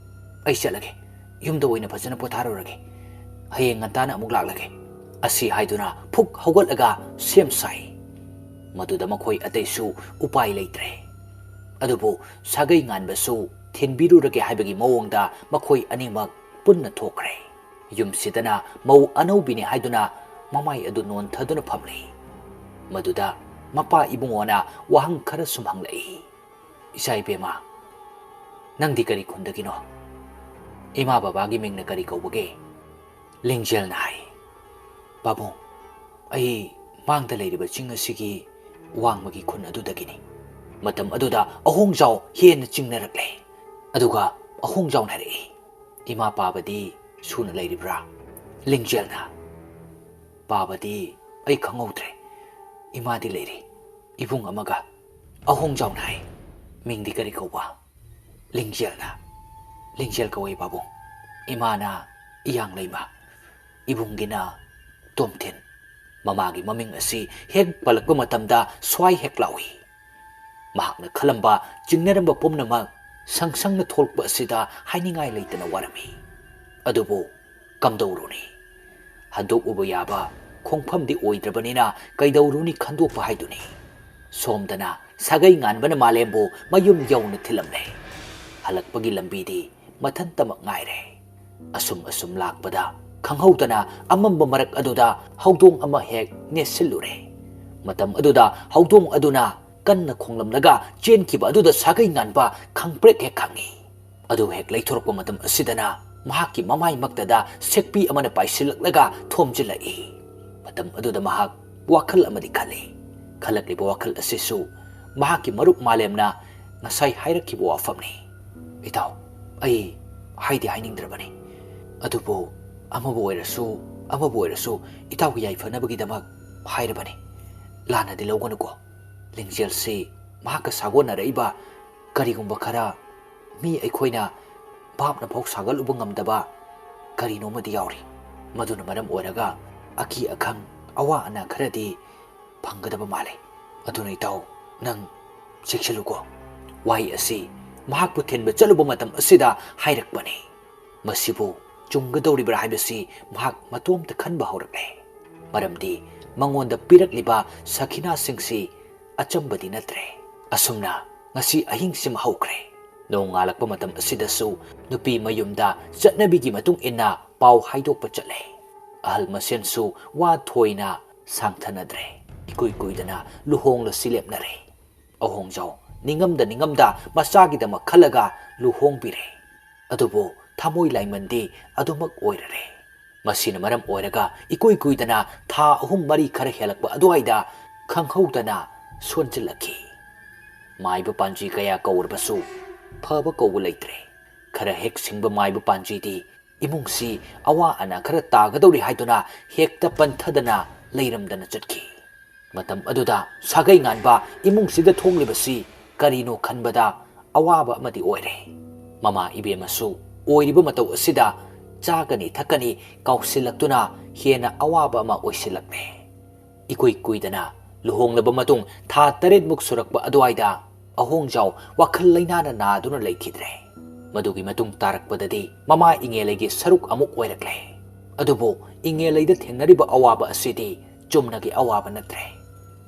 ꯑꯩ ꯆꯠꯂꯒꯦ, ꯌꯨꯝꯗ ꯑꯣꯏꯅ ꯐꯖꯅ ꯄꯣꯊꯥꯔꯨꯔꯒꯦ, ꯍꯌꯦꯡ ꯉꯟꯇꯥꯅ ꯑꯃꯨꯛ ꯂꯥꯛꯂꯒꯦ꯫" ꯑꯁꯤ ꯍꯥꯏꯗꯨꯅ ꯐꯨꯛ ꯍꯧꯒꯠꯂꯒ ꯁꯦꯝ ꯁꯥꯏ꯫ ꯃꯗꯨꯗ ꯃꯈꯣꯏ ꯑꯇꯩꯁꯨ ꯎꯄꯥꯏ ꯂꯩꯇ꯭ꯔꯦ꯫ ꯑꯗꯨꯕꯨ ꯁꯥꯒꯩ ꯉꯥꯟꯕꯁꯨ ꯊꯤꯟꯕꯤꯔꯨꯔꯒꯦ ꯍꯥꯏꯕꯒꯤ ꯃꯑꯣꯡꯗ ꯃꯈꯣꯏ ꯑꯅꯤꯃꯛ ꯄꯨꯟꯅ ꯊꯣꯛꯈ꯭ꯔꯦ꯫ ꯌꯨꯝꯁꯤꯗꯅ ꯃꯧ ꯑꯅꯧꯕꯤꯅꯤ ꯍꯥꯏꯗꯨꯅ ꯃꯃꯥꯏ ꯑꯗꯨ ꯅꯣꯟꯊꯗꯨꯅ ꯐꯝꯂꯤ꯫ ꯃꯗꯨꯗ ꯃꯄꯥ ꯏꯕꯨꯡꯉꯣꯅ ꯋꯥꯍꯪ ꯈꯔ ꯁꯨꯝ ꯍꯪꯂꯛꯏ, "ꯏꯆꯥ ꯏꯕꯦꯝꯃ, ꯅꯪꯗꯤ ꯀꯔꯤ ꯈꯨꯟꯗꯒꯤꯅꯣ? ꯏꯃꯥ ꯕꯕꯥꯒꯤ ꯃꯤꯡꯅ ꯀꯔꯤ ꯀꯧꯕꯒꯦ?" ꯂꯤꯡꯖꯦꯜꯅ ꯍꯥꯏ, "ꯄꯥꯕꯨꯡ, ꯑꯩ ꯃꯥꯡꯗ ꯂꯩꯔꯤꯕ ꯆꯤꯡ ꯑꯁꯤꯒꯤ ꯋꯥꯡꯃꯒꯤ ꯈꯨꯟ ꯑꯗꯨꯗꯒꯤꯅꯤ꯫" ꯃꯇꯝ ꯑꯗꯨꯗ ꯑꯍꯣꯡꯖꯥꯎ ꯍꯦꯟꯅ ꯆꯤꯡꯅꯔꯛꯂꯦ꯫ ꯑꯗꯨꯒ ꯑꯍꯣꯡꯖꯥꯎꯅ ꯍꯥꯏꯔꯛꯏ, "ꯏꯃꯥ ꯄꯥꯕꯗꯤ ꯁꯨꯅ ꯂꯩꯔꯤꯕ꯭ꯔꯥ?" ꯂꯤꯡꯖꯦꯜꯅ, "ꯄꯥꯕꯗꯤ ꯑꯩ ꯈꯪꯍꯧꯗ꯭ꯔꯦ, ꯏꯃꯥꯗꯤ ꯂꯩꯔꯤ, ꯏꯕꯨꯡ ꯑꯃꯒ꯫" ꯑꯍꯣꯡꯖꯥꯎꯅ ꯍꯥꯏ, "ꯃꯤꯡꯗꯤ ꯀꯔꯤ ꯀꯧꯕ?" ꯂꯤꯡꯖꯦꯜꯅ, "ꯂꯤꯡꯖꯦꯜ ꯀꯧꯏ ꯄꯥꯕꯨꯡ, ꯏꯃꯥꯅ ꯏꯌꯥꯡꯂꯩꯃ, ꯏꯕꯨꯡꯒꯤꯅ ꯇꯣꯝꯊꯤꯟ꯫" ꯃꯃꯥꯒꯤ ꯃꯃꯤꯡ ꯑꯁꯤ ꯍꯦꯛ ꯄꯜꯂꯛꯄ ꯃꯇꯝꯗ ꯁ꯭ꯋꯥꯏ ꯍꯦꯛ ꯂꯥꯎꯏ꯫ ꯃꯍꯥꯛꯅ ꯈꯜꯂꯝꯕ, ꯆꯤꯡꯅꯔꯝꯕ ꯄꯨꯝꯅꯃꯛ ꯁꯪ ꯁꯪꯅ ꯊꯣꯛꯂꯛꯄ ꯑꯁꯤꯗ ꯍꯥꯏꯅꯤꯡꯉꯥꯏ ꯂꯩꯇꯅ ꯋꯥꯔꯝꯃꯤ꯫ ꯑꯗꯨꯕꯨ ꯀꯝꯗꯧꯔꯨꯅꯤ? ꯍꯟꯗꯣꯛꯎꯕ ꯌꯥꯕ ꯈꯣꯡꯐꯝꯗꯤ ꯑꯣꯏꯗ꯭ꯔꯕꯅꯤꯅ ꯀꯩꯗꯧꯔꯨꯅꯤ ꯈꯟꯗꯣꯛꯄ ꯍꯥꯏꯗꯨꯅꯤ꯫ ꯁꯣꯝꯗꯅ ꯁꯥꯒꯩ ꯉꯥꯟꯕꯅ ꯃꯥꯂꯦꯝꯕꯨ ꯃꯌꯨꯝ ꯌꯧꯅ ꯊꯤꯜꯂꯝꯂꯦ꯫ ꯍꯜꯂꯛꯄꯒꯤ ꯂꯝꯕꯤꯗꯤ ꯃꯊꯟꯇꯃꯛ ꯉꯥꯏꯔꯦ꯫ ꯑꯁꯨꯝ ꯑꯁꯨꯝ ꯂꯥꯛꯄꯗ ꯈꯪꯍꯧꯗꯅ ꯑꯃꯝꯕ ꯃꯔꯛ ꯑꯗꯨꯗ ꯍꯧꯗꯣꯡ ꯑꯃ ꯍꯦꯛ ꯅꯦꯠꯁꯤꯜꯂꯨꯔꯦ꯫ ꯃꯇꯝ ꯑꯗꯨꯗ ꯍꯧꯗꯣꯡ ꯑꯗꯨꯅ ꯀꯟꯅ ꯈꯣꯡꯂꯝꯂꯒ ꯆꯦꯟꯈꯤꯕ ꯑꯗꯨꯗ ꯁꯥꯒꯩ ꯉꯥꯟꯕ ꯈꯪꯄ꯭ꯔꯦꯛ ꯍꯦꯛ ꯈꯪꯉꯤ꯫ ꯑꯗꯨ ꯍꯦꯛ ꯂꯩꯊꯣꯔꯛꯄ ꯃꯇꯝ ꯑꯁꯤꯗꯅ ꯃꯍꯥꯛꯀꯤ ꯃꯃꯥꯏꯃꯛꯇꯗ ꯁꯦꯛꯄꯤ ꯑꯃꯅ ꯄꯥꯏꯁꯤꯜꯂꯛꯂꯒ ꯊꯣꯝꯖꯤꯜꯂꯛꯏ꯫ ꯃꯇꯝ ꯑꯗꯨꯗ ꯃꯍꯥꯛ ꯋꯥꯈꯜ ꯑꯃꯗꯤ ꯈꯜꯂꯤ꯫ ꯈꯜꯂꯛꯂꯤꯕ ꯋꯥꯈꯜ ꯑꯁꯤꯁꯨ ꯃꯍꯥꯛꯀꯤ ꯃꯔꯨꯞ ꯃꯥꯂꯦꯝꯅ ꯉꯁꯥꯏ ꯍꯥꯏꯔꯛꯈꯤꯕ ꯋꯥꯐꯝꯅꯤ꯫ "ꯏꯇꯥꯎ, ꯑꯩ ꯍꯥꯏꯗꯤ ꯍꯥꯏꯅꯤꯡꯗ꯭ꯔꯕꯅꯤ, ꯑꯗꯨꯕꯨ ꯑꯃꯕꯨ ꯑꯣꯏꯔꯁꯨ ꯑꯃꯕꯨ ꯑꯣꯏꯔꯁꯨ ꯏꯇꯥꯎꯒꯤ ꯌꯥꯏꯐꯅꯕꯒꯤꯗꯃꯛ ꯍꯥꯏꯔꯕꯅꯤ꯫ ꯂꯥꯟꯅꯗꯤ ꯂꯧꯒꯅꯨꯀꯣ꯫ ꯂꯤꯡꯖꯦꯜꯁꯤ ꯃꯍꯥꯛꯀ ꯁꯥꯒꯣꯟꯅꯔꯛꯏꯕ ꯀꯔꯤꯒꯨꯝꯕ ꯈꯔ, ꯃꯤ ꯑꯩꯈꯣꯏꯅ ꯚꯥꯞꯅ ꯐꯥꯎ ꯁꯥꯒꯠꯂꯨꯕ ꯉꯝꯗꯕ ꯀꯔꯤꯅꯣꯃꯗꯤ ꯌꯥꯎꯔꯤ꯫ ꯃꯗꯨꯅ ꯃꯔꯝ ꯑꯣꯏꯔꯒ ꯑꯀꯤ ꯑꯈꯪ, ꯑꯋꯥ ꯑꯅꯥ ꯈꯔꯗꯤ ꯐꯪꯒꯗꯕ ꯃꯥꯜꯂꯤ꯫ ꯑꯗꯨꯅ ꯏꯇꯥꯎ, ꯅꯪ ꯆꯦꯛꯁꯤꯜꯂꯨꯀꯣ"꯫ ꯋꯥꯍꯩ ꯑꯁꯤ ꯃꯍꯥꯛꯄꯨ ꯊꯤꯟꯕ ꯆꯠꯂꯨꯕ ꯃꯇꯝ ꯑꯁꯤꯗ ꯍꯥꯏꯔꯛꯄꯅꯤ꯫ ꯃꯁꯤꯕꯨ ꯆꯨꯝꯒꯗꯧꯔꯤꯕ꯭ꯔꯥ ꯍꯥꯏꯕꯁꯤ ꯃꯍꯥꯛ ꯃꯇꯣꯝꯇ ꯈꯟꯕ ꯍꯧꯔꯛꯂꯦ꯫ ꯃꯔꯝꯗꯤ ꯃꯉꯣꯟꯗ ꯄꯤꯔꯛꯂꯤꯕ ꯁꯈꯤꯅꯥꯁꯤꯡꯁꯤ ꯑꯆꯝꯕꯗꯤ ꯅꯠꯇ꯭ꯔꯦ꯫ ꯑꯁꯨꯝꯅ ꯉꯁꯤ ꯑꯍꯤꯡꯁꯤꯃ ꯍꯧꯈ꯭ꯔꯦ꯫ ꯅꯣꯡꯉꯥꯜꯂꯛꯄ ꯃꯇꯝ ꯑꯁꯤꯗꯁꯨ ꯅꯨꯄꯤ ꯃꯌꯨꯝꯗ ꯆꯠꯅꯕꯤꯒꯤ ꯃꯇꯨꯡ ꯏꯟꯅ ꯄꯥꯎ ꯍꯥꯏꯗꯣꯛꯄ ꯆꯠꯂꯦ꯫ ꯑꯍꯜ ꯃꯁꯦꯟꯁꯨ ꯋꯥ ꯊꯣꯏꯅ ꯁꯥꯡꯊꯅꯗ꯭ꯔꯦ꯫ ꯏꯀꯨꯏ ꯀꯨꯏꯗꯅ ꯂꯨꯍꯣꯡꯂꯁꯤ ꯂꯦꯞꯅꯔꯦ꯫ ꯑꯍꯣꯡꯖꯥꯎ ꯅꯤꯡꯉꯝꯗ ꯅꯤꯡꯉꯝꯗ ꯃꯆꯥꯒꯤꯗꯃꯛ ꯈꯜꯂꯒ ꯂꯨꯍꯣꯡꯕꯤꯔꯦ꯫ ꯑꯗꯨꯕꯨ ꯊꯃꯣꯏ ꯂꯥꯏꯃꯟꯗꯤ ꯑꯗꯨꯃꯛ ꯑꯣꯏꯔꯔꯦ꯫ ꯃꯁꯤꯅ ꯃꯔꯝ ꯑꯣꯏꯔꯒ ꯏꯀꯨꯏ ꯀꯨꯏꯗꯅ ꯊꯥ ꯑꯍꯨꯝ ꯃꯔꯤ ꯈꯔ ꯍꯦꯜꯂꯛꯄ ꯑꯗꯨꯋꯥꯏꯗ ꯈꯪꯍꯧꯗꯅ ꯁꯣꯟꯖꯤꯜꯂꯛꯈꯤ꯫ ꯃꯥꯏꯕ ꯄꯥꯟꯖꯤ ꯀꯌꯥ ꯀꯧꯔꯕꯁꯨ ꯐꯕ ꯀꯧꯕ ꯂꯩꯇ꯭ꯔꯦ꯫ ꯈꯔ ꯍꯦꯛ ꯁꯤꯡꯕ ꯃꯥꯏꯕ ꯄꯥꯟꯖꯤꯗꯤ ꯏꯃꯨꯡꯁꯤ ꯑꯋꯥ ꯑꯅꯥ ꯈꯔ ꯇꯥꯒꯗꯧꯔꯤ ꯍꯥꯏꯗꯨꯅ ꯍꯦꯛꯇ ꯄꯟꯊꯗꯅ ꯂꯩꯔꯝꯗꯅ ꯆꯠꯈꯤ꯫ ꯃꯇꯝ ꯑꯗꯨꯗ ꯁꯥꯒꯩ ꯉꯥꯟꯕ ꯏꯃꯨꯡꯁꯤꯗ ꯊꯣꯛꯂꯤꯕꯁꯤ ꯀꯔꯤꯅꯣ ꯈꯟꯕꯗ ꯑꯋꯥꯕ ꯑꯃꯗꯤ ꯑꯣꯏꯔꯦ꯫ ꯃꯃꯥ ꯏꯕꯦꯝꯃꯁꯨ ꯑꯣꯏꯔꯤꯕ ꯃꯇꯧ ꯑꯁꯤꯗ ꯆꯥꯒꯅꯤ ꯊꯛꯀꯅꯤ ꯀꯥꯎꯁꯤꯜꯂꯛꯇꯨꯅ ꯍꯦꯟꯅ ꯑꯋꯥꯕ ꯑꯃ ꯑꯣꯏꯁꯤꯜꯂꯛꯂꯦ꯫ ꯏꯀꯨꯏ ꯀꯨꯏꯗꯅ ꯂꯨꯍꯣꯡꯂꯕ ꯃꯇꯨꯡ ꯊꯥ ꯇꯔꯦꯠꯃꯨꯛ ꯁꯨꯔꯛꯄ ꯑꯗꯨꯋꯥꯏꯗ ꯑꯍꯣꯡꯖꯥꯎ ꯋꯥꯈꯜ ꯂꯩꯅꯥꯅ ꯅꯥꯗꯨꯅ ꯂꯩꯈꯤꯗ꯭ꯔꯦ꯫ ꯃꯗꯨꯒꯤ ꯃꯇꯨꯡ ꯇꯥꯔꯛꯄꯗꯗꯤ ꯃꯃꯥ ꯏꯉꯦꯂꯩꯒꯤ ꯁꯔꯨꯛ ꯑꯃꯨꯛ ꯑꯣꯏꯔꯛꯂꯦ꯫ ꯑꯗꯨꯕꯨ ꯏꯉꯦꯂꯩꯗ ꯊꯦꯡꯅꯔꯤꯕ ꯑꯋꯥꯕ ꯑꯁꯤꯗꯤ ꯆꯨꯝꯅꯒꯤ ꯑꯋꯥꯕ ꯅꯠꯇ꯭ꯔꯦ꯫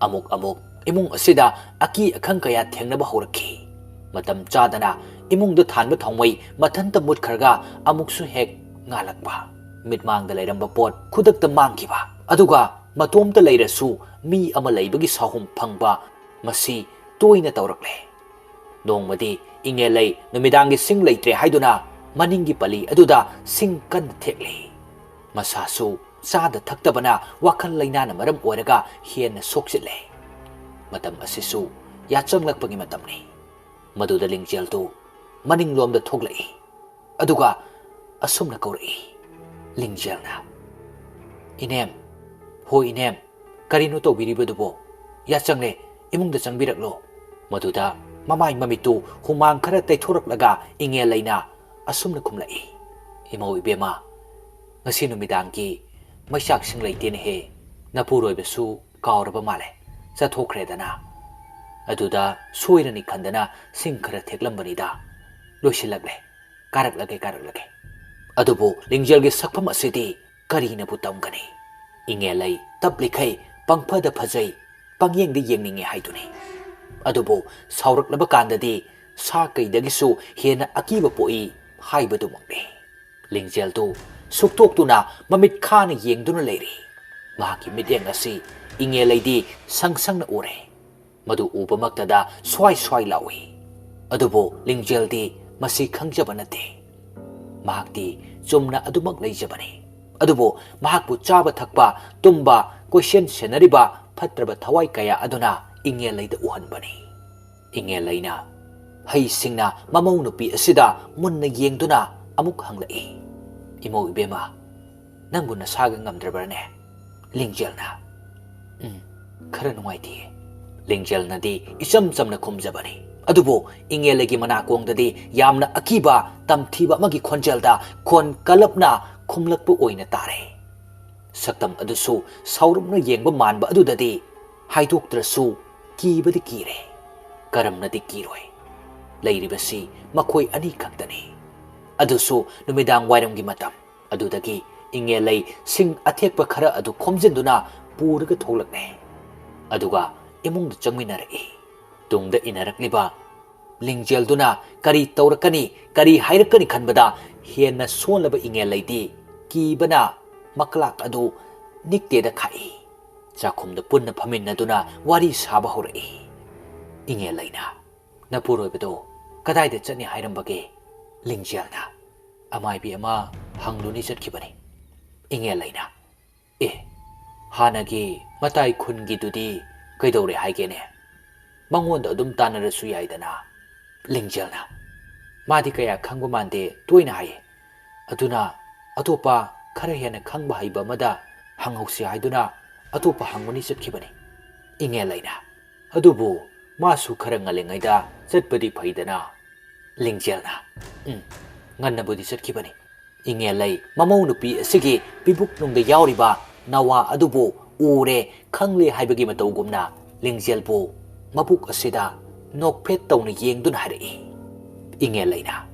ꯑꯃꯨꯛ ꯑꯃꯨꯛ ꯏꯃꯨꯡ ꯑꯁꯤꯗ ꯑꯀꯤ ꯑꯈꯪ ꯀꯌꯥ ꯊꯦꯡꯅꯕ ꯍꯧꯔꯛꯈꯤ꯫ ꯃꯇꯝ ꯆꯥꯗꯅ ꯏꯃꯨꯡꯗ ꯊꯥꯟꯕ ꯊꯥꯎꯃꯩ ꯃꯊꯟꯇ ꯃꯨꯠꯈ꯭ꯔꯒ ꯑꯃꯨꯛꯁꯨ ꯍꯦꯛ ꯉꯥꯜꯂꯛꯄ꯫ ꯃꯤꯠꯃꯥꯡꯗ ꯂꯩꯔꯝꯕ ꯄꯣꯠ ꯈꯨꯗꯛꯇ ꯃꯥꯡꯈꯤꯕ꯫ ꯑꯗꯨꯒ ꯃꯇꯣꯝꯇ ꯂꯩꯔꯁꯨ ꯃꯤ ꯑꯃ ꯂꯩꯕꯒꯤ ꯁꯥꯍꯨꯝ ꯐꯪꯕ ꯃꯁꯤ ꯇꯣꯏꯅ ꯇꯧꯔꯛꯂꯦ꯫ ꯅꯣꯡꯃꯗꯤ ꯏꯉꯦꯜꯂꯩ ꯅꯨꯃꯤꯗꯥꯡꯒꯤ ꯁꯤꯡ ꯂꯩꯇ꯭ꯔꯦ ꯍꯥꯏꯗꯨꯅ ꯃꯅꯤꯡꯒꯤ ꯄꯂꯤ ꯑꯗꯨꯗ ꯁꯤꯡ ꯀꯟꯅ ꯊꯦꯛꯂꯤ꯫ ꯃꯁꯥꯁꯨ ꯆꯥꯗ ꯊꯛꯇꯕꯅ ꯋꯥꯈꯜ ꯂꯩꯅꯥꯅ ꯃꯔꯝ ꯑꯣꯏꯔꯒ ꯍꯦꯟꯅ ꯁꯣꯛꯆꯤꯜꯂꯦ꯫ ꯃꯇꯝ ꯑꯁꯤꯁꯨ ꯌꯥꯆꯪꯂꯛꯄꯒꯤ ꯃꯇꯝꯅꯤ꯫ ꯃꯗꯨꯗ ꯂꯤꯡꯖꯦꯜꯗꯨ ꯃꯅꯤꯡꯂꯣꯝꯗ ꯊꯣꯛꯂꯛꯏ꯫ ꯑꯗꯨꯒ ꯑꯁꯨꯝꯅ ꯀꯧꯔꯛꯏ꯫ ꯂꯤꯡꯖꯦꯜꯅ, "ꯏꯅꯦꯝ, ꯍꯣ ꯏꯅꯦꯝ, ꯀꯔꯤꯅꯣ ꯇꯧꯕꯤꯔꯤꯕꯗꯨꯕꯣ? ꯌꯥꯆꯪꯂꯦ, ꯏꯃꯨꯡꯗ ꯆꯪꯕꯤꯔꯛꯂꯣ꯫" ꯃꯗꯨꯗ ꯃꯃꯥꯏ ꯃꯃꯤꯠꯇꯨ ꯍꯨꯃꯥꯡ ꯈꯔ ꯇꯩꯊꯣꯔꯛꯂꯒ ꯏꯉꯦꯜꯂꯩꯅ ꯑꯁꯨꯝꯅ ꯈꯨꯝꯂꯛꯏ, "ꯏꯃꯧ ꯏꯕꯦꯝꯃ, ꯉꯁꯤ ꯅꯨꯃꯤꯗꯥꯡꯒꯤ ꯃꯩꯆꯥꯛꯁꯤꯡ ꯂꯩꯇꯦꯅꯦꯍꯦ꯫ ꯅꯄꯨꯔꯣꯏꯕꯁꯨ ꯀꯥꯎꯔꯕ ꯃꯥꯜꯂꯦ, ꯆꯠꯊꯣꯛꯈ꯭ꯔꯦꯗꯅ꯫ ꯑꯗꯨꯗ ꯁꯣꯏꯔꯅꯤ ꯈꯟꯗꯅ ꯁꯤꯡ ꯈꯔ ꯊꯦꯛꯂꯝꯕꯅꯤꯗ꯫ ꯂꯣꯏꯁꯤꯜꯂꯛꯂꯦ꯫ ꯀꯥꯔꯛꯂꯒꯦ, ꯀꯥꯔꯛꯂꯒꯦ꯫" ꯑꯗꯨꯕꯨ ꯂꯤꯡꯖꯦꯜꯒꯤ ꯁꯛꯐꯝ ꯑꯁꯤꯗꯤ ꯀꯔꯤꯅꯕꯨ ꯇꯝꯒꯅꯤ? ꯏꯉꯦꯜꯂꯩ ꯇꯞꯂꯤꯈꯩ ꯄꯪꯐꯗ ꯐꯖꯩ, ꯄꯪꯌꯦꯡꯗ ꯌꯦꯡꯅꯤꯡꯉꯦ ꯍꯥꯏꯗꯨꯅꯤ꯫ ꯑꯗꯨꯕꯨ ꯁꯥꯎꯔꯛꯂꯕ ꯀꯥꯟꯗꯗꯤ ꯁꯥ ꯀꯩꯗꯒꯤꯁꯨ ꯍꯦꯟꯅ ꯑꯀꯤꯕ ꯄꯣꯛꯏ ꯍꯥꯏꯕꯗꯨꯃꯛꯅꯤ꯫ ꯂꯤꯡꯖꯦꯜꯗꯨ ꯁꯨꯛꯇꯣꯛꯇꯨꯅ ꯃꯃꯤꯠ ꯈꯥꯅ ꯌꯦꯡꯗꯨꯅ ꯂꯩꯔꯤ꯫ ꯃꯍꯥꯛꯀꯤ ꯃꯤꯠꯌꯦꯡ ꯑꯁꯤ ꯏꯉꯦꯜꯂꯩꯗꯤ ꯁꯪ ꯁꯪꯅ ꯎꯔꯦ꯫ ꯃꯗꯨ ꯎꯕꯃꯛꯇꯗ ꯁ꯭ꯋꯥꯏ ꯁ꯭ꯋꯥꯏ ꯂꯥꯎꯏ꯫ ꯑꯗꯨꯕꯨ ꯂꯤꯡꯖꯦꯜꯗꯤ ꯃꯁꯤ ꯈꯪꯖꯕ ꯅꯠꯇꯦ꯫ ꯃꯍꯥꯛꯇꯤ ꯆꯨꯝꯅ ꯑꯗꯨꯃꯛ ꯂꯩꯖꯕꯅꯤ꯫ ꯑꯗꯨꯕꯨ ꯃꯍꯥꯛꯄꯨ ꯆꯥꯕ ꯊꯛꯄ, ꯇꯨꯝꯕ, ꯀꯣꯏꯁꯦꯟ ꯁꯦꯟꯅꯔꯤꯕ ꯐꯠꯇ꯭ꯔꯕ ꯊꯋꯥꯏ ꯀꯌꯥ ꯑꯗꯨꯅ ꯏꯉꯦꯜꯂꯩꯗ ꯎꯍꯟꯕꯅꯤ꯫ ꯏꯉꯦꯜꯂꯩꯅ ꯍꯩꯁꯤꯡꯅ ꯃꯃꯧ ꯅꯨꯄꯤ ꯑꯁꯤꯗ ꯃꯨꯟꯅ ꯌꯦꯡꯗꯨꯅ ꯑꯃꯨꯛ ꯍꯪꯂꯛꯏ, "ꯏꯃꯧ ꯏꯕꯦꯝꯃ, ꯅꯪꯕꯨ ꯅꯁꯥꯒ ꯉꯝꯗ꯭ꯔꯕ꯭ꯔꯅꯦ?" ꯂꯤꯡꯖꯦꯜꯅ, "ꯎꯝ, ꯈꯔ ꯅꯨꯡꯉꯥꯏꯇꯦ꯫" ꯂꯤꯡꯖꯦꯜꯅꯗꯤ ꯏꯆꯝ ꯆꯝꯅ ꯈꯨꯝꯖꯕꯅꯤ꯫ ꯑꯗꯨꯕꯨ ꯏꯉꯦꯜꯂꯩꯒꯤ ꯃꯅꯥꯀꯣꯡꯗꯗꯤ ꯌꯥꯝꯅ ꯑꯀꯤꯕ ꯇꯝꯊꯤꯕ ꯑꯃꯒꯤ ꯈꯣꯟꯖꯦꯜꯗ ꯈꯣꯟ ꯀꯜꯂꯞꯅ ꯈꯨꯝꯂꯛꯄ ꯑꯣꯏꯅ ꯇꯥꯔꯦ꯫ ꯁꯛꯇꯝ ꯑꯗꯨꯁꯨ ꯁꯥꯎꯔꯞꯅ ꯌꯦꯡꯕ ꯃꯥꯟꯕ ꯑꯗꯨꯗꯗꯤ ꯍꯥꯏꯗꯣꯛꯇ꯭ꯔꯁꯨ ꯀꯤꯕꯗꯤ ꯀꯤꯔꯦ꯫ ꯀꯔꯝꯅꯗꯤ ꯀꯤꯔꯣꯏ? ꯂꯩꯔꯤꯕꯁꯤ ꯃꯈꯣꯏ ꯑꯅꯤ ꯈꯛꯇꯅꯤ꯫ ꯑꯗꯨꯁꯨ ꯅꯨꯃꯤꯗꯥꯡ ꯋꯥꯏꯔꯝꯒꯤ ꯃꯇꯝ꯫ ꯑꯗꯨꯗꯒꯤ ꯏꯉꯦꯜꯂꯩ ꯁꯤꯡ ꯑꯊꯦꯛꯄ ꯈꯔ ꯑꯗꯨ ꯈꯣꯝꯖꯤꯟꯗꯨꯅ ꯄꯨꯔꯒ ꯊꯣꯛꯂꯛꯂꯦ꯫ ꯑꯗꯨꯒ ꯏꯃꯨꯡꯗ ꯆꯪꯃꯤꯟꯅꯔꯛꯏ꯫ ꯇꯨꯡꯗ ꯏꯟꯅꯔꯛꯂꯤꯕ ꯂꯤꯡꯖꯦꯜꯗꯨꯅ ꯀꯔꯤ ꯇꯧꯔꯛꯀꯅꯤ, ꯀꯔꯤ ꯍꯥꯏꯔꯛꯀꯅꯤ ꯈꯟꯕꯗ ꯍꯦꯟꯅ ꯁꯣꯜꯂꯕ ꯏꯉꯦꯜꯂꯩꯗꯤ ꯀꯤꯕꯅ ꯃꯀ꯭ꯂꯥꯛ ꯑꯗꯨ ꯅꯤꯛꯇꯦꯗ ꯈꯥꯛꯏ꯫ ꯆꯥꯛꯈꯨꯝꯗ ꯄꯨꯟꯅ ꯐꯝꯃꯤꯟꯅꯗꯨꯅ ꯋꯥꯔꯤ ꯁꯥꯕ ꯍꯧꯔꯛꯏ꯫ ꯏꯉꯦꯜꯂꯩꯅ, "ꯅꯄꯨꯔꯣꯏꯕꯗꯣ ꯀꯗꯥꯏꯗ ꯆꯠꯅꯤ ꯍꯥꯏꯔꯝꯕꯒꯦ?" ꯂꯤꯡꯖꯦꯜꯅ, "ꯑꯃꯥꯏꯕꯤ ꯑꯃ ꯍꯪꯂꯨꯅꯤ ꯆꯠꯈꯤꯕꯅꯤ꯫" ꯏꯉꯦꯜꯂꯩꯅ, "ꯑꯦ, ꯍꯥꯟꯅꯒꯤ ꯃꯇꯥꯏ ꯈꯨꯟꯒꯤꯗꯨꯗꯤ ꯀꯩꯗꯧꯔꯦ ꯍꯥꯏꯒꯦꯅꯦ? ꯃꯉꯣꯟꯗ ꯑꯗꯨꯝ ꯇꯥꯟꯅꯔꯁꯨ ꯌꯥꯏꯗꯅ꯫" ꯂꯤꯡꯖꯦꯜꯅ, "ꯃꯥꯗꯤ ꯀꯌꯥ ꯈꯪꯕ ꯃꯥꯟꯗꯦ, ꯇꯣꯏꯅ ꯍꯥꯏꯌꯦ꯫ ꯑꯗꯨꯅ ꯑꯇꯣꯞꯄ ꯈꯔ ꯍꯦꯟꯅ ꯈꯪꯕ ꯍꯩꯕ ꯑꯃꯗ ꯍꯪꯍꯧꯁꯤ ꯍꯥꯏꯗꯨꯅ ꯑꯇꯣꯞꯄ ꯍꯪꯉꯨꯅꯤ ꯆꯠꯈꯤꯕꯅꯤ꯫" ꯏꯉꯦꯜꯂꯩꯅ, "ꯑꯗꯨꯕꯨ ꯃꯥꯁꯨ ꯈꯔ ꯉꯜꯂꯤꯉꯩꯗ ꯆꯠꯄꯗꯤ ꯐꯩꯗꯅ꯫" ꯂꯤꯡꯖꯦꯜꯅ, "ꯎꯝ, ꯉꯟꯅꯕꯨꯗꯤ ꯆꯠꯈꯤꯕꯅꯤ꯫" ꯏꯉꯦꯜꯂꯩ ꯃꯃꯧ ꯅꯨꯄꯤ ꯑꯁꯤꯒꯤ ꯄꯤꯕꯨꯛꯅꯨꯡꯗ ꯌꯥꯎꯔꯤꯕ ꯅꯋꯥ ꯑꯗꯨꯕꯨ ꯎꯔꯦ, ꯈꯪꯂꯦ ꯍꯥꯏꯕꯒꯤ ꯃꯇꯧꯒꯨꯝꯅ ꯂꯤꯡꯖꯦꯜꯕꯨ ꯃꯕꯨꯛ ꯑꯁꯤꯗ ꯅꯣꯛꯐꯦꯠ ꯇꯧꯅ ꯌꯦꯡꯗꯨꯅ ꯍꯥꯏꯔꯛꯏ꯫ ꯏꯉꯦꯜꯂꯩꯅ,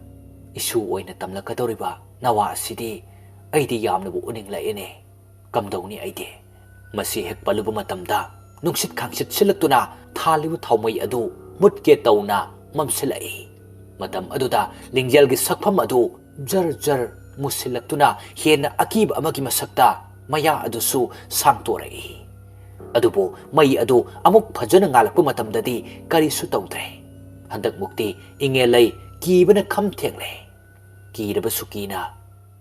"ꯏꯁꯨ ꯑꯣꯏꯅ ꯇꯝꯂꯛꯀꯗꯧꯔꯤꯕ ꯅꯋꯥ ꯑꯁꯤꯗꯤ ꯑꯩꯗꯤ ꯌꯥꯝꯅꯕꯨ ꯎꯅꯤꯡꯂꯛꯑꯦꯅꯦ꯫ ꯀꯝꯗꯧꯅꯤ ꯑꯩꯗꯤ?" ꯃꯁꯤ ꯍꯦꯛ ꯄꯜꯂꯨꯕ ꯃꯇꯝꯗ ꯅꯨꯡꯁꯤꯠ ꯈꯥꯡꯁꯤꯠ ꯁꯤꯜꯂꯛꯇꯨꯅ ꯊꯥꯜꯂꯤꯕ ꯊꯥꯎꯃꯩ ꯑꯗꯨ ꯃꯨꯠꯀꯦ ꯇꯧꯅ ꯃꯝꯁꯤꯜꯂꯛꯏ꯫ ꯃꯇꯝ ꯑꯗꯨꯗ ꯂꯤꯡꯖꯦꯜꯒꯤ ꯁꯛꯐꯝ ꯑꯗꯨ ꯖꯔ ꯖꯔ ꯃꯨꯁꯤꯜꯂꯛꯇꯨꯅ ꯍꯦꯟꯅ ꯑꯀꯤꯕ ꯑꯃꯒꯤ ꯃꯁꯛꯇ ꯃꯌꯥ ꯑꯗꯨꯁꯨ ꯁꯥꯡꯇꯣꯔꯛꯏ꯫ ꯑꯗꯨꯕꯨ ꯃꯩ ꯑꯗꯨ ꯑꯃꯨꯛ ꯐꯖꯅ ꯉꯥꯜꯂꯛꯄ ꯃꯇꯝꯗꯗꯤ ꯀꯔꯤꯁꯨ ꯇꯧꯗ꯭ꯔꯦ꯫ ꯍꯟꯗꯛꯃꯨꯛꯇꯤ ꯏꯉꯦꯜꯂꯩ ꯀꯤꯕꯅ ꯈꯝ ꯊꯦꯡꯂꯦ꯫ ꯀꯤꯔꯕꯁꯨ ꯀꯤꯅ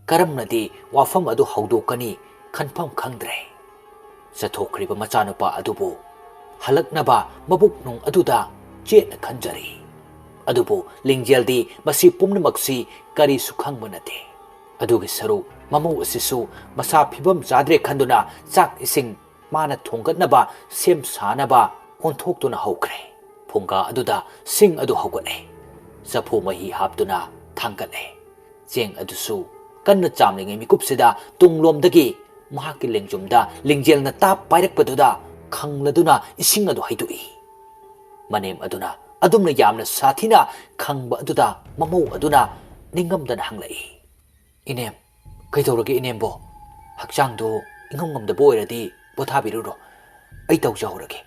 ꯀꯔꯝꯅꯗꯤ ꯋꯥꯐꯝ ꯑꯗꯨ ꯍꯧꯗꯣꯛꯀꯅꯤ ꯈꯟꯐꯝ ꯈꯪꯗ꯭ꯔꯦ꯫ ꯆꯠꯊꯣꯛꯈ꯭ꯔꯤꯕ ꯃꯆꯥꯅꯨꯄꯥ ꯑꯗꯨꯕꯨ ꯍꯜꯂꯛꯅꯕ ꯃꯕꯨꯛꯅꯨꯡ ꯑꯗꯨꯗ ꯆꯦꯠꯅ ꯈꯟꯖꯔꯤ꯫ ꯑꯗꯨꯕꯨ ꯂꯤꯡꯖꯦꯜꯗꯤ ꯃꯁꯤ ꯄꯨꯝꯅꯃꯛꯁꯤ ꯀꯔꯤꯁꯨ ꯈꯪꯕ ꯅꯠꯇꯦ꯫ ꯑꯗꯨꯒꯤ ꯁꯔꯨꯛ ꯃꯃꯧ ꯑꯁꯤꯁꯨ ꯃꯁꯥ ꯐꯤꯕꯝ ꯆꯥꯗ꯭ꯔꯦ ꯈꯟꯗꯨꯅ ꯆꯥꯛ ꯏꯁꯤꯡ ꯃꯥꯅ ꯊꯣꯡꯒꯠꯅꯕ ꯁꯦꯝ ꯁꯥꯅꯕ ꯑꯣꯟꯊꯣꯛꯇꯨꯅ ꯍꯧꯈ꯭ꯔꯦ꯫ ꯐꯨꯡꯒꯥ ꯑꯗꯨꯗ ꯁꯤꯡ ꯑꯗꯨ ꯍꯧꯒꯠꯂꯦ꯫ ꯆꯐꯨ ꯃꯍꯤ ꯍꯥꯞꯇꯨꯅ ꯊꯥꯡꯒꯠꯂꯦ꯫ ꯆꯦꯡ ꯑꯗꯨꯁꯨ ꯀꯟꯅ ꯆꯥꯝꯂꯤꯉꯩ ꯃꯤꯀꯨꯞꯁꯤꯗ ꯇꯨꯡꯂꯣꯝꯗꯒꯤ ꯃꯍꯥꯛꯀꯤ ꯂꯦꯡꯖꯨꯝꯗ ꯂꯤꯡꯖꯦꯜꯅ ꯇꯥꯞ ꯄꯥꯏꯔꯛꯄꯗꯨꯗ ꯈꯪꯂꯗꯨꯅ ꯏꯁꯤꯡ ꯑꯗꯨ ꯍꯩꯗꯣꯛꯏ꯫ ꯃꯅꯦꯝ ꯑꯗꯨꯅ ꯑꯗꯨꯝꯅ ꯌꯥꯝꯅ ꯁꯥꯊꯤꯅ ꯈꯪꯕ ꯑꯗꯨꯗ ꯃꯃꯧ ꯑꯗꯨꯅ ꯅꯤꯡꯉꯝꯗꯅ ꯍꯪꯂꯛꯏ, "ꯏꯅꯦꯝ, ꯀꯩꯗꯧꯔꯒꯦ ꯏꯅꯦꯝꯕꯣ? ꯍꯛꯆꯥꯡꯗꯣ ꯏꯉꯝ ꯉꯝꯗꯕ ꯑꯣꯏꯔꯗꯤ ꯄꯣꯊꯥꯕꯤꯔꯨꯔꯣ, ꯑꯩ ꯇꯧꯖꯍꯧꯔꯒꯦ꯫"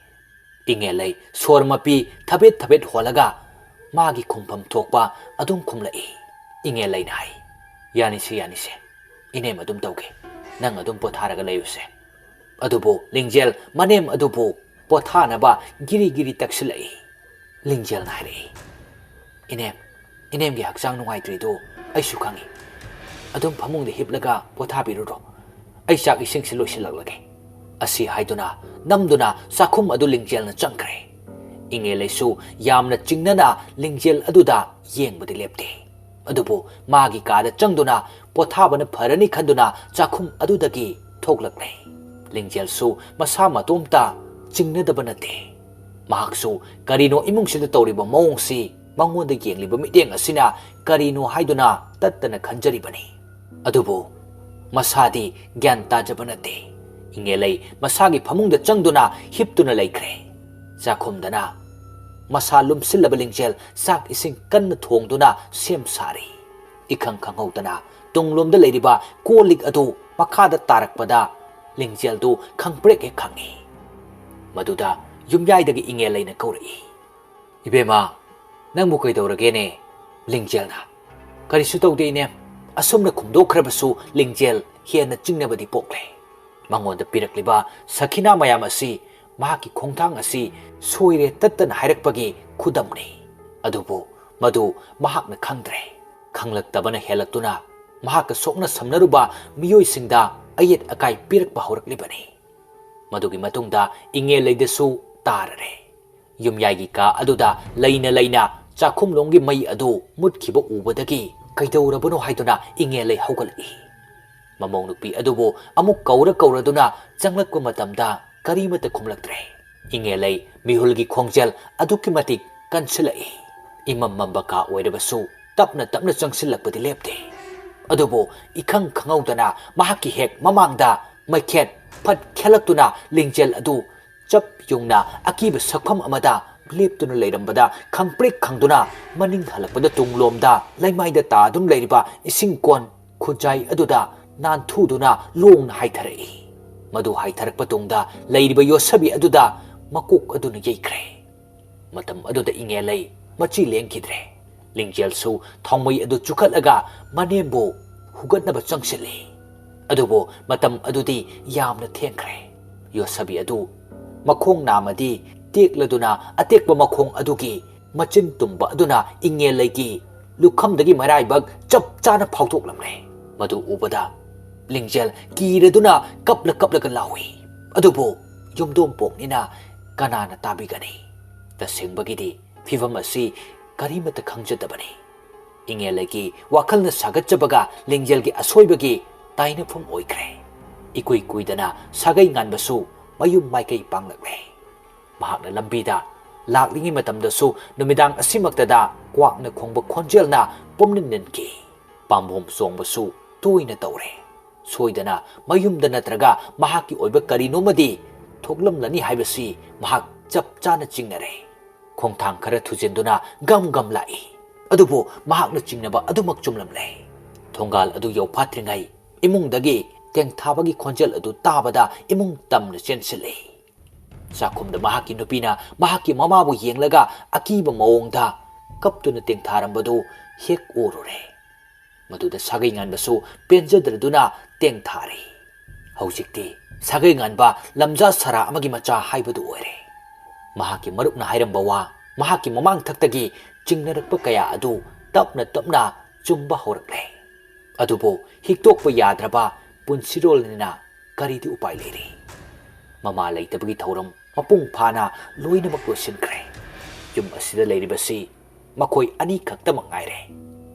ꯏꯉꯦꯜꯂꯩ ꯁꯣꯔ ꯃꯄꯤ ꯊꯕꯦꯠ ꯊꯕꯦꯠ ꯍꯣꯜꯂꯒ ꯃꯥꯒꯤ ꯈꯨꯝꯐꯝ ꯊꯣꯛꯄ ꯑꯗꯨꯝ ꯈꯨꯝꯂꯛꯏ꯫ ꯏꯉꯦꯜꯂꯩꯅ ꯍꯥꯏ, "ꯌꯥꯅꯤꯁꯦ, ꯌꯥꯅꯤꯁꯦ, ꯏꯅꯦꯝ ꯑꯗꯨꯝ ꯇꯧꯒꯦ, ꯅꯪ ꯑꯗꯨꯝ ꯄꯣꯊꯥꯔꯒ ꯂꯩꯌꯨꯁꯦ꯫" ꯑꯗꯨꯕꯨ ꯂꯤꯡꯖꯦꯜ ꯃꯅꯦꯝ ꯑꯗꯨꯕꯨ ꯄꯣꯊꯥꯅꯕ ꯒꯤꯔꯤ ꯒꯤꯔꯤ ꯇꯛꯁꯤꯜꯂꯛꯏ꯫ ꯂꯤꯡꯖꯦꯜꯅ ꯍꯥꯏꯔꯛꯏ, "ꯏꯅꯦꯝ, ꯏꯅꯦꯝꯒꯤ ꯍꯛꯆꯥꯡ ꯅꯨꯡꯉꯥꯏꯇ꯭ꯔꯤꯗꯨ ꯑꯩꯁꯨ ꯈꯪꯏ꯫ ꯑꯗꯨꯝ ꯐꯃꯨꯡꯗ ꯍꯤꯞꯂꯒ ꯄꯣꯊꯥꯕꯤꯔꯨꯔꯣ꯫ ꯑꯩ ꯆꯥꯛ ꯏꯁꯤꯡꯁꯤ ꯂꯣꯏꯁꯤꯜꯂꯛꯂꯒꯦ"꯫ ꯑꯁꯤ ꯍꯥꯏꯗꯨꯅ ꯅꯝꯗꯨꯅ ꯆꯥꯛꯈꯨꯝ ꯑꯗꯨ ꯂꯤꯡꯖꯦꯜꯅ ꯆꯪꯈ꯭ꯔꯦ꯫ ꯏꯉꯦꯂꯩꯁꯨ ꯌꯥꯝꯅ ꯆꯤꯡꯅꯅ ꯂꯤꯡꯖꯦꯜ ꯑꯗꯨꯗ ꯌꯦꯡꯕꯗꯤ ꯂꯦꯞꯇꯦ꯫ ꯑꯗꯨꯕꯨ ꯃꯥꯒꯤ ꯀꯥꯗ ꯆꯪꯗꯨꯅ ꯄꯣꯊꯥꯕꯅ ꯐꯔꯅꯤ ꯈꯟꯗꯨꯅ ꯆꯥꯛꯈꯨꯝ ꯑꯗꯨꯗꯒꯤ ꯊꯣꯛꯂꯛꯂꯦ꯫ ꯂꯤꯡꯖꯦꯜꯁꯨ ꯃꯁꯥ ꯃꯇꯣꯝꯇ ꯆꯤꯡꯅꯗꯕ ꯅꯠꯇꯦ꯫ ꯃꯍꯥꯛꯁꯨ ꯀꯔꯤꯅꯣ ꯏꯃꯨꯡꯁꯤꯗ ꯇꯧꯔꯤꯕ ꯃꯑꯣꯡꯁꯤ ꯃꯉꯣꯟꯗ ꯌꯦꯡꯂꯤꯕ ꯃꯤꯠꯌꯦꯡ ꯑꯁꯤꯅ ꯀꯔꯤꯅꯣ ꯍꯥꯏꯗꯨꯅ ꯇꯠꯇꯅ ꯈꯟꯖꯔꯤꯕꯅꯤ꯫ ꯑꯗꯨꯕꯨ ꯃꯁꯥꯗꯤ ꯒ꯭ꯌꯥꯟ ꯇꯥꯖꯕ ꯅꯠꯇꯦ꯫ ꯏꯉꯦꯂꯩ ꯃꯁꯥꯒꯤ ꯐꯃꯨꯡꯗ ꯆꯪꯗꯨꯅ ꯍꯤꯞꯇꯨꯅ ꯂꯩꯈ꯭ꯔꯦ꯫ ꯆꯥꯛꯈꯨꯝꯗꯅ ꯃꯁꯥ ꯂꯨꯝꯁꯤꯜꯂꯕ ꯂꯤꯡꯖꯦꯜ ꯆꯥꯛ ꯏꯁꯤꯡ ꯀꯟꯅ ꯊꯣꯡꯗꯨꯅ ꯁꯦꯝ ꯁꯥꯔꯤ꯫ ꯏꯈꯪ ꯈꯪꯍꯧꯗꯅ ꯇꯨꯡꯂꯣꯝꯗ ꯂꯩꯔꯤꯕ ꯀꯣꯜ ꯂꯤꯛ ꯑꯗꯨ ꯃꯈꯥꯗ ꯇꯥꯔꯛꯄꯗ ꯂꯤꯡꯖꯦꯜꯗꯨ ꯈꯪꯄ꯭ꯔꯦꯛ ꯍꯦꯛ ꯈꯪꯏ꯫ ꯃꯗꯨꯗ ꯌꯨꯝꯌꯥꯏꯗꯒꯤ ꯏꯉꯦꯂꯩꯅ ꯀꯧꯔꯛꯏ, "ꯏꯕꯦꯝꯃ, ꯅꯪꯕꯨ ꯀꯩꯗꯧꯔꯒꯦꯅꯦ?" ꯂꯤꯡꯖꯦꯜꯅ, "ꯀꯔꯤꯁꯨ ꯇꯧꯗꯦ ꯏꯅꯦꯝ"꯫ ꯑꯁꯨꯝꯅ ꯈꯨꯝꯗꯣꯛꯈ꯭ꯔꯕꯁꯨ ꯂꯤꯡꯖꯦꯜ ꯍꯦꯟꯅ ꯆꯤꯡꯅꯕꯗꯤ ꯄꯣꯛꯂꯦ꯫ ꯃꯉꯣꯟꯗ ꯄꯤꯔꯛꯂꯤꯕ ꯁꯈꯤꯅꯥ ꯃꯌꯥꯝ ꯑꯁꯤ ꯃꯍꯥꯛꯀꯤ ꯈꯣꯡꯊꯥꯡ ꯑꯁꯤ ꯁꯣꯏꯔꯦ ꯇꯠꯇꯅ ꯍꯥꯏꯔꯛꯄꯒꯤ ꯈꯨꯗꯝꯅꯤ꯫ ꯑꯗꯨꯕꯨ ꯃꯗꯨ ꯃꯍꯥꯛꯅ ꯈꯪꯗ꯭ꯔꯦ꯫ ꯈꯪꯂꯛꯇꯕꯅ ꯍꯦꯜꯂꯛꯇꯨꯅ ꯃꯍꯥꯛꯀ ꯁꯣꯛꯅ ꯁꯝꯅꯔꯨꯕ ꯃꯤꯑꯣꯏꯁꯤꯡꯗ ꯑꯌꯦꯠ ꯑꯀꯥꯏ ꯄꯤꯔꯛꯄ ꯍꯧꯔꯛꯂꯤꯕꯅꯤ꯫ ꯃꯗꯨꯒꯤ ꯃꯇꯨꯡꯗ ꯏꯉꯦꯂꯩꯗꯁꯨ ꯇꯥꯔꯔꯦ꯫ ꯌꯨꯝꯌꯥꯏꯒꯤ ꯀꯥ ꯑꯗꯨꯗ ꯂꯩꯅ ꯂꯩꯅ ꯆꯥꯛꯈꯨꯝꯂꯣꯝꯒꯤ ꯃꯩ ꯑꯗꯨ ꯃꯨꯠꯈꯤꯕ ꯎꯕꯗꯒꯤ ꯀꯩꯗꯧꯔꯕꯅꯣ ꯍꯥꯏꯗꯨꯅ ꯏꯉꯦꯂꯩ ꯍꯧꯒꯠꯂꯛꯏ꯫ ꯃꯃꯧ ꯅꯨꯄꯤ ꯑꯗꯨꯕꯨ ꯑꯃꯨꯛ ꯀꯧꯔ ꯀꯧꯔꯗꯨꯅ ꯆꯪꯂꯛꯄ ꯃꯇꯝꯗ ꯀꯔꯤꯃꯠꯇ ꯈꯨꯝꯂꯛꯇ꯭ꯔꯦ꯫ ꯏꯉꯦꯂꯩ ꯃꯤꯍꯨꯜꯒꯤ ꯈꯣꯡꯖꯦꯜ ꯑꯗꯨꯛꯀꯤ ꯃꯇꯤꯛ ꯀꯟꯁꯤꯜꯂꯛꯏ꯫ ꯏꯃꯝ ꯃꯝꯕ ꯀꯥ ꯑꯣꯏꯔꯕꯁꯨ ꯇꯞꯅ ꯇꯞꯅ ꯆꯪꯁꯤꯜꯂꯛꯄꯗꯤ ꯂꯦꯞꯇꯦ꯫ ꯑꯗꯨꯕꯨ ꯏꯈꯪ ꯈꯪꯍꯧꯗꯅ ꯃꯍꯥꯛꯀꯤ ꯍꯦꯛ ꯃꯃꯥꯡꯗ ꯃꯩꯈꯦꯠ ꯐꯠ ꯈꯦꯜꯂꯛꯇꯨꯅ ꯂꯤꯡꯖꯦꯜ ꯑꯗꯨ ꯆꯞ ꯌꯨꯡꯅ ꯑꯀꯤꯕ ꯁꯛꯐꯝ ꯑꯃꯗ ꯂꯦꯞꯇꯨꯅ ꯂꯩꯔꯝꯕꯗ ꯈꯪꯄ꯭ꯔꯦꯛ ꯈꯪꯗꯨꯅ ꯃꯅꯤꯡ ꯍꯜꯂꯛꯄꯗ ꯇꯨꯡꯂꯣꯝꯗ ꯂꯩꯃꯥꯏꯗ ꯇꯥꯗꯨꯅ ꯂꯩꯔꯤꯕ ꯏꯁꯤꯡ ꯀꯣꯟ ꯈꯨꯖꯥꯏ ꯑꯗꯨꯗ ꯅꯥꯟꯊꯨꯗꯨꯅ ꯂꯣꯡꯅ ꯍꯥꯏꯊꯔꯛꯏ꯫ ꯃꯗꯨ ꯍꯥꯏꯊꯔꯛꯄ ꯇꯨꯡꯗ ꯂꯩꯔꯤꯕ ꯌꯣꯠꯁꯕꯤ ꯑꯗꯨꯗ ꯃꯀꯣꯛ ꯑꯗꯨꯅ ꯌꯩꯈ꯭ꯔꯦ꯫ ꯃꯇꯝ ꯑꯗꯨꯗ ꯏꯉꯦꯂꯩ ꯃꯆꯤ ꯂꯦꯡꯈꯤꯗ꯭ꯔꯦ꯫ ꯂꯤꯡꯖꯦꯜꯁꯨ ꯊꯥꯎꯃꯩ ꯑꯗꯨ ꯆꯨꯈꯠꯂꯒ ꯃꯅꯦꯝꯕꯨ ꯍꯨꯒꯠꯅꯕ ꯆꯪꯁꯤꯜꯂꯤ꯫ ꯑꯗꯨꯕꯨ ꯃꯇꯝ ꯑꯗꯨꯗꯤ ꯌꯥꯝꯅ ꯊꯦꯡꯈ꯭ꯔꯦ꯫ ꯌꯣꯠꯁꯕꯤ ꯑꯗꯨ ꯃꯈꯣꯡ ꯅꯥꯝꯃꯗꯤ ꯇꯦꯛꯂꯗꯨꯅ ꯑꯇꯦꯛꯄ ꯃꯈꯣꯡ ꯑꯗꯨꯒꯤ ꯃꯆꯤꯟ ꯇꯨꯝꯕ ꯑꯗꯨꯅ ꯏꯉꯦꯜꯂꯩꯒꯤ ꯂꯨꯈꯝꯗꯒꯤ ꯃꯔꯥꯏꯕꯛ ꯆꯞ ꯆꯥꯅ ꯐꯥꯎꯗꯣꯛꯂꯝꯂꯦ꯫ ꯃꯗꯨ ꯎꯕꯗ ꯂꯤꯡꯖꯦꯜ ꯀꯤꯔꯗꯨꯅ ꯀꯞꯂ ꯀꯞꯂꯒ ꯂꯥꯎꯏ꯫ ꯑꯗꯨꯕꯨ ꯌꯨꯝꯗꯣꯡꯄꯣꯛꯅꯤꯅ ꯀꯅꯥꯅ ꯇꯥꯕꯤꯒꯅꯤ? ꯇꯁꯦꯡꯕꯒꯤꯗꯤ ꯐꯤꯚꯝ ꯑꯁꯤ ꯀꯔꯤꯃꯠꯇ ꯈꯪꯖꯗꯕꯅꯤ꯫ ꯏꯉꯦꯜꯂꯩꯒꯤ ꯋꯥꯈꯜꯅ ꯁꯥꯒꯠꯆꯕꯒ ꯂꯤꯡꯖꯦꯜꯒꯤ ꯑꯁꯣꯏꯕꯒꯤ ꯇꯥꯏꯅꯐꯝ ꯑꯣꯏꯈ꯭ꯔꯦ꯫ ꯏꯀꯨꯏ ꯀꯨꯏꯗꯅ ꯁꯥꯒꯩ ꯉꯥꯟꯕꯁꯨ ꯃꯌꯨꯝ ꯃꯥꯏꯀꯩ ꯄꯥꯡꯂꯛꯂꯦ꯫ ꯃꯍꯥꯛꯅ ꯂꯝꯕꯤꯗ ꯂꯥꯛꯂꯤꯉꯩ ꯃꯇꯝꯗꯁꯨ ꯅꯨꯃꯤꯗꯥꯡ ꯑꯁꯤꯃꯛꯇꯗ ꯀ꯭ꯋꯥꯛꯅ ꯈꯣꯡꯕ ꯈꯣꯟꯖꯦꯜꯅ ꯄꯨꯝꯅꯤꯟ ꯅꯤꯟꯈꯤ꯫ ꯄꯥꯝꯕꯣꯝ ꯆꯣꯡꯕꯁꯨ ꯇꯣꯏꯅ ꯇꯧꯔꯦ꯫ ꯁꯣꯏꯗꯅ ꯃꯌꯨꯝꯗ ꯅꯠꯇ꯭ꯔꯒ ꯃꯍꯥꯛꯀꯤ ꯑꯣꯏꯕ ꯀꯔꯤꯅꯣꯃꯗꯤ ꯊꯣꯛꯂꯝꯂꯅꯤ ꯍꯥꯏꯕꯁꯤ ꯃꯍꯥꯛ ꯆꯞ ꯆꯥꯅ ꯆꯤꯡꯅꯔꯦ꯫ ꯈꯣꯡꯊꯥꯡ ꯈꯔ ꯊꯨꯖꯤꯟꯗꯨꯅ ꯒꯝ ꯒꯝ ꯂꯥꯛꯏ꯫ ꯑꯗꯨꯕꯨ ꯃꯍꯥꯛꯅ ꯆꯤꯡꯅꯕ ꯑꯗꯨꯃꯛ ꯆꯨꯝꯂꯝꯂꯦ꯫ ꯊꯣꯡꯒꯥꯜ ꯑꯗꯨ ꯌꯧꯐꯥꯠꯇ꯭ꯔꯤꯉꯩ ꯏꯃꯨꯡꯗꯒꯤ ꯇꯦꯡꯊꯥꯕꯒꯤ ꯈꯣꯟꯖꯦꯜ ꯑꯗꯨ ꯇꯥꯕꯗ ꯏꯃꯨꯡ ꯇꯝꯅ ꯆꯦꯟꯁꯤꯜꯂꯤ꯫ ꯆꯥꯛꯈꯨꯝꯗ ꯃꯍꯥꯛꯀꯤ ꯅꯨꯄꯤꯅ ꯃꯍꯥꯛꯀꯤ ꯃꯃꯥꯕꯨ ꯌꯦꯡꯂꯒ ꯑꯀꯤꯕ ꯃꯑꯣꯡꯗ ꯀꯞꯇꯨꯅ ꯇꯦꯡꯊꯥꯔꯝꯕꯗꯨ ꯍꯦꯛ ꯎꯔꯨꯔꯦ꯫ ꯃꯗꯨꯗ ꯁꯥꯒꯩ ꯉꯥꯟꯕꯁꯨ ꯄꯦꯟꯖꯗ꯭ꯔꯗꯨꯅ ꯇꯦꯡꯊꯥꯔꯦ꯫ ꯍꯧꯖꯤꯛꯇꯤ ꯁꯥꯒꯩ ꯉꯥꯟꯕ ꯂꯝꯖꯥ ꯁꯔꯥ ꯑꯃꯒꯤ ꯃꯆꯥ ꯍꯥꯏꯕꯗꯨ ꯑꯣꯏꯔꯦ꯫ ꯃꯍꯥꯛꯀꯤ ꯃꯔꯨꯞꯅ ꯍꯥꯏꯔꯝꯕ ꯋꯥ, ꯃꯍꯥꯛꯀꯤ ꯃꯃꯥꯡꯊꯛꯇꯒꯤ ꯆꯤꯡꯅꯔꯛꯄ ꯀꯌꯥ ꯑꯗꯨ ꯇꯞꯅ ꯇꯞꯅ ꯆꯨꯝꯕ ꯍꯧꯔꯛꯂꯦ꯫ ꯑꯗꯨꯕꯨ ꯍꯤꯛꯇꯣꯛꯄ ꯌꯥꯗ꯭ꯔꯕ ꯄꯨꯟꯁꯤꯔꯣꯜꯅꯤꯅ ꯀꯔꯤꯗꯤ ꯎꯄꯥꯏ ꯂꯩꯔꯤ? ꯃꯃꯥ ꯂꯩꯇꯕꯒꯤ ꯊꯧꯔꯝ ꯃꯄꯨꯡ ꯐꯥꯅ ꯂꯣꯏꯅꯃꯛ ꯂꯣꯏꯁꯤꯟꯈ꯭ꯔꯦ꯫ ꯌꯨꯝ ꯑꯁꯤꯗ ꯂꯩꯔꯤꯕꯁꯤ ꯃꯈꯣꯏ ꯑꯅꯤ ꯈꯛꯇꯃꯛ ꯉꯥꯏꯔꯦ꯫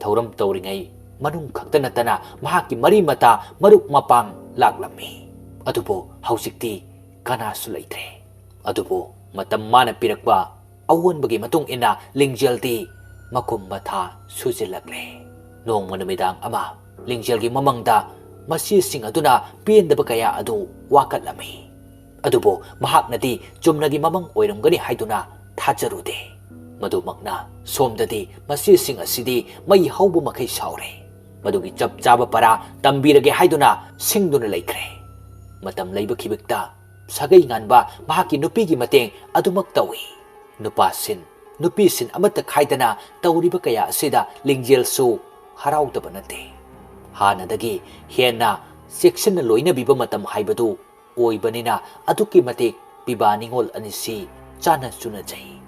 ꯊꯧꯔꯝ ꯇꯧꯔꯤꯉꯩ ꯃꯅꯨꯡ ꯈꯛꯇ ꯅꯠꯇꯅ ꯃꯍꯥꯛꯀꯤ ꯃꯔꯤ ꯃꯇꯥ, ꯃꯔꯨꯞ ꯃꯄꯥꯡ ꯂꯥꯛꯂꯝꯃꯤ꯫ ꯑꯗꯨꯕꯨ ꯍꯧꯖꯤꯛꯇꯤ ꯀꯅꯥꯁꯨ ꯂꯩꯇ꯭ꯔꯦ꯫ ꯑꯗꯨꯕꯨ ꯃꯇꯝ ꯃꯥꯅ ꯄꯤꯔꯛꯄ ꯑꯑꯣꯟꯕꯒꯤ ꯃꯇꯨꯡ ꯏꯟꯅ ꯂꯤꯡꯖꯦꯜꯗꯤ ꯃꯈꯨꯝ ꯃꯊꯥ ꯁꯨꯖꯤꯜꯂꯛꯂꯦ꯫ ꯅꯣꯡꯃ ꯅꯨꯃꯤꯗꯥꯡ ꯑꯃ ꯂꯤꯡꯖꯦꯜꯒꯤ ꯃꯃꯪꯗ ꯃꯆꯦꯁꯤꯡ ꯑꯗꯨꯅ ꯄꯦꯟꯗꯕ ꯀꯌꯥ ꯑꯗꯨ ꯋꯥꯀꯠꯂꯝꯃꯤ꯫ ꯑꯗꯨꯕꯨ ꯃꯍꯥꯛꯅꯗꯤ ꯆꯨꯝꯅꯒꯤ ꯃꯃꯪ ꯑꯣꯏꯔꯝꯒꯅꯤ ꯍꯥꯏꯗꯨꯅ ꯊꯥꯖꯔꯨꯗꯦ꯫ ꯃꯗꯨꯃꯛꯅ ꯁꯣꯝꯗꯗꯤ ꯃꯆꯦꯁꯤꯡ ꯑꯁꯤꯗꯤ ꯃꯩ ꯍꯧꯕ ꯃꯈꯩ ꯁꯥꯎꯔꯦ꯫ ꯃꯗꯨꯒꯤ ꯆꯞ ꯆꯥꯕ ꯄꯔꯥ ꯇꯝꯕꯤꯔꯒꯦ ꯍꯥꯏꯗꯨꯅ ꯁꯤꯡꯗꯨꯅ ꯂꯩꯈ꯭ꯔꯦ꯫ ꯃꯇꯝ ꯂꯩꯕ ꯈꯤꯕꯤꯛꯇ ꯁꯥꯒꯩ ꯉꯥꯟꯕ ꯃꯍꯥꯛꯀꯤ ꯅꯨꯄꯤꯒꯤ ꯃꯇꯦꯡ ꯑꯗꯨꯃꯛ ꯇꯧꯏ꯫ ꯅꯨꯄꯥꯁꯤꯟ, ꯅꯨꯄꯤꯁꯤꯟ ꯑꯃꯠꯇ ꯈꯥꯏꯗꯅ ꯇꯧꯔꯤꯕ ꯀꯌꯥ ꯑꯁꯤꯗ ꯂꯤꯡꯖꯦꯜꯁꯨ ꯍꯔꯥꯎꯗꯕ ꯅꯠꯇꯦ꯫ ꯍꯥꯟꯅꯗꯒꯤ ꯍꯦꯟꯅ ꯆꯦꯛꯁꯤꯟꯅ ꯂꯣꯏꯅꯕꯤꯕ ꯃꯇꯝ ꯍꯥꯏꯕꯗꯨ ꯑꯣꯏꯕꯅꯤꯅ ꯑꯗꯨꯛꯀꯤ ꯃꯇꯤꯛ ꯄꯤꯕꯥ ꯅꯤꯉꯣꯜ ꯑꯅꯤꯁꯤ ꯆꯥꯟꯅ ꯆꯨꯅꯖꯩ꯫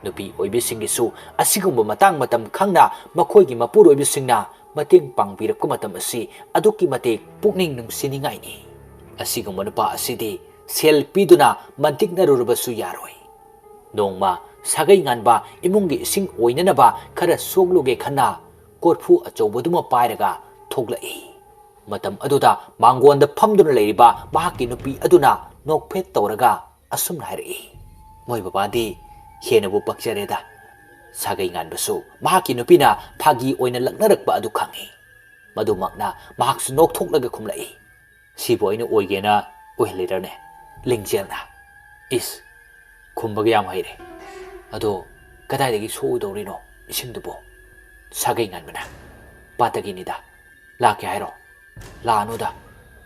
ꯅꯨꯄꯤ ꯑꯣꯏꯕꯤꯁꯤꯡꯒꯤꯁꯨ ꯑꯁꯤꯒꯨꯝꯕ ꯃꯇꯥꯡ ꯃꯇꯝ ꯈꯪꯅ ꯃꯈꯣꯏꯒꯤ ꯃꯄꯨꯔꯣꯏꯕꯁꯤꯡꯅ ꯃꯇꯦꯡ ꯄꯥꯡꯕꯤꯔꯛꯄ ꯃꯇꯝ ꯑꯁꯤ ꯑꯗꯨꯛꯀꯤ ꯃꯇꯤꯛ ꯄꯨꯛꯅꯤꯡ ꯅꯨꯡꯁꯤꯅꯤꯡꯉꯥꯏꯅꯤ꯫ ꯑꯁꯤꯒꯨꯝꯕ ꯅꯨꯄꯥ ꯑꯁꯤꯗꯤ ꯁꯦꯜ ꯄꯤꯗꯨꯅ ꯃꯟꯇꯤꯛꯅꯔꯨꯔꯕꯁꯨ ꯌꯥꯔꯣꯏ꯫ ꯅꯣꯡꯃ ꯁꯥꯒꯩ ꯉꯥꯟꯕ ꯏꯃꯨꯡꯒꯤ ꯏꯁꯤꯡ ꯑꯣꯏꯅꯅꯕ ꯈꯔ ꯁꯣꯛꯂꯨꯒꯦ ꯈꯟꯅ ꯀꯣꯔꯐꯨ ꯑꯆꯧꯕꯗꯨꯃ ꯄꯥꯏꯔꯒ ꯊꯣꯛꯂꯛꯏ꯫ ꯃꯇꯝ ꯑꯗꯨꯗ ꯃꯥꯡꯒꯣꯟꯗ ꯐꯝꯗꯨꯅ ꯂꯩꯔꯤꯕ ꯃꯍꯥꯛꯀꯤ ꯅꯨꯄꯤ ꯑꯗꯨꯅ ꯅꯣꯛꯐꯦꯠ ꯇꯧꯔꯒ ꯑꯁꯨꯝꯅ ꯍꯥꯏꯔꯛꯏ, "ꯃꯣꯏ ꯕꯕꯥꯗꯤ ꯍꯦꯟꯅꯕꯨ ꯄꯛꯆꯔꯦꯗ"꯫ ꯁꯥꯒꯩ ꯉꯥꯟꯕꯁꯨ ꯃꯍꯥꯛꯀꯤ ꯅꯨꯄꯤꯅ ꯐꯥꯒꯤ ꯑꯣꯏꯅ ꯂꯛꯅꯔꯛꯄ ꯑꯗꯨ ꯈꯪꯏ꯫ ꯃꯗꯨꯃꯛꯅ ꯃꯍꯥꯛꯁꯨ ꯅꯣꯛꯊꯣꯛꯂꯒ ꯈꯨꯝꯂꯛꯏ, "ꯁꯤꯕꯨ ꯑꯩꯅ ꯑꯣꯏꯒꯦꯅ ꯑꯣꯏꯍꯜꯂꯤꯔꯅꯦ, ꯂꯤꯡꯖꯦꯜꯅ?" ꯏꯁ, ꯈꯨꯝꯕꯒ ꯌꯥꯝ ꯍꯩꯔꯦ꯫ "ꯑꯗꯣ ꯀꯗꯥꯏꯗꯒꯤ ꯁꯣꯛꯎꯗꯧꯔꯤꯅꯣ ꯏꯁꯤꯡꯗꯨꯕꯣ?" ꯁꯥꯒꯩ ꯉꯥꯟꯕꯅ, "ꯄꯥꯠꯇꯒꯤꯅꯤꯗ꯫ ꯂꯥꯛꯀꯦ ꯍꯥꯏꯔꯣ? ꯂꯥꯛꯑꯅꯨꯗ,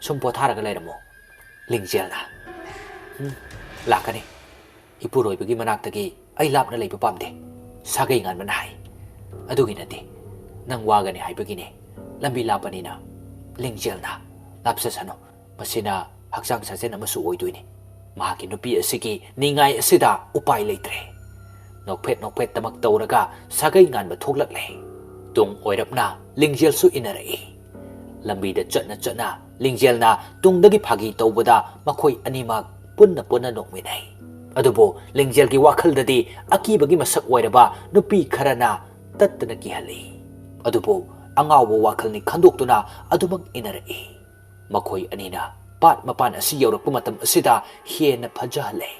ꯁꯨꯝ ꯄꯣꯊꯥꯔꯒ ꯂꯩꯔꯝꯃꯣ"꯫ ꯂꯤꯡꯖꯦꯜꯅ, "ꯎꯝ, ꯂꯥꯛꯀꯅꯤ꯫ ꯏꯄꯨꯔꯣꯏꯕꯒꯤ ꯃꯅꯥꯛꯇꯒꯤ ꯑꯩ ꯂꯥꯞꯅ ꯂꯩꯕ ꯄꯥꯝꯗꯦ"꯫ ꯁꯥꯒꯩ ꯉꯥꯟꯕꯅ ꯍꯥꯏ, "ꯑꯗꯨꯒꯤ ꯅꯠꯇꯦ, ꯅꯪ ꯋꯥꯒꯅꯤ ꯍꯥꯏꯕꯒꯤꯅꯦ꯫ ꯂꯝꯕꯤ ꯂꯥꯞꯄꯅꯤꯅ"꯫ ꯂꯤꯡꯖꯦꯜꯅ, "ꯂꯥꯞꯆꯁꯅꯨ, ꯃꯁꯤꯅ ꯍꯛꯆꯥꯡ ꯁꯥꯖꯦꯜ ꯑꯃꯁꯨ ꯑꯣꯏꯗꯣꯏꯅꯤ"꯫ ꯃꯍꯥꯛꯀꯤ ꯅꯨꯄꯤ ꯑꯁꯤꯒꯤ ꯅꯤꯡꯉꯥꯏ ꯑꯁꯤꯗ ꯎꯄꯥꯏ ꯂꯩꯇ꯭ꯔꯦ꯫ ꯅꯣꯛꯐꯦꯠ ꯅꯣꯛꯐꯦꯠꯇꯃꯛ ꯇꯧꯔꯒ ꯁꯥꯒꯩ ꯉꯥꯟꯕ ꯊꯣꯛꯂꯛꯂꯦ꯫ ꯇꯨꯡ ꯑꯣꯏꯔꯞꯅ ꯂꯤꯡꯖꯦꯜꯁꯨ ꯏꯟꯅꯔꯛꯏ꯫ ꯂꯝꯕꯤꯗ ꯆꯠꯅ ꯆꯠꯅ ꯂꯤꯡꯖꯦꯜꯅ ꯇꯨꯡꯗꯒꯤ ꯐꯥꯒꯤ ꯇꯧꯕꯗ ꯃꯈꯣꯏ ꯑꯅꯤꯃꯛ ꯄꯨꯟꯅ ꯄꯨꯟꯅ ꯅꯣꯛꯃꯤꯟꯅꯩ꯫ ꯑꯗꯨꯕꯨ ꯂꯤꯡꯖꯦꯜꯒꯤ ꯋꯥꯈꯜꯗꯗꯤ ꯑꯀꯤꯕꯒꯤ ꯃꯁꯛ ꯑꯣꯏꯔꯕ ꯅꯨꯄꯤ ꯈꯔꯅ ꯇꯠꯇꯅ ꯀꯤꯍꯜꯂꯤ꯫ ꯑꯗꯨꯕꯨ ꯑꯉꯥꯎꯕ ꯋꯥꯈꯜꯅꯤ ꯈꯟꯗꯣꯛꯇꯨꯅ ꯑꯗꯨꯃꯛ ꯏꯟꯅꯔꯛꯏ꯫ ꯃꯈꯣꯏ ꯑꯅꯤꯅ ꯄꯥꯠ ꯃꯄꯥꯟ ꯑꯁꯤ ꯌꯧꯔꯛꯄ ꯃꯇꯝ ꯑꯁꯤꯗ ꯍꯦꯟꯅ ꯐꯖꯍꯜꯂꯦ꯫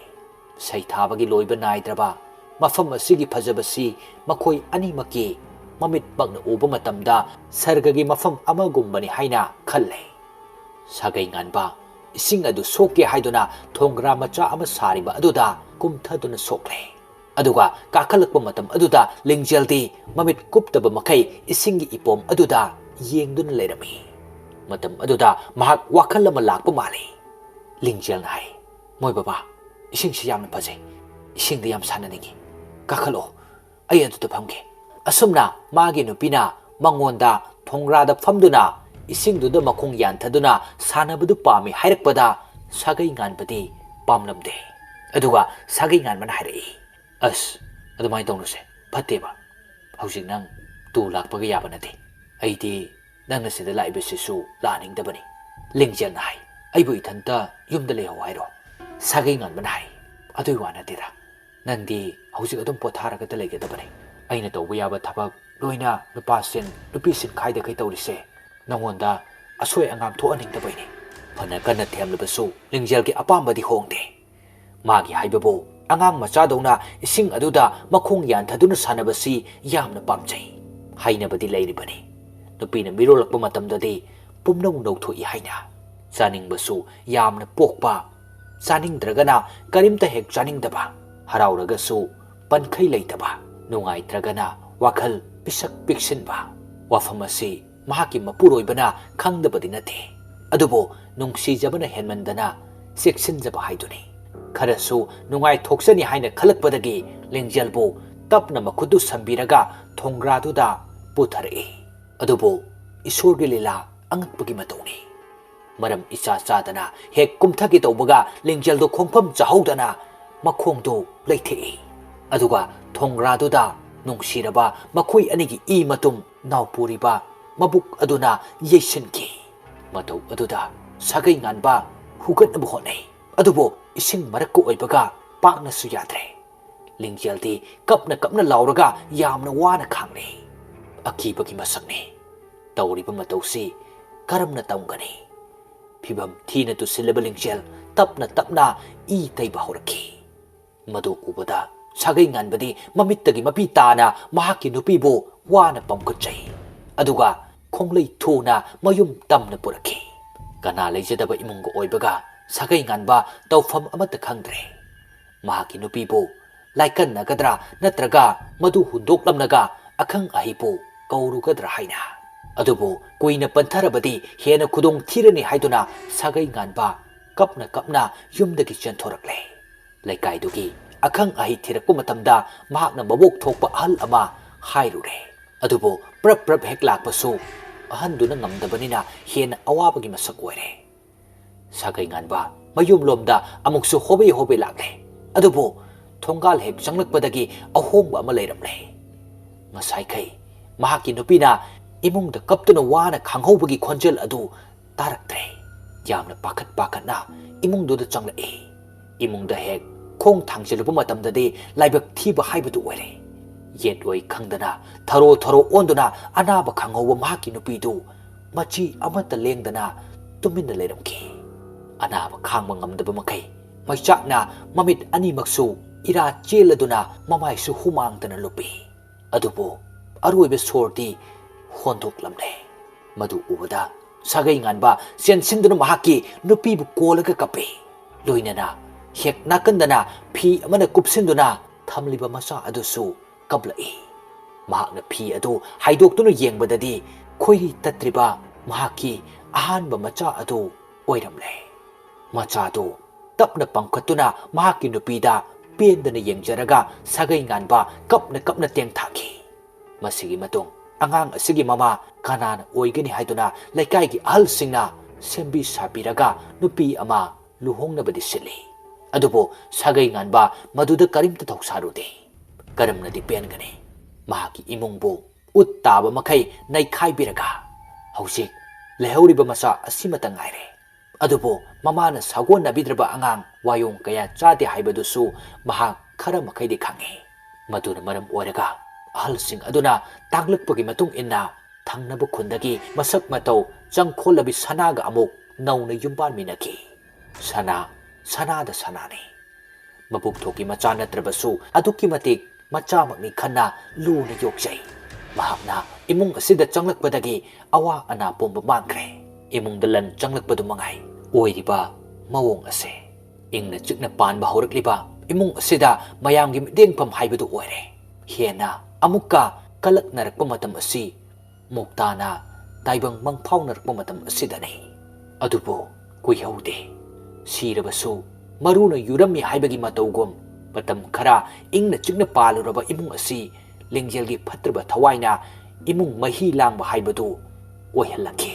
ꯁꯩꯊꯥꯕꯒꯤ ꯂꯣꯏꯕ ꯅꯥꯏꯗ꯭ꯔꯕ ꯃꯐꯝ ꯑꯁꯤꯒꯤ ꯐꯖꯕꯁꯤ ꯃꯈꯣꯏ ꯑꯅꯤꯃꯛꯀꯤ ꯃꯃꯤꯠꯃꯛꯅ ꯎꯕ ꯃꯇꯝꯗ ꯁꯔꯒꯒꯤ ꯃꯐꯝ ꯑꯃꯒꯨꯝꯕꯅꯤ ꯍꯥꯏꯅ ꯈꯜꯂꯦ꯫ ꯁꯥꯒꯩ ꯉꯥꯟꯕ ꯏꯁꯤꯡ ꯑꯗꯨ ꯁꯣꯛꯀꯦ ꯍꯥꯏꯗꯨꯅ ꯊꯣꯡꯒ꯭ꯔꯥ ꯃꯆꯥ ꯑꯃ ꯁꯥꯔꯤꯕ ꯑꯗꯨꯗ ꯀꯨꯝꯊꯗꯨꯅ ꯁꯣꯛꯂꯦ꯫ ꯑꯗꯨꯒ ꯀꯥꯈꯠꯂꯛꯄ ꯃꯇꯝ ꯑꯗꯨꯗ ꯂꯤꯡꯖꯦꯜꯗꯤ ꯃꯃꯤꯠ ꯀꯨꯞꯇꯕ ꯃꯈꯩ ꯏꯁꯤꯡꯒꯤ ꯏꯄꯣꯝ ꯑꯗꯨꯗ ꯌꯦꯡꯗꯨꯅ ꯂꯩꯔꯝꯃꯤ꯫ ꯃꯇꯝ ꯑꯗꯨꯗ ꯃꯍꯥꯛ ꯋꯥꯈꯜ ꯑꯃ ꯂꯥꯛꯄ ꯃꯥꯜꯂꯤ꯫ ꯂꯤꯡꯖꯦꯜꯅ ꯍꯥꯏ, "ꯃꯣꯏ ꯕꯕꯥ, ꯏꯁꯤꯡꯁꯤ ꯌꯥꯝꯅ ꯐꯖꯩ꯫ ꯏꯁꯤꯡꯗ ꯌꯥꯝ ꯁꯥꯟꯅꯅꯤꯡꯏ꯫ ꯀꯥꯈꯠꯂꯛꯑꯣ, ꯑꯩ ꯑꯗꯨꯗ ꯐꯝꯒꯦ"꯫ ꯑꯁꯨꯝꯅ ꯃꯥꯒꯤ ꯅꯨꯄꯤꯅ ꯃꯉꯣꯟꯗ ꯊꯣꯡꯒ꯭ꯔꯥꯗ ꯐꯝꯗꯨꯅ ꯏꯁꯤꯡꯗꯨꯗ ꯃꯈꯣꯡ ꯌꯥꯟꯊꯗꯨꯅ ꯁꯥꯟꯅꯕꯗꯨ ꯄꯥꯝꯃꯤ ꯍꯥꯏꯔꯛꯄꯗ ꯁꯥꯒꯩ ꯉꯥꯟꯕꯗꯤ ꯄꯥꯝꯂꯝꯗꯦ꯫ ꯑꯗꯨꯒ ꯁꯥꯒꯩ ꯉꯥꯟꯕꯅ ꯍꯥꯏꯔꯛꯏ, "ꯑꯁ, ꯑꯗꯨꯃꯥꯏꯅ ꯇꯧꯅꯨꯁꯦ, ꯐꯠꯇꯦꯕ꯫ ꯍꯧꯖꯤꯛ ꯅꯪ ꯇꯨ ꯂꯥꯛꯄꯒ ꯌꯥꯕ ꯅꯠꯇꯦ꯫ ꯑꯩꯗꯤ ꯅꯪꯅ ꯁꯤꯗ ꯂꯥꯛꯏꯕꯁꯤꯁꯨ ꯂꯥꯛꯍꯟꯅꯤꯡꯗꯕꯅꯤ꯫" ꯂꯤꯡꯖꯦꯜꯅ ꯍꯥꯏ, "ꯑꯩꯕꯨ ꯏꯊꯟꯇ ꯌꯨꯝꯗ ꯂꯩꯍꯧ ꯍꯥꯏꯔꯣ?" ꯁꯥꯒꯩ ꯉꯥꯟꯕꯅ ꯍꯥꯏ, "ꯑꯗꯨꯒꯤ ꯋꯥ ꯅꯠꯇꯦꯗ꯫ ꯅꯪꯗꯤ ꯍꯧꯖꯤꯛ ꯑꯗꯨꯝ ꯄꯣꯊꯥꯔꯒꯇ ꯂꯩꯒꯗꯕꯅꯤ꯫ ꯑꯩꯅ ꯇꯧꯕ ꯌꯥꯕ ꯊꯕꯛ ꯂꯣꯏꯅ ꯅꯨꯄꯥꯁꯤꯟ ꯅꯨꯄꯤꯁꯤꯟ ꯈꯥꯏꯗꯈꯩ ꯇꯧꯔꯤꯁꯦ ꯅꯉꯣꯟꯗ ꯑꯁꯣꯏ ꯑꯉꯥꯝ ꯊꯣꯛꯍꯟꯅꯤꯡꯗꯕꯩꯅꯤ꯫" ꯐꯅ ꯀꯟꯅ ꯊꯦꯝꯂꯕꯁꯨ ꯂꯤꯡꯖꯦꯜꯒꯤ ꯑꯄꯥꯝꯕꯗꯤ ꯍꯣꯡꯗꯦ꯫ ꯃꯥꯒꯤ ꯍꯥꯏꯕꯕꯨ ꯑꯉꯥꯡ ꯃꯆꯥꯗꯧꯅ ꯏꯁꯤꯡ ꯑꯗꯨꯗ ꯃꯈꯣꯡ ꯌꯥꯟꯊꯗꯨꯅ ꯁꯥꯟꯅꯕꯁꯤ ꯌꯥꯝꯅ ꯄꯥꯝꯖꯩ꯫ ꯍꯥꯏꯅꯕꯗꯤ ꯂꯩꯔꯤꯕꯅꯤ, ꯅꯨꯄꯤꯅ ꯃꯤꯔꯣꯜꯂꯛꯄ ꯃꯇꯝꯗꯗꯤ ꯄꯨꯝꯅꯧ ꯅꯧꯊꯣꯛꯏ ꯍꯥꯏꯅ꯫ ꯆꯥꯅꯤꯡꯕꯁꯨ ꯌꯥꯝꯅ ꯄꯣꯛꯄ, ꯆꯥꯅꯤꯡꯗ꯭ꯔꯒꯅ ꯀꯔꯤꯝꯇ ꯍꯦꯛ ꯆꯥꯅꯤꯡꯗꯕ, ꯍꯔꯥꯎꯔꯒꯁꯨ ꯄꯟꯈꯩ ꯂꯩꯇꯕ, ꯅꯨꯡꯉꯥꯏꯇ꯭ꯔꯒꯅ ꯋꯥꯈꯜ ꯄꯤꯁꯛ ꯄꯤꯛꯁꯤꯟꯕ꯫ ꯋꯥꯐꯝ ꯑꯁꯤ ꯃꯍꯥꯛꯀꯤ ꯃꯄꯨꯔꯣꯏꯕꯅ ꯈꯪꯗꯕꯗꯤ ꯅꯠꯇꯦ, ꯑꯗꯨꯕꯨ ꯅꯨꯡꯁꯤꯖꯕꯅ ꯍꯦꯟꯃꯟꯗꯅ ꯆꯦꯛꯁꯤꯟꯖꯕ ꯍꯥꯏꯗꯨꯅꯤ꯫ ꯈꯔꯁꯨ ꯅꯨꯡꯉꯥꯏꯊꯣꯛꯆꯅꯤ ꯍꯥꯏꯅ ꯈꯜꯂꯛꯄꯗꯒꯤ ꯂꯤꯡꯖꯦꯜꯕꯨ ꯇꯞꯅ ꯃꯈꯨꯠꯇꯨ ꯁꯝꯕꯤꯔꯒ ꯊꯣꯡꯒ꯭ꯔꯥꯗꯨꯗ ꯄꯨꯊꯔꯛꯏ꯫ ꯑꯗꯨꯕꯨ ꯏꯁꯣꯔꯒꯤ ꯂꯤꯂꯥ ꯑꯉꯛꯄꯒꯤ ꯃꯇꯧꯅꯤ꯫ ꯃꯔꯝ ꯏꯆꯥ ꯆꯥꯗꯅ ꯍꯦꯛ ꯀꯨꯝꯊꯒꯦ ꯇꯧꯕꯒ ꯂꯤꯡꯖꯦꯜꯗꯨ ꯈꯣꯡꯐꯝ ꯆꯥꯍꯧꯗꯅ ꯃꯈꯣꯡꯗꯨ ꯂꯩꯊꯦꯛꯏ꯫ ꯑꯗꯨꯒ ꯊꯣꯡꯒ꯭ꯔꯥꯗꯨꯗ ꯅꯨꯡꯁꯤꯔꯕ ꯃꯈꯣꯏ ꯑꯅꯤꯒꯤ ꯏ ꯃꯇꯨꯝ ꯅꯥꯎꯄꯨꯔꯤꯕ ꯃꯕꯨꯛ ꯑꯗꯨꯅ ꯌꯩꯁꯤꯟꯈꯤ꯫ ꯃꯇꯧ ꯑꯗꯨꯗ ꯁꯥꯒꯩ ꯉꯥꯟꯕ ꯍꯨꯒꯠꯅꯕ ꯍꯣꯠꯅꯩ, ꯑꯗꯨꯕꯨ ꯏꯁꯤꯡ ꯃꯔꯛꯀ ꯑꯣꯏꯕꯒ ꯄꯥꯛꯅꯁꯨ ꯌꯥꯗ꯭ꯔꯦ꯫ ꯂꯤꯡꯖꯦꯜꯗꯤ ꯀꯞꯅ ꯀꯞꯅ ꯂꯥꯎꯔꯒ ꯌꯥꯝꯅ ꯋꯥꯅ ꯈꯥꯡꯂꯤ꯫ ꯑꯀꯤꯕꯒꯤ ꯃꯁꯛꯅꯤ꯫ ꯇꯧꯔꯤꯕ ꯃꯇꯧꯁꯤ ꯀꯔꯝꯅ ꯇꯝꯒꯅꯤ? ꯐꯤꯚꯝ ꯊꯤꯅ ꯇꯨꯁꯤꯜꯂꯕ ꯂꯤꯡꯖꯦꯜ ꯇꯞꯅ ꯇꯞꯅ ꯏ ꯇꯩꯕ ꯍꯧꯔꯛꯈꯤ꯫ ꯃꯗꯨ ꯎꯕꯗ ꯁꯥꯒꯩ ꯉꯥꯟꯕꯗꯤ ꯃꯃꯤꯠꯇꯒꯤ ꯃꯄꯤ ꯇꯥꯅ ꯃꯍꯥꯛꯀꯤ ꯅꯨꯄꯤꯕꯨ ꯋꯥꯅ ꯄꯝꯈꯠꯆꯩ꯫ ꯑꯗꯨꯒ ꯈꯣꯡꯂꯩ ꯊꯨꯅ ꯃꯌꯨꯝ ꯇꯝꯅ ꯄꯨꯔꯛꯈꯤ꯫ ꯀꯅꯥ ꯂꯩꯖꯗꯕ ꯏꯃꯨꯡꯒ ꯑꯣꯏꯕꯒ ꯁꯥꯒꯩ ꯉꯥꯟꯕ ꯇꯧꯐꯝ ꯑꯃꯠꯇ ꯈꯪꯗ꯭ꯔꯦ꯫ ꯃꯍꯥꯛꯀꯤ ꯅꯨꯄꯤꯕꯨ ꯂꯥꯏꯀꯟꯅꯒꯗ꯭ꯔꯥ ꯅꯠꯇ꯭ꯔꯒ ꯃꯗꯨ ꯍꯨꯟꯗꯣꯛꯂꯝꯂꯒ ꯑꯈꯪ ꯑꯍꯩꯕꯨ ꯀꯧꯔꯨꯒꯗ꯭ꯔꯥ ꯍꯥꯏꯅ꯫ ꯑꯗꯨꯕꯨ ꯀꯨꯏꯅ ꯄꯟꯊꯔꯕꯗꯤ ꯍꯦꯟꯅ ꯈꯨꯗꯣꯡ ꯊꯤꯔꯅꯤ ꯍꯥꯏꯗꯨꯅ ꯁꯥꯒꯩ ꯉꯥꯟꯕ ꯀꯞꯅ ꯀꯞꯅ ꯌꯨꯝꯗꯒꯤ ꯆꯦꯟꯊꯣꯔꯛꯂꯦ꯫ ꯂꯩꯀꯥꯏꯗꯨꯒꯤ ꯑꯈꯪ ꯑꯍꯩ ꯊꯤꯔꯛꯄ ꯃꯇꯝꯗ ꯃꯍꯥꯛꯅ ꯃꯕꯣꯛ ꯊꯣꯛꯄ ꯑꯍꯜ ꯑꯃ ꯍꯥꯏꯔꯨꯔꯦ꯫ ꯑꯗꯨꯕꯨ ꯄ꯭ꯔꯞ ꯄ꯭ꯔꯞ ꯍꯦꯛ ꯂꯥꯛꯄꯁꯨ ꯑꯍꯟꯗꯨꯅ ꯉꯝꯗꯕꯅꯤꯅ ꯍꯦꯟꯅ ꯑꯋꯥꯕꯒꯤ ꯃꯁꯛ ꯑꯣꯏꯔꯦ꯫ ꯁꯥꯒꯩ ꯉꯥꯟꯕ ꯃꯌꯨꯝꯂꯣꯝꯗ ꯑꯃꯨꯛꯁꯨ ꯍꯣꯕꯦ ꯍꯣꯕꯦ ꯂꯥꯛꯂꯦ꯫ ꯑꯗꯨꯕꯨ ꯊꯣꯡꯒꯥꯜ ꯍꯦꯛ ꯆꯪꯂꯛꯄꯗꯒꯤ ꯑꯍꯣꯡꯕ ꯑꯃ ꯂꯩꯔꯝꯂꯦ꯫ ꯉꯁꯥꯏꯈꯩ ꯃꯍꯥꯛꯀꯤ ꯅꯨꯄꯤꯅ ꯏꯃꯨꯡꯗ ꯀꯞꯇꯨꯅ ꯋꯥꯅ ꯈꯥꯡꯍꯧꯕꯒꯤ ꯈꯣꯟꯖꯦꯜ ꯑꯗꯨ ꯇꯥꯔꯛꯇ꯭ꯔꯦ꯫ ꯌꯥꯝꯅ ꯄꯥꯈꯠ ꯄꯥꯈꯠꯅ ꯏꯃꯨꯡꯗꯨꯗ ꯆꯪꯂꯛꯏ꯫ ꯏꯃꯨꯡꯗ ꯍꯦꯛ ꯈꯣꯡ ꯊꯥꯡꯖꯤꯜꯂꯨꯕ ꯃꯇꯝꯗꯗꯤ ꯂꯥꯏꯕꯛ ꯊꯤꯕ ꯍꯥꯏꯕꯗꯨ ꯑꯣꯏꯔꯦ꯫ ꯌꯦꯠ ꯑꯣꯏ ꯈꯪꯗꯅ ꯊꯔꯣ ꯊꯔꯣ ꯑꯣꯟꯗꯨꯅ ꯑꯅꯥꯕ ꯈꯪꯍꯧꯕ ꯃꯍꯥꯛꯀꯤ ꯅꯨꯄꯤꯗꯨ ꯃꯆꯤ ꯑꯃꯠꯇ ꯂꯦꯡꯗꯅ ꯇꯨꯃꯤꯟꯅ ꯂꯩꯔꯝꯈꯤ꯫ ꯑꯅꯥꯕ ꯈꯥꯡꯕ ꯉꯝꯗꯕ ꯃꯈꯩ ꯃꯩꯆꯥꯛꯅ ꯃꯃꯤꯠ ꯑꯅꯤꯃꯛꯁꯨ ꯏꯔꯥ ꯆꯦꯜꯂꯗꯨꯅ ꯃꯃꯥꯏꯁꯨ ꯍꯨꯃꯥꯡꯇꯅ ꯂꯨꯞꯄꯤ꯫ ꯑꯗꯨꯕꯨ ꯑꯔꯣꯏꯕ ꯁꯣꯔꯗꯤ ꯍꯣꯟꯗꯣꯛꯂꯝꯂꯦ꯫ ꯃꯗꯨ ꯎꯕꯗ ꯁꯥꯒꯩ ꯉꯥꯟꯕ ꯆꯦꯟꯁꯤꯟꯗꯨꯅ ꯃꯍꯥꯛꯀꯤ ꯅꯨꯄꯤꯕꯨ ꯀꯣꯜꯂꯒ ꯀꯞꯄꯤ꯫ ꯂꯣꯏꯅꯅ ꯍꯦꯛ ꯅꯥꯀꯟꯗꯅ ꯐꯤ ꯑꯃꯅ ꯀꯨꯞꯁꯤꯟꯗꯨꯅ ꯊꯝꯂꯤꯕ ꯃꯆꯥ ꯑꯗꯨꯁꯨ ꯀꯞꯂꯛꯏ꯫ ꯃꯍꯥꯛꯅ ꯐꯤ ꯑꯗꯨ ꯍꯥꯏꯗꯣꯛꯇꯨꯅ ꯌꯦꯡꯕꯗꯗꯤ ꯈꯣꯏꯔꯤ ꯇꯠꯇ꯭ꯔꯤꯕ ꯃꯍꯥꯛꯀꯤ ꯑꯍꯥꯟꯕ ꯃꯆꯥ ꯑꯗꯨ ꯑꯣꯏꯔꯝꯂꯦ꯫ ꯃꯆꯥꯗꯨ ꯇꯞꯅ ꯄꯥꯡꯈꯠꯇꯨꯅ ꯃꯍꯥꯛꯀꯤ ꯅꯨꯄꯤꯗ ꯄꯦꯟꯗꯅ ꯌꯦꯡꯖꯔꯒ ꯁꯥꯒꯩ ꯉꯥꯟꯕ ꯀꯞꯅ ꯀꯞꯅ ꯇꯦꯡꯊꯥꯈꯤ꯫ ꯃꯁꯤꯒꯤ ꯃꯇꯨꯡ ꯑꯉꯥꯡ ꯑꯁꯤꯒꯤ ꯃꯃꯥ ꯀꯅꯥꯅ ꯑꯣꯏꯒꯅꯤ ꯍꯥꯏꯗꯨꯅ ꯂꯩꯀꯥꯏꯒꯤ ꯑꯍꯜꯁꯤꯡꯅ ꯁꯦꯝꯕꯤ ꯁꯥꯕꯤꯔꯒ ꯅꯨꯄꯤ ꯑꯃ ꯂꯨꯍꯣꯡꯅꯕꯗꯤ ꯁꯤꯜꯂꯤ꯫ ꯑꯗꯨꯕꯨ ꯁꯥꯒꯩ ꯉꯥꯟꯕ ꯃꯗꯨꯗ ꯀꯔꯤꯝꯇ ꯊꯧꯁꯥꯔꯨꯗꯦ꯫ ꯀꯔꯝꯅꯗꯤ ꯄꯦꯟꯒꯅꯤ? ꯃꯍꯥꯛꯀꯤ ꯏꯃꯨꯡꯕꯨ ꯎꯠ ꯇꯥꯕ ꯃꯈꯩ ꯅꯩꯈꯥꯏꯕꯤꯔꯒ ꯍꯧꯖꯤꯛ ꯂꯩꯍꯧꯔꯤꯕ ꯃꯆꯥ ꯑꯁꯤꯃꯇ ꯉꯥꯏꯔꯦ꯫ ꯑꯗꯨꯕꯨ ꯃꯃꯥꯅ ꯁꯥꯒꯣꯟꯅꯕꯤꯗ꯭ꯔꯕ ꯑꯉꯥꯡ ꯋꯥꯌꯣꯡ ꯀꯌꯥ ꯆꯥꯗꯦ ꯍꯥꯏꯕꯗꯨꯁꯨ ꯃꯍꯥꯛ ꯈꯔ ꯃꯈꯩꯗꯤ ꯈꯪꯏ꯫ ꯃꯗꯨꯅ ꯃꯔꯝ ꯑꯣꯏꯔꯒ ꯑꯍꯜꯁꯤꯡ ꯑꯗꯨꯅ ꯇꯥꯛꯂꯛꯄꯒꯤ ꯃꯇꯨꯡ ꯏꯟꯅ ꯊꯪꯅꯕ ꯈꯨꯟꯗꯒꯤ ꯃꯁꯛ ꯃꯇꯧ ꯆꯪꯈꯣꯜꯂꯕꯤ ꯁꯅꯥꯒ ꯑꯃꯨꯛ ꯅꯧꯅ ꯌꯨꯝꯕꯥꯟꯃꯤꯟꯅꯈꯤ꯫ ꯁꯅꯥ, ꯁꯅꯥꯗ ꯁꯅꯥꯅꯤ꯫ ꯃꯕꯨꯛ ꯊꯣꯛꯀꯤ ꯃꯆꯥ ꯅꯠꯇ꯭ꯔꯕꯁꯨ ꯑꯗꯨꯛꯀꯤ ꯃꯇꯤꯛ ꯃꯆꯥꯃꯛꯅꯤ ꯈꯟꯅ ꯂꯨꯅ ꯌꯣꯛꯆꯩ꯫ ꯃꯍꯥꯛꯅ ꯏꯃꯨꯡ ꯑꯁꯤꯗ ꯆꯪꯂꯛꯄꯗꯒꯤ ꯑꯋꯥ ꯑꯅꯥ ꯄꯨꯝꯕ ꯃꯥꯡꯈ꯭ꯔꯦ꯫ ꯏꯃꯨꯡꯗ ꯂꯟ ꯆꯪꯂꯛꯄꯗꯨ ꯃꯉꯥꯏ꯫ ꯑꯣꯏꯔꯤꯕ ꯃꯑꯣꯡ ꯑꯁꯦ ꯏꯪꯅ ꯆꯤꯛꯅ ꯄꯥꯟꯕ ꯍꯧꯔꯛꯂꯤꯕ ꯏꯃꯨꯡ ꯑꯁꯤꯗ ꯃꯌꯥꯝꯒꯤ ꯃꯤꯠꯌꯦꯡꯐꯝ ꯍꯥꯏꯕꯗꯨ ꯑꯣꯏꯔꯦ꯫ ꯍꯦꯟꯅ ꯑꯃꯨꯛꯀ ꯀꯂꯛꯅꯔꯛꯄ ꯃꯇꯝ ꯑꯁꯤ ꯃꯨꯛꯇꯥꯅ ꯇꯥꯏꯕꯪ ꯃꯪꯐꯥꯎꯅꯔꯛꯄ ꯃꯇꯝ ꯑꯁꯤꯗꯅꯤ꯫ ꯑꯗꯨꯕꯨ ꯀꯨꯏꯍꯧꯗꯦ꯫ ꯁꯤꯔꯕꯁꯨ ꯃꯔꯨꯅ ꯌꯨꯔꯝꯃꯤ ꯍꯥꯏꯕꯒꯤ ꯃꯇꯧꯒꯨꯝ ꯃꯇꯝ ꯈꯔ ꯏꯪꯅ ꯆꯤꯛꯅ ꯄꯥꯜꯂꯨꯔꯕ ꯏꯃꯨꯡ ꯑꯁꯤ ꯂꯤꯡꯖꯦꯜꯒꯤ ꯐꯠꯇ꯭ꯔꯕ ꯊꯋꯥꯏꯅ ꯏꯃꯨꯡ ꯃꯍꯤ ꯂꯥꯡꯕ ꯍꯥꯏꯕꯗꯨ ꯑꯣꯏꯍꯜꯂꯛꯈꯤ꯫